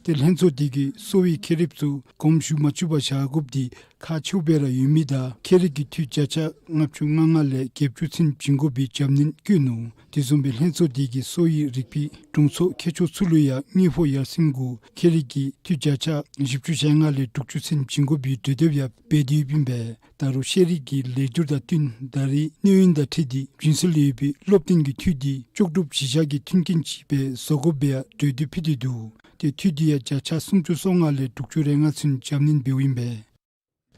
ཏེ་ལྷན་ཚོགས་འདི་གིས་གསོ་བའི་མཁལ་རིསཔ་ཚུ་གོམ་ཞུ་མ་བཅུག་པར་བཞག་དགོཔ་འདི་ཁག་ཆེཝ་སྦེ་ར་ཡོད་མི་དང་མཁལ་རིས་ཀྱི་འཐུས་བརྒྱ་ཆ་ལྔ་བཅུ་ང་ལྔ་ལས་བརྒྱད་ཅུ་ཚུན་བྱིན་དགོ་པའི་རྒྱབ་སྣོན་བཀོད་ནུག། དེ་བཟུམ་སྦེ་ལྷན་ཚོགས་འདི་གིས་གསོ་བའི་རིག་པའི་དྲུང་འཚོ་མཁས་མཆོག་ཚུ་ལུ་ཡང་དངུལ་ཕོགས་ཡར་སེང་གུ་མཁལ་རིས་ཀྱི་འཐུས་བརྒྱ་ཆ་བཞི་བཅུ་ཞེ་ལྔ་ལས་དྲུག་ཅུ་ཚུན་བྱིན་དགོ་པའི་གྲོས་འདེབས་ཡང་འབད་དེ་ཡོདཔ་ཨིན་པས། ད་རུང་ཤེས་རིག་གི་ལེགས་བསྒྱུར་དང་བསྟུན་ད་རེས་གནས་ཡུན་དང་འཁྲིལ་ཏེ་བྱིན་སྲོལ་ཡོད་པའི་སློབ་སྟོན་གྱི་འཐུས་འདི་ལྕོགས་གྲུབ་གཞི་བཞག་གི་མཐུན་རྐྱེན་ཅིག་སྦེ་བཟོ་དགོཔ་སྦེ་ཡང་གྲོས་འདེབས་ཕུལ་ཏེ་འདུག། ཏེ་འཐུས་འདི་ཡང་བརྒྱ་ཆ་སུམ་ཅུ་སོ་ལྔ་ལས་དྲུག་ཅུ་རེ་ལྔ་ཚུན་རྒྱབ་སྣོན་འབདཝ་ཨིན་པས།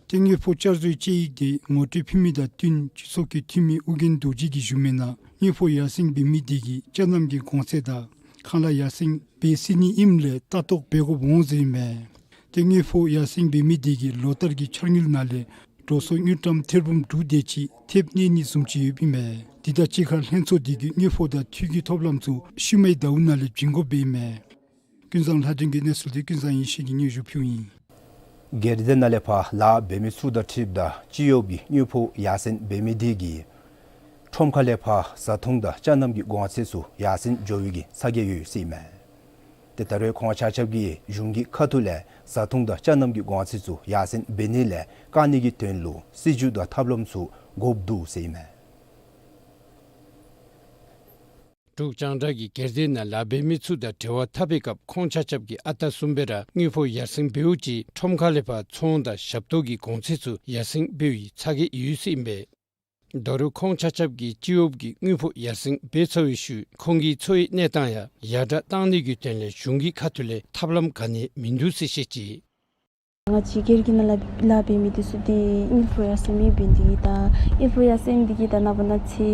ཏེ་དངུལ་ཕོགས་བསྐྱར་བཟོའི་དཔྱད་ཡིག་འདི་ངོ་སྤྲོད་ཕུལ་མི་དང་བསྟུན་སྤྱི་ཚོགས་ཀྱི་འཐུས་མི་ཨོ་རྒྱན་རྡོ་རྗེ་གིས་ཞུ་མིའི་ནང་དངུལ་ཕོགས་ཡར་སེང་འབད་མི་འདི་གིས་ཅ་རྣམ་གྱི་གོང་ཚད་དང་ཁང་གླ་ཡར་སེང་འབད་སྲིད་ནི་ཨིནམ་ལས་ལྟ་རྟོག་འབད་དགོཔ་འོང་ཟེར་ཨིན་མས། ཏེ་དངུལ་ཕོགས་ཡར་སེང་འབད་མི་འདི་གིས་ལོ་ལྟར་གྱི་འཆར་དངུལ་ནང་ལས་འགྲོ་སོང་དངུལ་ཀྲམ་ཐེར་འབུམ་དྲུག་དེ་ཅིག་ཐེབས་གནས་ནི་བཟུམ་ཅིག་ཡོདཔ་ཨིན་མས། འདི་དང་གཅིག་ཁར་ལྷན་ཚོགས་འདི་གིས་དངུལ་ཕོགས་དང་འཐུས་ཀྱི་ཐོབ་ལམ་ཚུ་ཤུལ་མའི་ཟླཝ་ནང་ལས་བྱིན་དགོཔ་ཨིན་མས། ཀུན་བཟང་ལྷ་སྒྲོན་གྱིས་གནས་ཚུལ་འདི་ཀུན་བཟང་ཡེ་ཤེས་ཀྱིས་སྙན་ཞུ་ཕུལཝ་ཨིན། སྒེར་སྡེ་ནང་ལས་ཕར་ལཱ་འབད་མི་ཚུ་དང་འཁྲིལཝ་ད་སྤྱི་གཡོགཔ་གི་དངུལ་ཕོགས་ཡར་སེང་འབད་མི་འདི་གིས་ཁྲོམ་ཁ་ལས་ཕར་བཟའ་འཐུང་དང་ཅ་རྣམ་གྱི་གོང་ཚད་ཚུ་ཡར་སེང་འགྱོ་བའི་གི་ཚ་གྱང་ཡོད་ཟེར་ཨིན་མས། ཏེ་ད་རེས་ཁོང་ཆ་ཁྱབ་ཀྱིས་གཞུང་གི་ཁ་ཐུག་ལས་བཟའ་འཐུང་དང་ཅ་རྣམ་གྱི་གོང་ཚད་ཚུ་ཡར་སེང་འབད་ནི་ལས་བཀག་ནི་གི་དོན་ལུ་སྲིད་བྱུས་དང་ཐབས་ལམ་ཚུ་དགོཔ་འདུག་ཟེར་ཨིན་མས། འབྲུག་རྒྱང་བསྒྲགས་ཀྱིས་སྒེར་སྡེ་ནང་ལཱ་འབད་མི་ཚུ་དང་འབྲེལ་བ་འཐབ་པའི་སྐབས་ཁོང་ཆ་ཁྱབ་ཀྱིས་ཨ་རྟག་བཟུམ་སྦེ་ར་དངུལ་ཕོགས་ཡར་སེང་འབདཝ་ཅིག་ཁྲོམ་ཁ་ལས་ཕར་ཚོང་དང་ཞབས་ཏོག་གི་གོང་ཚད་ཚུ་ཡར་སེང་འབད་བའི་ཚ་གྱང་ཡོད་ཟེར་ཨིན་པས། ད་རུང་ཁོང་ཆ་ཁྱབ་ཀྱིས་སྤྱི་གཡོགཔ་གི་དངུལ་ཕོགས་ཡར་སེང་འབད་ཚར་བའི་ཤུལ་ཁོང་གི་འཚོ་བའི་གནས་སྟངས་ཡང་ཡར་དྲག་གཏང་ནི་གི་དོན་ལས་གཞུང་གི་ཁ་ཐུག་ལས་ཐབས་ལམ་ག་ནི་ཡང་མིན་འདུག་ཟེར་བཤད་ཅི། ང་བཅས་སྒེར་གྱི་ནང་ལཱ་ལཱ་འབད་མི་འདི་ཚུ་ཏེ་དངུལ་ཕོགས་ཡར་སེང་མེདཔ་འབད་ནི་དེ་གིས་དང་དངུལ་ཕོགས་ཡར་སེང་འདི་གིས་དང་ནངས་པ་གནངས་ཚེ་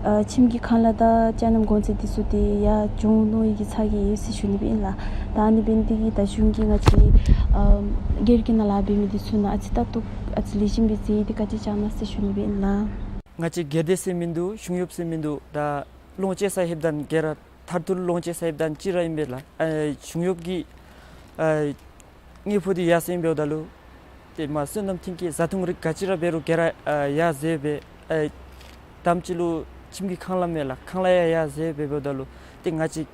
ཨ་ཁྱིམ་གྱི་ཁང་གླ་དང་ཅ་རྣམ་གོང་ཚད་འདི་ཚུ་ཏེ་ཡར་འགྱོ་འོང་མནོ་བའི་གི་ཚ་གྱང་ཡོད་ཟེར་ཞུ་ནི་སྦེ་ཨིན་ལགས། ད་ཨ་ནི་འབད་ནི་འདི་གིས་ད་གཞུང་གིས་ང་བཅས་ཨ་སྒེར་གྱི་ནང་ལཱ་འབད་མི་འདི་ཚུ་ནང་ཨ་ཙི་ལྟ་རྟོག་ ཨ་ཙི་ལེགས་ཤོམ་སྦེ་མཛད་དེ་བཀའ་དྲིན་བསྐྱངས་གནང་ཟེར་ཞུ་ནི་སྦེ་ཨིན་ལགས། ང་བཅས་སྒེར་སྡེ་ཟེར་མིན་འདུག། གཞུང་གཡོགཔ་ཟེར་མིན་འདུག། ད་ལོངས་སྤྱོད་ས་ལྷོདཔ་ད་ག་ར་མཐར་ཐུག་ལོངས་སྤྱོད་ས་ལྷོདཔ་ད་གཅིག་ར་ཨིན་པས་ལགས། ཨ་གཞུང་གཡོགཔ་གི་ཨ་དངུལ་ཕོགས་འདི་ཡར་སེང་འབདཝ་ད་ལུ་ཏེ་མ་བསོད་ནམས་མཐུན་རྐྱེན་བཟའ་འཐུང་རིགས་ག་ཅི་ར་འབད་རུང་ག་ར་ཨ་ཡར་འཛེགས་སྦེ་ཨ་དེམ་ཅིག་ལུ་ཁྱིམ་གྱི་ཁང་གླ་མས་ལགས། ཁང་གླ་ཡང་ཡར་འཛེགས་སྦེ་འབདཝ་ད་ལུ་ཏེ་ང་བཅས་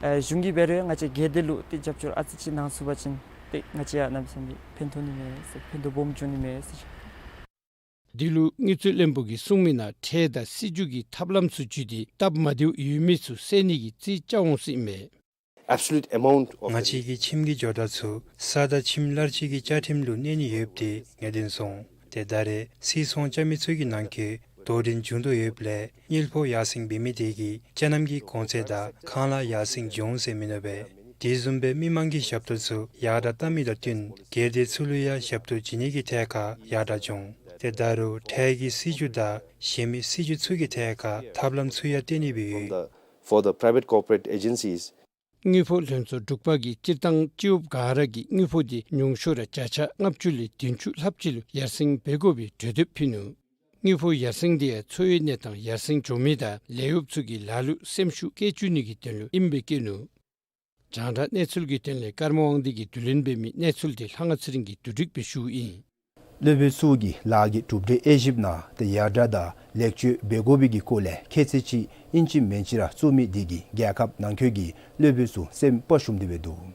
ཨ་གཞུང་གིས་འབད་རུང་ཡང་ང་བཅས་སྒེར་སྡེ་ལུ་ཏེ་རྒྱབ་སྐྱོར་ཨ་ཙི་ཅིག་གནང་ཚུགས་པ་ཅིན་ཏེ་ང་བཅས་ཡང་གནམ་མེད་ས་མེད་ཕན་ཐོགས་ནི་མས་ཟེར། ཕན་ཐོགས་སྦོམ་འབྱུང་ནི་མས་ཟེར། འདི་ལུ་དངུལ་རྩིས་བློན་པོ་གིས་གསུངས་མི་ནང་ཁྲལ་དང་སྲིད་བྱུས་ཀྱི་ཐབས་ལམ་ཚུ་བརྒྱུད་དེ་སྟབས་མ་བདེཝ་ཡོད་མི་ཚུ་སེལ་ནི་གི་རྩིས་རྐྱབ་འོང་ཟེར་ཨིན་མས། Absolute amount of ང་བཅས་ཀྱི་ཁྱིམ་གྱི་ཇོ་བདག་ཚུ་ས་དང་ཁྱིམ་གླར་སྤྱོད་ཀྱི་བཅའ་ཁྲིམས་ལུ་གནས་ནི་ཡོདཔ་དེ་ངེས་བདེན་སོང་། ཏེ་ད་རེས་སིལ་ཚོང་རྐྱབ་མི་ཚུ་གི་ནང་འཁོད་དོ་འགྲན་འབྱུང་དོ་ཡོདཔ་ལས་དངུལ་ཕོགས་ཡར་སེང་འབད་མི་དེ་གིས་ཅ་ནམ་གྱི་གོང་ཚད་དང་ཁང་གླ་ཡར་སེང་འབྱུང་ཟེར་མིན་འདུག་པས། དེ་བཟུམ་སྦེ་མི་མང་གི་ཞབས་ཏོག་ཚུ་ཡར་དྲག་བཏང་མི་དང་བསྟུན་སྒེར་སྡེ་ཚུ་ལུ་ཡང་ཞབས་ཏོག་བྱིན་ནི་གི་ཐད་ཁར་ཡར་དྲག་འབྱུང་། ཏེ་ད་རུང་ཁྲལ་གྱི་སྲིད་བྱུས་དང་གཞན་མི་སྲིད་བྱུས་ཚུ་གི་ཐད་ཁར་ཐབས་ལམ་ཚུ་ཡང་བཏོན་ནི་སྦེ་ཡོད། For the private corporate agencies དངུལ་ཕོགས་ལྷན་ཚོགས་དྲུག་པ་གིས་སྤྱིར་བཏང་སྤྱི་གཡོགཔ་ག་ར་གིས་དངུལ་ཕོགས་དེ་ཉུང་ཤོས་ར་བརྒྱ་ཆ་ལྔ་བཅུ་ལས་བདུན་ཅུ་ལྷགཔ་ཅིག་ལུ་ཡར་སེང་འབད་དགོ་པའི་གྲོས་འདེབས་ཕུལ་ནུག། དངུལ་ཕོགས་ཡར་སེང་དེ་ཡང་འཚོ་བའི་གནས་སྟངས་ཡར་སེང་འགྱོ་མི་དང་ལས་གཡོགཔ་ཚུ་གི་ལཱ་ལུ་སེམས་ཤུགས་བསྐྱེད་བཅུག་ནི་གི་དོན་ལུ་ཨིནམ་སྦེ་བཀོད་ནུག། རྒྱང་བསྒྲགས་གནས་ཚུལ་གྱི་དོན་ལས་ཀརྨ་དབང་འདུས་ཀྱིས་བསྡུ་ལེན་འབད་མི་གནས་ཚུལ་དེ་ལྷ་དབང་ཚེ་རིང་གིས་བསྡུ་སྒྲིག་འབད་ཞུཝ་ཨིན། སློབ་དཔོན་ཚུ་གིས་ལཱ་གི་གྲུབ་འབྲས་དབྱེ་ཞིབ་ནང་ཏེ་ཡར་དྲག་དང་ལེགས་བཅོས་འབད་དགོ་པའི་གི་སྐོར་ལས་ཁྱད་ཚད་ཅིག་ཨིན་ཅི་མིན་ཅི་ར་བཙུགས་མི་དེ་གིས་རྒྱལ་ཁབ་ནང་འཁོད་ཀྱི་སློབ་དཔོན་ཚུ་སེམས་དཔའ་ཞུམ་སྟེ་སྦེ་འདུག།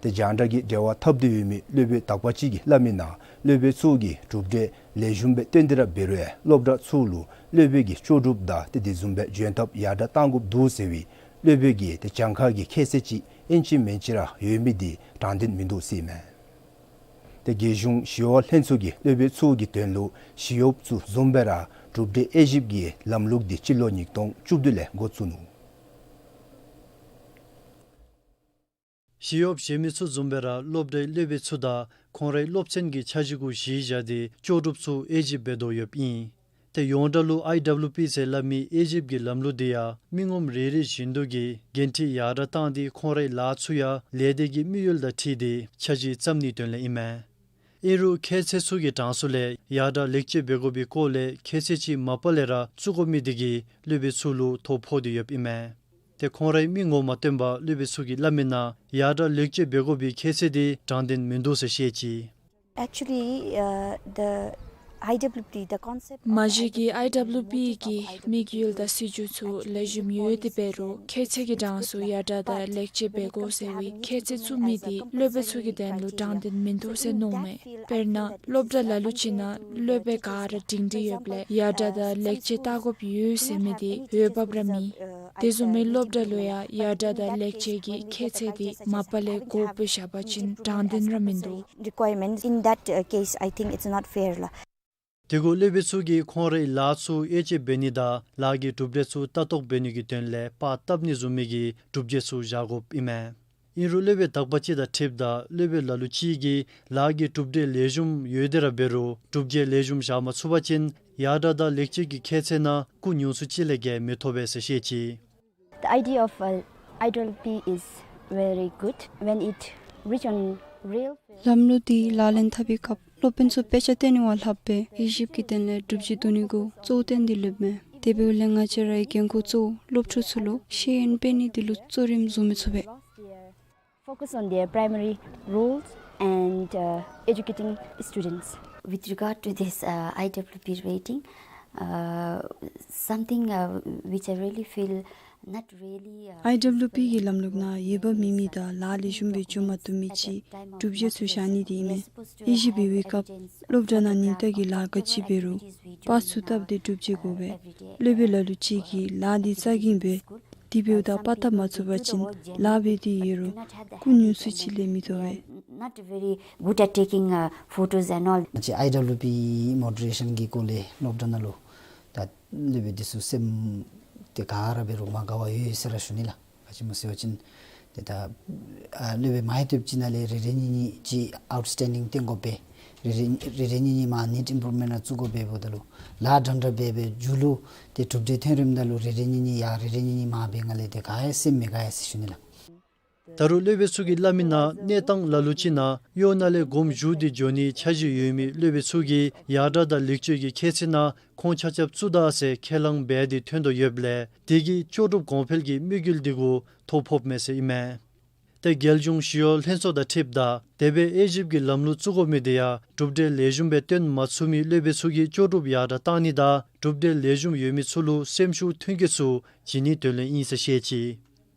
ཏེ་རྒྱང་བསྒྲགས་ཀྱི་འབྲེལ་བ་འཐབ་སྟེ་ཡོད་མི་སློབ་དཔོན་དག་པ་ཅིག་གིས་སླབ་མི་ནང་སློབ་དཔོན་ཚུ་གིས་གྲུབ་འབྲས་ལེགས་ཤོམ་སྦེ་བཏོན་ཏེ་ར་འབད་རུང་ཡང་སློབ་གྲྭ་ཚུ་ལུ་སློབ་དཔོན་གྱི་ལྕོགས་གྲུབ་དང་ཏེ་དེ་བཟུམ་སྦེ་འཇོན་ཐབས་ཡར་དྲག་གཏང་དགོཔ་འདུག་ཟེར་བའི་སློབ་དཔོན་གྱི་ཏེ་གྱངས་ཁ་གི་ཁྱད་ཚད་ཅིག་ཨིན་ཅི་མིན་ཅི་ར་ཡོད་མི་དེ་དྲང་བདེན་མིན་འདུག་ཟེར་ཨིན་མས། ཏེ་རྒྱལ་གཞུང་ཞི་གཡོག་ལྷན་ཚོགས་ཀྱིས་སློབ་དཔོན་ཚུ་གི་དོན་ལུ་ཞི་གཡོགཔ་ཚུ་བཟུམ་སྦེ་ར་གྲུབ་འབྲས་དབྱེ་ཞིབ་ཀྱི་ལམ་ལུགས་དེ་སྤྱི་ལོ་ཉིས་སྟོང་བཅུ་བདུན་ལས་འགོ་བཙུགས་ནུག། ཞི་གཡོགཔ་གཞན་མི་ཚུ་བཟུམ་སྦེ་ར་སློབ་གྲྭའི་སློབ་དཔོན་ཚུ་དང་ཁོང་རའི་སློབ་ཚན་གྱི་འཆར་གཞི་གུ་གཞི་བཞག་སྟེ་ལྕོགས་གྲུབ་ཚུ་དབྱེ་ཞིབ་འབད་དོ་ཡོདཔ་ཨིན། ཏེ་ཡོངས་གྲགས་ལུ་ཨའི་ཌབ་ལུ་པི་ཟེར་སླབ་མི་དབྱེ་ཞིབ་ཀྱི་ལམ་ལུགས་དེ་ཡང་མི་ངོམ་རེ་རེ་བཞིན་དུ་གི་འགན་འཁྲི་ཡར་དྲག་བཏང་སྟེ་ཁོང་རའི་ལཱ་ཚུ་ཡང་ལས་སྡེ་གི་དམིགས་ཡུལ་དང་འཁྲིལ་ཏེ་འཆར་གཞི་བརྩམ་ནིའི་དོན་ལས་ཨིན་མས། ཨིན་རུང་ཁྱད་ཚད་ཚུ་གི་གྲངས་སུ་ལས་ཡར་དྲག་ལེགས་བཅོས་འབད་དགོ་པའི་སྐོར་ལས་ཁྱད་ཚད་ཅིག་མ་པ་ལས་ར་བཙུགས་དགོ་མི་དེ་གིས་སློབ་དཔོན་ཚུ་ལུ་ཐོ་ཕོག་སྟེ་ཡོདཔ་ཨིན་མས། ཏེ་ཁོང་རའི་མིང་ངོ་མ་སྟོན་པར་སློབ་དཔོན་ཚུ་གིས་སླབ་མི་ནང་ཡར་དྲག་ལེགས་བཅོས་འབད་དགོ་པའི་ཁྱད་ཚད་དེ་དྲང་བདེན་མིན་འདུག་ཟེར་བཤད་ཅི། Actually, uh, the I W P, the concept མ་གཞི་གི་ཨའི་ཌབ་ལུ་པི་གི་དམིགས་ཡུལ་དང་སྲིད་བྱུས་ཚུ་ལེགས་ཤོམ་ཡོད་དེ་འབད་རུང་ཁྱད་ཚད་ཀྱི་གྲངས་སུ་ཡར་དྲག་དང་ལེགས་བཅོས་འབད་དགོ་ཟེར་བའི་ཁྱད་ཚད་བཙུགས་མི་དེ་སློབ་དཔོན་ཚུ་གི་དོན་ལུ་དྲང་བདེན་མིན་འདུག་ཟེར་མནོཝ་མས། དཔེར་ན་སློབ་གྲྭ་ལ་ལུ་ཅིག་ནང་སློབ་དཔོན་ག་ར་སྒྲིང་སྒྲི་ཡོདཔ་ལས་ཡར་དྲག་དང་ལེགས་བཅོས་བལྟ་དགོཔ་ཡོད་ཟེར་མི་དེ་འོས་འབབ་ར་མེད། དེ་བཟུམ་མའི་སློབ་གྲྭ་ལུ་ཡང་ཡར་དྲག་དང་ལེགས་བཅོས་ཀྱི་ཁྱད་ཚད་དེ་མ་པ་ལས་དགོཔ་སྦེ་བཞག་པ་ཅིན་དྲང་བདེན་ར་མིན་འདུག། Requirements. In that, uh, case, I think it's not fair ལགས། དེ་གུ་སློབ་དཔོན་ཚུ་གིས་ཁོང་རའི་ལཱ་ཚུ་དབྱེ་དཔྱད་འབད་ནི་དང་ལཱ་གི་གྲུབ་འབྲས་ཚུ་ལྟ་རྟོག་འབད་ནི་གི་དོན་ལས་པར་བཏབ་ནི་བཟུམ་མའི་གི་གྲུབ་འབྲས་ཚུ་བཞག་དགོཔ་ཨིན་མས། ཨིན་རུང་སློབ་དཔོན་དག་པ་ཅིག་དང་འཁྲིལཝ་ད་སློབ་དཔོན་ལ་ལུ་ཅིག་གིས་ལཱ་གི་གྲུབ་འབྲས་ལེགས་ཤོམ་ཡོད་དེ་ར་འབད་རུང་གྲུབ་འབྲས་ལེགས་ཤོམ་བཞག་མ་ཚུགས་པ་ཅིན་ཡར་དྲག་དང་ལེགས་བཅོས་ཀྱི་ཁྱད་ཚད་ནང་སྐུ་ཉུང་སུ་ཅིག་ལས་བརྒལ་མི་ཐོབ་པས་ཟེར་བཤད་ཅི། The idea of, uh, I W P is very good when it reach on real field. ལམ་ལུགས་འདི་ལག་ལེན་འཐབ་པའི་སྐབས་སློབ་དཔོན་ཚུ་དཔེ་ཆ་སྟོན་ནི་བ་ལྷགཔ་སྦེ་དབྱེ་ཞིབ་ཀྱི་དོན་ལས་གྲུབ་འབྲས་བསྡུ་ནི་གུ་གཙོ་བོ་བཏོན་ཏེ་ལྷོདཔ་མས། དེ་འབདཝ་ལས་ང་བཅས་རའི་འགན་ཁུར་གཙོ་བོ་སློབ་ཕྲུག་ཚུ་ལུ་ཤེས་ཡོན་སྤེལ་ནི་དེ་ལུ་གཙོ་རིམ་བཟུང་མི་ཚུགས་པས། Focus on their primary roles and, uh, educating students. With regard to this, uh, I W P rating, uh, something, uh, which I really feel not really, uh, ཨའི་ཌབ་ལུ་པི་གི་ལམ་ལུགས་ནང་འོས་འབབ་མེད་མི་དང་ལཱ་ལེགས་ཤོམ་སྦེ་འགྱོ་མ་བཏུབ་མི་ཅིག་གྲུབ་འབྲས་ཚུ་བཞག་ནི་དེ་ཨིན་མས། དབྱེ་ཞིབ་འབད་བའི་སྐབས་སློབ་གྲྭ་ནང་ཉིན་ལྟར་གྱི་ལཱ་ག་ཅི་འབད་རུང་པར་ཚུ་བཏབ་སྟེ་གྲུབ་འབྲས་དགོ་པས། སློབ་དཔོན་ལ་ལུ་ཅིག་གིས་ལཱ་འདི་རྩ་འགེངས་འབད། དེ་འབདཝ་ད་པར་བཏབ་མ་ཚུགས་པ་ཅིན་ལཱ་འབད་དེ་ཡོད་རུང་སྐུ་ཉུང་སུ་ཅིག་ལས་མི་ཐོབ་པས། Not very good at taking, uh, photos and all. ང་བཅས་ཨའི་ཌབ་ལུ་པི་མོ་ཌི་རེ་ཤཱན་གྱི་སྐོར་ལས་སློབ་གྲྭ་ནང་ལུ་ད་སློབ་དཔོན་འདི་ཚུ་སེམས་དེ་ག་ར་འབད་རུང་མ་དགའ་བར་ཡོད་ཟེར་ར་ཞུ་ནི་ལགས། ག་ཅི་སྨོ་ཟེར་བ་ཅིན་ཏེ་ད་ཨ་སློབ་དཔོན་མང་ཡང་ཐོབ་ཅིག་ནང་ལས་རེ་རེ་གཉིས་གཉིས་ཅིག་ཨའུཊ་སི་ཊེན་ཌིང་བཏོན་དགོ་པས། རེ་རེ་རེ་རེ་གཉིས་གཉིས་མར་ནིཊ་ཨིམ་པུ་རུབ་མེནཊ་ནང་བཙུགས་དགོ་པས། འབདཝ་ད་ལུ་ལཱ་འདྲན་འདྲ་འབད་འབད་མཇུག་ལུ་ཏེ་གྲུབ་འབྲས་ཐོན་རནམ་ད་ལུ་རེ་རེ་གཉིས་གཉིས་ཡར་རེ་རེ་གཉིས་གཉིས་མར་འབད་ནི་ལས་ཏེ་ག་ཡང་སེམས་མི་དགའ་ཡ་ཟེར་ཞུ་ནི་ལགས། ད་རུང་སློབ་དཔོན་ཚུ་གིས་སླབ་མི་ནང་གནས་སྟངས་ལ་ལུ་ཅིག་ནང་གཡོག་ནང་ལས་དགོངསམ་ཞུ་སྟེ་འགྱོ་ནིའི་འཆར་གཞི་ཡོད་མི་སློབ་དཔོན་ཚུ་གིས་ཡར་དྲག་དང་ལེགས་བཅོས་ཀྱི་ཁྱད་ཚད་ནང་ཁོང་ཆ་ཁྱབ་བཙུགས་ད་ཟེར་ཁས་བླངས་འབད་དེ་ཐོན་དོ་ཡོདཔ་ལས་དེ་གིས་ལྕོགས་གྲུབ་གོང་འཕེལ་གྱི་དམིགས་ཡུལ་དེ་གུ་ཐོ་ཕོགཔ་མས་ཟེར་ཨིན་མས། ཏེ་རྒྱལ་གཞུང་ཞི་གཡོག་ལྷན་ཚོགས་དང་འཁྲིལཝ་ད་དེ་སྦེ་དབྱེ་ཞིབ་ཀྱི་ལམ་ལུགས་བཙུགས་དགོ་མི་དེ་ཡང་གྲུབ་འབྲས་ལེགས་ཤོམ་སྦེ་སྟོན་མ་ཚུགས་མི་སློབ་དཔོན་ཚུ་གི་ལྕོགས་གྲུབ་ཡར་དྲག་བཏང་ནི་དང་གྲུབ་འབྲས་ལེགས་ཤོམ་ཡོད་མི་ཚུ་ལུ་སེམས་ཤུགས་མཐུན་རྐྱེན་ཚུ་བྱིན་ནིའི་དོན་ལས་ཨིན་ཟེར་བཤད་ཅི།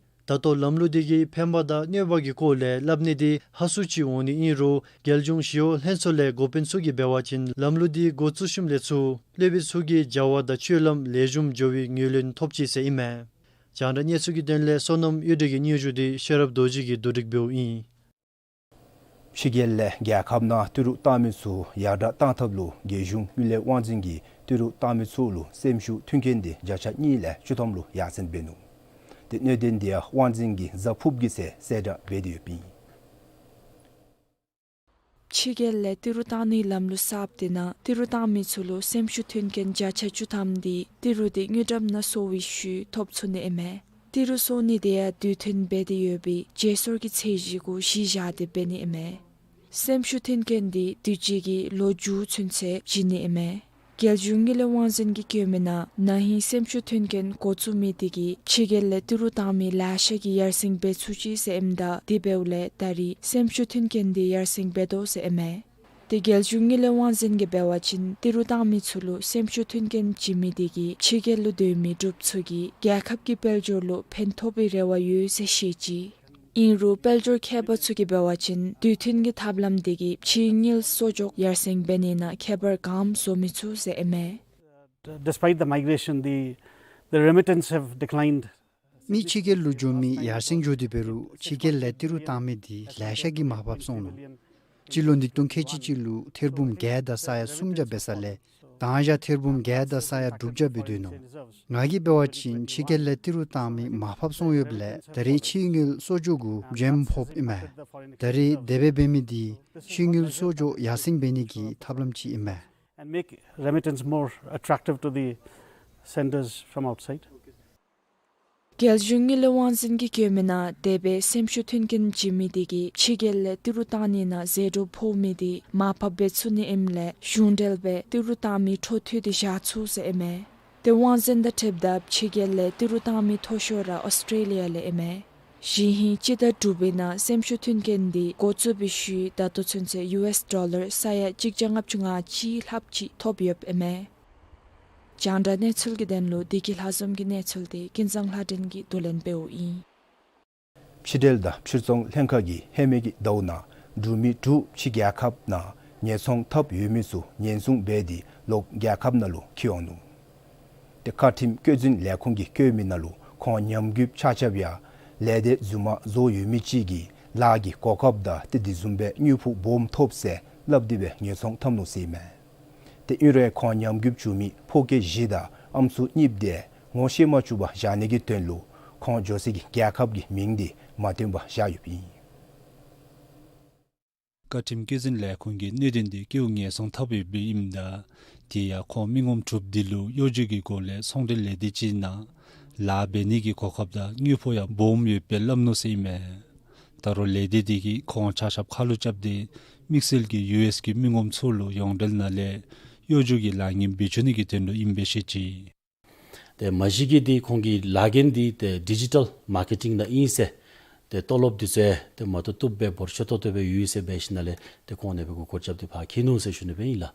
ད་ལྟོ་ལམ་ལུགས་དེ་གི་ཕན་པ་དང་གནོད་པ་གི་སྐོར་ལས་སླབ་ནི་དེ་ཧ་སུ་ཅིག་འོང་ནི་ཨིན་རུང་རྒྱལ་གཞུང་ཞི་གཡོག་ལྷན་ཚོགས་ལས་འགོ་དཔོན་ཚུ་གིས་འབད་བ་ཅིན་ལམ་ལུགས་དེ་འགོ་བཙུགས་ཞིནམ་ལས་ཚུར་སློབ་དཔོན་ཚུ་གི་བྱ་བ་དང་སྤྱོད་ལམ་ལེགས་ཤོམ་འགྱོ་བའི་ངོས་ལེན་ཐོབ་ཅི་ཟེར་ཨིན་མས། རྒྱང་བསྒྲགས་གནས་ཚུལ་གྱི་དོན་ལས་བསོད་ནམས་གཡུ་སྒྲོན་གྱི་སྙན་ཞུ་དེ་ཤེས་རབ་རྡོ་རྗེ་གིས་བསྡུ་སྒྲིག་འབདཝ་ཨིན། ཕྱི་རྒྱལ་ལས་རྒྱལ་ཁབ་ནང་ཏི་རུ་བཏང་མི་ཚུ་ཡར་དྲག་བཏང་ཐབས་ལུ་རྒྱལ་གཞུང་དངུལ་ལས་དབང་འཛིན་གྱིས་ཏི་རུ་བཏང་མི་ཚུ་ལུ་སེམས་ཤུགས་མཐུན་རྐྱེན་དེ་བརྒྱ་ཆ་གཉིས་ལས་བཅུ་ཐམ་ལུ་ཡར་སེང་འབད་ནུག། ཏེ་གནད་དོན་དེ་ཡང་དབང་འཛིན་གྱིས་གཟའ་ཕུརཔ་གི་ཚེ་གསལ་བསྒྲགས་འབད་དེ་ཡོདཔ་ཨིན། ཕྱི་རྒྱལ་ལས་ཏི་རུ་བཏང་ནིའི་ལམ་ལུགས་གསརཔ་དེ་ནང་ཏི་རུ་བཏང་མི་ཚུ་ལུ་སེམས་ཤུགས་མཐུན་རྐྱེན་བརྒྱ་ཆ་བཅུ་ཐམ་དེ་ཏི་རུ་དེ་དངུལ་ཀྲམ་ནང་སོང་བའི་ཤུལ་ཐོབ་ཚུགས་ནི་ཨིན་མས། ཏི་རུ་སོང་ནི་དེ་ཡང་དུས་མཐུན་འབད་དེ་ཡོད་པའི་བརྗེ་སོར་གྱི་ཚད་གཞི་གུ་གཞི་བཞག་སྟེ་འབད་ནི་ཨིན་མས། སེམས་ཤུགས་མཐུན་རྐྱེན་དེ་དུས་ཅི་གི་ལོ་མཇུག་ཚུན་ཚོད་བྱིན་ནི་ཨིན་མས། རྒྱལ་གཞུང་དངུལ་ལས་དབང་འཛིན་གྱིས་བཀོད་མི་ནང་ན་ཧིང་སེམས་ཤུགས་མཐུན་རྐྱེན་འགོ་བཙུགས་མི་དེ་གིས་ཕྱི་རྒྱལ་ལས་ཏི་རུ་བཏང་མི་ལེ་ཤ་གིས་ཡར་སེང་འབད་ཚུགས་ཅི་ཟེར་ཨིནམ་ད་དེ་འབདཝ་ལས་ད་རེས་སེམས་ཤུགས་མཐུན་རྐྱེན་དེ་ཡར་སེང་འབད་དོ་ཟེར་ཨིན་མས། ཏེ་རྒྱལ་གཞུང་དངུལ་ལས་དབང་འཛིན་གྱིས་འབད་བ་ཅིན་ཏི་རུ་བཏང་མི་ཚུ་ལུ་སེམས་ཤུགས་མཐུན་རྐྱེན་བྱིན་མི་དེ་གིས་ཕྱི་རྒྱལ་ལུ་སྡོད་མི་འབྲུགཔ་ཚུ་གིས་རྒྱལ་ཁབ་ཀྱི་དཔལ་འབྱོར་ལུ་ཕན་ཐོགས་པའི་རེ་བ་ཡོད་ཟེར་བཤད་ཅི། ཨིན་རུང་དཔལ་འབྱོར་མཁས་པ་ཚུ་གིས་འབད་བ་ཅིན་དུས་མཐུན་གྱི་ཐབས་ལམ་དེ་གིས་ཕྱིའི་དངུལ་གསོག་འཇོག་ཡར་སེང་འབད་ནི་ནང་ཁྱད་པར་གང་བཟོ་མི་ཚུགས་ཟེར་ཨིན་མས། Despite the migration, the, the remittance have declined. མི་ཕྱི་རྒྱལ་ལུ་འགྱོ་མི་ཡར་སེང་འགྱོ་དེ་འབད་རུང་ཕྱི་རྒྱལ་ལས་ཏི་རུ་བཏང་མི་དེ་ལེ་ཤ་གིས་མར་ཕབ་སོང་ནུག། སྤྱི་ལོ་ཉིས་སྟོང་ཁལ་གཅིག་གཅིག་ལུ་ཐེར་འབུམ་བརྒྱད་དང་ས་ཡ་སུམ་བརྒྱ་འབད་ས་ལས་ད་ཞག་ཐེར་འབུམ་བརྒྱད་དང་ས་ཡ་དྲུག་བརྒྱ་འབད་སྡོད་ནུག། ང་གིས་འབད་བ་ཅིན་ཕྱི་རྒྱལ་ལས་ཏི་རུ་བཏང་མི་མར་ཕབ་སོང་ཡོདཔ་ལས་ད་རེས་ཕྱིའི་དངུལ་གསོག་འཇོག་གུ་འཇམ་ཕོགཔ་ཨིན་མས། ད་རེས་དེ་སྦེ་འབད་མི་དེ་ཕྱིའི་དངུལ་གསོག་འཇོག་ཡར་སེང་འབད་ནི་གི་ཐབས་ལམ་ཅིག་ཨིན་མས། And make remittance more attractive to the senders from outside. རྒྱལ་གཞུང་དངུལ་ལས་དབང་འཛིན་གྱིས་བཀོད་མི་ནང་དེ་སྦེ་སེམས་ཤུགས་མཐུན་རྐྱེན་བྱིན་མི་དེ་གིས་ཕྱི་རྒྱལ་ལས་ཏི་རུ་བཏང་ནི་ནང་ཟད་འགྲོ་ཕོག་མི་དེ་མར་ཕབ་འབད་ཚུགས་ནི་ཨིནམ་ལས་གཞུང་འབྲེལ་སྦེ་ཏི་རུ་བཏང་མི་འཕྲོ་མཐུད་དེ་བཞག་ཚུགས་ཟེར་ཨིན་མས། ཏེ་དབང་འཛིན་དང་འཁྲིལཝ་ད་ཕྱི་རྒྱལ་ལས་ཏི་རུ་བཏང་མི་མཐོ་ཤོས་ར་ཨོསི་ཊེ་ལི་ཡ་ལས་ཨིན་མས། གཞེས་ཧིང་སྤྱི་ཟླ་དྲུག་པའི་ནང་སེམས་ཤུགས་མཐུན་རྐྱེན་དེ་འགོ་བཙུགས་པའི་ཤུལ་ད་ལྟོ་ཚུན་ཚོད་ཡུ་ཨེསི་ཌོ་ལར་ས་ཡ་གཅིག་བརྒྱ་ལྔ་བཅུ་ང་གཅིག་ལྷགཔ་ཅིག་ཐོབ་ཡོདཔ་ཨིན་མས། རྒྱང་བསྒྲགས་གནས་ཚུལ་གྱི་དོན་ལུ་བདེ་སྐྱིད་ལྷ་འཛོམས་ཀྱི་གནས་ཚུལ་དེ་ཀུན་བཟང་ལྷ་སྒྲོན་གྱིས་བསྡུ་ལེན་འབདཝ་ཨིན། ཕྱི་འབྲེལ་དང་ཕྱིར་ཚོང་ལྷན་ཁག་གིས་ཧེ་མའི་གི་ཟླཝ་ནང་འབྲུག་མི་དྲུག་ཕྱི་རྒྱལ་ཁབ་ནང་ཉེན་སྲུང་འཐབ་ཡོད་མི་ཚུ་ཉེན་སྲུང་འབད་དེ་ལོག་རྒྱལ་ཁབ་ནང་ལུ་འཁྱིད་འོང་ནུག། ཏེ་བཀའ་ཁྲིམས་བཀོད་འཛིན་ལས་ཁུངས་ཀྱིས་བཀོད་མི་ནང་ལུ་ཁོང་ཉམས་རྒུདཔ་ཆ་ཁྱབ་ཡང་ལས་སྡེ་རྫུན་མ་བཟོ་ཡོད་མི་ཅིག་གིས་ལཱ་གི་གོ་སྐབས་དང་ཏེ་དེ་བཟུམ་སྦེ་དངུལ་ཕོགས་སྦོམ་ཐོབ་ཟེར་སླབ་སྟེ་སྦེ་ཉེན་སྲུང་འཐབ་ནུག་ཟེར་ཨིན་མས། ཏེ་ཨིན་རུང་ཁོང་ཉམས་རྒུདཔ་བྱུང་མི་ཕོ་སྐྱེས་བཞི་དང་ཨམ་སྲུ་གཉིསཔོ་དེ་ངོ་ཤེས་མ་བཅུག་པར་བཞག་ནི་གི་དོན་ལུ་ཁོང་འགྱོ་སའི་གི་རྒྱལ་ཁབ་ཀྱི་མིང་དེ་མ་སྟོན་པར་བཞག་ཡོདཔ་ཨིན། བཀའ་ཁྲིམས་བཀོད་འཛིན་ལས་ཁུངས་ཀྱིས་གནད་དོན་དེ་སྐྱེ་བོ་ཉེན་སྲུང་འཐབ་ཡོདཔ་ཨིནམ་ད་དེ་ཡང་ཁོང་མི་ངོམ་དྲུག་དེ་ལུ་གཡོ་སྒྱུ་གི་སྒོ་ལས་ཚོང་འབྲེལ་ལས་སྡེ་ཅིག་ནང་ལཱ་འབད་ནི་གི་གོ་སྐབས་དང་དངུལ་ཕོགས་ཡང་སྦོམ་ཡོདཔ་སྦེ་སླབ་ནུག་ཟེར་ཨིན་མས། ད་རུང་ལས་སྡེ་དེ་གིས་ཁོང་ཆ་ཁྱབ་ཁ་ལུ་རྐྱབ་སྟེ་དམིགས་བསལ་གྱིས་ཡུ་ཨེསི་གི་མི་ངོམ་ཚུ་ལུ་ཡོངས་འབྲེལ་ནང་ལས་གཡོ་སྒྱུ་གི་ལཱ་ངན་འབད་བཅུག་ནི་གི་དོན་ལུ་ཨིནམ་སྦེ་བཤད་ཅི། ཏེ་མ་གཞི་གི་འདི་ཁོང་གི་ལཱ་འགན་འདི་ཏེ་ཌི་ཇི་ཊལ་མར་ཀེ་ཊིང་ནང་ཨིན་ཟེར། ཏེ་ཏོ་ལོབ་འདི་ཚུ་ཡང་ཏེ་མ་ཏོག་ཏོ་སྦེ་འབོར་ཆེ་ཏོག་ཏོ་སྦེ་ཡོད་ཟེར་འབད་ཞིནམ་ལས་ཏེ་ཁོང་ནེ་སྦེ་མགུ་སྐོར་རྐྱབ་སྟེ་ཕར་འཁྱིད་ནུག་ཟེར་ཞུ་ནི་སྦེ་ཨིན་ལགས།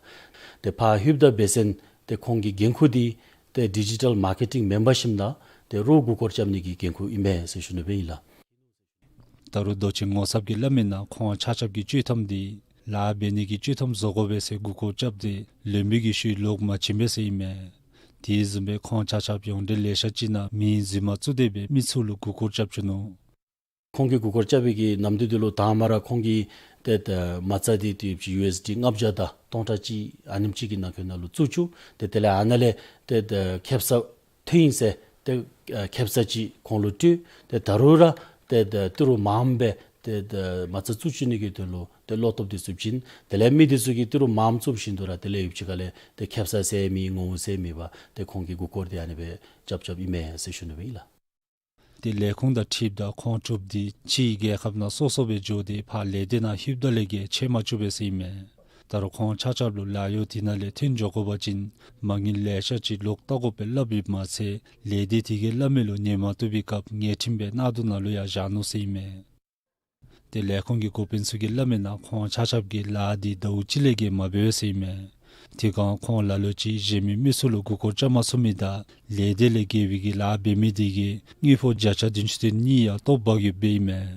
ཏེ་ཕར་ལྷོདཔ་ད་འབད་ཟེར་ཏེ་ཁོང་གི་འགན་ཁུར་འདི་ཏེ་ཌི་ཇི་ཊལ་མར་ཀེ་ཊིང་མེན་པར་ཞིནམ་ད་ཏེ་རོགས་མགུ་སྐོར་རྐྱབ་ནི་གི་འགན་ཁུར་ཨིན་མས་ཟེར་ཞུ་ནི་སྦེ་ཨིན་ལགས། ད་རུང་མདོ་ཆེན་ངོ་ཚབ་ཀྱིས་སླབ་མི་ནང་ཁོང་ཆ་ཁྱབ་ཀྱི་ཆོག་ཐམ་འདི་ལཱ་འབད་ནི་གི་ཆོག་ཐམ་བཟོ་དགོ་པས་ཟེར་མགུ་སྐོར་རྐྱབ་སྟེ་ལོན་པའི་གི་ཤུལ་ལོག་མ་བྱིན་པས་ཟེར་ཨིན་མས། དེ་བཟུམ་སྦེ་ཁོང་ཆ་ཁྱབ་ཡོངས་འབྲེལ་ལས་ཤག་ཅིག་ནང་མིང་རྫུན་མ་བཙུགས་ཏེ་སྦེ་མི་ཚུ་ལུ་མགུ་སྐོར་རྐྱབ་བཅུག་ནུག། ཁོང་གིས་མགུ་སྐོར་རྐྱབ་པའི་གི་ནམ་དུས་འདི་ལུ་དང་པ་ར་ཁོང་གིས་ཏེ་ཏེ་མ་རྩ་འདི་ཏེ་ཡུ་ཨེསི་ཌི་ལྔ་བརྒྱ་དང་སྟོང་ཕྲག་གཅིག་ཨ་ནེམ་ཅིག་གི་ནང་འཁོད་ནང་ལུ་བཙུགས་བཅུག། ཏེ་དེ་ལས་ཨ་ནཱ་ལས་ཏེ་ཏེ་ཁེབ་ས་ཐོན་ཡི་ཟེར་ཏེ་ཨ་ཁེབ་ས་ཅིག་ཁོང་ལུ་སྤྲོད། ཏེ་ད་རུང་ར་ཏེ་ཏེ་ཏི་རུ་མངམ་སྦེ་ཏེ་ཏེ་མ་རྩ་བཙུགས་བཅུག་ནི་གི་དོན་ལུ་ཏེ་བློ་སྟོབས་འདི་ཚུ་བྱིན། དེ་ལས་མི་འདི་ཚུ་གིས་ཏི་རུ་མངམ་བཙུགས་བཞིན་དུ་ར་དེ་ལས་ཡུདཔ་ཅིག་ཁ་ལས་ཏེ་ཁེབ་ས་ཟེར་མེད་ངོ་བོ་ཟེར་མེད་པར་ཏེ་ཁོང་གིས་མགུ་སྐོར་འདི་ཨ་ནི་སྦེ་རྐྱབ་རྐྱབ་ཨིན་མས་ཟེར་ཞུ་ནི་སྦེ་ཨིན་ལགས། ཏེ་ལས་ཁུངས་དང་འཁྲིལཝ་ད་ཁོང་དྲུག་འདི་ཕྱིའི་རྒྱལ་ཁབ་ནང་སོ་སོ་སྦེ་འགྱོ་སྟེ་ཕར་ལས་སྡེ་ནང་ལྷོདཔ་ད་ལས་ཀྱི་ཆད་མ་བཅུག་པས་ཟེར་ཨིན་མས། ད་རུང་ཁོང་ཆ་ཁྱབ་ལུ་ལཱ་གཡོག་དེ་ནང་ལས་ཐོན་འགྱོ་དགོ་པ་ཅིན་མ་དངུལ་ལེ་ཤ་ཅིག་ལོག་བལྟ་དགོ་པས་སླབ་ཡོདཔ་མ་ཚད་ལས་སྡེ་དེ་གིས་སླབ་མི་ལུ་ཉན་མ་བཏུབ་པའི་སྐབས་ཉེས་ཁྲིམས་སྦེ་གནག་དུང་ནང་ལུ་ཡང་བཞག་ནུག་ཟེར་ཨིན་མས། ཏེ་ལས་ཁུངས་ཀྱི་འགོ་དཔོན་ཚུ་གིས་སླབ་མིའི་ནང་ཁོང་ཆ་ཁྱབ་ཀྱིས་ལཱ་འདི་ཟླཝ་གཅིག་ལས་བརྒལ་མ་འབད་བས་ཟེར་ཨིན་མས། དེ་སྒང་ཁོང་ལ་ལུ་ཅིག་གཞན་མི་མི་ཚུ་ལུ་མགུ་སྐོར་རྐྱབ་མ་ཚུགས་མི་དང་ལས་སྡེ་ལས་བརྒལ་བའི་གི་ལཱ་འབད་མི་དེ་གིས་དངུལ་ཕོགས་བརྒྱ་ཆ་བདུན་ཅུ་དོན་གཉིས་ཡང་སྟོབས་འབག་ཡོདཔ་ཨིན་མས།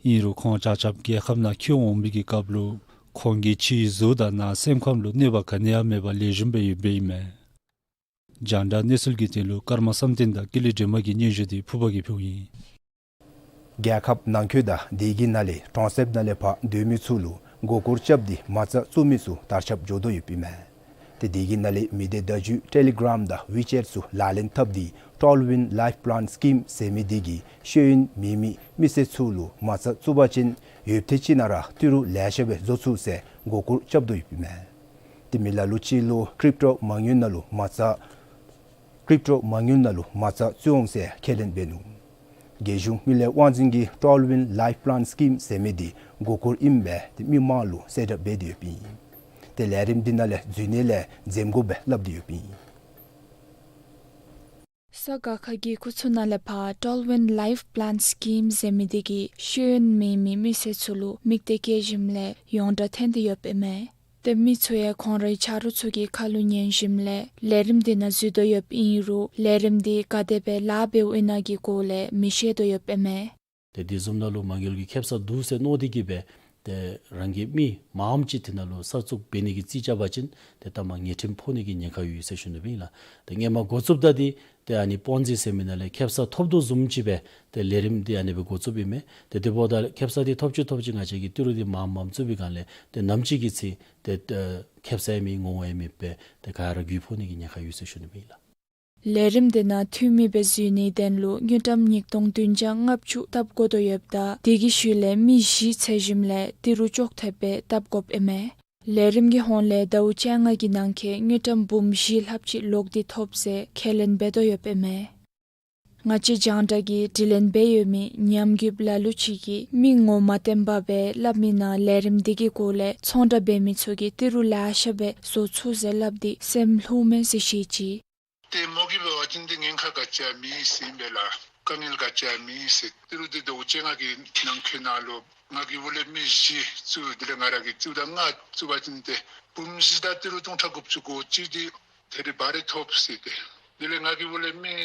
ཨིན་རུང་ཁོང་ཆ་ཁྱབ་རྒྱལ་ཁབ་ནང་འཁྱིད་འོང་བའི་གི་སྐབས་ལུ་ཁོང་གི་ཕྱིའི་གཟུགས་དང་ནང་སེམས་ཁམས་ལུ་གནོད་པ་ག་ནི་ཡང་མེད་པར་ལེགས་ཤོམ་སྦེ་ཡོདཔ་ཨིན་མས། རྒྱང་བསྒྲགས་གནས་ཚུལ་གྱི་དོན་ལུ་ཀརྨ་བསམ་གཏན་དང་ཀུན་ལེགས་སྒྲོལ་མ་གི་སྙན་ཞུ་འདི་ཕུརཔ་གིས་ཕུལཝ་ཨིན། རྒྱལ་ཁབ་ནང་འཁོད་དང་དེ་གི་ནང་ལས་གྲོང་གསེབ་ནང་ལས་ཕར་སྡོད་མི་ཚུ་ལུ་མགུ་སྐོར་རྐྱབ་སྟེ་མ་རྩ་བཙུགས་མི་ཚུ་དར་ཁྱབ་འགྱོ་དོ་ཡོདཔ་ཨིན་མས། ཏེ་དེ་གི་ནང་ལས་མི་སྡེ་བརྡ་བརྒྱུད་ཊེ་ལི་གརམ་དང་ཝི་ཅེཊ་ཚུ་ལག་ལེན་འཐབ་སྟེ་ཊཱོལ་ཝིན་ལའིཕ་པླཱན་སི་ཀིམ་ཟེར་མི་དེ་གིས་ཤེས་ཡོན་མེད་མི་མི་སེར་ཚུ་ལུ་མ་རྩ་བཙུགས་པ་ཅིན་ཡོདཔ་ཐེངས་གཅིག་ནང་ར་ཏི་རུ་ལེ་ཤ་སྦེ་བཟོ་ཚུགས་ཟེར་མགུ་སྐོར་རྐྱབ་དོ་ཡོདཔ་ཨིན་མས། ཏེ་མི་ལ་ལུ་ཅིག་ལུ་ཀྲིབ་ཊོ་མ་དངུལ་ནང་ལུ་མ་རྩ་ཀྲིབ་ཊོ་མ་དངུལ་ནང་ལུ་མ་རྩ་བཙུགས་འོང་ཟེར་ཁས་ལེན་འབད་ནུག། རྒྱལ་གཞུང་དངུལ་ལས་དབང་འཛིན་གྱིས་ཊཱོལ་ཝིན་ལའིཕ་པླཱན་སི་ཀིམ་ཟེར་མི་འདི་མགུ་སྐོར་ཨིནམ་སྦེ་ཏེ་མི་མང་ལུ་གསལ་བསྒྲགས་འབད་དེ་ཡོདཔ་ཨིན། ཏེ་ལས་རིམ་འདི་ནང་ལས་འཛུལ་ནི་ལས་འཛེམ་དགོ་པས་སླབ་སྟེ་ཡོདཔ་ཨིན། ས་ག་ཁ་གི་ཁུལ་ཚུ་ནང་ལས་ཕར་ཊཱོལ་ཝིན་ལའིཕ་པླཱན་སི་ཀིམ་ཟེར་མི་དེ་གིས་ཤེས་ཡོན་མེད་མི་མི་སེར་ཚུ་ལུ་དམིགས་གཏད་བསྐྱེད་ཞིནམ་ལས་ཡོངས་གྲགས་ཐོན་ཏེ་ཡོདཔ་ཨིན་མས། ཏེ་མི་ཚུ་ཡང་ཁོང་རའི་ཆ་རོགས་ཚུ་གི་ཁ་ལུ་ཉན་ཞིནམ་ལས་ལས་རིམ་དེ་ནང་འཛུལ་དོ་ཡོདཔ་ཨིན་རུང་ལས་རིམ་དེ་ག་དེ་སྦེ་ལཱ་འབདཝ་ཨིན་ན་གི་སྐོར་ལས་མི་ཤེས་དོ་ཡོདཔ་ཨིན་མས། ཏེ་དེ་བཟུམ་ནང་ལུ་མ་དངུལ་གྱི་ཁེབ་ས་འདུག་ཟེར་མནོ་སྟེ་གིས་སྦེ་ཏེ་རང་གི་མི་མངམ་ཅིག་དེ་ནང་ལུ་གསར་བཙུགས་འབད་ནི་གི་རྩིས་རྐྱབ་པ་ཅིན་ཏེ་ད་མ་ཉེས་ཁྲིམས་ཕོག་ནི་གི་ཉེན་ཁ་ཡོད་ཟེར་ཞུ་ནི་སྦེ་ཨིན་ལགས། ཏེ་སྔོན་མ་འགོ་བཙུགསཔ་ད་འདི་ཏེ་ཨ་ནི་པོན་ཛི་ཟེར་མི་ནང་ལས་ཁེབ་ས་ཐོབ་དོ་བཟུམ་ཅིག་སྦེ་ཏེ་ལས་རིམ་འདི་ཨ་ནི་སྦེ་འགོ་བཙུགསཔ་ཨིན་མས། ཏེ་དེ་འབདཝ་ད་ཁེབ་ས་འདི་ཐོབ་ཅི་ཐོབ་ཅི་ང་བཅས་ཀྱིས་ཏི་རུ་འདི་མངམ་མངམ་བཙུགས་པའི་སྒང་ལས་ཏེ་ནམ་ཅིག་གི་ཚེ་ཏེ་ཁེབ་ས་ཡང་མེད་ངོ་བོ་ཡང་མེདཔ་སྦེ་ཏེ་ག་ར་རྒུད་ཕོག་ནི་གི་ཉེན་ཁ་ཡོད་ཟེར་ཞུ་ནི་སྦེ་ཨིན་ལགས། ལས་རིམ་དེ་ནང་འཐུས་མི་སྦེ་འཛུལ་ནིའི་དོན་ལུ་དངུལ་ཀྲམ་ཉིས་སྟོང་བདུན་བརྒྱ་ལྔ་བཅུ་བཏབ་དགོ་དོ་ཡོདཔ་ད་དེ་གི་ཤུལ་ལས་མི་བཞི་འཚོལ་ཞིནམ་ལས་ཏི་རུ་ཅོག་འཐདཔ་སྦེ་བཏབ་དགོཔ་ཨིན་མས། ལས་རིམ་གྱི་ཧོངས་ལས་ཟླཝ་བཅོ་ལྔ་གི་ནང་འཁོད་དངུལ་ཀྲམ་འབུམ་བཞི་ལྷགཔ་ཅིག་ལོག་སྟེ་ཐོབ་ཟེར་ཁས་ལེན་འབད་དོ་ཡོདཔ་ཨིན་མས། ང་བཅས་རྒྱང་བསྒྲགས་ཀྱིས་དྲི་ལན་འབད་ཡོད་མི་ཉམས་རྒུདཔ་ལ་ལུ་ཅིག་གིས་མི་ངོ་མ་བསྟན་པ་སྦེ་སླབ་མིའི་ནང་ལས་རིམ་དེ་གི་སྐོར་ལས་ཚོང་བསྒྲགས་འབད་མི་ཚུ་གིས་ཏི་རུ་ལེ་ཤ་སྦེ་བཟོ་ཚུགས་ཟེར་སླབ་སྟེ་སེམས་ལྷོངམ་མས་ཟེར་བཤད་ཅི། ཏེ་མོ་གིས་འབད་བ་ཅིན་ཏེ་ཉེན་ཁ་ག་ཅི་ཡང་མེད་ཟེར་ཨིན་པས་ལགས། དཀའ་ངལ་ག་ཅི་ཡང་མེད་ཟེར། ཏི་རུ་འདི་ཟླཝ་བཅོ་ལྔ་གི་ནང་འཁོད་ནང་ལུ་ང་གིས་འོག་ལས་མི་བཞི་བཙུགས། དེ་ལས་ང་ར་གིས་བཙུགསཔ་ད་ལྔ་བཙུགས་པ་ཅིན་ཏེ་འབུམ་བཞི་དང་ཏི་རུ་སྟོང་ཕྲག་དགུ་བཅུ་གོ་གཅིག་འདི་ད་རིས་འབད་རུང་ཐོབ་ཟེར་ཏེ། དེ་ལས་ང་གིས་འོག་ལས་མི་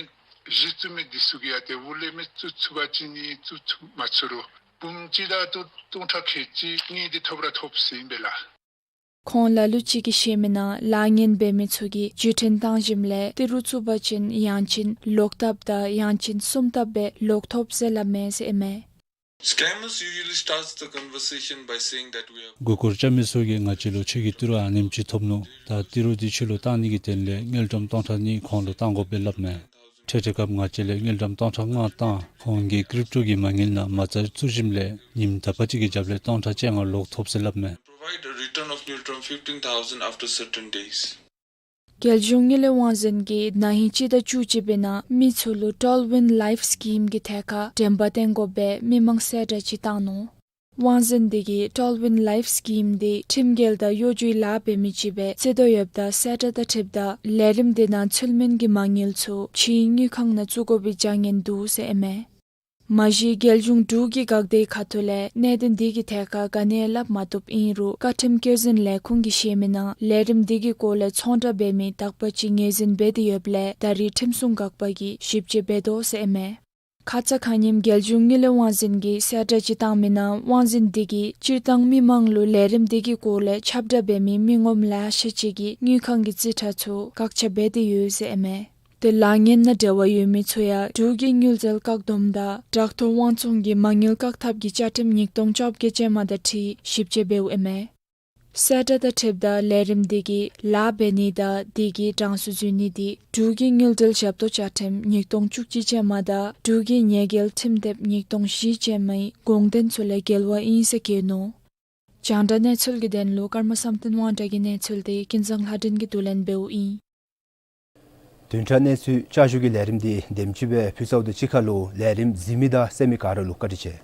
བཞི་བཙུགས་མི་འདི་ཚུ་གིས་ཡང་ཏེ་འོག་ལས་མི་བཙུགས་ཚུགས་པ་ཅིན་ནི་བཙུགས་ཚུགས་མ་ཚུགས་རུང་འབུམ་གཅིག་དང་ཏི་རུ་སྟོང་ཕྲག་ཁལ་གཅིག་གཉིས་འདི་ཐོབ་ར་ཐོབ་ཟེར་ཨིན་པས་ལགས། ཁོང་ལ་ལུ་ཅིག་གིས་བཤད་མིའི་ནང་ལཱ་ངན་འབད་མི་ཚུ་གིས་བརྒྱུད་འཕྲིན་བཏང་ཞིནམ་ལས་ཏི་རུ་བཙུགས་པ་ཅིན་ཡང་ཅིན་ལོག་བཏབ་དང་ཡང་ཅིན་གསུམ་བཏབ་སྦེ་ལོག་ཐོབ་ཟེར་སླབ་མས་ཟེར་ཨིན་མས། Scammers usually starts the conversation by saying that we have མགུ་སྐོར་རྐྱབ་མི་ཚུ་གིས་ང་བཅས་ལུ་ཁྱོད་ཀྱིས་ཏི་རུ་ཨ་ནེམ་ཅིག་ཐོབ་ནུག། ད་ཏི་རུ་འདི་ཁྱོད་ལུ་བཏང་ནི་གི་དོན་ལས་དངུལ་ཀྲམ་སྟོང་ཕྲག་གཉིས་ཁོང་ལུ་བཏང་དགོ་པས་སླབ་མས། ཐེངས་ཐེངས་སྐབས་ང་བཅས་ལས་དངུལ་ཀྲམ་སྟོང་ཕྲག་ལྔ་བཏང་། ཁོང་གིས་ཀྲིབ་ཊོ་གི་མ་དངུལ་ནང་མ་རྩ་བཙུགས་ཞིནམ་ལས་ཉིནམ་དག་པ་ཅིག་གི་རྒྱབ་ལས་སྟོང་ཕྲག་བཅོ་ལྔ་ལོག་ཐོབ་ཟེར་སླབ་མས། Provide a return of neutron fifteen thousand after certain days. རྒྱལ་གཞུང་དངུལ་ལས་དབང་འཛིན་གྱིས་ན་ཧིང་སྤྱི་ཟླ་བཅུ་གཅིག་པའི་ནང་མི་ཚུ་ལུ་ཊཱོལ་ཝིན་ལའིཕ་སི་ཀིམ་གྱི་ཐད་ཁར་དྲན་པ་བསྟེན་དགོ་པའི་མི་མང་གསལ་བསྒྲགས་ཅིག་བཏང་ནུག། དབང་འཛིན་དེ་གིས་ཊཱོལ་ཝིན་ལའིཕ་སི་ཀིམ་དེ་ཁྲིམས་འགལ་དང་གཡོ་སྒྱུའི་ལཱ་འབད་མི་ཅིག་སྦེ་བརྩི་དོ་ཡོདཔ་ད་གསལ་བསྒྲགས་དང་འཁྲིལཝ་ད་ལས་རིམ་དེ་ནང་ཚུད་མིན་གྱི་མ་དངུལ་ཚུ་ཕྱིའི་དངུལ་ཁང་ནང་བཙུགས་དགོ་པའི་བྱ་ངན་འདུག་ཟེར་ཨིན་མས། མ་གཞི་རྒྱལ་གཞུང་འབྲུག་གི་འགག་སྡེའི་ཁ་ཐུག་ལས་གནད་དོན་དེ་གི་ཐད་ཁར་ག་ནི་ཡང་སླབ་མ་བཏུབ། ཨིན་རུང་བཀའ་ཁྲིམས་བཀོད་འཛིན་ལས་ཁུངས་ཀྱིས་བཤད་མིའི་ནང་ལས་རིམ་དེ་གི་སྐོར་ལས་ཚོང་བསྒྲགས་འབད་མི་དག་པ་ཅིག་ངོས་འཛིན་འབད་དེ་ཡོདཔ་ལས་ད་རིས་ཁྲིམས་སྲུང་འགག་པ་གིས་ཞིབ་དཔྱད་འབད་དོ་ཟེར་ཨིན་མས། ཁ་ཙ་ཁ་ཉིནམ་རྒྱལ་གཞུང་དངུལ་ལས་དབང་འཛིན་གྱིས་གསལ་བསྒྲགས་ཅིག་བཏང་མིའི་ནང་དབང་འཛིན་དེ་གིས་སྤྱིར་བཏང་མི་མང་ལུ་ལས་རིམ་དེ་གི་སྐོར་ལས་ཁྱབ་བསྒྲགས་འབད་མི་མི་ངོམ་ལེ་ཤ་ཅིག་གིས་དངུལ་ཁང་གི་རྩིས་ཁྲ་ཚུ་བཀག་ཆ་འབད་དེ་ཡོད་ཟེར་ཨིན་མས། ཏེ་ལཱ་ངན་ནང་འབྲེལ་བ་ཡོད་མི་ཚུ་ཡང་འབྲུག་གི་དངུལ་རྩིས་བཀག་སྡོམ་དང་བྲག་ཐོག་དབང་བཙོང་གི་མ་དངུལ་བཀག་ཐབས་ཀྱི་བཅའ་ཁྲིམས་ཉིས་སྟོང་བཅོ་བརྒྱད་ཅན་མ་དང་འཁྲིལ་ཞིབ་དཔྱད་འབདཝ་ཨིན་མས། གསལ་བསྒྲགས་དང་འཁྲིལཝ་ད་ལས་རིམ་དེ་གིས་ལཱ་འབད་ནི་དང་དེ་གི་གྲངས་སུ་འཛུལ་ནི་དེ་འབྲུག་གི་དངུལ་འབྲེལ་ཞབས་ཏོག་བཅའ་ཁྲིམས་ཉིས་སྟོང་བཅུ་གཅིག་ཅན་མ་དང་འབྲུག་གི་ཉེས་འགེལ་ཁྲིམས་དེབ་ཉིས་སྟོང་བཞི་ཅན་མའི་དགོངས་དོན་ཚུ་ལས་འགལ་བ་ཨིན་ཟེར་བཀོད་ནུག། རྒྱང་བསྒྲགས་གནས་ཚུལ་གྱི་དོན་ལུ་ཀརྨ་བསམ་གཏན་དབང་གྲགས་ཀྱི་གནས་ཚུལ་དེ་ཀུན་བཟང་ལྷ་སྒྲོན་གྱིས་བསྡུ་ལེན་འབདཝ་ཨིན། བདུན་ཕྲག་གནས་ཚུལ་བསྐྱར་ཞུ་གི་ལས་རིམ་འདི་དེམ་ཅིག་སྦེ་ཕུལ་ཚརཝ་དང་གཅིག་ཁར་ལུ་ལས་རིམ་གཟིགས་མི་དང་གསན་མི་ག་ར་ལུ་བཀའ་དྲིན་ཆེ།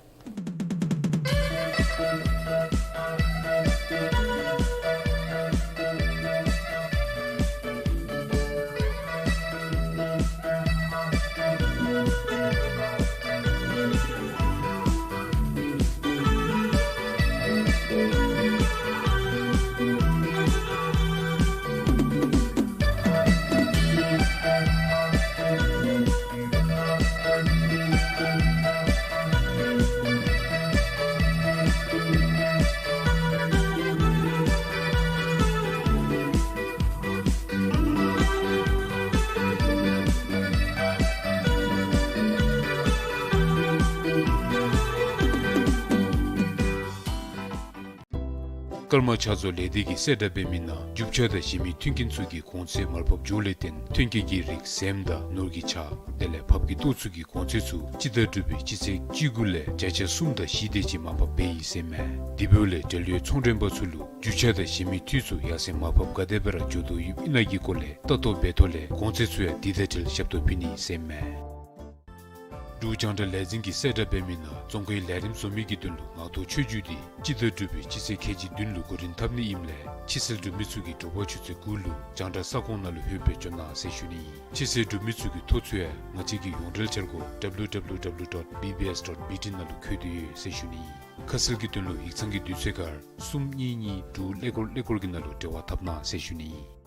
ཀརྨ་ཕྱག་བཟོ་ལས་སྡེ་གིས་གསལ་བསྒྲགས་འབད་མི་ནང་རྒྱུ་ཆ་དང་གཞན་མི་མཐུན་རྐྱེན་ཚུ་གི་གོང་ཚད་མར་ཕབ་འགྱོཝ་ལས་བརྟེན་མཐུན་རྐྱེན་གྱི་རིགས་ཟེངས་དང་ནོར་གྱི་ཆ་དེ་ལས་ཕབ་ཀྱི་ཏོག་ཚུ་གི་གོང་ཚད་ཚུ་སྤྱི་ཟླ་དྲུག་པའི་སྤྱི་ཚེས་བཅུ་དགུ་ལས་བརྒྱ་ཆ་གསུམ་དང་བཞི་དེ་ཅིག་མར་ཕབ་འབད་ཡི་ཟེར་མས། དེ་འབདཝ་ལས་འབྲེལ་ཡོད་ཚོང་མགྲོན་པ་ཚུ་ལུ་རྒྱུ་ཆ་དང་གཞན་མི་འཐུས་ཚུ་ཡར་སེང་མར་ཕབ་ག་དེ་སྦེ་ར་འགྱོ་དོ་ཡོདཔ་ཨིན་ན་གི་སྐོར་ལས་ལྟ་རྟོག་འབད་ཐོག་ལས་གོང་ཚད་ཚུ་ཡང་དེ་དང་འཁྲིལ་ཞབས་ཏོག་ཕུལ་ནི་ཟེར་མས། འབྲུག་རྒྱང་བསྒྲགས་ལས་འཛིན་གྱིས་གསལ་བསྒྲགས་འབད་མི་ནང་རྫོང་ཁའི་ལས་རིམ་བཟོ་མི་གི་དོན་ལུ་ངག་ཐོག་ཆོས་བརྒྱུད་འདི་སྤྱི་ཟླ་དྲུག་པའི་སྤྱི་ཚེས་ཁལ་གཅིག་བདུན་ལུ་འགོ་འདྲེན་འཐབ་ནི་ཨིནམ་ལས་ཕྱི་སེལ་འབྲུག་མི་ཚུ་གིས་དྲོ་པ་ཆུ་ཚོད་དགུ་ལུ་རྒྱང་བསྒྲགས་ས་ཁོངས་ནང་ལུ་ལྷོད་སྦེ་འབྱོན་གནང་ཟེར་ཞུ་ནི་ཨིན། ཕྱི་སེལ་འབྲུག་མི་ཚུ་གི་ཐོ་ཚུ་ཡང་ང་བཅས་ཀྱི་ཡོངས་འབྲེལ་འཆར་སྒོ་W W W dot B B S dot B T ནང་ལུ་བཀོད་དེ་ཡོད་ཟེར་ཞུ་ནི་ཨིན། ཁ་གསལ་གྱི་དོན་ལུ་ཡིག་ཚང་གི་དུས་ཚོད་ཁར་གསུམ་གཉིས་གཉིས་དྲུག་ཀླད་ཀོར་ཀླད་ཀོར་གྱི་ནང་ལུ་འབྲེལ་བ་འཐབ་གནང་ཟེར་ཞུ་ནི་ཨིན།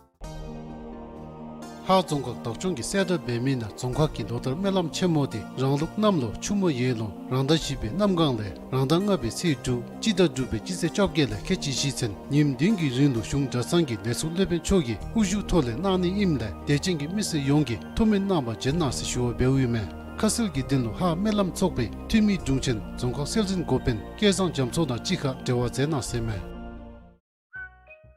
ལྷ་རྫོང་ཁག་བདག་སྐྱོང་གིས་གསལ་བསྒྲགས་འབད་མི་ནང་རྫོང་ཁག་གི་ལོ་ལྟར་སྨོན་ལམ་ཆེན་མོ་འདི་རང་ལུགས་གནམ་ལོ་ཆུ་མོ་ཡར་ལོང་རང་ཟླ་བཞི་པའི་གནམ་གང་ལས་རང་ཟླ་ལྔ་པའི་ཚེས་དྲུག་སྤྱི་ཟླ་དྲུག་པའི་སྤྱི་ཚེས་བཅོ་བརྒྱད་ལས་ཁལ་གཅིག་བཞི་ཚུན་ཉིནམ་བདུན་གྱི་རིང་ལུ་གཞུང་གྲྭ་ཚང་གི་ལས་ཚོགས་སློབ་དཔོན་མཆོག་གི་དབུ་བཞུགས་ཐོག་ལས་གནང་ནི་ཨིནམ་ལས་དད་ཅན་གྱི་མི་སེར་ཡོངས་ཀྱིས་ཐུགས་སྨོན་གནང་བར་བྱོན་གནང་ཟེར་ཞུ་བ་འབདཝ་ཨིན་མས། ཁ་གསལ་གྱི་དོན་ལུ་ལྷ་སྨོན་ལམ་ཚོགས་པའི་འཐུས་མི་དྲུང་ཆེན་རྫོང་ཁག་སྲོལ་འཛིན་འགོ་དཔོན་སྐལ་བཟང་རྒྱ་མཚོ་དང་གཅིག་ཁར་འབྲེལ་བ་མཛད་གནང་ཟེར་མས།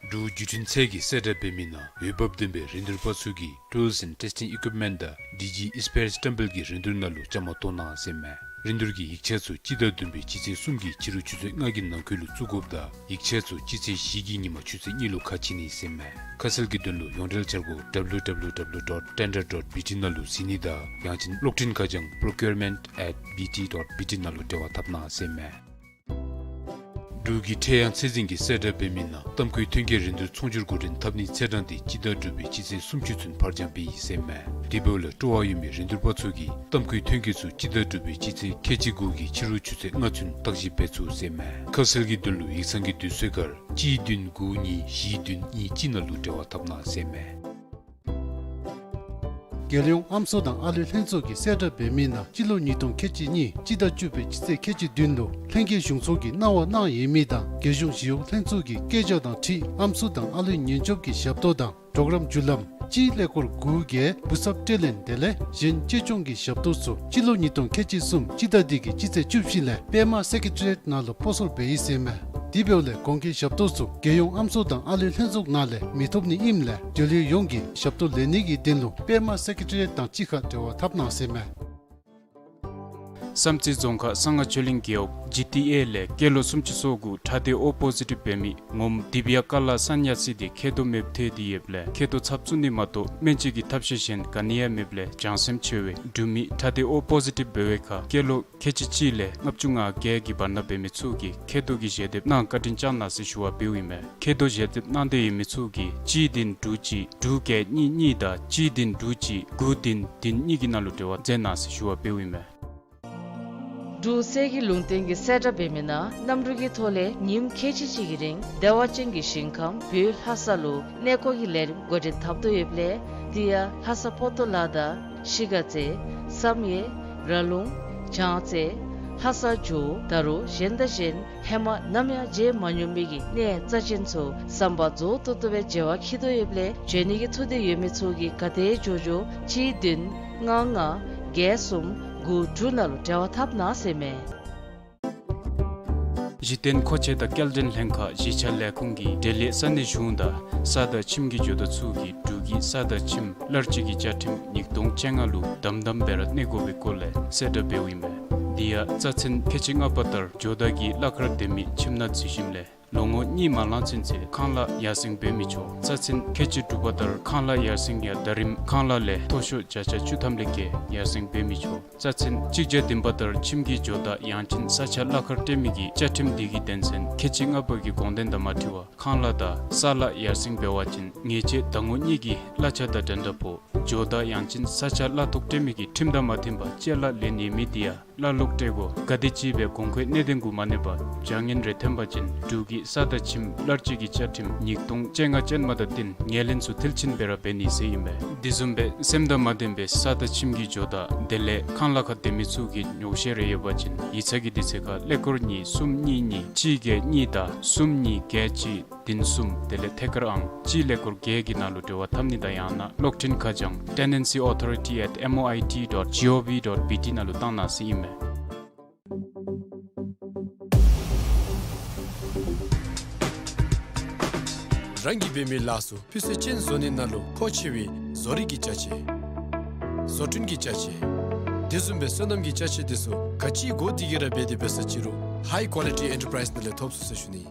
འབྲུག་བརྒྱུད་འཕྲིན་ཚད་ཀྱིས་གསལ་བསྒྲགས་འབད་མི་ནང་འོས་འབབ་ལྡན་པའི་རིན་བསྡུར་པ་ཚུ་གིས་Tools and Testing Equipment དང་ཌི་ཇི་ཨིསི་པེརསི་ཊེམ་པལ་གྱི་རིན་བསྡུར་ནང་ལུ་བཅའ་མར་གཏོགས་གནང་ཟེར་མས། རིན་བསྡུར་གྱི་ཡིག་ཆ་ཚུ་སྤྱི་ཟླ་བདུན་པའི་སྤྱི་ཚེས་གསུམ་གྱི་ཕྱི་རུ་ཆུ་ཚོད་ལྔ་གི་ནང་འཁོད་ལུ་བཙུགས་དགོཔ་དང་ཡིག་ཆ་ཚུ་སྤྱི་ཚེས་བཞི་གི་ཉིན་མ་ཆུ་ཚོད་གཉིས་ལུ་ཁ་ཕྱེ་ནི་ཟེར་མས། ཁ་གསལ་གྱི་དོན་ལུ་ཡོངས་འབྲེལ་འཆར་སྒོ W W W dot tender dot B T ནང་ལུ་གཟིགས་ནི་དང་ཡང་ཅིན་གློག་འཕྲིན་ཁ་བྱང་procurement at B T dot B T ནང་ལུ་འབྲེལ་བ་འཐབ་གནང་ཟེར་མས། འབྲུག་གི་ཁྲེ་ཡང་ཚད་འཛིན་གྱིས་གསལ་བསྒྲགས་འབད་མི་ནང་གཏམ་ཁུལ་ཐོན་སྐྱེད་རིན་བསྡུར་ཚོང་སྒྱུར་འགོ་འདྲེན་འཐབ་ནིའི་ཚེས་གྲངས་འདི་སྤྱི་ཟླ་དྲུག་པའི་སྤྱི་ཚེས་སུམ་ཅུ་ཚུན་ཕར་འགྱངས་འབད་ཡི་ཟེར་མས། དེ་འབདཝ་ལས་སྤྲོ་བ་ཡོད་མི་རིན་བསྡུར་པ་ཚུ་གིས་གཏམ་ཁུལ་ཐོན་སྐྱེད་ཚུ་སྤྱི་ཟླ་དྲུག་པའི་སྤྱི་ཚེས་ཁལ་གཅིག་དགུ་གི་ཕྱི་རུ་ཆུ་ཚོད་ལྔ་ཚུན་བརྟག་ཞིབ་འབད་ཚུགས་ཟེར་མས། ཁ་གསལ་གྱི་དོན་ལུ་ཡིག་ཚང་གི་དུས་ཚོད་ཁར་གཅིག་བདུན་དགུ་གཉིས་བཞི་བདུན་གཉིས་གཅིག་ནང་ལུ་འབྲེལ་བ་འཐབ་གནང་ཟེར་མས། རྒྱལ་ཡོངས་ཨམ་སྲུ་དང་ཨ་ལུའི་ལྷན་ཚོགས་ཀྱིས་གསལ་བསྒྲགས་འབད་མི་ནང་སྤྱི་ལོ་ཉིས་སྟོང་ཁལ་གཅིག་གཉིས་སྤྱི་ཟླ་བཅུ་པའི་སྤྱི་ཚེས་ཁལ་གཅིག་བདུན་ལུ་ལྷན་རྒྱས་གཞུང་ཚོགས་ཀྱིས་གནང་བ་གནང་ཡོད་མི་དང་རྒྱལ་གཞུང་ཞི་གཡོག་ལྷན་ཚོགས་ཀྱི་སྐད་ཆ་དང་འཁྲིལ་ཨམ་སྲུ་དང་ཨ་ལུའི་ཉེན་སྐྱོབ་ཀྱི་ཞབས་ཏོག་དང་གྲོགས་རམ་བརྒྱུད་ལམ་གཅིག་ཀླད་ཀོར་དགུ་བརྒྱད་འབུ་ཚབ་སྤྲོད་ལེན་དེ་ལས་གཞན་གཅེས་སྐྱོང་གི་ཞབས་ཏོག་ཚུ་སྤྱི་ལོ་ཉིས་སྟོང་ཁལ་གཅིག་གསུམ་སྤྱི་ཟླ་འདི་གི་སྤྱི་ཚེས་བཅུ་བཞི་ལས་པདྨ་སེ་ཀེ་ཊི་རི་ཡེཊ་ནང་ལུ་སྤོ་སོར་འབད་ཡི་ཟེར་མས། དེ་འབདཝ་ལས་གོང་གི་ཞབས་ཏོག་ཚུ་རྒྱལ་ཡོངས་ཨམ་སྲུ་དང་ཨ་ལུའི་ལྷན་ཚོགས་ནང་ལས་མི་ཐོབ་ནི་ཨིནམ་ལས་འབྲེལ་ཡོད་ཡོངས་ཀྱིས་ཞབས་ཏོག་ལེན་ནི་གི་དོན་ལུ་པདྨ་སེ་ཀེ་ཊི་རི་ཡེཊ་དང་གཅིག་ཁར་འབྲེལ་བ་འཐབ་གནང་ཟེར་མས། བསམ་རྩེ་རྫོང་ཁག་གསང་སྔགས་ཆོས་གླིང་རྒེད་འོག་ཇི་ཊི་ཨེ་ལས་སྐྱེས་ལོ་སུམ་ཅུ་སོ་དགུ་ཁྲག་སྡེ་ཨོ་པོ་ཟི་ཊིབ་འབད་མི་ངོམ་དི་བི་ཡ་ཀ་ལ་སན་ཉ་སི་འདི་མཁལ་རྡོག་མེདཔ་ཐལ་ཏེ་ཡོདཔ་ལས་མཁལ་རྡོག་ཚབ་བཙུགས་ནི་མ་གཏོགས་སྨན་བཅོས་ཀྱི་ཐབས་ཤེས་གཞན་ག་ནི་ཡང་མེདཔ་ལས་བྱང་སེམས་ཆེ་བས། འབྲུག་མི་ཁྲག་སྡེ་ཨོ་པོ་ཟི་ཊིབ་འབད་བའི་ཁར་སྐྱེས་ལོ་ཁལ་གཅིག་གཅིག་ལས་ལྔ་བཅུ་ང་བརྒྱད་ཀྱི་བར་ན་འབད་མི་ཚུ་གིས་མཁལ་རྡོག་གི་ཞལ་འདེབས་གནང་བཀའ་དྲིན་བསྐྱང་གནང་ཟེར་ཞུ་བ་འབདཝ་ཨིན་མས། མཁལ་རྡོག་ཞལ་འདེབས་གནང་འདོད་ཡོད་མི་ཚུ་གིས་གཅིག་བདུན་དྲུག་གཅིག་དྲུག་བརྒྱད་གཉིས་གཉིས་དང་གཅིག་བདུན་དྲུག་གཅིག་དགུ་བདུན་བདུན་གཉིས་ཀྱི་ནང་ལུ་འབྲེལ་བ་མཛད་གནང་ཟེར་ཞུ་བ་འབདཝ་ཨིན་མས། འབྲུག་གསེར་གྱི་ལུང་བསྟན་གྱིས་གསལ་བསྒྲགས་འབད་མི་ནང་གནམ་གྲུ་གི་ཐོག་ལས་ཉིནམ་ཁལ་གཅིག་གཅིག་གི་རིང་བདེ་བ་ཅན་གྱི་ཞིང་ཁམས་བོད་ལྷ་ས་ལུ་གནས་སྐོར་གྱི་ལས་རིམ་འགོ་འདྲེན་འཐབ་དོ་ཡོདཔ་ལས་དེ་ཡང་ལྷ་ས་ཕོ་ཏོ་ལ་དང་གཞིས་ཀ་རྩེ་བསམ་ཡས་ར་ལུང་བྱང་རྩེ་ལྷ་ས་ཇོ་བོ་ད་རུང་གཞན་དང་གཞན་ཧེ་མ་ནམ་ཡང་མཇལ་མ་མྱོང་མི་གི་གནས་རྩ་ཅན་ཚུ་བསམ་པ་རྫོགས་ཏོག་ཏོ་སྦེ་མཇལ་བར་འཁྱིད་དོ་ཡོདཔ་ལས་འབྱོན་ནི་གི་ཐུགས་འདོད་ཡོད་མི་ཚུ་གིས་ག་དེ་མགྱོགས་མགྱོགས་གཅིག་བདུན་ལྔ་ལྔ་བརྒྱད་གསུམ་དགུ་དྲུག་ནང་ལུ་འབྲེལ་བ་འཐབ་གནང་ཟེར་མས། གཞི་རྟེན་མཁོ་ཆས་དང་སྐྱེལ་འདྲེན་ལྷན་ཁག་གཞིས་ཆགས་ལས་ཁུངས་ཀྱིས་འབྲེལ་ཡོད་ས་གནས་གཞུང་དང་ས་དང་ཁྱིམ་གྱི་ཇོ་བདག་ཚུ་གིས་འབྲུག་གི་ས་དང་ཁྱིམ་གླར་སྤྱོད་ཀྱི་བཅའ་ཁྲིམས་ཉིས་སྟོང་བཅོ་ལྔ་ལུ་དམ་དམ་སྦེ་ར་གནས་དགོ་པའི་སྐོར་ལས་གསལ་བསྒྲགས་འབདཝ་ཨིན་མས། དེ་ཡང་རྩ་ཚན་ཁལ་གཅིག་ལྔ་པ་ལྟར་ཇོ་བདག་གིས་གླ་ཁར་སྡོད་མི་ཁྱིམ་ནང་འཛུལ་ཞིནམ་ལས་ ལོ་ངོ་གཉིས་མ་ལང་ཚུན་ཚོད་ཁང་གླ་ཡར་སེང་འབད་མི་ཆོག། རྩ་ཚན་ཁལ་གཅིག་དྲུག་པ་ལྟར་ཁང་གླ་ཡར་སེང་ཡང་ཟླ་རིམ་ཁང་གླ་ལས་མཐོ་ཤོས་བརྒྱ་ཆ་བཅུ་ཐམ་ལས་བརྒལ་ཡར་སེང་འབད་མི་ཆོག། རྩ་ཚན་གཅིག་བརྒྱ་བདུན་པ་ལྟར་ཁྱིམ་གྱི་ཇོ་བདག་ཡང་ཅིན་ས་ཆ་གླ་ཁར་སྤྲོད་མི་གི་བཅའ་ཁྲིམས་འདི་གི་དོན་ཚན་ཁལ་གཅིག་ལྔ་པ་གི་དགོངས་དོན་དང་མ་འཁྲིལ་བར་ཁང་གླ་དང་ས་གླ་ཡར་སེང་འབད་བ་ཅིན་ཉེས་ཆད་ཟླ་ངོ་གཉིས་ཀྱི་གླ་ཆ་དང་འགྲན་ཟླ་ཕོག། ཇོ་བདག་ཡང་ཅིན་ས་ཆ་གླ་ཐོག་སྤྲོད་མི་གིས་ཁྲིམས་དང་མ་མཐུན་པར་ཅ་ལ་ལེན་ནི་མེད་དེ་ཡང་གླ་ལོག་སྤྲོད་དགོ། ག་དེམ་ཅིག་སྦེ་གོང་འཁོད་གནད་དོན་གུ་མ་གནས་པར་བྱ་ངན་རེ་ཐོན་པ་ཅིན་འབྲུག་གི་ས་དང་ཁྱིམ་གླ་སྤྱོད་ཀྱི་བཅའ་ཁྲིམས་ཉིས་སྟོང་བཅོ་ལྔ་ཅན་མ་དང་བསྟུན་ངོས་ལེན་ཚུ་མཐིལ་ཕྱིན་སྦེ་ར་འབད་ནི་ཟེར་ཨིན་པས། དེ་བཟུམ་སྦེ་སེམས་དང་མ་ལྡན་པའི་ས་དང་ཁྱིམ་གྱི་ཇོ་བདག་དེ་ལས་ཁང་གླ་ཁར་སྡོད་མི་ཚུ་གིས་ཉོགས་བཤད་རེ་ཡོད་པ་ཅིན་ཡིག་ཚང་གི་དུས་ཚོད་ཁར་ཀླད་ཀོར་གཉིས་གསུམ་གཉིས་གཉིས་གཅིག་བརྒྱད་གཉིས་དང་གསུམ་གཉིས་བརྒྱད་གཅིག་བདུན་གསུམ་དེ་ལས་ཐད་ཀར་ཨང་གཅིག་ཀླད་ཀོར་བརྒྱད་ཀྱི་ནང་ལུ་འབྲེལ་བ་འཐབ་ནི་དང་ཡང་ན་གློག་འཕྲིན་ཁ་བྱང་tenancy authority at M O I T dot G O V dot B T ནང་ལུ་བཏང་གནང་ཟེར་ཨིན་མས། རང་གིས་འབད་མི་ལཱ་ཚུ་སྤུས་ཚད་ཅན་བཟོ་ནི་ནང་ལུ་མཁོ་ཆེ་བའི་བཟོ་རིག་གི་ཅ་ཆས། བཟོ་སྐྲུན་གྱི་ཅ་ཆས། དེ་བཟུམ་སྦེ་སོ་ནམ་གྱི་ཅ་ཆས་དེ་ཚུ་ག་ཅི་དགོ་དེ་གིས་ར་འབད་དེ་འབད་ས་ཅི་རུང་High Quality Enterprise ནང་ལས་ཐོབ་ཚུགས་ཟེར་ཞུ་ནི།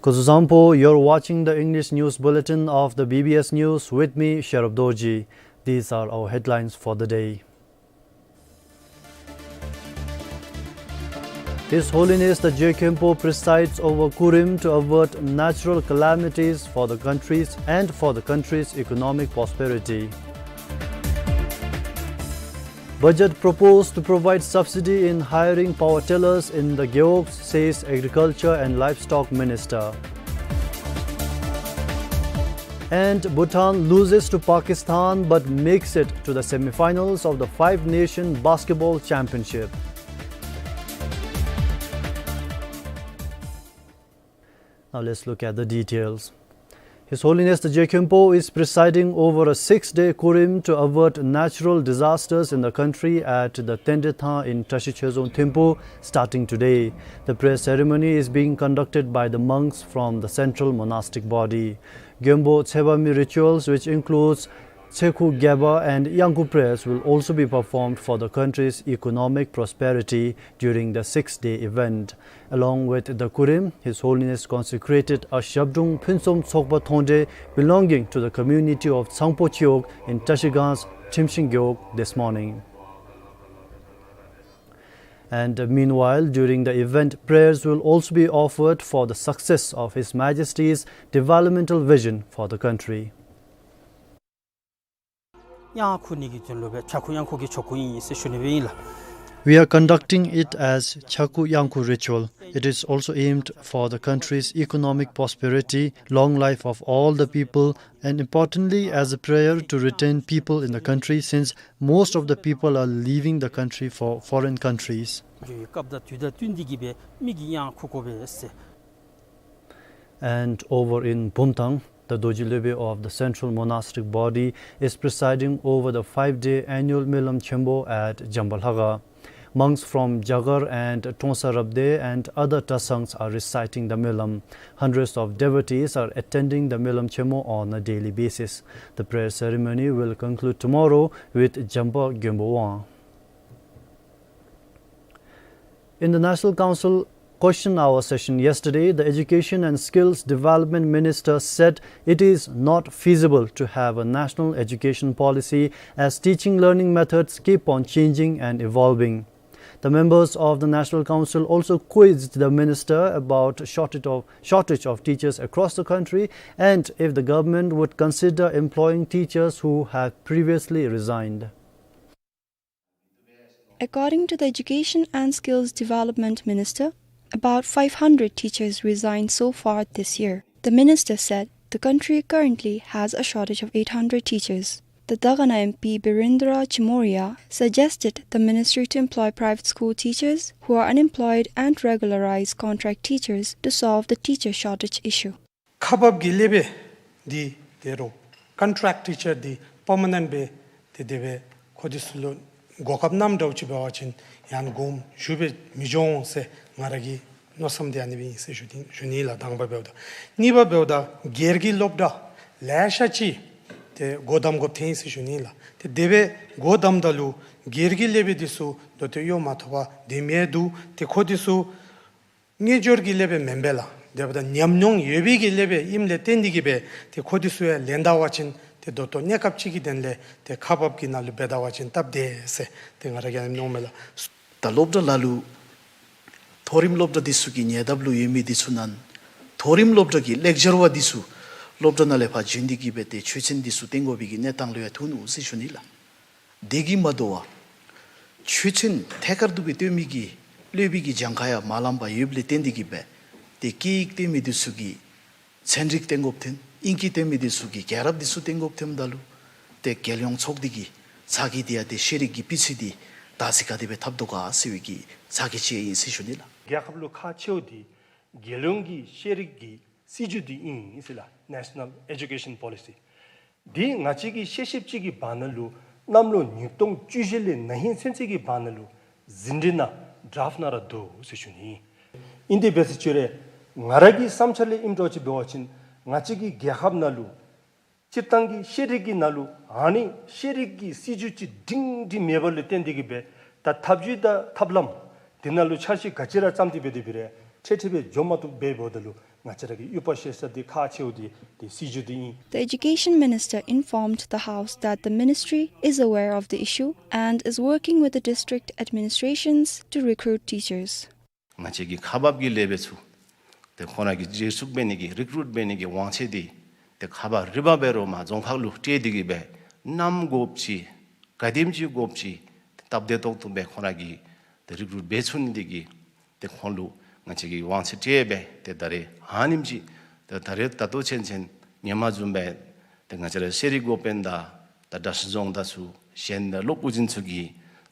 སྐུ་གཟུགས་བཟང་པོ། You're watching the English news bulletin of the B B S News with me, Sherab Dorji. These are our headlines for the day. His Holiness the Je Khenpo presides over Kurim to avert natural calamities for the country's and for the country's economic prosperity. Budget proposed to provide subsidy in hiring power tillers in the Gewog, says Agriculture and Livestock Minister. And Bhutan loses to Pakistan but makes it to the semi-finals of the Five Nation Basketball Championship. Now let's look at the details. His Holiness the Je Khenpo is presiding over a six-day Kurim to avert natural disasters in the country at the Tendethan in Tashi Chhezong Thimphu, starting today. The prayer ceremony is being conducted by the monks from the central monastic body. Gyombo Tsebami rituals, which includes Tsekhu Geba and Yangku prayers, will also be performed for the country's economic prosperity during the six-day event. Along with the Kurim, His Holiness consecrated a Shabdrung Phuntsom Tsokpa Thongde belonging to the community of Tsangpo Chiog in Trashigang's Trimshing Gewog this morning. And meanwhile, during the event, prayers will also be offered for the success of His Majesty's developmental vision for the country. གཡང་འཁོར་ནི་གི་དོན་ལུ་སྦེ་ཕྱྭ་འགུགས་གཡང་འཁོར་གྱི་ཆོ་ག་ཨིན་ཟེར་ཞུ་ནི་སྦེ་ཨིན་ལགས། We are conducting it as Chaku Yangku ritual. It is also aimed for the country's economic prosperity, long life of all the people, and importantly, as a prayer to retain people in the country, since most of the people are leaving the country for foreign countries. སྐབས་དང་དུས་དང་བསྟུན་ཏེ་གིས་སྦེ་མི་གིས་གཡང་འཁོར་དགོ་པས་ཟེར། And over in Bumthang, the Dorji Lwebe of the Central Monastic Body is presiding over the five-day annual Melam Chenpo at Jamba Lhaga. Monks from Jagar and Trongsa Rabde and other Tasangs are reciting the Melam. Hundreds of devotees are attending the Melam Chenpo on a daily basis. The prayer ceremony will conclude tomorrow with Jamba Gyombo Wang. In the National Council Question Hour session yesterday, the Education and Skills Development Minister said it is not feasible to have a national education policy as teaching learning methods keep on changing and evolving. The members of the National Council also quizzed the minister about shortage of, shortage of teachers across the country and if the government would consider employing teachers who have previously resigned. According to the Education and Skills Development Minister, about five hundred teachers resigned so far this year. The minister said the country currently has a shortage of eight hundred teachers. The Dagana M P Birendra Chimoria suggested the ministry to employ private school teachers who are unemployed and regularize contract teachers to solve the teacher shortage issue. ཁག་འབགཔ་གི་སློབ་དཔོན་འདི་ཏེ་རོགས་contract teacher འདི་permanent སྦེ་ཏེ་དེ་སྦེ་ཁོང་འདི་ཚུ་ལུ་གོ་སྐབས་གནངམ་འདྲཝ་ཅིག་འབད་བ་ཅིན་ཡང་དགོངསམ་ཞུ་སྦེ་མི་འགྱོ་འོང་ཟེར་ང་ར་གི་ མནོ་བསམ་འདི་ཨ་ནི་སྦེ་ཨིན་ཟེར་ཞུ་ནི་ཞུ་ནི་ལགས། དང་པ་འབདཝ་ད། གཉིས་པ་འབདཝ་ད་སྒེར་གྱི་སློབ་གྲྭ་ལེ་ཤ་ཅིག་ཏེ་སྒོ་བསྡམ་དགོཔ་ཐོན་ཡི་ཟེར་ཞུ་ནི་ལགས། ཏེ་དེ་སྦེ་སྒོ་བསྡམ་ད་ལུ་སྒེར་གྱི་སློབ་དཔོན་འདི་ཚུ་ད་ལྟོ་གཡོག་མ་ཐོབ་པར་སྡོད་མི་འདུག། ཏེ་ཁོང་འདི་ཚུ་དངུལ་འབྱོར་གྱི་སློབ་དཔོན་མེན་པས་ལགས། དེ་འབདཝ་ད་ཉམས་མྱོང་ཡོད་པའི་གི་སློབ་དཔོན་ཨིནམ་ལས་བརྟེན་ཏེ་གིས་སྦེ་ཏེ་ཁོང་འདི་ཚུ་ཡང་ལེན་ད་པ་ཅིན་ཏེ་ད་ལྟོ་གནས་སྐབས་ཅིག་གི་དོན་ལས་ཏེ་ཁག་འབགཔ་གི་ནང་ལུ་འབད་ད་པ་ཅིན་སྟབས་བདེ་ཟེར་ཏེ་ང་ར་གིས་ཨ་ནི་མནོཝ་མས་ལགས། ད་སློབ་གྲྭ་ལ་ལུ་མཐོ་རིམ་སློབ་གྲྭ་འདི་ཚུ་གི་ཉེ་འདབས་ལུ་ཡོད་མི་འདི་ཚུ་ནང་མཐོ་རིམ་སློབ་གྲྭ་གི་ལེག་ཅར་བ་འདི་ཚུ་སློབ་གྲྭ་ནང་ལས་ཕར་བྱོན་ཏེ་གིས་སྦེ་ཏེ་ཆོས་ཚན་འདི་ཚུ་སྟོན་དགོ་པའི་གི་གནས་སྟངས་ལུ་ཡང་ཐུག་ནུག་ཟེར་ཞུ་ནི་ལགས། དེ་གིས་མ་དོ་བར་ཆོས་ཚན་ཐད་ཀར་དུ་སྦེ་སྟོན་མི་གི་སློབ་དཔོན་གྱི་གྱངས་ཁ་ཡང་མ་ལངམ་པར་ཡོདཔ་ལས་བརྟེན་ཏེ་གིས་སྦེ་ཏེ་སྐད་ཡིག་སྟོན་མི་འདི་ཚུ་གི་ཚན་རིག་སྟོན་དགོཔ་ཐོན། ཨིང་སྐད་སྟོན་མི་འདི་ཚུ་གི་རྒྱལ་རབས་འདི་ཚུ་སྟོན་དགོཔ་ཐོནམ་ད་ལུ་ཏེ་རྒྱལ་ཡོངས་ཚོགས་སྡེ་གི་ཚ་གྱང་འདི་ཡང་ཏེ་ཤེས་རིག་གི་སྤུས་ཚད་འདི་ད་ཅི་ག་དེ་སྦེ་འཐབ་དོ་ག་ཟེར་བའི་གི་ཚ་གྱང་ཅིག་ཨིན་ཟེར་ཞུ་ནི་ལགས། རྒྱལ་ཁབ་ལུ་ཁག་ཆེཝ་འདི་རྒྱལ་ཡོངས་ཀྱི་ཤེས་རིག་གི་སྲིད་བྱུས་འདི་ཨིན་ཟེར་ལགས། National Education Policy། འདི་ང་བཅས་ཀྱིས་ཤེས་ཤེསཔ་ཅིག་གི་བར་ན་ལུ་གནམ་ལོ་ཉིས་སྟོང་བཅུ་བཞི་ལས་ན་ཧིང་ཚུན་ཚོད་ཀྱི་བར་ན་ལུ་ཟིན་བྲིས་ནང་ཌ་རཱཕཊ་ནང་ར་འདུག་ཟེར་ཞུ་ནི། ཨིན་དེ་འབད་ཟེར་ཅི་རུང་ང་ར་གི་བསམ་འཆར་ལས་ཨིནམ་འདྲཝ་ཅིག་འབད་བ་ཅིན་ང་བཅས་ཀྱི་རྒྱལ་ཁབ་ནང་ལུ་སྤྱིར་བཏང་གི་ཤེས་རིག་གི་ནང་ལུ་ཨ་ནི་ཤེས་རིག་གི་སྲིད་བྱུས་ཅིག་སྒྲིང་སྒྲི་མེདཔ་ལས་བརྟེན་ཏེ་གིས་སྦེ་ད་ཐབས་བྱུས་དང་ཐབས་ལམ་འདི་ནང་ལུ་འཆར་གཞི་ག་ཅི་ར་བརྩམས་ཏེ་འབད་དེ་འབད་རུང་འཕྲལ་འཕྲལ་སྦེ་འགྱོ་མ་བཏུབ་པས། འབདཝ་ད་ལུ་ང་བཅས་ར་གིས་དབྱེ་བ་ཤེས་ས་འདི་ཁག་ཆེཝ་འདི་འདི་སྲིད་བྱུས་འདི་ཨིན། The Education Minister informed the House that the ministry is aware of the issue and is working with the district administrations to recruit teachers. ང་བཅས་ཀྱི་ཁག་འབགཔ་གི་སློབ་དཔོན་ཚུ་ཏེ་ཁོང་ར་གི་བརྗེ་སོར་འབད་ནི་གི་རི་ཀུ་རུཊ་འབད་ནི་གི་དབང་ཚད་འདི་ཏེ་ཁག་འབག་རི་འབག་འབད་རུང་མ་རྫོང་ཁག་ལུ་སྤྲོད་དེ་གིས་སྦེ་ནམ་དགོཔ་ཅིག་ག་དེམ་ཅིག་དགོཔ་ཅིག་སྟབས་བདེ་ཏོག་ཏོ་སྦེ་ཁོང་ར་གིས་ཏེ་རི་ཀུ་རུཊ་འབད་ཚུགས་ནི་འདི་གིས་ཏེ་ཁོང་ལུ་ང་བཅས་ཀྱིས་དབང་ཚད་སྤྲོད་སྦེ་ཏེ་ད་རེས་ཨ་ནེམ་ཅིག་ཏེ་ད་རེས་ད་ལྟོ་ཚུན་ཚོད་ཧེ་མ་བཟུམ་སྦེ་ཏེ་ང་བཅས་ར་ཤེས་རིག་འགོ་དཔོན་དང་ད་གྲྭ་ཚང་རྫོང་དང་ཚུ་གཞན་དང་སློབ་དབུ་འཛིན་ཚུ་གི་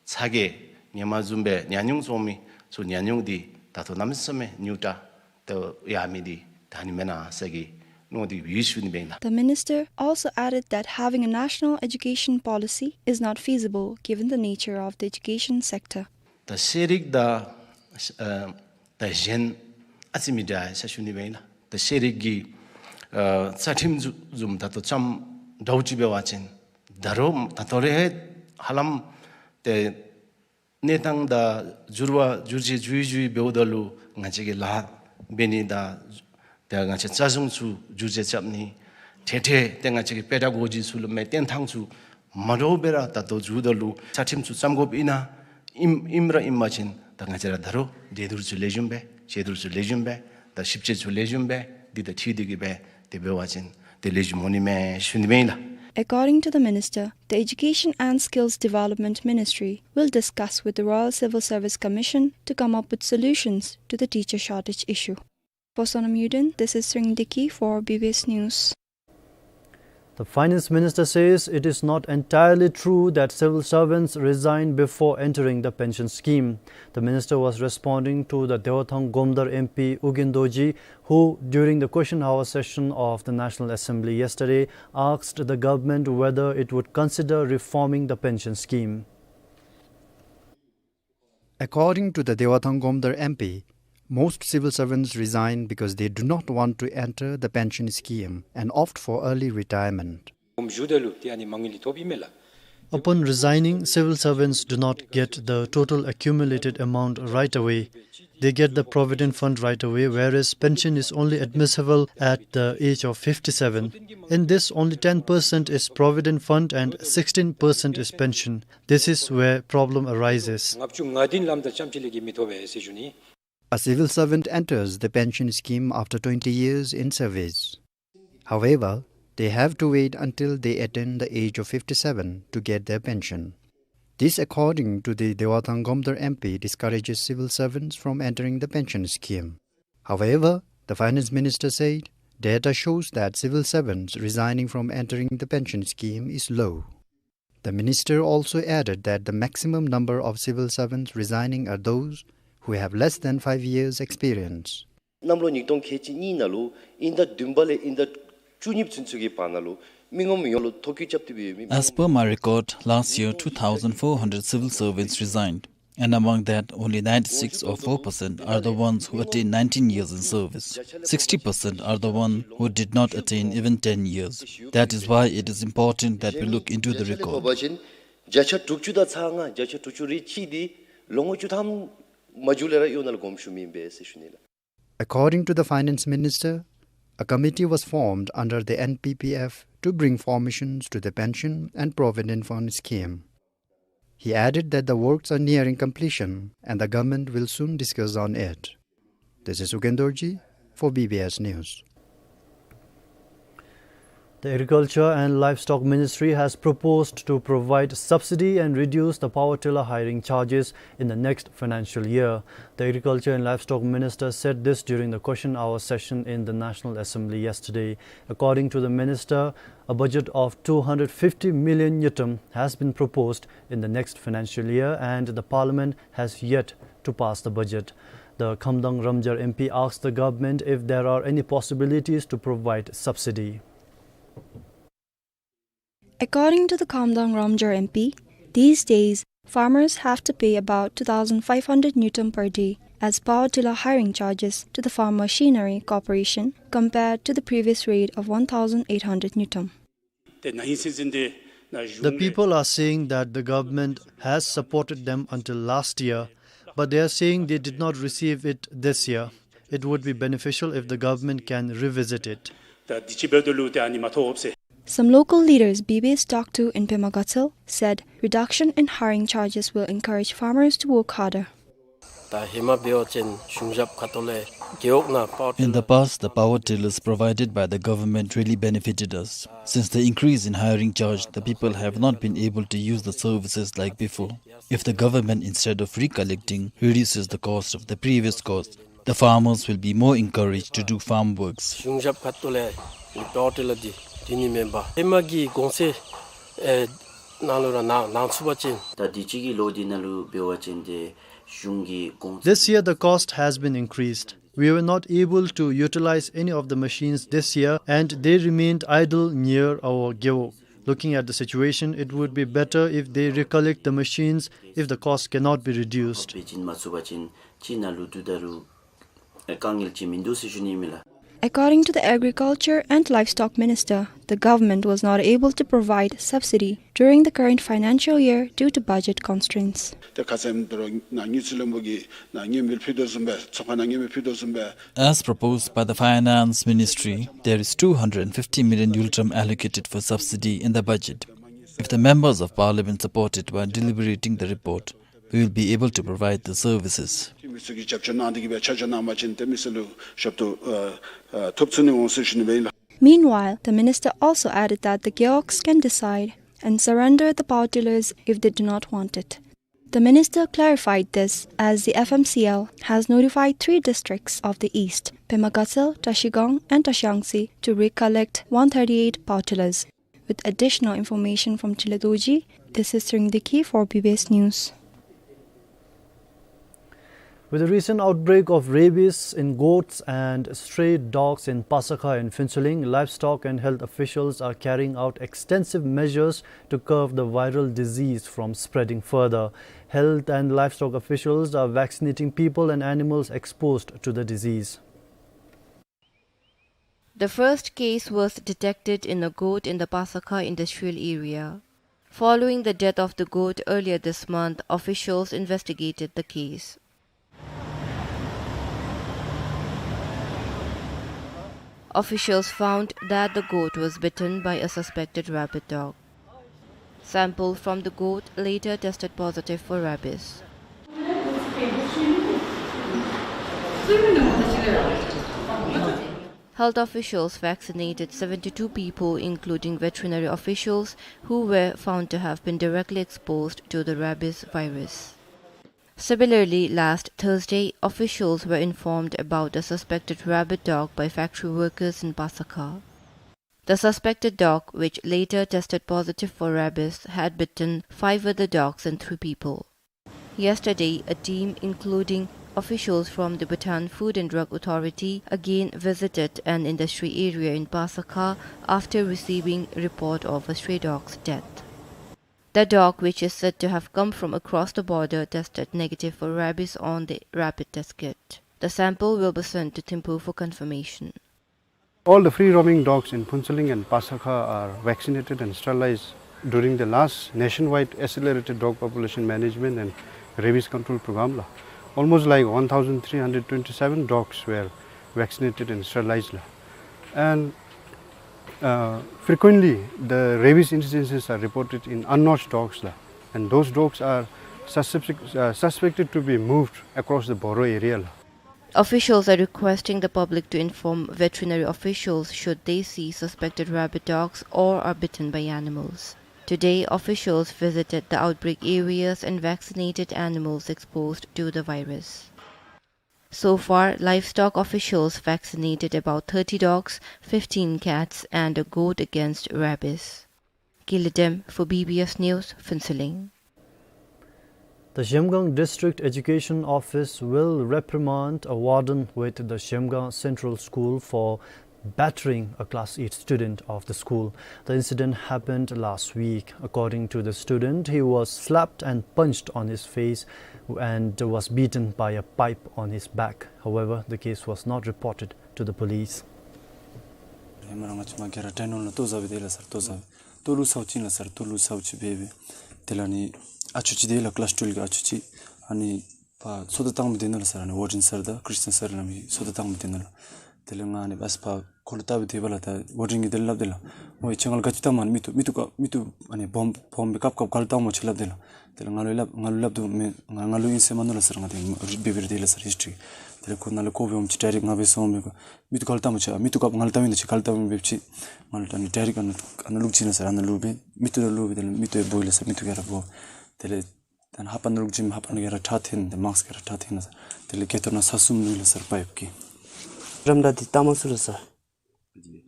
ཚ་གྱང་ཧེ་མ་བཟུམ་སྦེ་ཉམས་མྱོང་བཙོང་མི་ཚུ་ཉམས་མྱོང་འདི་ད་ལྟོ་གནམ་མེད་ས་མེད་ཉུང་དྲགས་ཏེ་ཡར་མི་འདི་ད་ཨ་ནི་མེན་ན་ཟེར་གི་མནོ་སྟེ་ཡོད་ཟེར་ཞུ་ནི་སྦེ་ལགས། The minister also added that having a national education policy is not feasible given the nature of the education sector. ད་ཤེས་རིག་དང་ཨ་ད་གཞན་ཨ་ཙི་མི་འདྲ་ཟེར་ཞུ་ནི་སྦེ་ལགས། ད་ཤེས་རིག་གི་ཨ་རྩ་ཁྲིམས་བཟུམ་ད་ལྟོ་ཙམ་འདྲཝ་ཅིག་འབད་བ་ཅིན་ད་རུང་ད་ལྟོ་རེ་ཧ་ལམ་ཏེ་གནས་སྟངས་དང་འགྱུར་བ་འགྱུར་བཅོས་འགྱུར་འགྱུར་འབདཝ་ད་ལུ་ང་བཅས་ཀྱི་ལཱ་འབད་ནི་དང་ཏེ་ང་བཅས་རྩ་གཞུང་ཚུ་འགྱུར་བཅོས་རྐྱབ་ནི་འཕྲལ་འཕྲལ་ཏེ་ང་བཅས་ཀྱི་པེ་ཌ་གོ་ཇི་ཚུ་ལུ་མེན་བསྟེན་ཐངས་ཚུ་མ་འདྲཝ་སྦེ་ར་ད་ལྟོ་འགྱོཝ་ད་ལུ་རྩ་ཁྲིམས་ཚུ་བརྩམ་དགོཔ་ཨིན་ན་ཨིནམ་ཨིནམ་ར་ཨིན་པ་ཅིན་ད་ང་བཅས་ར་ད་རུང་འབྲེལ་བསྡུར་ཚུ་ལེགས་ཤོམ་སྦེ་དཔྱད་བསྡུར་ཚུ་ལེགས་ཤོམ་སྦེ་ད་ཞིབ་དཔྱད་ཚུ་ལེགས་ཤོམ་སྦེ་འདི་དང་འཁྲིལ་ཏེ་གིས་སྦེ་དེ་འབད་བ་ཅིན་ཏེ་ལེགས་ཤོམ་འོང་ནི་མས་ཞུ་ནི་སྦེ་ཨིན་ལགས། According to the minister, the Education and Skills Development Ministry will discuss with the Royal Civil Service Commission to come up with solutions to the teacher shortage issue. For Sonam Yuden, this is Ring Dickey for B B S News. The finance minister says it is not entirely true that civil servants resign before entering the pension scheme. The minister was responding to the Dewathang Gomdar M P Ugyen Dorji, who, during the question hour session of the National Assembly yesterday, asked the government whether it would consider reforming the pension scheme. According to the Dewathang Gomdar M P, most civil servants resign because they do not want to enter the pension scheme and opt for early retirement. Upon resigning, civil servants do not get the total accumulated amount right away. They get the provident fund right away, whereas pension is only admissible at the age of fifty-seven. In this, only ten percent is provident fund and sixteen percent is pension. This is where problem arises. A civil servant enters the pension scheme after twenty years in service. However, they have to wait until they attain the age of fifty-seven to get their pension. This, according to the Dewathang Gomdar M P, discourages civil servants from entering the pension scheme. However, the finance minister said data shows that civil servants resigning from entering the pension scheme is low. The minister also added that the maximum number of civil servants resigning are those who have less than five years experience. གནམ་ལོ་ཉིས་སྟོང་ཁལ་གཅིག་གཉིས་ནང་ལུ་ཨིན་ཟླ་བདུན་པ་ལས་ཨིན་ཟླ་བཅུ་གཉིས་ཚུན་ཚོད་ཀྱི་བར་ན་ལུ་མི་ངོམ་ཡོངས་ལུ་ཐོ་བཀོད་རྐྱབ་སྟེ་སྦེ་ཡོད་མི། As per my record, last year two thousand four hundred civil servants resigned. And among that, only ninety-six or four percent are the ones who attained nineteen years in service. Sixty percent are the one who did not attain even ten years. That is why it is important that we look into the record. བརྒྱ་ཆ་དྲུག་ཅུ་དང་ཚག་ལྔ་བརྒྱ་ཆ་དྲུག་ཅུ་རེ་གཅིག་འདི་ལོ་ངོ་བཅུ་ཐམ་མ་འགྱོ་ལས་ར་གཡོག་ནང་ལུ་དགོངམ་ཞུ་མི་ཨིན་པས་ཟེར་ཞུ་ནི་ལགས། According to the Finance Minister, a committee was formed under the N P P F to bring formations to the Pension and Provident Fund scheme. He added that the works are nearing completion and the government will soon discuss on it. This is Ugen Dorji for B B S News. The Agriculture and Livestock Ministry has proposed to provide subsidy and reduce the power tiller hiring charges in the next financial year. The Agriculture and Livestock Minister said this during the question hour session in the National Assembly yesterday. According to the minister, a budget of two hundred fifty million ngultrum has been proposed in the next financial year, and the parliament has yet to pass the budget. The Khamdang Ramjar M P asked the government if there are any possibilities to provide subsidy. According to the Khamdang Ramjar M P, these days farmers have to pay about two thousand five hundred ngultrum per day as power tiller hiring charges to the Farm Machinery Corporation, compared to the previous rate of one thousand eight hundred ngultrum. The people are saying that the government has supported them until last year, but they are saying they did not receive it this year. It would be beneficial if the government can revisit it. Some local leaders B B S talked to in Pema Gatshel said reduction in hiring charges will encourage farmers to work harder. ད་ཧེ་མ་འབད་བ་ཅིན་གཞུང་ཞབས་ཁ་ཐུག་ལས་རྒེད་འོག་ནང་པཱཝར་ཊི་ལར། In the past, the power tillers provided by the government really benefited us. Since the increase in hiring charge, the people have not been able to use the services like before. If the government, instead of recollecting, reduces the cost of the previous cost, the farmers will be more encouraged to do farm works. གཞུང་ཞབས་ཁ་ཐུག་ལས་པཱཝར་ཊི་ལར་འདི་འདི་ནི་མེན་པར་ཧེ་མ་གི་གོང་ཚད་ཨེ་ནང་ལུ་ར་ནང་ནང་ཚུད་པ་ཅིན། ད་དུས་ཅི་གི་ལོ་འདི་ནང་ལུ་འབད་བ་ཅིན་ཏེ་གཞུང་གི་གོང་ཚད། This year the cost has been increased. We were not able to utilize any of the machines this year and they remained idle near our རྒེད་འོག. Looking at the situation, it would be better if they recollect the machines if the cost cannot be reduced. འབད་བ་ཅིན་མ་ཚུད་པ་ཅིན་ཅིག་ནང་ལུ་དུས་ད་རུང་དཀའ་ངལ་ཅིག་མིན་འདུག་ཟེར་ཞུ་ནི་ཨིན་མས་ལགས། According to the Agriculture and Livestock Minister, the government was not able to provide subsidy during the current financial year due to budget constraints. ཏེ་ཁ་ཙ་ཨིནམ་ད་རུང་ནཱ་དངུལ་རྩིས་བློན་པོ་གིས་ནཱ་མངོན་མེད་ཕུལ་དོ་བཟུམ་སྦེ་ཚོགས་ཁང་ནང་མངོན་མེད་ཕུལ་དོ་བཟུམ་སྦེ། As proposed by the Finance Ministry, there is two hundred fifty million ngultrum allocated for subsidy in the budget. If the members of parliament support it while deliberating the report, we will be able to provide the services. ཏེ་མི་སེར་གྱིས་རྒྱབ་སྐྱོར་གནང་སྟེ་གིས་སྦེ་ཆ་འཇོག་གནང་པ་ཅིན་ཏེ་མི་སེར་ལུ་ཞབས་ཏོག་ཨ་ཨ་ཐོབ་ཚུགས་ནི་འོང་ཟེར་ཞུ་ནི་ཨིན་ལགས། Meanwhile, the minister also added that the རྒེད་འོག་can decide and surrender the power tillers if they do not want it. The minister clarified this as the F M C L has notified three districts of the East, Pema Gatshel, Trashigang and Trashiyangtse, to recollect one thirty-eight power tillers. With additional information from Chile Dorji, this is Tshering Deki for B B S News. With the recent outbreak of rabies in goats and stray dogs in Pasakha in Phuentsholing, livestock and health officials are carrying out extensive measures to curb the viral disease from spreading further. Health and livestock officials are vaccinating people and animals exposed to the disease. The first case was detected in a goat in the Pasakha industrial area. Following the death of the goat earlier this month, officials investigated the case. Officials found that the goat was bitten by a suspected rabid dog. Sample from the goat later tested positive for rabies. Health officials vaccinated seventy-two people, including veterinary officials, who were found to have been directly exposed to the rabies virus. Similarly, last Thursday, officials were informed about a suspected rabid dog by factory workers in Pasakha. The suspected dog, which later tested positive for rabies, had bitten five other dogs and three people. Yesterday, a team including officials from the Bhutan Food and Drug Authority again visited an industry area in Pasakha after receiving report of a stray dog's death. The dog, which is said to have come from across the border, tested negative for rabies on the rapid test kit. The sample will be sent to Thimphu for confirmation. All the free roaming dogs in Phuentsholing and Pasakha are vaccinated and sterilized during the last nationwide accelerated dog population management and rabies control program la. Almost like one thousand three hundred twenty-seven dogs were vaccinated and sterilized la. And, uh, frequently the rabies incidences are reported in unnotched dogs la. And those dogs are suspect, uh, suspected to be moved across the Boro area la. Officials are requesting the public to inform veterinary officials should they see suspected rabid dogs or are bitten by animals. Today, officials visited the outbreak areas and vaccinated animals exposed to the virus. So far, livestock officials vaccinated about thirty dogs, fifteen cats, and a goat against rabies. Gili Dem for B B S News, Phuentsholing. The Zhemgang District Education Office will reprimand a warden with the Zhemgang Central School for battering a class eight student of the school. The incident happened last week. According to the student, he was slapped and punched on his face and was beaten by a pipe on his back. However, the case was not reported to the police. ཧེ་མ་ར་ང་བཅས་མ་ག་ར་དྲན་ནོ་ལ་ལྟོ་ཟ་བའི་དེ་ལ་སར་ལྟོ་ཟ་བའི་ལྟོ་ལུ་ཟཝ་ཅིག་ལ་སར་ལྟོ་ལུ་ཟཝ་ཅིག་འབད་བའི་དེ་ལས་ནི་ཨ་ཅུ་ཅིག་དེ་ལ་ཀི་ལཱསི་ཊུ་ཝེལ་གྱི་ཨ་ཅུ་ཅིག་ཨ་ནི་ཕར་སོ་ལྟ་བཏངམ་དེ་ནང་ལ་སར་ཨ་ནི་ཝར་ཌེན་སར་དང་ཀྲིས་ཊན་སར་ལ་མི་སོ་ལྟ་བཏངམ་དེ་ནང་ལ། དེ་ལས་ང་ཨ་ནི་བས་ཕར་ཁོ་ལུ་ལྟ་བའི་དེ་བ་ལ་ད་ཝར་ཌེན་གྱིས་དེ་ལས་སླབ་དེ་ལ། ཨོ་ཡེ་ཁྱོད་ང་ལུ་ག་ཅི་བཏངམ་མི་འདུག་མི་འདུག་ག་མི་འདུག་ཨ་ནི་བོམ་བོམ་སྦེ་ཀབ་ཀབ་ག་ལུ་བཏངམ་སྨོ་ཅིག་སླབ་དེ་ལ། དེ་ལས་ང་ལུ་སླབ་ང་ལུ་སླབ་དོ་མེན། ང་ང་ལུ་ཨིན་ཟེར་མ་མནོ་ལ་སར་ང་དེ་རིག་འབད་འབད་རུང་དེ་ལ་སར་ཧིསི་ཊི་རི་དེ་ལས་ཁོ་ནཱ་ལས་ཀོ་བོམ་ཅིག་ཌའི་རེཀཊ་ང་འབད་སོང་མི་གོ། མི་འདུག་ག་ལུ་བཏངམ་སྨོ་ཅིག་མི་འདུག་ག་ང་ལུ་བཏངམ་ཨིན་ན་ཅིག་ག་ལུ་བཏངམ་ཨིན་འབད་བ་ཅིན་ང་ལུ་ད་ཨ་ནི་ཌའི་རེཀཊ་ཨ་ནཱ་ཨ་ནཱ་བླུག་ཅི་ན་སར་ཨ་ནཱ་བླུག་སྦེ་མི་འདུག་ལུ་བླུག་སྦེ་དེ་ལས་མི་འདུག་ཨེ་འབོ་ཡི་ལ་སར་མི་འདུག་ག་ར་འབོ། དེ་ལས་ད་ཨ་ནཱ་ལྷ་པ་ནང་བླུག་ཅི་མི་ལྷ་པ་ནང་ག་ར་ཁྲག་ཐོན་དེ་མཱསཀ་ག་ར་ཁྲག་ཐོན་ལ་སར། དེ་ལས་སྐེ་ཐོར་ནང་ས་གསུམ་བླུགས་ལ་སར་པའིཔ་གིས། ཌམ་ད་དེ་བཏངམ་སྨོ་ལ་སར།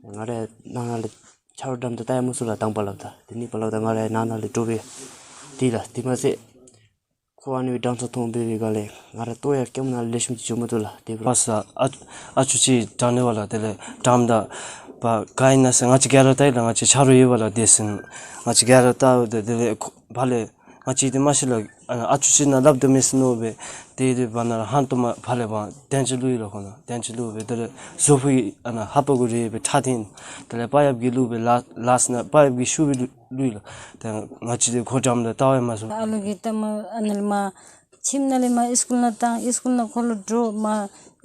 ང་རའི་ནང་ན་ལས་ཆ་རོགས་ཌམ་ད་བཏང་ཡར་སྨོ་ཟེར་ལགས་དང་པ་སླབ་ད། དེ་གཉིས་པ་སླབ་ད་ང་རའི་ནང་ན་ལས་འདྲོག་པས། དེ་ལས་དེ་མ་ཚད་ཁོ་ཨ་ནི་སྦེ་འགྲངས་ས་མཐོང་འབད་བའི་སྒང་ལས་ང་ར་ལྟོ་ཡང་སྐྱེལ་མ་ནང་ལེགས་ཤོམ་ཅིག་འགྱོ་མ་བཏུབ་ལགས། དེ་འབད་རུང་ཕར་ས་ཨ་ཨ་ཅུ་ཅིག་འགྲངས་ནི་བ་ལགས། དེ་ལས་འགྲངསམ་ད་པ་ག་ཨིན་ན་ཟེར་ང་བཅས་ག་ར་བལྟ་ཡི་ལགས། ང་བཅས་ཆ་རོགས་ཡོད་པ་ལགས། དེ་ཟེར་ང་བཅས་ག་ར་བལྟཝ་ད་དེ་ལས་ཁོ་ཕར་ལས་ང་བཅས་དེ་མ་ཤེས་ལགས། ཨ་ནཱ་ཨ་ཅུ་ཅིག་ནང་སླབ་དོ་མས་ཟེར་མནོ་སྦེ་དེ་དེ་བར་ན་ར་ཧང་སྟོང་མ་ཕར་ལས་པ་ཏན་ཅིག་བླུགས་ཡི་ལགས། ཁོ་ནང་ཏན་ཅིག་བླུགས་སྦེ་དེ་ལས་བཟོ་བོ་གིས་ཨ་ནཱ་ལྷ་པ་གུ་རེ་སྦེ་ཁྲག་ཐོན། དེ་ལས་པ་ཡབ་ཀྱིས་བླུགས་སྦེ་ལ་ལགས་ན་པ་ཡབ་ཀྱིས་ཤུགས་སྦེ་བླུགས་བླུགས་ཡི་ལགས། ད་ང་བཅས་དེ་ཁོ་འགྲངསམ་ད་བལྟ་བ་ཡང་མ་ཚུགས། ཨ་ལུ་གིས་ད་མ་ཨ་ནཱ་ལས་མར་ཁྱིམ་ནང་ལས་མར་སི་ཀུལ་ནང་བཏང་། སི་ཀུལ་ནང་ཁོ་ལུ་འདྲོག་མར་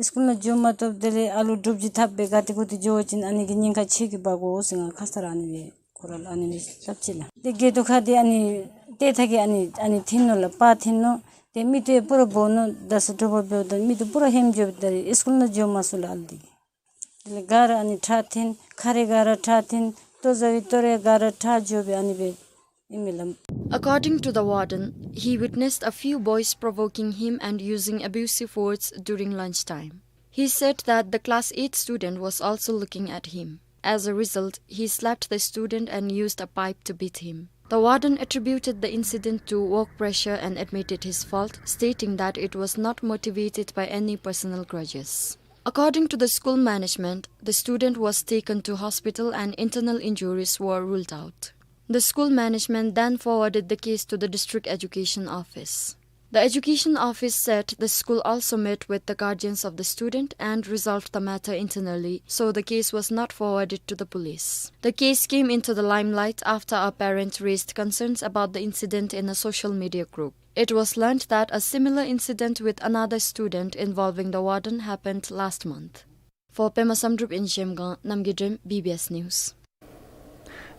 སི་ཀུལ་ནང་འགྱོ་མ་བཏུབ། དེ་ལས་ཨ་ལུ་འདྲོགཔ་ཅིག་འཐབ་སྦེ་ག་ཏེ་གུ་ཏེ་འགྱོ་བ་ཅིན་ཨ་ནི་གི་ཉེན་ཁ་ཁྱོད་ཀྱིས་འབག་དགོ་ཟེར་ང་ཁ་ཙ་ར་ཨ་ནི་སྦེ་ཁོ་ར་ལུ་ཨ་ནི་སྦེ་སླབ་ཅི་ལགས། དེ་གི་ཐོག་ཁར་དེ་ཨ་ནི་ཏེ་ཐ་གི་ཨ་ནི་ཨ་ནི་ཐོན་ནུག་ལགས། པར་ཐོན་ནུག། དེ་མིག་ཏོ་ཡང་པུ་ར་སྦོ་ནུག། ད་ས་དྲོ་པ་འབདཝ་ད་མིག་ཏོ་པུ་ར་ཧེམ་འགྱོ་སྦེ་ད་སི་ཀུལ་ནང་འགྱོ་མ་ཚུགས་ལགས་ཨ་ལུ་དེ་གིས། དེ་ལས་ག་ར་ཨ་ནི་ཁྲག་ཐོན། ཁ་རེ་ག་ར་ཁྲག་ཐོན། ལྟོ་ཟ་བའི་ལྟོ་རེ་ག་ར་ཁྲག་འགྱོ་སྦེ་ཨ་ནི་སྦེ་ཨིན་མས་ལགས། According to the warden, he witnessed a few boys provoking him and using abusive words during lunch time. He said that the class eight student was also looking at him. As a result, he slapped the student and used a pipe to beat him. The warden attributed the incident to work pressure and admitted his fault, stating that it was not motivated by any personal grudges. According to the school management, the student was taken to hospital and internal injuries were ruled out. The school management then forwarded the case to the district education office. The education office said the school also met with the guardians of the student and resolved the matter internally, so the case was not forwarded to the police. The case came into the limelight after a parent raised concerns about the incident in a social media group. It was learned that a similar incident with another student involving the warden happened last month. For Pema Samdrup in Zhemgang, Namgay Drem, B B S News.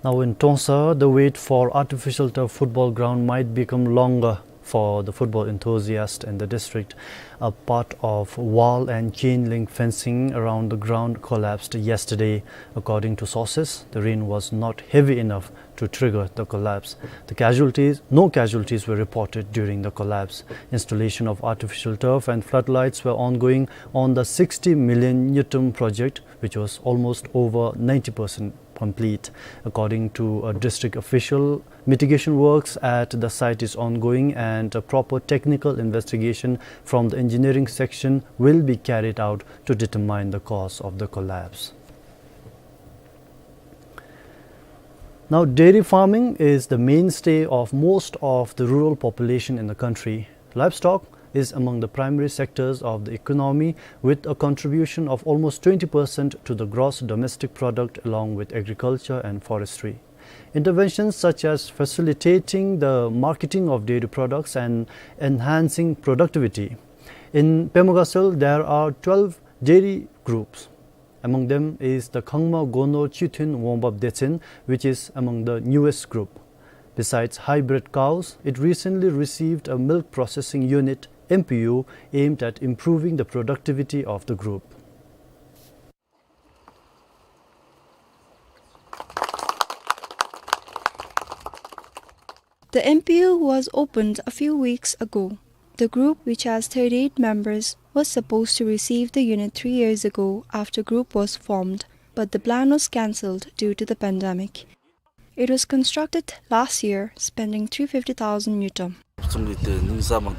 Now in Trongsa, the wait for artificial turf football ground might become longer for the football enthusiasts in the district. A part of wall and chain link fencing around the ground collapsed yesterday. According to sources, the rain was not heavy enough to trigger the collapse. The casualties, no casualties were reported during the collapse. Installation of artificial turf and floodlights were ongoing on the sixty million ngultrum project, which was almost over ninety percent complete. According to a district official, mitigation works at the site is ongoing and a proper technical investigation from the engineering section will be carried out to determine the cause of the collapse. Now, dairy farming is the mainstay of most of the rural population in the country. Livestock is among the primary sectors of the economy, with a contribution of almost twenty percent to the gross domestic product, along with agriculture and forestry. Interventions such as facilitating the marketing of dairy products and enhancing productivity. In Pema Gatshel, there are twelve dairy groups. Among them is the Khangma Gono Chithin Wongbab Detsen, which is among the newest group. Besides hybrid cows, it recently received a milk processing unit, M P U, aimed at improving the productivity of the group. The M P U was opened a few weeks ago. The group, which has thirty-eight members, was supposed to receive the unit three years ago after group was formed, but the plan was cancelled due to the pandemic. It was constructed last year, spending three fifty thousand ngultrum.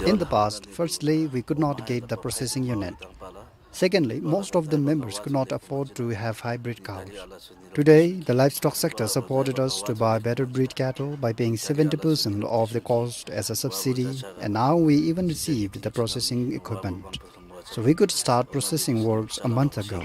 In the past, firstly, we could not get the processing unit. Secondly, most of the members could not afford to have hybrid cows. Today, the livestock sector supported us to buy better breed cattle by paying seventy percent of the cost as a subsidy, and now we even received the processing equipment. So we could start processing works a month ago.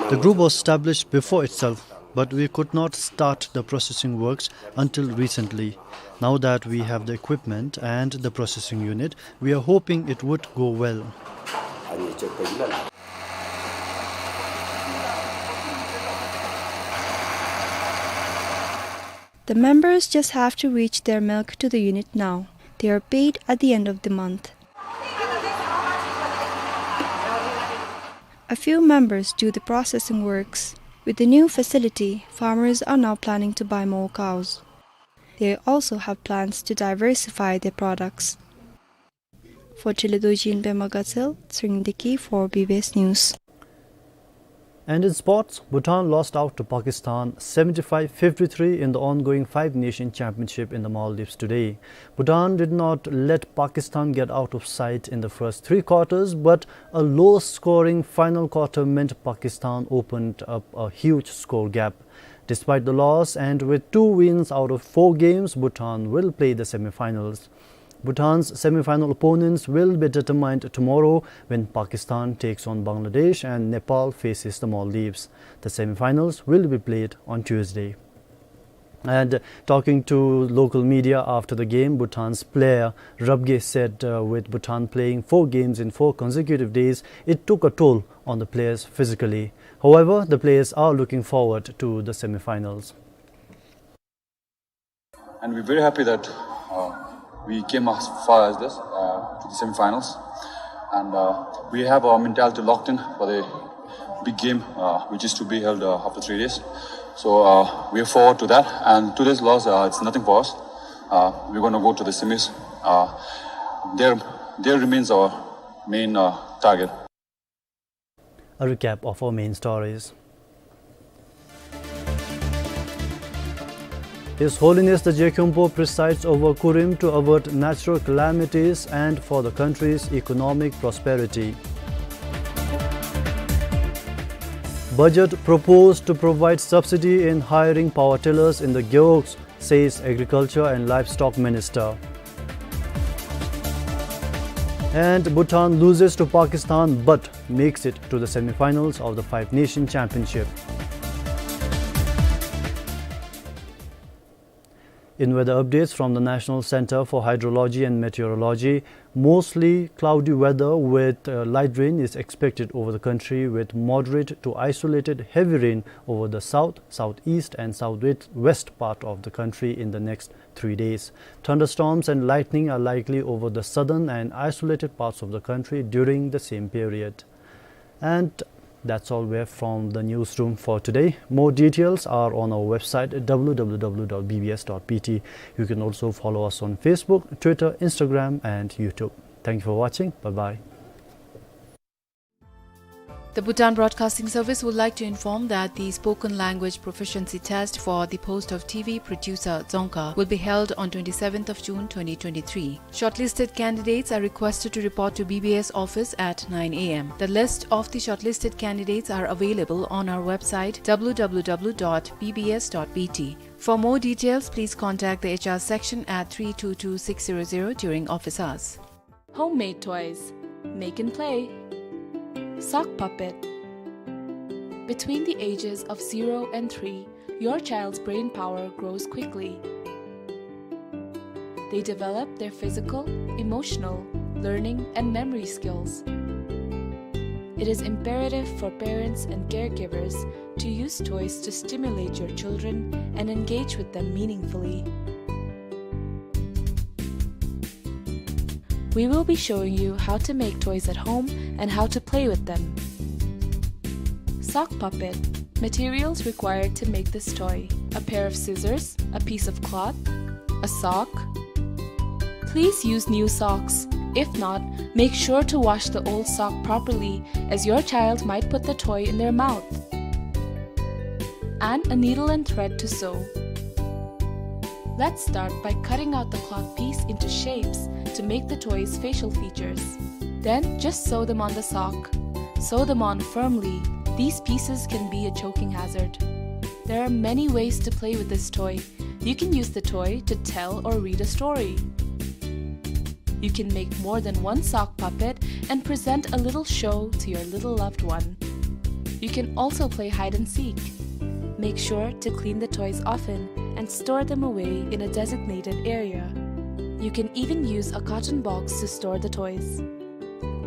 The group was established before itself, but we could not start the processing works until recently. Now that we have the equipment and the processing unit, we are hoping it would go well. The members just have to reach their milk to the unit now. They are paid at the end of the month. A few members do the processing works. With the new facility, farmers are now planning to buy more cows. They also have plans to diversify their products. For Tshilidor Jin, Pema Gatshel, Tshering Deki for B B S News. And in sports, Bhutan lost out to Pakistan seventy-five fifty-three in the ongoing Five Nation Championship in the Maldives today. Bhutan did not let Pakistan get out of sight in the first three quarters, but a low-scoring final quarter meant Pakistan opened up a huge score gap. Despite the loss, and with two wins out of four games, Bhutan will play the semi-finals. Bhutan's semi-final opponents will be determined tomorrow when Pakistan takes on Bangladesh and Nepal faces the Maldives. The semi-finals will be played on Tuesday. And talking to local media after the game, Bhutan's player Rabgye said, uh, with Bhutan playing four games in four consecutive days, it took a toll on the players physically. However, the players are looking forward to the semi-finals. And we're very happy that, uh, we came as far as this, uh, to the semi-finals. And, uh, we have our mentality locked in for the big game, uh, which is to be held, uh, after three days. So, uh, we are forward to that. And today's loss, uh, it's nothing for us. Uh, we're gonna go to the semis. Uh, there, there remains our main, uh, target. A recap of our main stories. His Holiness the Je Khyumpo presides over Kurim to avert natural calamities and for the country's economic prosperity. Budget proposed to provide subsidy in hiring power tillers in the Gewogs, says Agriculture and Livestock Minister. And Bhutan loses to Pakistan but makes it to the semi-finals of the Five Nation Championship. In weather updates from the National Centre for Hydrology and Meteorology, mostly cloudy weather with, uh, light rain is expected over the country, with moderate to isolated heavy rain over the south, southeast and southwest part of the country in the next three days. Thunderstorms and lightning are likely over the southern and isolated parts of the country during the same period. And that's all we have from the newsroom for today. More details are on our website, W W W dot B B S dot B T. You can also follow us on Facebook, Twitter, Instagram, and YouTube. Thank you for watching. Bye-bye. The Bhutan Broadcasting Service would like to inform that the spoken language proficiency test for the post of T V producer Dzongkha will be held on twenty-seventh of June twenty twenty-three. Shortlisted candidates are requested to report to B B S office at nine A M. The list of the shortlisted candidates are available on our website, W W W dot B B S dot B T. For more details, please contact the H R section at three two two six zero zero during office hours. Homemade toys. Make and play. Sock puppet. Between the ages of zero and three, your child's brain power grows quickly. They develop their physical, emotional, learning, and memory skills. It is imperative for parents and caregivers to use toys to stimulate your children and engage with them meaningfully. We will be showing you how to make toys at home and how to play with them. Sock puppet. Materials required to make this toy: a pair of scissors, a piece of cloth, a sock. Please use new socks. If not, make sure to wash the old sock properly, as your child might put the toy in their mouth. And a needle and thread to sew. Let's start by cutting out the cloth piece into shapes to make the toy's facial features. Then just sew them on the sock. Sew them on firmly. These pieces can be a choking hazard. There are many ways to play with this toy. You can use the toy to tell or read a story. You can make more than one sock puppet and present a little show to your little loved one. You can also play hide and seek. Make sure to clean the toys often and store them away in a designated area. You can even use a carton box to store the toys.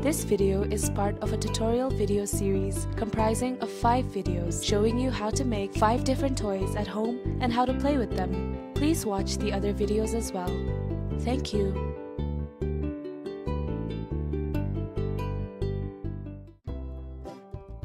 This video is part of a tutorial video series comprising of five videos showing you how to make five different toys at home and how to play with them. Please watch the other videos as well. Thank you.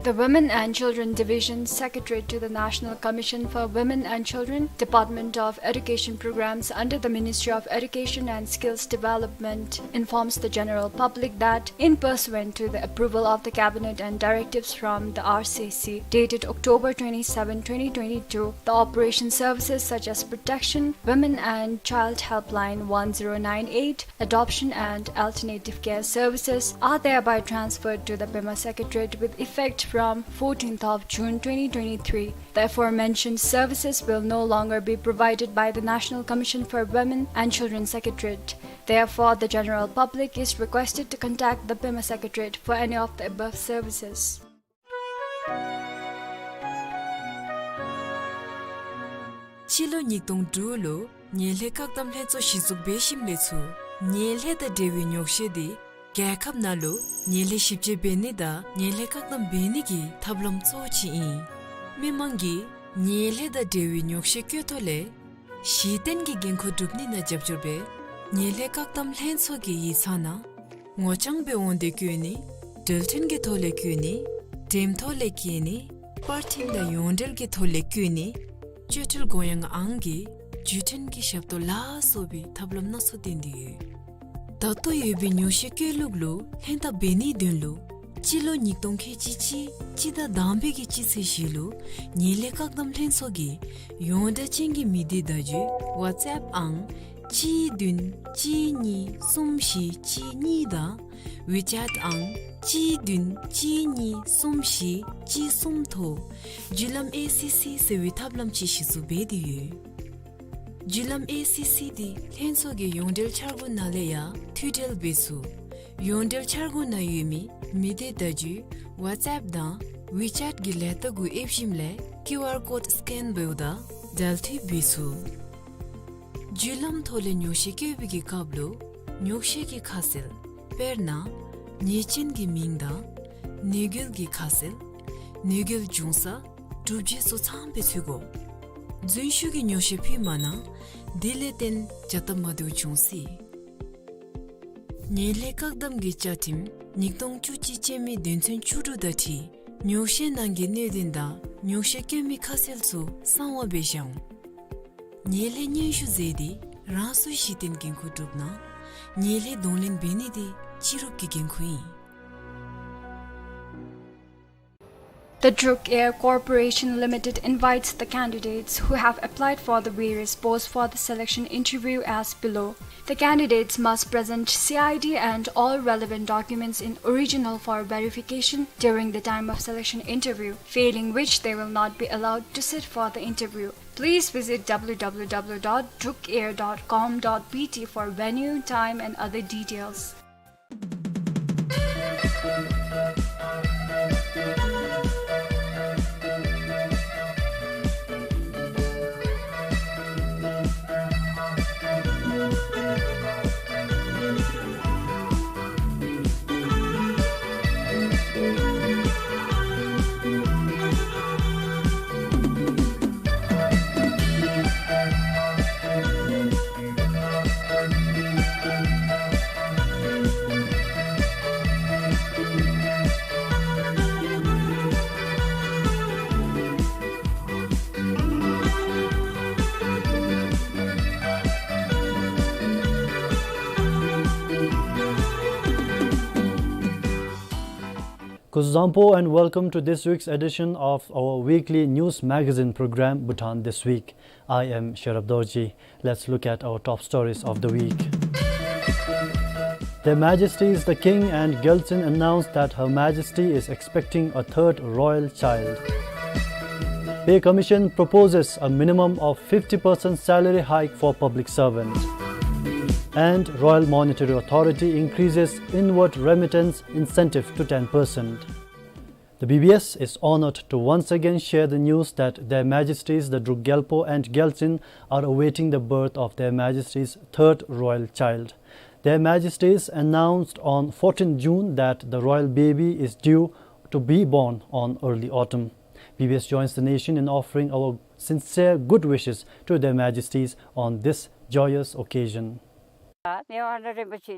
The Women and Children Division, Secretariat to the National Commission for Women and Children, Department of Education Programs under the Ministry of Education and Skills Development, informs the general public that, in pursuant to the approval of the Cabinet and directives from the R C C, dated October twenty-seven, twenty twenty-two, the operation services such as protection, women and child helpline one zero nine eight, adoption and alternative care services are thereby transferred to the Pema Secretariat with effect from fourteenth of June twenty twenty-three. The aforementioned services will no longer be provided by the National Commission for Women and Children Secretariat. Therefore, the general public is requested to contact the Pema Secretariat for any of the above services. སྤྱི་ལོ་ཉིས་སྟོང་དྲུག་ལུ་ངན་ལྷད་བཀག་སྡོམ་ལྷན་ཚོགས་གཞི་བཙུགས་འབད་ཞིནམ་ལས་ཚུར་ངན་ལྷད་དང་འབྲེལ་བའི་ཉོགས་བཤད་འདི་རྒྱལ་ཁབ་ནང་ལུ་ངན་ལྷད་ཞིབ་དཔྱད་འབད་ནི་དང་ངན་ལྷད་བཀག་སྡོམ་འབད་ནི་གི་ཐབས་ལམ་གཙོ་བོ་ཅིག་ཨིན། མི་མང་གིས་ངན་ལྷད་དང་འབྲེལ་བའི་ཉོགས་བཤད་བཀོད་ཐོག་ལས་གཞི་རྟེན་གྱི་འགན་ཁུར་སྒྲུབ་ནི་ནང་རྒྱབ་སྐྱོར་འབད་ངན་ལྷད་བཀག་སྡོམ་ལྷན་ཚོགས་ཀྱི་ཡིག་ཚང་ནང་ངོ་རྐྱང་སྦེ་འོང་སྟེ་བཀོད་ནི། འགྲེལ་ཕྲན་གྱི་ཐོག་ལས་བཀོད་ནི། འགྲེམས་ཐོག་ལས་བཀོད་ནི། པར་འཕྲིན་དང་ཡོངས་འབྲེལ་གྱི་ཐོག་ལས་བཀོད་ནི། སྤྱོད་ཁྲལ་དགོངས་ཡངས་ཨང་གི་བརྒྱུད་འཕྲིན་གྱི་ཞབས་ཏོག་ལ་སོགས་པའི་ཐབས་ལམ་སྣ་ཚོགས་བསྟེན་ཏེ་ཡོད། ད་ལྟོ་ཡོད་པའི་ཉོགས་བཤད་བཀོད་ལུགས་ལུ་ལྷན་ཐབས་འབད་ནིའི་དོན་ལུ་སྤྱི་ལོ་ཉིས་སྟོང་ཁལ་གཅིག་གཅིག་སྤྱི་ཟླ་དང་པའི་གི་སྤྱི་ཚེས་བཞི་ལུ་ངན་ལྷད་བཀག་སྡོམ་ལྷན་ཚོགས་ཀྱི་ཡོངས་གྲགས་ཅན་གྱི་མི་སྡེ་བརྡ་བརྒྱུད་ཝཊས་ཨེཔ་ཨང་གཅིག་བདུན་གཅིག་གཉིས་གསུམ་བཞི་གཅིག་གཉིས་དང་ཝི་ཅེཊ་ཨང་གཅིག་བདུན་གཅིག་གཉིས་གསུམ་བཞི་གཅིག་གསུམ་ཐོག་བརྒྱུད་ལམ་ཨེ་སི་སི་ཟེར་བའི་ཐབས་ལམ་ཅིག་གཞི་བཙུགས་འབད་དེ་ཡོད། བརྒྱུད་ལམ་ཨེ་སི་སི་འདི་ལྷན་ཚོགས་ཀྱི་ཡོངས་འབྲེལ་འཆར་སྒོ་ནང་ལས་ཡང་མཐུད་འབྲེལ་འབད་ཚུགས། ཡོངས་འབྲེལ་འཆར་སྒོ་ནང་ཡོད་མི་མི་སྡེ་བརྡ་བརྒྱུད་ཝཊས་ཨེཔ་དང་ཝི་ཅེཊ་གི་ལས་རྟགས་གུ་ཨེབ་ཞིནམ་ལས་ཀིའུ་ཨར་ཀོཌ་སི་ཀེན་འབདཝ་ད་འབྲེལ་མཐུད་འབད་ཚུགས། བརྒྱུད་ལམ་ཐོག་ལས་ཉོགས་བཤད་བཀོད་པའི་གི་སྐབས་ལུ་ཉོགས་བཤད་ཀྱི་ཁ་གསལ་དཔེར་ན་ཉེས་ཅན་གྱི་མིང་དང་ནད་འགོས་ཀྱི་ཁ་གསལ་ནད་འགོས་འབྱུང་ས་གྲུབ་རྗེས་སོགས་ཚངམ་སྦེ་ཚུད་དགོ། རྫུན་ཞུ་གི་ཉོགས་བཤད་ཕུལ་མ་གནང་། དེ་ལས་བརྟེན་བྱ་སྟབས་མ་བདེཝ་འབྱུང་སྲིད། ངན་ལྷད་བཀག་སྡོམ་གྱི་བཅའ་ཁྲིམས་ཉིས་སྟོང་བཅུ་གཅིག་ཅན་མའི་དོན་ཚན་བཅུ་དྲུག་དང་འཁྲིལ་ཉོགས་བཤད་ནང་གི་གནད་དོན་དང་ཉོགས་བཤད་བཀོད་མི་ཁ་གསལ་ཚུ་གསང་བ་སྦེ་བཞག་འོང་། ངན་ལྷད་སྙན་ཞུ་མཛད་དེ་རང་སོའི་གཞི་རྟེན་འགན་ཁུར་སྒྲུབ་གནང་། ངན་ལྷད་གདོང་ལེན་འབད་ནི་དེ་སྤྱི་རུབ་ཀྱི་འགན་ཁུར་ཨིན། The Druk Air Corporation Limited invites the candidates who have applied for the various posts for the selection interview as below. The candidates must present C I D and all relevant documents in original for verification during the time of selection interview, failing which they will not be allowed to sit for the interview. Please visit W W W dot drukair dot com dot B T for venue, time, and other details. Kuzuzangpo and welcome to this week's edition of our weekly news magazine program, Bhutan This Week. I am Sherab Dorji. Let's look at our top stories of the week. Their Majesties the King and Gyaltsuen announced that Her Majesty is expecting a third royal child. Pay Commission proposes a minimum of fifty percent salary hike for public servants. And Royal Monetary Authority increases inward remittance incentive to ten percent. The B B S is honored to once again share the news that Their Majesties the Druk Gyalpo and Gyaltsuen are awaiting the birth of Their Majesties' third royal child. Their Majesties announced on fourteenth June that the royal baby is due to be born on early autumn. B B S joins the nation in offering our sincere good wishes to Their Majesties on this joyous occasion.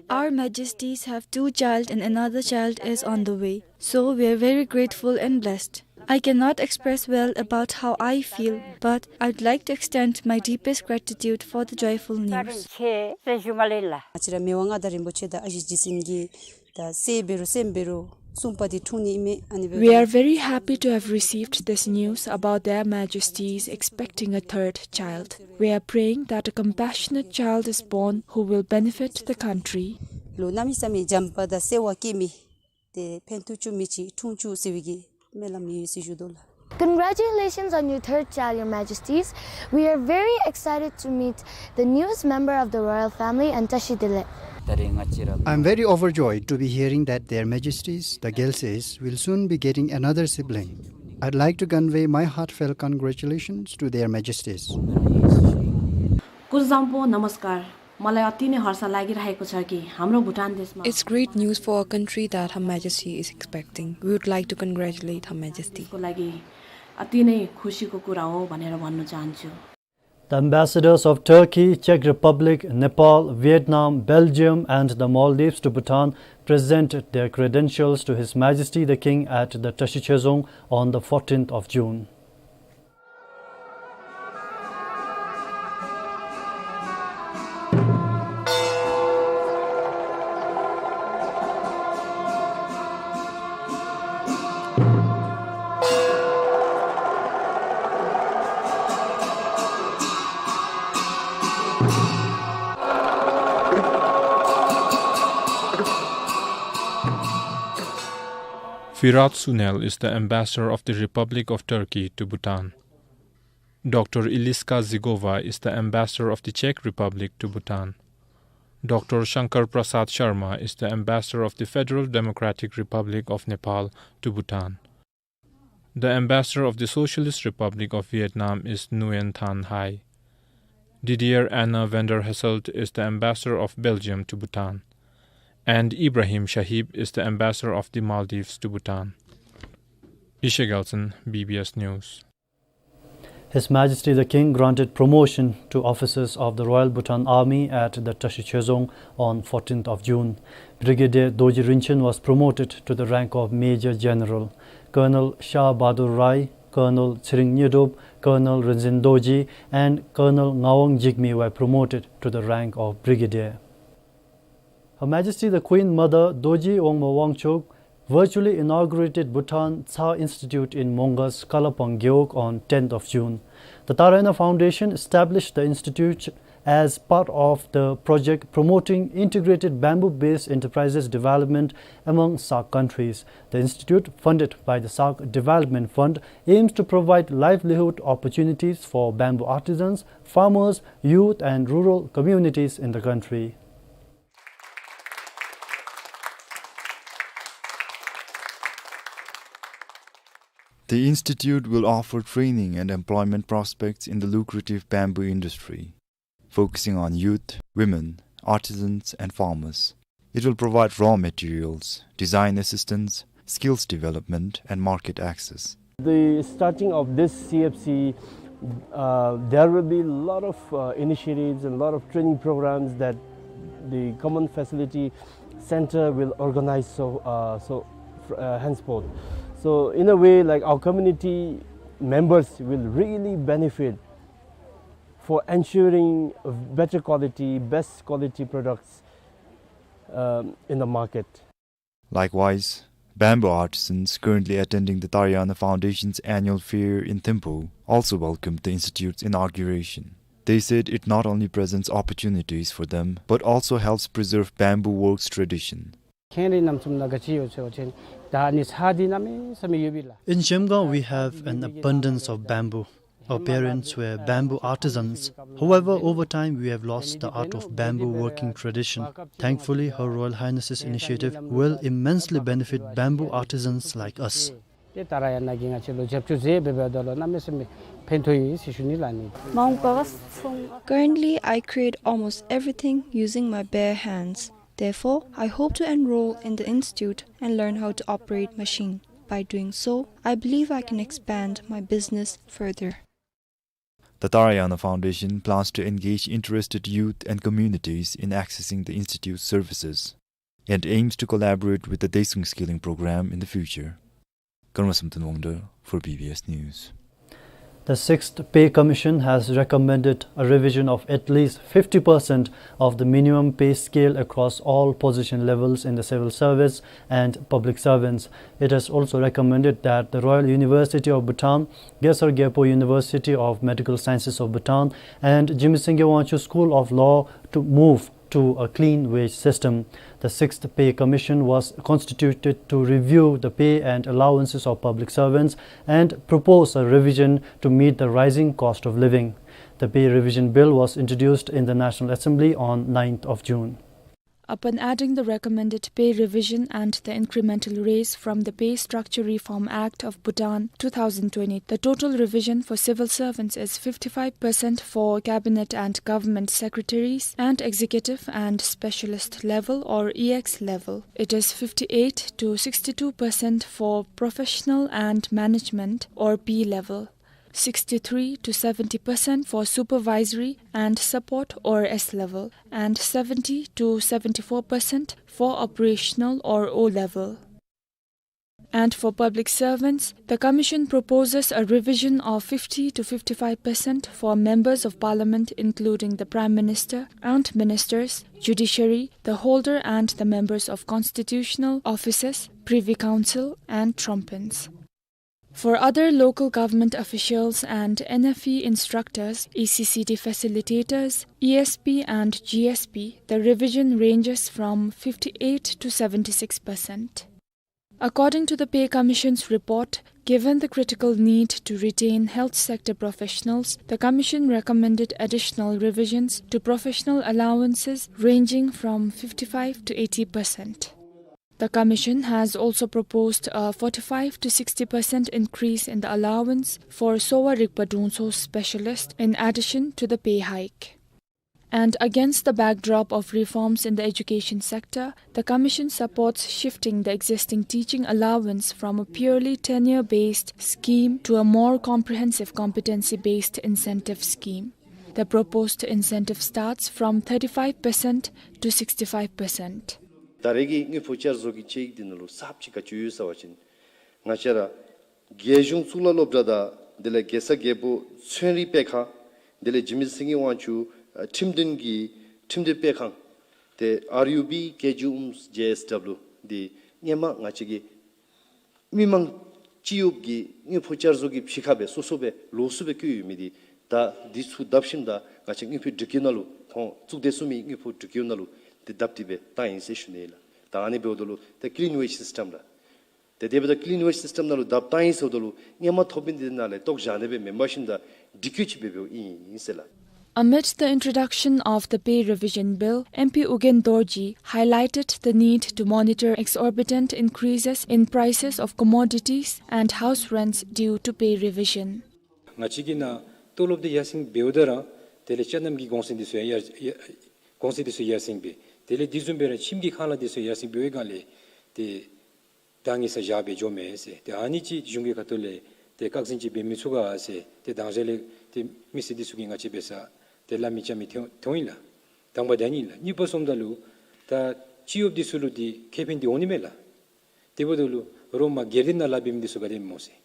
Our Majesties have two child and another child is on the way. So we are very grateful and blessed. I cannot express well about how I feel, but I'd like to extend my deepest gratitude for the joyful news. ང་བཅས་ར་མི་དབང་མངའ་བདག་རིན་པོ་ཆེ་དང་ཨ་ཞེ་རྗེ་བཙུན་གྱིས་ད་སྲས་འབད་རུང་སྲསམོ་འབད་རུང་གསུམ་པ་འདི་འཁྲུངས་ནི་ཨིན་མས། ཨ་ནི་We are very happy to have received this news about Their Majesties expecting a third child. We are praying that a compassionate child is born who will benefit the country. ལོ་གནམ་མེད་ས་མེད་འཇམ་པ་དང་བརྩེ་བ་སྐྱེ་མི་དེ་ཕན་ཐོགས་བཅུག་མི་ཅིག་འཁྲུངས་བཅུག་ཟེར་བའི་གི་སྨོན་ལམ་ཡོད་ཟེར་ཞུ་དོ་ལགས། Congratulations on your third child, Your Majesties. We are very excited to meet the newest member of the royal family and བཀྲ་ཤིས་བདེ་ལེགས. ད་རེས་ང་བཅས་ར། I'm very overjoyed to be hearing that Their Majesties, the Gyaltseys, will soon be getting another sibling. I'd like to convey my heartfelt congratulations to Their Majesties. कुछ जम्पो नमस्कार। मलाई अति नै हर्ष लागिरहेको छ कि हाम्रो भुटान देशमा It's great news for our country that Her Majesty is expecting. We would like to congratulate Her Majesty. यसको लागि अति नै खुसीको कुरा हो भनेर भन्न चाहन्छु। The ambassadors of Turkey, Czech Republic, Nepal, Vietnam, Belgium, and the Maldives to Bhutan presented their credentials to His Majesty the King at the Tashi Chezong on the fourteenth of June. Virat Sunel is the ambassador of the Republic of Turkey to Bhutan. Doctor Iliska Zigova is the ambassador of the Czech Republic to Bhutan. Doctor Shankar Prasad Sharma is the ambassador of the Federal Democratic Republic of Nepal to Bhutan. The ambassador of the Socialist Republic of Vietnam is Nguyen Thanh Hai. Didier Anna van der Hesselt is the ambassador of Belgium to Bhutan. And Ibrahim Shahib is the ambassador of the Maldives to Bhutan. Ishe Gyaltsuen, B B S News. His Majesty the King granted promotion to officers of the Royal Bhutan Army at the Tashi Chezong on fourteenth of June. Brigadier Dorji Rinchen was promoted to the rank of Major General. Colonel Shah Bahadur Rai, Colonel Tshering Nyidrop, Colonel Rinzin Dorji, and Colonel Ngawang Jigme were promoted to the rank of Brigadier. Her Majesty the Queen Mother Dorji Wangma Wangchuk virtually inaugurated Bhutan Tsa Institute in Mongas, Kalapang Gewog on tenth of June. The Tarayana Foundation established the institute as part of the project promoting integrated bamboo-based enterprises development among SAARC countries. The institute, funded by the SAARC Development Fund, aims to provide livelihood opportunities for bamboo artisans, farmers, youth, and rural communities in the country. The institute will offer training and employment prospects in the lucrative bamboo industry, focusing on youth, women, artisans, and farmers. It will provide raw materials, design assistance, skills development, and market access. The starting of this C F C, uh, there will be a lot of, uh, initiatives and a lot of training programs that the Common Facility Center will organize, so, uh, so, uh, henceforth. So in a way, like, our community members will really benefit for ensuring better quality, best quality products, um, in the market. Likewise, bamboo artisans currently attending the Tarayana Foundation's annual fair in Thimphu also welcomed the institute's inauguration. They said it not only presents opportunities for them, but also helps preserve bamboo works tradition. ཁེངས་རིགས་རྣམ་གསུམ་ནང་ག་ཅི་ཡོད་ཟེར་བ་ཅིན་ད་ཨ་ནི་ཚར་འདི་གནམ་མེད་ས་མེད་ཡོད་པས་ལགས། In Shemgaon, we have an abundance of bamboo. Our parents were bamboo artisans. However, over time, we have lost the art of bamboo working tradition. Thankfully, Her Royal Highness's initiative will immensely benefit bamboo artisans like us. ཏེ་ཏཱ་ར་ཡ་ན་གིས་ང་བཅས་ལུ་རྒྱབ་སྐྱོར་མཛད་འབདཝ་ད་ལུ་གནམ་མེད་ས་མེད་ཕན་ཐོགས་ཡི་ཟེར་ཞུ་ནི་ལགས་ནི། Currently, I create almost everything using my bare hands. Therefore, I hope to enroll in the institute and learn how to operate machine. By doing so, I believe I can expand my business further. The Tarayana Foundation plans to engage interested youth and communities in accessing the institute's services and aims to collaborate with the Daesung Skilling Program in the future. Karma Samten Wangdar for B B S News. The Sixth Pay Commission has recommended a revision of at least fifty percent of the minimum pay scale across all position levels in the civil service and public servants. It has also recommended that the Royal University of Bhutan, Gesar Gyalpo University of Medical Sciences of Bhutan, and Jigme Singye Wangchuck School of Law to move to a clean wage system. The Sixth Pay Commission was constituted to review the pay and allowances of public servants and propose a revision to meet the rising cost of living. The pay revision bill was introduced in the National Assembly on ninth of June. Upon adding the recommended pay revision and the incremental raise from the Pay Structure Reform Act of Bhutan two thousand twenty, the total revision for civil servants is fifty-five percent for cabinet and government secretaries and executive and specialist level or E X level. It is fifty-eight to sixty-two percent for professional and management or P level, sixty-three to seventy percent for supervisory and support or S level, and seventy to seventy-four percent for operational or O level. And for public servants, the Commission proposes a revision of fifty to fifty-five percent for members of Parliament, including the Prime Minister and ministers, judiciary, the holder and the members of constitutional offices, Privy Council, and trumpens. For other local government officials and N F E instructors, E C C D facilitators, E S P and G S P, the revision ranges from fifty-eight to seventy-six percent. According to the Pay Commission's report, given the critical need to retain health sector professionals, the Commission recommended additional revisions to professional allowances ranging from fifty-five to eighty percent. The Commission has also proposed a forty-five to sixty percent increase in the allowance for Sowa Rigpa Drungtso specialist in addition to the pay hike. And against the backdrop of reforms in the education sector, the Commission supports shifting the existing teaching allowance from a purely tenure-based scheme to a more comprehensive competency-based incentive scheme. The proposed incentive starts from thirty-five percent to sixty-five percent. ད་རེས་ཀྱི་དངུལ་ཕོགས་བསྐྱར་བཟོ་གི་དཔྱད་ཡིག་འདི་ནང་ལུ་གསརཔ་ཅིག་ག་ཅི་ཡོད་ཟེར་བ་ཅིན་ང་བཅས་ར་རྒྱལ་གཞུང་གཙུག་ལག་སློབ་གྲྭ་དང་དེ་ལས་གེ་སར་རྒྱལ་པོ་ཚན་རིག་སྤེལ་ཁང་དེ་ལས་འཇིགས་མེད་སེང་གེ་དབང་ཕྱུག་ཁྲིམས་དོན་གྱི་ཁྲིམས་དོན་སྤེལ་ཁང་དེ་R U B K G U M S J S W འདི་སྔོན་མ་ང་བཅས་ཀྱི་ མི་མང་སྤྱི་གཡོགཔ་གི་དངུལ་ཕོགས་བསྐྱར་བཟོ་གི་ཕྱི་ཁར་སྦེ་སོ་སོ་སྦེ་ལོགས་སུ་སྦེ་བཀོད་ཡོད་མི་འདི་ད་འདི་ཚུ་བརྡབ་ཞིནམ་ད་ང་བཅས་དངུལ་ཕོགས་སྒྲིག་གཡོག་ནང་ལུ་ཁོང་གཙུག་སྡེ་ཚུ་མི་དངུལ་ཕོགས་སྒྲིག་གཡོག་ནང་ལུ་ཏེ་བརྡབ་སྟེ་སྦེ་བཏང་ཡི་ཟེར་ཞུ་ནི་ལགས། ད་ཨ་ནི་འབདཝ་ད་ལུ་ད་clean wage system ལགས། ཏེ་དེ་འབདཝ་ད་clean wage system ནང་ལུ་བརྡབ་བཏང་ཡི་ཟེརཝ་ད་ལུ་སྔོན་མ་ཐོབ་མི་འདི་ནང་ལས་བཏོག་བཞག་ནི་སྦེ་མེན་པར་ཞིནམ་ད་སྒྲིག་གཡོག་ཅིག་སྦེ་འབདཝ་ཨིན་ཟེར་ལགས། Amid the introduction of the Pay Revision Bill, M P Ugyen Dorji highlighted the need to monitor exorbitant increases in prices of commodities and house rents due to pay revision. ང་བཅས་ཀྱི་ནང་ཏོ་ལོབ་འདི་ཡར་སེང་འབདཝ་ད་ར་དེ་ལས་ཅ་རྣམ་གྱི་གོང་ཚད་འདི་ཚུ་ཡང་ཡར་ཡར་གོང་ཚད་འདི་ཚུ་ཡར་སེང་འབད། དེ་ལས་དེ་བཟུམ་སྦེ་ར་ཁྱིམ་གྱི་ཁང་གླ་འདི་ཚུ་ཡར་སེང་འབད་བའི་སྒང་ལས་ཏེ་ད་ངེས་ས་བཞག་སྦེ་འགྱོ་མས་ཟེར། ཏེ་ཨ་ནི་ཅིག་གཞུང་གི་ཁ་ཐུག་ལས་ཏེ་བཀག་འཛིན་ཅིག་འབད་མི་ཚུགས་ག་ཟེར་ཏེ་དང་ཞག་ལས་ཏེ་མི་སེར་འདི་ཚུ་གིས་ང་བཅས་འབད་སར་ཏེ་སླབ་མི་རྐྱབ་མི་ཐོན་ཐོན་ཡི་ལགས། དང་པ་དེ་ཨ་ནི་ལགས། གཉིས་པ་སོངམ་ད་ལུ་ད་སྤྱི་གཡོགཔ་འདི་ཚུ་ལུ་འདི་ཁེ་ཕན་འདི་འོང་ནི་མས་ལགས། དེ་འབདཝ་ད་ལུ་རོགས་མ་སྒེར་སྡེ་ནང་ལཱ་འབད་མི་འདི་ཚུ་ག་དེ་སྨོ་ཟེར།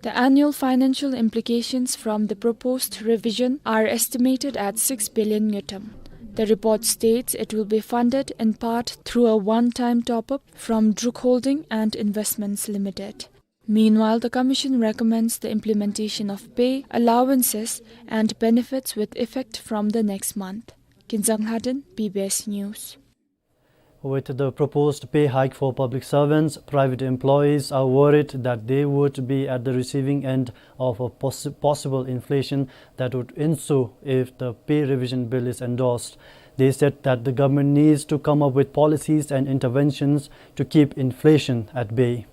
The annual financial implications from the proposed revision are estimated at six billion ngultrum. The report states it will be funded in part through a one-time top-up from Druk Holding and Investments Limited. Meanwhile, the commission recommends the implementation of pay, allowances, and benefits with effect from the next month. Kinzang Lhaden, B B S News. With the proposed pay hike for public servants, private employees are worried that they would be at the receiving end of a possi-, possible inflation that would ensue if the pay revision bill is endorsed. They said that the government needs to come up with policies and interventions to keep inflation at bay.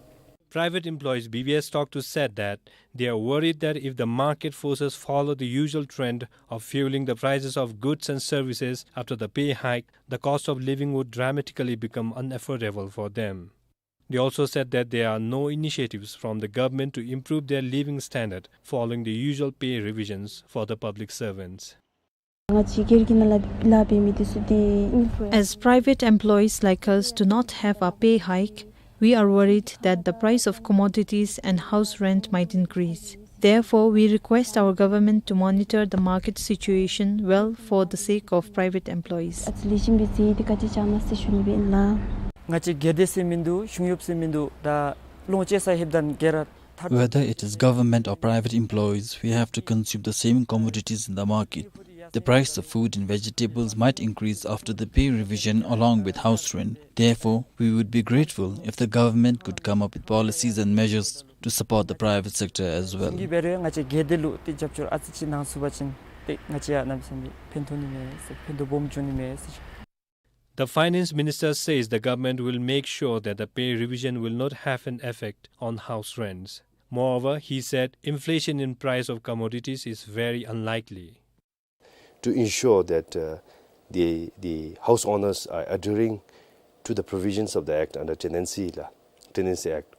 Private employees B B S talked to said that they are worried that if the market forces follow the usual trend of fueling the prices of goods and services after the pay hike, the cost of living would dramatically become unaffordable for them. They also said that there are no initiatives from the government to improve their living standard following the usual pay revisions for the public servants. As private employees like us do not have a pay hike, we are worried that the price of commodities and house rent might increase. Therefore, we request our government to monitor the market situation well for the sake of private employees. ང་བཅས་སྒེར་སྡེ་ཟེར་མིན་འདུག། གཞུང་གཡོགཔ་ཟེར་མིན་འདུག། ད་ལོངས་སྤྱོད་ས་ཧེབ་དང་ག་ར་ཐད། Whether it is government or private employees, we have to consume the same commodities in the market. The price of food and vegetables might increase after the pay revision along with house rent. Therefore, we would be grateful if the government could come up with policies and measures to support the private sector as well. གཞུང་གིས་འབད་རུང་ང་བཅས་སྒེར་སྡེ་ལུ་ཏེ་རྒྱབ་སྐྱོར་ཨ་ཙི་ཅིག་གནང་ཚུགས་པ་ཅིན་ཏེ་ང་བཅས་ཡང་གནམ་མེད་ས་མེད་ཕན་ཐོགས་ནི་མས་ཟེར། ཕན་ཐོགས་སྦོམ་འབྱུང་ནི་མས་ཟེར། The finance minister says the government will make sure that the pay revision will not have an effect on house rents. Moreover, he said inflation in price of commodities is very unlikely. To ensure that, uh, the, the house owners are adhering to the provisions of the Act under Tenancy Law, Tenancy Act.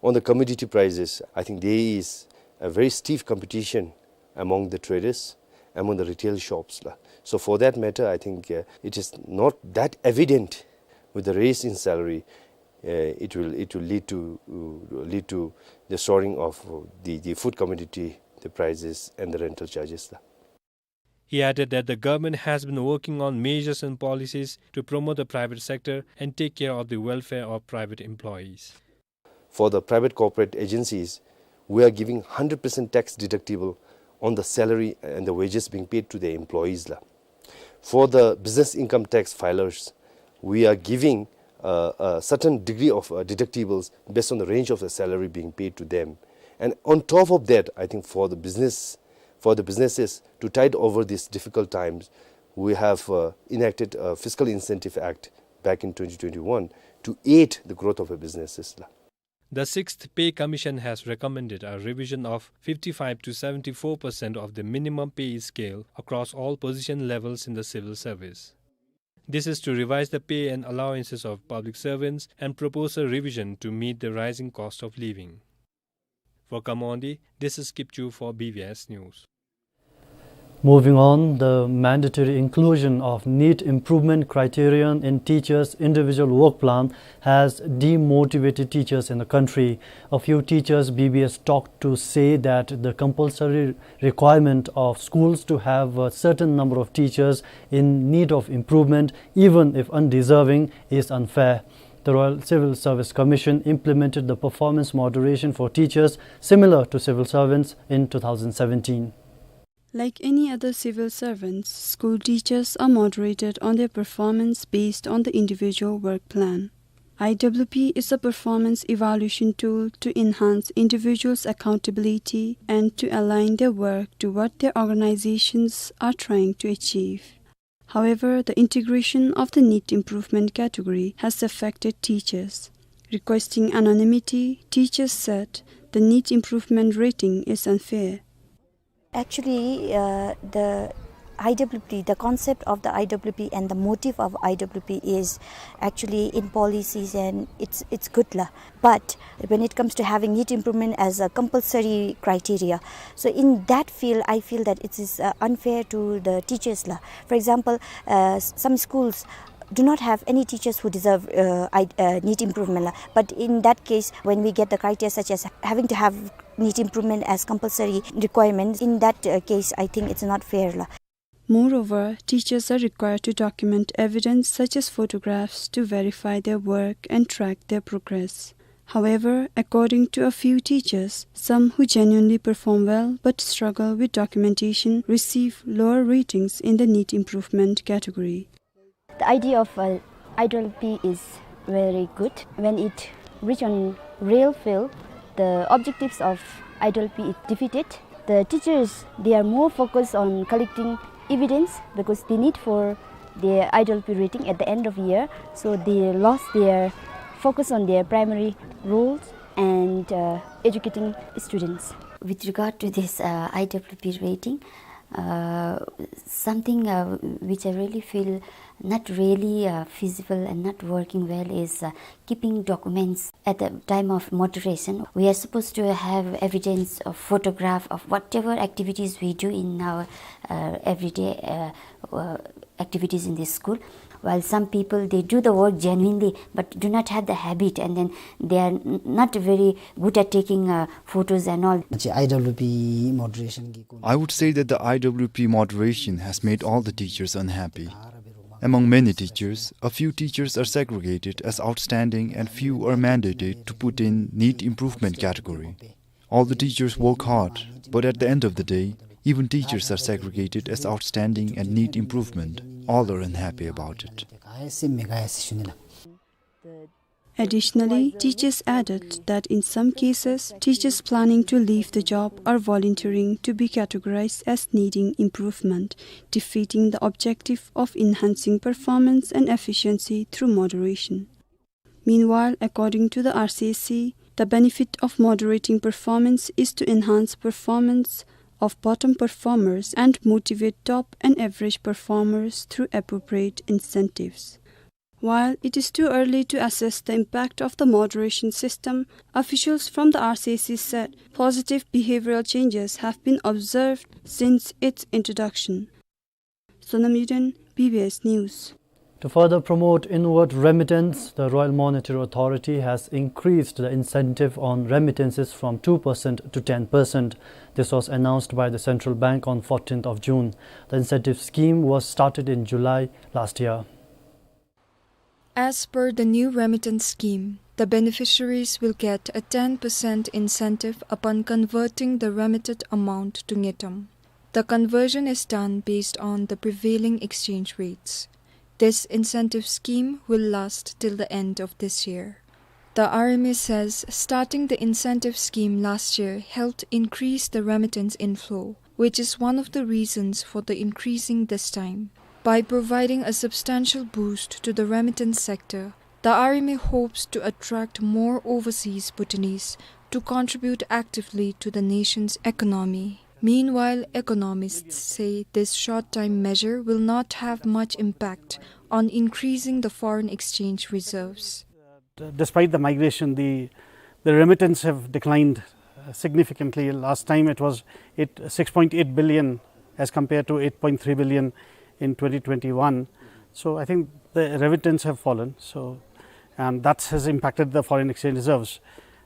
On the commodity prices, I think there is a very stiff competition among the traders, among the retail shops la. So for that matter, I think, uh, it is not that evident with the raise in salary, uh, it will, it will lead to, uh, lead to the soaring of, uh, the, the food commodity, the prices and the rental charges la. He added that the government has been working on measures and policies to promote the private sector and take care of the welfare of private employees. For the private corporate agencies, we are giving hundred percent tax deductible on the salary and the wages being paid to the employees la. For the business income tax filers, we are giving, uh, a certain degree of, uh, deductibles based on the range of the salary being paid to them. And on top of that, I think for the business, for the businesses to tide over these difficult times, we have, uh, enacted a Fiscal Incentive Act back in twenty twenty-one to aid the growth of our businesses la. The Sixth Pay Commission has recommended a revision of fifty-five to seventy-four percent of the minimum pay scale across all position levels in the civil service. This is to revise the pay and allowances of public servants and propose a revision to meet the rising cost of living. For Khammoundi, this is Kipchu for B B S News. Moving on, the mandatory inclusion of need improvement criterion in teachers' individual work plan has demotivated teachers in the country. A few teachers B B S talked to say that the compulsory requirement of schools to have a certain number of teachers in need of improvement, even if undeserving, is unfair. The Royal Civil Service Commission implemented the performance moderation for teachers similar to civil servants in two thousand seventeen. Like any other civil servants, school teachers are moderated on their performance based on the individual work plan. I W P is a performance evaluation tool to enhance individuals' accountability and to align their work to what their organizations are trying to achieve. However, the integration of the need improvement category has affected teachers. Requesting anonymity, teachers said the need improvement rating is unfair. Actually, uh, the I W P, the concept of the I W P and the motive of I W P is actually in policies, and it's, it's good la. But when it comes to having need improvement as a compulsory criteria, so in that field, I feel that it is, uh, unfair to the teachers la. For example, uh, s-, some schools do not have any teachers who deserve, uh, I-, uh, need improvement la. But in that case, when we get the criteria such as having to have need improvement as compulsory requirements, in that, uh, case, I think it's not fair la. Moreover, teachers are required to document evidence such as photographs to verify their work and track their progress. However, according to a few teachers, some who genuinely perform well but struggle with documentation receive lower ratings in the need improvement category. The idea of, uh, I W P is very good. When it reach on real field, the objectives of I W P is defeated. The teachers, they are more focused on collecting evidence because they need for their I W P rating at the end of year. So they lost their focus on their primary roles and, uh, educating students. With regard to this, uh, I W P rating, uh, something, uh, which I really feel not really, uh, feasible and not working well is, uh, keeping documents at the time of moderation. We are supposed to have evidence of photograph of whatever activities we do in our, uh, everyday, uh, uh, activities in this school. While some people, they do the work genuinely, but do not have the habit, and then they are n-, not very good at taking, uh, photos and all. I W P moderation. I would say that the I W P moderation has made all the teachers unhappy. Among many teachers, a few teachers are segregated as outstanding and few are mandated to put in need improvement category. All the teachers work hard, but at the end of the day, even teachers are segregated as outstanding and need improvement. All are unhappy about it. Additionally, teachers added that in some cases, teachers planning to leave the job are volunteering to be categorized as needing improvement, defeating the objective of enhancing performance and efficiency through moderation. Meanwhile, according to the R C S C, the benefit of moderating performance is to enhance performance of bottom performers and motivate top and average performers through appropriate incentives. While it is too early to assess the impact of the moderation system, officials from the R C S C said positive behavioral changes have been observed since its introduction. Sonam Yuden, B B S News. To further promote inward remittance, the Royal Monetary Authority has increased the incentive on remittances from two percent to ten percent. This was announced by the Central Bank on fourteenth of June. The incentive scheme was started in July last year. As per the new remittance scheme, the beneficiaries will get a ten percent incentive upon converting the remitted amount to ngultrum. The conversion is done based on the prevailing exchange rates. This incentive scheme will last till the end of this year. The R M A says starting the incentive scheme last year helped increase the remittance inflow, which is one of the reasons for the increasing this time. By providing a substantial boost to the remittance sector, the R M A hopes to attract more overseas Bhutanese to contribute actively to the nation's economy. Meanwhile, economists say this short-time measure will not have much impact on increasing the foreign exchange reserves. Despite the migration, the, the remittance have declined, uh, significantly. Last time it was eight, six point eight billion as compared to eight point three billion in twenty twenty-one. So I think the remittance have fallen. So, and that has impacted the foreign exchange reserves.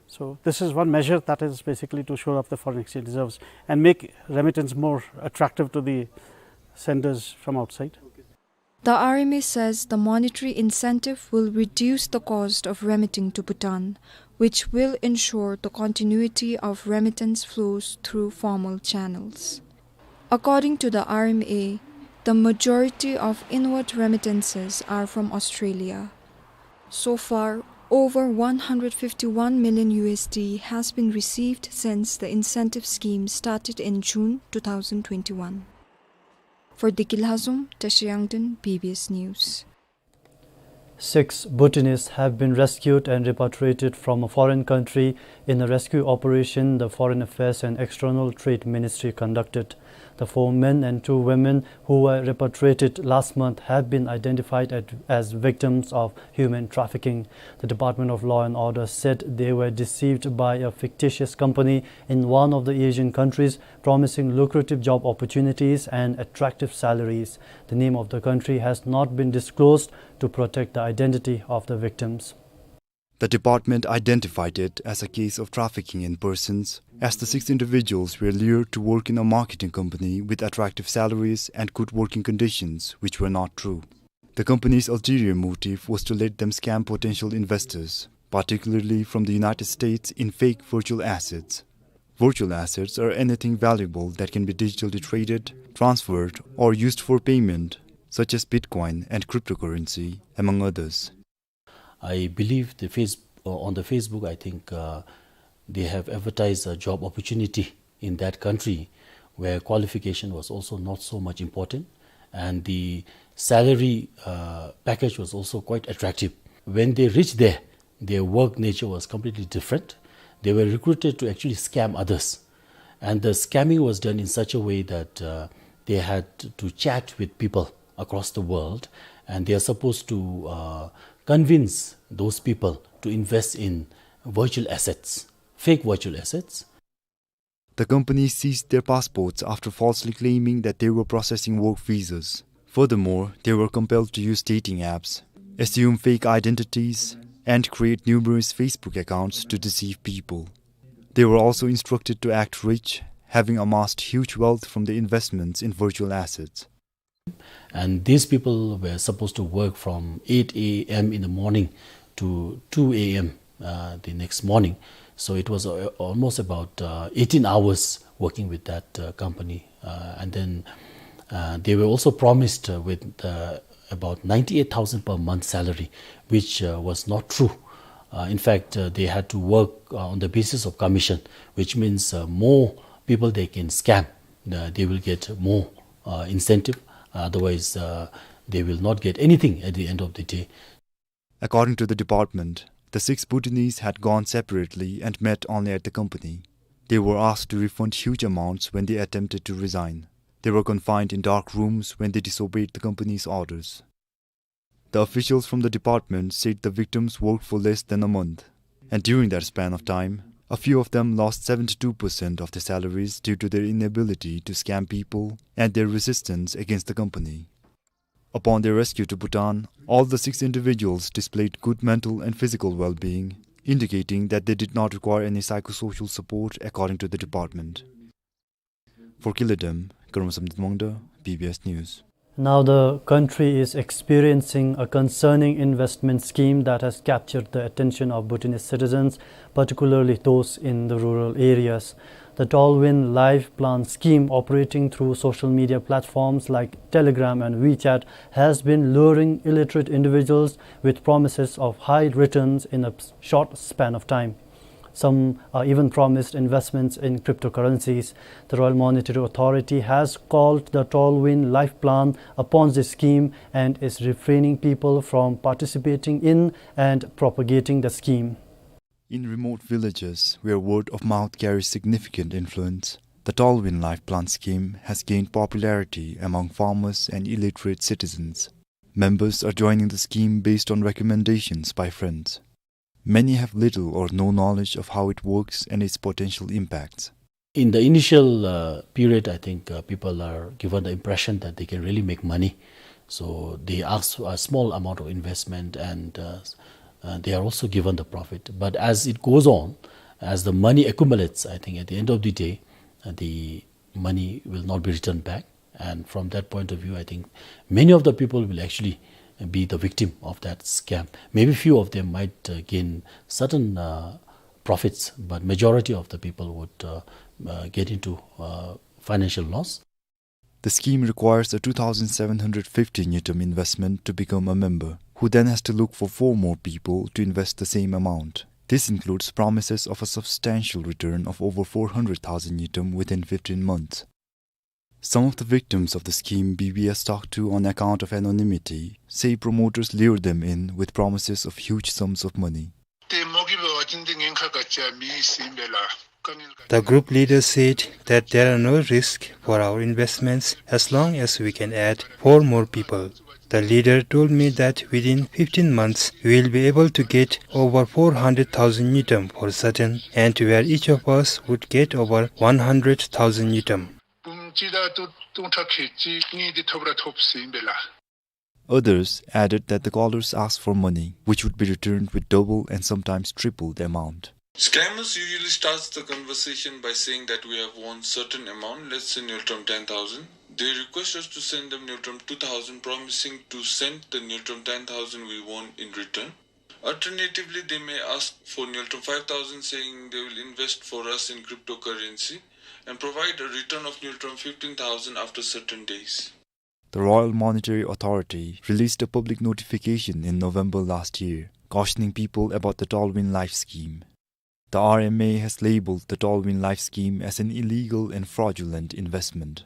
So this is one measure that is basically to shore up the foreign exchange reserves and make remittance more attractive to the senders from outside. The R M A says the monetary incentive will reduce the cost of remitting to Bhutan, which will ensure the continuity of remittance flows through formal channels. According to the R M A, the majority of inward remittances are from Australia. So far, over one hundred fifty-one million U S D has been received since the incentive scheme started in June two thousand twenty-one. For Deki Lhazom, Tashi Yangden, B B S News. Six Bhutanese have been rescued and repatriated from a foreign country in a rescue operation the Foreign Affairs and External Trade Ministry conducted. The four men and two women who were repatriated last month have been identified at, as victims of human trafficking. The Department of Law and Order said they were deceived by a fictitious company in one of the Asian countries, promising lucrative job opportunities and attractive salaries. The name of the country has not been disclosed to protect the identity of the victims. The department identified it as a case of trafficking in persons, as the six individuals were lured to work in a marketing company with attractive salaries and good working conditions, which were not true. The company's ulterior motive was to let them scam potential investors, particularly from the United States, in fake virtual assets. Virtual assets are anything valuable that can be digitally traded, transferred, or used for payment, such as Bitcoin and cryptocurrency, among others. I believe the face-, uh, on the Facebook, I think, uh, they have advertised a job opportunity in that country where qualification was also not so much important, and the salary, uh, package was also quite attractive. When they reached there, their work nature was completely different. They were recruited to actually scam others. And the scamming was done in such a way that, uh, they had to chat with people across the world, and they are supposed to, uh, convince those people to invest in virtual assets, fake virtual assets. The company seized their passports after falsely claiming that they were processing work visas. Furthermore, they were compelled to use dating apps, assume fake identities, and create numerous Facebook accounts to deceive people. They were also instructed to act rich, having amassed huge wealth from the investments in virtual assets. And these people were supposed to work from eight a m in the morning to two a m, uh, the next morning. So it was, uh, almost about, uh, eighteen hours working with that, uh, company. Uh, and then, uh, they were also promised, uh, with, uh, about ninety-eight thousand per month salary, which, uh, was not true. Uh, in fact, uh, they had to work, uh, on the basis of commission, which means, uh, more people they can scam, uh, they will get more, uh, incentive. Otherwise, uh, they will not get anything at the end of the day. According to the department, the six Bhutanese had gone separately and met only at the company. They were asked to refund huge amounts when they attempted to resign. They were confined in dark rooms when they disobeyed the company's orders. The officials from the department said the victims worked for less than a month, and during that span of time, a few of them lost seventy-two percent of their salaries due to their inability to scam people and their resistance against the company. Upon their rescue to Bhutan, all the six individuals displayed good mental and physical well-being, indicating that they did not require any psychosocial support, according to the department. For Kiladem, Karma Samdit Mongda, B B S News. Now the country is experiencing a concerning investment scheme that has captured the attention of Bhutanese citizens, particularly those in the rural areas. The Tallwin Life Plan scheme, operating through social media platforms like Telegram and WeChat, has been luring illiterate individuals with promises of high returns in a short span of time. Some are even promised investments in cryptocurrencies. The Royal Monetary Authority has called the Tallwin Life Plan a Ponzi scheme and is refraining people from participating in and propagating the scheme. In remote villages where word of mouth carries significant influence, the Tallwin Life Plan scheme has gained popularity among farmers and illiterate citizens. Members are joining the scheme based on recommendations by friends. Many have little or no knowledge of how it works and its potential impacts. In the initial, uh, period, I think, uh, people are given the impression that they can really make money. So they ask a small amount of investment and, uh, uh, they are also given the profit. But as it goes on, as the money accumulates, I think at the end of the day, uh, the money will not be returned back. And from that point of view, I think many of the people will actually be the victim of that scam. Maybe few of them might, uh, gain certain, uh, profits, but majority of the people would, uh, uh, get into, uh, financial loss. The scheme requires a two thousand seven hundred fifty ngultrum investment to become a member, who then has to look for four more people to invest the same amount. This includes promises of a substantial return of over four hundred thousand ngultrum within fifteen months. Some of the victims of the scheme B B S talked to on account of anonymity say promoters lured them in with promises of huge sums of money. ཏེ་མོ་གིས་འབད་བ་ཅིན་ཏེ་ཉེན་ཁ་ག་ཅི་ཡང་མེད་ཟེར་ཨིན་པས་ལགས། དཀའ་ངལ་ག་The group leader said that there are no risk for our investments as long as we can add four more people. The leader told me that within fifteen months, we will be able to get over four hundred thousand ngultrum for certain, and where each of us would get over one hundred thousand ngultrum. བུམོ་གཅིག་དང་ཏུ་སྟོང་ཕྲག་ཁལ་གཅིག་གཉིས་འདི་ཐོབ་ར་ཐོབ་ཟེར་ཨིན་པས་ལགས། Others added that the callers asked for money, which would be returned with double and sometimes triple the amount. Scammers usually starts the conversation by saying that we have won certain amount, let's say ngultrum ten thousand. They request us to send them ngultrum two thousand, promising to send the ngultrum ten thousand we won in return. Alternatively, they may ask for ngultrum five thousand, saying they will invest for us in cryptocurrency and provide a return of ngultrum fifteen thousand after certain days. The Royal Monetary Authority released a public notification in November last year, cautioning people about the Tallwin Life scheme. The R M A has labeled the Tallwin Life scheme as an illegal and fraudulent investment.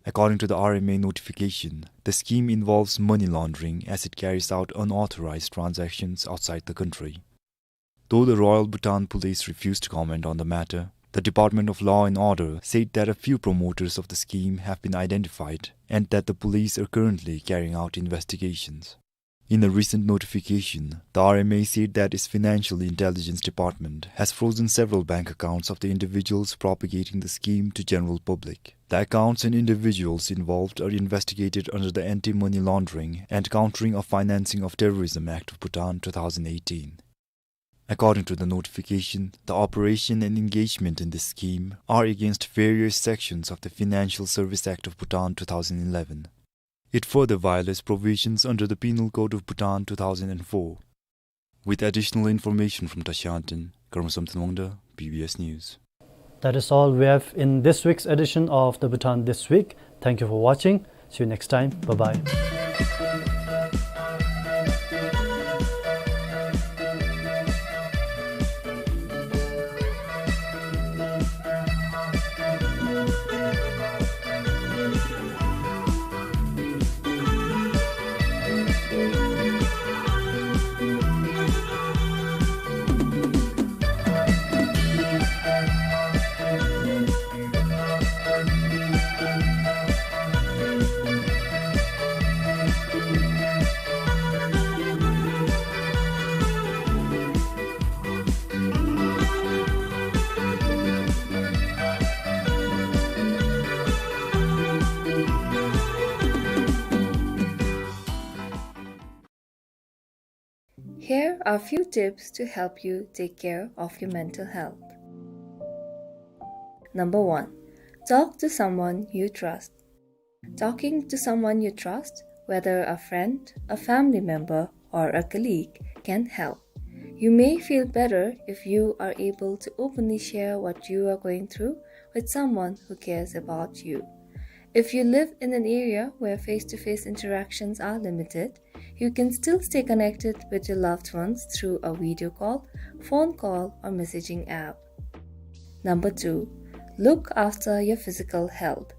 According to the R M A notification, the scheme involves money laundering as it carries out unauthorized transactions outside the country. Though the Royal Bhutan Police refused to comment on the matter, the Department of Law and Order said that a few promoters of the scheme have been identified and that the police are currently carrying out investigations. In a recent notification, the R M A said that its Financial Intelligence Department has frozen several bank accounts of the individuals propagating the scheme to general public. The accounts and individuals involved are investigated under the Anti-Money Laundering and Countering of Financing of Terrorism Act of Bhutan two thousand eighteen. According to the notification, the operation and engagement in this scheme are against various sections of the Financial Service Act of Bhutan two thousand eleven. It further violates provisions under the Penal Code of Bhutan two thousand four. With additional information from Tashi Anten, Karma Samten Wangda, B B S News. That is all we have in this week's edition of the Bhutan This Week. Thank you for watching. See you next time. Bye-bye. Here are few tips to help you take care of your mental health. Number one, talk to someone you trust. Talking to someone you trust, whether a friend, a family member, or a colleague, can help. You may feel better if you are able to openly share what you are going through with someone who cares about you. If you live in an area where face-to-face interactions are limited, you can still stay connected with your loved ones through a video call, phone call, or messaging app. Number two, look after your physical health.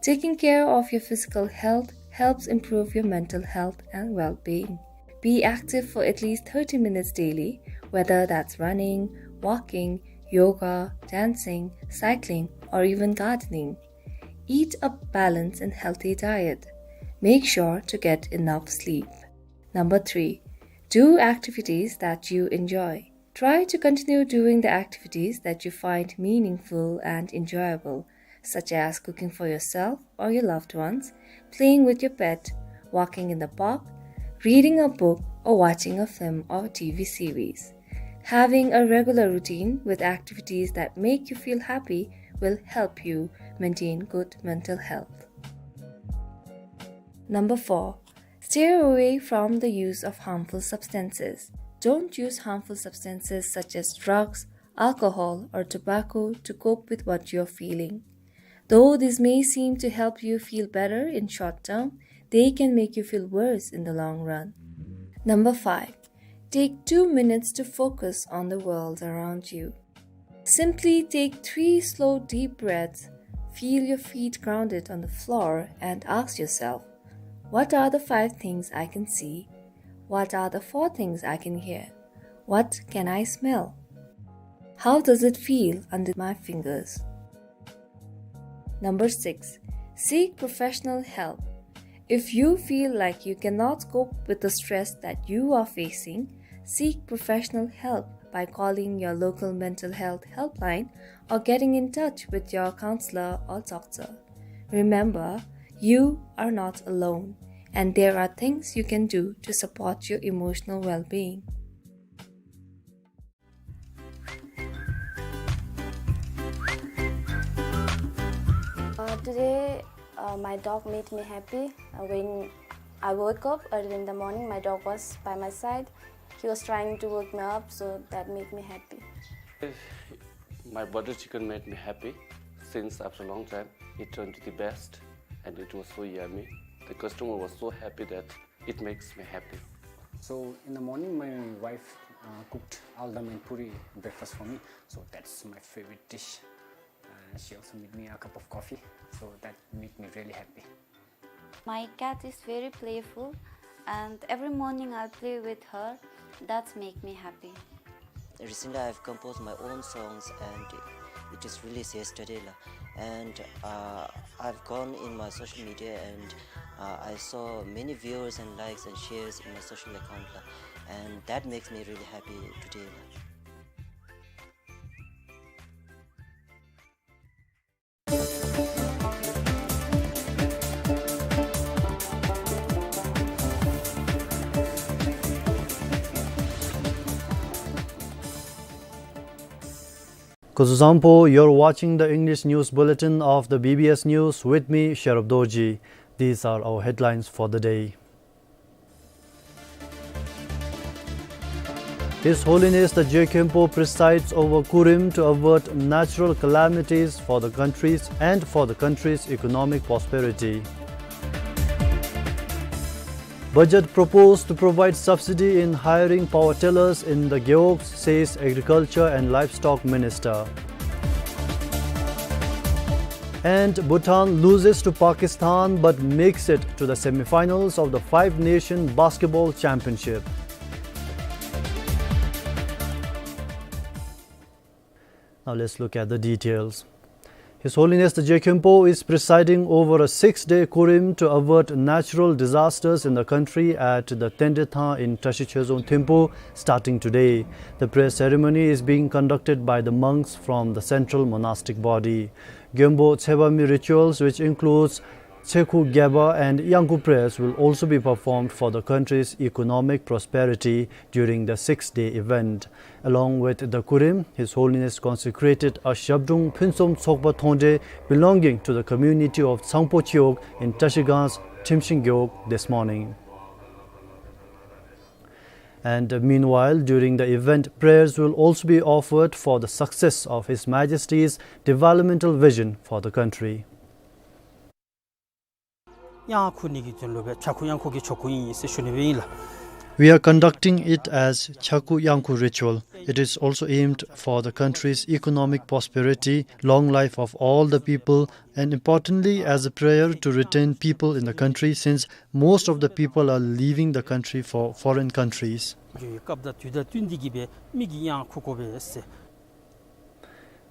Taking care of your physical health helps improve your mental health and well-being. Be active for at least thirty minutes daily, whether that's running, walking, yoga, dancing, cycling, or even gardening. Eat a balanced and healthy diet. Make sure to get enough sleep. Number three, do activities that you enjoy. Try to continue doing the activities that you find meaningful and enjoyable, such as cooking for yourself or your loved ones, playing with your pet, walking in the park, reading a book, or watching a film or T V series. Having a regular routine with activities that make you feel happy will help you maintain good mental health. Number four, stay away from the use of harmful substances. Don't use harmful substances such as drugs, alcohol, or tobacco to cope with what you're feeling. Though this may seem to help you feel better in short term, they can make you feel worse in the long run. Number five, take two minutes to focus on the world around you. Simply take three slow, deep breaths, feel your feet grounded on the floor, and ask yourself, "What are the five things I can see? What are the four things I can hear? What can I smell? How does it feel under my fingers?" Number six, seek professional help. If you feel like you cannot cope with the stress that you are facing, seek professional help by calling your local mental health helpline or getting in touch with your counselor or doctor. Remember, you are not alone, and there are things you can do to support your emotional well-being. Uh, today, uh, my dog made me happy. Uh, when I woke up early in the morning, my dog was by my side. He was trying to wake me up, so that made me happy. My butter chicken made me happy since after a long time. It turned to the best and it was so yummy. The customer was so happy that it makes me happy. So in the morning, my wife, uh, cooked aldam and puri breakfast for me. So that's my favorite dish. Uh, she also made me a cup of coffee. So that made me really happy. My cat is very playful, and every morning I play with her. That's make me happy. Recently, I've composed my own songs, and it is released yesterday, la. And, uh, I've gone in my social media, and, uh, I saw many viewers and likes and shares in my social account, la. And that makes me really happy today, la. Kuzuzangpo, you're watching the English news bulletin of the B B S News with me, Sherub Dorji. These are our headlines for the day. His Holiness the Je Khenpo presides over Kurim to avert natural calamities for the country's, and for the country's economic prosperity. Budget proposed to provide subsidy in hiring power tillers in the Gewog, says Agriculture and Livestock Minister. And Bhutan loses to Pakistan but makes it to the semi-finals of the Five Nation Basketball Championship. Now let's look at the details. His Holiness the Je Khenpo is presiding over a six-day Kurim to avert natural disasters in the country at the Tendethan in Tashi Chezong Thimphu starting today. The prayer ceremony is being conducted by the monks from the Central Monastic Body. Gyonbo Tsebami rituals, which includes Tsekhu Geba and Yangku prayers, will also be performed for the country's economic prosperity during the six-day event. Along with the Kurim, His Holiness consecrated a Shabdrung Phuntsum Tsokpa Thongde belonging to the community of Tsangpo Chiwog in Tashigang's Trimshing Gewog this morning. And meanwhile, during the event, prayers will also be offered for the success of His Majesty's developmental vision for the country. ཡང་ཁུ་ནི་གི་དོན་ལུ་སྦེ་ཆ་ཁུ་གཡང་ཁུ་གི་ཆོ་གུ་ཨིན་ཟེར་ཞུ་ནི་སྦེ་ཨིན་ལགས། We are conducting it as Chaku Yangku ritual. It is also aimed for the country's economic prosperity, long life of all the people, and importantly, as a prayer to retain people in the country, since most of the people are leaving the country for foreign countries. སྐབས་དང་དུས་དང་བསྟུན་ཏེ་གི་སྦེ་མི་གིས་གཡང་ཁུ་དགོ་པས་ཟེར།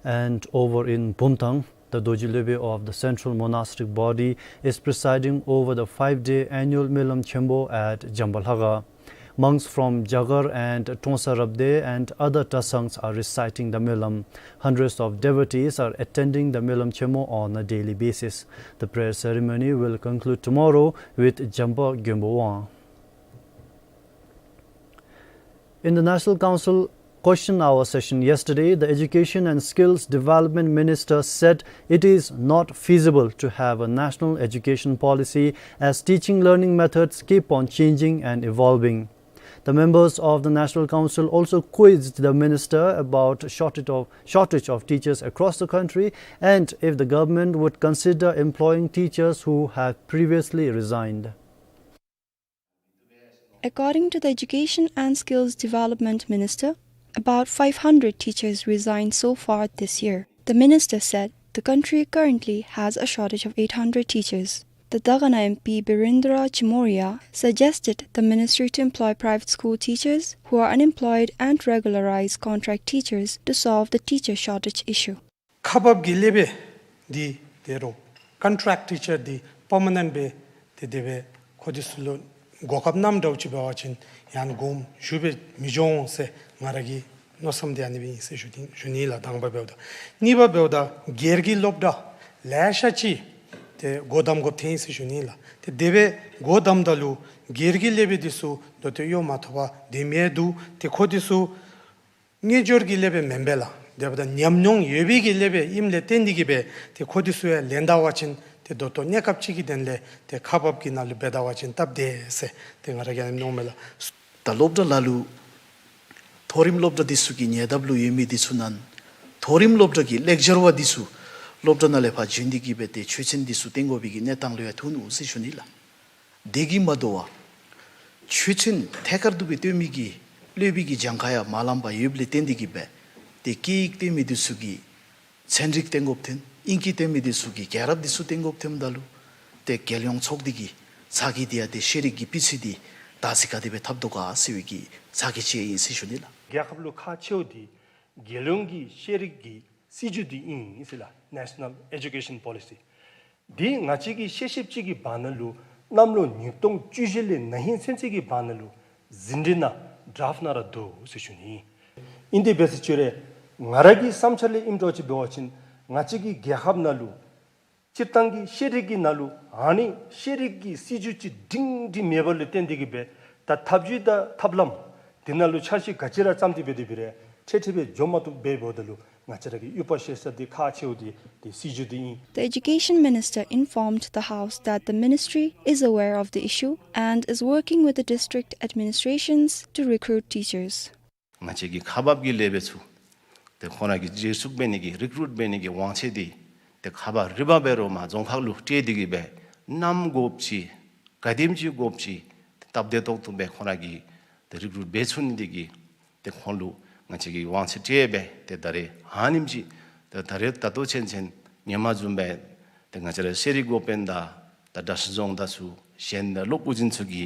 And over in Bumthang, the Dorji Lwebe of the Central Monastic Body is presiding over the five-day annual Melam Chenpo at Jamba Lhaka. Monks from Jagar and Trongsa Rabde and other Tasangs are reciting the Melam. Hundreds of devotees are attending the Melam Chenpo on a daily basis. The prayer ceremony will conclude tomorrow with Jamba Gyonbo Wang. In the National Council Question hour session yesterday, the Education and Skills Development Minister said it is not feasible to have a national education policy as teaching learning methods keep on changing and evolving. The members of the National Council also quizzed the minister about shortage of, shortage of teachers across the country and if the government would consider employing teachers who have previously resigned. According to the Education and Skills Development Minister, about five hundred teachers resigned so far this year. The minister said the country currently has a shortage of eight hundred teachers. The Dagana M P Birendra Chimoria suggested the ministry to employ private school teachers who are unemployed and regularize contract teachers to solve the teacher shortage issue. ཁག་འབག་གི་སློབ་དཔོན་འདི་དེ་རུ་ཀོན་ཊེཀཊ་ཊི་ཅར་འདི་པར་མ་ནེནཊ་སྦེ་ཏེ་དེ་སྦེ་ཁོང་འདི་ཚུ་ལུ་གོ་སྐབས་གནངམ་འདྲཝ་ཅིག་འབད་བ་ཅིན་ཡང་དགོངསམ་ཞུ་སྦེ་མི་འགྱོ་འོང་ཟེར་ང་ར་གི་མནོ་བསམ་འདི་ཨ་ནི་སྦེ་ཨིན་ཟེར་ཞུ་ནི་ཞུ་ནི་ལགས། དང་པ་འབདཝ་ད། གཉིས་པ་འབདཝ་ད་སྒེར་གྱི་སློབ་གྲྭ་ལེ་ཤ་ཅིག་ཏེ་སྒོ་བསྡམ་དགོཔ་ཐོན་ཡི་ཟེར་ཞུ་ནི་ལགས། ཏེ་དེ་སྦེ་སྒོ་བསྡམ་ད་ལུ་སྒེར་གྱི་སློབ་དཔོན་འདི་ཚུ་ད་ལྟོ་གཡོག་མ་ཐོབ་པར་སྡོད་མི་འདུག། ཏེ་ཁོང་འདི་ཚུ་དངུལ་འབྱོར་གྱི་སློབ་དཔོན་མེན་པས་ལགས། དེ་འབདཝ་ད་ཉམས་མྱོང་ཡོད་པའི་གི་སློབ་དཔོན་ཨིནམ་ལས་བརྟེན་ཏེ་གིས་སྦེ་ཏེ་ཁོང་འདི་ཚུ་ཡང་ལེན་ད་པ་ཅིན་ཏེ་ད་ལྟོ་གནས་སྐབས་ཅིག་གི་དོན་ལས་ཏེ་ཁག་འབག་གི་ནང་ལུ་འབད་ད་པ་ཅིན་སྟབས་བདེ་ཟེར་ཏེ་ང་ར་གིས་ཨ་ནེམ་མནོཝ་མས་ལགས། ད་སློབ་གྲྭ་ལ་ལུ་མཐོ་རིམ་སློབ་གྲྭ་འདི་ཚུ་གི་ཉེ་འདབས་ལུ་ཡོད་མི་འདི་ཚུ་ནང་མཐོ་རིམ་སློབ་གྲྭ་གི་ལེགས་སྦྱར་བ་འདི་ཚུ་སློབ་གྲྭ་ནང་ལས་ཕར་བྱོན་ཏེ་གིས་སྦེ་ཏེ་ཆོས་ཚན་འདི་ཚུ་སྟོན་དགོ་པའི་གི་གནས་སྟངས་ལུ་ཡང་ཐུག་ནུག་ཟེར་ཞུ་ནི་ལགས། དེ་གིས་མ་དོ་བར་ཆོས་ཚན་ཐད་ཀར་དུ་སྦེ་སྟོན་མི་གི་སློབ་དཔོན་གྱི་གྱངས་ཁ་ཡང་མ་ལངམ་པར་ཡོདཔ་ལས་བརྟེན་ཏེ་གིས་སྦེ་ཏེ་སྐད་ཡིག་སྟོན་མི་འདི་ཚུ་གི་ཚན་རིག་སྟོན་དགོཔ་ཐོན། ཨིང་སྐད་སྟོན་མི་འདི་ཚུ་གི་རྒྱལ་རབས་འདི་ཚུ་སྟོན་དགོཔ་ཐོནམ་ད་ལུ་ཏེ་རྒྱལ་ཡོངས་ཚོགས་སྡེ་གི་ཚ་གྱང་འདི་ཡང་ཏེ་ཤེས་རིག་གི་སྤུས་ཚད་འདི་ད་ཅི་ག་དེ་སྦེ་འཐབ་དོ་ག་ཟེར་བའི་གི་ཚ་གྱང་ཅིག་ཨིན་ཟེར་ཞུ་ནི་ལགས། རྒྱལ་ཁབ་ལུ་ཁག་ཆེཝ་འདི་རྒྱལ་ཡོངས་ཀྱི་ཤེས་རིག་གི་སྲིད་བྱུས་འདི་ཨིན་ཟེར་ལགས། National Education Policy། འདི་ང་བཅས་ཀྱིས་ཤེས་ཤེསཔ་ཅིག་གི་བར་ན་ལུ་གནམ་ལོ་ཉིས་སྟོང་བཅུ་བཞི་ལས་ན་ཧིང་ཚུན་ཚོད་ཀྱི་བར་ན་ལུ་ཟིན་བྲིས་ནང་ཌ་རཕཊ་ནང་ར་འདུག་ཟེར་ཞུ་ནི། ཨིན་དེ་འབད་ཟེར་ཅི་རུང་ང་ར་གི་བསམ་འཆར་ལས་ཨིནམ་འདྲཝ་ཅིག་འབད་བ་ཅིན་ང་བཅས་ཀྱི་རྒྱལ་ཁབ་ནང་ལུ་སྤྱིར་བཏང་གི་ཤེས་རིག་གི་ནང་ལུ་ཨ་ནི་ཤེས་རིག་གི་སྲིད་བྱུས་ཅིག་སྒྲིང་སྒྲི་མེདཔ་ལུ་བརྟེན་ཏེ་གིས་སྦེ་ད་ཐབས་བྱུས་དང་ཐབས་ལམ་འདི་ནང་ལུ་འཆར་གཞི་ག་ཅི་ར་བརྩམས་ཏེ་འབད་དེ་འབད་རུང་འཕྲལ་འཕྲལ་སྦེ་འགྱོ་མ་བཏུབ་པས། འབདཝ་ད་ལུ་ང་བཅས་ར་གིས་ཡུ་པ་ཤེས་ས་འདི་ཁག་ཆེཝ་འདི་འདི་སྲིད་བྱུས་འདི་ཨིན། The Education Minister informed the House that the ministry is aware of the issue and is working with the district administrations to recruit teachers. ང་བཅས་ཀྱི་ཁག་འབག་གི་སློབ་དཔོན་ཚུ་ཏེ་ཁོང་ར་གི་འཛུལ་ཞུགས་འབད་ནི་གི་རི་ཀུ་རུཊ་འབད་ནི་གི་དབང་ཚད་འདི་ཏེ་ཁག་འབག་རི་འབག་འབད་རུང་མ་རྫོང་ཁག་ལུ་སྤྲོད་དེ་གིས་སྦེ་ནམ་དགོཔ་ཅིག་ག་དེམ་ཅིག་དགོཔ་ཅིག་སྟབས་བདེ་ཏོག་ཏོ་སྦེ་ཁོང་ར་གིས་ཏེ་རི་ཀུ་རུཊ་འབད་ཚུགས་ནི་དེ་གིས་ཏེ་ཁོང་ལུ་ང་བཅས་ཀྱིས་དབང་ཚད་སྤྲོད་སྦེ་ཏེ་ད་རེས་ཨ་ནེམ་ཅིག་ཏེ་ད་རེས་ད་ལྟོ་ཚུན་ཚོད་ཧེ་མ་བཟུམ་སྦེ་ཏེ་ང་བཅས་ར་ཤེས་རིག་འགོ་དཔོན་དང་ད་གྲྭ་ཚང་རྫོང་དང་ཚུ་གཞན་དང་སློབ་དཔོན་ཚུ་གི་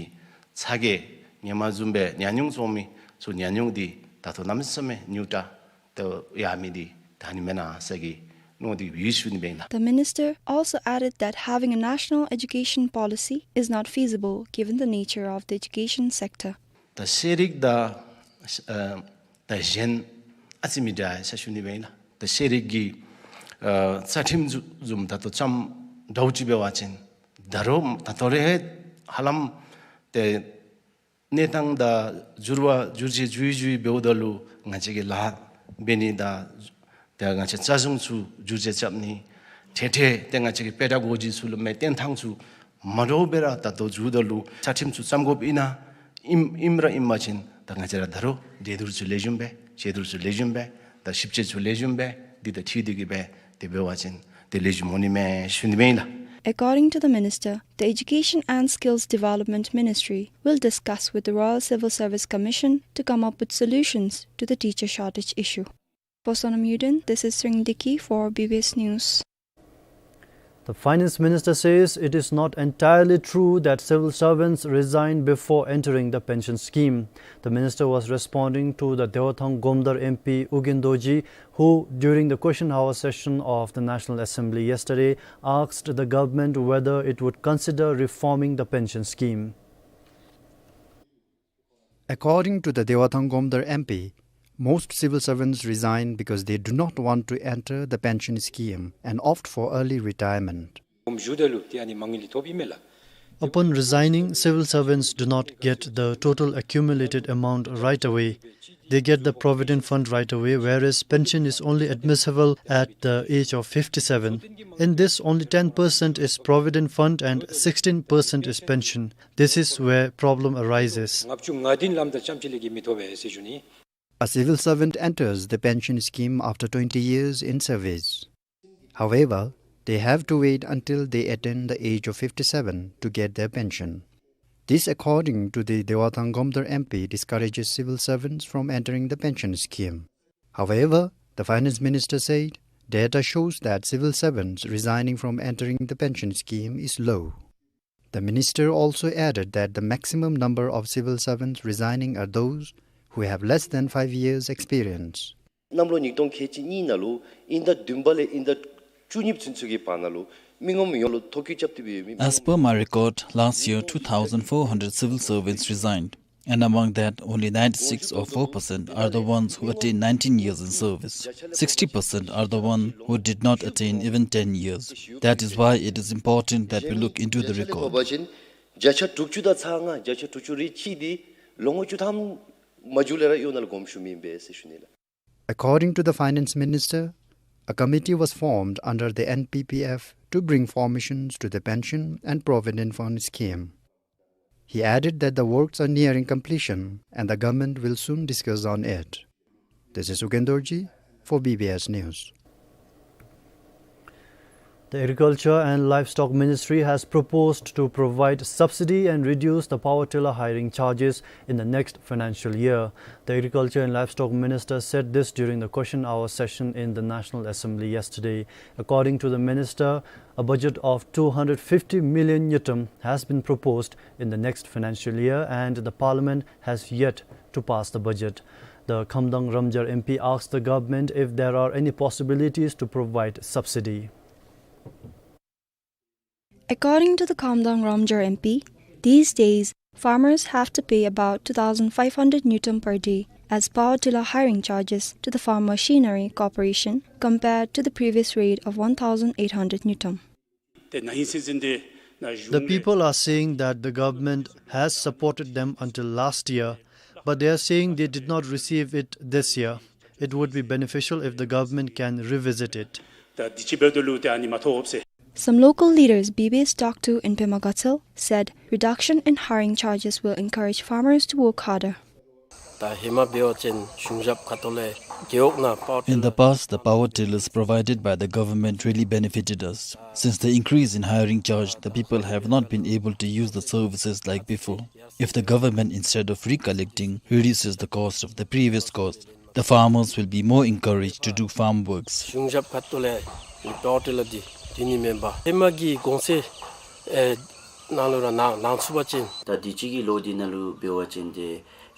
ཚ་གྱང་ཧེ་མ་བཟུམ་སྦེ་ཉམས་མྱོང་བཙོང་མི་ཚུ་ཉམས་མྱོང་འདི་ད་ལྟོ་གནམ་མེད་ས་མེད་ཉུང་དྲགས་ཏེ་ཡར་མི་འདི་ད་ཨ་ནི་མེན་ན་ཟེར་གྱི་མནོ་སྟེ་ཡོད་ཟེར་ཞུ་ནི་ཨིན་ལགས། The minister also added that having a national education policy is not feasible given the nature of the education sector. ད་ཤེས་རིག་དང་ཨ་ད་གཞན་ཨ་ཙི་མི་འདྲ་ཟེར་ཞུ་ནི་ཨིན་ལགས། ད་ཤེས་རིག་གི་ཨ་རྩ་ཁྲིམས་བཟུམ་ད་ལྟོ་བརྩམས་འདྲཝ་ཅིག་འབད་བ་ཅིན་ད་རུང་ད་ལྟོ་རེ་ཧ་ལམ་ཏེ་གནས་སྟངས་དང་འགྱུར་བ་འགྱུར་བཅོས་འགྱུར་འགྱུར་འབདཝ་ད་ལུ་ང་བཅས་ཀྱི་ལཱ་འབད་ནི་དང་ཏེ་ང་བཅས་རྩ་གཞུང་ཚུ་འགྱུར་བཅོས་རྐྱབ་ནི་འཕྲལ་འཕྲལ་ཏེ་ང་བཅས་ཀྱི་པེ་ཌ་གོ་ཇི་ཚུ་ལུ་མེན་བསྟེན་ཐངས་ཚུ་མ་འདྲཝ་སྦེ་ར་ད་ལྟོ་འགྱོཝ་ད་ལུ་རྩ་ཁྲིམས་ཚུ་བརྩམ་དགོཔ་ཨིན་ན་ཨིནམ་ཨིནམ་ར་ཨིན་པ་ཅིན་ད་ང་བཅས་ར་ད་རུང་འདྲེས་སྡུར་ཚུ་ལེགས་ཤོམ་སྦེ་དཔྱད་བསྡུར་ཚུ་ལེགས་ཤོམ་སྦེ་ད་ཞིབ་དཔྱད་ཚུ་ལེགས་ཤོམ་སྦེ་འདི་དང་འཁྲིལ་ཏེ་གིས་སྦེ་དེ་འབད་བ་ཅིན་དེ་ལེགས་ཤོམ་འོང་ནི་མས་ཞུ་ནི་ཨིན་ལགས། According to the minister, the Education and Skills Development Ministry will discuss with the Royal Civil Service Commission to come up with solutions to the teacher shortage issue. For Sonam Yuden, this is Sring Dickey for B B S News. The finance minister says it is not entirely true that civil servants resign before entering the pension scheme. The minister was responding to the Dewa Thang Gomdar M P Ugyen Dorji, who, during the question hour session of the National Assembly yesterday, asked the government whether it would consider reforming the pension scheme. According to the Dewa Thang Gomdar M P, most civil servants resign because they do not want to enter the pension scheme and opt for early retirement. འོགམ་བཞུགས་ད་ལུ་ཏེ་ཨ་ནི་མ་དངུལ་ལེན་ཐོབ་ཨིན་མས་ལགས། Upon resigning, civil servants do not get the total accumulated amount right away. They get the provident fund right away, whereas pension is only admissible at the age of fifty-seven. In this, only ten percent is provident fund and sixteen percent is pension. This is where problem arises. A civil servant enters the pension scheme after twenty years in service. However, they have to wait until they attain the age of fifty-seven to get their pension. This, according to the Dewathang Gamdar M P, discourages civil servants from entering the pension scheme. However, the finance minister said data shows that civil servants resigning from entering the pension scheme is low. The minister also added that the maximum number of civil servants resigning are those who have less than five years' experience. གནམ་ལོ་ཉིས་སྟོང་ཁལ་གཅིག་གཉིས་ནང་ལུ་དབྱིན་ཟླ་བདུན་པ་ལས་དབྱིན་ཟླ་བཅུ་གཉིས་ཚུན་ཚོད་ཀྱི་བར་ན་ལུ་མི་ངོམ་ཡོངས་ལུ་ཐོ་བཀོད་རྐྱབ་སྟེ་སྦེ་ཡོད་མི། As per my record, last year two thousand four hundred civil servants resigned, and among that, only ninety-six or four percent are the ones who attained nineteen years in service. Sixty percent are the one who did not attain even ten years. That is why it is important that we look into the record. བརྒྱ་ཆ་དྲུག་ཅུ་དང་ཚག་ལྔ་བརྒྱ་ཆ་དྲུག་ཅུ་རེ་གཅིག་འདི་ལོ་ངོ་བཅུ་ཐམ་མ་འགྱོ་ལས་ར་ཡོད་ནཱ་ལུ་དགོངསམ་ཞུ་མི་ཨིན་པས་ཟེར་ཞུ་ནི་ལགས། According to the finance minister, a committee was formed under the N P P F to bring formation to the pension and provident fund scheme. He added that the works are nearing completion and the government will soon discuss on it. This is Ugen Dorji for B B S News. The Agriculture and Livestock Ministry has proposed to provide subsidy and reduce the power tiller hiring charges in the next financial year. The Agriculture and Livestock Minister said this during the question hour session in the National Assembly yesterday. According to the minister, a budget of two hundred fifty million ngultrum has been proposed in the next financial year, and the parliament has yet to pass the budget. The Khamdang Ramjar M P asked the government if there are any possibilities to provide subsidy. According to the Khamdang Ramjar M P, these days, farmers have to pay about two thousand five hundred ngultrum per day as power tiller hiring charges to the Farm Machinery Corporation, compared to the previous rate of one thousand eight hundred ngultrum. The people are saying that the government has supported them until last year, but they are saying they did not receive it this year. It would be beneficial if the government can revisit it. Some local leaders B B S talked to in Pema Gatshel said reduction in hiring charges will encourage farmers to work harder. ད་ཧེ་མ་འབད་བ་ཅིན་གཞུང་ཞབས་ཁ་ཐུག་ལས་རྒེད་འོག་ནང་པ་ཝར་ཊི་ལར། In the past, the power tillers provided by the government really benefited us. Since the increase in hiring charge, the people have not been able to use the services like before. If the government, instead of recollecting, reduces the cost of the previous cost, the farmers will be more encouraged to do farm works. གཞུང་ཞབས་ཁ་ཐུག་ལས་པ་ཝར་ཊི་ལར་འདི་དེ་ནི་མེན་པར་ཧེ་མ་གི་གོང་ཚད་ཨེ་ནང་ལུ་ར་ནང་ནང་ཚུད་པ་ཅིན། ད་དུས་ཅི་གི་ལོ་འདི་ནང་ལུ་འབད་བ་ཅིན་ཏེ་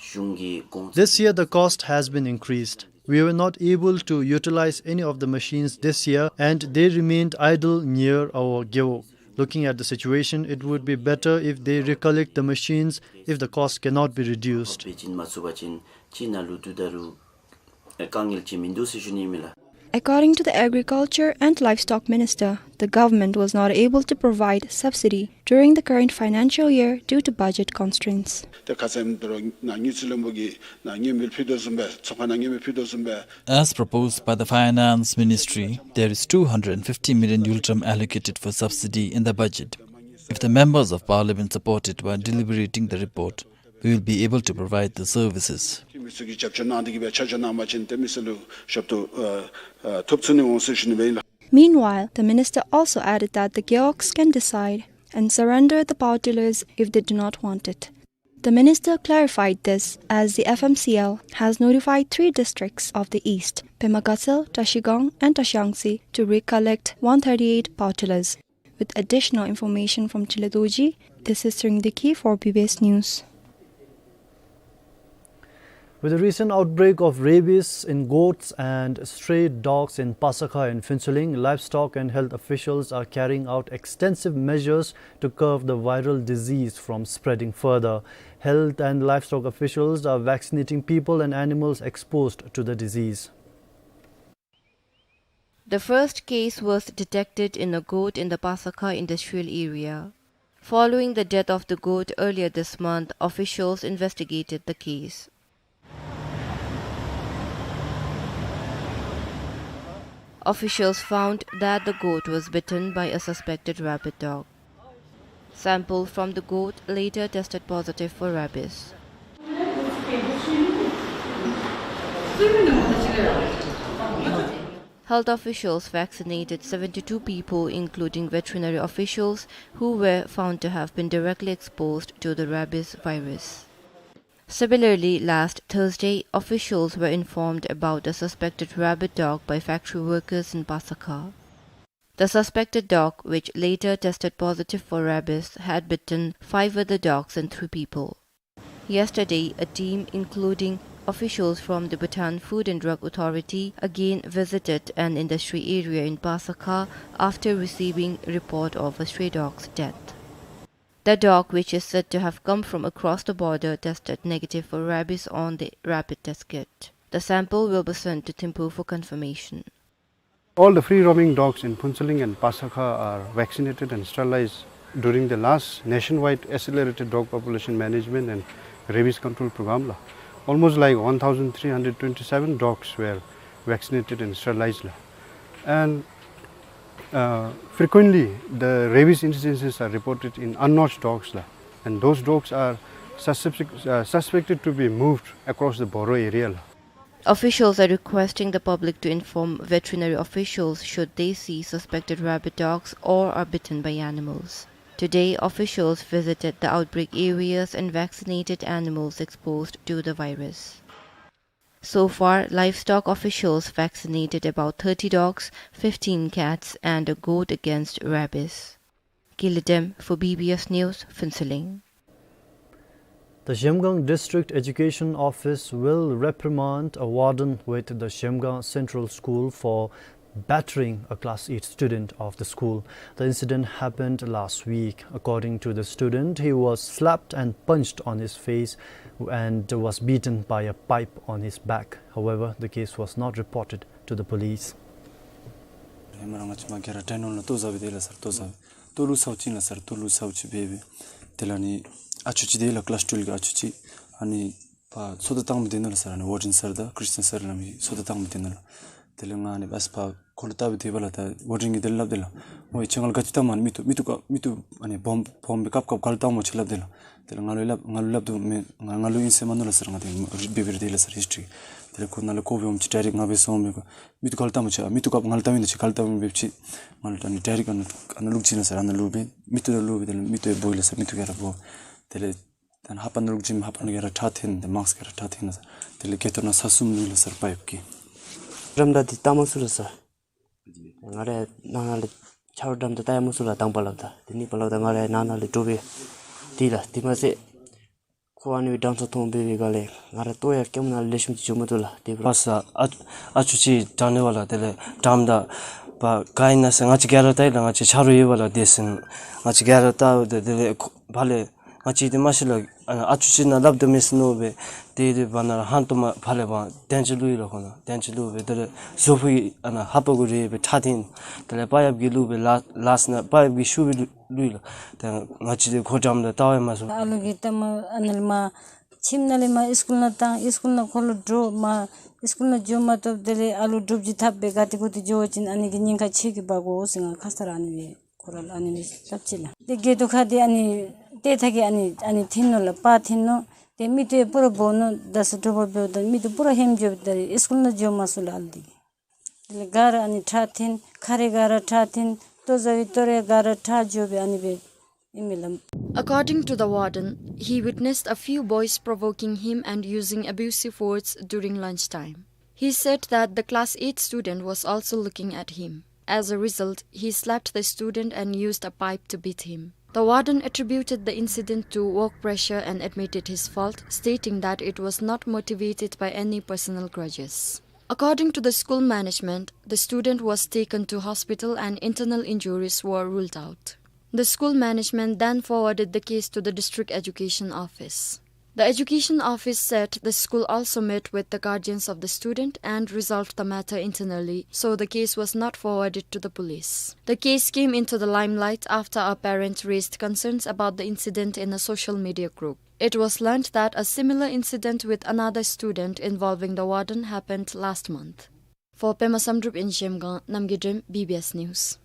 གཞུང་གི་གོང་ཚད། This year, the cost has been increased. We were not able to utilize any of the machines this year, and they remained idle near our རྒེད་འོག. Looking at the situation, it would be better if they recollect the machines if the cost cannot be reduced. དཔེ་ཅིག་མ་ཚུད་པ་ཅིན་ཅིག་ནང་ལུ་དུས་ད་རུང་དཀའ་ངལ་ཅིག་མིན་འདུག་ཟེར་ཞུ་ནི་ཨིན་མས་ལགས། According to the Agriculture and Livestock Minister, the government was not able to provide subsidy during the current financial year due to budget constraints. ཏེ་ཁ་ཙ་ཨིནམ་འདྲཝ་ནཱ་དངུལ་རྩིས་བློན་པོ་གིས་ནཱ་དངུལ་མིལ་ཕུལ་དོ་བཟུམ་སྦེ་ཚོང་ཁང་ནང་དངུལ་མིལ་ཕུལ་དོ་བཟུམ་སྦེ། As proposed by the Finance Ministry, there is two hundred fifty million ngultrum allocated for subsidy in the budget. If the members of Parliament support it while deliberating the report, we will be able to provide the services. ཁྱིམ་མི་ཚུ་གིས་རྒྱབ་སྐྱོར་གནང་སྟེ་གིས་སྦེ་ཆ་འཇོག་གནང་པ་ཅིན་ཏེ་མི་སེར་ལུ་ཞབས་ཏོག་ཨ་ཨ་ཐོབ་ཚུགས་ནི་འོང་ཟེར་ཞུ་ནི་སྦེ་ཨིན་ལགས། Meanwhile, the minister also added that the རྒེད་འོག་can decide and surrender the power tillers if they do not want it. The minister clarified this as the F M C L has notified three districts of the East, Pema Gatshel, Trashigang and Trashiyangtse, to recollect one thirty-eight power tillers. With additional information from Chile Dorji, this is Tshering Deki for B B S News. With the recent outbreak of rabies in goats and stray dogs in Pasakha in Phuentsholing, livestock and health officials are carrying out extensive measures to curb the viral disease from spreading further. Health and livestock officials are vaccinating people and animals exposed to the disease. The first case was detected in a goat in the Pasakha industrial area. Following the death of the goat earlier this month, officials investigated the case. Officials found that the goat was bitten by a suspected rabid dog. Sample from the goat later tested positive for rabies. Health officials vaccinated seventy-two people, including veterinary officials, who were found to have been directly exposed to the rabies virus. Similarly, last Thursday, officials were informed about a suspected rabid dog by factory workers in Pasakha. The suspected dog, which later tested positive for rabies, had bitten five other dogs and three people. Yesterday, a team including officials from the Bhutan Food and Drug Authority again visited an industry area in Pasakha after receiving report of a stray dog's death. The dog, which is said to have come from across the border, tested negative for rabies on the rapid test kit. The sample will be sent to Thimphu for confirmation. All the free roaming dogs in Phuentsholing and Pasakha are vaccinated and sterilized during the last nationwide accelerated dog population management and rabies control program la. Almost like one thousand three hundred twenty-seven dogs were vaccinated and sterilized la. And, uh, frequently the rabies incidences are reported in unnotched dogs la. And those dogs are suspect-, uh, suspected to be moved across the border area la. Officials are requesting the public to inform veterinary officials should they see suspected rabid dogs or are bitten by animals. Today, officials visited the outbreak areas and vaccinated animals exposed to the virus. So far, livestock officials vaccinated about thirty dogs, fifteen cats, and a goat against rabies. Gili Dem for B B S News, Phuentsholing. The Zhemgang District Education Office will reprimand a warden with the Zhemgang Central School for battering a class eight student of the school. The incident happened last week. According to the student, he was slapped and punched on his face and was beaten by a pipe on his back. However, the case was not reported to the police. ཧེ་མ་ར་ང་བཅས་མ་ག་ར་དྲན་ནོར་ལུ་ལྟོ་བཟའ་བའི་དེ་ལ་སར་ལྟོ་བཟའ་བའི་ལྟོ་ལུ་ཚཝ་ཅིག་ལ་སར་ལྟོ་ལུ་ཚཝ་ཅིག་འབད་བའི་དེ་ལས་ནི་ཨ་ཅུ་ཅིག་དེ་ལ་ཀི་ལཱསི་ཊུ་ཝེལ་གྱི་ཨ་ཅུ་ཅིག་ཨ་ནི་ཕར་སོ་ལྟ་བཏངམ་དེ་ནང་ལ་སར་ཨ་ནི་ཝར་ཌེན་སར་དང་ཀྲིས་ཊན་སར་ལ་མི་སོ་ལྟ་བཏངམ་དེ་ནང་ལུ་དེ་ལས་ང་ཨ་ནི་བས་ཕར་ཁོ་ལུ་བལྟ་བའི་དེ་བ་ལ་ད་ཝར་ཌེན་གྱིས་དེ་ལས་སླབ་དེ་ལགས། ཨོ་ཁྱོད་ང་ལུ་ག་ཅི་བཏངམ་མི་བཏུབ་མི་བཏུབ་ག་མི་བཏུབ་ཨ་ནི་སྦོམ་སྦོམ་སྦེ་བཀབ་བཀབ་ག་ལུ་བཏངམ་སྨོ་ཅིག་སླབ་དེ་ལགས། དེ་ལས་ང་ལུ་སླབ་ང་ལུ་སླབ་དོ་མེན་ང་ང་ལུ་ཨིན་ཟེར་མ་མནོ་ལགས་སར་ང་དེ་རིག་འབད་བའི་རིག་དེ་ལགས་སར་ཧིསི་ཊི་རི་དེ་ལས་ཁོ་ནང་ལས་ཀོ་བི་འོངམ་ཅིག་ཌའི་རེཀཊ་ང་འབད་སོང་མི་གོ་མི་བཏུབ་ག་ལུ་བཏངམ་སྨོ་ཅིག་མི་བཏུབ་ག་ང་ལུ་བཏངམ་ཨིན་ན་ཅིག་ག་ལུ་བཏངམ་ཨིན་འབད་བ་ཅིན་ང་ལུ་ད་ཨ་ནི་ཌའི་རེཀཊ་ཨ་ནཱ་ཨ་ནཱ་བླུག་ཅི་ན་སར་ཨ་ནཱ་བླུག་སྦེ་མིག་ཏོ་ལུ་བླུག་སྦེ་དེ་ལས་མིག་ཏོ་ཡང་སྦོ་ཡི་ལགས་སར་མིག་ཏོ་ག་ར་སྦོ། དེ་ལས་ད་ཨ་ནི་ལྷ་པ་ནང་བླུག་ཅི་མི་ལྷ་པ་ནང་ག་ར་ཁྲག་ཐོན་ཏེ་མཱསི་ག་ར་ཁྲག་ཐོན་ལགས་སར། དེ་ལས་སྐེ་ཐོག་ནང་ས་གསུམ་བླུགས་ལགས་སར་པའིཔ་གིས། ཌམ་ད་དེ་བཏང་མ་ཚུགས་ལགས་སར། ང་རའི་ནང་ན་ལས་ཆ་རོགས་ཌམ་ད་བཏང་ཡང་མ་ཚུགས་ལགས་དང་པ་ལགས། ད་དེ་གཉིས་པ་ལགས་ད་ང་རའི་ནང་ན་ལས་འདྲོག་སྦེ་དེ་ལགས་དེ་མ་ཚད་ཁོ་ཨ་ནི་སྦེ་འགྲངས་ས་མཐོང་འབད་བའི་སྒང་ལས་ང་ར་ལྟོ་ཡང་སྐྱེལ་མ་ནང་ལས་ལེགས་ཤོམ་ཅིག་འགྱོ་མ་བཏུབ་ལགས། དེ་སྦེ་ར་པ་ས་ཨ་ཨ་ཅུ་ཅིག་འགྲངས་ནི་བ་ལགས། དེ་ལས་ཌམ་ད་པ་ག་ཨིན་ན་ཟེར་ང་བཅས་ག་ར་བལྟ་ཡི་ལགས། ང་བཅས་ཆ་རོགས་ཡོད་པ་ལགས། དེ་ཟེར་ང་བཅས་ག་ར་བལྟཝ་ད་དེ་ལས་ཁོ་ཕར་ལས་ང་བཅས་དེ་མ་ཤེས་ལགས། ཨ་ནཱ་ཨ་ཅུ་ཅིག་ནང་སླབ་དོ་མས་ཟེར་མནོ་སྦེ་དེ་དེ་བ་ནང་ར་ཧང་སྟོང་མ་ཕར་ལས་པ་ཏན་ཅིག་བླུགས་ཡི་ལགས། ཁོ་ནང་ཏན་ཅིག་བླུགས་སྦེ་དེ་ལས་བཟོ་བོ་གིས་ཨ་ནཱ་ལྷ་པ་གུ་རེག་སྦེ་ཁྲག་ཐོན། དེ་ལས་པ་ཡབ་ཀྱིས་བླུགས་སྦེ་ལ་ལགས་ནང་པ་ཡབ་ཀྱིས་བཤུ་སྦེ་བླུགས་བླུགས་ཡི་ལགས། ཏེ་ང་བཅས་དེ་ཁོ་འགྲངསམ་ད་བལྟ་བ་ཡང་མ་ཚུགས། ཨ་ལུ་གིས་ལྟ་མ་ཨ་ནཱ་ལས་མར་ཁྱིམ་ནང་ལས་མར་སི་ཀུལ་ནང་བཏང་སི་ཀུལ་ནང་ཁོ་ལུ་འདྲོག་མར་སི་ཀུལ་ནང་འགྱོ་མ་བཏུབ། དེ་ལས་ཨ་ལུ་འདྲོགཔ་ཅིག་འཐབ་སྦེ་ག་ཏེ་གུ་ཏེ་འགྱོ་བ་ཅིན་ཨ་ནི་གི་ཉེན་ཁ་ཁྱོད་ཀྱིས་འབག་དགོ་ཟེར་ང་ཁ་ཙ་ར་ཨ་ནི་སྦེ་ཁོ་ར་ལུ་ཨ་ནི་སྦེ་སླབ་ཅི་ལགས། ཏེ་སྒལ་ཏོ་ཁ་འདི་ཨ་ནི་ཏེ་ཐ་གི་ཨ་ནི་ཨ་ནི་ཐོན་ནུག་ལགས། པར་ཐོན་ནུག། ཏེ་མིག་ཏོ་ཡང་སྤུ་ར་སྦོ་ནུག། ད་ས་དྲོ་པ་འབདཝ་ད་མིག་ཏོ་སྤུ་ར་ཧེམ་འགྱོཝ་ད་སི་ཀུལ་ནང་འགྱོ་མ་ཚུགས་ལགས་ཨ་ལུ་འདི་གིས། དེ་ལས་ག་ར་ཨ་ནི་ཁྲག་ཐོན། ཁ་རེ་ག་ར་ཁྲག་ཐོན། ལྟོ་བཟའ་བའི་ལྟོ་རེ་ག་ར་ཁྲག་འགྱོ་སྦེ་ཨ་ནི་སྦེ་ཨིན་མས་ལགས། According to the warden, he witnessed a few boys provoking him and using abusive words during lunch time. He said that the class eight student was also looking at him. As a result, he slapped the student and used a pipe to beat him. The warden attributed the incident to work pressure and admitted his fault, stating that it was not motivated by any personal grudges. According to the school management, the student was taken to hospital and internal injuries were ruled out. The school management then forwarded the case to the district education office. The education office said the school also met with the guardians of the student and resolved the matter internally, so the case was not forwarded to the police. The case came into the limelight after a parent raised concerns about the incident in a social media group. It was learned that a similar incident with another student involving the warden happened last month. For Pema Samdrup in Zhemgang, Namgay Drem, B B S News.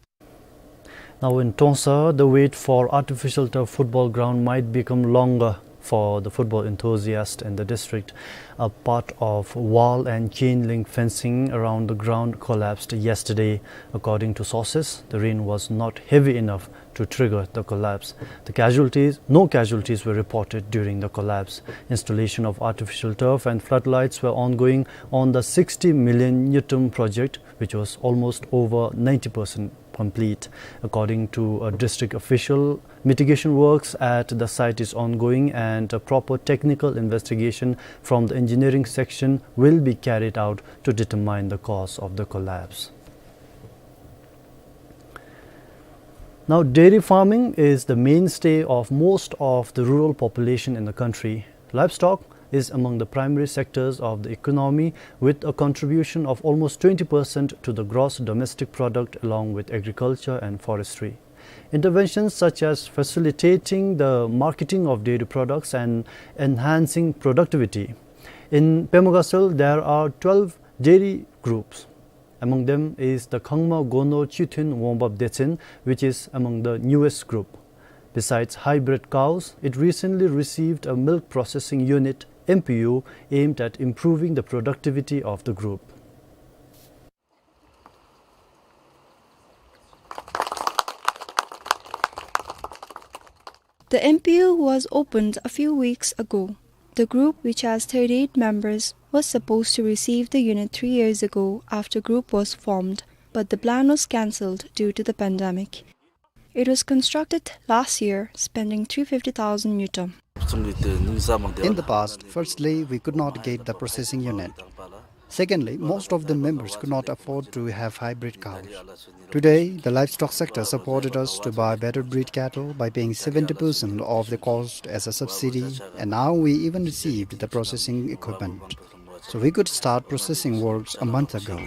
Now in Trongsa, the wait for artificial turf football ground might become longer for the football enthusiasts in the district. A part of wall and chain link fencing around the ground collapsed yesterday. According to sources, the rain was not heavy enough to trigger the collapse. The casualties, no casualties were reported during the collapse. Installation of artificial turf and floodlights were ongoing on the sixty million ngultrum project, which was almost over ninety percent complete. According to a district official, mitigation works at the site is ongoing and a proper technical investigation from the engineering section will be carried out to determine the cause of the collapse. Now, dairy farming is the mainstay of most of the rural population in the country. Livestock is among the primary sectors of the economy, with a contribution of almost twenty percent to the gross domestic product, along with agriculture and forestry. Interventions such as facilitating the marketing of dairy products and enhancing productivity. In Pema Gatshel, there are twelve dairy groups. Among them is the Khangma Gono Chithin Wongbab Detsen, which is among the newest group. Besides hybrid cows, it recently received a milk processing unit, M P U, aimed at improving the productivity of the group. The M P U was opened a few weeks ago. The group, which has thirty-eight members, was supposed to receive the unit three years ago after group was formed, but the plan was cancelled due to the pandemic. It was constructed last year, spending three fifty thousand ngultrum. In the past, firstly, we could not get the processing unit. Secondly, most of the members could not afford to have hybrid cows. Today, the livestock sector supported us to buy better breed cattle by paying seventy percent of the cost as a subsidy, and now we even received the processing equipment. So we could start processing works a month ago.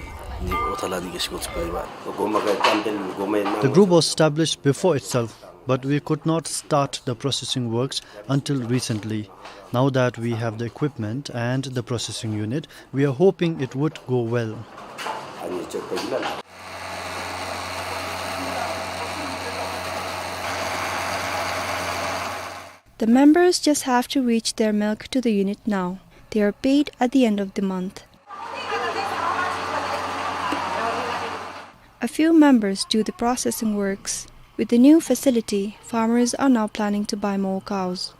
The group was established before itself, but we could not start the processing works until recently. Now that we have the equipment and the processing unit, we are hoping it would go well. The members just have to reach their milk to the unit now. They are paid at the end of the month. A few members do the processing works. With the new facility, farmers are now planning to buy more cows.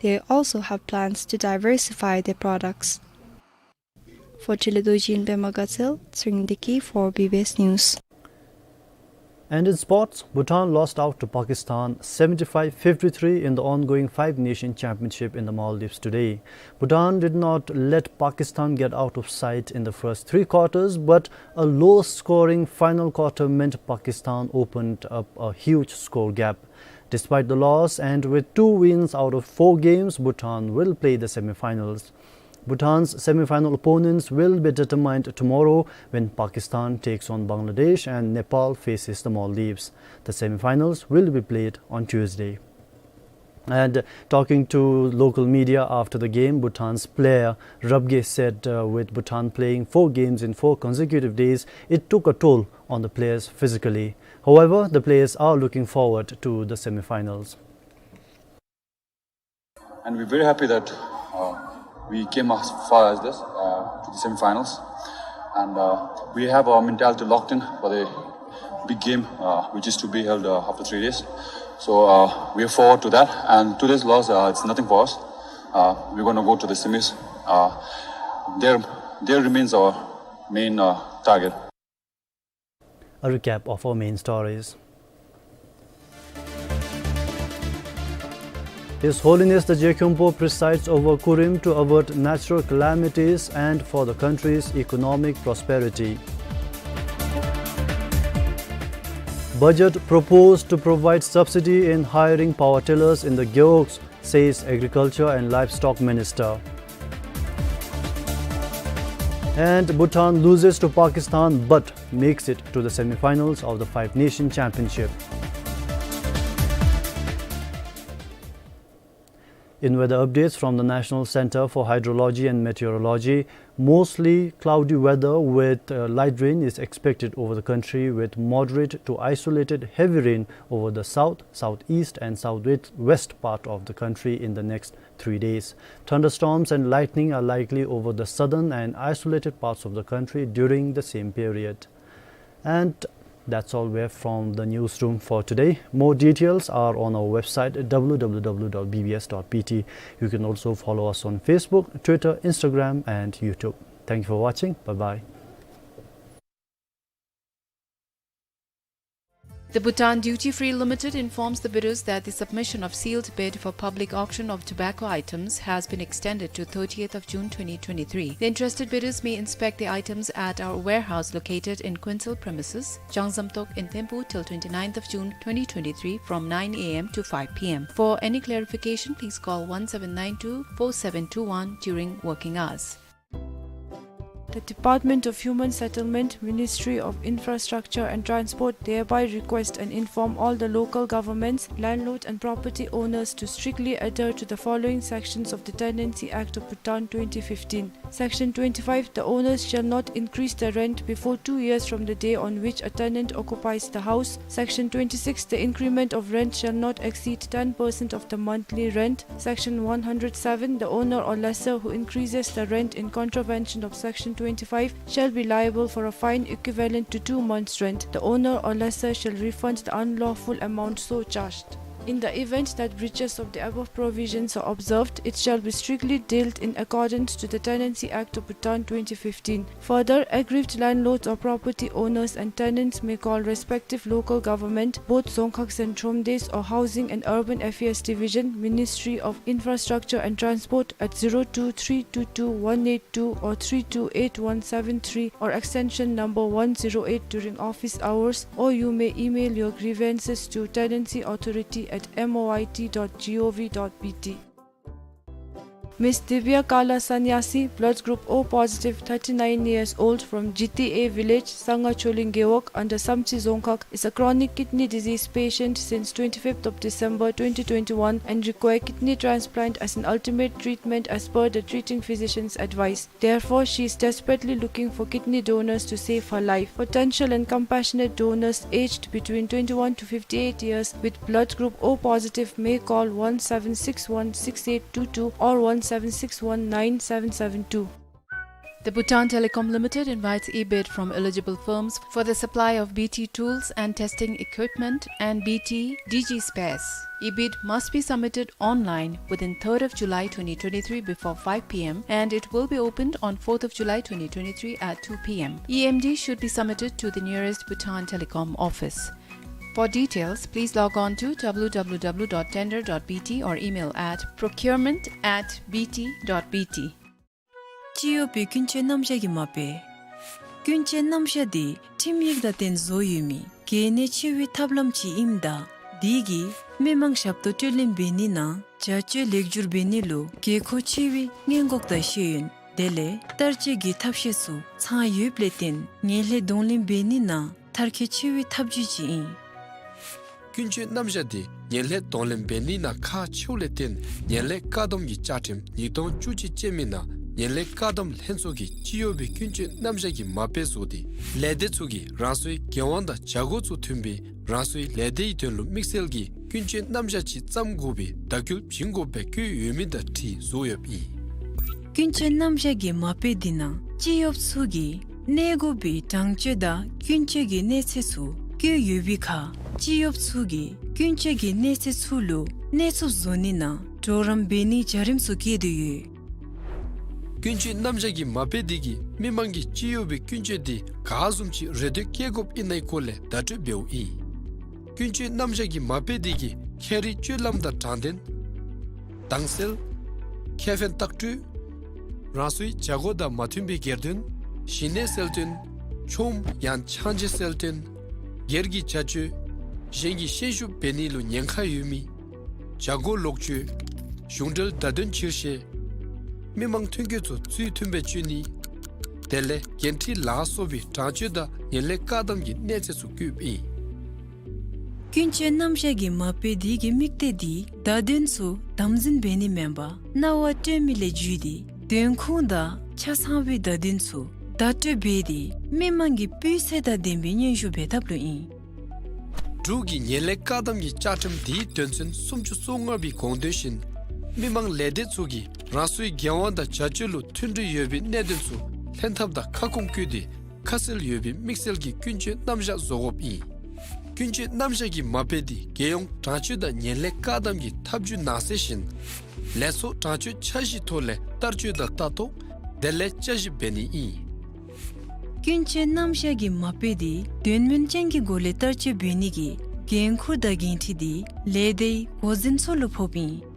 They also have plans to diversify their products. For Tshilidor Jin, Pema Gatshel, Tshering Deki for B B S News. And in sports, Bhutan lost out to Pakistan seventy-five fifty-three in the ongoing Five Nation Championship in the Maldives today. Bhutan did not let Pakistan get out of sight in the first three quarters, but a low-scoring final quarter meant Pakistan opened up a huge score gap. Despite the loss, and with two wins out of four games, Bhutan will play the semi-finals. Bhutan's semi-final opponents will be determined tomorrow when Pakistan takes on Bangladesh and Nepal faces the Maldives. The semi-finals will be played on Tuesday. And talking to local media after the game, Bhutan's player Rabgye said, uh, with Bhutan playing four games in four consecutive days, it took a toll on the players physically. However, the players are looking forward to the semi-finals. And we're very happy that, uh, we came as far as this, uh, to the semi-finals. And, uh, we have our mentality locked in for the big game, uh, which is to be held, uh, after three days. So, uh, we are forward to that. And today's loss, uh, it's nothing for us. Uh, we're gonna go to the semis. Uh, there, there remains our main, uh, target. A recap of our main stories. His Holiness the Je Khenpo presides over Kurim to avert natural calamities and for the country's economic prosperity. Budget proposed to provide subsidy in hiring power tillers in the Gewogs. says Agriculture and Livestock Minister. And Bhutan loses to Pakistan but makes it to the semi-finals of the Five Nation Championship. In weather updates from the National Center for Hydrology and Meteorology, mostly cloudy weather with, uh, light rain is expected over the country, with moderate to isolated heavy rain over the south, southeast and southwest part of the country in the next three days. Thunderstorms and lightning are likely over the southern and isolated parts of the country during the same period. And that's all we have from the newsroom for today. More details are on our website, W W W dot B B S dot B T. You can also follow us on Facebook, Twitter, Instagram, and YouTube. Thank you for watching. Bye-bye. The Bhutan Duty Free Limited informs the bidders that the submission of sealed bid for public auction of tobacco items has been extended to thirtieth of June twenty twenty-three. The interested bidders may inspect the items at our warehouse located in Kuensel premises, Jangzamtok in Thimphu, till twenty-ninth of June twenty twenty-three from nine A M to five P M. For any clarification, please call one seven nine two four seven two one during working hours. The Department of Human Settlement, Ministry of Infrastructure and Transport thereby request and inform all the local governments, landlord and property owners to strictly adhere to the following sections of the Tenancy Act of Bhutan twenty fifteen. Section twenty-five, the owners shall not increase the rent before two years from the day on which a tenant occupies the house. Section twenty-six, the increment of rent shall not exceed ten percent of the monthly rent. Section one hundred seven, the owner or lessor who increases the rent in contravention of Section twenty-five shall be liable for a fine equivalent to two months' rent. The owner or lessor shall refund the unlawful amount so charged. In the event that breaches of the above provisions are observed, it shall be strictly dealt in accordance to the Tenancy Act of Bhutan twenty fifteen. Further, aggrieved landlords or property owners and tenants may call respective local government, both Dzongkhag Centromdes or Housing and Urban Affairs Division, Ministry of Infrastructure and Transport at zero two three two two one eight two or three two eight one seven three or extension number one zero eight during office hours, or you may email your grievances to tenancy authority at M O I T dot G O V dot B T. Miss Divya Kala Sanyasi, blood group O positive, thirty-nine years old, from Jiti A village, Sanga Choling Gewog, under Samtse Dzongkhag, is a chronic kidney disease patient since twenty-fifth of December twenty twenty-one and require kidney transplant as an ultimate treatment as per the treating physician's advice. Therefore, she is desperately looking for kidney donors to save her life. Potential and compassionate donors aged between twenty-one to fifty-eight years with blood group O positive may call one seven six one six eight two two or one seven six one nine seven seven two. The Bhutan Telecom Limited invites e-bid from eligible firms for the supply of B T tools and testing equipment and B T D G spares. E-bid must be submitted online within third of July twenty twenty-three before five P M, and it will be opened on fourth of July twenty twenty-three at two P M. E M D should be submitted to the nearest Bhutan Telecom office. For details, please log on to W W W dot tender dot B T or email at procurement at B T dot B T. སྤྱི་གཡོག་པའི་ཀུན་སྤྱོད་རྣམ་གཞག་གི་མ་དཔེ། ཀུན་སྤྱོད་རྣམ་གཞག་འདི་ཁྲིམས་ཡིག་དང་བསྟུན་བཟོ་ཡོད་མི་གལ་གནད་ཆེ་བའི་ཐབས་ལམ་ཅིག་ཨིནམ་ད། འདི་གིས་མི་མང་ཞབས་ཏོག་སྤྲོད་ལེན་འབད་ནི་ནང་བྱ་སྤྱོད་ལེགས་བསྒྱུར་འབད་ནི་ལུ་དགོས་མཁོ་ཆེ་བའི་སྔོན་འགོག་དང་ཤེས་ཡོན་དེ་ལས་བསྟར་སྤྱོད་ཀྱི་ཐབས་ཤེས་ཚུ་ཚང་ཡོདཔ་ལས་བརྟེན་ངན་ལྷད་གདོང་ལེན་འབད་ནི་ནང་མཐར་འཁྱོལ་ཆེ་བའི་ཐབས་བྱུས་ཅིག་ཨིན། ཀུན་སྤྱོད་རྣམ་གཞག་འདི་ངན་ལྷད་གདོང་ལེན་འབད་ནི་ནང་ཁག་ཆེཝ་ལས་བརྟེན་ངན་ལྷད་བཀག་སྡོམ་གྱི་བཅའ་ཁྲིམས་ཉིས་སྟོང་བཅུ་གཅིག་ཅན་མའི་ནང་ངན་ལྷད་བཀག་སྡོམ་ལྷན་ཚོགས་ཀྱིས་སྤྱི་གཡོག་པའི་ཀུན་སྤྱོད་རྣམ་གཞག་གི་མ་དཔེ་བཟོ་སྟེ་ལས་སྡེ་ཚུ་གིས་རང་སོའི་འགན་དབང་དང་བྱ་སྒོ་ཚུ་མཐུན་པའི་རང་སོའི་ལས་སྡེའི་དོན་ལུ་དམིགས་བསལ་གྱི་ཀུན་སྤྱོད་རྣམ་གཞག་ཅིག་བརྩམ་དགོ་པའི་བརྡ་སྐུལ་བྱིན་དགོཔ་སྦེ་བཀོད་ཡོད་མི་དང་འཁྲིལ་བཟོ་ཡོདཔ་ཨིན། ཀུན་སྤྱོད་རྣམ་གཞག་གི་མ་དཔེ་འདི་ནང་སྤྱི་གཡོགཔ་ཚུ་གིས་གནས་དགོ་པའི་དྲང་སྤྱོད་དང་ཀུན་སྤྱོད་ཀྱི་གནས་ཚད་ཚུ་བཀོད་ཡོད་པའི་ཁར་སྤྱི་གཡོགཔ་ཚུ་གིས་ཀུན་སྤྱོད་ཀྱི་གནས་ཚད་ཚུ་ལུ་གནས་ཚུགསཔ་བཟོ་ནི་ནང་གྲོགས་རམ་འབད་ནིའི་བྱ་རིམ་ཚུ་བཀོད་དེ་ཡོད། ཀུན་སྤྱོད་རྣམ་གཞག་གི་མ་དཔེ་འདི་གིས་མི་མང་གིས་སྤྱི་གཡོག་པའི་ཀུན་སྤྱོད་འདི་ག་བཟུམ་ཅིག་རེ་འདོད་བསྐྱེད་དགོཔ་ཨིན་ནའི་སྐོར་ལས་བརྡ་སྤྲོད་འབདཝ་ཨིན། ཀུན་སྤྱོད་རྣམ་གཞག་གི་མ་དཔེ་འདི་གིས་ཁྱད་རིག་སྤྱོད་ལམ་དང་དྲང་བདེན། དྭངས་གསལ། ཁེ་ཕན་ལྟག་སྤྲོད། རང་སོའི་བྱ་སྒོ་དང་མ་མཐུན་པའི་སྒེར་དོན། ཞི་གནས་གསལ་སྟོན། ཆོམ་ཡང་ཆང་ཅེ་གསལ་སྟོན། སྒེར་གྱི་བྱ་སྤྱོད། གཞན་གྱི་ཤན་ཤུགས་འབད་ནི་ལུ་ཉེན་ཁ་ཡོད་མི། བྱ་སྒོ་ལོག་སྤྱོད། གཞུང་འབྲེལ་བརྡ་དོན་ཕྱིར་བཤེར། མི་མང་ཐོན་སྐྱེད་ཚུ་ཚུལ་མཐུན་སྦེ་སྤྱོད་ནི། དེ་ལས་འགན་འཁྲི་ལ་སོགས་པའི་དྲག་སྤྱོད་དང་ངན་ལྷད་བཀག་སྡོམ་གྱི་གནས་ཚད་ཚུ་བཀོདཔ་ཨིན། ཀུན་སྤྱོད་རྣམ་གཞག་གི་མ་དཔེ་དེ་གི་དམིགས་གཏད་འདི་བརྡ་དོན་ཚུ་དམ་འཛིན་འབད་ནི་མེན་པར་རྣ་བར་སྤྲོད་མི་ལས་བརྒྱུད་དེ་དོན་ཁུངས་དང་ཆ་ཚང་བའི་བརྡ་དོན་ཚུ་བརྡ་སྤྲོད་འབད་དེ་མི་མང་གི་སྤུས་ཚད་དང་ལྡན་པའི་སྙན་ཞུ་འབད་ཐབས་ལུ་ཨིན། འབྲུག་གི་ངན་ལྷད་བཀག་སྡོམ་གྱི་བཅའ་ཁྲིམས་འདིའི་དོན་ཚན་སུམ་ཅུ་སོ་ལྔ་པའི་དགོངས་དོན་བཞིན་མི་མང་ལས་སྡེ་ཚུ་གིས་རང་སོའི་འགན་དབང་དང་བྱ་སྤྱོད་ལུ་མཐུན་སྒྲིལ་ཡོད་པའི་གནད་དོན་ཚུ་ལྷན་ཐབས་དང་ཁ་སྐོང་བཀོད་དེ་ཁ་གསལ་ཡོད་པའི་དམིགས་བསལ་གྱི་ཀུན་སྤྱོད་རྣམ་གཞག་བཟོ་དགོཔ་ཨིན། ཀུན་སྤྱོད་རྣམ་གཞག་གི་མ་དཔེ་འདི་རྒྱལ་ཡོངས་དྲག་སྤྱོད་དང་ངན་ལྷད་བཀག་སྡོམ་གྱི་ཐབས་བྱུས་ནང་གསེས་བཞིན་ལས་ཚོགས་དྲག་སྤྱོད་འཆར་གཞིའི་ཐོག་ལས་བསྟར་སྤྱོད་དང་ལྟ་རྟོག་དེ་ལས་བསྐྱར་ཞིབ་འབད་ནི་ཨིན། ཀུན་སྤྱོད་རྣམ་གཞག་གི་མ་དཔེ་འདི་དོན་སྨིན་ཅན་གྱི་སྒོ་ལས་བསྟར་སྤྱོད་འབད་ནི་གི་འགན་ཁུར་དང་འགན་འཁྲི་འདི་ལས་སྡེའི་འགོ་འཛིན་ཚུ་ལུ་ཕོགཔ་ཨིན།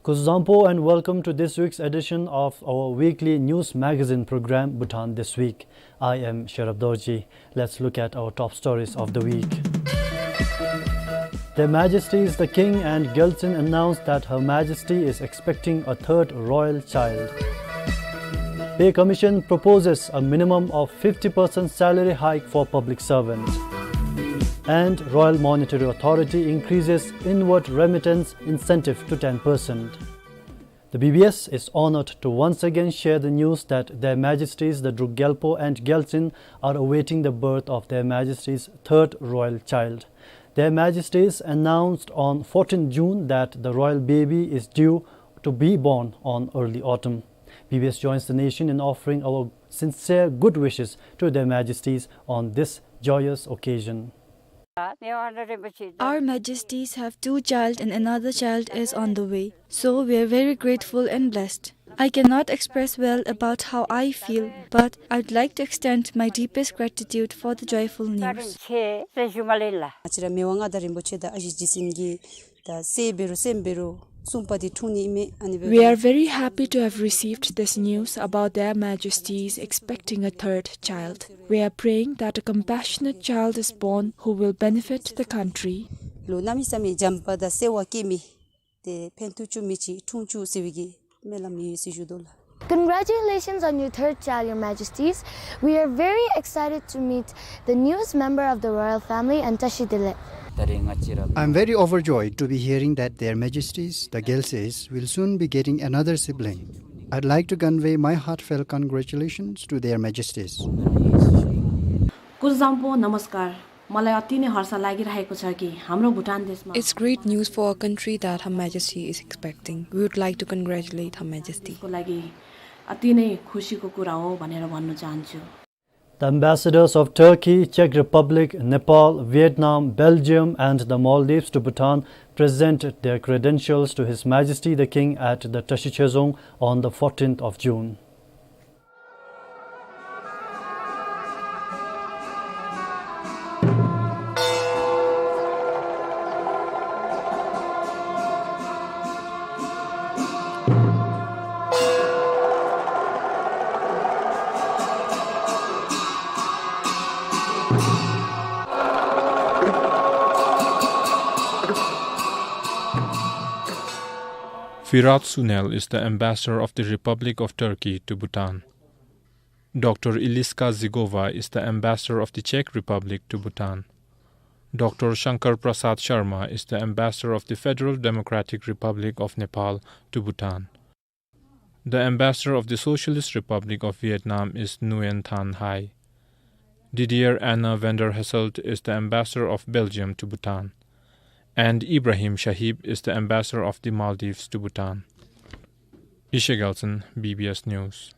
Kuzuzangpo and welcome to this week's edition of our weekly news magazine program, Bhutan This Week. I am Sherab Dorji. Let's look at our top stories of the week. Their Majesties the King and Gyaltsuen announced that Her Majesty is expecting a third royal child. Pay Commission proposes a minimum of fifty percent salary hike for public servants. And Royal Monetary Authority increases inward remittance incentive to ten percent. The B B S is honored to once again share the news that Their Majesties the Druk Gyalpo and Gyaltsuen are awaiting the birth of Their Majesties' third royal child. Their Majesties announced on fourteenth June that the royal baby is due to be born on early autumn. B B S joins the nation in offering our sincere good wishes to Their Majesties on this joyous occasion. Our Majesties have two child and another child is on the way. So we are very grateful and blessed. I cannot express well about how I feel, but I'd like to extend my deepest gratitude for the joyful news. ང་བཅས་ར་མི་དབང་མངའ་བདག་རིན་པོ་ཆེ་དང་ཨ་ཞེ་རྗེ་བཙུན་གྱིས་ད་སྲས་འབད་རུང་སྲསམོ་འབད་རུང་གསུམ་པ་འདི་འཁྲུངས་ནི་ཨིན་མས། ཨ་ནི་སྦེ། We are very happy to have received this news about Their Majesties expecting a third child. We are praying that a compassionate child is born who will benefit the country. ལུ་གནམ་མེད་ས་མེད་བྱམས་པ་དང་བརྩེ་བ་བསྐྱེད་མི་དེ་ཕན་ཐོགས་བཅུག་མི་ཅིག་འཁྲུངས་བཅུག་ཟེར་བའི་གི་སྨོན་ལམ་ཡོད་ཟེར་ཞུ་དོ་ལགས། Congratulations on your third child, Your Majesties. We are very excited to meet the newest member of the royal family and བཀྲ་ཤིས་བདེ་ལེགས། I'm very overjoyed to be hearing that Their Majesties, the Gyaltseys, will soon be getting another sibling. I'd like to convey my heartfelt congratulations to Their Majesties. कुछ जम्पो नमस्कार। मलाई अति नै हर्ष लागिरहेको छ कि हाम्रो भुटान देशमा It's great news for our country that Her Majesty is expecting. We would like to congratulate Her Majesty. को लागि अति नै खुसीको कुरा हो भनेर भन्न चाहन्छु। The ambassadors of Turkey, Czech Republic, Nepal, Vietnam, Belgium, and the Maldives to Bhutan presented their credentials to His Majesty the King at the Tashi Chezong on the fourteenth of June. Firat Sunel is the ambassador of the Republic of Turkey to Bhutan. Doctor Iliska Zigova is the ambassador of the Czech Republic to Bhutan. Doctor Shankar Prasad Sharma is the ambassador of the Federal Democratic Republic of Nepal to Bhutan. The ambassador of the Socialist Republic of Vietnam is Nguyen Thanh Hai. Didier Anna van der Hasselt is the ambassador of Belgium to Bhutan. And Ibrahim Shahib is the ambassador of the Maldives to Bhutan. Ishe Gelson, B B S News.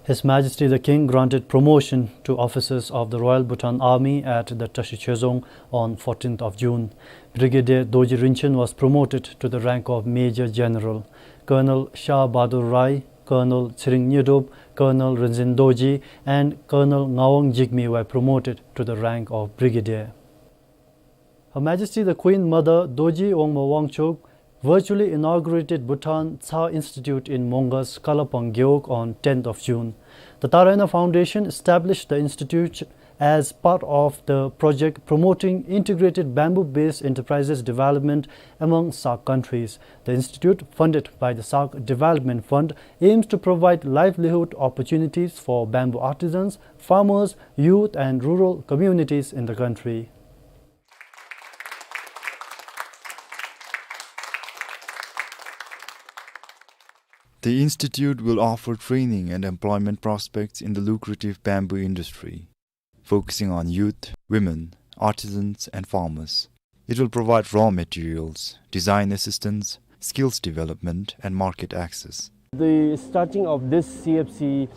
His Majesty the King granted promotion to officers of the Royal Bhutan Army at the Tashi Chezong on fourteenth of June. Brigadier Dorji Rinchen was promoted to the rank of Major General. Colonel Shah Bahadur Rai, Colonel Tshering Nyedrop, Colonel Rinzin Dorji, and Colonel Ngawang Jigme were promoted to the rank of Brigadier. Her Majesty the Queen Mother Dorji Wangma Wangchuk virtually inaugurated Bhutan Tsa Institute in Mongas, Kalapang Gewog on tenth of June. The Tarayana Foundation established the institute as part of the project promoting integrated bamboo-based enterprises development among SAARC countries. The institute, funded by the SAARC Development Fund, aims to provide livelihood opportunities for bamboo artisans, farmers, youth, and rural communities in the country. The institute will offer training and employment prospects in the lucrative bamboo industry, focusing on youth, women, artisans, and farmers. It will provide raw materials, design assistance, skills development, and market access. The starting of this C F C,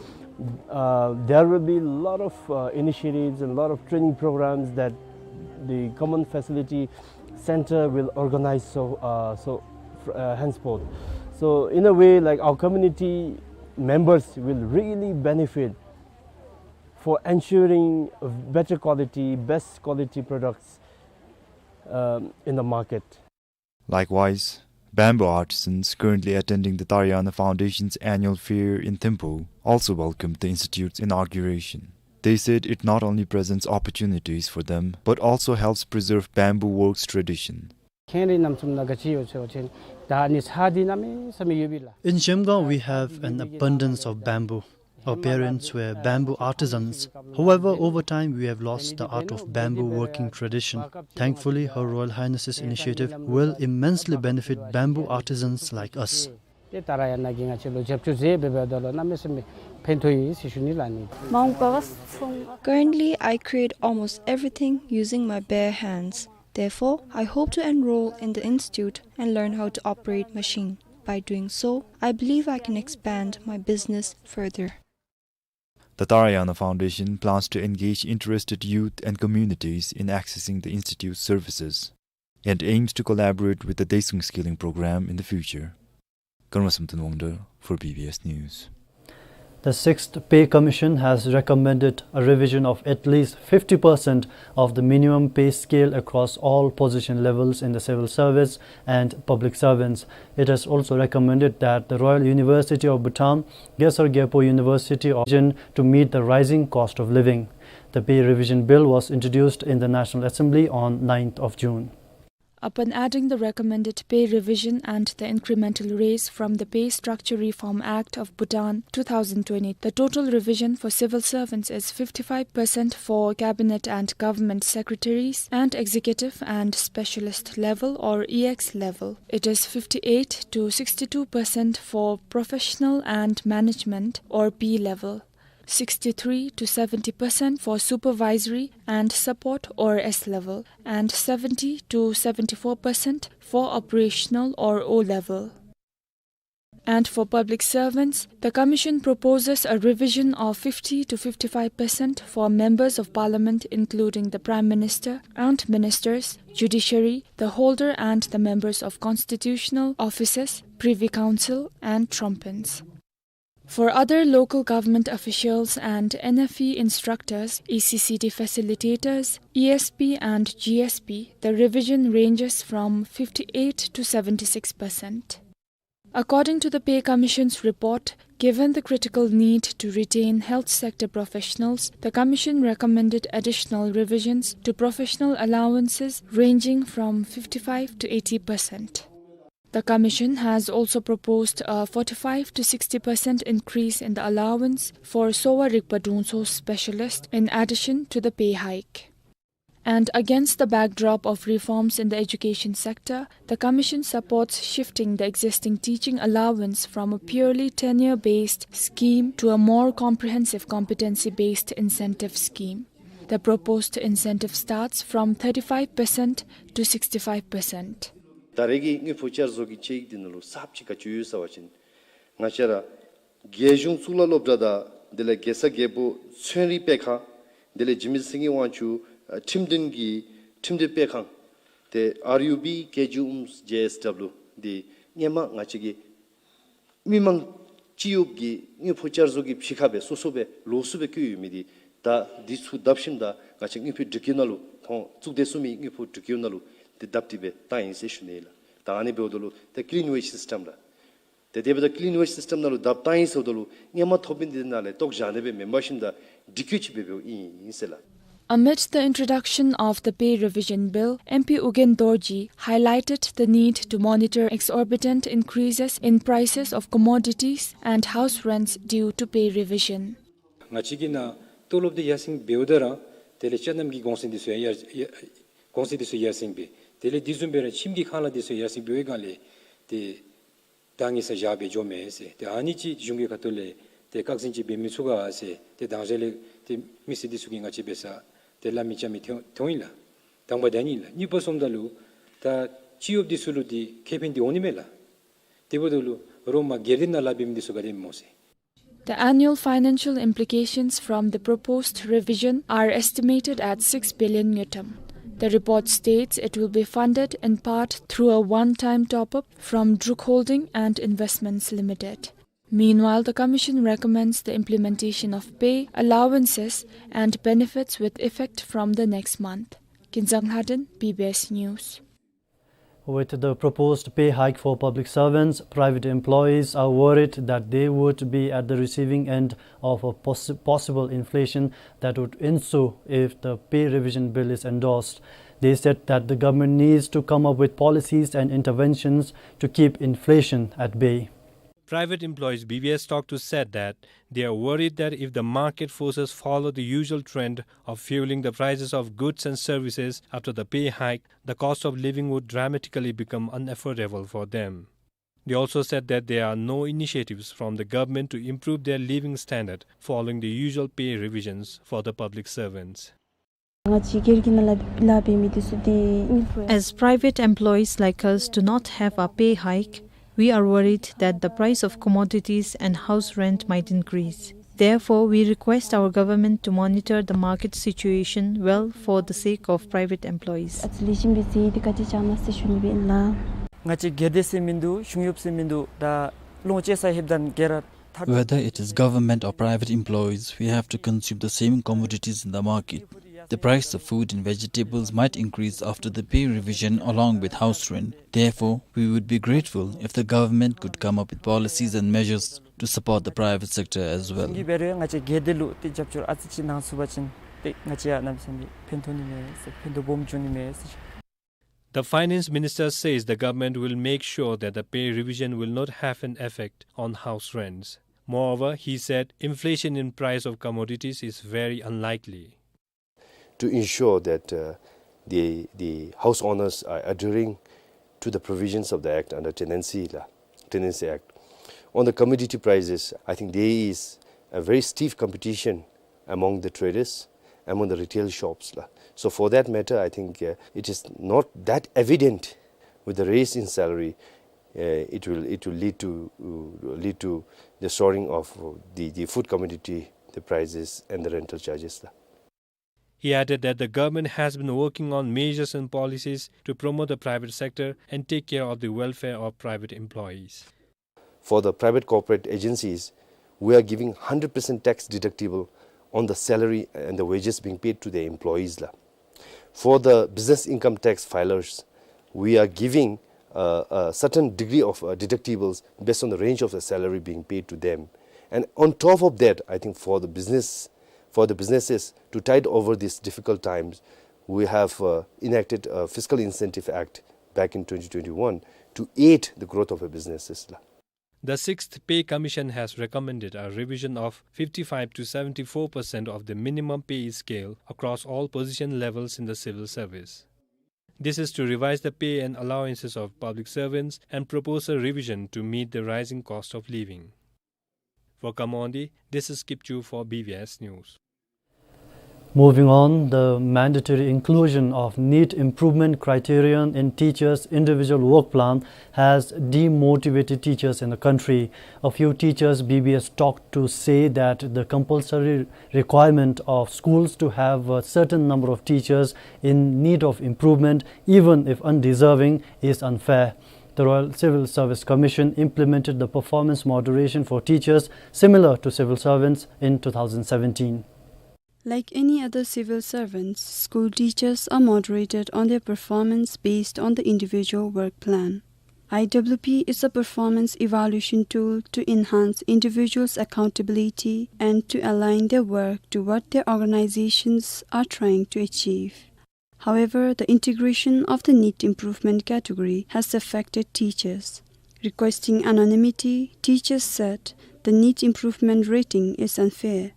uh, there will be a lot of, uh, initiatives and a lot of training programs that the Common Facility Center will organize so, uh, so, uh, henceforth. So in a way, like, our community members will really benefit for ensuring better quality, best quality products, um, in the market. Likewise, bamboo artisans currently attending the Tarayana Foundation's annual fair in Thimphu also welcomed the institute's inauguration. They said it not only presents opportunities for them, but also helps preserve bamboo work's tradition. ཁེངས་རིགས་རྣམ་གསུམ་ནང་ག་ཅི་ཡོད་ཟེར་བ་ཅིན་ད་ཨ་ནི་ཚ་འདི་གནམ་མེད་ས་མེད་ཡོད་པས་ལགས། In Shemgaon, we have an abundance of bamboo. Our parents were bamboo artisans. However, over time, we have lost the art of bamboo working tradition. Thankfully, Her Royal Highness's initiative will immensely benefit bamboo artisans like us. ཏེ་ཏཱ་ར་ཡ་ན་གིས་ང་བཅས་ལུ་རྒྱབ་སྐྱོར་མཛད་འབདཝ་ད་ལུ་གནམ་མེད་ས་མེད་ཕན་ཐོགས་ཡོད་ཟེར་ཞུ་ནི་ལགས་ནི། Currently, I create almost everything using my bare hands. Therefore, I hope to enroll in the institute and learn how to operate machine. By doing so, I believe I can expand my business further. The Tarayana Foundation plans to engage interested youth and communities in accessing the institute's services and aims to collaborate with the Daesung Skilling Program in the future. Karma Samten Wangdar for B B S News. The Sixth Pay Commission has recommended a revision of at least fifty percent of the minimum pay scale across all position levels in the civil service and public servants. It has also recommended that the Royal University of Bhutan, Gesar Gyalpo University of Bhutan, to meet the rising cost of living. The pay revision bill was introduced in the National Assembly on ninth of June. Upon adding the recommended pay revision and the incremental raise from the Pay Structure Reform Act of Bhutan two thousand twenty, the total revision for civil servants is fifty-five percent for cabinet and government secretaries and executive and specialist level or E X level. It is fifty-eight to sixty-two percent for professional and management or P level, sixty-three to seventy percent for supervisory and support or S level, and seventy to seventy-four percent for operational or O level. And for public servants, the Commission proposes a revision of fifty to fifty-five percent for members of parliament, including the Prime Minister and ministers, judiciary, the holder and the members of constitutional offices, Privy Council, and trumpens. For other local government officials and N F E instructors, E C C T facilitators, E S P and G S P, the revision ranges from fifty-eight to seventy-six percent. According to the Pay Commission's report, given the critical need to retain health sector professionals, the Commission recommended additional revisions to professional allowances ranging from fifty-five to eighty percent. The Commission has also proposed a forty-five to sixty percent increase in the allowance for Sowa Rigpa Drungso specialist in addition to the pay hike. And against the backdrop of reforms in the education sector, the Commission supports shifting the existing teaching allowance from a purely tenure-based scheme to a more comprehensive competency-based incentive scheme. The proposed incentive starts from thirty-five percent to sixty-five percent. ད་རེས་ཀྱི་དངུལ་ཕོགས་བསྐྱར་བཟོ་གི་དཔྱད་ཡིག་འདི་ནང་ལུ་གསརཔ་ཅིག་ག་ཅི་ཡོད་ཟེར་བ་ཅིན་ང་བཅས་ར་རྒྱལ་གཞུང་གཙུག་ལག་སློབ་གྲྭ་དང་དེ་ལས་རྒྱལ་ས་རྒྱལ་པོ་ཚན་རིག་སྤེལ་ཁང་དེ་ལས་འཇིགས་མེད་སེང་གེ་དབང་ཕྱུག་ཨ་ཁྲིམས་འདུན་གྱི་ཁྲིམས་འདུན་སྤེལ་ཁང་དེ་ཨར་ཡུ་བི་ཀེ་ཇི་ཨུམ་ཇེ་ཨེས་ཌབ་ལུ་འདི་སྔོན་མ་ང་བཅས་ཀྱི་མི་མང་སྤྱི་གཡོགཔ་གི་དངུལ་ཕོགས་བསྐྱར་བཟོ་གི་ཕྱི་ཁར་སྦེ་སོ་སོ་སྦེ་ལོགས་སུ་སྦེ་བཀོད་ཡོད་མི་འདི་ད་འདི་ཚུ་བརྡབ་ཞིནམ་ད་ང་བཅས་དངུལ་ཕོགས་སྒྲིག་གཡོག་ནང་ལུ་ཁོང་གཙུག་སྡེ་ཟུར་མི་དངུལ་ཕོགས་སྒྲིག་གཡོག་ནང་ལུ་འདི་བརྡབ་སྟེ་སྦེ་བཏང་ཡི་ཟེར་ཞུ་ནི་ལགས། ད་ཨ་ནི་འབདཝ་ད་ལུ་ད་ཀི་ལིན་ཝེཇ་སིསི་ཊམ་ལགས། དེ་དེ་འབདཝ་ད་ཀི་ལིན་ཝེཇ་སིསི་ཊམ་ནང་ལུ་བརྡབ་བཏང་ཡི་ཟེརཝ་ད་ལུ་སྔོན་མ་ཐོབ་མི་འདི་ནང་ལས་བཏོག་བཞག་ནི་སྦེ་མེན་པར་ཞིནམ་ད་སྒྲིག་གཡོག་ཅིག་སྦེ་འབདཝ་ཨིན་ཟེར་ལགས། Amid the introduction of the pay revision bill, M P Ugyen Dorji highlighted the need to monitor exorbitant increases in prices of commodities and house rents due to pay revision. ང་བཅས་ཀྱི་ནང་ཏོ་ལོབ་འདི་ཡར་སེང་འབདཝ་ད་ར་དེ་ལས་ཅ་རྣམ་གྱི་གོང་ཚད་འདི་ཚུ་ཡང་ཡར་ཡར་གོང་ཚད་འདི་ཚུ་ཡར་སེང་འབད། དེ་ལས་དེ་བཟུམ་སྦེ་ར་ཁྱིམ་གྱི་ཁང་གླ་འདི་ཚུ་ཡར་སེང་འབད་བའི་སྒང་ལས་ཏེ་ད་ངེ་ས་བཞག་སྦེ་འགྱོ་མས་ཟེར། ཏེ་ཨ་ནི་ཅིག་གཞུང་གི་ཁ་ཐུག་ལས་ཏེ་བཀག་འཛིན་ཅིག་འབད་མི་ཚུགས་ག་ཟེར། ཏེ་དང་ཞག་ལས་ཏེ་མི་སེར་འདི་ཚུ་གིས་ང་བཅས་འབད་སར་ཏེ་སླབ་མི་རྐྱབ་མི་ཐོན་ཐོན་ཡི་ལགས། དང་པ་དེ་ཨ་ནི་ལགས། གཉིས་པ་སོངམ་ད་ལུ་ད་སྤྱི་གཡོགཔ་འདི་ཚུ་ལུ་འདི་ཁེ་ཕན་འདི་འོང་ནི་མས་ལགས། དེ་འབདཝ་ད་ལུ་རོགས་མ་སྒེར་སྡེ་ནང་ལཱ་འབད་མི་འདི་ཚུ་ག་དེ་སྨོ་ཟེར། The annual financial implications from the proposed revision are estimated at six billion ngultrum. The report states it will be funded in part through a one-time top-up from Druk Holding and Investments Limited. Meanwhile, the Commission recommends the implementation of pay, allowances, and benefits with effect from the next month. Kinzang Lhaden, B B S News. With the proposed pay hike for public servants, private employees are worried that they would be at the receiving end of a possi-, possible inflation that would ensue if the pay revision bill is endorsed. They said that the government needs to come up with policies and interventions to keep inflation at bay. Private employees B B S talked to said that they are worried that if the market forces follow the usual trend of fueling the prices of goods and services after the pay hike, the cost of living would dramatically become unaffordable for them. They also said that there are no initiatives from the government to improve their living standard following the usual pay revisions for the public servants. As private employees like us do not have a pay hike, we are worried that the price of commodities and house rent might increase. Therefore, we request our government to monitor the market situation well for the sake of private employees. ཨ་ཙི་ལེགས་ཤོམ་སྦེ་ཟེར་ཏེ་བཀའ་དྲིན་བསྐྱང་གནང་ཟེར་ཞུ་ནི་སྦེ་ཨིན་ལགས། ང་བཅས་སྒེར་སྡེ་ཟེར་མིན་འདུག། གཞུང་གཡོགཔ་ཟེར་མིན་འདུག། ད་ལོངས་སྤྱོད་ས་ལྷོདཔ་ད་ག་ར་ཐར། Whether it is government or private employees, we have to consume the same commodities in the market. The price of food and vegetables might increase after the pay revision along with house rent. Therefore, we would be grateful if the government could come up with policies and measures to support the private sector as well. གཞུང་གིས་འབད་རུང་ང་བཅས་སྒེར་སྡེ་ལུ་ཏེ་རྒྱབ་སྐྱོར་ཨ་ཙི་ཅིག་གནང་ཚུགས་པ་ཅིན་ཏེ་ང་བཅས་ཡང་གནམ་མེད་ས་མེད་ཕན་ཐོགས་ནི་མས་ཟེར། ཕན་ཐོགས་སྦོམ་འབྱུང་ནི་མས་ཟེར། The finance minister says the government will make sure that the pay revision will not have an effect on house rents. Moreover, he said inflation in price of commodities is very unlikely. To ensure that, uh, the, the house owners are adhering to the provisions of the Act under Tenancy Law, Tenancy Act. On the commodity prices, I think there is a very stiff competition among the traders, among the retail shops la. So for that matter, I think, uh, it is not that evident with the raise in salary, uh, it will, it will lead to, uh, lead to the soaring of, uh, the, the food commodity, the prices and the rental charges la. He added that the government has been working on measures and policies to promote the private sector and take care of the welfare of private employees. For the private corporate agencies, we are giving hundred percent tax deductible on the salary and the wages being paid to the employees la. For the business income tax filers, we are giving, uh, a certain degree of, uh, deductibles based on the range of the salary being paid to them. And on top of that, I think for the business, for the businesses to tide over these difficult times, we have, uh, enacted a Fiscal Incentive Act back in twenty twenty-one to aid the growth of our businesses la. The Sixth Pay Commission has recommended a revision of fifty-five to seventy-four percent of the minimum pay scale across all position levels in the civil service. This is to revise the pay and allowances of public servants and propose a revision to meet the rising cost of living. For Khammondih, this is Kipchu for B B S News. Moving on, the mandatory inclusion of need improvement criterion in teachers' individual work plan has demotivated teachers in the country. A few teachers B B S talked to say that the compulsory requirement of schools to have a certain number of teachers in need of improvement, even if undeserving, is unfair. The Royal Civil Service Commission implemented the performance moderation for teachers similar to civil servants in two thousand seventeen. Like any other civil servants, school teachers are moderated on their performance based on the individual work plan. I W P is a performance evaluation tool to enhance individuals' accountability and to align their work to what their organizations are trying to achieve. However, the integration of the need improvement category has affected teachers. Requesting anonymity, teachers said the need improvement rating is unfair.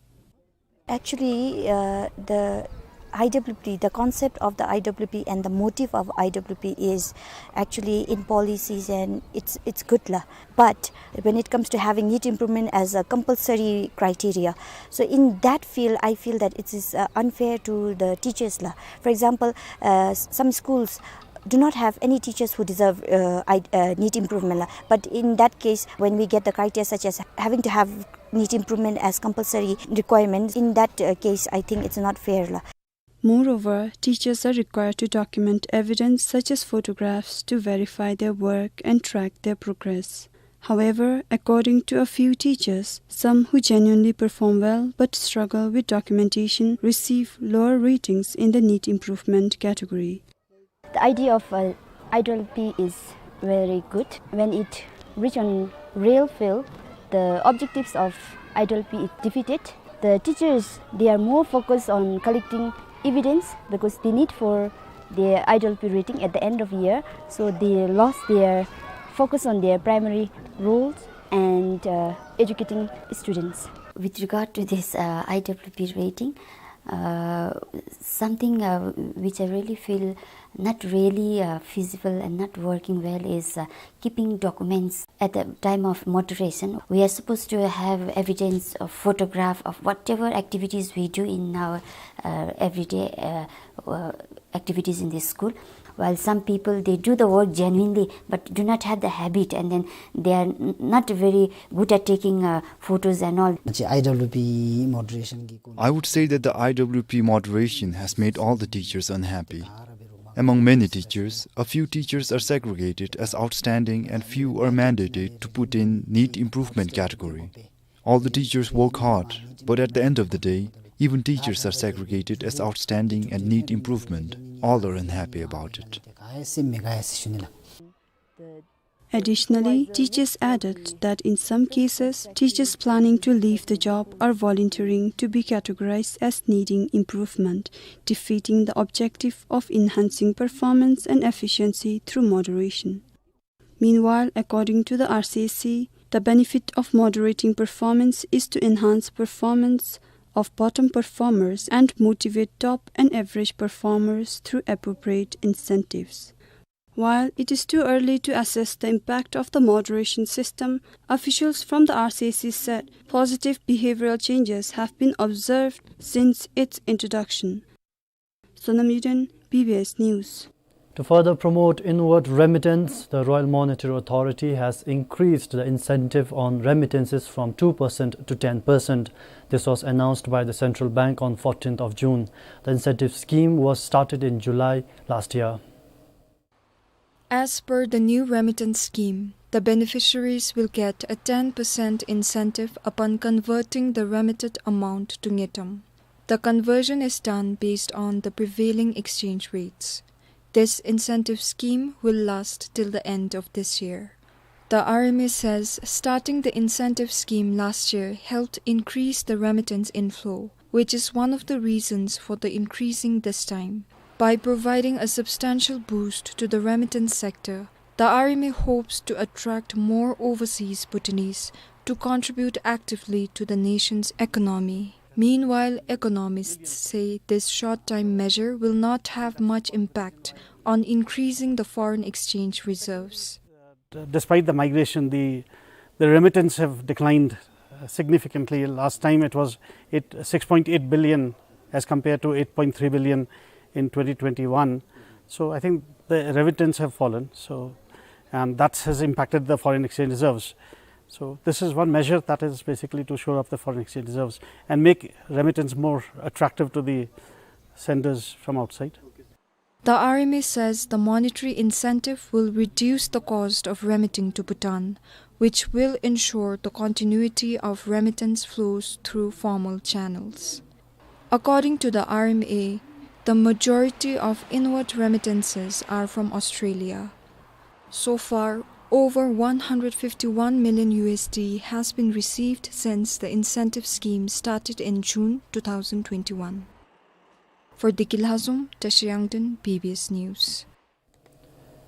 Actually, uh, the I W P, the concept of the I W P and the motive of I W P is actually in policies, and it's, it's good la. But when it comes to having need improvement as a compulsory criteria, so in that field, I feel that it is, uh, unfair to the teachers la. For example, uh, s-, some schools do not have any teachers who deserve, uh, I-, uh, need improvement la. But in that case, when we get the criteria such as having to have need improvement as compulsory requirement, in that, uh, case, I think it's not fair la. Moreover, teachers are required to document evidence such as photographs to verify their work and track their progress. However, according to a few teachers, some who genuinely perform well but struggle with documentation receive lower ratings in the need improvement category. The idea of, uh, I W P is very good. When it reach on real field, the objectives of I W P is defeated. The teachers, they are more focused on collecting evidence because they need for their I W P rating at the end of year. So they lost their focus on their primary roles and, uh, educating students. With regard to this, uh, I W P rating, uh, something, uh, which I really feel not really, uh, feasible and not working well is, uh, keeping documents at the time of moderation. We are supposed to have evidence of photograph of whatever activities we do in our, uh, everyday, uh, uh, activities in this school. While some people, they do the work genuinely, but do not have the habit, and then they are n-, not very good at taking, uh, photos and all. I W P moderation. I would say that the I W P moderation has made all the teachers unhappy. Among many teachers, a few teachers are segregated as outstanding and few are mandated to put in need improvement category. All the teachers work hard, but at the end of the day, even teachers are segregated as outstanding and need improvement. All are unhappy about it. Additionally, teachers added that in some cases, teachers planning to leave the job are volunteering to be categorized as needing improvement, defeating the objective of enhancing performance and efficiency through moderation. Meanwhile, according to the R C S C, the benefit of moderating performance is to enhance performance of bottom performers and motivate top and average performers through appropriate incentives. While it is too early to assess the impact of the moderation system, officials from the R C S C said positive behavioral changes have been observed since its introduction. Sonam Yuden, B B S News. To further promote inward remittance, the Royal Monetary Authority has increased the incentive on remittances from two percent to ten percent. This was announced by the Central Bank on fourteenth of June. The incentive scheme was started in July last year. As per the new remittance scheme, the beneficiaries will get a ten percent incentive upon converting the remitted amount to ngultrum. The conversion is done based on the prevailing exchange rates. This incentive scheme will last till the end of this year. The R M A says starting the incentive scheme last year helped increase the remittance inflow, which is one of the reasons for the increasing this time. By providing a substantial boost to the remittance sector, The R M A hopes to attract more overseas Bhutanese to contribute actively to the nation's economy. Meanwhile, economists say this short-time measure will not have much impact on increasing the foreign exchange reserves. Despite the migration, the, the remittance have declined, uh, significantly. Last time it was eight, six point eight billion as compared to eight point three billion in twenty twenty-one. So I think the remittance have fallen. So, and that has impacted the foreign exchange reserves. So this is one measure that is basically to shore up the foreign exchange reserves and make remittance more attractive to the senders from outside. The R M A says the monetary incentive will reduce the cost of remitting to Bhutan, which will ensure the continuity of remittance flows through formal channels. According to the R M A, the majority of inward remittances are from Australia. So far, over one hundred fifty-one million U S D has been received since the incentive scheme started in June two thousand twenty-one. For Deki Lhazom, Tashi Yangden, B B S News.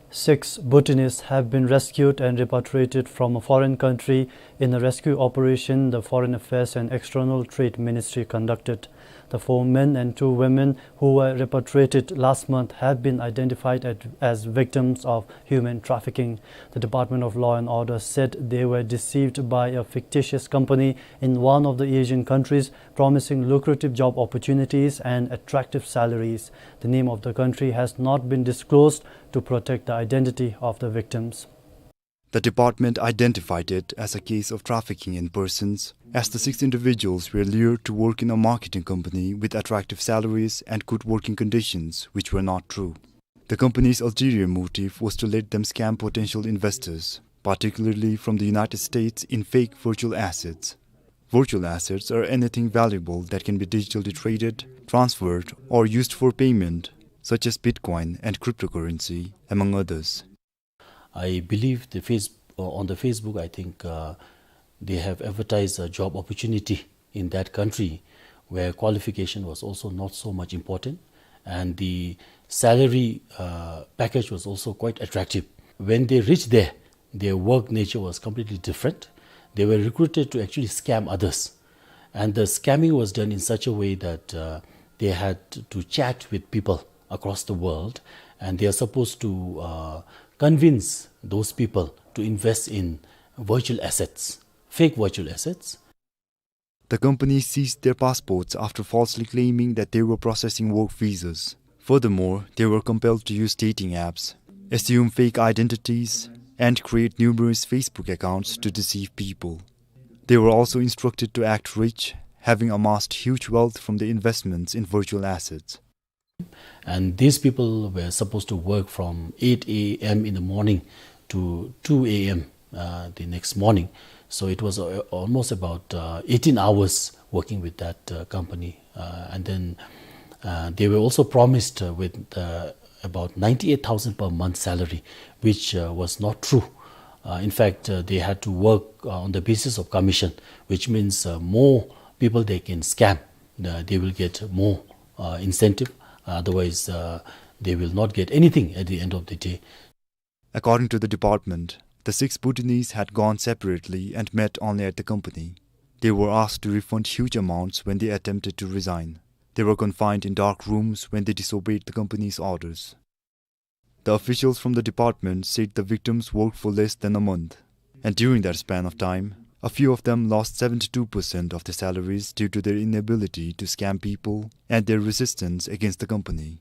Six Bhutanese have been rescued and repatriated from a foreign country in a rescue operation the Foreign Affairs and External Trade Ministry conducted. The four men and two women who were repatriated last month have been identified at, as victims of human trafficking. The Department of Law and Order said they were deceived by a fictitious company in one of the Asian countries, promising lucrative job opportunities and attractive salaries. The name of the country has not been disclosed to protect the identity of the victims. The department identified it as a case of trafficking in persons, as the six individuals were lured to work in a marketing company with attractive salaries and good working conditions, which were not true. The company's ulterior motive was to let them scam potential investors, particularly from the United States, in fake virtual assets. Virtual assets are anything valuable that can be digitally traded, transferred, or used for payment, such as Bitcoin and cryptocurrency, among others. I believe the face-, uh, on the Facebook, I think, uh, they have advertised a job opportunity in that country where qualification was also not so much important, and the salary, uh, package was also quite attractive. When they reached there, their work nature was completely different. They were recruited to actually scam others. And the scamming was done in such a way that, uh, they had to chat with people across the world, and they are supposed to, uh, convince those people to invest in virtual assets, fake virtual assets. The company seized their passports after falsely claiming that they were processing work visas. Furthermore, they were compelled to use dating apps, assume fake identities, and create numerous Facebook accounts to deceive people. They were also instructed to act rich, having amassed huge wealth from the investments in virtual assets. And these people were supposed to work from eight a m in the morning to two a m, uh, the next morning. So it was, uh, almost about, uh, eighteen hours working with that, uh, company. Uh, and then, uh, they were also promised, uh, with, uh, about ninety-eight thousand per month salary, which, uh, was not true. Uh, in fact, uh, they had to work, uh, on the basis of commission, which means, uh, more people they can scam, uh, they will get more, uh, incentive. Otherwise, uh, they will not get anything at the end of the day. According to the department, the six Bhutanese had gone separately and met only at the company. They were asked to refund huge amounts when they attempted to resign. They were confined in dark rooms when they disobeyed the company's orders. The officials from the department said the victims worked for less than a month, and during that span of time, a few of them lost seventy-two percent of their salaries due to their inability to scam people and their resistance against the company.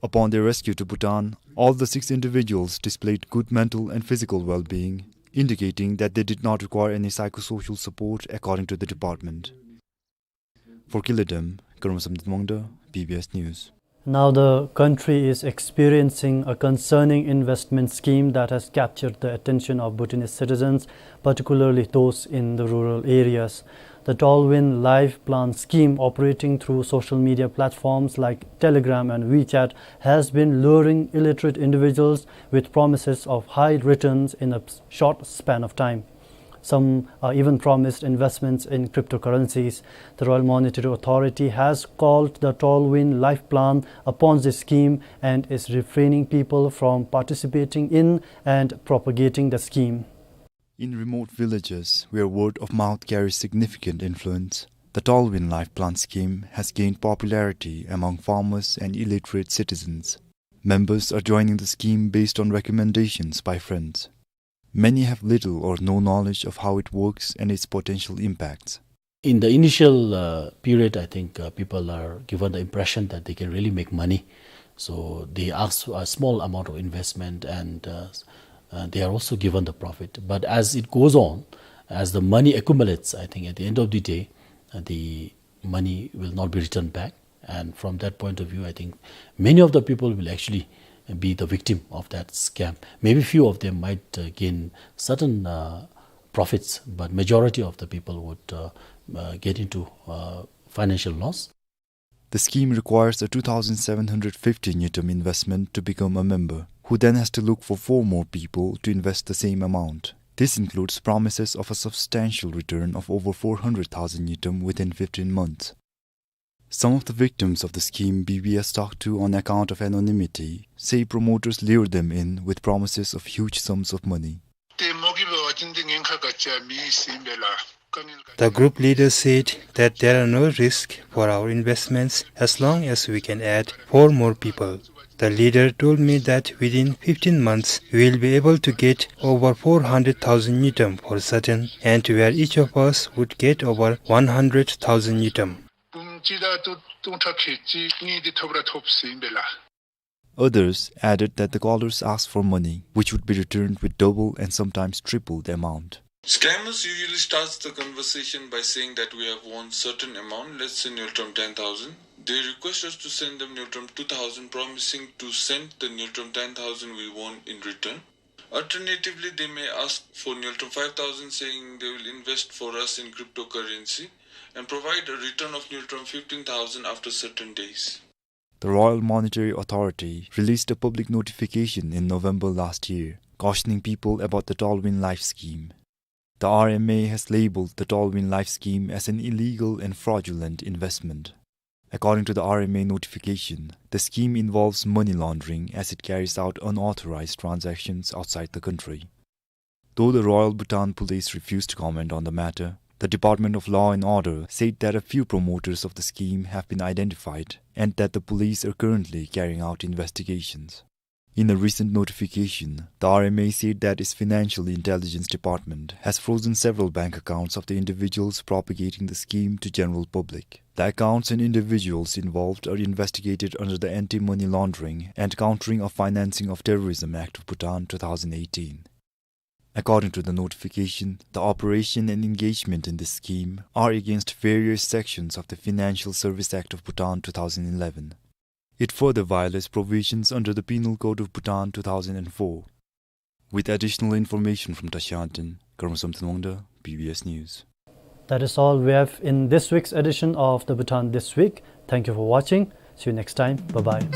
Upon their rescue to Bhutan, all the six individuals displayed good mental and physical well-being, indicating that they did not require any psychosocial support, according to the department. For Kile Dem, Karma Samdit Mangda, B B S News. Now the country is experiencing a concerning investment scheme that has captured the attention of Bhutanese citizens, particularly those in the rural areas. The Tallwin Live Plan scheme, operating through social media platforms like Telegram and WeChat, has been luring illiterate individuals with promises of high returns in a s-, short span of time. Some, uh, even promised investments in cryptocurrencies. The Royal Monetary Authority has called the Tallwin Life Plan a Ponzi scheme and is refraining people from participating in and propagating the scheme. In remote villages where word of mouth carries significant influence, the Tallwin Life Plan scheme has gained popularity among farmers and illiterate citizens. Members are joining the scheme based on recommendations by friends. Many have little or no knowledge of how it works and its potential impacts. In the initial, uh, period, I think, uh, people are given the impression that they can really make money. So they ask a small amount of investment and, uh, uh, they are also given the profit. But as it goes on, as the money accumulates, I think at the end of the day, uh, the money will not be returned back. And from that point of view, I think many of the people will actually be the victim of that scam. Maybe few of them might, uh, gain certain, uh, profits, but majority of the people would, uh, uh, get into, uh, financial loss. The scheme requires a two thousand seven hundred fifty ngultrum investment to become a member, who then has to look for four more people to invest the same amount. This includes promises of a substantial return of over four hundred thousand ngultrum within fifteen months. Some of the victims of the scheme B B S talked to on account of anonymity say promoters lure them in with promises of huge sums of money. ཏེ་མོ་གིས་འབད་བ་ཅིན་ཏེ་ཉེན་ཁ་ག་ཅི་ཡང་མེད་ཟེར་ཨིན་པས་ལགས། དཀའ་ངལ་ག་ཅི་ཡང་མེད། The group leader said that there are no risk for our investments as long as we can add four more people. The leader told me that within fifteen months, we will be able to get over four hundred thousand ngultrum for certain, and where each of us would get over one hundred thousand ngultrum. འབུམ་གཅིག་དང་དུང་ཁྲག་ཁལ་གཅིག་གཉིས་འདི་ཐོབ་ར་ཐོབ་ཟེར་ཨིན་པས་ལགས། Others added that the callers asked for money, which would be returned with double and sometimes triple the amount. Scammers usually starts the conversation by saying that we have won certain amount, let's say ngultrum ten thousand. They request us to send them ngultrum two thousand, promising to send the ngultrum ten thousand we won in return. Alternatively, they may ask for ngultrum five thousand, saying they will invest for us in cryptocurrency and provide a return of ngultrum fifteen thousand after certain days. The Royal Monetary Authority released a public notification in November last year, cautioning people about the Tallwin Life Scheme. The R M A has labeled the Tallwin Life Scheme as an illegal and fraudulent investment. According to the R M A notification, the scheme involves money laundering as it carries out unauthorized transactions outside the country. Though the Royal Bhutan Police refused to comment on the matter, the Department of Law and Order said that a few promoters of the scheme have been identified and that the police are currently carrying out investigations. In a recent notification, the R M A said that its Financial Intelligence Department has frozen several bank accounts of the individuals propagating the scheme to general public. The accounts and individuals involved are investigated under the Anti-Money Laundering and Countering of Financing of Terrorism Act of Bhutan two thousand eighteen. According to the notification, the operation and engagement in this scheme are against various sections of the Financial Service Act of Bhutan two thousand eleven. It further violates provisions under the Penal Code of Bhutan two thousand four. With additional information from Tashi Nganten, Karma Samten Wangda, B B S News. That is all we have in this week's edition of the Bhutan This Week. Thank you for watching. See you next time. Bye-bye.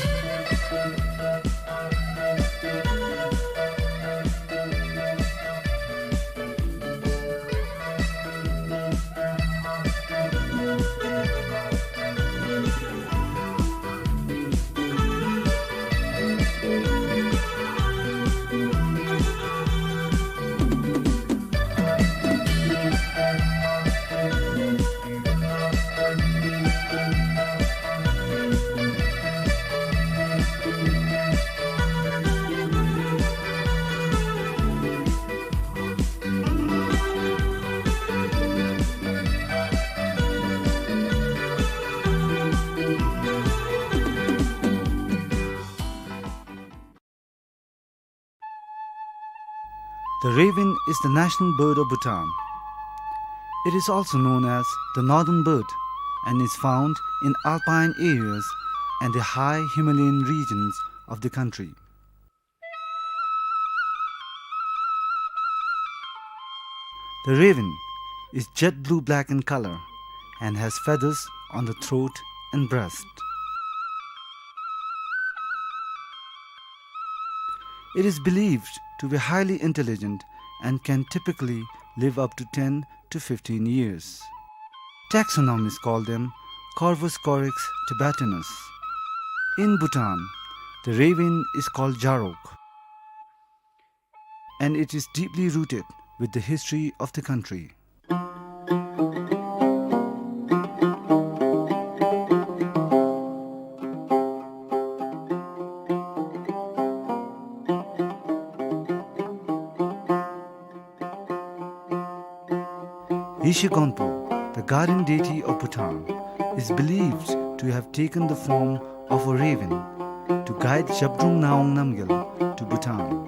The raven is the national bird of Bhutan. It is also known as the northern bird and is found in alpine areas and the high Himalayan regions of the country. The raven is jet blue-black in color and has feathers on the throat and breast. It is believed to be highly intelligent and can typically live up to ten to fifteen years. Taxonomists call them Corvus corax tibetanus. In Bhutan, the raven is called Jarok, and it is deeply rooted with the history of the country. Yeshe Gonpo, the guardian deity of Bhutan, is believed to have taken the form of a raven to guide Zhabdrung Ngawang Namgyal to Bhutan.